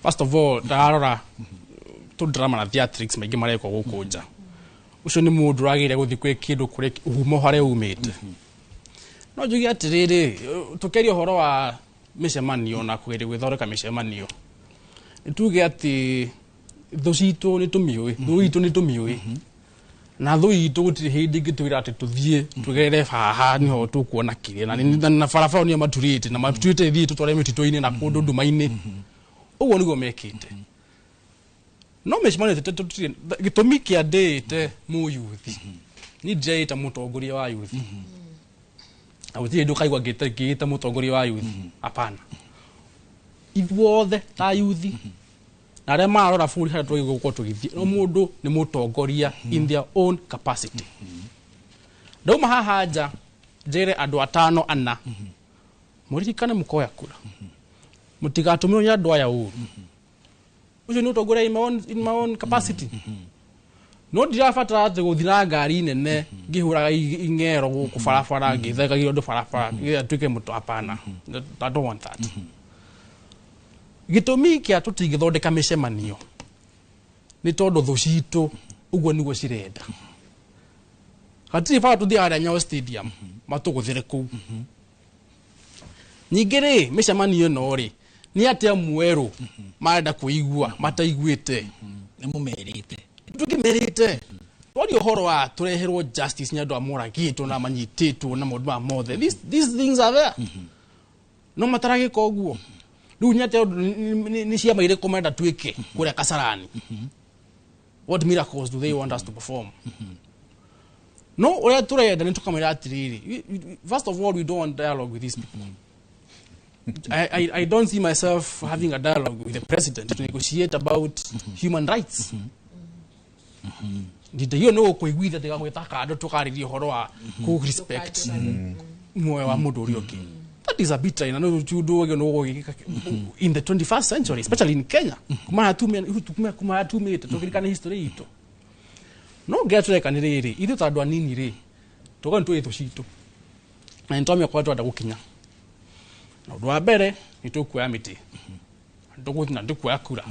first of all ndararora tũ drama na theatrics maingĩ marekwo gũkũ nja. Ũcio nĩ mũndũ ũragĩrĩire gũthiĩ kwĩ kĩndũ kũrĩ uhumo harĩa umĩte. No njuge atĩrĩrĩ, tũkĩaria ũhoro wa mĩcemanio na kũgeria gwĩthondeka mĩcemanio, nĩ tuge atĩ thũ citũ nĩ tũmĩũĩ, thũ itũ nĩ tũmĩũĩ, na thũ itũ gũtirĩ hĩndĩ ĩngĩtwĩra atĩ tũthiĩ tũgerere haha nĩho tũkuona kĩrĩa, na barabara nĩyo maturĩte na maturĩte ithiĩ tũtware mĩtitũ-inĩ na kũndũ nduma-inĩ. Ũguo nĩguo mekĩte. No mĩcemanio tũtirĩ gĩtũmi kĩa ndĩĩte mũyuthi, niĩ ndireĩta mũtongoria wa yuthi, na gũtirĩ hĩndĩ ũkaigua ngĩĩta mũtongoria wa yuthi. Hapana, ithuothe ta yuthi na arĩa mararora bũrũri harĩa twagĩrĩirwo gũkorwo tũgĩthiĩ, no mũndũ nĩ mũtongoria in their own capacity. Ndauma haha nja njĩre andũ atano ana, mũririkane mũkoya kura, mũtigatũmĩrwo nĩ andũ aya ũru. Ũcio nĩ ũtongoria in my own capacity. No ndirabatara atĩ gũthiĩ na ngari nene ngĩhũraga ing'ero gũkũ barabara, ngĩthekagia andũ barabara nĩgetha nduĩke mũtu. Hapana, I don't want that. Gĩtũmi kĩa tũtingĩthondeka mĩcemanio nĩ tondũ thũ citũ ũguo nĩguo cirenda. Hatirĩ bata tũthiĩ harĩa Nyayo Stadium matũgũthĩre kũu. Ningĩ rĩ, mĩcemanio ĩno rĩ, nĩ atĩa mwerũ marenda kũigua mataiguĩte? Nĩ mũmerĩte? Tũkĩmerĩte twaria ũhoro wa tũreherwo justice nĩ andũ a moragĩtwo na manyitĩtwo na maũndũ maya mothe. These things are there, no mataragĩka ũguo. Rĩu nĩ atĩa, nĩ ciama irĩkũ marenda twĩke kũrĩa Kasarani? What miracles do they want us to perform? No ũrĩa tũrenda nĩ tũkamwĩra atĩrĩrĩ, first of all, we don't want dialogue with these people. I don't see myself having a dialogue with the president to negotiate about human rights. Ndinde hiyo no kũiguithia ndĩgamwĩta kando tũkarĩria ũhoro wa kũ respect muoyo wa mũndũ ũrĩa ũngĩ. That is arbitrary na no chudo wege no in the 21st century, especially in Kenya. Kuma kuma tumite tukirikana history itu. No ngetureka ni riri ithu ta andu anini ri tuga ntu ithu citu na ntomia kwa twenda gukinya. Na undu wa mbere ni tukuoya miti, nduguthi na ndukuoya kura.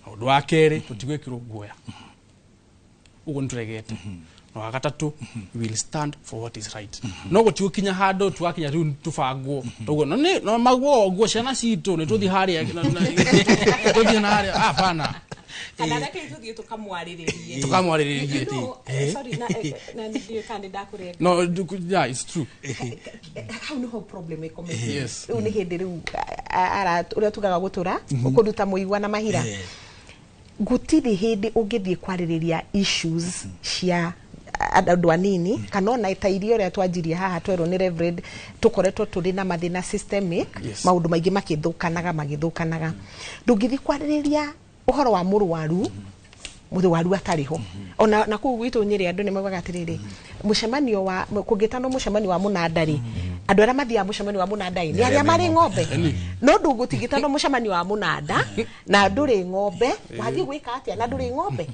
Na undu wa keri tutigwikirwo guoya uguo nituregete. Na wa gatatu, we will stand for what is right. No gutigukinya handu twakinya riu tubangwo toguo no ni no maguo nguo ciana citu ni tuthi haria tuthi na haria hapana. Kana reke ithuĩ tukamwarĩrĩrie. Tukamwarĩrĩrie. Sorry, na ndiũĩ kana nĩndakũrenga. No, yeah, it's true. Hau nĩho problem ĩkomete. Yes. Rĩu nĩ hĩndĩ rĩu ũrĩa tugaga gũtũra ũkũruta mũigua na mahira. Gũtirĩ hĩndĩ ũngĩthiĩ kwarĩrĩria issues cia andũ anini kana ona ta iria ũrĩa twanjirie haha twerwo nĩ Reverend tũkoretwo tũrĩ na mathĩna systemic, maũndũ maingĩ magĩthũkanaga. Ndũngĩthiĩ kwarĩrĩria ũhoro wa mũrwaru mũrwaru atarĩ ho. Ona na kũu gwitũ Nyĩrĩ andũ nĩ maugaga atĩrĩrĩ, mũcemanio wa kũngĩtanwo mũcemanio wa mũnanda rĩ, andũ arĩa mathiaga mũcemanio wa mũnanda rĩ nĩ arĩa marĩ ng'ombe. No ndũgũtigĩtanwo mũcemanio wa mũnanda na ndũrĩ ng'ombe, wathiĩ gwĩka atĩa na ndũrĩ ng'ombe?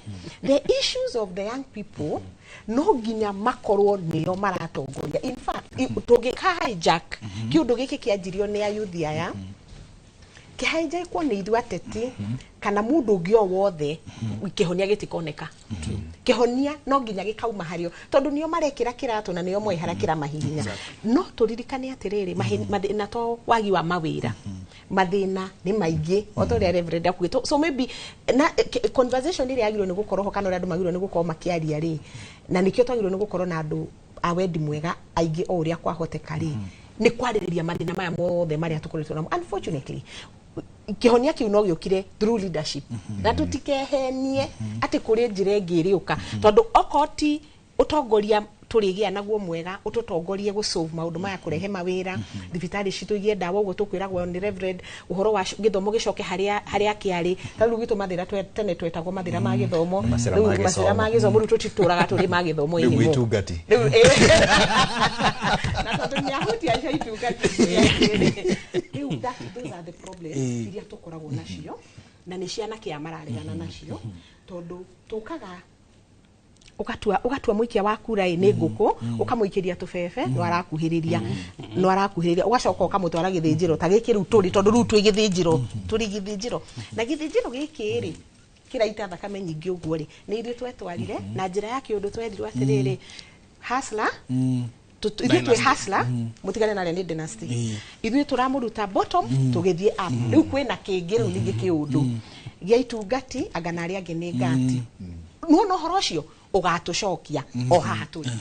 The issues of the young people no nginya makorwo nĩo maratongoria. In fact, tũngĩka hijack kĩũndũ gĩkĩ kĩanjirio nĩ ayuthi aya, kĩhijackwo nĩ ithuĩ ateti kana mũndũ ũngĩ o wothe, kĩhonia gĩtikoneka. Kĩhonia no nginya gĩkauma harĩo tondũ nĩo marekĩra kĩratũ na nĩo moĩ harĩa kĩramahihinya. No tũririkane atĩrĩrĩ, mathĩna to wagi wa mawĩra, mathĩna nĩ maingĩ o ta ũrĩa Reverend akugĩte. So maybe na conversation ĩrĩa yagĩrĩirwo nĩ gũkorwo ho kana ũrĩa andũ magĩrĩirwo nĩ gũkorwo makĩaria rĩ, na nĩkĩo twagĩrĩirwo nĩ gũkorwo na andũ a wendi mwega aingĩ o ũrĩa kwahoteka rĩ, nĩ kwarĩrĩria mathĩna maya mothe marĩa tũkoretwo namo. Unfortunately, kĩhonia kĩu no gĩũkire through leadership. Na tũtikehenie atĩ kũrĩ njĩra ĩngĩ ĩrĩũka, tondũ okorwo ti ũtongoria tũrĩgĩa naguo mwega ũtũtongorie gũsolve maũndũ maya, kũrehe mawĩra, thibitarĩ citũ igĩe ndawa ũguo tũkwĩragwo nĩ Reverend, ũhoro wa gĩthomo gĩcoke harĩa kĩarĩ. Ta rĩu gwitũ mathĩna tene twetagwo mathĩna ma gĩthomo, rĩu macira ma gĩthomo rĩu tũtitũraga tũrĩ ma gĩthomo anymore. Rĩu itungati. Rĩu na tondũ nĩahutia cia itungati. Rĩu those are the problems iria tũkoragwo nacio na nĩ ciana kĩa mararegana nacio, tondũ tũkaga ugatua muikia wa kura nĩ ngũkũ ukamũikĩria tũbebe no arakuhĩrĩria no arakuhĩrĩria ugacoka ũkamũtwara gĩthĩnjĩro ta gĩkĩ rĩu tũrĩ tondũ rĩu twĩ gĩthĩnjĩro tũrĩ gĩthĩnjĩro na gĩthĩnjĩro gĩkĩ rĩ kĩraita thakame nyingĩ ũguo rĩ nĩ ithuĩ twetwarire na njĩra ya kĩũndũ twerirwo atĩrĩrĩ hustler ithuĩ twĩ hustler mũtigane na arĩa nĩ dynasty ithuĩ tũramũruta bottom tũgĩthiĩ up rĩu kwĩna kĩngĩ rĩu ningĩ kĩũndũ gĩa itungati anga na arĩa angĩ nĩ ngati nĩwona ũhoro ũcio ũgatũcokia o haha tũrĩ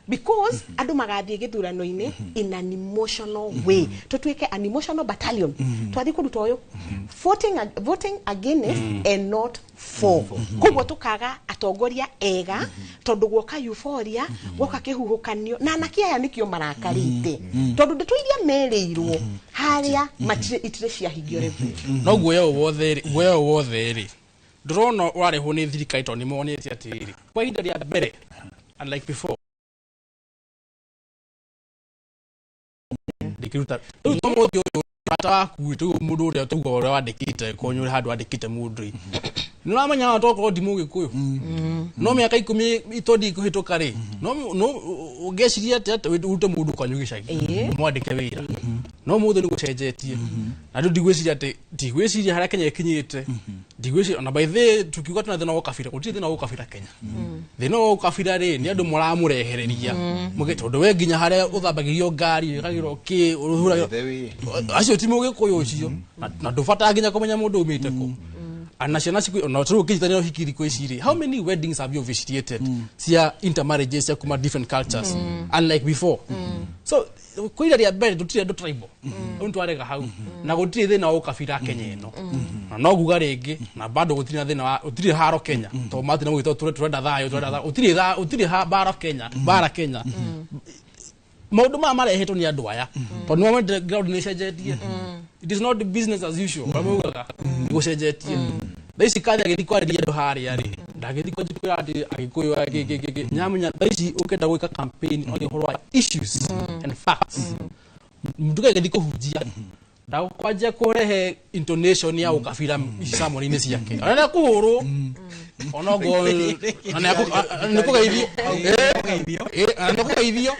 because andũ magathiĩ gĩthurano-inĩ in an emotional way tũtuĩke an emotional battalion twathiĩ kũruta ũyũ voting against and not for koguo tũkaga atongoria ega tondũ guoka euphoria guoka kĩhuhũkanio na anake aya nĩkĩo marakarĩte tondũ ndeto iria merĩirwo harĩa matirĩ itirĩ ciahingio rĩu no guoya wothe rĩ ndĩrona warehwo nĩ thirikari tondũ nĩmonete atĩrĩrĩ kwa ihinda rĩa mbere unlike before ndĩkĩruta rĩu to mũthĩ ũyũ bata waku rĩ mũndũ ũrĩa tauga ũrĩa wandĩkĩte konyo ũrĩa handũ wandĩkĩte mũndũ rĩ nĩũramenya tokorwo ndi mũgĩkũyũ no mĩaka 10 itondi ikũhĩtũka rĩ no ũngĩciria atĩa ũrute mũndũ kwanyu gĩcagi mwandĩke wĩra no mũthĩ nĩgũcenjetie na rĩu ndigwĩciria atĩ ndigwĩciria harĩa Kenya ĩkinyĩte ndigwĩciria ona by the tukiuga tuna thĩna wa ũkabira gũtirĩ thĩna wa ũkabira Kenya thĩna wa ũkabira rĩ nĩ andũ maramũrehereria tondũ we nginya harĩa ũthambagĩrio ngari wĩkagĩrwo kĩ ũhuragĩrwo acio ti mũgĩkũyũ ũcio na ndũbataga nginya kũmenya mũndũ umĩte kũ ana ciana ciku ona tũrĩ ũkĩnyitanĩra ũhiki thikũ ici rĩ how many weddings have you officiated cia intermarriages cia kuma different cultures unlike before so kwa ihinda rĩa mbere tũtirĩ andũ tribal rĩu nĩtwarega hau na gũtirĩ thĩna wa ũkabira Kenya ĩno na no nguga rĩngĩ na bado gũtirĩ na thĩna wa gũtirĩ haro Kenya tondũ matina mũgĩtwo tũrenda thayũ tũrenda thayũ gũtirĩ mbara Kenya mbara Kenya maũndũ maya marehetwo nĩ andũ aya tondũ nĩwonete ground nĩĩcenjetie it is not business as usual ũrĩa gũcenjetie thaa ici kathi agĩthiĩ kwarĩria andũ harĩa rĩ ndagĩthiĩ kwanjia kwĩra atĩ agĩkũyũ gĩkĩ nyamenya thaa ici ũkĩenda gwĩka campaign on ũhoro wa issues and facts Mtu gagĩthiĩ kũhunjia ndagũkwanjia kũrehe intonation ya ũkabira sermon-inĩ ciake, ona nĩ akũhũrwo, ona ũguo ona nĩ kũgeithio, nĩ kũgeithio.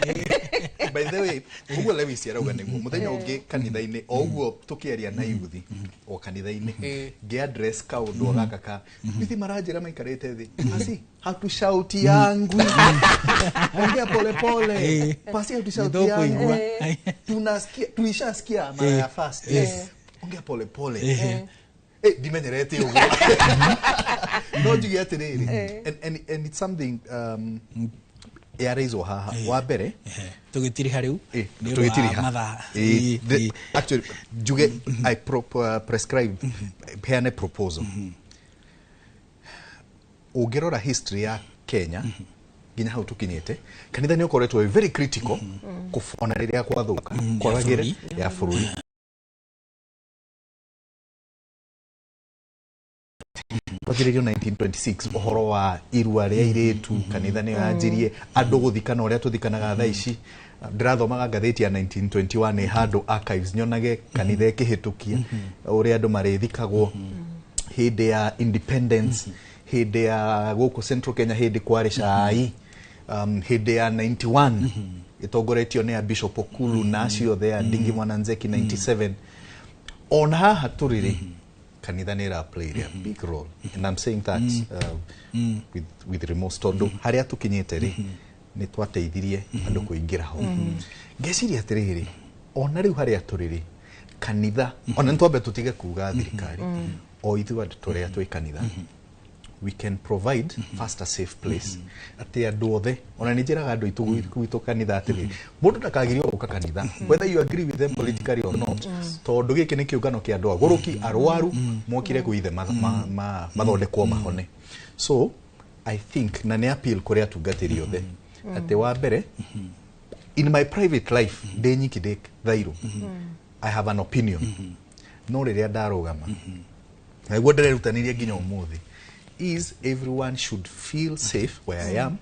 By the way, ũguo Lewis arauga nĩguo mũthenya ũngĩ kanitha-inĩ o ũguo tũkĩaria na yuthi o kanitha-inĩ ngĩ address kaũndũ gaka ka yuthi, maranjĩra maikarĩte thĩ, "Pasi, hatushout yangu, ongea pole pole, pasi, hatushout yangu, tunasikia, tuishasikia mara ya first, ongea pole pole." Ndimenyerete ũguo, no njuge atĩrĩrĩ, and it's something yaraizwo haha wa mbere. Tũgĩtiriha rĩu. Tũgĩtiriha mathaa. Actually njuge I prescribe, heane proposal. Ũngĩrora history ya Kenya nginya hau tũkinyĩte, kanitha nĩ ũkoretwo wĩ very critical ona rĩrĩa gwathũka kwagagĩre ya bũrũri. Twanjĩrĩirio 1926, ũhoro wa irua rĩa airĩtu, kanitha nĩyo yanjirie andũ gũthikana ũrĩa tũthikanaga thaa ici. Ndĩrathomaga ngathĩti ya 1921 ĩ handũ archives, nyonage kanitha ĩkĩhĩtũkia ũrĩa andũ marĩthikagwo hĩndĩ ya independence, hĩndĩ ya gũkũ Central Kenya, hĩndĩ kwarĩ cai, hĩndĩ ya 91 ĩtongoretio nĩ a Bishop Okulu na acio othe a Ndingi Mwananzeki 97. Ona haha tũrĩ rĩ, kanitha nĩ ĩra play a big role, and I'm saying that with remorse, tondũ harĩa tũkinyĩte rĩ, nĩ twateithirie andũ kũingĩra ho. Ngeciria atĩrĩrĩ, ona rĩu harĩa tũrĩ rĩ, kanitha, ona nĩ twambe tũtige kuga thirikari, o ithuĩ andũ tũrĩa twĩ kanitha, we can provide first a safe place atĩ andũ othe, ona nĩ njĩraga andũ aitũ gwitũ kanitha atĩrĩrĩ, mũndũ ndakagirio gũka kanitha whether you agree with them politically or not, tondũ gĩkĩ nĩ kĩũngano kĩa andũ agũrũki, arwaru mokire gwĩ ithe mathondekwo mahone. So I think, na nĩ appeal kũrĩ atungatĩri othe, atĩ wa mbere, in my private life ndĩ nyiki, ndĩ thairũ, I have an opinion, no rĩrĩa ndarũgama na nĩguo ndĩrerutanĩria nginya ũmũthĩ is everyone should feel safe where I am.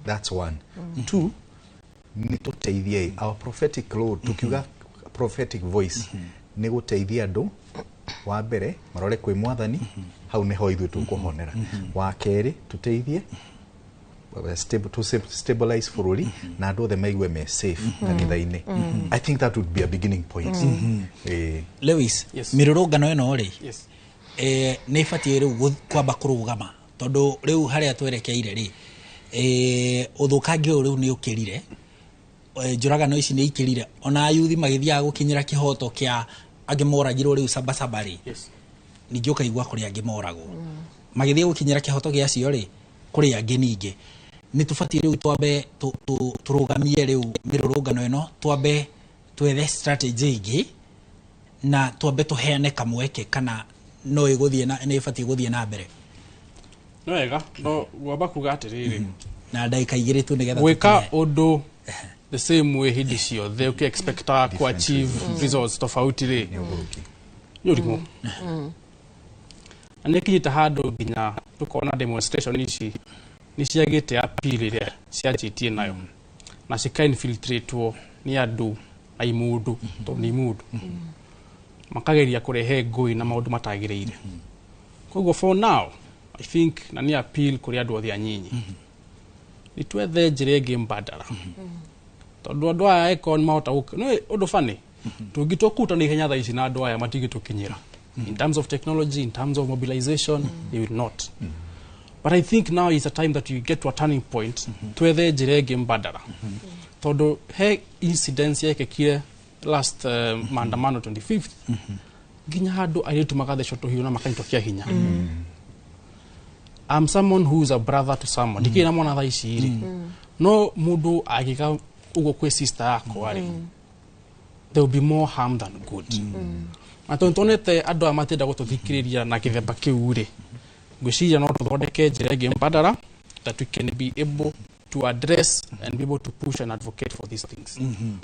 That's one. Two, nĩ tũteithie our prophetic role. Tukiuga prophetic voice nĩ gũteithia andũ, wa mbere marore kwĩ Mwathani, hau nĩho ithuĩ tũkũhonera. Wa kerĩ, tũteithie to stabilize bũrũri na andũ othe maigue me safe kanitha-inĩ. I think that would be a beginning point. Lewis, mĩrũrũngano ĩno rĩ, nĩ ĩbatiĩ rĩu kwamba kũrũgama, tondũ rĩu harĩa twerekeire rĩ, ũthũkangia ũyũ rĩu nĩ ũkĩrire, njũragano ici nĩ ikĩrire, ona ayuthi magĩthiaga gũkinyĩra kĩhoto kĩa angĩ moragirwo rĩu Sabasaba rĩ, ningĩ ũkaigua kũrĩ angĩ moragwo magĩthiĩ gũkinyĩra kĩhoto gĩa acio rĩ, kũrĩ angĩ. Ningĩ nĩ tũbatiĩ rĩu twambe tũrũgamie rĩu mĩrũrũngano ĩno, twambe twethe strategy ĩngĩ na twambe tũheane kamweke, kana no ĩgũthiĩ na nĩ ĩbatiĩ gũthiĩ na mbere? Nĩ wega, no ngwamba kuga atĩrĩrĩ, na ndagĩka 2 tu nĩgetha gwĩka tũkinye. Ũndũ the same way hĩndĩ ciothe ũkĩ-expectaga ku achieve results tofauti rĩ, nĩ ũrimũ. Na nĩ kinyĩte handũ nginya tũkona demonstration ici nĩ ciagĩte appeal ĩrĩa cianjĩtie nayo na cika-infiltratwo nĩ andũ na imũndũ, tondũ nĩ imũndũ makageria kũrehe ngũĩ na maũndũ matagĩrĩire. Koguo for now I think, na nĩ appeal kũrĩ andũ othe anyinyi, nĩ twethe njĩra ĩngĩ mbandara, tondũ andũ aya eko nĩ mahota gũka nĩ ũndũ bani tũngĩtua na ihenya thaa ici, na andũ aya matingĩtũkinyĩra in terms of technology, in terms of mobilization, they will not. But I think now is a time that you get to a turning point, twethe njĩra ĩngĩ mbandara, tondũ he incidents yekĩkire last maandamano 25th, nginya handũ airĩtu magathecwo tũhiũ na makanyitwo kĩa hinya. I'm someone who is a brother to someone, ndikĩrĩ na mwana thaa ici rĩ, no mũndũ angĩka ũguo kwĩ sister yakwa rĩ, there will be more harm than good. Na tondũ tuonete andũ aya matienda gũtũthikĩrĩria na kĩthemba kĩu rĩ, ngwĩciria no tũthondeke njĩra ĩngĩ mbandara that we can be able to address and be able to push and advocate for these things.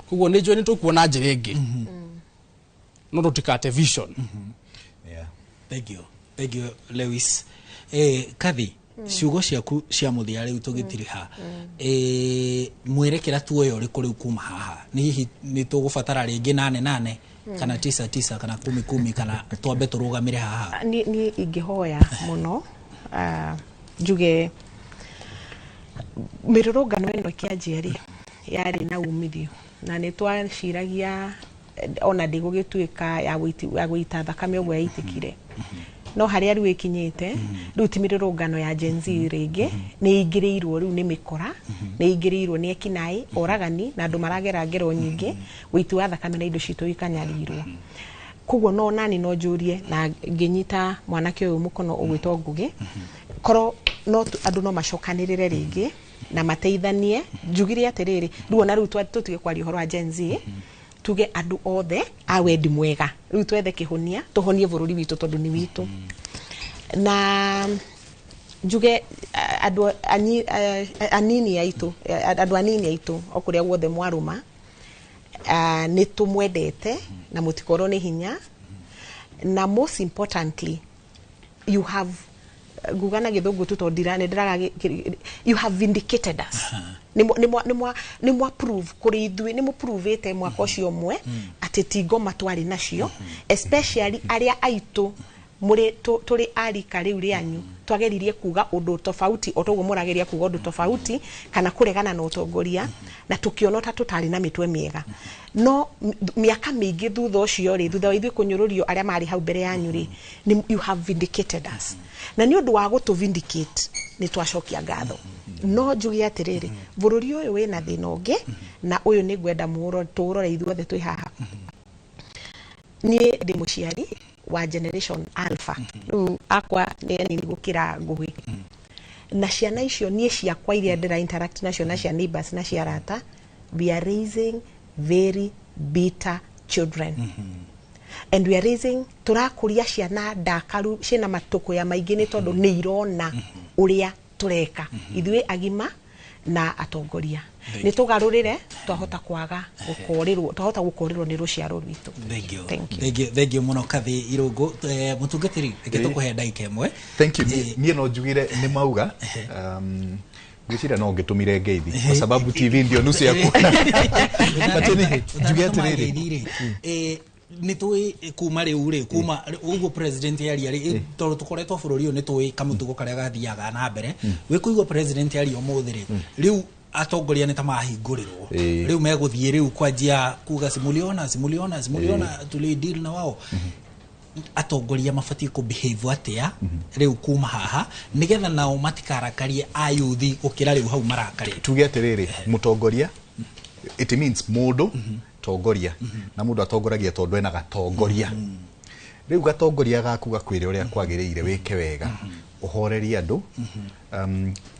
Koguo nĩ njũĩ nĩ tũkuona njĩra ĩngĩ, no tũtikate vision. Thank you, thank you, Lewis. Kathi. Ciugo ciaku cia muthia riu tugitiriha, mwerekera tuoya uriku riu kuma haha? Ni hihi ni tugubatara ringi nane nane kana tisa tisa kana kumi kumi, kana twambe turugamire haha? Ni ingĩhoya mũno, njuge mĩrũrũngano ĩno ĩkĩanjia rĩ, yarĩ na umithio na nĩ twaciragia ona ndĩgũgĩtuĩka ya gũita thakame ũguo yaitĩkire. No harĩa rĩu ĩkinyĩte rĩu ti mĩrũrũngano ya Gen Z rĩngĩ, nĩ ĩingĩrĩirwo rĩu nĩ mĩkora, nĩ ĩingĩrĩirwo nĩ ekinaĩ, oragani na andũ maragera ngero nyingĩ, wĩiti wa thakame na indo citũ ikanyarirwo. Koguo no nani no njũrie na ngĩnyita mwanake ũyũ mũkono ũgwĩtwo Ngũgĩ, korwo no andũ no macokanĩrĩre rĩngĩ na mateithanie. Njugire atĩrĩrĩ, rĩu ona rĩu tũtige kwaria ũhoro wa Gen Z, tuge andũ othe a wendi mwega, rĩu twethe kĩhonia tũhonie bũrũri witũ tondũ nĩ witũ. Na njuge andũ anini aitũ, andũ anini aitũ o kũrĩa guothe mwarũma, nĩ tũmwendete na mũtikorwo nĩ hinya. Na most importantly, you have, nguga na gĩthũngũ tu tondũ nĩ ndĩraga, you have vindicated us. Nĩ mwa prove kũrĩ ithuĩ, nĩ mũprovĩte mwaka ũcio ũmwe atĩ ti ngoma twarĩ nacio, especially arĩa aitũ mũrĩ tũrĩ arika rĩu rĩanyu twageririe kuga ũndũ tofauti o toguo mũrageria kuga ũndũ tofauti kana kũregana na ũtongoria, na tũkĩona ta tũtarĩ na mĩtwe mĩega. No mĩaka mĩingĩ thutha ũcio rĩ, thutha wa ithuĩ kũnyũrũrio arĩa marĩ hau mbere yanyu rĩ, you have vindicated us. Na nĩ ũndũ wa gũtũ vindicate nĩ twacokia ngatho. No njuge atĩrĩrĩ, bũrũri ũyũ wĩna thĩna ũngĩ, na ũyũ nĩ ngwenda tũũrore ithuothe twĩ haha. Niĩ ndĩ mũciari wa generation alpha, rĩu akwa nĩ anini gũkĩra Ngũgĩ, na ciana icio niĩ ciakwa iria ndĩra interact nacio na cia neighbors na cia arata, we are raising very bitter children and we are raising, tũrakũria ciana ndakaru ciĩna matũkũya maingĩ, nĩ tondũ nĩ irona ũrĩa tũreka ithuĩ agima na atongoria. Nĩ tũgarũrĩre, twahota kwaga gũkorĩrwo, twahota gũkorĩrwo nĩ rũciaro rwitũ. Thank you. Thank you. Thank you, thank you muno Kathi Irungu. Mutungatiri, reke tũkũhe ndagĩka ĩmwe. Thank you. Niĩ no njugire nĩ mauga, ngwĩciria no ngĩtũmire ngeithi kwa sababu TV ndio nusu ya kuona. But anyway, njuge atĩrĩrĩ, Nä tå kuma rä u rä kuma å guo president aria rä, tondå tå koretwo bå rå ri å yå nä tå kamå tugo karä a gathiaga na mbere wä kå igua president aria å må thä rä, rä u atongoria nä ta mahingå rä rwo rä u megå thiä rä u kwanjia kuga simuliona simuliona simuliona tuli deal na wao. Atongoria mabatiĩ kũ behave atĩa rĩu kuma haha nĩgetha nao matikarakarie ayuthi gũkĩra rĩu hau marakarĩte? Tuge atĩrĩrĩ, mũtongoria, it means mũndũ tongoria, na mũndũ atongoragia tondũ ena gatongoria. Rĩu gatongoria gaku gakwĩre ũrĩa kwagĩrĩire wĩke wega, ũhorerie andũ.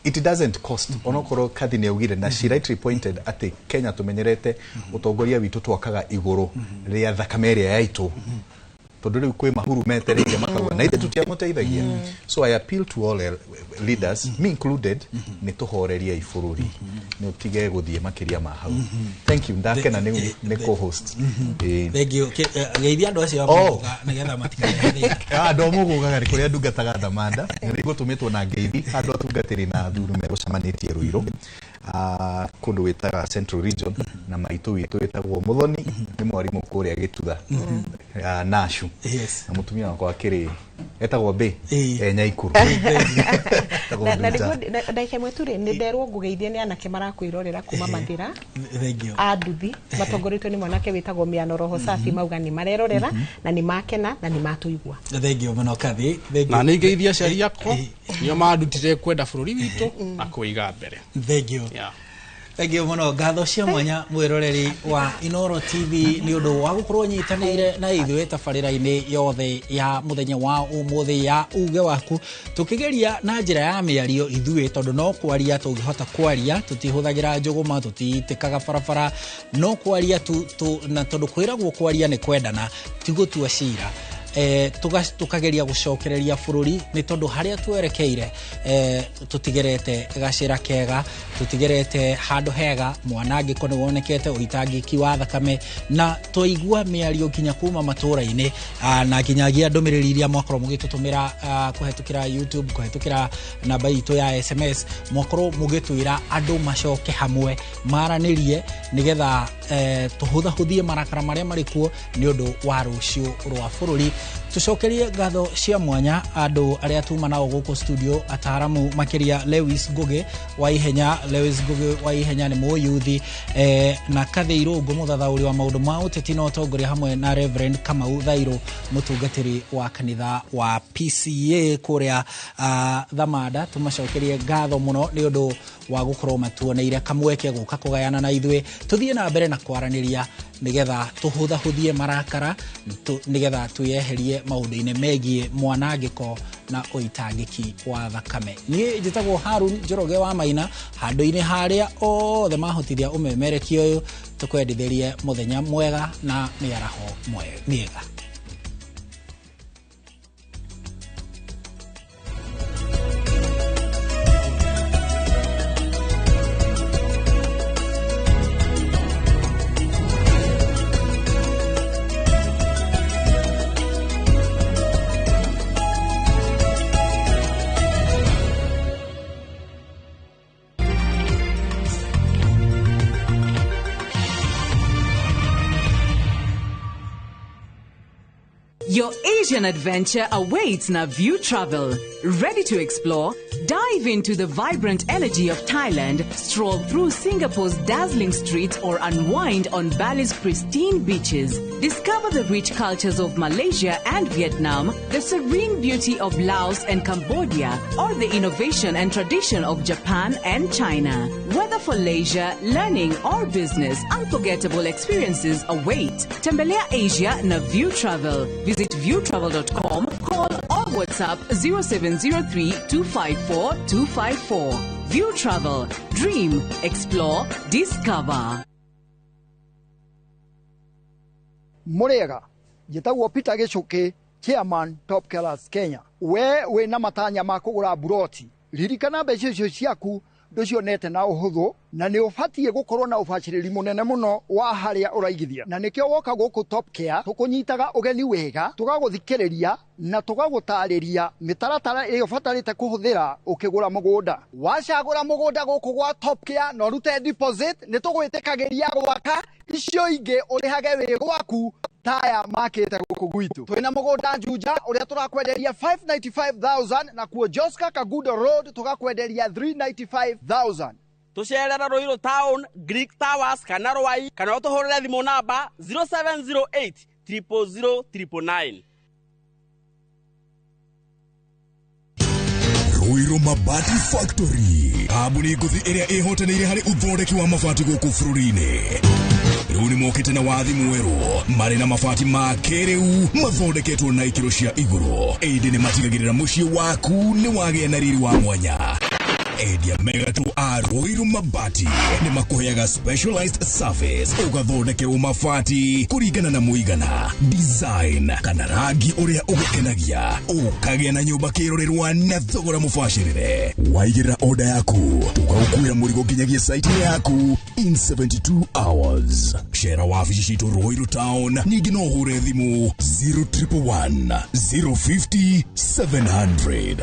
It doesn't cost, onokorwo Kathi nĩ augire na she rightly pointed atĩ Kenya tũmenyerete ũtongoria witũ twakaga igũrũ rĩa thakame ĩrĩa yaitũ, tondũ rĩu kwĩ mahuru metereire makauga na ithe tũtiamũteithagia. So I appeal to all leaders, me included, nĩ tũhorerie bũrũri, nĩ ũtige gũthiĩ makĩria ma hau. Thank you, ndakena nĩ co-host. Thank you. Geithia andũ acio Oh. a nĩgetha matikarehe thĩna. Andũ a Mũgũgaga nĩ kũrĩa ndungataga Thamanda, nĩ gũtũmĩtwo na ngeithi handũ atungatĩri na athuri megũcemanĩtie Ruiru, kũndũ wĩtaga Central Region, na maitũ witũ wĩtagwo Mũthoni, nĩ mwarimũ kũrĩa Gĩtutha, Nashu. Na mũtumia wakwa akĩrĩ etagwo Mbĩ e Nyaikuru. Etagwo Na Nduta. nĩguo ndagĩka ĩmwe tu rĩ, nĩ nderwo ngũgeithie nĩ anake marakwĩrorera kuma Mathĩra Thank you. a nduthi matongoretio nĩ mwanake wĩtagwo Mĩano Roho Safi, mauga nĩ marerorera na nĩ makena na nĩ matũigua. Thank you mũno Kathi. Thank Na you. nĩ ngeithia aciari akwa, nĩo mandutire kwenda bũrũri witũ na kũiga mbere. Thank you. Thank you mũno. Ngatho cia mwanya mwĩroreri wa Inoro TV nĩ ũndũ wa gũkorwo nyitanĩire na ithuĩ tabarĩra-inĩ yothe ya mũthenya wa ũmũthĩ ya uge waku, tũkĩgeria na njĩra ya mĩario ithuĩ, tondũ no kwaria tũngĩhota kwaria, tũtihũthagĩra njũgũma, tũtitĩkaga barabara, no kwaria tu, na tondũ kwĩragwo kwaria nĩ kwendana, ti gũtua cira. Tukageria gucokereria bururi ni tondu haria twerekeire tutigerete gacira kega, tutigerete handu hega, mwanangiko ni wonekete, uitangiki wa thakame, na twaigua miario nginya kuma matura-ini na nginyagia ndumiriri iria mwakorwo mugitutumira kuhetukira YouTube, kuhetukira namba itu ya SMS, mwakorwo mugitwira andu macoke hamwe maranirie nigetha tuhuthahuthie marakara maria mari kuo ni undu wa rucio rwa bururi. Tucokerie ngatho cia mwanya andu aria tuma nao guku studio, ataramu makiria Lewis Ngugi wa Ihenya. Lewis Ngugi wa Ihenya ni muyuthi na Kathi Irungu muthathauri wa maundu ma uteti na utongoria, hamwe na Reverend Kamau Thairo mutungatiri wa kanitha wa PCA kuria Thamanda. Tumacokerie ngatho muno ni undu wa gukorwo matuoneire kamweke guka kugayana na ithuĩ tuthie na mbere na kwaraniria nigetha tuhuthahuthie marakara, nigetha twiyeherie maundu-inĩ megiĩ mwanangĩko na ũitangĩki wa thakame. Niĩ njĩtagwo Harun Njoroge wa Maina, handũ-inĩ harĩa othe mahotithia ũmemerekia ũyũ, tũkwendithĩrie mũthenya mwega na mĩaraho mĩega. Your Asian adventure awaits na View Travel. Ready to explore? Dive into the vibrant energy of Thailand, stroll through Singapore's dazzling streets, or unwind on Bali's pristine beaches. Discover the rich cultures of Malaysia and Vietnam, the serene beauty of Laos and Cambodia, or the innovation and tradition of Japan and China. Whether for leisure, learning, or business, unforgettable experiences await. Tembelea Asia na View Travel. Visit viewtravel.com, call or WhatsApp 0703 254 254. View Travel. Dream, explore, discover. Murega, njĩtagwo Peter Gĩcũkĩ, Chairman Top Killers Kenya. We wĩna matanya ma kũgũra buroti, ririkana mbeca icio ciaku ndũcionete na ũhũthũ, na nĩ ũbatiĩ gũkorwo na ũbacĩrĩri mũnene mũno wa harĩa ũraigithia, na nĩkĩo woka gũkũ Top Care tũkũnyitaga ũgeni wega, tũgagũthikĩrĩria na tũgagũtarĩria mĩtaratara ĩrĩa ũbatarĩte kũhũthĩra ũkĩgũra mũgũnda. Wacagũra mũgũnda gũkũ gwa Top Care na ũrute deposit, nĩ tũgwĩtĩkagĩria gwaka icio ingĩ ũrĩhage wĩ gwaku taya makĩte gũkũ gwitũ. Twĩna mũgũnda Juja ũrĩa tũrakwenderia 595,000, na kuo Joska Kagudo Road tũgakwenderia 395,000. Tucerera Ruiru Town, Greek Towers kana Rwai, kana ũtũhũrĩre thimũ namba 0708 000 999. Ruiru Mabati Factory, kambuni ngũthi ĩrĩa ĩhotanĩire harĩ ũthondeki wa mabati gũkũ bũrũri-inĩ. Rĩu nĩ mokĩte na wathi mwerũ, marĩ na mabati ma kĩrĩu mathondeketwo na ikĩro cia igũrũ, ĩndĩ nĩ matigagĩrĩra mũciĩ waku nĩ wagĩa na riri wa mwanya. Endia mega tu a Ruiru Mabati nĩ makũheaga specialized service, ũgathondekerwo mabati kũringana na mũigana, design kana rangi ũrĩa ũgũkenagia, ũkagĩa na nyũmba kĩrorerwa na thogora mũbacĩrĩre. Waigĩrĩra order yaku, tũgagũkuĩra mũrigo nginyagia site yaku in 72 hours. Cera wabici citũ Ruiru Town, ningĩ no ũhũre thimũ 0111 050 700.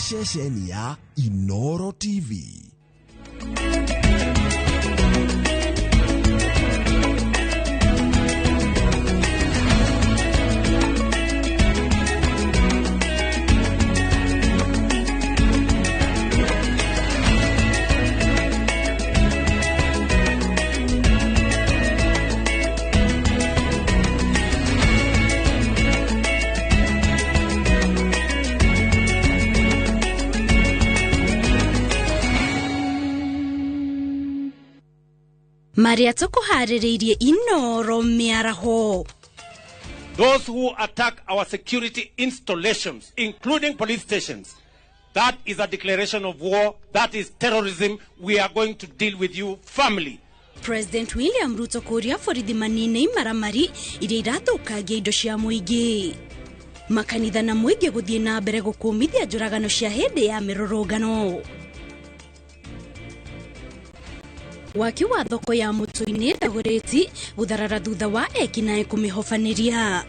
Ceceni ya Inoro TV. Maria tũkũharĩrĩirie Inoro mĩaraho. Those who attack our security installations, including police stations, that is a declaration of war. That is terrorism. We are going to deal with you firmly. President William Ruto kũria borithi manine imaramari iria irathũkangia indo cia mũingĩ. Makanitha na mũingĩ gũthiĩ na mbere gũkũmithia njũragano cia hĩndĩ ya mĩrũrũngano. Waki wa thoko ya Mũtũ-inĩ Dagoretti gũtharara thutha wa ekinaĩ kũmĩhobanĩria.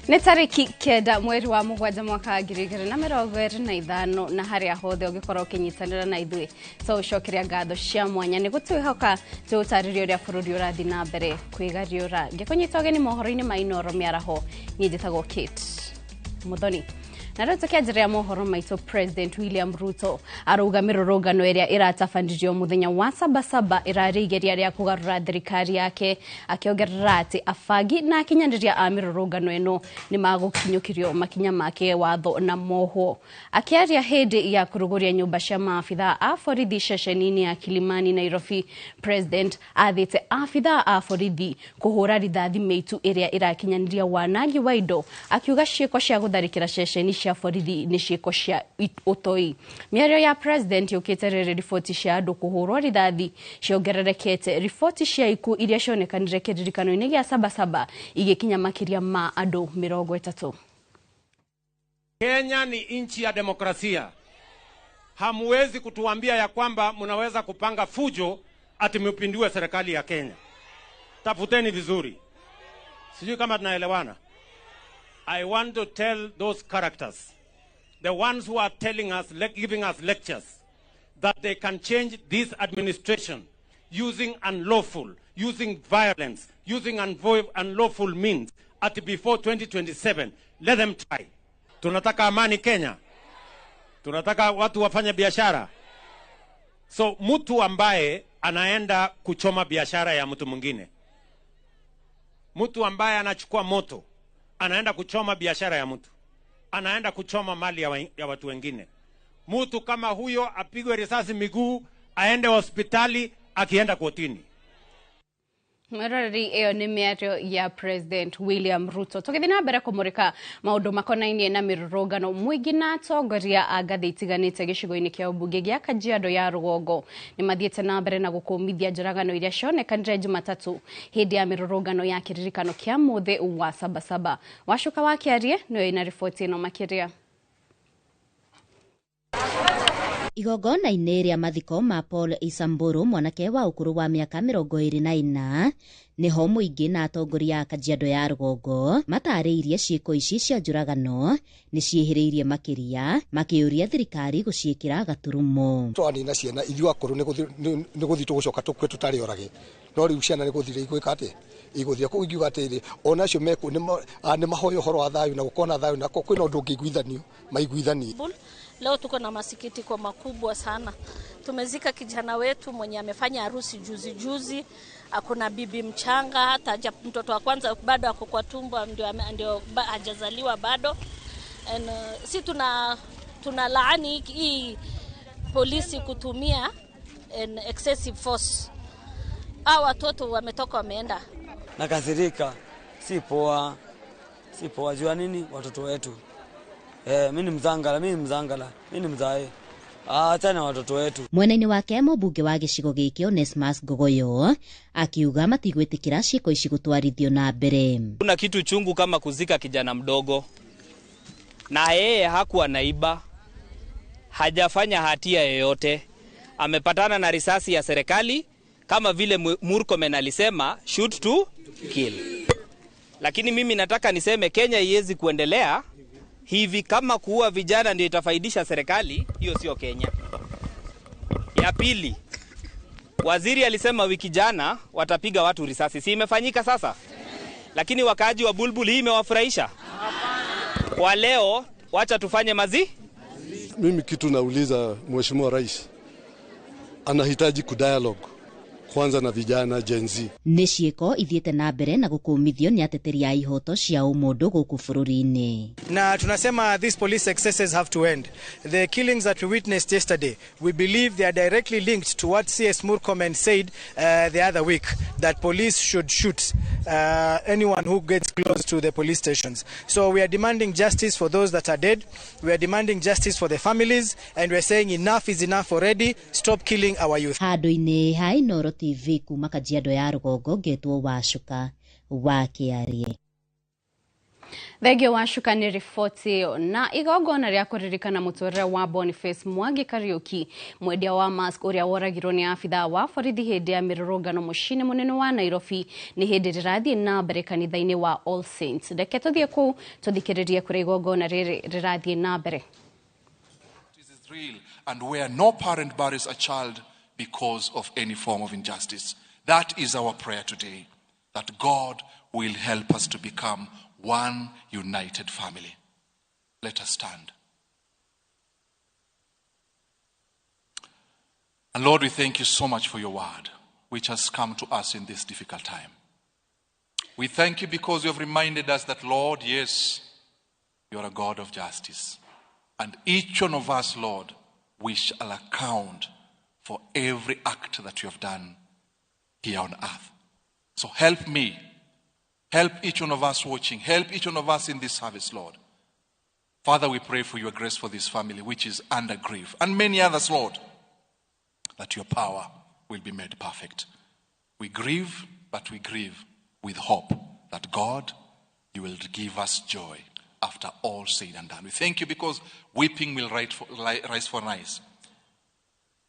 Nĩ tarĩki 9 mweri wa 7 mwaka 2025 na harĩa hothe ũngĩkorwo ũkĩnyitanĩra na ithuĩ tũcokeria ngatho cia mwanya nĩ gũtwĩhoka tũgũtarĩria ũrĩa bũrũri ũrathiĩ na mbere kwĩgariũra. Ngĩkũnyita ũgeni mohoro-inĩ ma Inooro mĩaraho, niĩ njĩtagwo Kate Muthoni. Na rĩu tũkĩanjĩrĩria mohoro maitũ, President William Ruto arauga mĩrũrũngano ĩrĩa ĩratabanirio mũthenya wa Sabasaba ĩrarĩ igeria rĩa kũgarũra thirikari yake, akĩongerera atĩ abangi na akinyanĩria a mĩrũrũngano ĩno nĩ magũkinyũkĩrio makinya make watho na mohwo. Akĩaria hĩndĩ ya kũrugũria nyũmba cia maabithaa a borithi ceceni-inĩ ya Kilimani Nairobi, President athĩte abithaa a borithi kũhũra rithathi mĩitu ĩrĩa ĩrakinyanĩria wanangi wa indo, akiuga ciĩko cia gũtharĩkĩra ceceni cia borithi nĩ ciĩko cia ũtoi. Mĩario ya President yũkĩte rĩrĩ riboti cia andũ kũhũrwo rithathi ciongererekete, riboti cia ikuũ iria cionekanire kĩririkano-inĩ gĩa Sabasaba igĩkinya makĩria ma andũ 30. Kenya ni nchi ya demokrasia. Hamuwezi kutuambia ya kwamba mnaweza kupanga fujo ati mpindue serikali ya Kenya. Tafuteni vizuri. Sijui kama tunaelewana. I want to tell those characters, the ones who are telling us, giving us lectures, that they can change this administration using unlawful, using violence, using unlawful means at before 2027. Let them try. Tunataka amani Kenya. Tunataka watu wafanye biashara. So mtu ambaye anaenda kuchoma biashara ya mtu mwingine, mtu ambaye anachukua moto, anaenda kuchoma biashara ya mtu, anaenda kuchoma mali ya watu wengine, mtu kama huyo apigwe risasi miguu, aende hospitali, akienda kotini. Mweroreri ĩyo nĩ mĩario ya President William Ruto. Tũgĩthiĩ na mbere kũmũrĩka maũndũ makonainie na mĩrũrũngano, mũingĩ na atongoria a ngathĩ itiganĩte gĩcigo-inĩ kĩa ũmbunge gĩa Kajiado ya Rũgongo nĩ mathiĩte na mbere na gũkũmithia njũragano iria cionekanire Jumatatũ hĩndĩ ya mĩrũrũngano ya kĩririkano kĩa mũthĩ wa Sabasaba. Wacuka wa Kĩarie nĩwe ĩna riboti ĩno makĩria. Igongona-inĩ rĩa mathiko ma Paul Isamburu, mwanake wa ũkũrũ wa mĩaka 24, nĩho mũingĩ na atongoria a Kajiado ya Rũgongo matarĩirie ciĩko ici cia njũragano nĩ ciĩhĩrĩirie makĩria, makĩũria thirikari gũciĩkĩra gaturumo. Twanina ciana ithuĩ akũrũ nĩ gũthiĩ tũgũcoka tũkue tũtarĩ orage, no rĩu ciana nĩ gũthira igwĩka atĩa, igũthira. Koguo ingiuga atĩrĩ, onacio mekũ nĩ mahoya ũhoro wa thayũ na gũkorwo na thayũ, na kwĩna ũndũ ũngĩiguithanio maiguithanie. Leo tuko na masikitiko makubwa sana. Tumezika kijana wetu mwenye amefanya harusi juzi juzi, akona bibi mchanga, hata mtoto wa kwanza bado ako kwa tumbo, ndio hajazaliwa bado. And si tuna laani hii polisi kutumia an excessive force. Hao watoto wametoka wameenda. Nakasirika, si poa. Si poa jua nini watoto wetu. Mimi ni mzangala, mimi ni mzae. Acha watoto wetu. Mwena-inĩ wake mũmbunge wa gĩcigo gĩkĩ Onesmus Ngogoyo akiuga matigwĩtĩkĩra ciĩko ici gũtwarithio na mbere. Kuna kitu chungu kama kuzika kijana mdogo, na yeye hakuwa naiba, hajafanya hatia yoyote, amepatana na risasi ya serikali kama vile Murkomen alisema shoot to kill. Lakini mimi nataka niseme Kenya iwezi kuendelea hivi. Kama kuua vijana ndio itafaidisha serikali, hiyo sio Kenya. Ya pili, waziri alisema wiki jana watapiga watu risasi. Si imefanyika sasa? Lakini wakaaji wa Bulbul hii imewafurahisha? Kwa leo wacha tufanye mazi. Mimi kitu nauliza Mheshimiwa Rais, anahitaji kudialogue kwanza na vijana Gen Z. Nĩ ciĩko ithiĩte na mbere na gũkũmithio nĩ ateteri a ihoto cia ũmũndũ gũkũ bũrũri-inĩ. Na tunasema these police excesses have to end. The killings that we witnessed yesterday, we believe they are directly linked to what CS Murkomen said the other week, that police should shoot anyone who gets close to the police stations. So we are demanding justice for those that are dead. We are demanding justice for the families, and we are saying enough is enough already. Stop killing our youth. Handũ-inĩ ha Inooro TV kuma Kajiado ya rũgongo ngetwo Wacuka wa Kĩarie. Thengio Wacuka nĩ riboti ĩyo. Na igongona rĩa kũririkana mũtũrĩre wa Boniface Mwangi Kariuki, mwendia wa mask ũrĩa woragirwo nĩ abithaa wa borithi hĩndĩ ya mĩrũrũngano mũciĩ-inĩ mũnene wa Nairobi, nĩ hĩndĩ rĩrathiĩ na mbere kanitha-inĩ wa All Saints. Reke tũthiĩ kũu tũthikĩrĩrie kũrĩa igongona rĩrĩ rĩrathiĩ na mbere. Is real and where no parent buries a child because of any form of injustice. That is our prayer today, that God will help us to become one united family. Let us stand. And Lord, we thank you so much for your word, which has come to us in this difficult time. We thank you because you have reminded us that, Lord, yes, you are a God of justice. And each one of us, Lord, we shall account for every act that you have done here on earth. So help me. Help each one of us watching. Help each one of us in this service, Lord. Father, we pray for your grace for this family, which is under grief, and many others, Lord, that your power will be made perfect. We grieve, but we grieve with hope that God, you will give us joy after all said and done. We thank you because weeping will rise for night.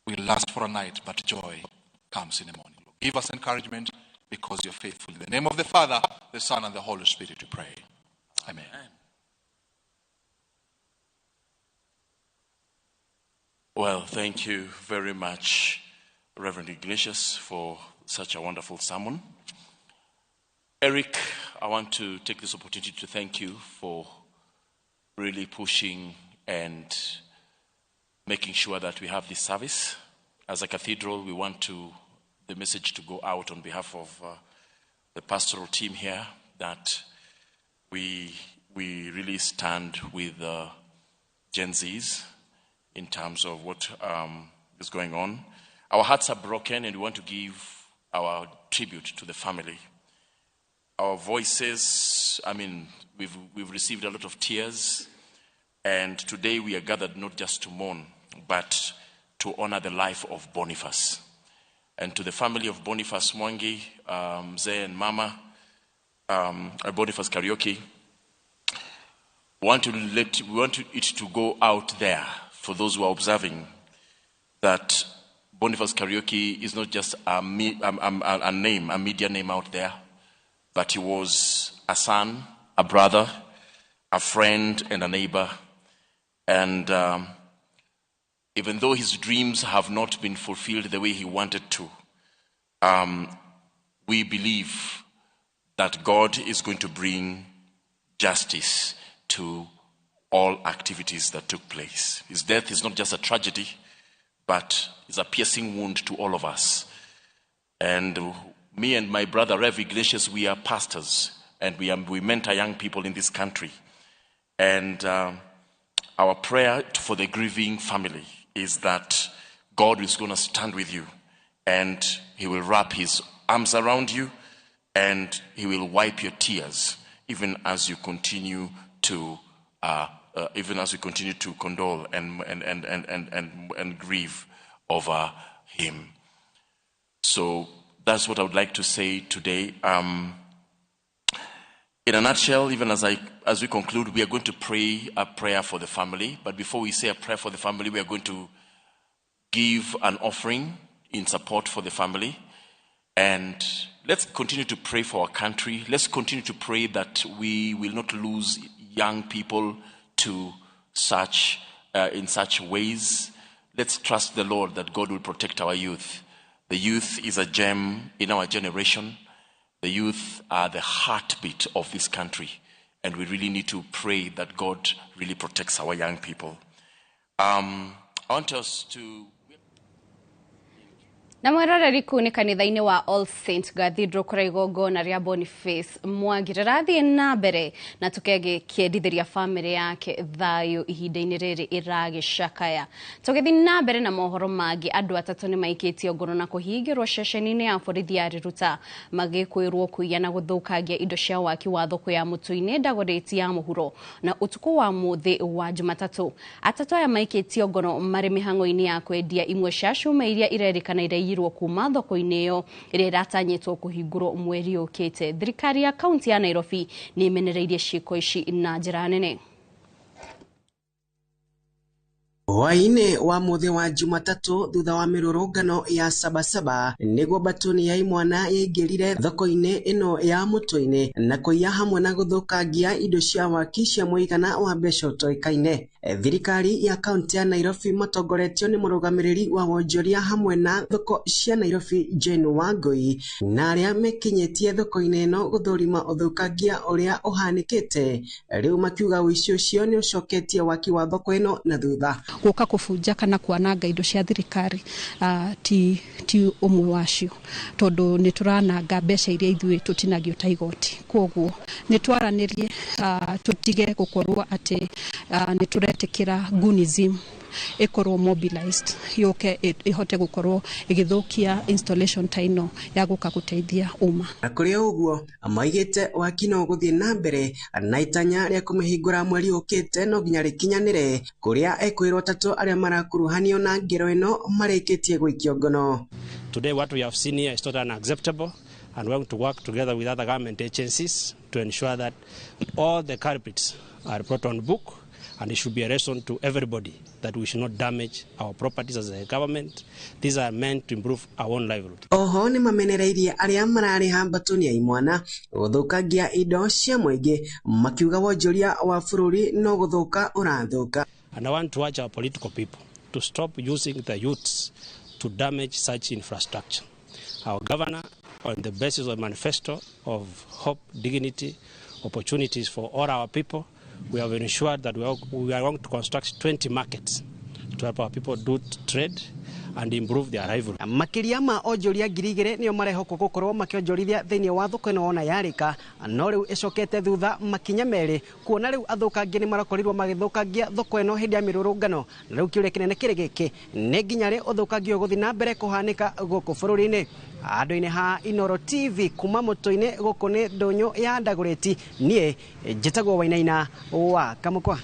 Will last for a night, but joy comes in the morning. Lord, give us encouragement because you're faithful. In the name of the Father, the Son, and the Holy Spirit, we pray. Amen. Amen. Well, thank you very much, Reverend Ignatius, for such a wonderful sermon. Eric, I want to take this opportunity to thank you for really pushing and making sure that we have this service. As a cathedral, we want the message to go out on behalf of the pastoral team here that we really stand with Gen Zs in terms of what is going on. Our hearts are broken and we want to give our tribute to the family. Our voices, I mean, we've received a lot of tears, and today we are gathered not just to mourn, but to honor the life of Boniface. And to the family of Boniface Mwangi, Mzee and Mama, Boniface Kariuki, we want it to go out there for those who are observing that Boniface Kariuki is not just a name, a media name out there, but he was a son, a brother, a friend, and a neighbor. And even though his dreams have not been fulfilled the way he wanted to, we believe that God is going to bring justice to all activities that took place. His death is not just a tragedy, but is a piercing wound to all of us. And me and my brother, Rev Ignatius, we are pastors, and we mentor young people in this country. And our prayer for the grieving family is that God is going to stand with you, and he will wrap his arms around you, and he will wipe your tears, even as you continue to condole and grieve over him. So that's what I would like to say today. In a nutshell, even as we conclude, we are going to pray a prayer for the family. But before we say a prayer for the family, we are going to give an offering in support for the family. And let's continue to pray for our country. Let's continue to pray that we will not lose young people to such in such ways. Let's trust the Lord that God will protect our youth. The youth is a gem in our generation. The youth are the heartbeat of this country. And we really need to pray that God really protects our young people. I want us to Na mweroreri kuu nĩ kanitha-inĩ wa All Saint Cathedral kũrĩa igongona rĩa Boniface Mwangi rĩrathiĩ na mbere na tũkegĩkĩendithĩria bamĩrĩ yake thayũ ihinda-inĩ rĩrĩ ĩragĩcakaya. Tũgĩthiĩ na mbere na mohoro mangĩ, andũ atatũ nĩ maikĩtio ngono na kũhingĩrwo ceceni-inĩ ya borithi ya Riruta magĩkwĩrwo kũiya na gũthũkangia indo cia waki wa thoko ya Mũtũ-inĩ Dagoretti ya mũhuro na ũtukũ wa mũthĩ wa Jumatatũ. Atatũ aya maikĩtio ngono marĩ mĩhang'o-inĩ ya kwendia imwe cia cuma iria irerĩkana iraiyirwo kuma thoko-inĩ ĩyo ĩrĩa ĩratanyĩtwo kũhingũrwo mweri ũkĩte. Thirikari ya kaunti ya Nairobi nĩ ĩmenereirie ciĩko ici na njĩra nene. Hwaĩ-inĩ wa mũthĩ wa Jumatatũ thutha wa mĩrũrũngano ya Sabasaba nĩguo batuni ya imwana yaingĩrire thoko-inĩ ĩno ya Mũtũ-inĩ na kũiya hamwe na gũthũkangia indo cia waki cia mũigana wa mbeca ũtoĩkaine. Thirikari ya kaunti ya Nairobi matongoretio nĩ mũrũgamĩrĩri wa wonjoria hamwe na thoko cia Nairobi Jane Wangui na arĩa mekinyĩtie thoko-inĩ ĩno gũthũrima ũthũkangia ũrĩa ũhanĩkĩte rĩu makiuga ũici ũcio nĩ ũcoketie waki wa thoko ĩno na thutha. Gũka kũbunja kana kwananga indo cia thirikari ti ũmwe wacio tondũ nĩ tũrananga mbeca iria ithuĩ tũtinagio ta igoti. Kwoguo nĩ twaranĩrie tũtige gũkorwo atĩ nĩ tũretĩkĩra goonism ĩkorwo mobilized yũke ĩhote gũkorwo ĩgĩthũkia installation ta ĩno ya gũka gũteithia umma. Na kũrĩ ũguo maigĩte waki no ũgũthiĩ na mbere na itanya rĩa kũmĩhingũra mweri ũkĩte no nginya rĩkinyanĩre kũrĩa ekwĩrwo atatũ arĩa marakuruhanio na ngero ĩno marĩkĩtie gũikio ngono. Today what we have seen here is totally unacceptable, and we are going to work together with other government agencies to ensure that all the culprits are brought on book, and it should be a lesson to everybody that we should not damage our properties as a government. These are meant to improve our own livelihood. Oho nĩ mamenereirie arĩa mararĩha mbatuni ya imwana gũthũkangia indo cia mũingĩ makiuga wonjoria wa bũrũri no gũthũka ũrathũka. And I want to urge our political people to stop using the youths to damage such infrastructure. Our governor, on the basis of a manifesto of hope, dignity, opportunities for all our people, we have ensured that we are going to construct 20 markets to help our people do trade and improve their livelihood. Makĩria ma onjoria 2,000 nĩo marehokwo gũkorwo makĩonjorithia thĩinĩ wa thoko ĩno ona yarĩka no rĩu ĩcokete thutha makinya merĩ kuona rĩu athũkangia nĩ marakorirwo magĩthũkangia thoko ĩno hĩndĩ ya mĩrũrũngano na rĩu kĩũria kĩnene kĩrĩ gĩkĩ nĩ nginya rĩ ũthũkangia ũgũthiĩ na mbere kũhanĩka gũkũ bũrũri-inĩ. Andũ-inĩ ha Inooro TV kuma Mũtũ-inĩ gũkũ nĩ ndũnyũ ya Dagoretti, niĩ njĩtagwo Wainaina wa Kamũkwa.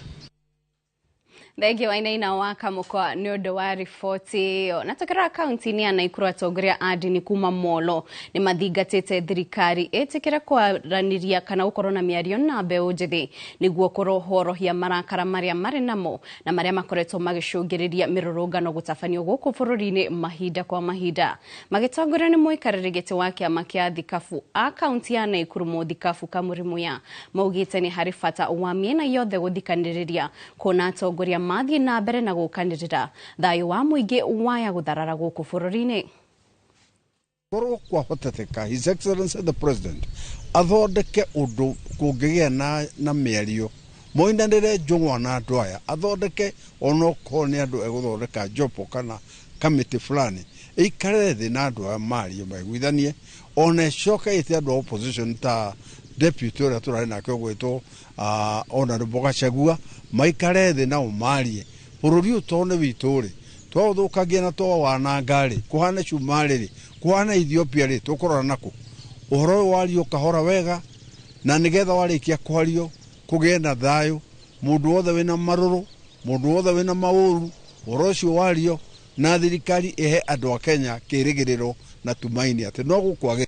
Thengi Wainaina wa Kamũkwa nĩ ũndũ wa riboti ĩyo. Na tũkĩrora kaunti-inĩ ya Naikuru atongoria a ndini kuma Molo nĩ mathingatĩte thirikari ĩtĩkĩre kwaranĩria kana gũkorwo na mĩario na mbeũ njĩthĩ nĩguo kũhorohia marakara marĩa marĩ namo na marĩa makoretwo magĩcũngĩrĩria mĩrũrũngano gũtabanio gũkũ bũrũri-inĩ mahinda kwa mahinda. Magĩtongorio nĩ mũikarĩri gĩtĩ wa kĩama kĩa thikabu a kaunti ya Naikuru Mũthikabu Kamũrimũya maugĩte nĩ harĩ bata wa mĩena yothe gũthikanĩrĩria kuona atongoria mathiĩ na mbere na gũkanĩrĩra thayũ wa mũingĩ waya gũtharara gũkũ bũrũri-inĩ. Korwo kwahoteteka His Excellency the President athondeke ũndũ kũngĩgĩa na mĩario moinanĩre njũng'wa na andũ aya athondeke onokorwo nĩ andũ egũthondeka jopo kana kamĩtĩ fulani ĩikare thĩ na andũ aya marie maiguithanie ona ĩcoke ĩte andũ a opposition ta deputy ũrĩa tũrarĩ nake ũgwĩtwo Honorable Gachagua maikare thĩ nao marie bũrũri ũyũ tondũ nĩ witũ rĩ twaũthũkangia na twawananga rĩ kũhana Cumarĩ rĩ kũhana Ethiopia rĩ tũkũrora nakũ ũhoro ũyũ wario kahora wega na nĩgetha warĩkia kwario kũgĩe na thayũ mũndũ wothe wĩna marũrũ mũndũ wothe wĩna maũru ũhoro ũcio wario na thirikari ĩhe andũ a Kenya kĩrĩgĩrĩro na tumaini atĩ no gũkwagĩra.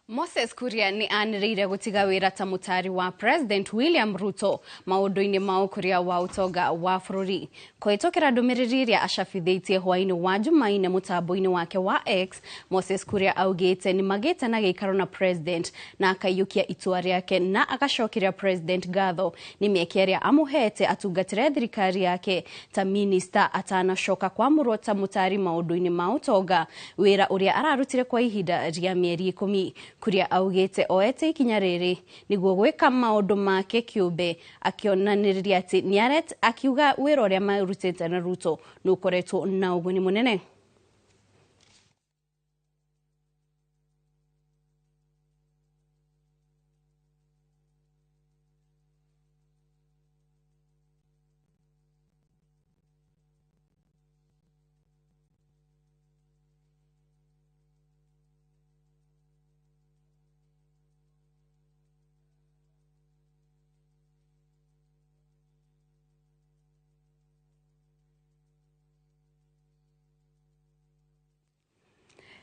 Moses Kuria nĩ anĩrĩire gũtiga wĩra ta mũtari wa President William Ruto maũndũ-inĩ ma ũkũria wa ũtonga wa bũrũri kũhĩtũkĩra ndũmĩrĩri ĩrĩa acabithĩtie hwaĩ-inĩ wa Jumaine mũtambo-inĩ wake wa X. Moses Kuria augĩte nĩ magĩte na gĩikaro na President na akaiyũkia itua rĩake na agacokeria President ngatho nĩ mĩeke ĩrĩa amũhete atungatĩre thirikari yake ta minista atanacoka kwamũrwo ta mũtari maũndũ-inĩ ma ũtonga wĩra ũrĩa ararutire kwa ihinda rĩa mĩeri 10. Kuria augĩte oete ikinya rĩrĩ nĩguo gwĩka maũndũ make kĩũmbe, akĩonanĩrĩria atĩ nĩaret akiuga wĩra ũrĩa marutĩte na Ruto nĩ ũkoretwo na ũguni mũnene.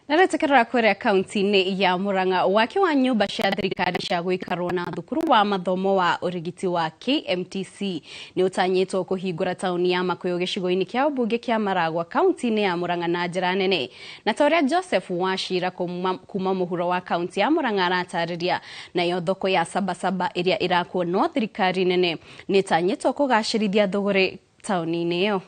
Na rĩtĩkĩrĩra kũrĩa kaunti-inĩ ya Murang'a, waki wa nyũmba cia thirikari cia gũikarwo na thukuru wa mathomo wa ũrigiti wa KMTC nĩ ũtanyĩtwo kũhingũra taũni ya Makuyu gĩcigo-inĩ kĩa ũmbunge kĩa Maragwa kaunti-inĩ ya Murang'a na njĩra nene. Na ta ũrĩa Joseph Wachira kuma mũhuro wa kaunti ya Murang'a aratarĩria, nayo thoko ya Sabasaba ĩrĩa ĩrakwo no thirikari nene nĩ ĩtanyĩtwo kũgacĩrithia thũgũrĩ taũni-inĩ ĩyo.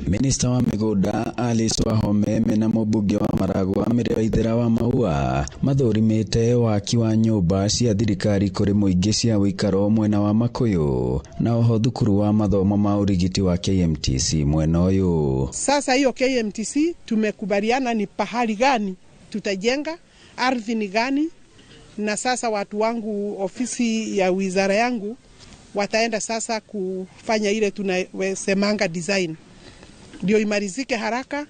Minista wa mĩgũnda Alice Wahome mena mũmbunge wa Maragwa Mary Waithera wa Maua mathũrimĩte waki wa nyũmba cia thirikari kũrĩ mũingĩ cia ũikaro mwena wa Makuyu na oho thukuru wa mathomo ma ũrigiti wa KMTC mwena ũyũ. Sasa hiyo KMTC tumekubaliana ni pahali gani tutajenga, ardhi ni gani, na sasa watu wangu ofisi ya wizara yangu wataenda sasa kufanya ile tunasemanga design, ndio imalizike haraka,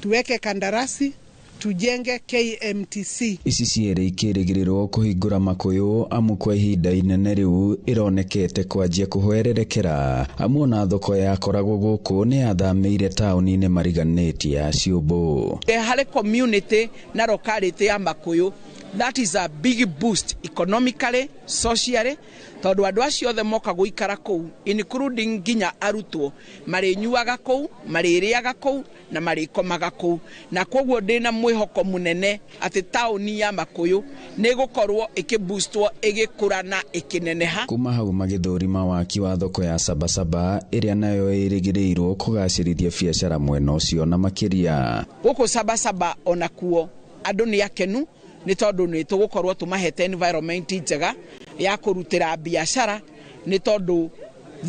tuweke kandarasi, tujenge KMTC. Ici cierĩ ikĩrĩgĩrĩrwo kũhingũra Makuyu amu kwa ihinda inene rĩu ĩronekete kwanjia kũhwererekera amu ona thoko yakoragwo gũkũ nĩ yathamĩire taũni-inĩ mariganĩtie ya Ciũmbũ. Harĩ community na locality ya Makuyu, that is a big boost economically, socially, tondũ andũ acio othe moka gũikara kũu including nginya arutwo marĩnyuaga kũu, marĩrĩaga kũu na marĩkomaga kũu, na koguo ndĩna mwĩhoko mũnene atĩ taũni ya Makuyu nĩ ĩgũkorwo ĩkĩboostwo, ĩgĩkũra na ĩkĩneneha. Kuma hau magĩthũrima waki wa thoko ya Sabasaba ĩrĩa nayo ĩrĩgĩrĩirwo kũgacĩrithia biacara mwena ũcio na makĩria. Gũkũ Sabasaba onakuo andũ nĩ akenu nĩ tondũ nĩ tũgũkorwo tũmahete environment njega ya kũrutĩra biacara, nĩ tondũ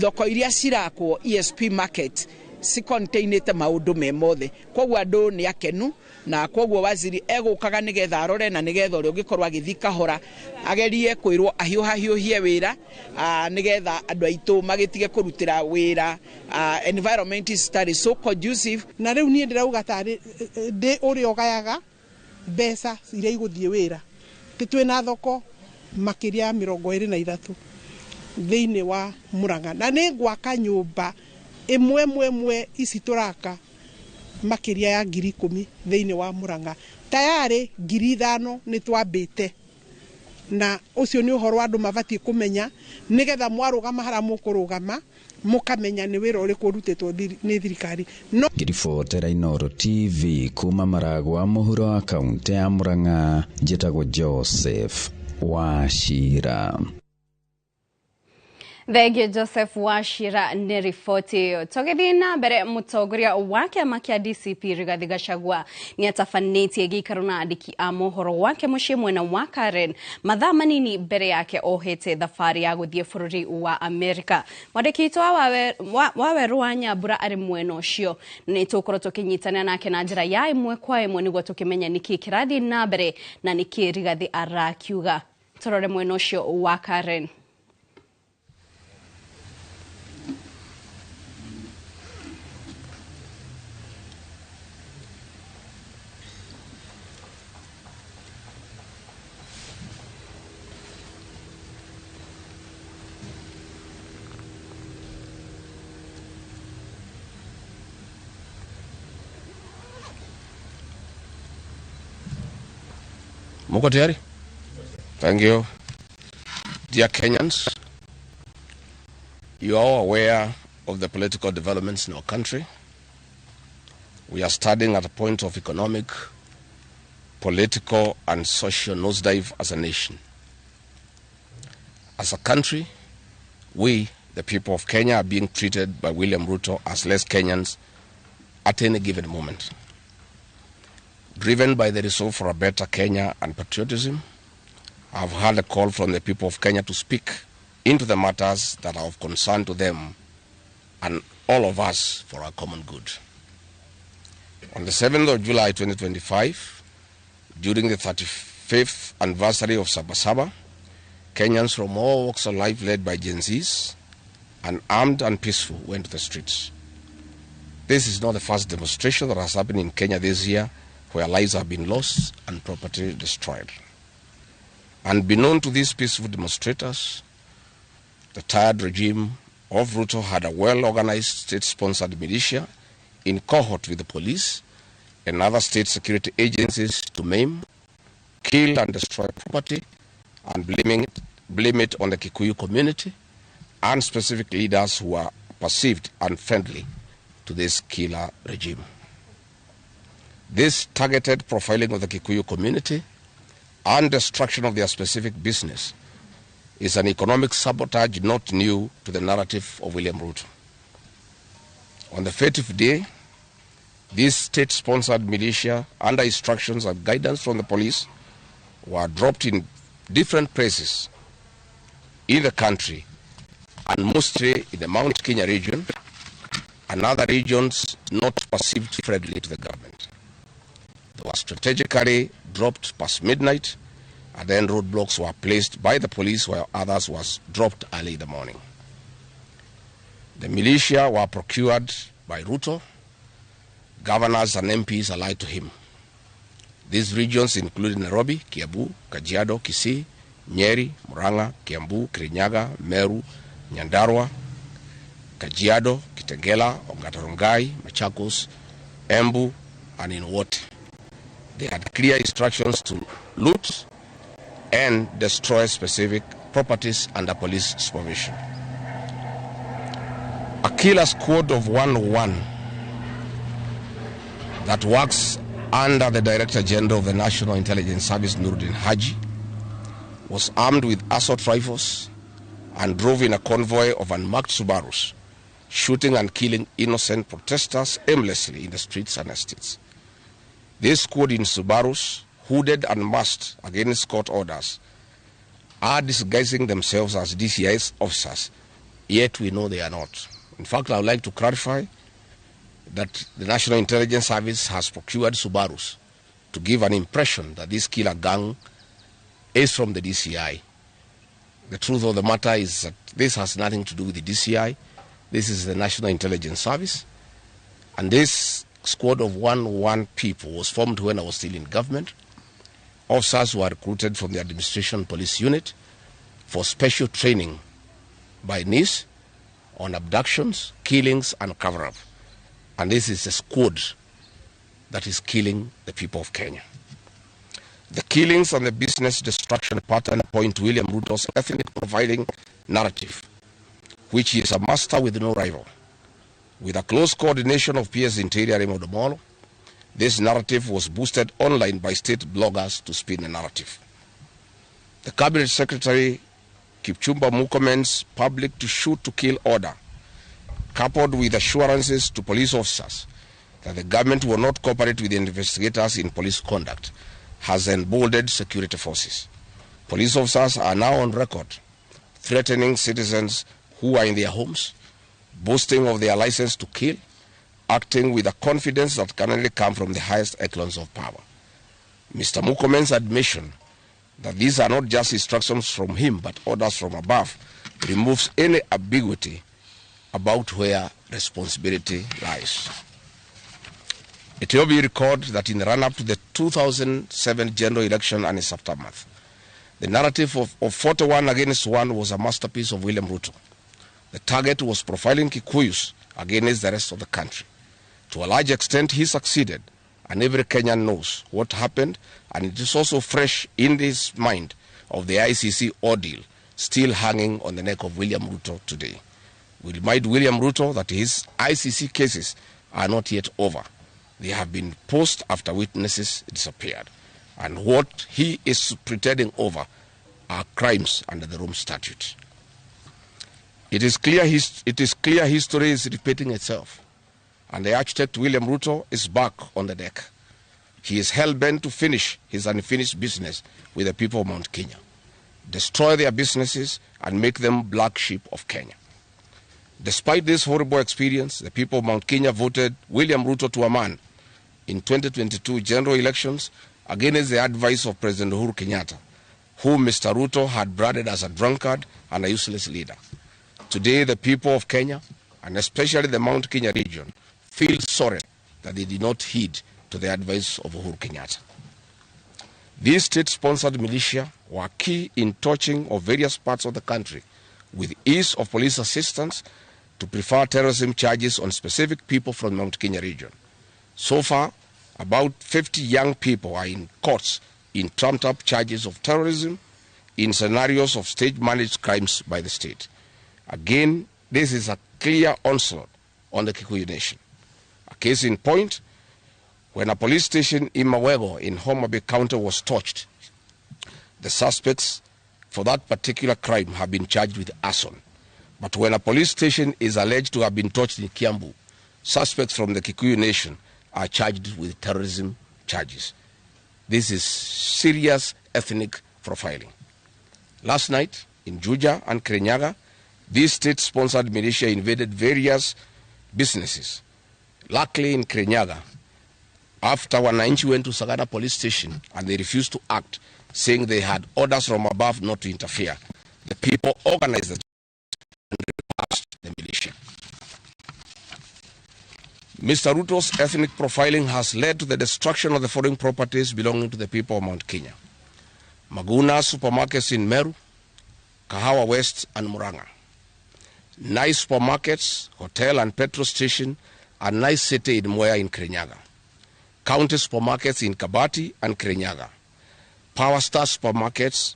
thoko iria cirakwo ESP market cicontainĩte maũndũ me mothe, koguo andũ nĩ akenu, na koguo waziri egũkaga nĩgetha arore na nĩgetha ũrĩa ũngĩkorwo agĩthiĩ kahora agerie kwĩrwo ahiũhahiũhie wĩra, nĩgetha andũ aitũ magĩtige kũrutĩra wĩra environment citarĩ so conducive. Na rĩu niĩ ndĩrauga tarĩ ndĩ ũrĩa ũgayaga mbeca iria igũthiĩ wĩra, tĩ twĩna thoko makĩria ya 23 thĩinĩ wa Murang'a, na nĩ ngwaka nyũmba ĩmwe ĩmwe ici tũraka makĩria ya 10,000 thĩinĩ wa Murang'a. Tayarĩ 5,000 nĩ twambĩte, na ũcio nĩ ũhoro andũ mabatiĩ kũmenya nĩgetha mwarũgama harĩa mũkũrũgama mũkamenya nĩ wĩra ũrĩkũ ũrutĩtwo nĩ thirikari. No ngĩribotera Inooro TV kuma Maragwa mũhuro wa kaunti ya Murang'a, njĩtagwo Joseph Wachira. Thengio Joseph Wachira nĩ riboti ĩyo. Tũgĩthiĩ na mbere, mũtongoria wa kĩama kĩa DCP Rigathi Gachagua nĩ atabanĩtie gĩikaro na andĩki a mohoro wake mũciĩ mwena wa Karen mathaa manini mbere yake ohete thabarĩ ya gũthiĩ bũrũri wa Amerika. Mwandĩki witũ wa Werũ wa Nyambura arĩ mwena ũcio, nĩ tũgũkorwo tũkĩnyitanĩra nake na njĩra ya ĩmwe kwa ĩmwe nĩguo tũkĩmenya nĩkĩ kĩrathiĩ na mbere na nĩkĩ Rigathi arakiuga. Tũrore mwena ũcio wa Karen. Muko tayari? Thank you. Dear Kenyans, you are all aware of the political developments in our country. We are standing at a point of economic, political, and social nosedive as a nation. As a country, we, the people of Kenya, are being treated by William Ruto as less Kenyans at any given moment. Driven by the resolve for a better Kenya and patriotism, I've had a call from the people of Kenya to speak into the matters that are of concern to them and all of us for our common good. On the 7th of July 2025, during the 35th anniversary of Sabasaba, Kenyans from all walks of life led by Gen Zs and armed and peaceful went to the streets. This is not the first demonstration that has happened in Kenya this year where lives have been lost and property destroyed. Unbeknown to these peaceful demonstrators, the tired regime of Ruto had a well-organized state-sponsored militia in cohort with the police and other state security agencies to maim, kill and destroy property and blame it on the Kikuyu community and specific leaders who are perceived unfriendly to this killer regime. This targeted profiling of the Kikuyu community and destruction of their specific business is an economic sabotage not new to the narrative of William Ruto. On the fateful day, this state-sponsored militia, under instructions and guidance from the police, were dropped in different places in the country and mostly in the Mount Kenya region and other regions not perceived friendly to the government. They were strategically dropped past midnight, and then roadblocks were placed by the police while others was dropped early in the morning. The militia were procured by Ruto, governors and MPs allied to him. These regions included Nairobi, Kiambu, Kajiado, Kisii, Nyeri, Murang'a, Kiambu, Kirinyaga, Meru, Nyandarua, Kajiado, Kitengela, Ongata Rongai, Machakos, Embu, and in Wote. They had clear instructions to loot and destroy specific properties under police supervision. A killer squad of 101 that works under the Director General of the National Intelligence Service, Nuruddin Haji, was armed with assault rifles and drove in a convoy of unmarked Subarus, shooting and killing innocent protesters aimlessly in the streets and estates. This squad in Subarus, hooded and masked against court orders, are disguising themselves as DCI's officers, yet we know they are not. In fact, I would like to clarify that the National Intelligence Service has procured Subarus to give an impression that this killer gang is from the DCI. The truth of the matter is that this has nothing to do with the DCI. This is the National Intelligence Service. And this squad of 101 people was formed when I was still in government. Officers were recruited from the Administration Police Unit for special training by NIS on abductions, killings, and cover-up. And this is a squad that is killing the people of Kenya. The killings and the business destruction pattern point to William Ruto's ethnic profiling narrative, which he is a master with no rival. With a close coordination of PS Interior Raymond Omolo, this narrative was boosted online by state bloggers to spin the narrative. The Cabinet Secretary Kipchumba Murkomen's public to shoot to kill order, coupled with assurances to police officers that the government will not cooperate with the investigators in police conduct, has emboldened security forces. Police officers are now on record threatening citizens who are in their homes, boasting of their license to kill, acting with a confidence that can only come from the highest echelons of power. Mr. Murkomen's admission that these are not just instructions from him but orders from above removes any ambiguity about where responsibility lies. It will be recalled that in the run-up to the 2007 general election and its aftermath, the narrative of 41 against 1 was a masterpiece of William Ruto. The target was profiling Kikuyus against the rest of the country. To a large extent, he succeeded, and every Kenyan knows what happened, and it is also fresh in his mind of the ICC ordeal still hanging on the neck of William Ruto today. We remind William Ruto that his ICC cases are not yet over. They have been posed after witnesses disappeared. And what he is pretending over are crimes under the Rome Statute. It is clear history is repeating itself. And the architect William Ruto is back on the deck. He is hell-bent to finish his unfinished business with the people of Mount Kenya, destroy their businesses and make them black sheep of Kenya. Despite this horrible experience, the people of Mount Kenya voted William Ruto to a man in 2022 general elections against the advice of President Uhuru Kenyatta, whom Mr. Ruto had branded as a drunkard and a useless leader. Today, the people of Kenya, and especially the Mount Kenya region, feel sorry that they did not heed to the advice of Uhuru Kenyatta. These state-sponsored militia were key in torching of various parts of the country with ease of police assistance to prefer terrorism charges on specific people from Mount Kenya region. So far, about 50 young people are in courts in trumped-up charges of terrorism in scenarios of state-managed crimes by the state. Again, this is a clear onslaught on the Kikuyu nation. A case in point, when a police station in Mawego in Homa Bay County was torched, the suspects for that particular crime have been charged with arson. But when a police station is alleged to have been torched in Kiambu, suspects from the Kikuyu nation are charged with terrorism charges. This is serious ethnic profiling. Last night, in Juja and Kirinyaga, these state-sponsored militia invaded various businesses. Luckily, in Kirinyaga, after wananchi went to Sagana police station and they refused to act, saying they had orders from above not to interfere, the people organized and repassed the militia. Mr. Ruto's ethnic profiling has led to the destruction of the following properties belonging to the people of Mount Kenya: Maguna supermarkets in Meru, Kahawa West and Murang'a, Nice supermarkets, hotel and petrol station, and Nice City in Mwea in Kirinyaga, County supermarkets in Kabati and Kirinyaga, Power Star supermarkets,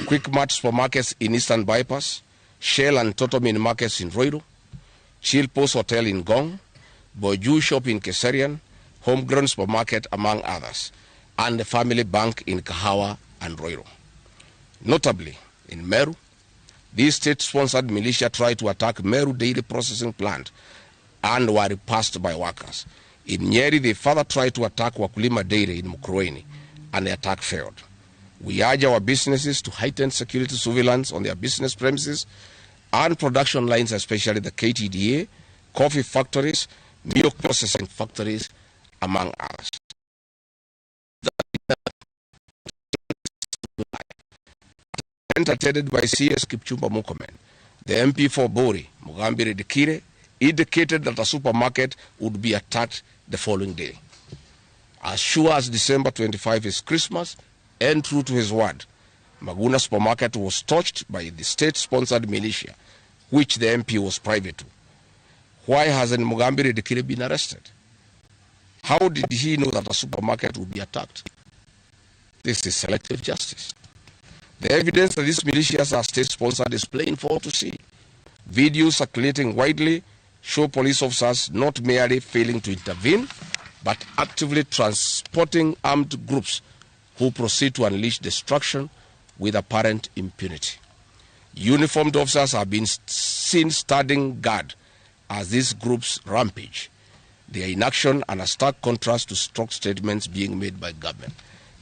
Quick Mart supermarkets in Eastern Bypass, Shell and Totomin markets in Ruiru, Chill Post Hotel in Gong, Boju Shop in Keserian, Homegrown Supermarket, among others, and the Family Bank in Kahawa and Ruiru. Notably, in Meru, these state-sponsored militia tried to attack Meru Dairy Processing Plant and were repassed by workers. In Nyeri, they further tried to attack Wakulima Dairy in Mukurweini, and the attack failed. We urge our businesses to heighten security surveillance on their business premises and production lines, especially the KTDA, coffee factories, milk processing factories, among others. Attended by CS Kipchumba Murkomen, the MP for Bori, Mugambi Redikire, indicated that a supermarket would be attacked the following day. As sure as December 25 is Christmas, and true to his word, Maguna supermarket was torched by the state-sponsored militia, which the MP was private to. Why hasn't Mugambi Redikire been arrested? How did he know that a supermarket would be attacked? This is selective justice. The evidence that these militias are state-sponsored is plain for all to see. Videos circulating widely show police officers not merely failing to intervene, but actively transporting armed groups who proceed to unleash destruction with apparent impunity. Uniformed officers have been seen standing guard as these groups rampage. Their inaction and a stark contrast to strong statements being made by government.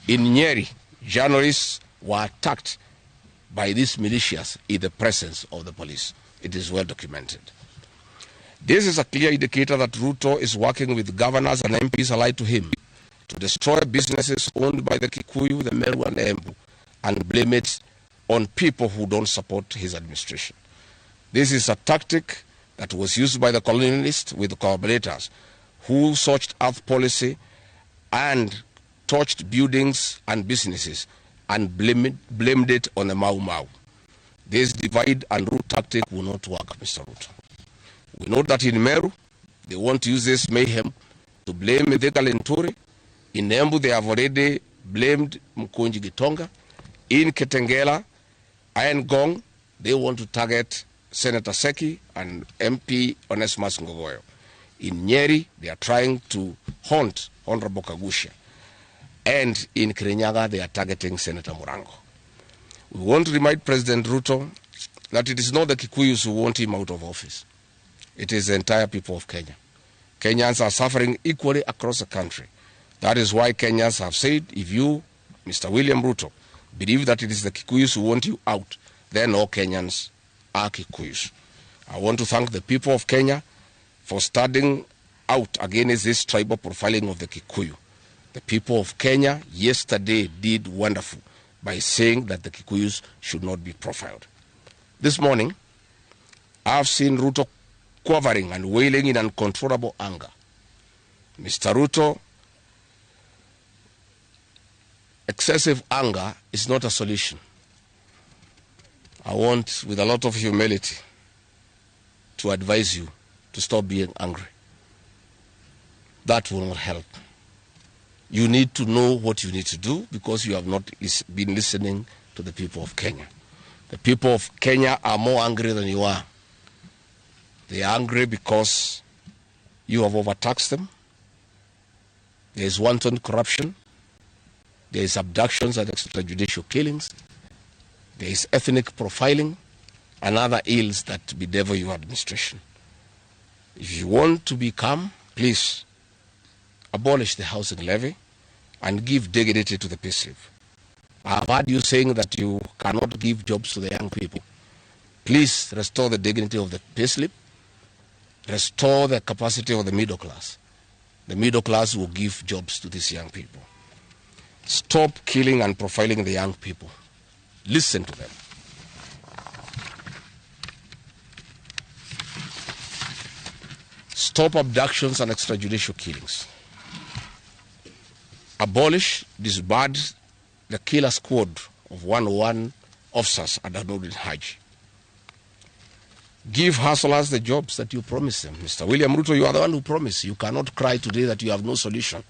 In Nyeri, journalists were attacked by these militias in the presence of the police. It is well documented. This is a clear indicator that Ruto is working with governors and MPs allied to him to destroy businesses owned by the Kikuyu, the Meru and the Embu, and blame it on people who don't support his administration. This is a tactic that was used by the colonialists with the collaborators who searched earth policy and torched buildings and businesses and blamed it on the Mau Mau. This divide and rule tactic will not work, Mr. Ruto. We know that in Meru, they want to use this mayhem to blame Mithika Linturi. In Embu, they have already blamed Mkunji Gitonga. In Kitengela, Iron Gong, they want to target Senator Seki and MP Onesmus Ngogoyo. In Nyeri, they are trying to haunt Honorable Kagusha. And in Kirinyaga, they are targeting Senator Murango. We want to remind President Ruto that it is not the Kikuyus who want him out of office. It is the entire people of Kenya. Kenyans are suffering equally across the country. That is why Kenyans have said, if you, Mr. William Ruto, believe that it is the Kikuyus who want you out, then all Kenyans are Kikuyus. I want to thank the people of Kenya for standing out against this tribal profiling of the Kikuyu. The people of Kenya yesterday did wonderful by saying that the Kikuyus should not be profiled. This morning, I've seen Ruto quivering and wailing in uncontrollable anger. Mr. Ruto, excessive anger is not a solution. I want, with a lot of humility, to advise you to stop being angry. That will not help. You need to know what you need to do because you have not been listening to the people of Kenya. The people of Kenya are more angry than you are. They are angry because you have overtaxed them. There is wanton corruption. There is abductions and extrajudicial killings. There is ethnic profiling and other ills that bedevil your administration. If you want to be calm, please abolish the housing levy and give dignity to the payslip. I've heard you saying that you cannot give jobs to the young people. Please restore the dignity of the payslip. Restore the capacity of the middle class. The middle class will give jobs to these young people. Stop killing and profiling the young people. Listen to them. Stop abductions and extrajudicial killings. Abolish, disband the killer squad of 101 officers at Nurdin Haji. Give hustlers the jobs that you promised them. Mr. William Ruto, you are the one who promised. You cannot cry today that you have no solution,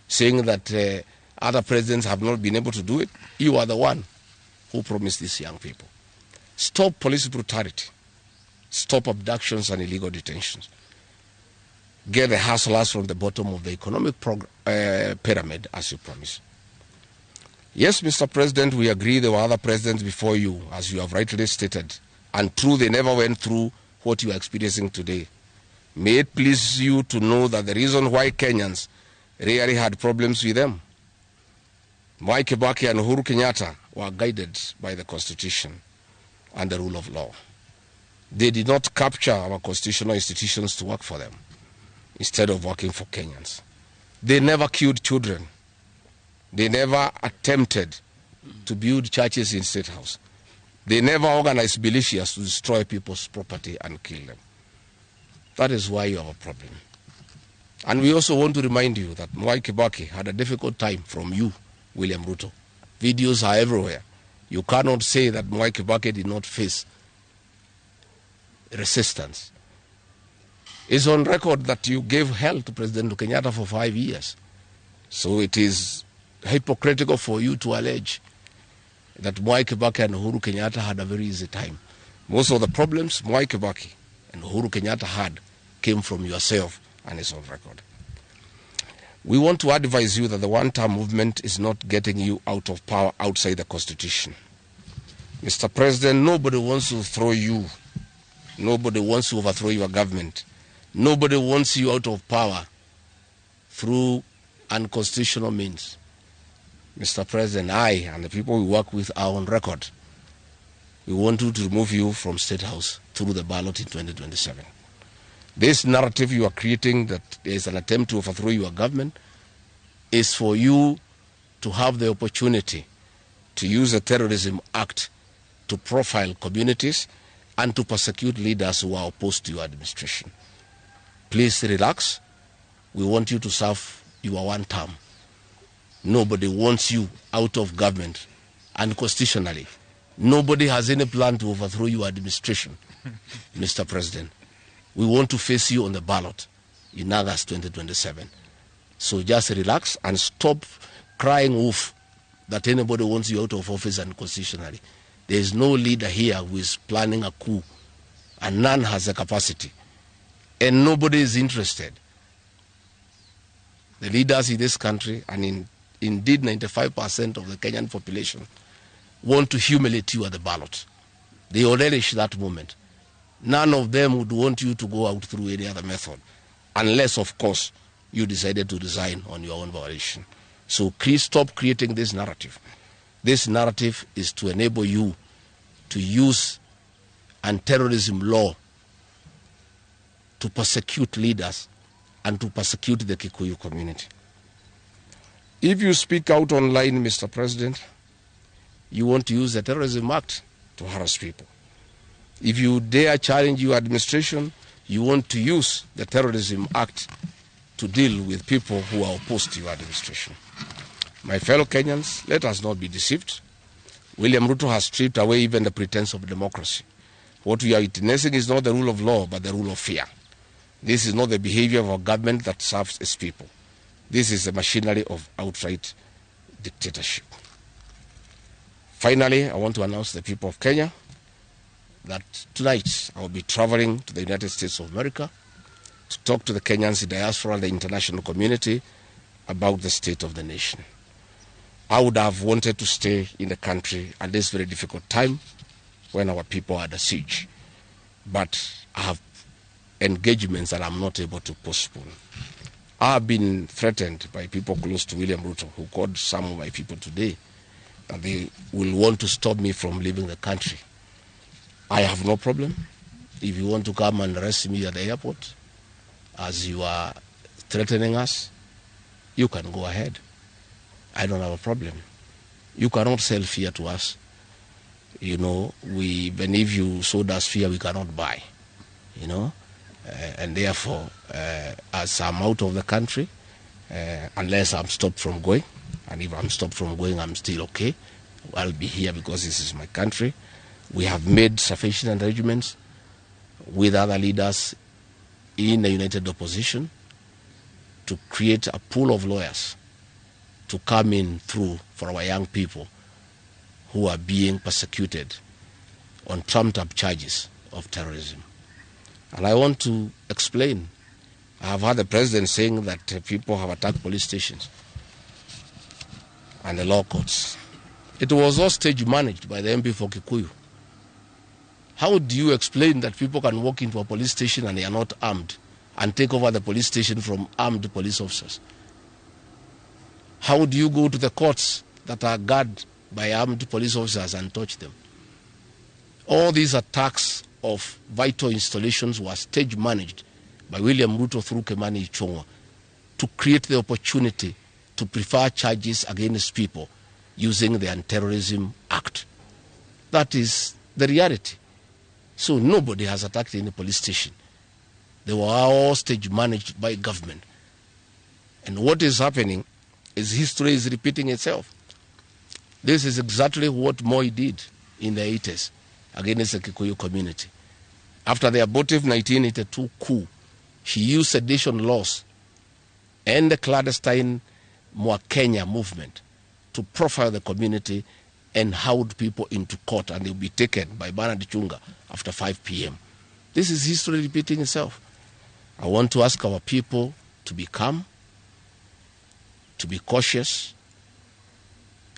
saying that other presidents have not been able to do it. You are the one who promised these young people. Stop police brutality. Stop abductions and illegal detentions. Get the hustlers from the bottom of the economic pyramid as you promised. Yes, Mr. President, we agree there were other presidents before you, as you have rightly stated. And true, they never went through what you are experiencing today. May it please you to know that the reason why Kenyans really had problems with them, Mwai Kibaki and Uhuru Kenyatta were guided by the Constitution and the rule of law. They did not capture our constitutional institutions to work for them instead of working for Kenyans. They never killed children. They never attempted to build churches in State House. They never organized militias to destroy people's property and kill them. That is why you have a problem. And we also want to remind you that Mwai Kibaki had a difficult time from you, William Ruto. Videos are everywhere. You cannot say that Mwai Kibaki did not face resistance. It's on record that you gave hell to President Kenyatta for 5 years. So it is hypocritical for you to allege that Mwai Kibaki and Uhuru Kenyatta had a very easy time. Most of the problems Mwai Kibaki and Uhuru Kenyatta had came from yourself, and it's on record. We want to advise you that the one-term movement is not getting you out of power outside the Constitution. Mr. President, nobody wants to throw you. Nobody wants to overthrow your government. Nobody wants you out of power through unconstitutional means. Mr. President, I and the people we work with are on record. We want you to remove you from State House through the ballot in 2027. This narrative you are creating that there is an attempt to overthrow your government is for you to have the opportunity to use the Terrorism Act to profile communities and to persecute leaders who are opposed to your administration. Please relax. We want you to serve your one term. Nobody wants you out of government unconstitutionally. Nobody has any plan to overthrow your administration, Mr. President. We want to face you on the ballot in August 2027. So just relax and stop crying wolf that anybody wants you out of office unconstitutionally. There is no leader here who is planning a coup, and none has the capacity. And nobody is interested. The leaders in this country, and indeed 95% of the Kenyan population, want to humiliate you at the ballot. They will relish that moment. None of them would want you to go out through any other method. Unless, of course, you decided to resign on your own volition. So please stop creating this narrative. This narrative is to enable you to use anti-terrorism law to persecute leaders and to persecute the Kikuyu community. If you speak out online, Mr. President, you want to use the Terrorism Act to harass people. If you dare challenge your administration, you want to use the Terrorism Act to deal with people who are opposed to your administration. My fellow Kenyans, let us not be deceived. William Ruto has stripped away even the pretense of democracy. What we are witnessing is not the rule of law, but the rule of fear. This is not the behavior of a government that serves its people. This is the machinery of outright dictatorship. Finally, I want to announce to the people of Kenya that tonight I will be traveling to the United States of America to talk to the Kenyans in diaspora and the international community about the state of the nation. I would have wanted to stay in the country at this very difficult time when our people are under siege, but I have engagements that I'm not able to postpone. I have been threatened by people close to William Ruto, who called some of my people today, that they will want to stop me from leaving the country. I have no problem. If you want to come and arrest me at the airport, as you are threatening us, you can go ahead. I don't have a problem. You cannot sell fear to us. You know, even if you sold us fear, we cannot buy, you know. And therefore, as I'm out of the country, unless I'm stopped from going, and if I'm stopped from going, I'm still okay. I'll be here because this is my country. We have made sufficient arrangements with other leaders in the united opposition to create a pool of lawyers to come in through for our young people who are being persecuted on trumped-up charges of terrorism. And I want to explain. I have heard the president saying that people have attacked police stations and the law courts. It was all stage managed by the MP for Kikuyu. How do you explain that people can walk into a police station and they are not armed and take over the police station from armed police officers? How do you go to the courts that are guarded by armed police officers and touch them? All these attacks of vital installations were stage managed by William Ruto through Kimani Ichung'wah to create the opportunity to prefer charges against people using the Anti-Terrorism Act. That is the reality. So nobody has attacked any police station. They were all stage managed by government. And what is happening is history is repeating itself. This is exactly what Moi did in the 80s against the Kikuyu community. After the abortive 1982 coup, she used sedition laws and the clandestine Mwakenya movement to profile the community and hold people into court, and they'll be taken by Bernard Chunga after 5 p.m. This is history repeating itself. I want to ask our people to be calm, to be cautious,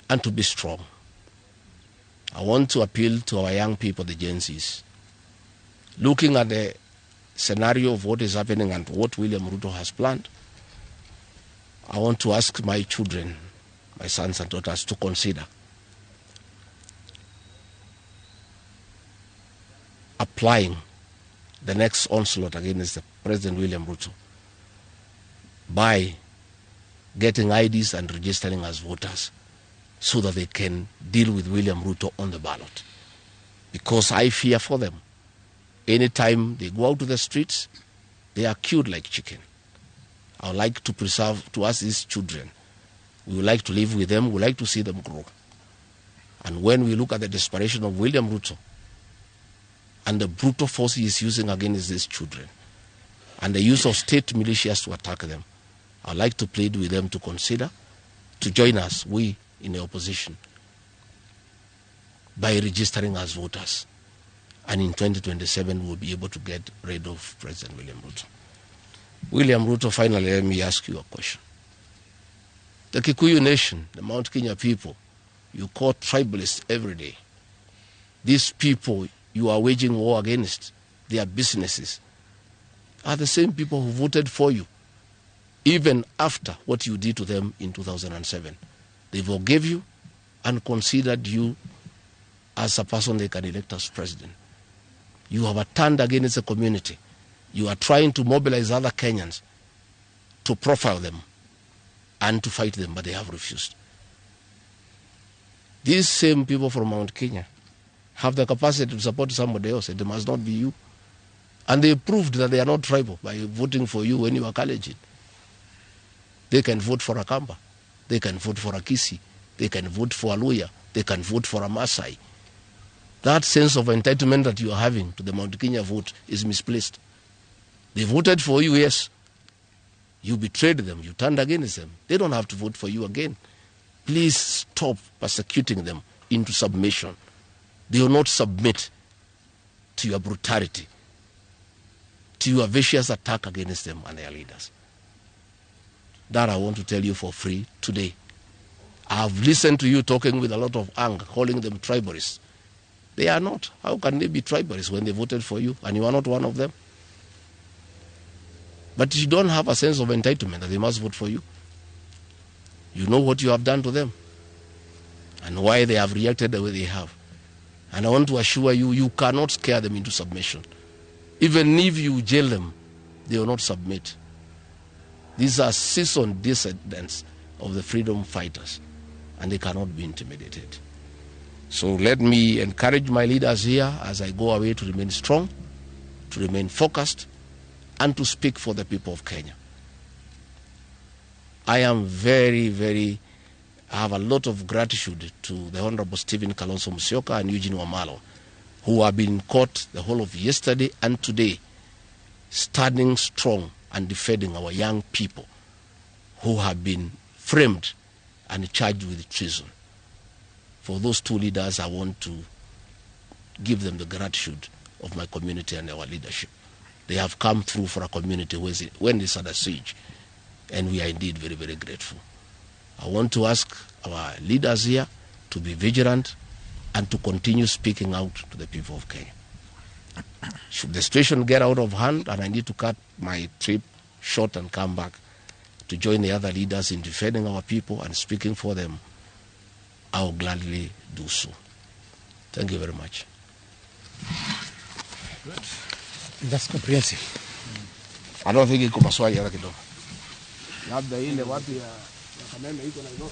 and to be strong. I want to appeal to our young people, the Gen Zs. Looking at the scenario of what is happening and what William Ruto has planned, I want to ask my children, my sons and daughters, to consider applying the next onslaught against the President William Ruto by getting IDs and registering as voters so that they can deal with William Ruto on the ballot. Because I fear for them. Anytime they go out to the streets, they are killed like chicken. I would like to preserve to us these children. We would like to live with them. We would like to see them grow. And when we look at the desperation of William Ruto and the brutal force he is using against these children and the use of state militias to attack them, I would like to plead with them to consider to join us, we in the opposition, by registering as voters. And in 2027, we'll be able to get rid of President William Ruto. William Ruto, finally, let me ask you a question. The Kikuyu nation, the Mount Kenya people, you call tribalists every day. These people you are waging war against, their businesses. are the same people who voted for you, even after what you did to them in 2007. They forgave you and considered you as a person they can elect as president. You have turned against the community. You are trying to mobilize other Kenyans to profile them and to fight them, but they have refused. These same people from Mount Kenya have the capacity to support somebody else. It must not be you. And they proved that they are not tribal by voting for you when you are Kalenjin. They can vote for a Kamba. They can vote for a Kisi. They can vote for a Luhya. They can vote for a Maasai. That sense of entitlement that you are having to the Mount Kenya vote is misplaced. They voted for you, yes. You betrayed them. You turned against them. They don't have to vote for you again. Please stop persecuting them into submission. They will not submit to your brutality, to your vicious attack against them and their leaders. That I want to tell you for free today. I have listened to you talking with a lot of anger, calling them tribalists. They are not. How can they be tribalists when they voted for you and you are not one of them? But you don't have a sense of entitlement that they must vote for you. You know what you have done to them and why they have reacted the way they have. And I want to assure you, you cannot scare them into submission. Even if you jail them, they will not submit. These are seasoned descendants of the freedom fighters, and they cannot be intimidated. So let me encourage my leaders here as I go away to remain strong, to remain focused, and to speak for the people of Kenya. I am very, very, I have a lot of gratitude to the Honorable Stephen Kalonzo Musyoka and Eugene Wamalwa, who have been in court the whole of yesterday and today, standing strong and defending our young people who have been framed and charged with treason. For those two leaders, I want to give them the gratitude of my community and our leadership. They have come through for our community when it's under siege, and we are indeed very, very grateful. I want to ask our leaders here to be vigilant and to continue speaking out to the people of Kenya. Should the situation get out of hand and I need to cut my trip short and come back to join the other leaders in defending our people and speaking for them, I will gladly do so. Thank you very much. Good. That's comprehensive. I don't think iko maswali hata kidogo. Labda ile watu ya Kameme iko na Inooro.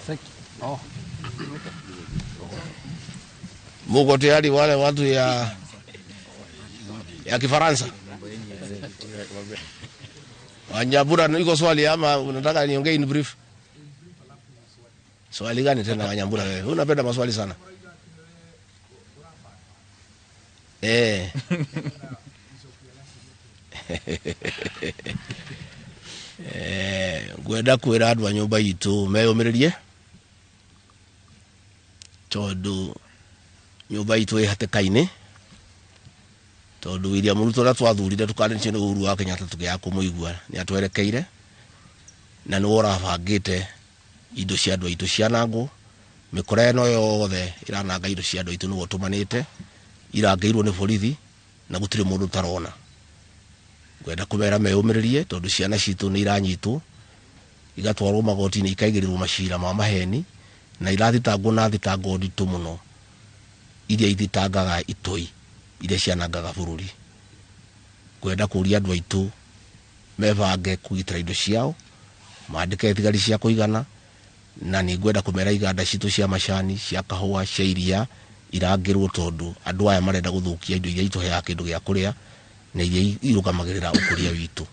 Thank you. Oh. Muko tayari wale watu ya Kifaransa? Wanyambura, iko swali ama unataka niongee in brief? Swali gani tena Wanyambura wewe? Unapenda maswali sana. Eh. Ngwenda kwira andu a nyumba itu meyumiririe tondu nyumba itu ĩ hatĩka-inĩ tondu William Ruto ũrĩa twathurire tũkanĩtio nĩ Uhuru wa Kenyatta tũkĩaga kũmũigua nĩ atwerekeire na nĩwe ũrabangĩte indo cia andũ aitũ cianangwo. Mĩkora ĩno yothe ĩrananga indo cia andũ aitũ nĩwe ũtũmanĩte, irangĩirwo nĩ borithi na gũtirĩ mũndũ ũtarona. Ngwenda kũmera meyũmĩrĩrie tondu ciana citũ nĩ iranyitwo igatwarwo magoti-inĩ ikaigĩrĩrwo macira ma maheni na irathitangwo na thitango nditũ mũno iria ithitangaga itoi iria cianangaga bũrũri. Ngwenda kũria andũ aitũ mebange kũgitĩra indo ciao, mandĩke thigari cia kũigana, na nĩ ngwenda kũmera iganda citũ cia macani, cia kahũa, cia iria irangĩrwo tondu andũ aya marenda gũthũkia indo iria itũheaga kĩndũ gĩa kũrĩa na iria irũgamagĩrĩra ũkũria witũ.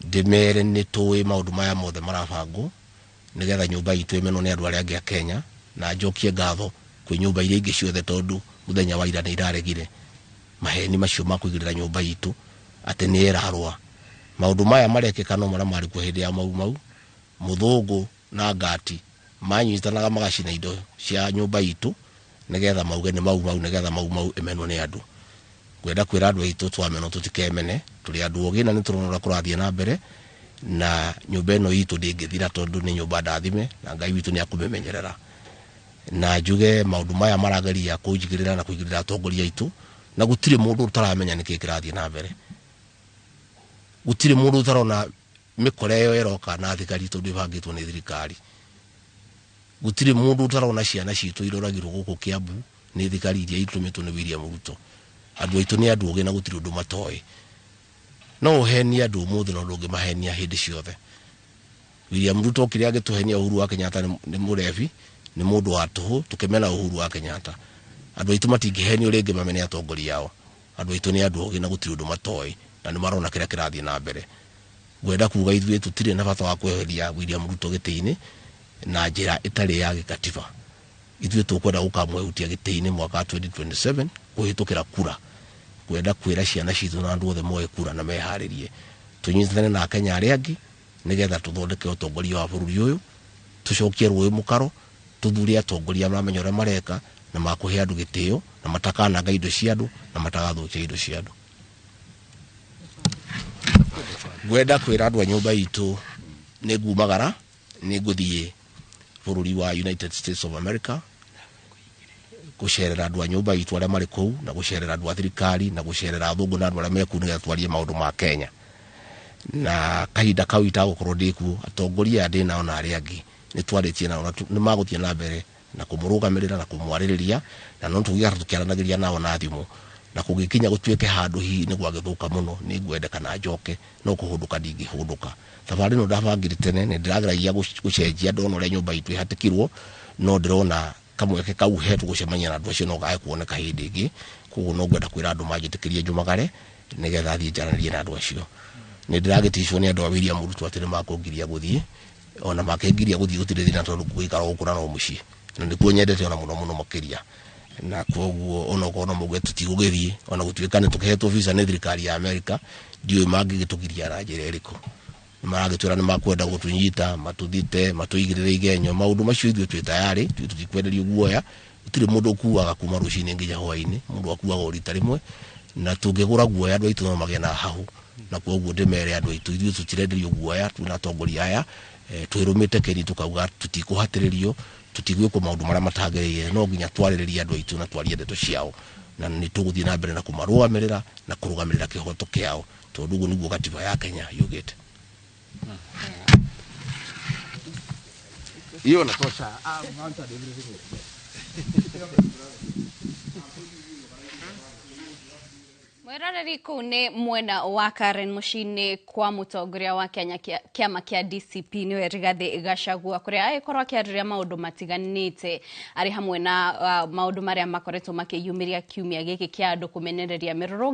Ndĩmere nĩ tũĩ maũndũ maya mothe marabangwo nĩgetha nyũmba itũ ĩmenwo nĩ andũ arĩa angĩ a Kenya, na njokie ngatho kwĩ nyũmba iria ingĩ ciothe tondu mũthenya wa ira nĩ iraregire maheni macio ma kũigĩrĩra nyũmba itũ atĩ nĩ ĩrarũa. Maũndũ maya marekĩka no marĩa marĩ kuo hĩndĩ ya Mau Mau, mũthũngũ na ngati Manyitanaga magacina indo cia nyũmba itũ nĩgetha mauge nĩ Mau Mau, nĩgetha Mau Mau ĩmenwo nĩ andũ. Ngwenda kwĩra andũ aitũ twamenwo tũtikemene, tũrĩ andũ ogĩ na nĩ tũrona ũrĩa kũrathiĩ na mbere, na nyũmba ĩno itũ ndĩngĩthira tondũ nĩ nyũmba ndathime na Ngai witũ nĩ akũmĩmenyerera. Na njuge maũndũ maya marageria kũnjigĩrĩra na kũigĩrĩra atongoria aitũ, na gũtirĩ mũndũ ũtaramenya nĩkĩĩ kĩrathiĩ na mbere. Gũtirĩ mũndũ ũtarona mĩkora ĩyo ĩroka na thigari tondũ ĩbangĩtwo nĩ thirikari. Gũtirĩ mũndũ ũtarona ciana citũ iroragirwo gũkũ Kiambu nĩ thigari iria itũmĩtwo nĩ William Ruto. Andũ aitũ nĩ andũ ogĩ na gũtirĩ ũndũ matoĩ. No ũhenie andũ ũmũthĩ no ndũngĩmahenia hĩndĩ ciothe. William Ruto okire agĩtũhenia Uhuru wa Kenyatta nĩ mũrebi, nĩ mũndũ wa tũhũ, tũkĩmena Uhuru wa Kenyatta. Andũ aitũ matingĩhenio rĩngĩ mamene atongoria ao. Andũ aitũ nĩ andũ ogĩ na gũtirĩ ũndũ matoĩ, na nĩ marona kĩrĩa kĩrathiĩ na mbere. Ngwenda kuga ithuĩ tũtirĩ na bata wa kweheria William Ruto gĩtĩ-inĩ na njĩra ĩtarĩ ya gĩkatiba. Ithuĩ tũkwenda gũkamwehutia gĩtĩ-inĩ mwaka wa 2027 kũhĩtũkĩra kura. Ngwenda kwĩra ciana citũ na andũ othe moe kura na meharĩrie. Tũnyitane na Akenya arĩa angĩ nĩgetha tũthondeke ũtongoria wa bũrũri ũyũ, tũcokie rũĩ mũkaro, tũthure atongoria maramenya ũrĩa mareka na makũhe andũ gĩtĩo na matakananga indo cia andũ na matagathũkia indo cia andũ. Ngwenda kwĩra andũ a nyũmba itũ nĩ ngumagara, nĩ ngũthiĩ bũrũri wa United States of America gũcerera andũ a nyũmba itũ arĩa marĩ kũu, na gũcerera andũ a thirikari, na gũcerera athũngũ na andũ arĩa me kũu nĩgetha twarie maũndũ ma Kenya. Na kahinda kau itagũkorwo ndĩ kuo, atongoria aya ndĩ nao na arĩa angĩ nĩ twarĩtie nao na nĩ magũthiĩ na mbere na kũmũrũgamĩrĩra na kũmwarĩrĩria, na no tũgĩikara tũkĩaranagĩria nao na thimũ. Na kũngĩkinya gũtuĩke handũ hihi nĩ gwagĩthũka mũno, nĩ ngwendekana njoke, no kũhũndũka ndingĩhũndũka. Thabarĩ ĩno ndabangire tene, nĩ ndĩrageragia gũcenjia ndona ũrĩa nyũmba itũ ĩhatĩkirwo, no ndĩrona kamweke kau hetwo gũcemania na andũ acio no gae kuoneka hĩndĩ ĩngĩ. Koguo no ngwenda kwĩra andũ manjĩtĩkĩrie njumagare nĩgetha thiĩ njaranĩrie na andũ acio. Nĩ ndĩragĩticwo nĩ andũ a William Ruto atĩ nĩ makũngiria gũthiĩ, ona makĩngiria gũthiĩ gũtirĩ thĩna tondũ gũikara gũkũ na no mũciĩ, na nĩkuo nyendete ona mũno mũno makĩria. Na koguo onokorwo no mauge tũtigũgĩthiĩ, ona gũtuĩka nĩ tũkĩhetwo visa nĩ thirikari ya Amerika, ndiũĩ mangĩgĩtũgiria na njĩra ĩrĩkũ. Nĩ maragĩtwĩra nĩ makwenda gũtũnyita, matũthite, matũigĩrĩre igenyo. Maũndũ macio ithuĩ twĩ tayarĩ, ithuĩ tũtikwenderio guoya. Gũtirĩ mũndũ ũkuaga kuma rũcinĩ nginya hwaĩ-inĩ, mũndũ akuaga o rita rĩmwe, na tũngĩgũra guoya andũ aitũ no magĩe na hahũ. Na koguo ndĩmere andũ aitũ ithuĩ tũtirenderio guoya, twĩna atongoria aya, twĩrũmĩte kĩni tũkauga tũtikũhatĩrĩrio, tũtigwĩkwo maũndũ marĩa matagĩrĩire, no nginya twarĩrĩrie andũ aitũ na twarie ndeto ciao, na nĩ tũgũthiĩ na mbere na kũmarũgamĩrĩra na kũrũgamĩrĩra kĩhoto kĩao, tondũ ũguo nĩguo gatiba ya Kenya yugĩte. Hiyo natosha. Mwiroreri kũu nĩ mwena wa Karen mũciĩ-inĩ kwa mũtongoria wa Kenya kĩama kĩa DCP nĩwe Rigathĩ Gachagua, kũrĩa agĩkorwo akĩarĩrĩria maũndũ matiganĩte arĩ hamwe na maũndũ marĩa makoretwo makĩyumĩria kiumia gĩkĩ kĩa andũ kũmenereria mĩrũrũngano.